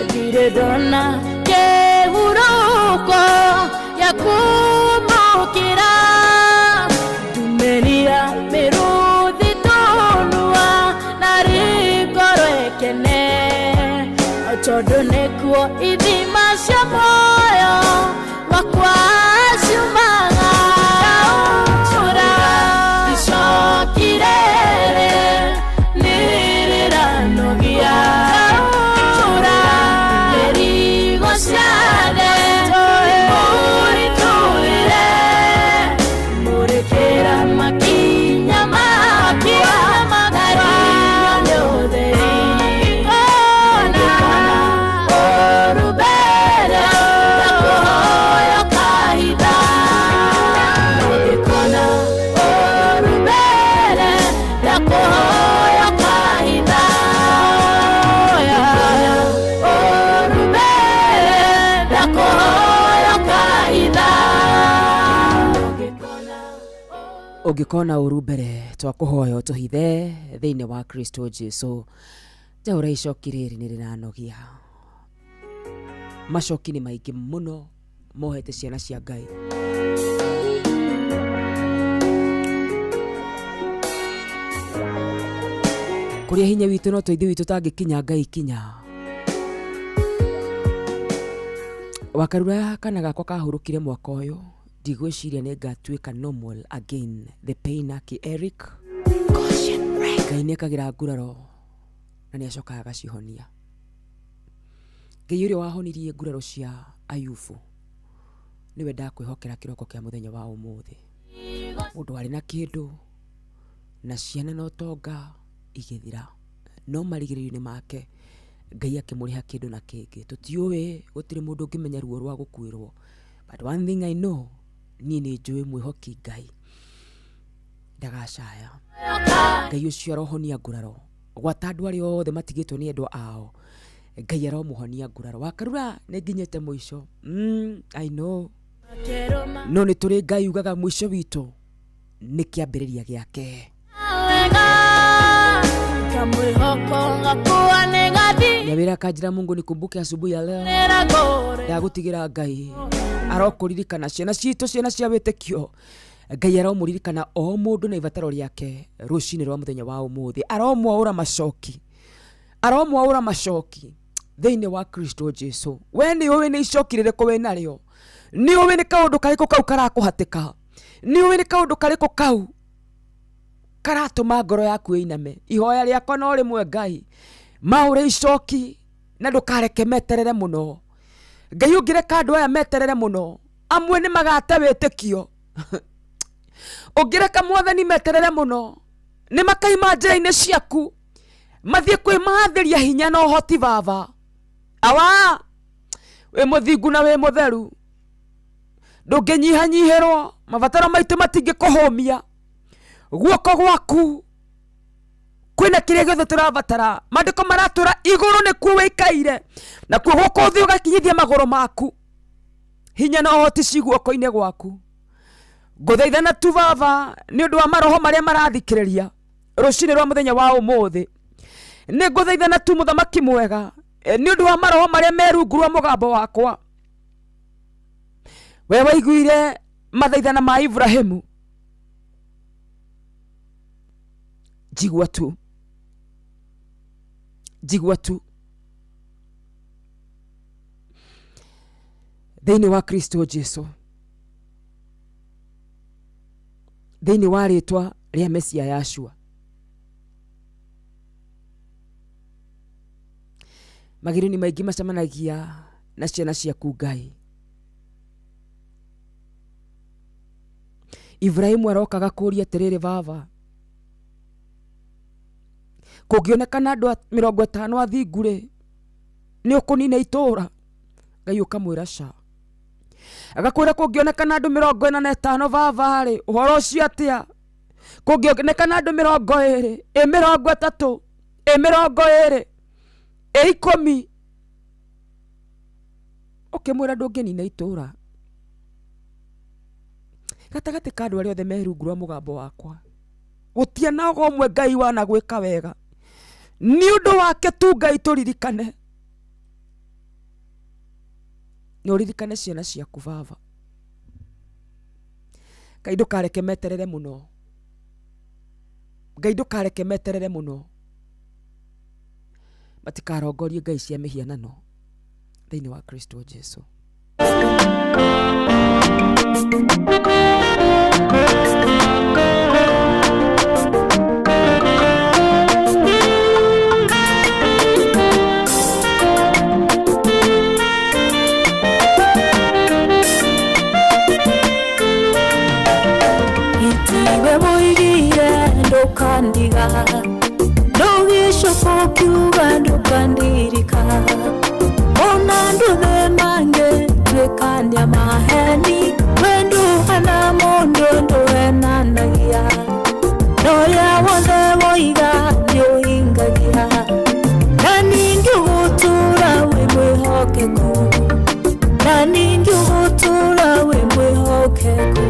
ndirĩ ndona kĩhurũko gĩa kũmũkĩra ndumĩria mĩrũthi tũnua na rĩngoro ĩkene tondũ nĩkuo ithima cia muoyo wakwa ciumaga ndaũra icoki rĩrĩ nĩrĩranogia ndaũra mĩrigo ciane mũritũhĩre mũrĩkĩra makinya makwa ngario nĩ ũtheri ngona ũru mbere ndakũhoya kahitha ngĩkona ũru mbere ndakũhoya kahitha ngĩkona ũru mbere ndakũhoya kahitha. Ũngĩkona ũru mbere twakũhoya ũtũhithe thĩinĩ wa Kristo Jesu. Njaũra icoki rĩrĩ nĩ rĩranogia, macoki nĩ maingĩ mũno mohete ciana cia Ngai. Kũrĩa hinya witũ no tũithe witũ tangĩkinya Ngai kinya. Wakarura kana gakwa kahũrũkire mwaka ũyũ, ndigwĩciria nĩ ngatuĩka normal again. The pain aki Eric Ngai nĩ ekagĩra nguraro na nĩ acokaga agacihonia. Ngai ũrĩa wahonirie nguraro cia Ayubu nĩwe ndakwĩhokera kĩroko kĩa mũthenya wa ũmũthĩ. Mũndũ warĩ na kĩndũ na ciana na ũtonga igĩthira, no marigĩrĩrio-inĩ make Ngai akĩmũrĩha kĩndũ na kĩngĩ. Tũtiũĩ, gũtirĩ mũndũ ũngĩmenya ruo rwa gũkuĩrwo, but one thing I know, niĩ nĩ njũĩ mwĩhoki Ngai ndagacaya. Ngai ũcio arohonia nguraro gwata andũ arĩa othe matigĩtwo nĩ endwa ao, Ngai aromũhonia nguraro. Wakarura nĩ nginyĩte mũico. I know, no nĩ tũrĩ Ngai ugaga mũico witũ nĩ kĩambĩrĩria gĩake. Kamwĩhoko gakwa nĩ gathi Nyawĩra kanjĩra Mungu nikumbuke asubuhi ya leo, ndagũtigĩra Ngai arokũririkana ciana citũ, ciana cia wĩtĩkio. Ngai aromũririkana o mũndũ na ibataro rĩake rũcinĩ rwa mũthenya wa ũmũthĩ. Aromwaũra macoki, aromwaũra macoki thĩinĩ wa Kristo Jesu. We nĩ ũĩ nĩ icoki rĩrĩkũ wĩ narĩo, nĩ ũĩ nĩ kaũndũ karĩkũ kau karakũhatĩka, nĩ ũĩ nĩ kaũndũ karĩkũ kau karatũma ngoro yaku ĩiname. Ihoya rĩakwa no rĩmwe, Ngai maũre icoki na ndũkareke meterere mũno. Ngai ũngĩreka andũ aya meterere mũno, amwe nĩ magate wĩtĩkio. Ũngĩreka mwathani meterere mũno, nĩ makaima njĩra-inĩ ciaku mathiĩ kwĩmathĩria hinya na ũhoti. Baba awa, wĩ mũthingu na wĩ mũtheru, ndũngĩnyihanyihĩrwo, mabataro maitũ matingĩkũhũmia. Guoko gwaku kwĩna kĩrĩa gĩothe tũrabatara. Maandĩko maratũra igũrũ nĩkuo wĩikaire, nakuo gũkũ thĩ ũgakinyithia magũrũ maku. Hinya na ũhoti ci guoko-inĩ gwaku. Ngũthaithana tu baba nĩ ũndũ wa maroho marĩa marathikĩrĩria rũcinĩ rwa mũthenya wa ũmũthĩ. Nĩ ngũthaithana tu mũthamaki mwega nĩ ũndũ wa maroho marĩa me rungu rwa mũgambo wakwa. We waiguire mathaithana ma Ibrahimu, njigua tu, njigua tu thĩinĩ wa Kristo Jesu, thĩinĩ wa rĩtwa rĩa Mesia Yashua. Magerio nĩ maingĩ macemanagia na ciana ciaku Ngai. Ibrahimu arokaga kũria atĩrĩrĩ, baba, kũngĩonekana andũ 50 athingu rĩ, nĩ ũkũnina itũũra? Ngai ũkamwĩra ca. Agakwĩra kũngĩonekana andũ 45 baba rĩ, ũhoro ũcio atĩa? Kũngĩonekana andũ 20, ĩ 30, ĩ 20, ĩ 10, ũkĩmwĩra ndũngĩnina itũũra. Gatagatĩ ka andũ arĩa othe me rungu rwa mũgambo wakwa, Gũtianaga ũmwe Ngai wanagwĩka wega. Nĩ ũndũ wake tu Ngai tũririkane. Nĩ ũririkane ciana ciaku baba. Ngai ndũkareke meterere mũno. Ngai ndũkareke meterere mũno. Matikarongorie ngai cia mĩhianano thĩinĩ wa Kristo Jesu. Itiwe woigire ndũkandiga, ndũgĩcoka ũkiuga ndũkandirika. Ona andũ mangĩtuĩkania maheni, we ndũhana mũndũ ndũhenanagia. Na ũrĩa wothe woiga nĩũhingagia, na ningĩ ũgũtũũra wĩ mwĩhokeku, na ningĩ ũgũtũũra wĩ mwĩhokeku.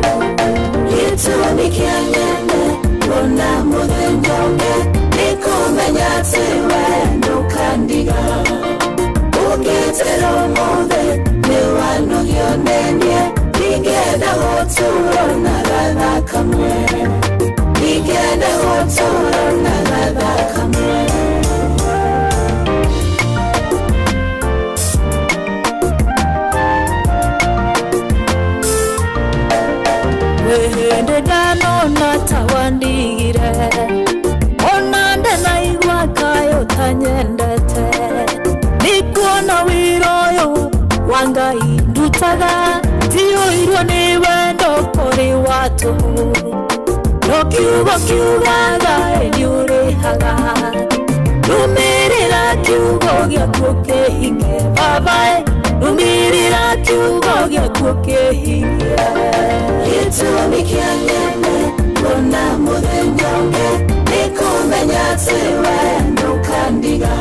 Gĩtũmi kĩa nyende kuona mũthenya ũngĩ nĩ kũmenya atĩ we ndũkandiga. Ũngĩtĩra ũmũthĩ nĩ wanogio nĩ niĩ, ndingĩenda gũtũũra na gathaa kamwe, ndingĩenda gũtũũra na gathaa kamwe. Wĩhĩndĩ ndanona ta wandigire, ona ndanaigua kaĩ ũtanyendete. Nĩkuona wĩra ũyũ wa Ngai ndutaga, ndiyũirwo nĩ wendo kũrĩ wa tũhũ. No kiugo kiugaga nĩũrĩhaga, rũmĩrĩra kiugo gĩaku ũkĩhingie baba, rũmĩrĩra kiugo gĩaku ũkĩhingie. Gĩtũmi kĩa nyende kuona mũthenya ũngĩ nĩ kũmenya atĩ we ndũkandiga.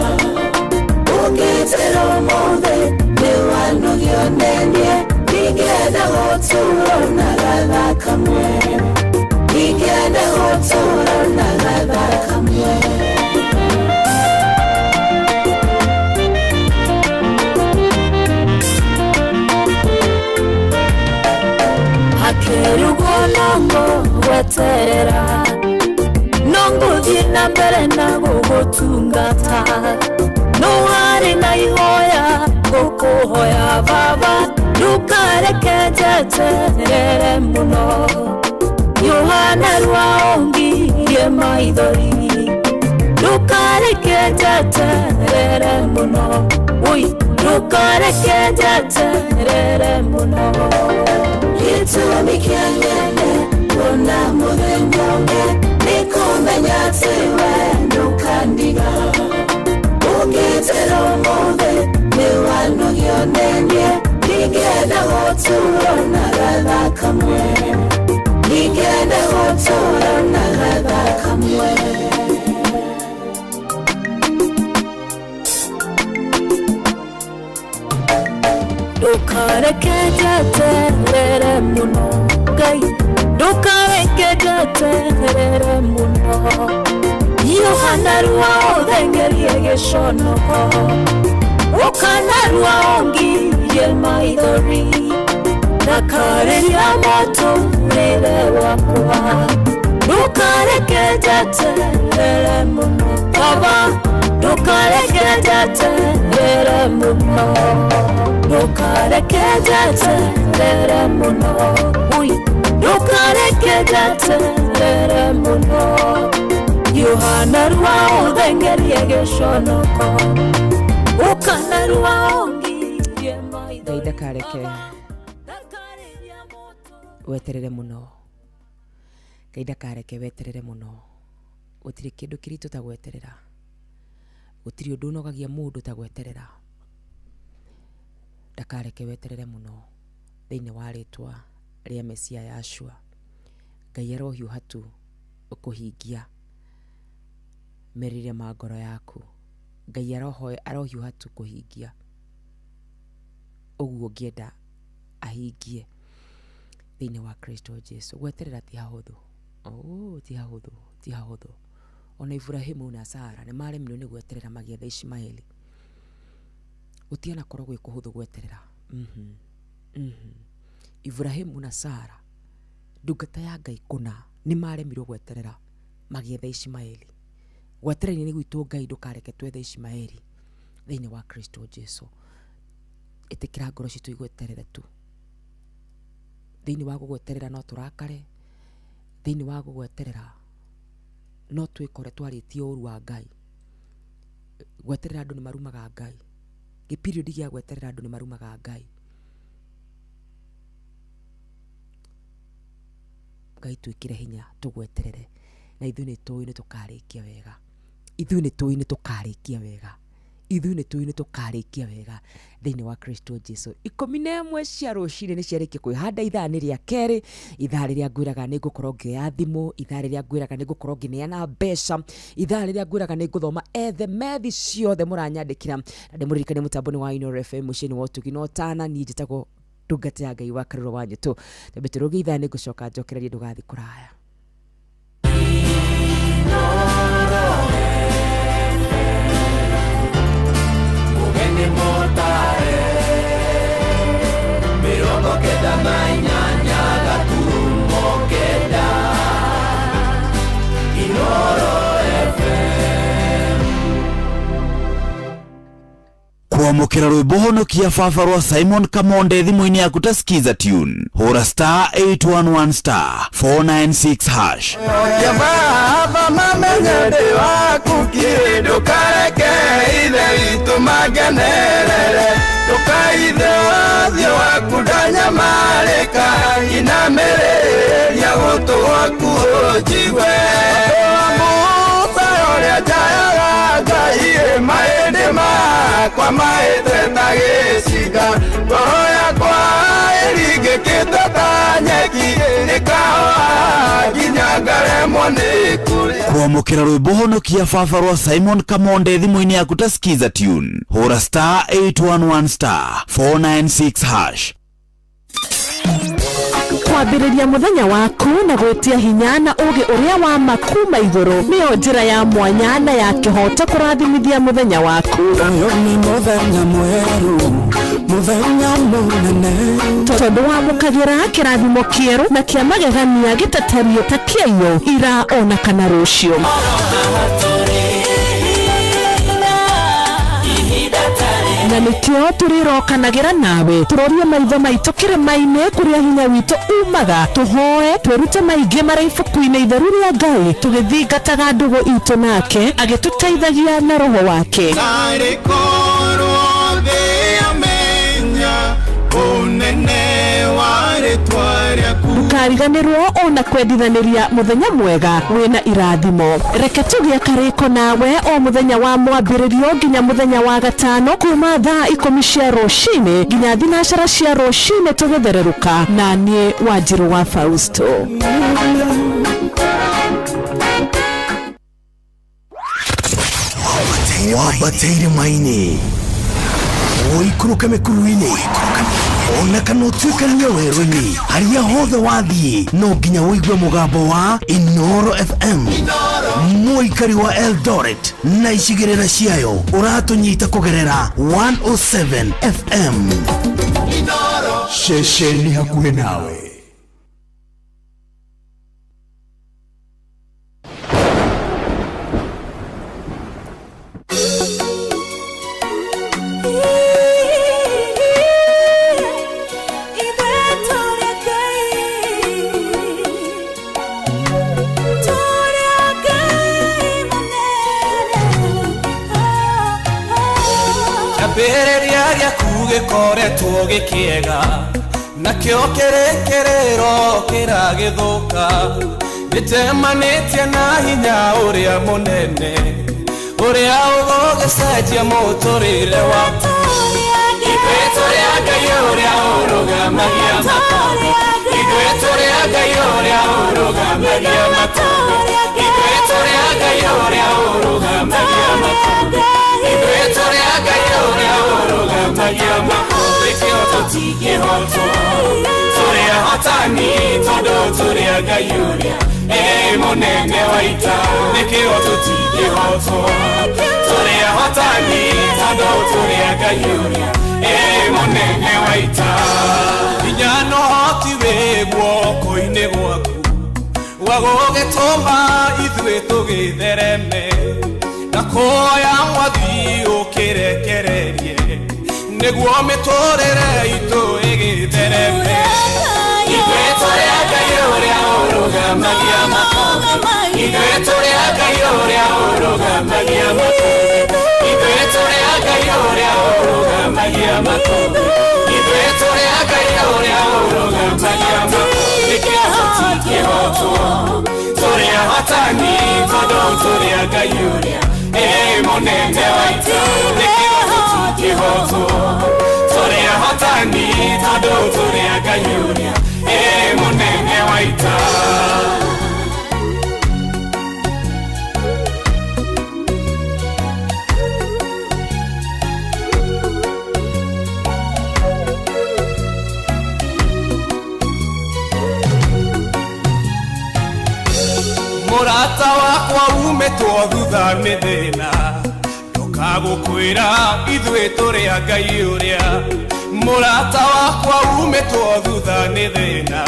Ũngĩtĩra ũmũthĩ nĩ wanogio nĩ niĩ, ndingĩenda gũtũũra na gathaa kamwe, ndingĩenda gũtũũra na gathaa kamwe. Hakĩrĩ ũguo no ngũgweterera, no ngũthiĩ na mbere na gũgũtungata. No harĩ na ihoya ngũkũhoya baba, ndũkareke njeterere mũno. Yohana rwa ongirie maithori, ndũkareke njeterere mũno. Oi, ndũkareke njeterere mũno. Gĩtũmi kĩa nyende kuona mũthenya ũngĩ nĩ kũmenya atĩ we ndũkandiga. Ũngĩtĩra ũmũthĩ nĩ wanogio nĩ niĩ, ndingĩenda gũtũũra na gathaa kamwe, ndingĩenda gũtũũra na gathaa kamwe. Ndũkareke njeterere mũno Ngai, ndũkareke njeterere mũno. Yohana rwa ũthengerie gĩconoko, ũkana rwa ũngirie maithori, ndakarĩria mũtũrĩre wakwa. Ndũkareke njeterere mũno baba, ndũkareke njeterere mũno. Ndũkareke njeterere mũno, ui, ndũkareke njeterere mũno. Yohana rwa ũthengerie gĩconoko, ũkana rwa ũngirie maithori. Ngai ndakareke weterere mũno. Ngai ndakareke weterere mũno. Gũtirĩ kĩndũ kĩritũ ta gweterera. Gũtirĩ ũndũ ũnogagia mũndũ ta gweterera. Ndakareke weterere mũno thĩinĩ wa rĩtwa rĩa Mesia Yahshua. Ngai arohiũha tu kũhingia merirĩria ma ngoro yaku. Ngai arohiũha tu kũhingia ũguo ũngĩenda ahingie thĩinĩ wa Kristo Jesu. Gweterera ti hahũthũ. Oh, ti hahũthũ, ti hahũthũ. Ona Iburahĩmu na Sara nĩ maremirwo nĩ gweterera magĩetha Ishimaeli. Gũtianakorwo gwĩ kũhũthũ gweterera. Iburahĩmu na Sara ndungata ya Ngai kũna nĩ maremirwo gweterera magĩetha Ishimaeli. Gweterera-inĩ gwitũ Ngai ndũkareke twethe Ishimaeli thĩinĩ wa Kristo Jesu. Ĩtĩkĩra ngoro citũ igweterere tu. Thĩinĩ wa gũgweterera no tũrakare, thĩinĩ wa gũgweterera no twĩkore twarĩtie ũru wa Ngai. Gweterera andũ nĩ marumaga Ngai. Gĩpiriodi gĩa gweterera andũ nĩ marumaga Ngai. Ngai twĩkĩre hinya tũgweterere na ithuĩ nĩ tũĩ nĩ tũkarĩkia wega. Ithuĩ nĩ tũĩ nĩ tũkarĩkia wega. Ithuĩ nĩ tũĩ nĩ tũkarĩkia wega thĩinĩ wa Kristo Jesu. 11 cia rũcinĩ nĩ ciarĩkia kwĩhanda ithaa nĩ rĩa kerĩ, ithaa rĩrĩa ngwĩraga nĩ ngũkorwo ngĩoya thimũ, ithaa rĩrĩa ngwĩraga nĩ ngũkorwo ngĩneana mbeca, ithaa rĩrĩa ngwĩraga nĩ ngũthoma ethe methi ciothe mũranyandĩkĩra. Na ndĩmũririkanie mũtambo nĩ wa Inooro FM, mũciĩ nĩ wa ũtugi na ũtana. Niĩ njĩtagwo ndungata ya Ngai wa Karũrũ wa Nyũtũ. Twambe tũrũge ithaa nĩ ngũcoka njokererie ndũgathiĩ kũraya. Kwamũkĩra rwĩmbo honokia baba rwa Simon Kamonde thimũ-inĩ yaku ta Skiza tune. Hũra star 811 star 496 hash. Baba mamenye ndĩ waku kĩ, ndũkareke ithe witũ mangenerere, ndũkaithe ũthiũ waku ndanyamarĩka, inamĩrĩria gũtũ gwaku ũnjigue. Musa ũrĩa njayaga Ngai, mahĩndĩ makwa mahĩte ta gĩcinga, ngoro yakwa ĩringĩkĩte ta nyeki, ĩkahoha nginya ngaremwo nĩ kũrĩa. Kwamũkĩra rwĩmbo honokia baba rwa Simon Kamonde thimũ-inĩ yaku ta Skiza tune. Hũra star 811 star 496 hash. Kwambĩrĩria mũthenya waku na gwĩtia hinya na ũũgĩ ũrĩa wa ma kuma igũrũ nĩyo njĩra ya mwanya na ya kĩhooto kũrathimithia mũthenya waku. Ũyũ nĩ mũthenya mwerũ, mũthenya mũnene, tondũ wamũkagĩra kĩrathimo kĩerũ na kĩa magegania gĩtatariĩ ta kĩaiyũ ira ona kana rũciũ. Na nĩkĩo tũrĩrokanagĩra nawe tũrorie maitho maitũ kĩrĩma-inĩ kũrĩa hinya witũ umaga, tũhoe twĩrute maingĩ marĩa ibuku-inĩ itheru rĩa Ngai, tũgĩthingataga ndũgũ itũ nake agĩtũteithagia na roho wake. Tarĩ korwo thĩ yamenya ũnene wa rĩtwa rĩaku. Ndũkariganĩrwo ona kwendithanĩria mũthenya mwega wĩna irathimo. Reke tũgĩe karĩko nawe o mũthenya wa mwambĩrĩrio nginya mũthenya wa gatano kuma thaa 10 cia rũcinĩ nginya 9 cia rũcinĩ tũgĩthererũka na niĩ Wanjirũ wa Fausto. Wambateire maini, ũikũrũke mĩkuru-inĩ, ona kana ũtuĩkanie werũ-inĩ, harĩa hothe wathiĩ no nginya ũigue mũgambo wa Inooro FM. Mũikari wa Eldoret na icigĩrĩra ciayo ũratũnyita kũgerera 107 FM. Ceceni hakuhĩ nawe. Kĩambĩrĩria gĩaku gĩkoretwo gĩkĩega, nakĩo kĩrĩkĩrĩro kĩragĩthũka. Nĩnjemanĩtie na hinya ũrĩa mũnene, ũrĩa ũgũgĩcenjia mũtũrĩre waku. Ithuĩ tũrĩ a Ngai ũrĩa ũrũgamagia makũmbĩ, ithuĩ tũrĩ a Ngai ũrĩa ũrũgamagia makũmbĩ, ithuĩ tũrĩ a Ngai ũrĩa ũrũgamagia makũmbĩ, ithuĩ tũrĩ a Ngai ũrĩa ũrũgamagia makũmbĩ. Kĩo tũtingĩhotwo, tũrĩ ahotani tondũ tũrĩ a Ngai ũrĩa Ĩ mũnene wa ita nĩkĩo tũtingĩhotwo tũrĩ ahotani tondũ tũrĩ a Ngai ũrĩa ĩ mũnene wa ita hinya na ũhoti wĩ guoko-inĩ gwaku wa gũgĩtũma ithuĩ tũgĩthereme na kuoya mwathi ũkĩrekererie nĩguo mĩtũrĩre itũ ĩgĩthereme ithuĩ tũrĩ a Ngai ũrĩa ũrũgamagia makũmbĩ ithuĩ tũrĩ a Ngai ũrĩa ũrũgamagia makũmbĩ ithuĩ tũrĩ a Ngai ũrĩa ũrũgamagia makũmbĩ ithuĩ tũrĩ a Ngai ũrĩa ũrũgamagia makũmbĩ nĩkĩo tũtingĩhotwo tũrĩ ahotani tondũ tũrĩ a Ngai ũrĩa ĩ mũnene wa ita nĩkĩo tũtingĩhotwo tũrĩ ahotani tondũ tũrĩ a Ngai ũrĩa ĩ mũnene wa ita. Mũrata wakwa umĩtwo thutha nĩ thĩna ndũkagũkwĩra ithuĩ tũrĩ a Ngai ũrĩa mũrata wakwa umĩtwo thutha nĩ thĩna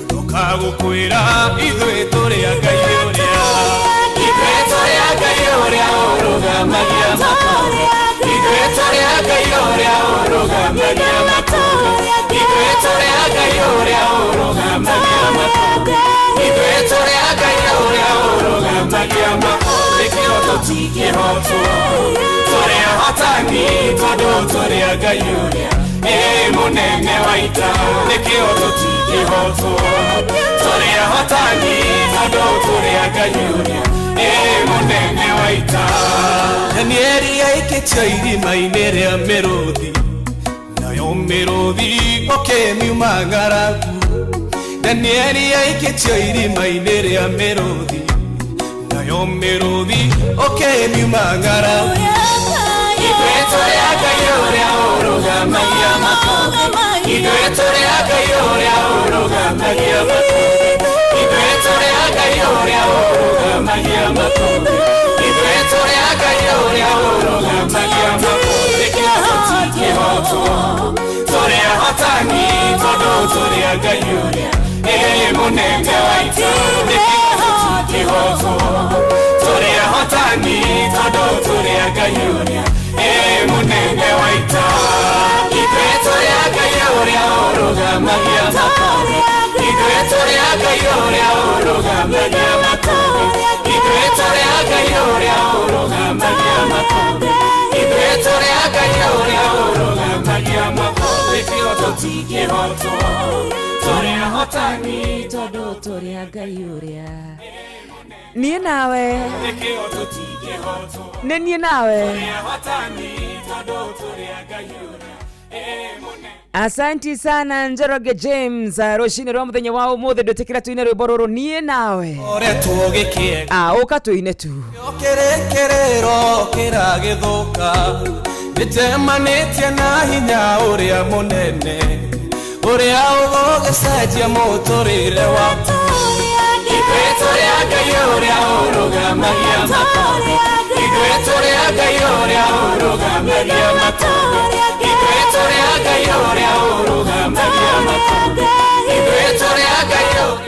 ndũkagũkwĩra ithuĩ tũrĩ a Ngai ũrĩa ithuĩ tũrĩ a Ngai ũrĩa ũrũgamagia makũmbĩ ithuĩ tũrĩ a Ngai ũrĩa ũrũgamagia makũmbĩ ithuĩ tũrĩ a Ngai ũrĩa ũrũgamagia makũmbĩ ithuĩ tũrĩ a Ngai ũrĩa ũrũgamagia makũmbĩ nĩkĩo tũtingĩhotwo tũrĩ ahotani tondũ tũrĩ a Ngai ũrĩa ĩ mũnene wa ita nĩkĩo tũtingĩhotwo tũrĩ ahotani tondũ tũrĩ a Ngai ũrĩa ĩ mũnene wa ita. Danieli aikĩtio irima-inĩ rĩa mĩrũthi nayo mĩrũthi ũkĩmiuma ng'aragu Danieli aikĩtio irima-inĩ rĩa mĩrũthi nayo mĩrũthi ũkĩmiuma ng'aragu ithuĩ tũrĩ a Ngai ũrĩa ũrũgamagia makũmbĩ ithuĩ tũrĩ a Ngai ũrĩa ũrũgamagia makũmbĩ ithuĩ tũrĩ a Ngai ũrĩa ũrũgamagia makũmbĩ ithuĩ tũrĩ a Ngai ũrĩa ũrũgamagia makũmbĩ nĩkĩo tũtingĩhotwo tũrĩ ahotani tondũ tũrĩ a Ngai ũrĩa ĩ mũnene wa ita nĩkĩo tũtingĩhotwo tũrĩ ahotani tondũ tũrĩ a Ngai ũrĩa ĩ mũnene wa ita ithuĩ tũrĩ a Ngai ũrĩa ũrũgamagia makũmbĩ ithuĩ tũrĩ a Ngai ũrĩa ũrũgamagia makũmbĩ ithuĩ tũrĩ a Ngai ũrĩa ũrũgamagia makũmbĩ ithuĩ tũrĩ a Ngai ũrĩa ũrũgamagia makũmbĩ nĩkĩo tũtingĩhotwo tũrĩ ahotani tondũ tũrĩ a Ngai ũrĩa niĩ nawe nĩkĩo tũtingĩhotwo nĩ niĩ nawe tũrĩ ahotani tondũ tũrĩ a Ngai ũrĩa ĩ mũnene. Asanti sana Njoroge James rũcinĩ rwa mũthenya wa ũmũthĩ ndwĩtĩkĩra tuine rwĩmbo rũrũ niĩ nawe Oretwo gĩkĩega ũka tuine tu kĩrĩkĩrĩro kĩragĩthũka nĩnjemanĩtie na hinya ũrĩa mũnene ũrĩa ũgũgĩcenjia mũtũrĩre waku ithuĩ tũrĩ a Ngai ũrĩa ũrũgamagia makũmbĩ ithuĩ tũrĩ a Ngai ũrĩa ũrũgamagia makũmbĩ ithuĩ tũrĩ a Ngai ũrĩa ũrũgamagia makũmbĩ ithuĩ tũrĩ a Ngai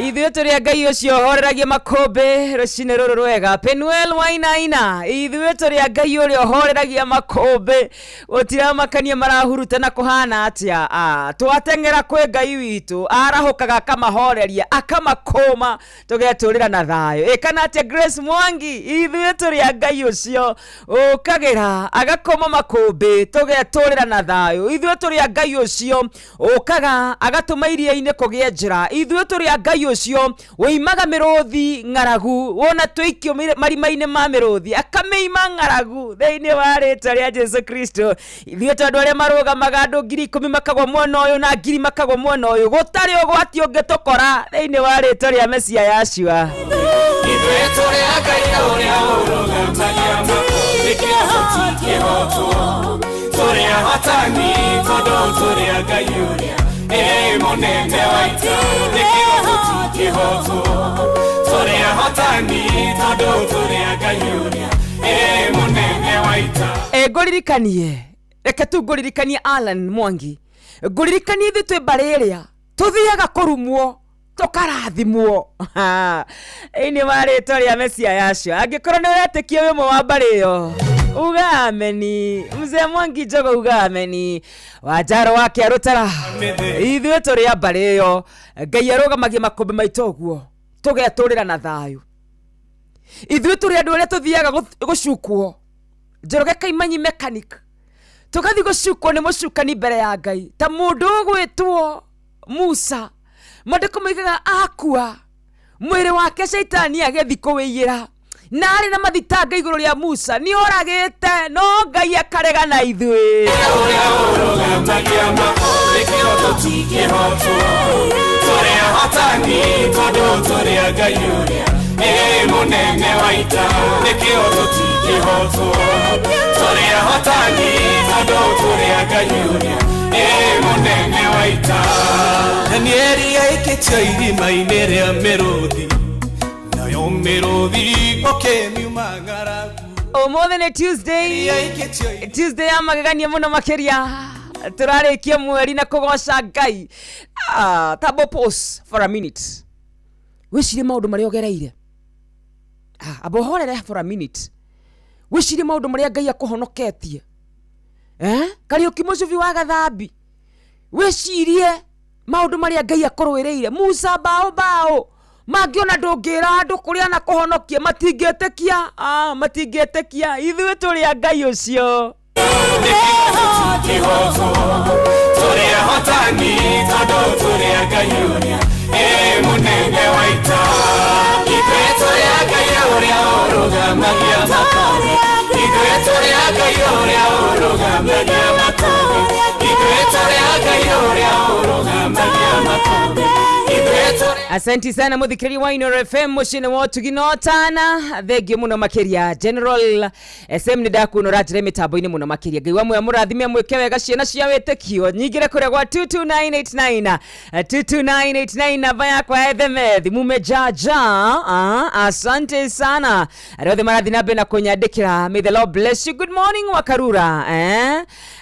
ithuĩ tũrĩ a Ngai ũcio ũhoreragia makũmbĩ rũcinĩ rũrũ rwega. Penuel Wainaina ithuĩ tũrĩ a Ngai ũrĩa ũhoreragia makũmbĩ gũtiramakania marahuruta na kũhana atĩa twateng'era kwĩ Ngai witũ arahũkaga akamahoreria akamakũma tũgetũrĩra na thayũ. Ĩkana atĩa Grace Mwangi ithuĩ tũrĩ a Ngai ũcio ũkagĩra agakũma makũmbĩ tũgetũrĩra na thayũ. Ithuĩ tũrĩ a Ngai ũcio ũkaga agatũma iria-inĩ kũgĩe njĩra. Ithuĩ tũrĩ a Ngai ũcio ũimaga mĩrũthi ng'aragu wona tũikio marima-inĩ ma mĩrũthi akamĩima ng'aragu thĩinĩ wa rĩtwa rĩa Jesu Kristo. Ithuĩ tondũ arĩa marũgamaga andũ 10,000 makagwa mwena ũyũ na 1,000 makagwa mwena ũyũ gũtarĩ ũgwati ũngĩtũkora thĩinĩ wa rĩtwa rĩa Mesia Yashua. Ithuĩ tũrĩ a Ngai ũrĩa ũrũgamagia makũmbĩ nĩkĩo tũtingĩhotwo tũrĩ ahotani tondũ tũrĩ a Ngai ũrĩa ĩ Ĩ mũnene wa ita nĩkĩo tũtingĩhotwo tũrĩ ahotani tondũ tũrĩ a Ngai ũrĩa Ĩ mũnene wa ita. E, ngũririkanie, reke tu ngũririkanie Alan Mwangi, ngũririkanie ithuĩ twĩ mbarĩ ĩrĩa tũthiaga kũrumwo tũkarathimwo ĩinĩ wa rĩtwa rĩa Mesia yacio. Angĩkorwo nĩ ũretĩkia wĩ ũmwe wa mbarĩ ĩyo, uga ameni. Mzee Mwangi Njogo, uga ameni. Wanjaro wa Kĩarũtara, ithuĩ tũrĩ a mbarĩ ĩyo. Ngai arũgamagia makũmbĩ maitũ ũguo tũgetũrĩra na thayũ. Ithuĩ tũrĩ andũ arĩa tũthiaga gũcukwo. Njoroge Kaimanyi mechanic, tũgathiĩ gũcukwo nĩ mũcukani mbere ya Ngai ta mũndũ ũgwĩtwo Musa. Maandĩko moigaga akua mwĩrĩ wake caitani agĩthiĩ kũwĩiyĩra, na arĩ na mathitanga igũrũ rĩa Musa nĩ oragĩte, no Ngai akarega na ithuĩ. Ũrĩa ũrũgamagia makũmbĩ nĩkĩo tũtingĩhotwo tũrĩ ahotani tondũ tũrĩ a Ngai ũrĩa Ĩ mũnene wa ita nĩkĩo tũtingĩhotwo tũrĩ ahotani tondũ tũrĩ a Ngai ũrĩa Ĩ mũnene wa ita. Danieli aikĩtio irima-inĩ rĩa mĩrũthi, nayo mĩrũthi ũkĩmiuma ng'aragu. Ũmũthĩ nĩ Tuesday, Tuesday ya magegania mũno makĩria. Tũrarĩkia mweri na kũgoca Ngai. Tabo pause for a minute, wĩcirie maũndũ marĩa ũgereire. Amba ũhorere for a minute, wĩcirie maũndũ marĩa Ngai akũhonoketie. Kariũki mũcubi wa gathambi, wĩcirie maũndũ marĩa Ngai akũrũĩrĩire. Musa bao bao mangĩona ndũngĩra andũ kũrĩa na kũhonokia, matingĩtĩkia. Matingĩtĩkia ithuĩ tũrĩ a Ngai ũcio. Tũtingĩhotwo tũrĩ ahotani tondũ tũrĩ a Ngai ũrĩa Ĩ mũnene wa ita. Ithuĩ tũrĩ a Ngai ũrĩa ũrũgamagia makũmbĩ, ithuĩ tũrĩ a Ngai ũrĩa ũrũgamagia makũmbĩ, ithuĩ tũrĩ a Ngai ũrĩa ũrũgamagia makũmbĩ, ithuĩ tũrĩ. Asante sana muthikĩrĩria wa Inooro FM mũciĩ-inĩ wa ũtugi na ũtana, thengio mũno makĩria. General SM, nĩ ndakuona ũranjĩra mĩtambo-inĩ mũno makĩria. Ngai wa muoyo mũrathime, mwĩke wega ciana cia wĩtĩkio. Nyingĩre kũrĩa gwa 22989, 22989 namba yakwa ya SMS, mume jaja. Asante sana arĩa othe marathiĩ na mbere na kũnyandĩkĩra. May the Lord bless you. Good morning Wakarura,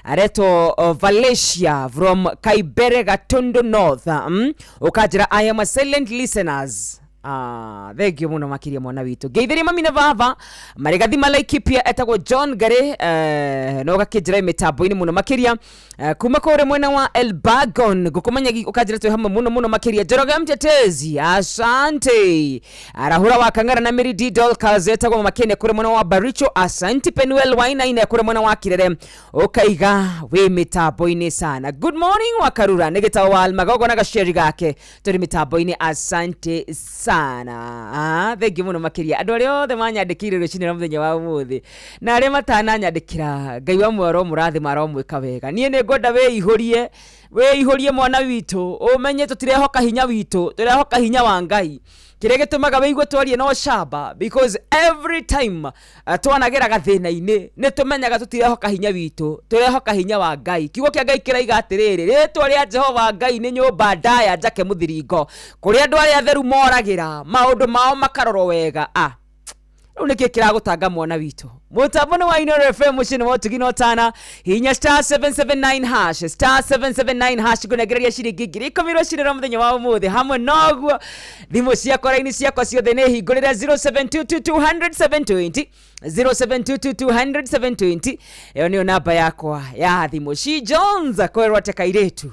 aretwo Valencia from Kaibere, Gatundu North. Ũkanjĩra I am a silent listeners. Thengio mũno makĩria mwana witũ. Ngeithĩria mami na baba marĩ gathima Laikipia, etagwo John Gary, no ũgakĩnjĩra mĩtambo-inĩ mũno makĩria, kuma kũrĩa mwena wa Elbagon ngũkũmenya, ũkanjĩra twĩ hamwe mũno mũno makĩria. Njoroge Mtetezi, asante. Arahura wa Kang'ara na Mary D Dolcas, etagwo Mama Kenya kũrĩa mwena wa Baricho, asante. Penuel Wainaina kũrĩa mwena wa Kirere, ũkaiga wĩ mĩtambo-inĩ sana. Good morning Wakarura, nĩ gĩtao wa Almagogo na gaceri gake, tũrĩ mĩtambo-inĩ, asante sana. Thengiũ mũno makĩria andũ arĩa othe manyandĩkĩire rũcinĩ rwa mũthenya wa ũmũthĩ na arĩa matananyandĩkĩra. Ngai wa muoyo aromũrathima, aromwĩka wega. Niĩ nĩ ngwenda wĩihũrie, wĩihũrie mwana witũ, ũmenye tũtirehoka hinya witũ, tũrehoka hinya wa Ngai. Kĩrĩa gĩtũmaga wĩigue twarie no camba, because every time twanagera gathĩna-inĩ nĩ tũmenyaga tũtirehoka hinya witũ, tũrehoka hinya wa Ngai. Kiugo kĩa Ngai kĩraiga atĩrĩrĩ, rĩtwa rĩa Jehova Ngai nĩ nyũmba ndaya njake mũthiringo, kũrĩa andũ arĩa atheru moragĩra, maũndũ mao makarorwo wega. Rĩu nĩkĩ kĩragũtanga mwana witũ? Mũtambo nĩ wa Inooro FM, mũciĩ nĩ wa ũtugi na ũtana. Hihinya star 779 hash, star 779 hash, ngũnengereria ciringi 10,000 rũcinĩ rwa mũthenya wa ũmũthĩ. Hamwe noguo thimũ ciakwa, raini ciakwa ciothe nĩ hingũrĩre 0722200720, 0722200720, ĩyo nĩyo namba yakwa ya thimũ. She Jones kwĩrwo atĩ kairĩtu,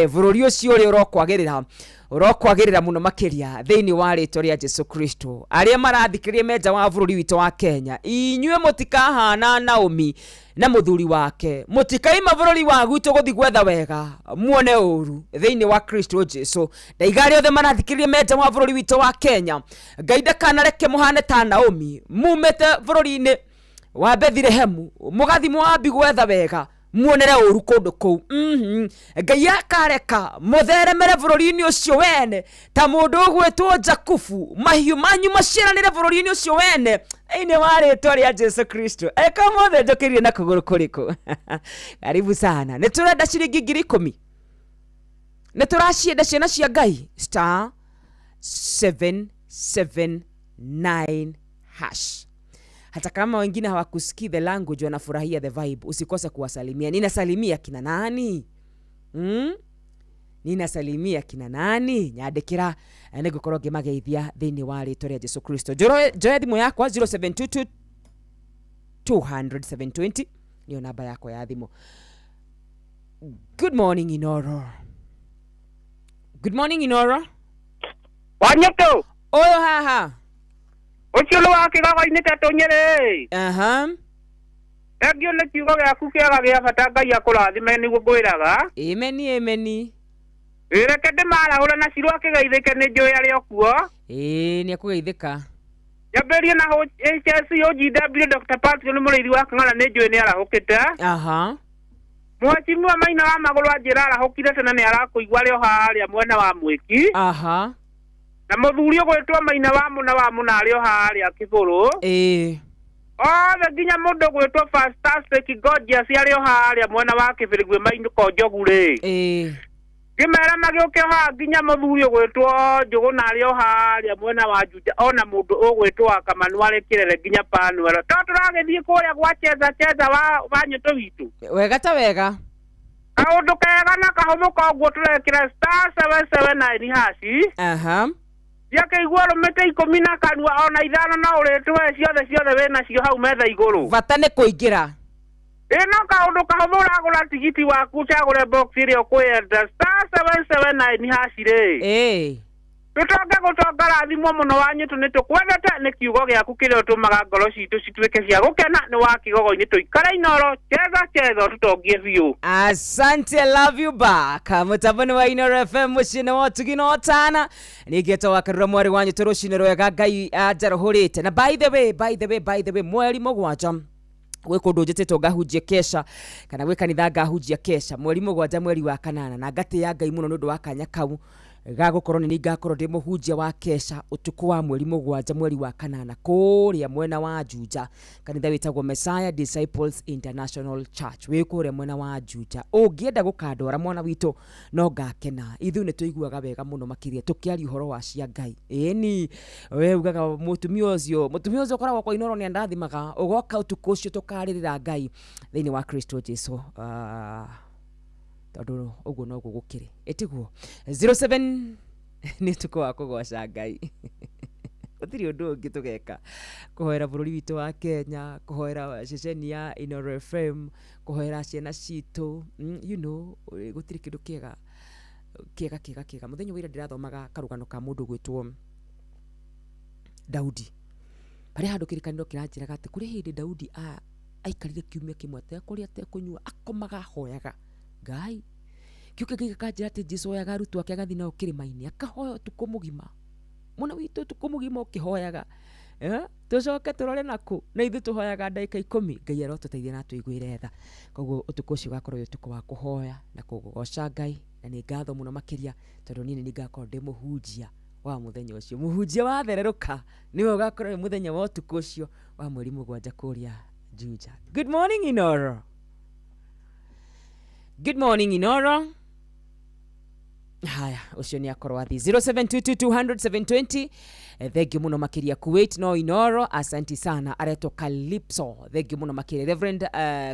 bũrũri ũcio ũrĩa ũrokwagĩrĩra, ũrokwagĩrĩra mũno makĩria thĩinĩ wa rĩtwa rĩa Jesu Kristo. Arĩa marathikĩrĩria me nja wa bũrũri witũ wa Kenya, inyuĩ mũtikahana Naomi na mũthuri wake, mũtikaima bũrũri wa gwitũ gũthiĩ gwetha wega muone ũru thĩinĩ wa Kristo Jesu. Ndaiga arĩa othe marathikĩrĩria me nja wa bũrũri witũ wa Kenya, Ngai ndakanareke mũhane ta Naomi, mumĩte bũrũri-inĩ wa Bethilehemu mũgathiĩ Moabi gwetha wega muonere ũru kũndũ kũu. Ngai akareka mũtheremere bũrũri-inĩ ũcio wene ta mũndũ ũgwĩtwo Jakubu, mahiũ manyu maciaranĩre bũrũri-inĩ ũcio wene thĩinĩ wa rĩtwa rĩa Jesu Kristo. Eka mothe njũkĩrire na kũgũrũ kũrĩkũ? Karibu sana. Nĩ tũrenda ciringi 10,000. Nĩ tũracienda ciana cia Ngai. Star 779 hash. Hata kama wengine hawakusikii the language, wanafurahia the vibe. Usikose kuwasalimia. Ninasalimia kina nani? Ninasalimia kina nani? Nyandĩkĩra nĩngũkorwo ngĩmageithia thĩinĩ wa rĩtwa rĩa Jesu Kristo. Njoe thimũ yakwa 0722 200 720 nĩyo namba yakwa ya thimũ. Good morning Inoro. Good morning Inoro. Wanyũtũ. Ũyũ haha. Ũcio nĩ wa kĩgogo-inĩ ta tũnyĩrĩ. Aha. Thengiũ nĩ kiugo gĩaku kĩega gĩa bata, Ngai akũrathime nĩguo ngwĩraga. Ameni, ameni. Reke ndĩmarahũre na Cirũ akĩgeithĩke nĩ njũĩ arĩ o kuo. Ĩĩ nĩ akũgeithĩka. Nyambĩrĩrie na HSC OGW Dr. Patrick nĩ mũrĩithi wa Kang'ara nĩ njũĩ nĩ arahũkĩte. Aha. Mheshimiwa Maina wa Magũrũ anjĩra arahũkire tene nĩ arakũigua arĩ o harĩa mwena wa Mwĩki. Aha. Na mũthuri ũgwĩtwo Maina wa Mũna wa Mũna arĩ o harĩa Kĩbũrũ. Ĩĩ. Othe nginya mũndũ ũgwĩtwo Fantastic Gorgeous arĩ o harĩa mwena wa Kĩbĩrĩgwe Mainũko Njogu rĩ. Ĩĩ. Ngĩmera magĩũke haha nginya mũthuri ũgwĩtwo Njũgũna arĩ o harĩa mwena wa Juja ona mũndũ ũgwĩtwo wa Kamanu arĩ Kĩrere nginya Panuelo. To tũragĩthiĩ kũrĩa gwa cheza cheza wa nyũtũ witũ. Wega ta wega. Kaũndũ kega na kahũthũ koguo tũrekĩra star 779 hash. Aha. Ciakĩigua rũmĩte 10 na kanua ona 5 no ũrĩtũhe ciothe ciothe wĩnacio hau metha igũrũ. Bata nĩ kũingĩra. Ĩno kaũndũ kahũthũ ũragũra tigiti waku ũcagũre box ĩrĩa ũkwenda star 779 hash rĩ. Ĩĩ. Tũtonge gũtonga rathimwo mũno wa nyũtũ nĩ tũkwendete nĩ kiugo gĩaku kĩrĩa ũtũmaga ngoro citũ cituĩke cia gũkena nĩ wa kĩgogo-inĩ tũikare Inoro cheza cheza tũtongie biũ. Asante, I love you back. Mũtambo-inĩ wa Inoro FM mũciĩ-inĩ wa ũtugi na ũtana. Ningĩ wa Karura mwarĩ wa nyũtũ rũcinĩ rwega Ngai anjarũhũrĩte. Na by the way, by the way, by the way, mweri 7 gwĩ kũndũ njĩtĩtwo ngahunjie kesha kana gwĩ kanitha ngahunjia kesha mweri 7 mweri wa 8 na ngatĩĩa Ngai mũno nĩ ũndũ wa kanya kau ga gũkorwo nĩ ngakorwo ndĩ mũhunjia wa kesha ũtukũ wa mweri 7 mweri wa 8 kũrĩa mwena wa Juja kanitha wĩtagwo Messiah Disciples International Church wĩ kũrĩa mwena wa Juja. Ũngĩenda gũkandwara mwana witũ no ngakena. Ithuĩ nĩ tũiguaga wega mũno makĩria tũkĩaria ũhoro wa cia Ngai. Ĩni we ugaga mũtumia ũcio ũkoragwo kwa Inoro nĩ andathimaga ũgoka ũtukũ ũcio tũkarĩrĩra Ngai thĩinĩ wa Kristo Jesu. Tondũ ũguo noguo gũkĩrĩ ĩtiguo 07 nĩ ũtukũ wa kũgoca Ngai. Gũtirĩ ũndũ ũngĩ tũgeka kũhoera bũrũri witũ wa Kenya, kũhoera ceceni ya Inoro FM, kũhoera ciana citũ, you know, gũtirĩ kĩndũ kĩega kĩega kĩega kĩega. Mũthenya wa ira ndĩrathomaga karũgano ka mũndũ ũgwĩtwo Daudi. Harĩ handũ kĩrĩkanĩro kĩranjĩraga atĩ kũrĩ hĩndĩ Daudi aikarire kiumia kĩmwe atekũrĩa atekũnyua, akomaga ahoyaga Ngai. Kĩu kĩngĩ gĩkanjĩra atĩ Jesu oyaga arutwo ake agathiĩ nao kĩrĩma-inĩ akahoya ũtukũ mũgima. Mwana witũ ũtukũ mũgima ũkĩhoyaga. Tũcoke tũrore nakũ na ithuĩ tũhoyaga ndagĩka 10. Ngai arotũteithia na atũiguĩre tha. Koguo ũtukũ ũcio ũgakorwo wĩ ũtukũ wa kũhoya na kũgoca Ngai na nĩ ngatho mũno makĩria tondũ niĩ nĩ ngakorwo ndĩ mũhunjia wa mũthenya ũcio. Mũhunjia wa thererũka nĩwe ũgakorwo wĩ mũthenya wa ũtukũ ũcio wa mweri 7 kũrĩa Juja. Good morning Inoro. Good morning Inoro. Haya, ũcio nĩ akorwo athi 0722 200 720. Thank you mũno makĩria Kuwait no Inoro, asanti sana. Aretwo Calypso, thank you mũno makĩria. Reverend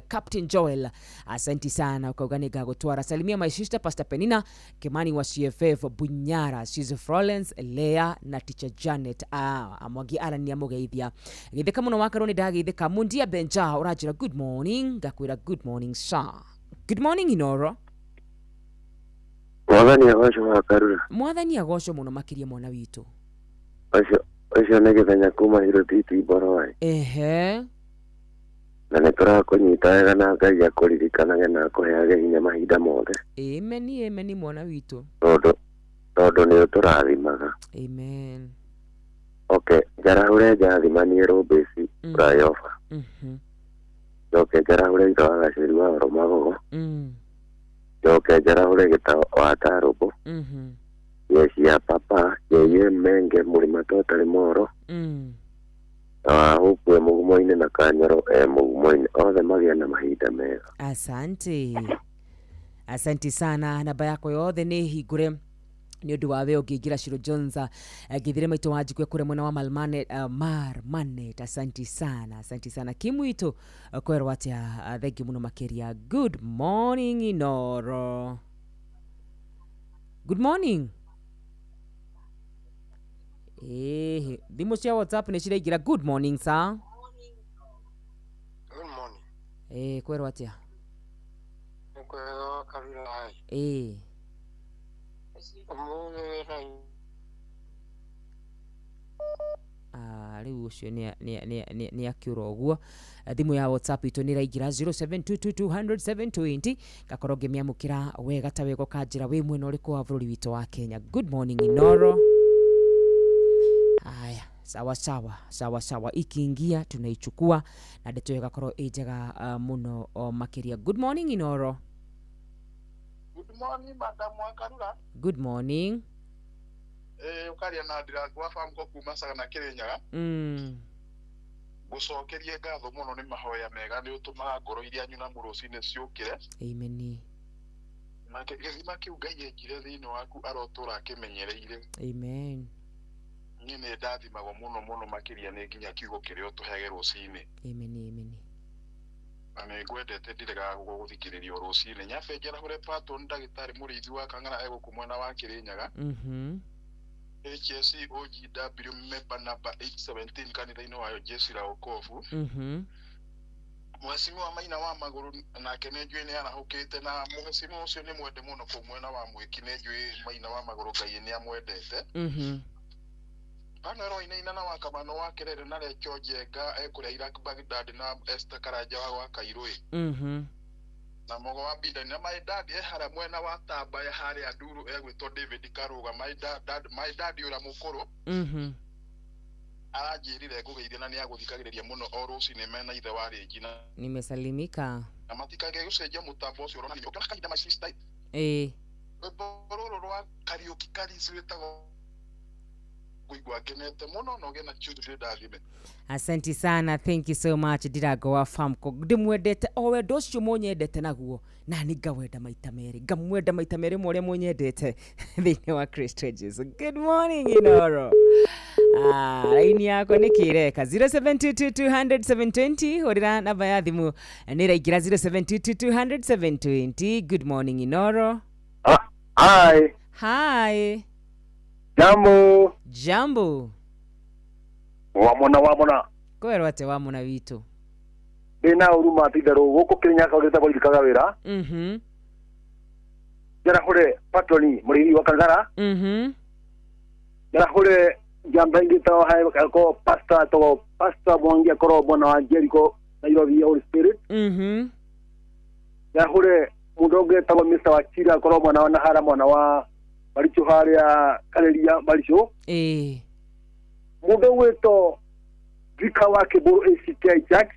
Captain Joel, asanti sana ukauga nĩ ngagũtwara. Salimia my sister Pastor Penina Kimani wa CFF Bunyara, she's Florence Lea na teacher Janet. Amwangi arania mũgeithia. Geithĩka mũno wakarwo nĩ ndageithĩka. Mundia Benja ũranjĩra good morning, ngakwĩra good morning sir. Good morning Inoro. Mwathani agocwo wa Karura. Mwathani agocwo mũno makĩria mwana witũ. Ũcio nĩ Gĩthenya kuma Hirotiti Iboroi. Ehe. Na nĩ tũrakũnyita wega na Ngai akũririkanage na akũheage hinya mahinda mothe. Amen, amen mwana witũ. Tondũ nĩ ũtũrathimaga. Amen. Okay, njarahũre njathimanie Rũmbĩci Flyover. Njoke njarahũre itho wa Gacĩri wa Oromagogo. Njoke njarahũre gĩta wa Tarũmbũ. Jeshi ya papa yeye Menge mũrĩma totarĩ moro. Na wa Huku e mũgumo-inĩ na Kanyoro e mũgumo-inĩ, othe magĩe na mahinda mega. Asante. Asante sana, namba yakwa yothe nĩ hingũre nĩ ũndũ wa we ũngĩingĩra Shiro Jones, ngithire maitũ wa njikwe kũrĩa mwena wa Malmanet, Marmanet. Asanti sana, asanti sana Kimwitũ, kwerwo atĩa? Thengiũ mũno makĩria. Good morning Inoro, good morning. Ĩhĩ, thimũ cia WhatsApp nĩ ciraingĩra. Good morning sir. Good morning. Ĩĩ, kwerwo atĩa? Nĩ kwega Karura. Ĩĩ. Ũmũthĩ wĩra Rĩu ũcio nĩ akĩũra ũguo. Thimũ ya WhatsApp itũ nĩ ĩraingĩra 0722200720, ngakorwo ngĩmĩamũkĩra wega ta wega, ũkanjĩra wĩ mwena ũrĩkũ wa bũrũri witũ wa Kenya. Good morning Inoro. Haya, sawa sawa sawa sawa, ikiingia tunaichukua na ndeto ĩyo ĩgakorwo ĩ njega mũno o makĩria. Good morning Inoro. Good morning, Madam Wakarura. Good morning. Ũkaria na Ndirangu wa Bamko kuma Sagana Kĩrĩnyaga. Ngũcokerie ngatho mũno nĩ mahoya mega, nĩ ũtũmaga ngoro iria nyunamu rũcinĩ ciũkĩre. Amen. Nake gĩthima kĩu Ngai ekire thĩinĩ waku arotũra akĩmenyereire. Amen. Niĩ nĩ ndathimagwo mũno mũno makĩria nĩ nginya kiugo kĩrĩa ũtũhege rũcinĩ. Amen, amen. Na nĩ ngwendete, ndiregaga gũgũthikĩrĩria o rũcinĩ. Nyambe njarahũre Patton ndagĩtarĩ mũrĩithi wa Kang'ara egũkũ mwena wa Kĩrĩnyaga. HSC OGW member number 817 kanitha-inĩ wayo Jesu la Wokovu. Mheshimiwa Maina wa Magũrũ nake nĩ njũĩ nĩ arahũkĩte, na mheshimiwa ũcio nĩ mwende mũno kũu mwena wa Mwĩki, nĩ njũĩ Maina wa Magũrũ Ngai nĩ amwendete. Pano ĩroinaina na Wakamano wa Kerere na Recho Njenga ekũrĩa Iraq Baghdad na Esther Karanja wa gwa Kairũĩ. Na mogo wa Bidani na my dad e harĩa mwena wa Tamba ya harĩa Nduru egwĩtwo David Karũga, my dad, my dad ũrĩa mũkũrũ aranjĩrire ngũgeithie na nĩ agũthikagĩrĩria mũno o rũcinĩ mena ithe wa rĩngi na Nimesalimika. Na matikage gũcenjia mũtambo ũcio ũronania ũkĩona kahinda my sister. Rwĩmbo rũrũ rwa Kariũki Karisi rwĩtagwo ngũigua ngenete mũno na ũgĩe na Tuesday ndathime. Asante sana, thank you so much Ndirango wa Famco. Ndimwendete o wendo ũcio mũnyendete naguo, na nĩ ngawenda maita merĩ, ngamwenda maita merĩ ma ũrĩa mũnyendete thĩinĩ wa Kristo Jesu. Good morning Inoro. Raini yakwa nĩ kĩreka 0722200720, hũrĩra namba ya thimũ nĩ ĩraingĩra 0722200720. Good morning Inoro. Hi. Hi. Jambo. Jambo. Wamona wamona. Kwerwo atĩa wamona witũ? Ndĩna ũru ma titherũ gũkũ Kĩrĩnyaga ũgĩtagwo irikaga wĩra. Njarahũre Patoni mũrĩithi wa Kangara. Njarahũre njamba ingĩ ta hae ko pastor to pastor Mwangi akorwo mwena wa Jericho Nairobi Holy Spirit. Njarahũre mũndũ ũngĩ etagwo Mr. Wachira akorwo mwena wa Nahara mwena wa Baricho harĩa Kareria Baricho. Mũndũ ũgwĩtwo Vika wa Kĩbũrũ ACK Jack.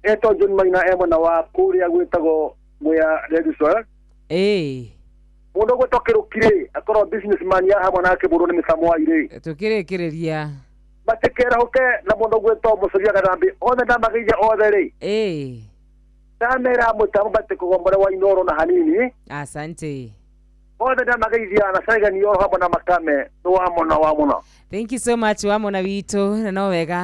Etwo John Maina e mwena wa kũrĩa gwĩtagwo Mwea Red Soil. Mũndũ ũgwĩtwo Kĩrũkirĩ akorwo businessman ya hamwe na Kĩbũrũ nĩ Mr. Mwai rĩ. Tũkĩrĩkĩrĩria. Matikĩrahũke na mũndũ ũgwĩtwo Mũcũria Gathambi othe ndamageithia othe rĩ. Ndamera mũtambo matikũgombore wa Inoro na hanini. Asante. Othe ndamageithia na Saigani oro hamwe na Makame nĩ wamona wamona. Thank you so much wamona witũ, na no wega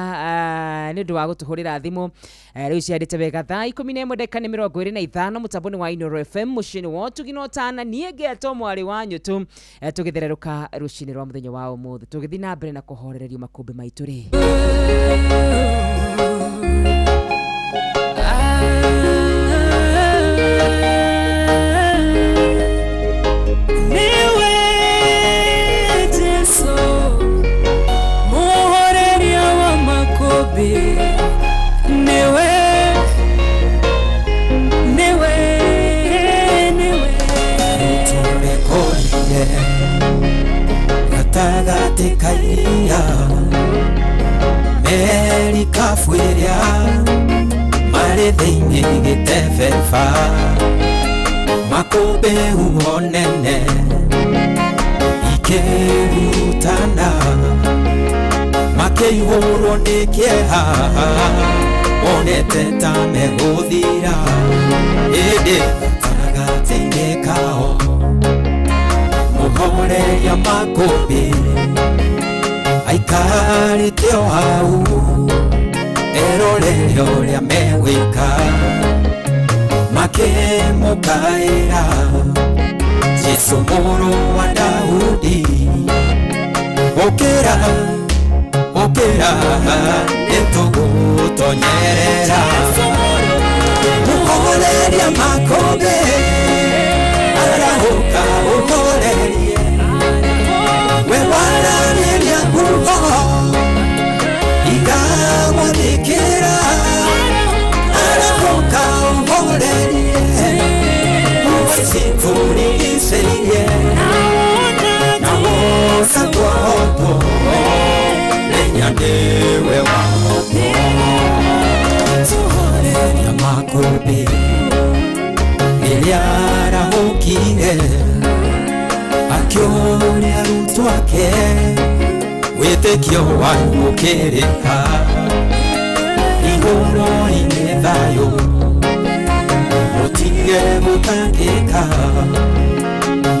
nĩ ũndũ wa gũtũhũrĩra thimũ. Rĩu ciandĩte wega thaa 11 ndagĩka nĩ 25 mũtambo-inĩ wa Inoro FM mũciĩ-inĩ wa ũtugi na ũtana. Niĩ ngetwo mwarĩ wa Nyũtũ, tũgĩthererũka rũcinĩ rwa mũthenya wa ũmũthĩ tũgĩthiĩ na mbere na kũhorererio makũmbĩ maitũ rĩ. Niwe Jesu muhoreria wa makobi, niwe niwe niwe Nĩtũrekorire gatagatĩ ka iria merikabu ĩrĩa marĩ thĩinĩ gĩtebeba makũmbĩ huho nene ikĩrutana makĩihũrwo nĩ kĩeha monete ta megũthira ĩndĩ Gatagatĩ-inĩ kao mũhoreria makũmbĩ aikarĩte o hau erorere ũrĩa megwĩka makĩmũkaĩra Jesũ mũrũ wa Daudi ũkĩra ũkĩra nĩtũgũtonyerera mũhoreria makũmbĩ arahũka ũhorerie we waranĩria huho ikamwathĩkĩra arahũka ũhorerie ucitũrigicĩirie na wothe twohotwo menya nĩwe wahotwo tũhoreria makũmbĩ rĩrĩa arahũkire akĩũria arutwo ake wĩtĩkio wanyu ũkĩrĩ ha igũrũ-inĩ thayũ mũtige gũtangĩka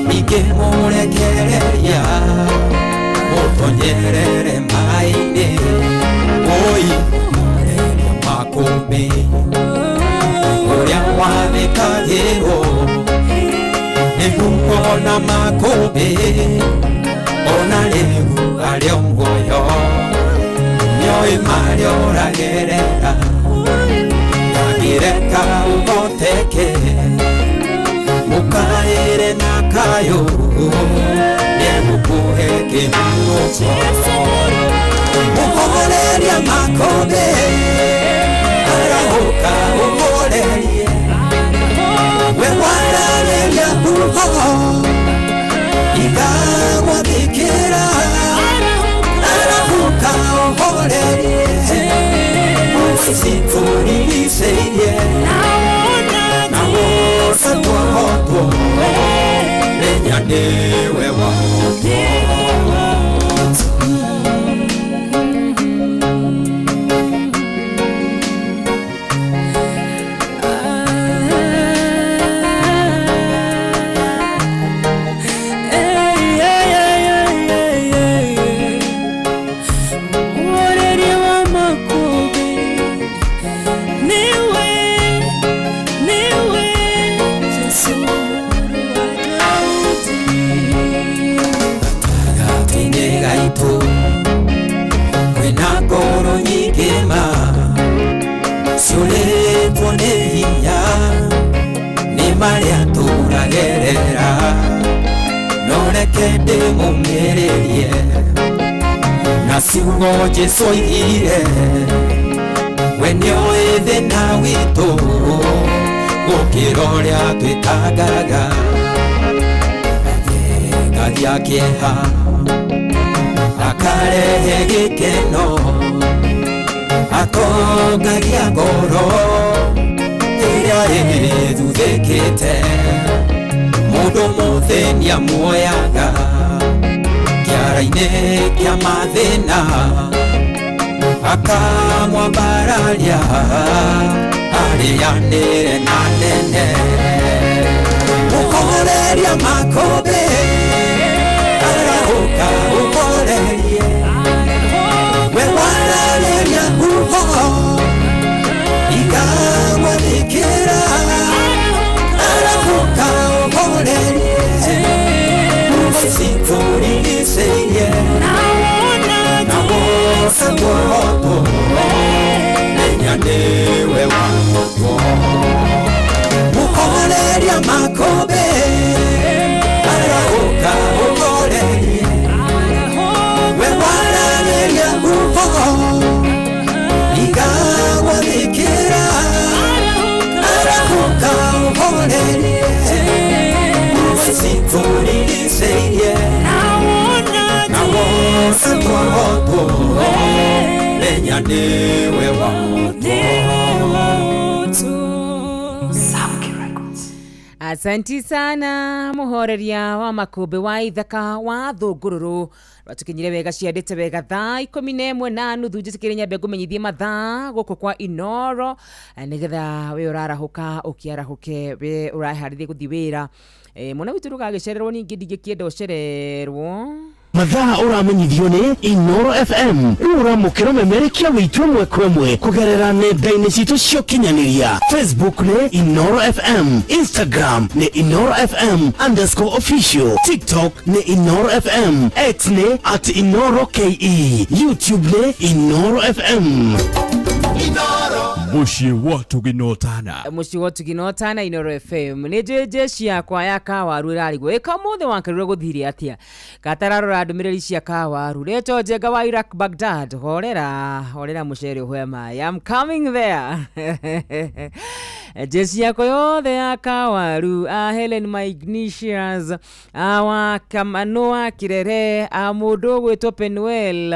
ningĩ mũrekereria mũtonyerere maĩ-inĩ oi mũhoreria makũmbĩ ũrĩa wathĩkagĩrwo nĩ huho na makũmbĩ ona rĩu arĩ o muoyo nĩoĩ marĩa ũragerera ndangĩreka ũhoteke mũkaĩre na kayũ nĩegũkũhe kĩhurũko mũhoreria makũmbĩ arahũka ũhorerie we waranĩria huho ikamwathĩkĩra arahũka ũhorerie ucitũrigicĩirie na wothe twohotwo menya nĩwe wahotwo. Ciũrĩtwo nĩ hinya nĩ marĩa tũragerera no reke ndĩmũmĩrĩrie na ciugo Jesũ oigire we nĩoĩ thĩna witũ gũkĩra ũrĩa twĩtangaga athengagia kĩeha akarehe gĩkeno atongagia ngoro ĩrĩa ĩthuthĩkĩte mũndũ mũthĩni amuoyaga kĩara-inĩ kĩa mathĩna akamwambararia arĩanĩre na nene mũhoreria makũmbĩ arahũka ũhorerie we waranĩria huho ikamwathĩkĩra arahũka ũhorerie ucitũrigicĩirie na wothe twohotwo menya nĩwe wahotwo mũhoreria makũmbĩ arahũka ũhorerie we waranĩria huho ikamwathĩkĩra arahũka ũhorerie ucitũrigicĩirie na wothe twohotwo menya nĩwe wahotwo. Asanti sana muhoreria wa makumbi wa ithaka wa thungururu rwatukinyire wega ciandite wega thaa 11:30. Njitikire nyambe ngumenyithie mathaa guku kwa Inoro, nigetha we urarahuka ukiarahuke, we uraharithie guthii wira. Mwana witu ndugagicererwo, ningi ndingĩkĩenda ũcererwo. Mathaa ũramenyithio nĩ Inoro FM. Rĩu ũramũkĩra ũmemerekia witũ ĩmwe kwa ĩmwe kũgerera nenda-inĩ citũ cia ũkinyanĩria. Facebook nĩ Inoro FM, Instagram nĩ Inoro FM underscore official, TikTok nĩ Inoro FM, X nĩ at Inoro KE, YouTube nĩ Inoro FM. Mũciĩ wa tũginotana. Mũciĩ wa tũginotana, Inoro FM. Nĩ njũĩ jeshi yakwa ya kawaru ĩrarigwo ĩka ũmũthĩ wakerire gũthire atĩa katararora ndũmĩrĩri cia kawaru. Reto Njenga wa Iraq Baghdad, horera horera mũcere ũhwe maĩ, I'm coming there. Jeshi yakwa yothe ya kawaru, a Helen my Ignatius, a wa Kamano wa Kirere, a mũndũ ũgwĩtwo Penuel,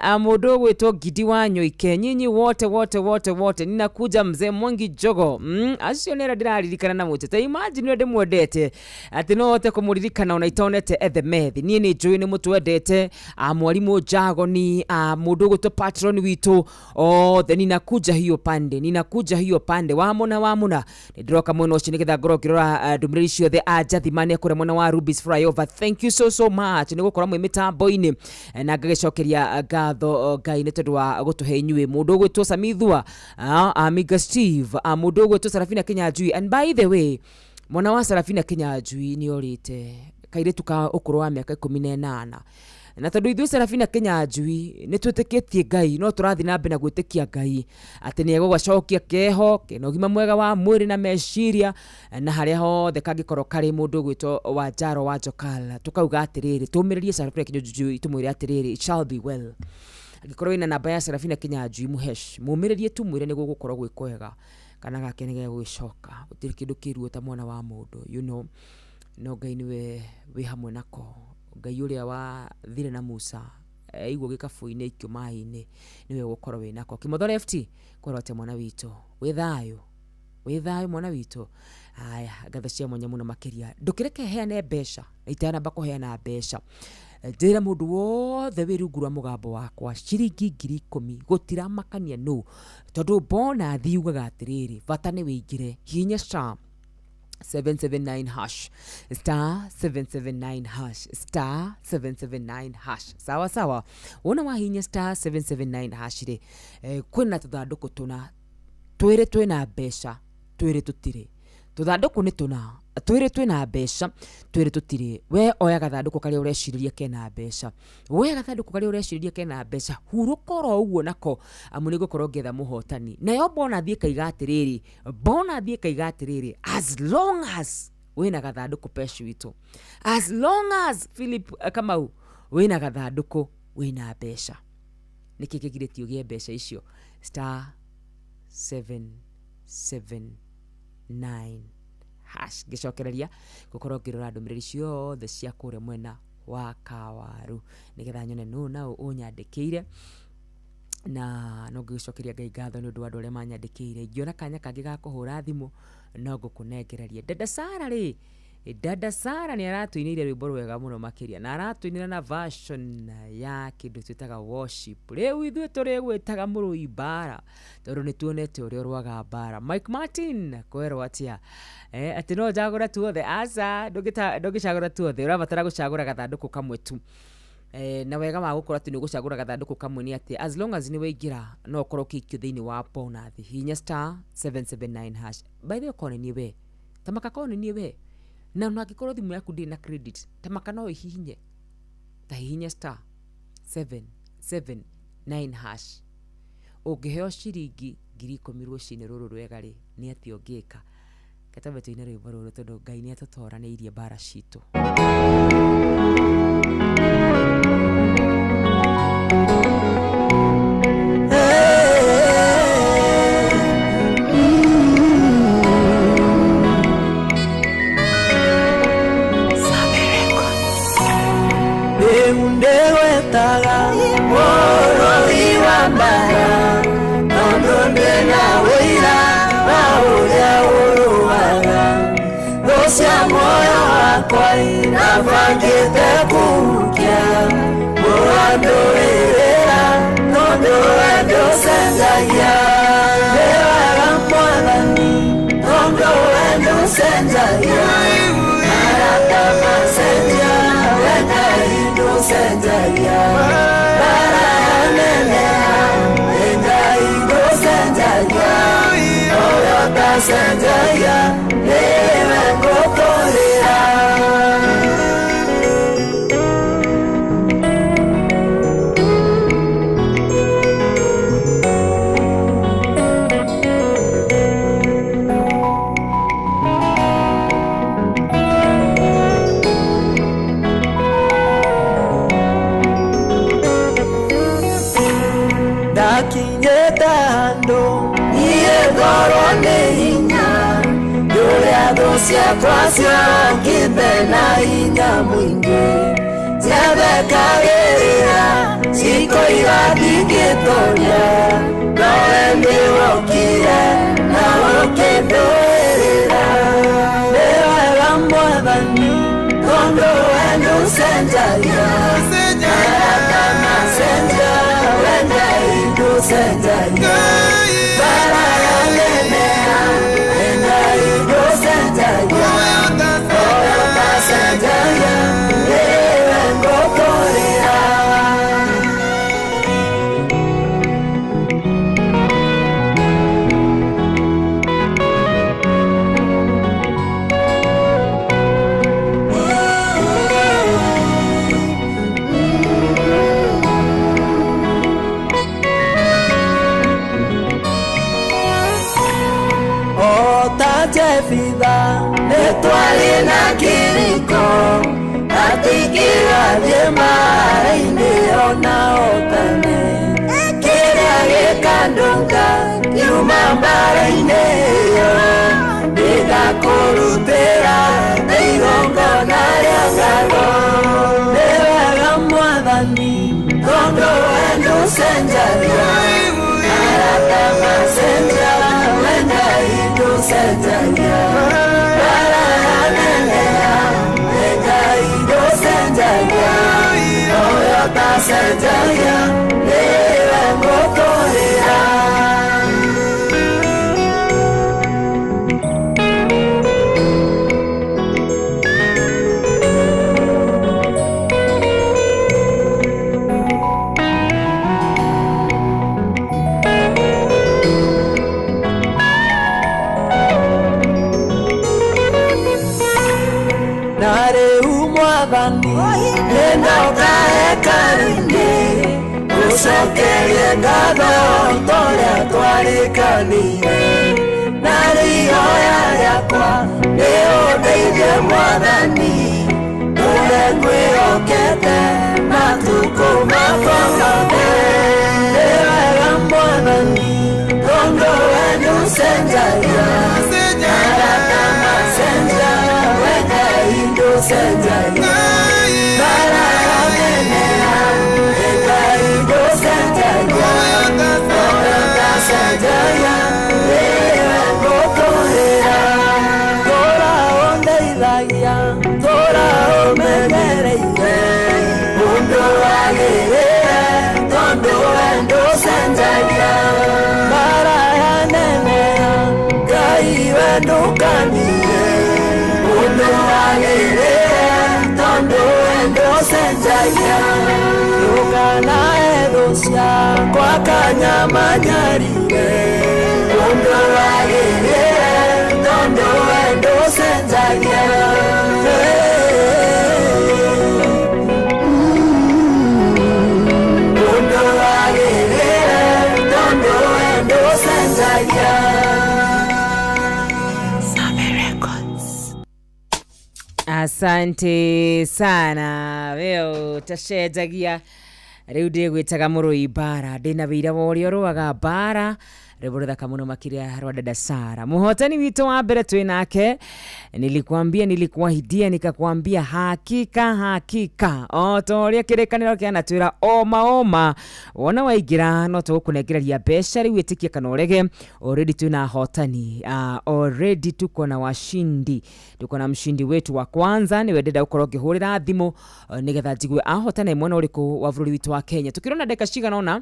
a mũndũ ũgwĩtwo Gidi wa Nyoike, nyinyi wote wote wote wote, ninakuja mzee Mwangi Jogo. Acio nĩ arĩa ndĩraririkana na mũtĩ ta imagine ũrĩa ndĩmwendete atĩ no hote kũmũririkana ona itonete ethe methi. Niĩ nĩ njũĩ nĩ mũtwendete, a mwarimũ Jagoni, a mũndũ ũgwĩtwo patron witũ othe, ninakuja hiyo pande, ninakuja hiyo pande, wamuna wamuna. Nĩ ndĩroka mwena ũcio nĩgetha ngorwo ngĩrora ndũmĩrĩri ciothe. A Njathimane kũrĩa mwena wa Rubis Flyover, thank you so so much nĩ gũkorwo mwĩ mĩtambo-inĩ, na ngagĩcokeria ngatho Ngai nĩ tondũ wa gũtũhe inyuĩ. Mũndũ ũgwĩtwo Samithua, Amiga Steve, mũndũ ũgwĩtwo Sarafina Kinyanjui. And by the way, mwana wa Sarafina Kinyanjui nĩ orĩte, kairĩtu ka ũkũrũ wa mĩaka 18, na tondũ ithuĩ Sarafina Kinyanjui nĩ twĩtĩkĩtie Ngai, no tũrathiĩ na mbere na gwĩtĩkia Ngai atĩ nĩ egũgacokia keho kena ũgima mwega wa mwĩrĩ na meciria na harĩa hothe kangĩkorwo karĩ. Mũndũ ũgwĩtwo wa Njaro wa Jokal, tũkauga atĩrĩrĩ, tũmĩrĩrie Sarafina Kinyanjui, tũmwĩre atĩrĩrĩ, it shall be well. Angĩkorwo wĩna namba ya Sarafina Kinyanjui, mũhesh mũmĩrĩrie tu, mwĩre nĩ gũgũkorwo gwĩ kwega, kana gake nĩ gegũgĩcoka. Gũtirĩ kĩndũ kĩruo ta mwana wa mũndũ, you know, no Ngai nĩwe wĩ hamwe nako. Ngai ũrĩa wathire na Musa aigwo gĩkabũ-inĩ aikio maĩ-inĩ nĩwe ũgũkorwo wĩ nako. Kĩmotho left kwerwo atĩ mwana witũ wĩ thayũ, wĩ thayũ mwana witũ. Aya, ngatho cia mwanya mũno makĩria. Ndũkĩreke heane mbeca na itanamba kũheana mbeca, njĩra mũndũ wothe wĩ rungu rwa mũgambo wakwa ciringi 10,000 gũtiramakania nũ, tondũ bonathi yugaga atĩrĩrĩ, bata nĩ wĩingĩre. Hihinya star 779 hash, star 779 hash, star 779 hash. Sawa sawa, wona wahinya star 779 hash rĩ, kwĩna tũthandũkũ tũna, twĩrĩ twĩna mbeca, twĩrĩ tũtirĩ. Tũthandũkũ nĩ tũna, twĩrĩ twĩna mbeca, twĩrĩ tũtirĩ. We oya gathandũkũ karĩa ũrecirĩria kena mbeca, woya gathandũkũ karĩa ũrecirĩria kena mbeca, hurũka oro ũguo nako, amu nĩ ngũkorwo ngĩetha mũhotani. Nayo bonathi ĩkaiga atĩrĩrĩ, bonathi ĩkaiga atĩrĩrĩ, as long as wĩna gathandũkũ pecu witũ, as long as Philip Kamau wĩna gathandũkũ, wĩna mbeca. Nĩkĩ kĩgirĩtie ũgĩe mbeca icio? Star 779 hash. Ngĩcokereria gũkorwo ngĩrora ndũmĩrĩri ciothe cia kũrĩa mwena wa Kawaru nĩgetha nyone nũ na ũ ũnyandĩkĩire, na no ngĩgĩcokeria Ngai ngatho nĩ ũndũ wa andũ arĩa manyandĩkĩire. Ingĩona kanya kangĩ ga kũhũra thimũ no ngũkũnengereria. Dada Sara rĩ, Dada Sara nĩ aratũinĩire rwĩmbo rwega mũno makĩria, na aratũinĩra na version ya kĩndũ twĩtaga worship. Rĩu ithuĩ tũrĩgwĩtaga mũrũi mbara tondũ nĩ tuonete ũrĩa ũrũaga mbara. Mike Martin kwerwo atĩa? Atĩ no njagũra tuothe? Aca, ndũngĩcagũra tuothe, ũrabatara gũcagũra gathandũkũ kamwe tu. Na wega wa gũkorwo atĩ nĩ ũgũcagũra gathandũkũ kamwe nĩ atĩ as long as nĩ waingĩra no ũkorwo ũkĩikio thĩinĩ wa bonathi. Hihinya star 779 hash. By the way, korwo nĩ niĩ we, tamaka korwo nĩ niĩ we, na ona angĩkorwo thimũ yaku ndĩrĩ na credit, tamaka no ĩhihinye, ta hihinya star 779 hash. Ũngĩheo ciringi 10,000 rũcinĩ rũrũ rwega rĩ, nĩ atĩa ũngĩka? Katambe tũine rwĩmbo rũrũ tondũ Ngai nĩ atũtoranĩirie mbara citũ. yakwa ndabangĩte kũhukia mũrandũĩrĩra tondũ we ndũcenjagia nĩ wega mwathani tondũ we ndũcenjagia arata macenjia we Ngai ndũcenjagia bara yaneneha nĩ Ngai ndũcenjagia ũrĩa ũtacenjagia nĩwe ngũtũrĩra. Ndakinyĩte handũ niĩ ngorwo nĩ hinya ũrĩa thũ ciakwa ciokĩte na hinya mũingĩ ciathekagĩrĩra cikoiga ndingĩtũria nowe nĩwokire na ũkĩndũĩrĩra nĩ wega mwathani tondũ we ndũcenjagia arata macenjia we Ngai ndũcenjagia bara yaneneha nĩ Ngai ndũcenjagia ũrĩa ũtacenjagia nĩwe ngũtũrĩra. Jefitha nĩtwarĩ na kĩriko atingĩgathiĩ maaĩ-inĩ ona otane kĩrĩa gĩkandũnga kiuma mbara-inĩ ĩyo ndĩgakũrutĩra igongona rĩa ngatho nĩ wega mwathani tondũ we ndũcenjagia arata macenjia we Ngai ndũcenjagia bara yaneneha nĩ Ngai ndũcenjagia ũrĩa ũtacenjagia nĩwe ngũtũrĩra. Na rĩu mwathani nĩndoka hekarũ-inĩ gũcokerie ngatho torĩa twarĩkanĩire na rĩu ihoya rĩakwa nĩ ũndeithie mwathani ndũre ngwĩhokete matukũ makwa mothe nĩ wega mwathani tondũ we ndũcenjagia arata macenjia we Ngai ndũcenjagia bara yaneneha nĩ Ngai ndũcenjagia ũrĩa ũtacenjagia nĩwe ngũtũrĩra tũra ũndeithagia tũra ũmenyereire ũndũ wagĩrĩire tondũ we ndũcenjagia bara yaneneha Ngai we ndũkanire ũndũ wagĩrĩire tondũ we ndũcenjagia ndũkanae thũ ciakwa kanyamanyarire ũndũ wagĩrĩire tondũ we ndũcenjagia. Ũndũ wagĩrĩire tondũ we ndũcenjagia. Asante sana weo tacenjagia riu ndigwitaga mũrũi mbara ndĩna wĩira wa ũrĩa ũrũaga mbara Rwĩmbo rũthaka mũno makĩria rwa dada Sara. Mũhotani witũ wa mbere twĩ nake, nilikuambia, nilikuahidia, nikakwambia hakika hakika o ta ũrĩa kĩrĩkanĩro kĩanatwĩra oma oma, wona waingĩra no tũgũkũnengereria mbeca rĩu ĩtĩkie kana ũrege. Already twĩna ahotani, already tuko na washindi, tuko na mshindi wetu wa kwanza niwe ndĩrenda gũkorwo ngĩhũrĩra thimũ nĩgetha njigue ahotana mwena ũrĩkũ wa bũrũri witũ wa Kenya. Tukĩrona ndagĩka cigana ũna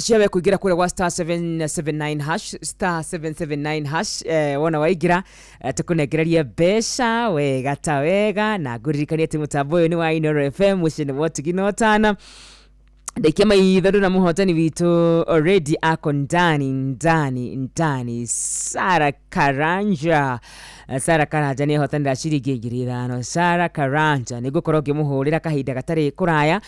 ciawe kũingĩra kũrĩa gwa star 779 hash, star 779 hash, wona waingĩra, tũkũnengererie mbeca wega ta wega, na ngũririkanie atĩ mũtambo ũyũ nĩ wa Inooro FM, mũciĩ nĩ wa ũtugi na ũtana. Ndaikia maitho ndona mũhotani witũ already ako ndani ndani ndani, Sara Karanja. Sara Karanja nĩ ahotanĩra ciringi 5,000. Sara Karanja nĩ ngũkorwo ngĩmũhũrĩra kahinda gatarĩ kũraya.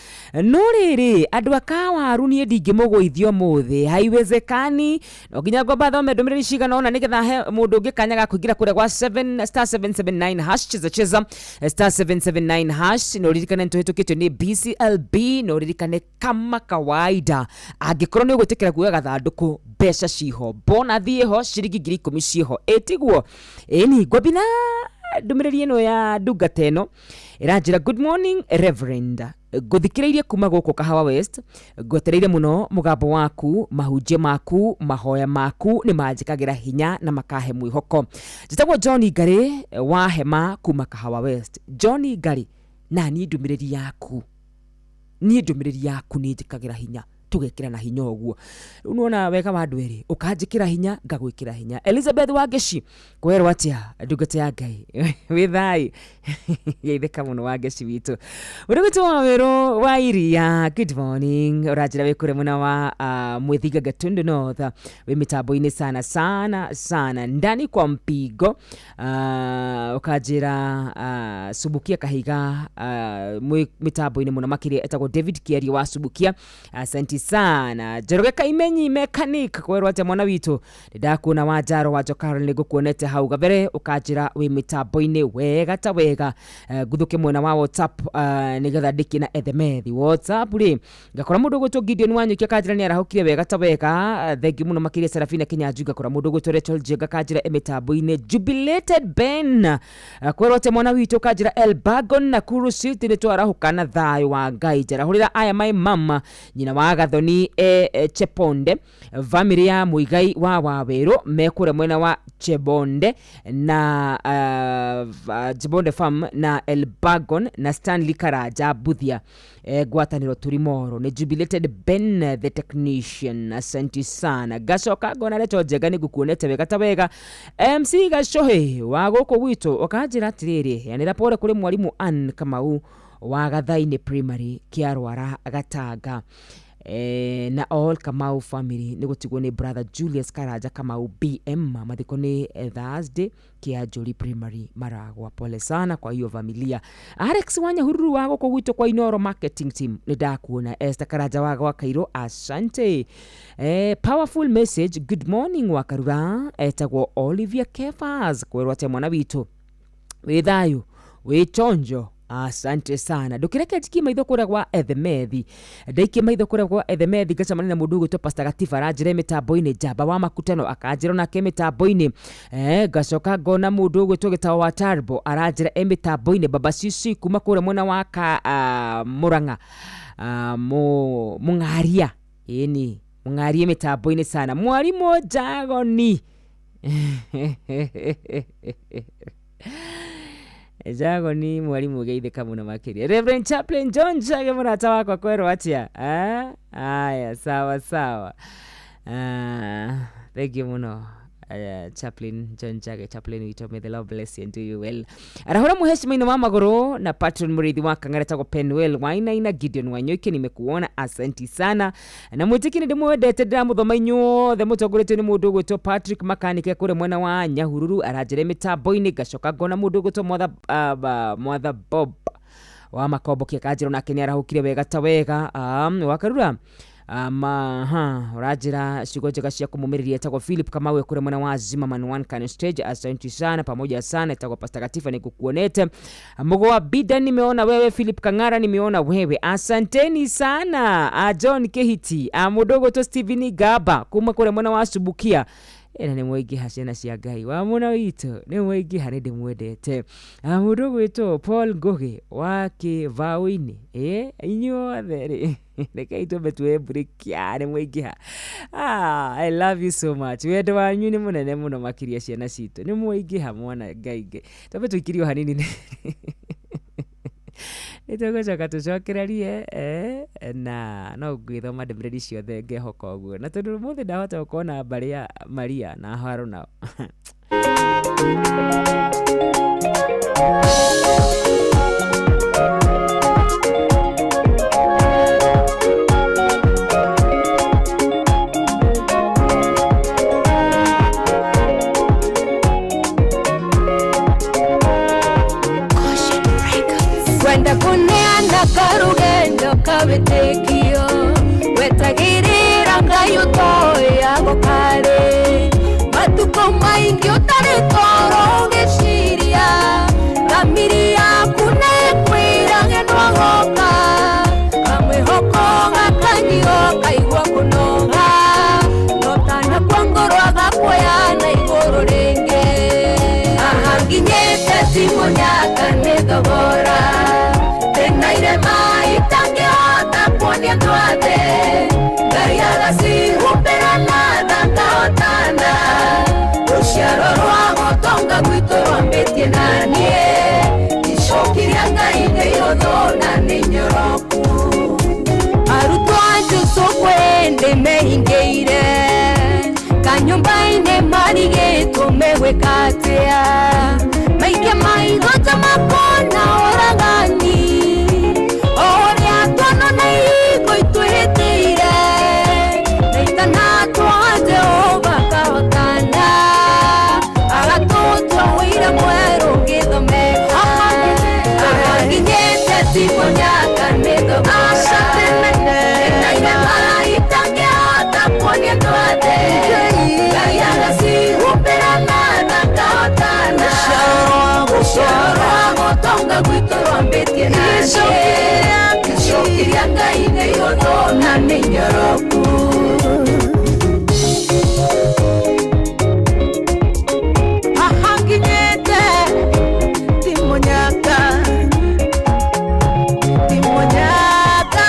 No rĩrĩ, andũ a Kawaru niĩ ndingĩmũgũithia ũmũthĩ, haiwezekani. No nginya ngomba thome ndũmĩrĩri cigana ũna nĩgetha he mũndũ ũngĩ kanya ga kũingĩra kũrĩa gwa 7 star 779 hash, cheza cheza star 779 hash. Na ũririkane nĩ tũhĩtũkĩtio nĩ BCLB, na ũririkane kama kawaida angĩkorwo nĩ ũgwĩtĩkĩra kuoya gathandũkũ, mbeca ciho, bonathi ĩho, ciringi 10,000 ciho, ĩtiguo ĩni. Ngwambi na ndũmĩrĩri ĩno ya ndungata ĩno ĩranjĩra, good morning Reverend, ngũthikĩrĩirie kuma gũkũ Kahawa West, ngwetereire mũno mũgambo waku, mahunjio maku, mahoya maku nĩ manjĩkagĩra hinya na makahe mwĩhoko. Njĩtagwo John Ngari wa Hema kuma Kahawa West. John Ngari, na niĩ ndũmĩrĩri yaku, niĩ ndũmĩrĩri yaku nĩ njĩkagĩra hinya, tũgekĩra na hinya ũguo. Rĩu nĩwona wega wa andũ erĩ, ũkanjĩkĩra hinya ngagwĩkĩra hinya. Elizabeth Wangeci, kwerwo atĩa ndungata ya Ngai? Wĩ thayũ? Geithĩka mũno Wangeci witũ. Ũrĩ gwitũ wa werũ wa iria, good morning. Ũranjĩra wĩ kũrĩa mwena wa Mwithinga Gatundu North, wĩ mĩtambo-inĩ sana sana sana, ndani kwa mpigo. Ũkanjĩra Subukia Kahiga, mwĩ mĩtambo-inĩ mũno makĩria, etagwo David Kiario wa Subukia, asante sana. Njoroge Kaimenyi mechanic, kwerwo atĩa mwana witũ? Nĩndakuona wa Njaro wa Njokaro, nĩngũkuonete hau gabere, ũkanjĩra wĩ mĩtambo-inĩ wega ta wega. Ngũthũke mwena wa WhatsApp, nĩgetha ndĩkie na ethemethi WhatsApp rĩ, ngakora mũndũ ũgwĩtwo Gideon Wanyũki akanjĩra nĩ arahũkire wega ta wega, thengiũ mũno makĩria. Serafina Kinyanjui, ngakora mũndũ ũgwĩtwo Rachel Njenga akanjĩra e mĩtambo-inĩ. Jubilated Ben, kwerwo atĩa mwana witũ? Ũkanjĩra Elbagon Nakuru City nĩ twarahũka na thayũ wa Ngai. Njarahũrĩra aya my mama, nyina wa Gathoni Cheponde, family ya Muigai wa Wawerũ mekũrĩa mwena wa Chebonde na Chebonde farm na Elbagon na Stanley Karanja Buthia, ngwatanĩro Turimoro. Nĩ Jubilated Ben the technician, asante sana. Gacoka ngona Rachel Njenga nĩ ngũkuonete wega ta wega. MC Gacohe wa gũkũ gwitũ ũkanjĩra atĩrĩrĩ, yanĩra pole kũrĩ mwarimũ Ann Kamau wa Gathainĩ Primary Kĩarwara Gatanga, na all Kamau family nĩ gũtigwo nĩ brother Julius Karanja Kamau BM, mathiko nĩ Thursday Kĩanjũri Primary Maragwa. Pole sana kwa hiyo familia. Alex Wanyahururu wa gũkũ gwitũ kwa Inooro marketing team, nĩ ndakuona. Esther Karanja wa gwa Kairũ, asante. Powerful message, good morning Wakarura, etagwo Olivia Kefas, kwerwo atĩa mwana witũ? Wĩ thayũ, wĩ chonjo, asante sana. Ndũkĩreke njikie maitho kũrĩa gwa Ethemethi, ndaikie maitho kũrĩa gwa Ethemethi ngacemania na mũndũ ũgwĩtwo Pastor Gatiba, aranjĩra mĩtambo-inĩ. Njamba wa Makutano akanjĩra onake mĩtambo-inĩ. Ngacoka ngona mũndũ ũgwĩtwo Gĩtaũ wa Tarbo aranjĩra e mĩtambo-inĩ. Baba Cici kuma kũrĩa mwena wa Murang'a, Mũng'aria, ĩni Mũng'aria mĩtambo-inĩ sana. Mwarimũ Jagoni Jagoni mwalimu geithĩka mũno makĩria. Reverend Chaplain John Chage mũrata wakwa, kwerwo atĩa? Aya, sawa sawa. Thank you mũno, Chaplain John Chage, Chaplain witũ, may the Lord bless you and do you well. Arahũra mũheshima-inĩ wa magũrũ na patron mũrĩithi wa Kang'ara etagwo Penuel Wainaina. Gideon Wanyoike nimekuona, asanti sana. Na mwĩtĩki nĩ ndĩmwendete, ndĩramũthoma inyuothe mũtongoretio nĩ mũndũ ũgwĩtwo Patrick Makanike kũrĩa mwena wa Nyahururu, aranjĩra mĩtambo-inĩ. Ngacoka ngona mũndũ ũgwĩtwo Mwatha Bob wa Makomboki akanjĩra onake nĩ arahũkire wega ta wega. Wakarura Aha, ũranjĩra ciugo njega cia kũmũmĩrĩria. Etagwo Philip Kamau kũrĩa mwena wa Zimmerman One Can Stage. Asante sana, pamoja sana. Etagwo Pastor Katifa, nikukuonete. Mugo Bida, nimeona wewe. Philip Kang'ara, nimeona wewe, asanteni sana. John Kehiti, mudogo to Steven Gaba kuma kũrĩa mwena wa Subukia, ĩna nĩ mwaingĩha ciana cia Ngai wa mũna witũ, nĩ mwaingĩha, nĩ ndĩmwendete. Mũndũ ũgwĩtwo Paul Ngũgĩ wa kĩbaũ-inĩ, inyuothe rĩ, rekei twambe tuoe break. Nĩ mwaingĩha. I love you so much. Wendo wanyu nĩ mũnene mũno makĩria, ciana citũ, nĩ mwaingĩha mwana Ngai. Ngai, twambe tũikirio hanini, nĩ tũgũcoka tũcokererie, na no ngwĩthoma ndũmĩrĩri ciothe, ngehoka ũguo, na tondũ ũmũthĩ ndahota gũkorwo na mbarĩ ya Maria na Haro nao. Kwenda kuneana karugendo kawĩtĩkio, wetagĩrĩra Ngai ũtoyago karĩ matukũ maingĩ ũtarĩ toro, ũgĩciria thamiri yaku nĩkwĩra nĩagoka, kamwĩhoko gakanyio kaigua kũnoga, no tanakua ngoro agakuoya na igũrũ rĩngĩ. Haha nginyĩte ti mũnyaka, nĩ thogora ndĩna irema itangĩhota kuonia andũ othe. Ngai agacihumbĩra na tha ngahotana, rũciaro rwa gũtonga gwitũ rwambĩtie na niĩ. Icoki rĩa Ngai nĩ ihũthũ na nĩ nyoroku. Arutwo a Jesũ kwĩndĩ mehingĩire kanyũmba-inĩ, marigĩtwo megwĩka atĩa, maikia maitho ta makona ũragani, o ũrĩa tuonona ihingo itwĩhĩtĩire, na itanatwa Jehova kahotana, agatũtua ũira mwerũ ngĩthomeka. Ahanginyĩte ti mũnyaka, nĩ thogora ndĩna irema itangĩhota kuonia andũ othe. Ngai agacihumbĩra na tha ngahotana, rũciaro rwa gũtonga gwitũ rwambĩtie na niĩ. Icoki rĩa Ngai nĩ ihũthũ na nĩ nyoroku. Ahanginyĩte ti mũnyaka, ti mũnyaka,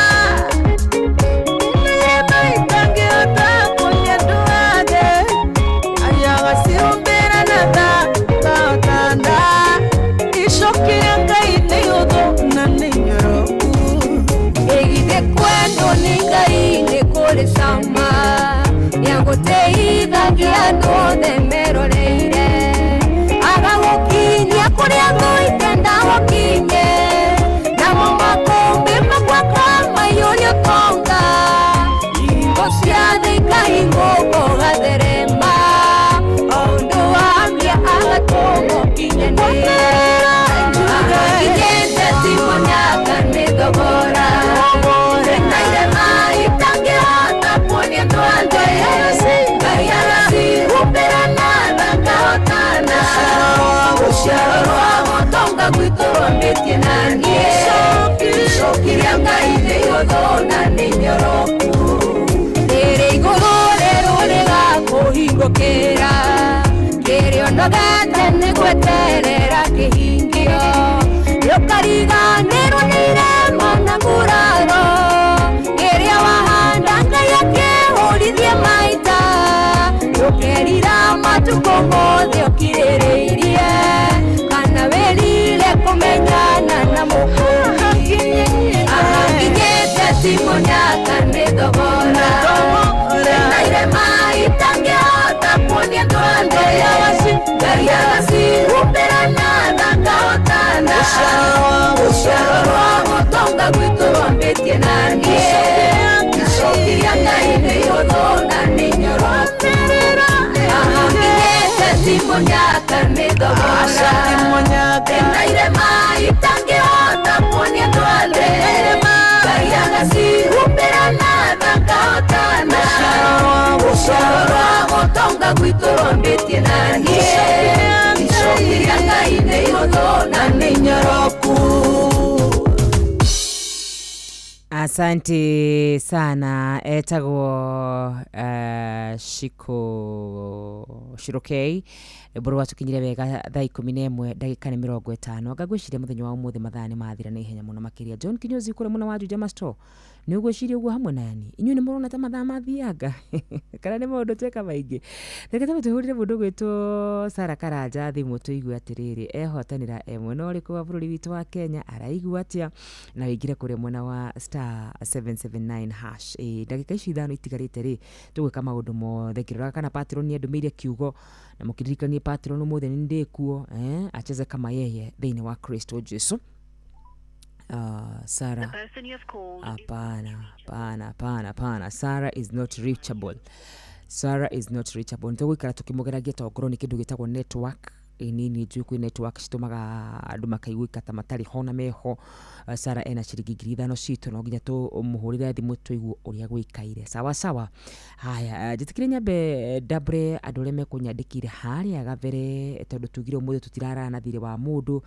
irema itangĩhota kuonia andũ othe. Agacĩhumbĩra na tha ngahotana, icoki rĩa Ngai nĩ ihũthũ na nĩ nyoroku. Ĩgithĩ kwendwo nĩ Ngai nĩ kũrĩ cama, nĩagũteithagia andũ othe meroreire, agagũkinyia kũrĩa thũ itenda gũkinye, namo makũmbĩ magwaka maiyũrie ũtonga, ihingo cia thĩ ikahingũka ũgatherema, o ũndũ wambia agatũma ũkinyanĩre. Ahanginyĩte ti mũnyaka, nĩ thogora ndĩna irema itangĩhota kuonia andũ othe. Ngai agacihumbĩra na tha ngahotana, rũciaro rwa gũtonga gwitũ rwambĩtie na niĩ. Icoki rĩa Ngai nĩ ihũthũ na nĩ nyoroku. Rĩrĩ igũrũ rĩrũ rĩgakũhingũkĩra, kĩrĩa ũnogete nĩ gweterera kĩhingio, nĩũkariganĩrwo nĩ irema na nguraro, kĩrĩa wahanda Ngai akĩhũrithie maita, ndũkerira matukũ mothe ũkirĩrĩirie, kana wĩrire kũmenyana na Mũkũũri. Ahanginyĩte ti mũnyaka, nĩ thogora ndĩna irema itangĩhota kuonia andũ othe. Ngai agacihumbĩra na tha ngahotana, rũciaro rwa gũtonga gwitũ rwambĩtie na niĩ. Icoki rĩa Ngai nĩ ihũthũ na nĩ nyoroku. Ahanginyĩte ti mũnyaka, nĩ thogora ndĩna irema itangĩhota kuonia andũ othe. Ngai agacihumbĩra na na ngahotana rũciaro rwa gũtonga gwitũ rwambĩtie na niĩ icoki rĩa Ngai nĩ ihũthũ na nĩ nyoroku. Asante sana etagwo Shiko Shirokei rwĩmbo rwatũkinyire wega thaa 11 ndagĩka nĩ 50. Anga ngwĩciria mũthenya wa ũmũthĩ mathaa nĩ mathira na ihenya mũno makĩria. John Kinyozi kũrĩa mwena wa Juja Masto, nĩ ũgwĩciria ũguo hamwe nani? Inyuĩ nĩ mũrona ta mathaa mathianga kana nĩ maũndũ tweka maingĩ? Reke twambe tũhũrĩre mũndũ ũgwĩtwo Sarah Karanja thimũ tũigue atĩrĩrĩ, ehotanĩra e mwena ũrĩkũ wa bũrũri witũ wa Kenya, araigua atĩa, na wĩingĩre kũrĩa mwena wa star 779 hash. Ndagĩka ici 5 itigarĩte rĩ, tũgwĩka maũndũ mothe ngĩroraga kana patron nĩandũmĩire kiugo, na mũkĩririkanie patron ũmũthĩ nĩ ndĩkuo, acheze kama yeye thĩinĩ wa Kristo Jesu. Sarah, hapana. Sarah is not reachable. Sarah is not reachable. Nĩtũgũikara tũkĩmũgeragia tongorwo nĩ kĩndũ gĩtagwo network. Nini njũĩ kwĩ network citũmaga andũ makaiguĩka ta matarĩ ho na meho. Sarah ena ciringi 5,000 citũ, no nginya tũmũhũrĩre thimũ tũigue ũrĩa gwĩkaire. Sawa sawa. Haya, njĩtĩkĩre nyambe ndambũre andũ arĩa mekũnyandĩkire harĩa gabere, tondũ tugire ũmũthĩ tũtirarana na thirĩ wa mũndũ.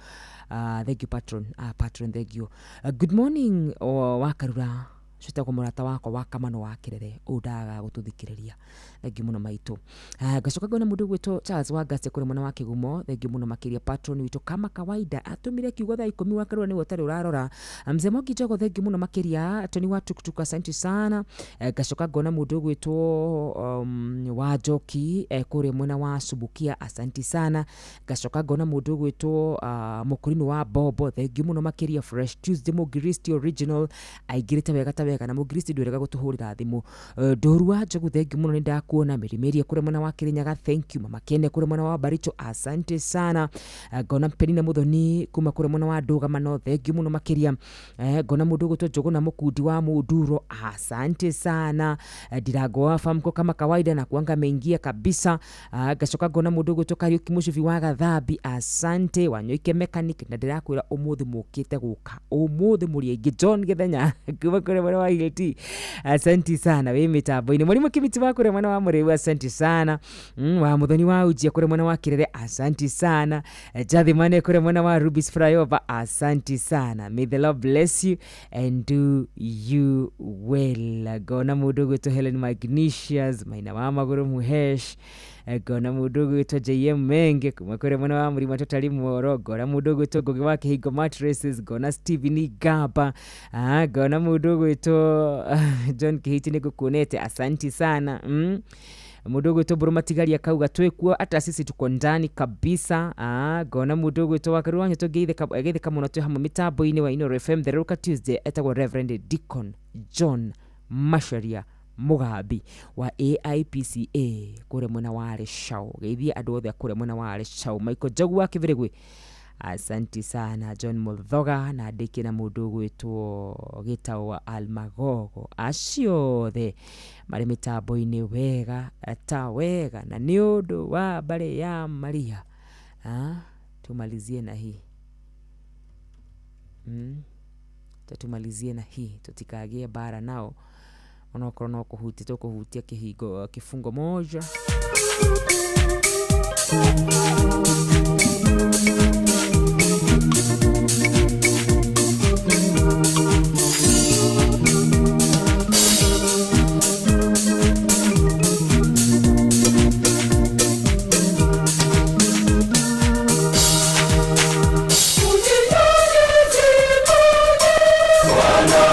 Thank you patron. Patron, thank you. Good morning wa Karura, citagwo mũrata wakwa wa Kamano wa Kĩrere, ũũ ndaga gũtũthikĩrĩria. Thank you mũno maitũ. Ngacoka ngona mũndũ ũgwĩtwo Charles Wangacĩ kũrĩa mwena wa Kĩgumo, thank you mũno makĩria. Patron witũ kama kawaida atũmire kiugo thaa 10 wa Karura, nĩwe ũtarĩ ũrarora. Mzee Mwangi Njogo, thank you mũno makĩria. Tony wa Tuktuk, asante sana. Ngacoka ngona mũndũ ũgwĩtwo wa Njoki kũrĩa mwena wa Subukia, asante sana. Ngacoka ngona mũndũ ũgwĩtwo Mũkũrinũ wa Bobo, thank you mũno makĩria. Fresh Tuesday Mũgiristi original aingĩrĩte wega ta wega, na Mũgiristi ndwĩrega gũtũhũrĩra thimũ. Ndũru wa Njogu, thank you mũno, nĩ ndakuona. Mĩrĩmĩria kũrĩa mwena wa Kĩrĩnyaga, thank you. Mama Kene kũrĩa mwena wa Baricho, asante sana. Ngona Penina Muthoni kuma kũrĩa mwena wa Ndũgamano, thank you mũno makĩria. Ngona mũndũ ũgwĩtwo Njũgũna Mũkundi wa Mũnduro, asante sana. Ndirango wa Famco kama kawaida na kuanga ameingia kabisa. Ngacoka ngona mũndũ ũgwĩtwo Kariũki Mũcubi wa Gathambi, asante. Wanyoike mechanic, na ndĩrakwĩra ũmũthĩ mũkĩte gũka ũmũthĩ mũrĩ aingĩ. John Gĩthenya kuma kũrĩa mwena wa Hilti, asante sana. Wĩ mĩtambo-inĩ. Mwalimu Kimiti wa kũrĩa mwena wa Mũrĩu, asante sana. Wa Muthoni wa Ujia kũrĩa mwena wa Kĩrere, asante sana. Jathimane kũrĩa mwena wa Rubis Flyover, asante sana. May the Lord bless you and do you well. Ngona mũndũ ũgwĩtwo Helen Magnesius Maina wa Magũrũ Muhesh, ngona mũndũ ũgwĩtwo JM Menge kuma kũrĩa mwena wa Mũrima Totally Mworo, ngona mũndũ ũgwĩtwo Ngũgĩ wa Kĩhingo Mattresses, ngona Steven Gaba, ngona mũndũ ũgwĩtwo John Kihiti, nĩngũkuonete, asante sana. Mũndũ ũgwĩtwo Mbũrũ Matigari akauga twĩkuo, hata sisi tuko ndani kabisa. Ngona mũndũ ũgwĩtwo wa Karura Nyoto geithĩka mũno, twĩ hamwe mĩtambo-inĩ wa Inooro FM Therũka Tuesday, etagwo Reverend Deacon John Macharia Mugambi wa AIPCA kũrĩa mwena wa Rĩcaũ. Geithie andũ othe a kũrĩa mwena wa Rĩcaũ. Michael Njogu wa Kĩbĩrĩgwe, asanti sana. John Muthoga na ndĩkie na mũndũ ũgwĩtwo Gĩtaũ wa Almagogo, acio othe marĩ mĩtambo-inĩ wega ta wega, na nĩ ũndũ wa mbarĩ ya Maria. Tumalizie na hii tumalizie na hii, tutikagie bara nao onokorwo no kũhutia tũkũhutia kĩhingo kifungo moja. Bwana,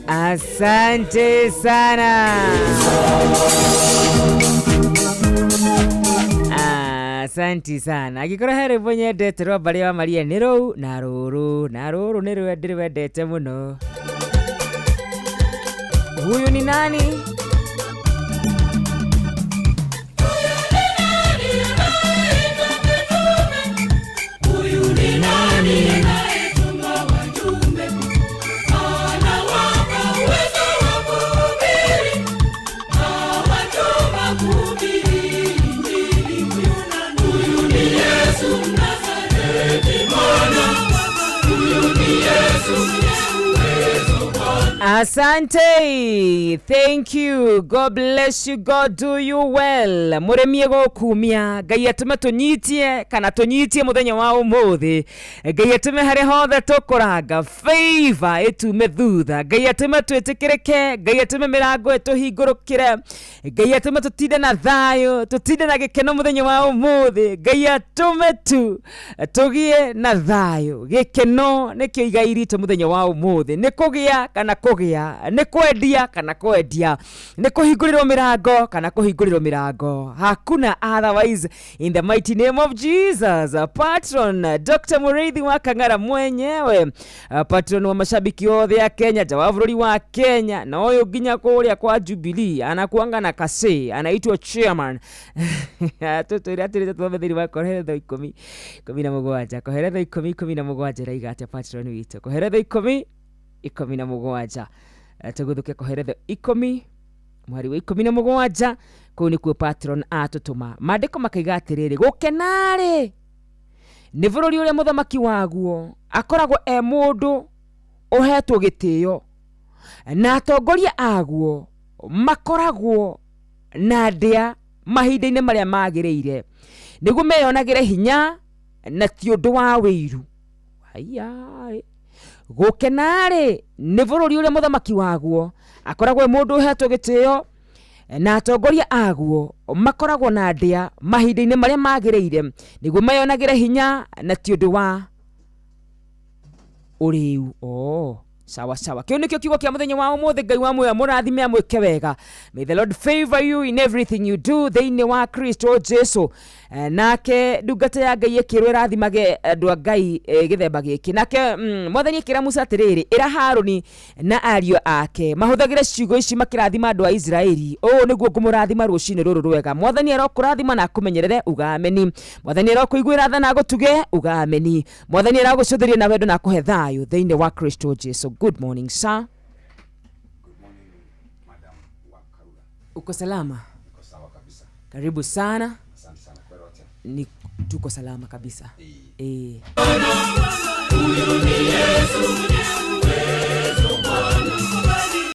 Asante sana. Asanti sana. Angĩkorwo he rwĩmbo nyendete rwa mbarĩ wa Maria nĩ rũu na rũrũ na rũrũ nĩ rwe ndĩrwendete mũno. Huyu ni nani? Huyu ni nani? Asante. Thank you. God bless you. God do you well. Mũrĩmi gũkumia Ngai atũme tũnyitie kana tũnyitie mũthenya wa ũmũthĩ. Ngai atũme harĩa hothe tũkũranga favor ĩtume thutha. Ngai atũme twĩtĩkĩrĩke. Ngai atũme mĩrango ĩtũhingũrũkĩre. Ngai atũme tũtinde na thayũ, tũtinde na gĩkeno mũthenya wa ũmũthĩ. Ngai atũme tu tũgĩe na thayũ. Gĩkeno nĩkĩo igai ritũ mũthenya wa ũmũthĩ. Nĩ kũgĩa kana kũgĩa, nĩ kwendia kana kwendia, nĩ kũhingũrĩrwo mĩrango kana kũhingũrĩrwo mĩrango. Hakuna otherwise in the mighty name of Jesus. Patron Dr. Mũrĩithi wa Kang'ara mwenyewe, patron wa mashabiki othe a Kenya, nja wa bũrũri wa Kenya, na ũyũ nginya kũrĩa kwa Jubilee anakuanga na kase, anaitwa chairman. Tũtwĩre atĩrĩ tũthome thĩinĩ wa Koheletho 10:17. Koheletho 10:17 ĩraiga atĩa patron witũ? Koheletho 10:17. Tũgũthũke Koheletho 10 mweri wa 17 kũu nĩkuo patron atũtũma. Maandĩko makaiga atĩrĩrĩ, gũkena-rĩ nĩ bũrũri ũrĩa mũthamaki waguo akoragwo e mũndũ ũhetwo gĩtĩo na atongoria aguo makoragwo na ndĩa mahinda-inĩ marĩa magĩrĩire nĩguo meyonagĩre hinya na ti ũndũ wa wĩiru. Haiya, gũkena-rĩ nĩ bũrũri ũrĩa mũthamaki waguo akoragwo e mũndũ ũhetwo gĩtĩo na atongoria aguo makoragwo na ndĩa mahinda-inĩ marĩa magĩrĩire nĩguo meyonagĩre hinya na ti ũndũ wa ũrĩu. Oh, sawa sawa. Kĩu nĩkĩo kiugo kĩa mũthenya wa ũmũthĩ. Ngai wa muoyo mũrathime amwĩke wega. May the Lord favor you in everything you do thĩinĩ wa Kristo Jesu. Nake ndungata ya Ngai ĩkĩrwo ĩrathimage andũ a Ngai gĩthemba gĩkĩ. Nake mwathani akĩra Musa atĩrĩrĩ, ĩra Harũni na ariũ ake mahũthagĩre ciugo ici makĩrathima andũ a Isiraeli. Ũũ nĩguo ngũmũrathima rũcinĩ rũrũ rwega. Mwathani arokũrathima na akũmenyerere, uga ameni. Mwathani arokũiguĩra tha na agũtuge, uga ameni. Mwathani aragũcũthĩria na wendo na akũhe thayũ thĩinĩ wa Kristo Jesu. Good morning sir. Good morning, Madam Wakarura. Uko salama? Niko sawa kabisa. Karibu sana. Asante sana kwa yote. Ni tuko salama kabisa.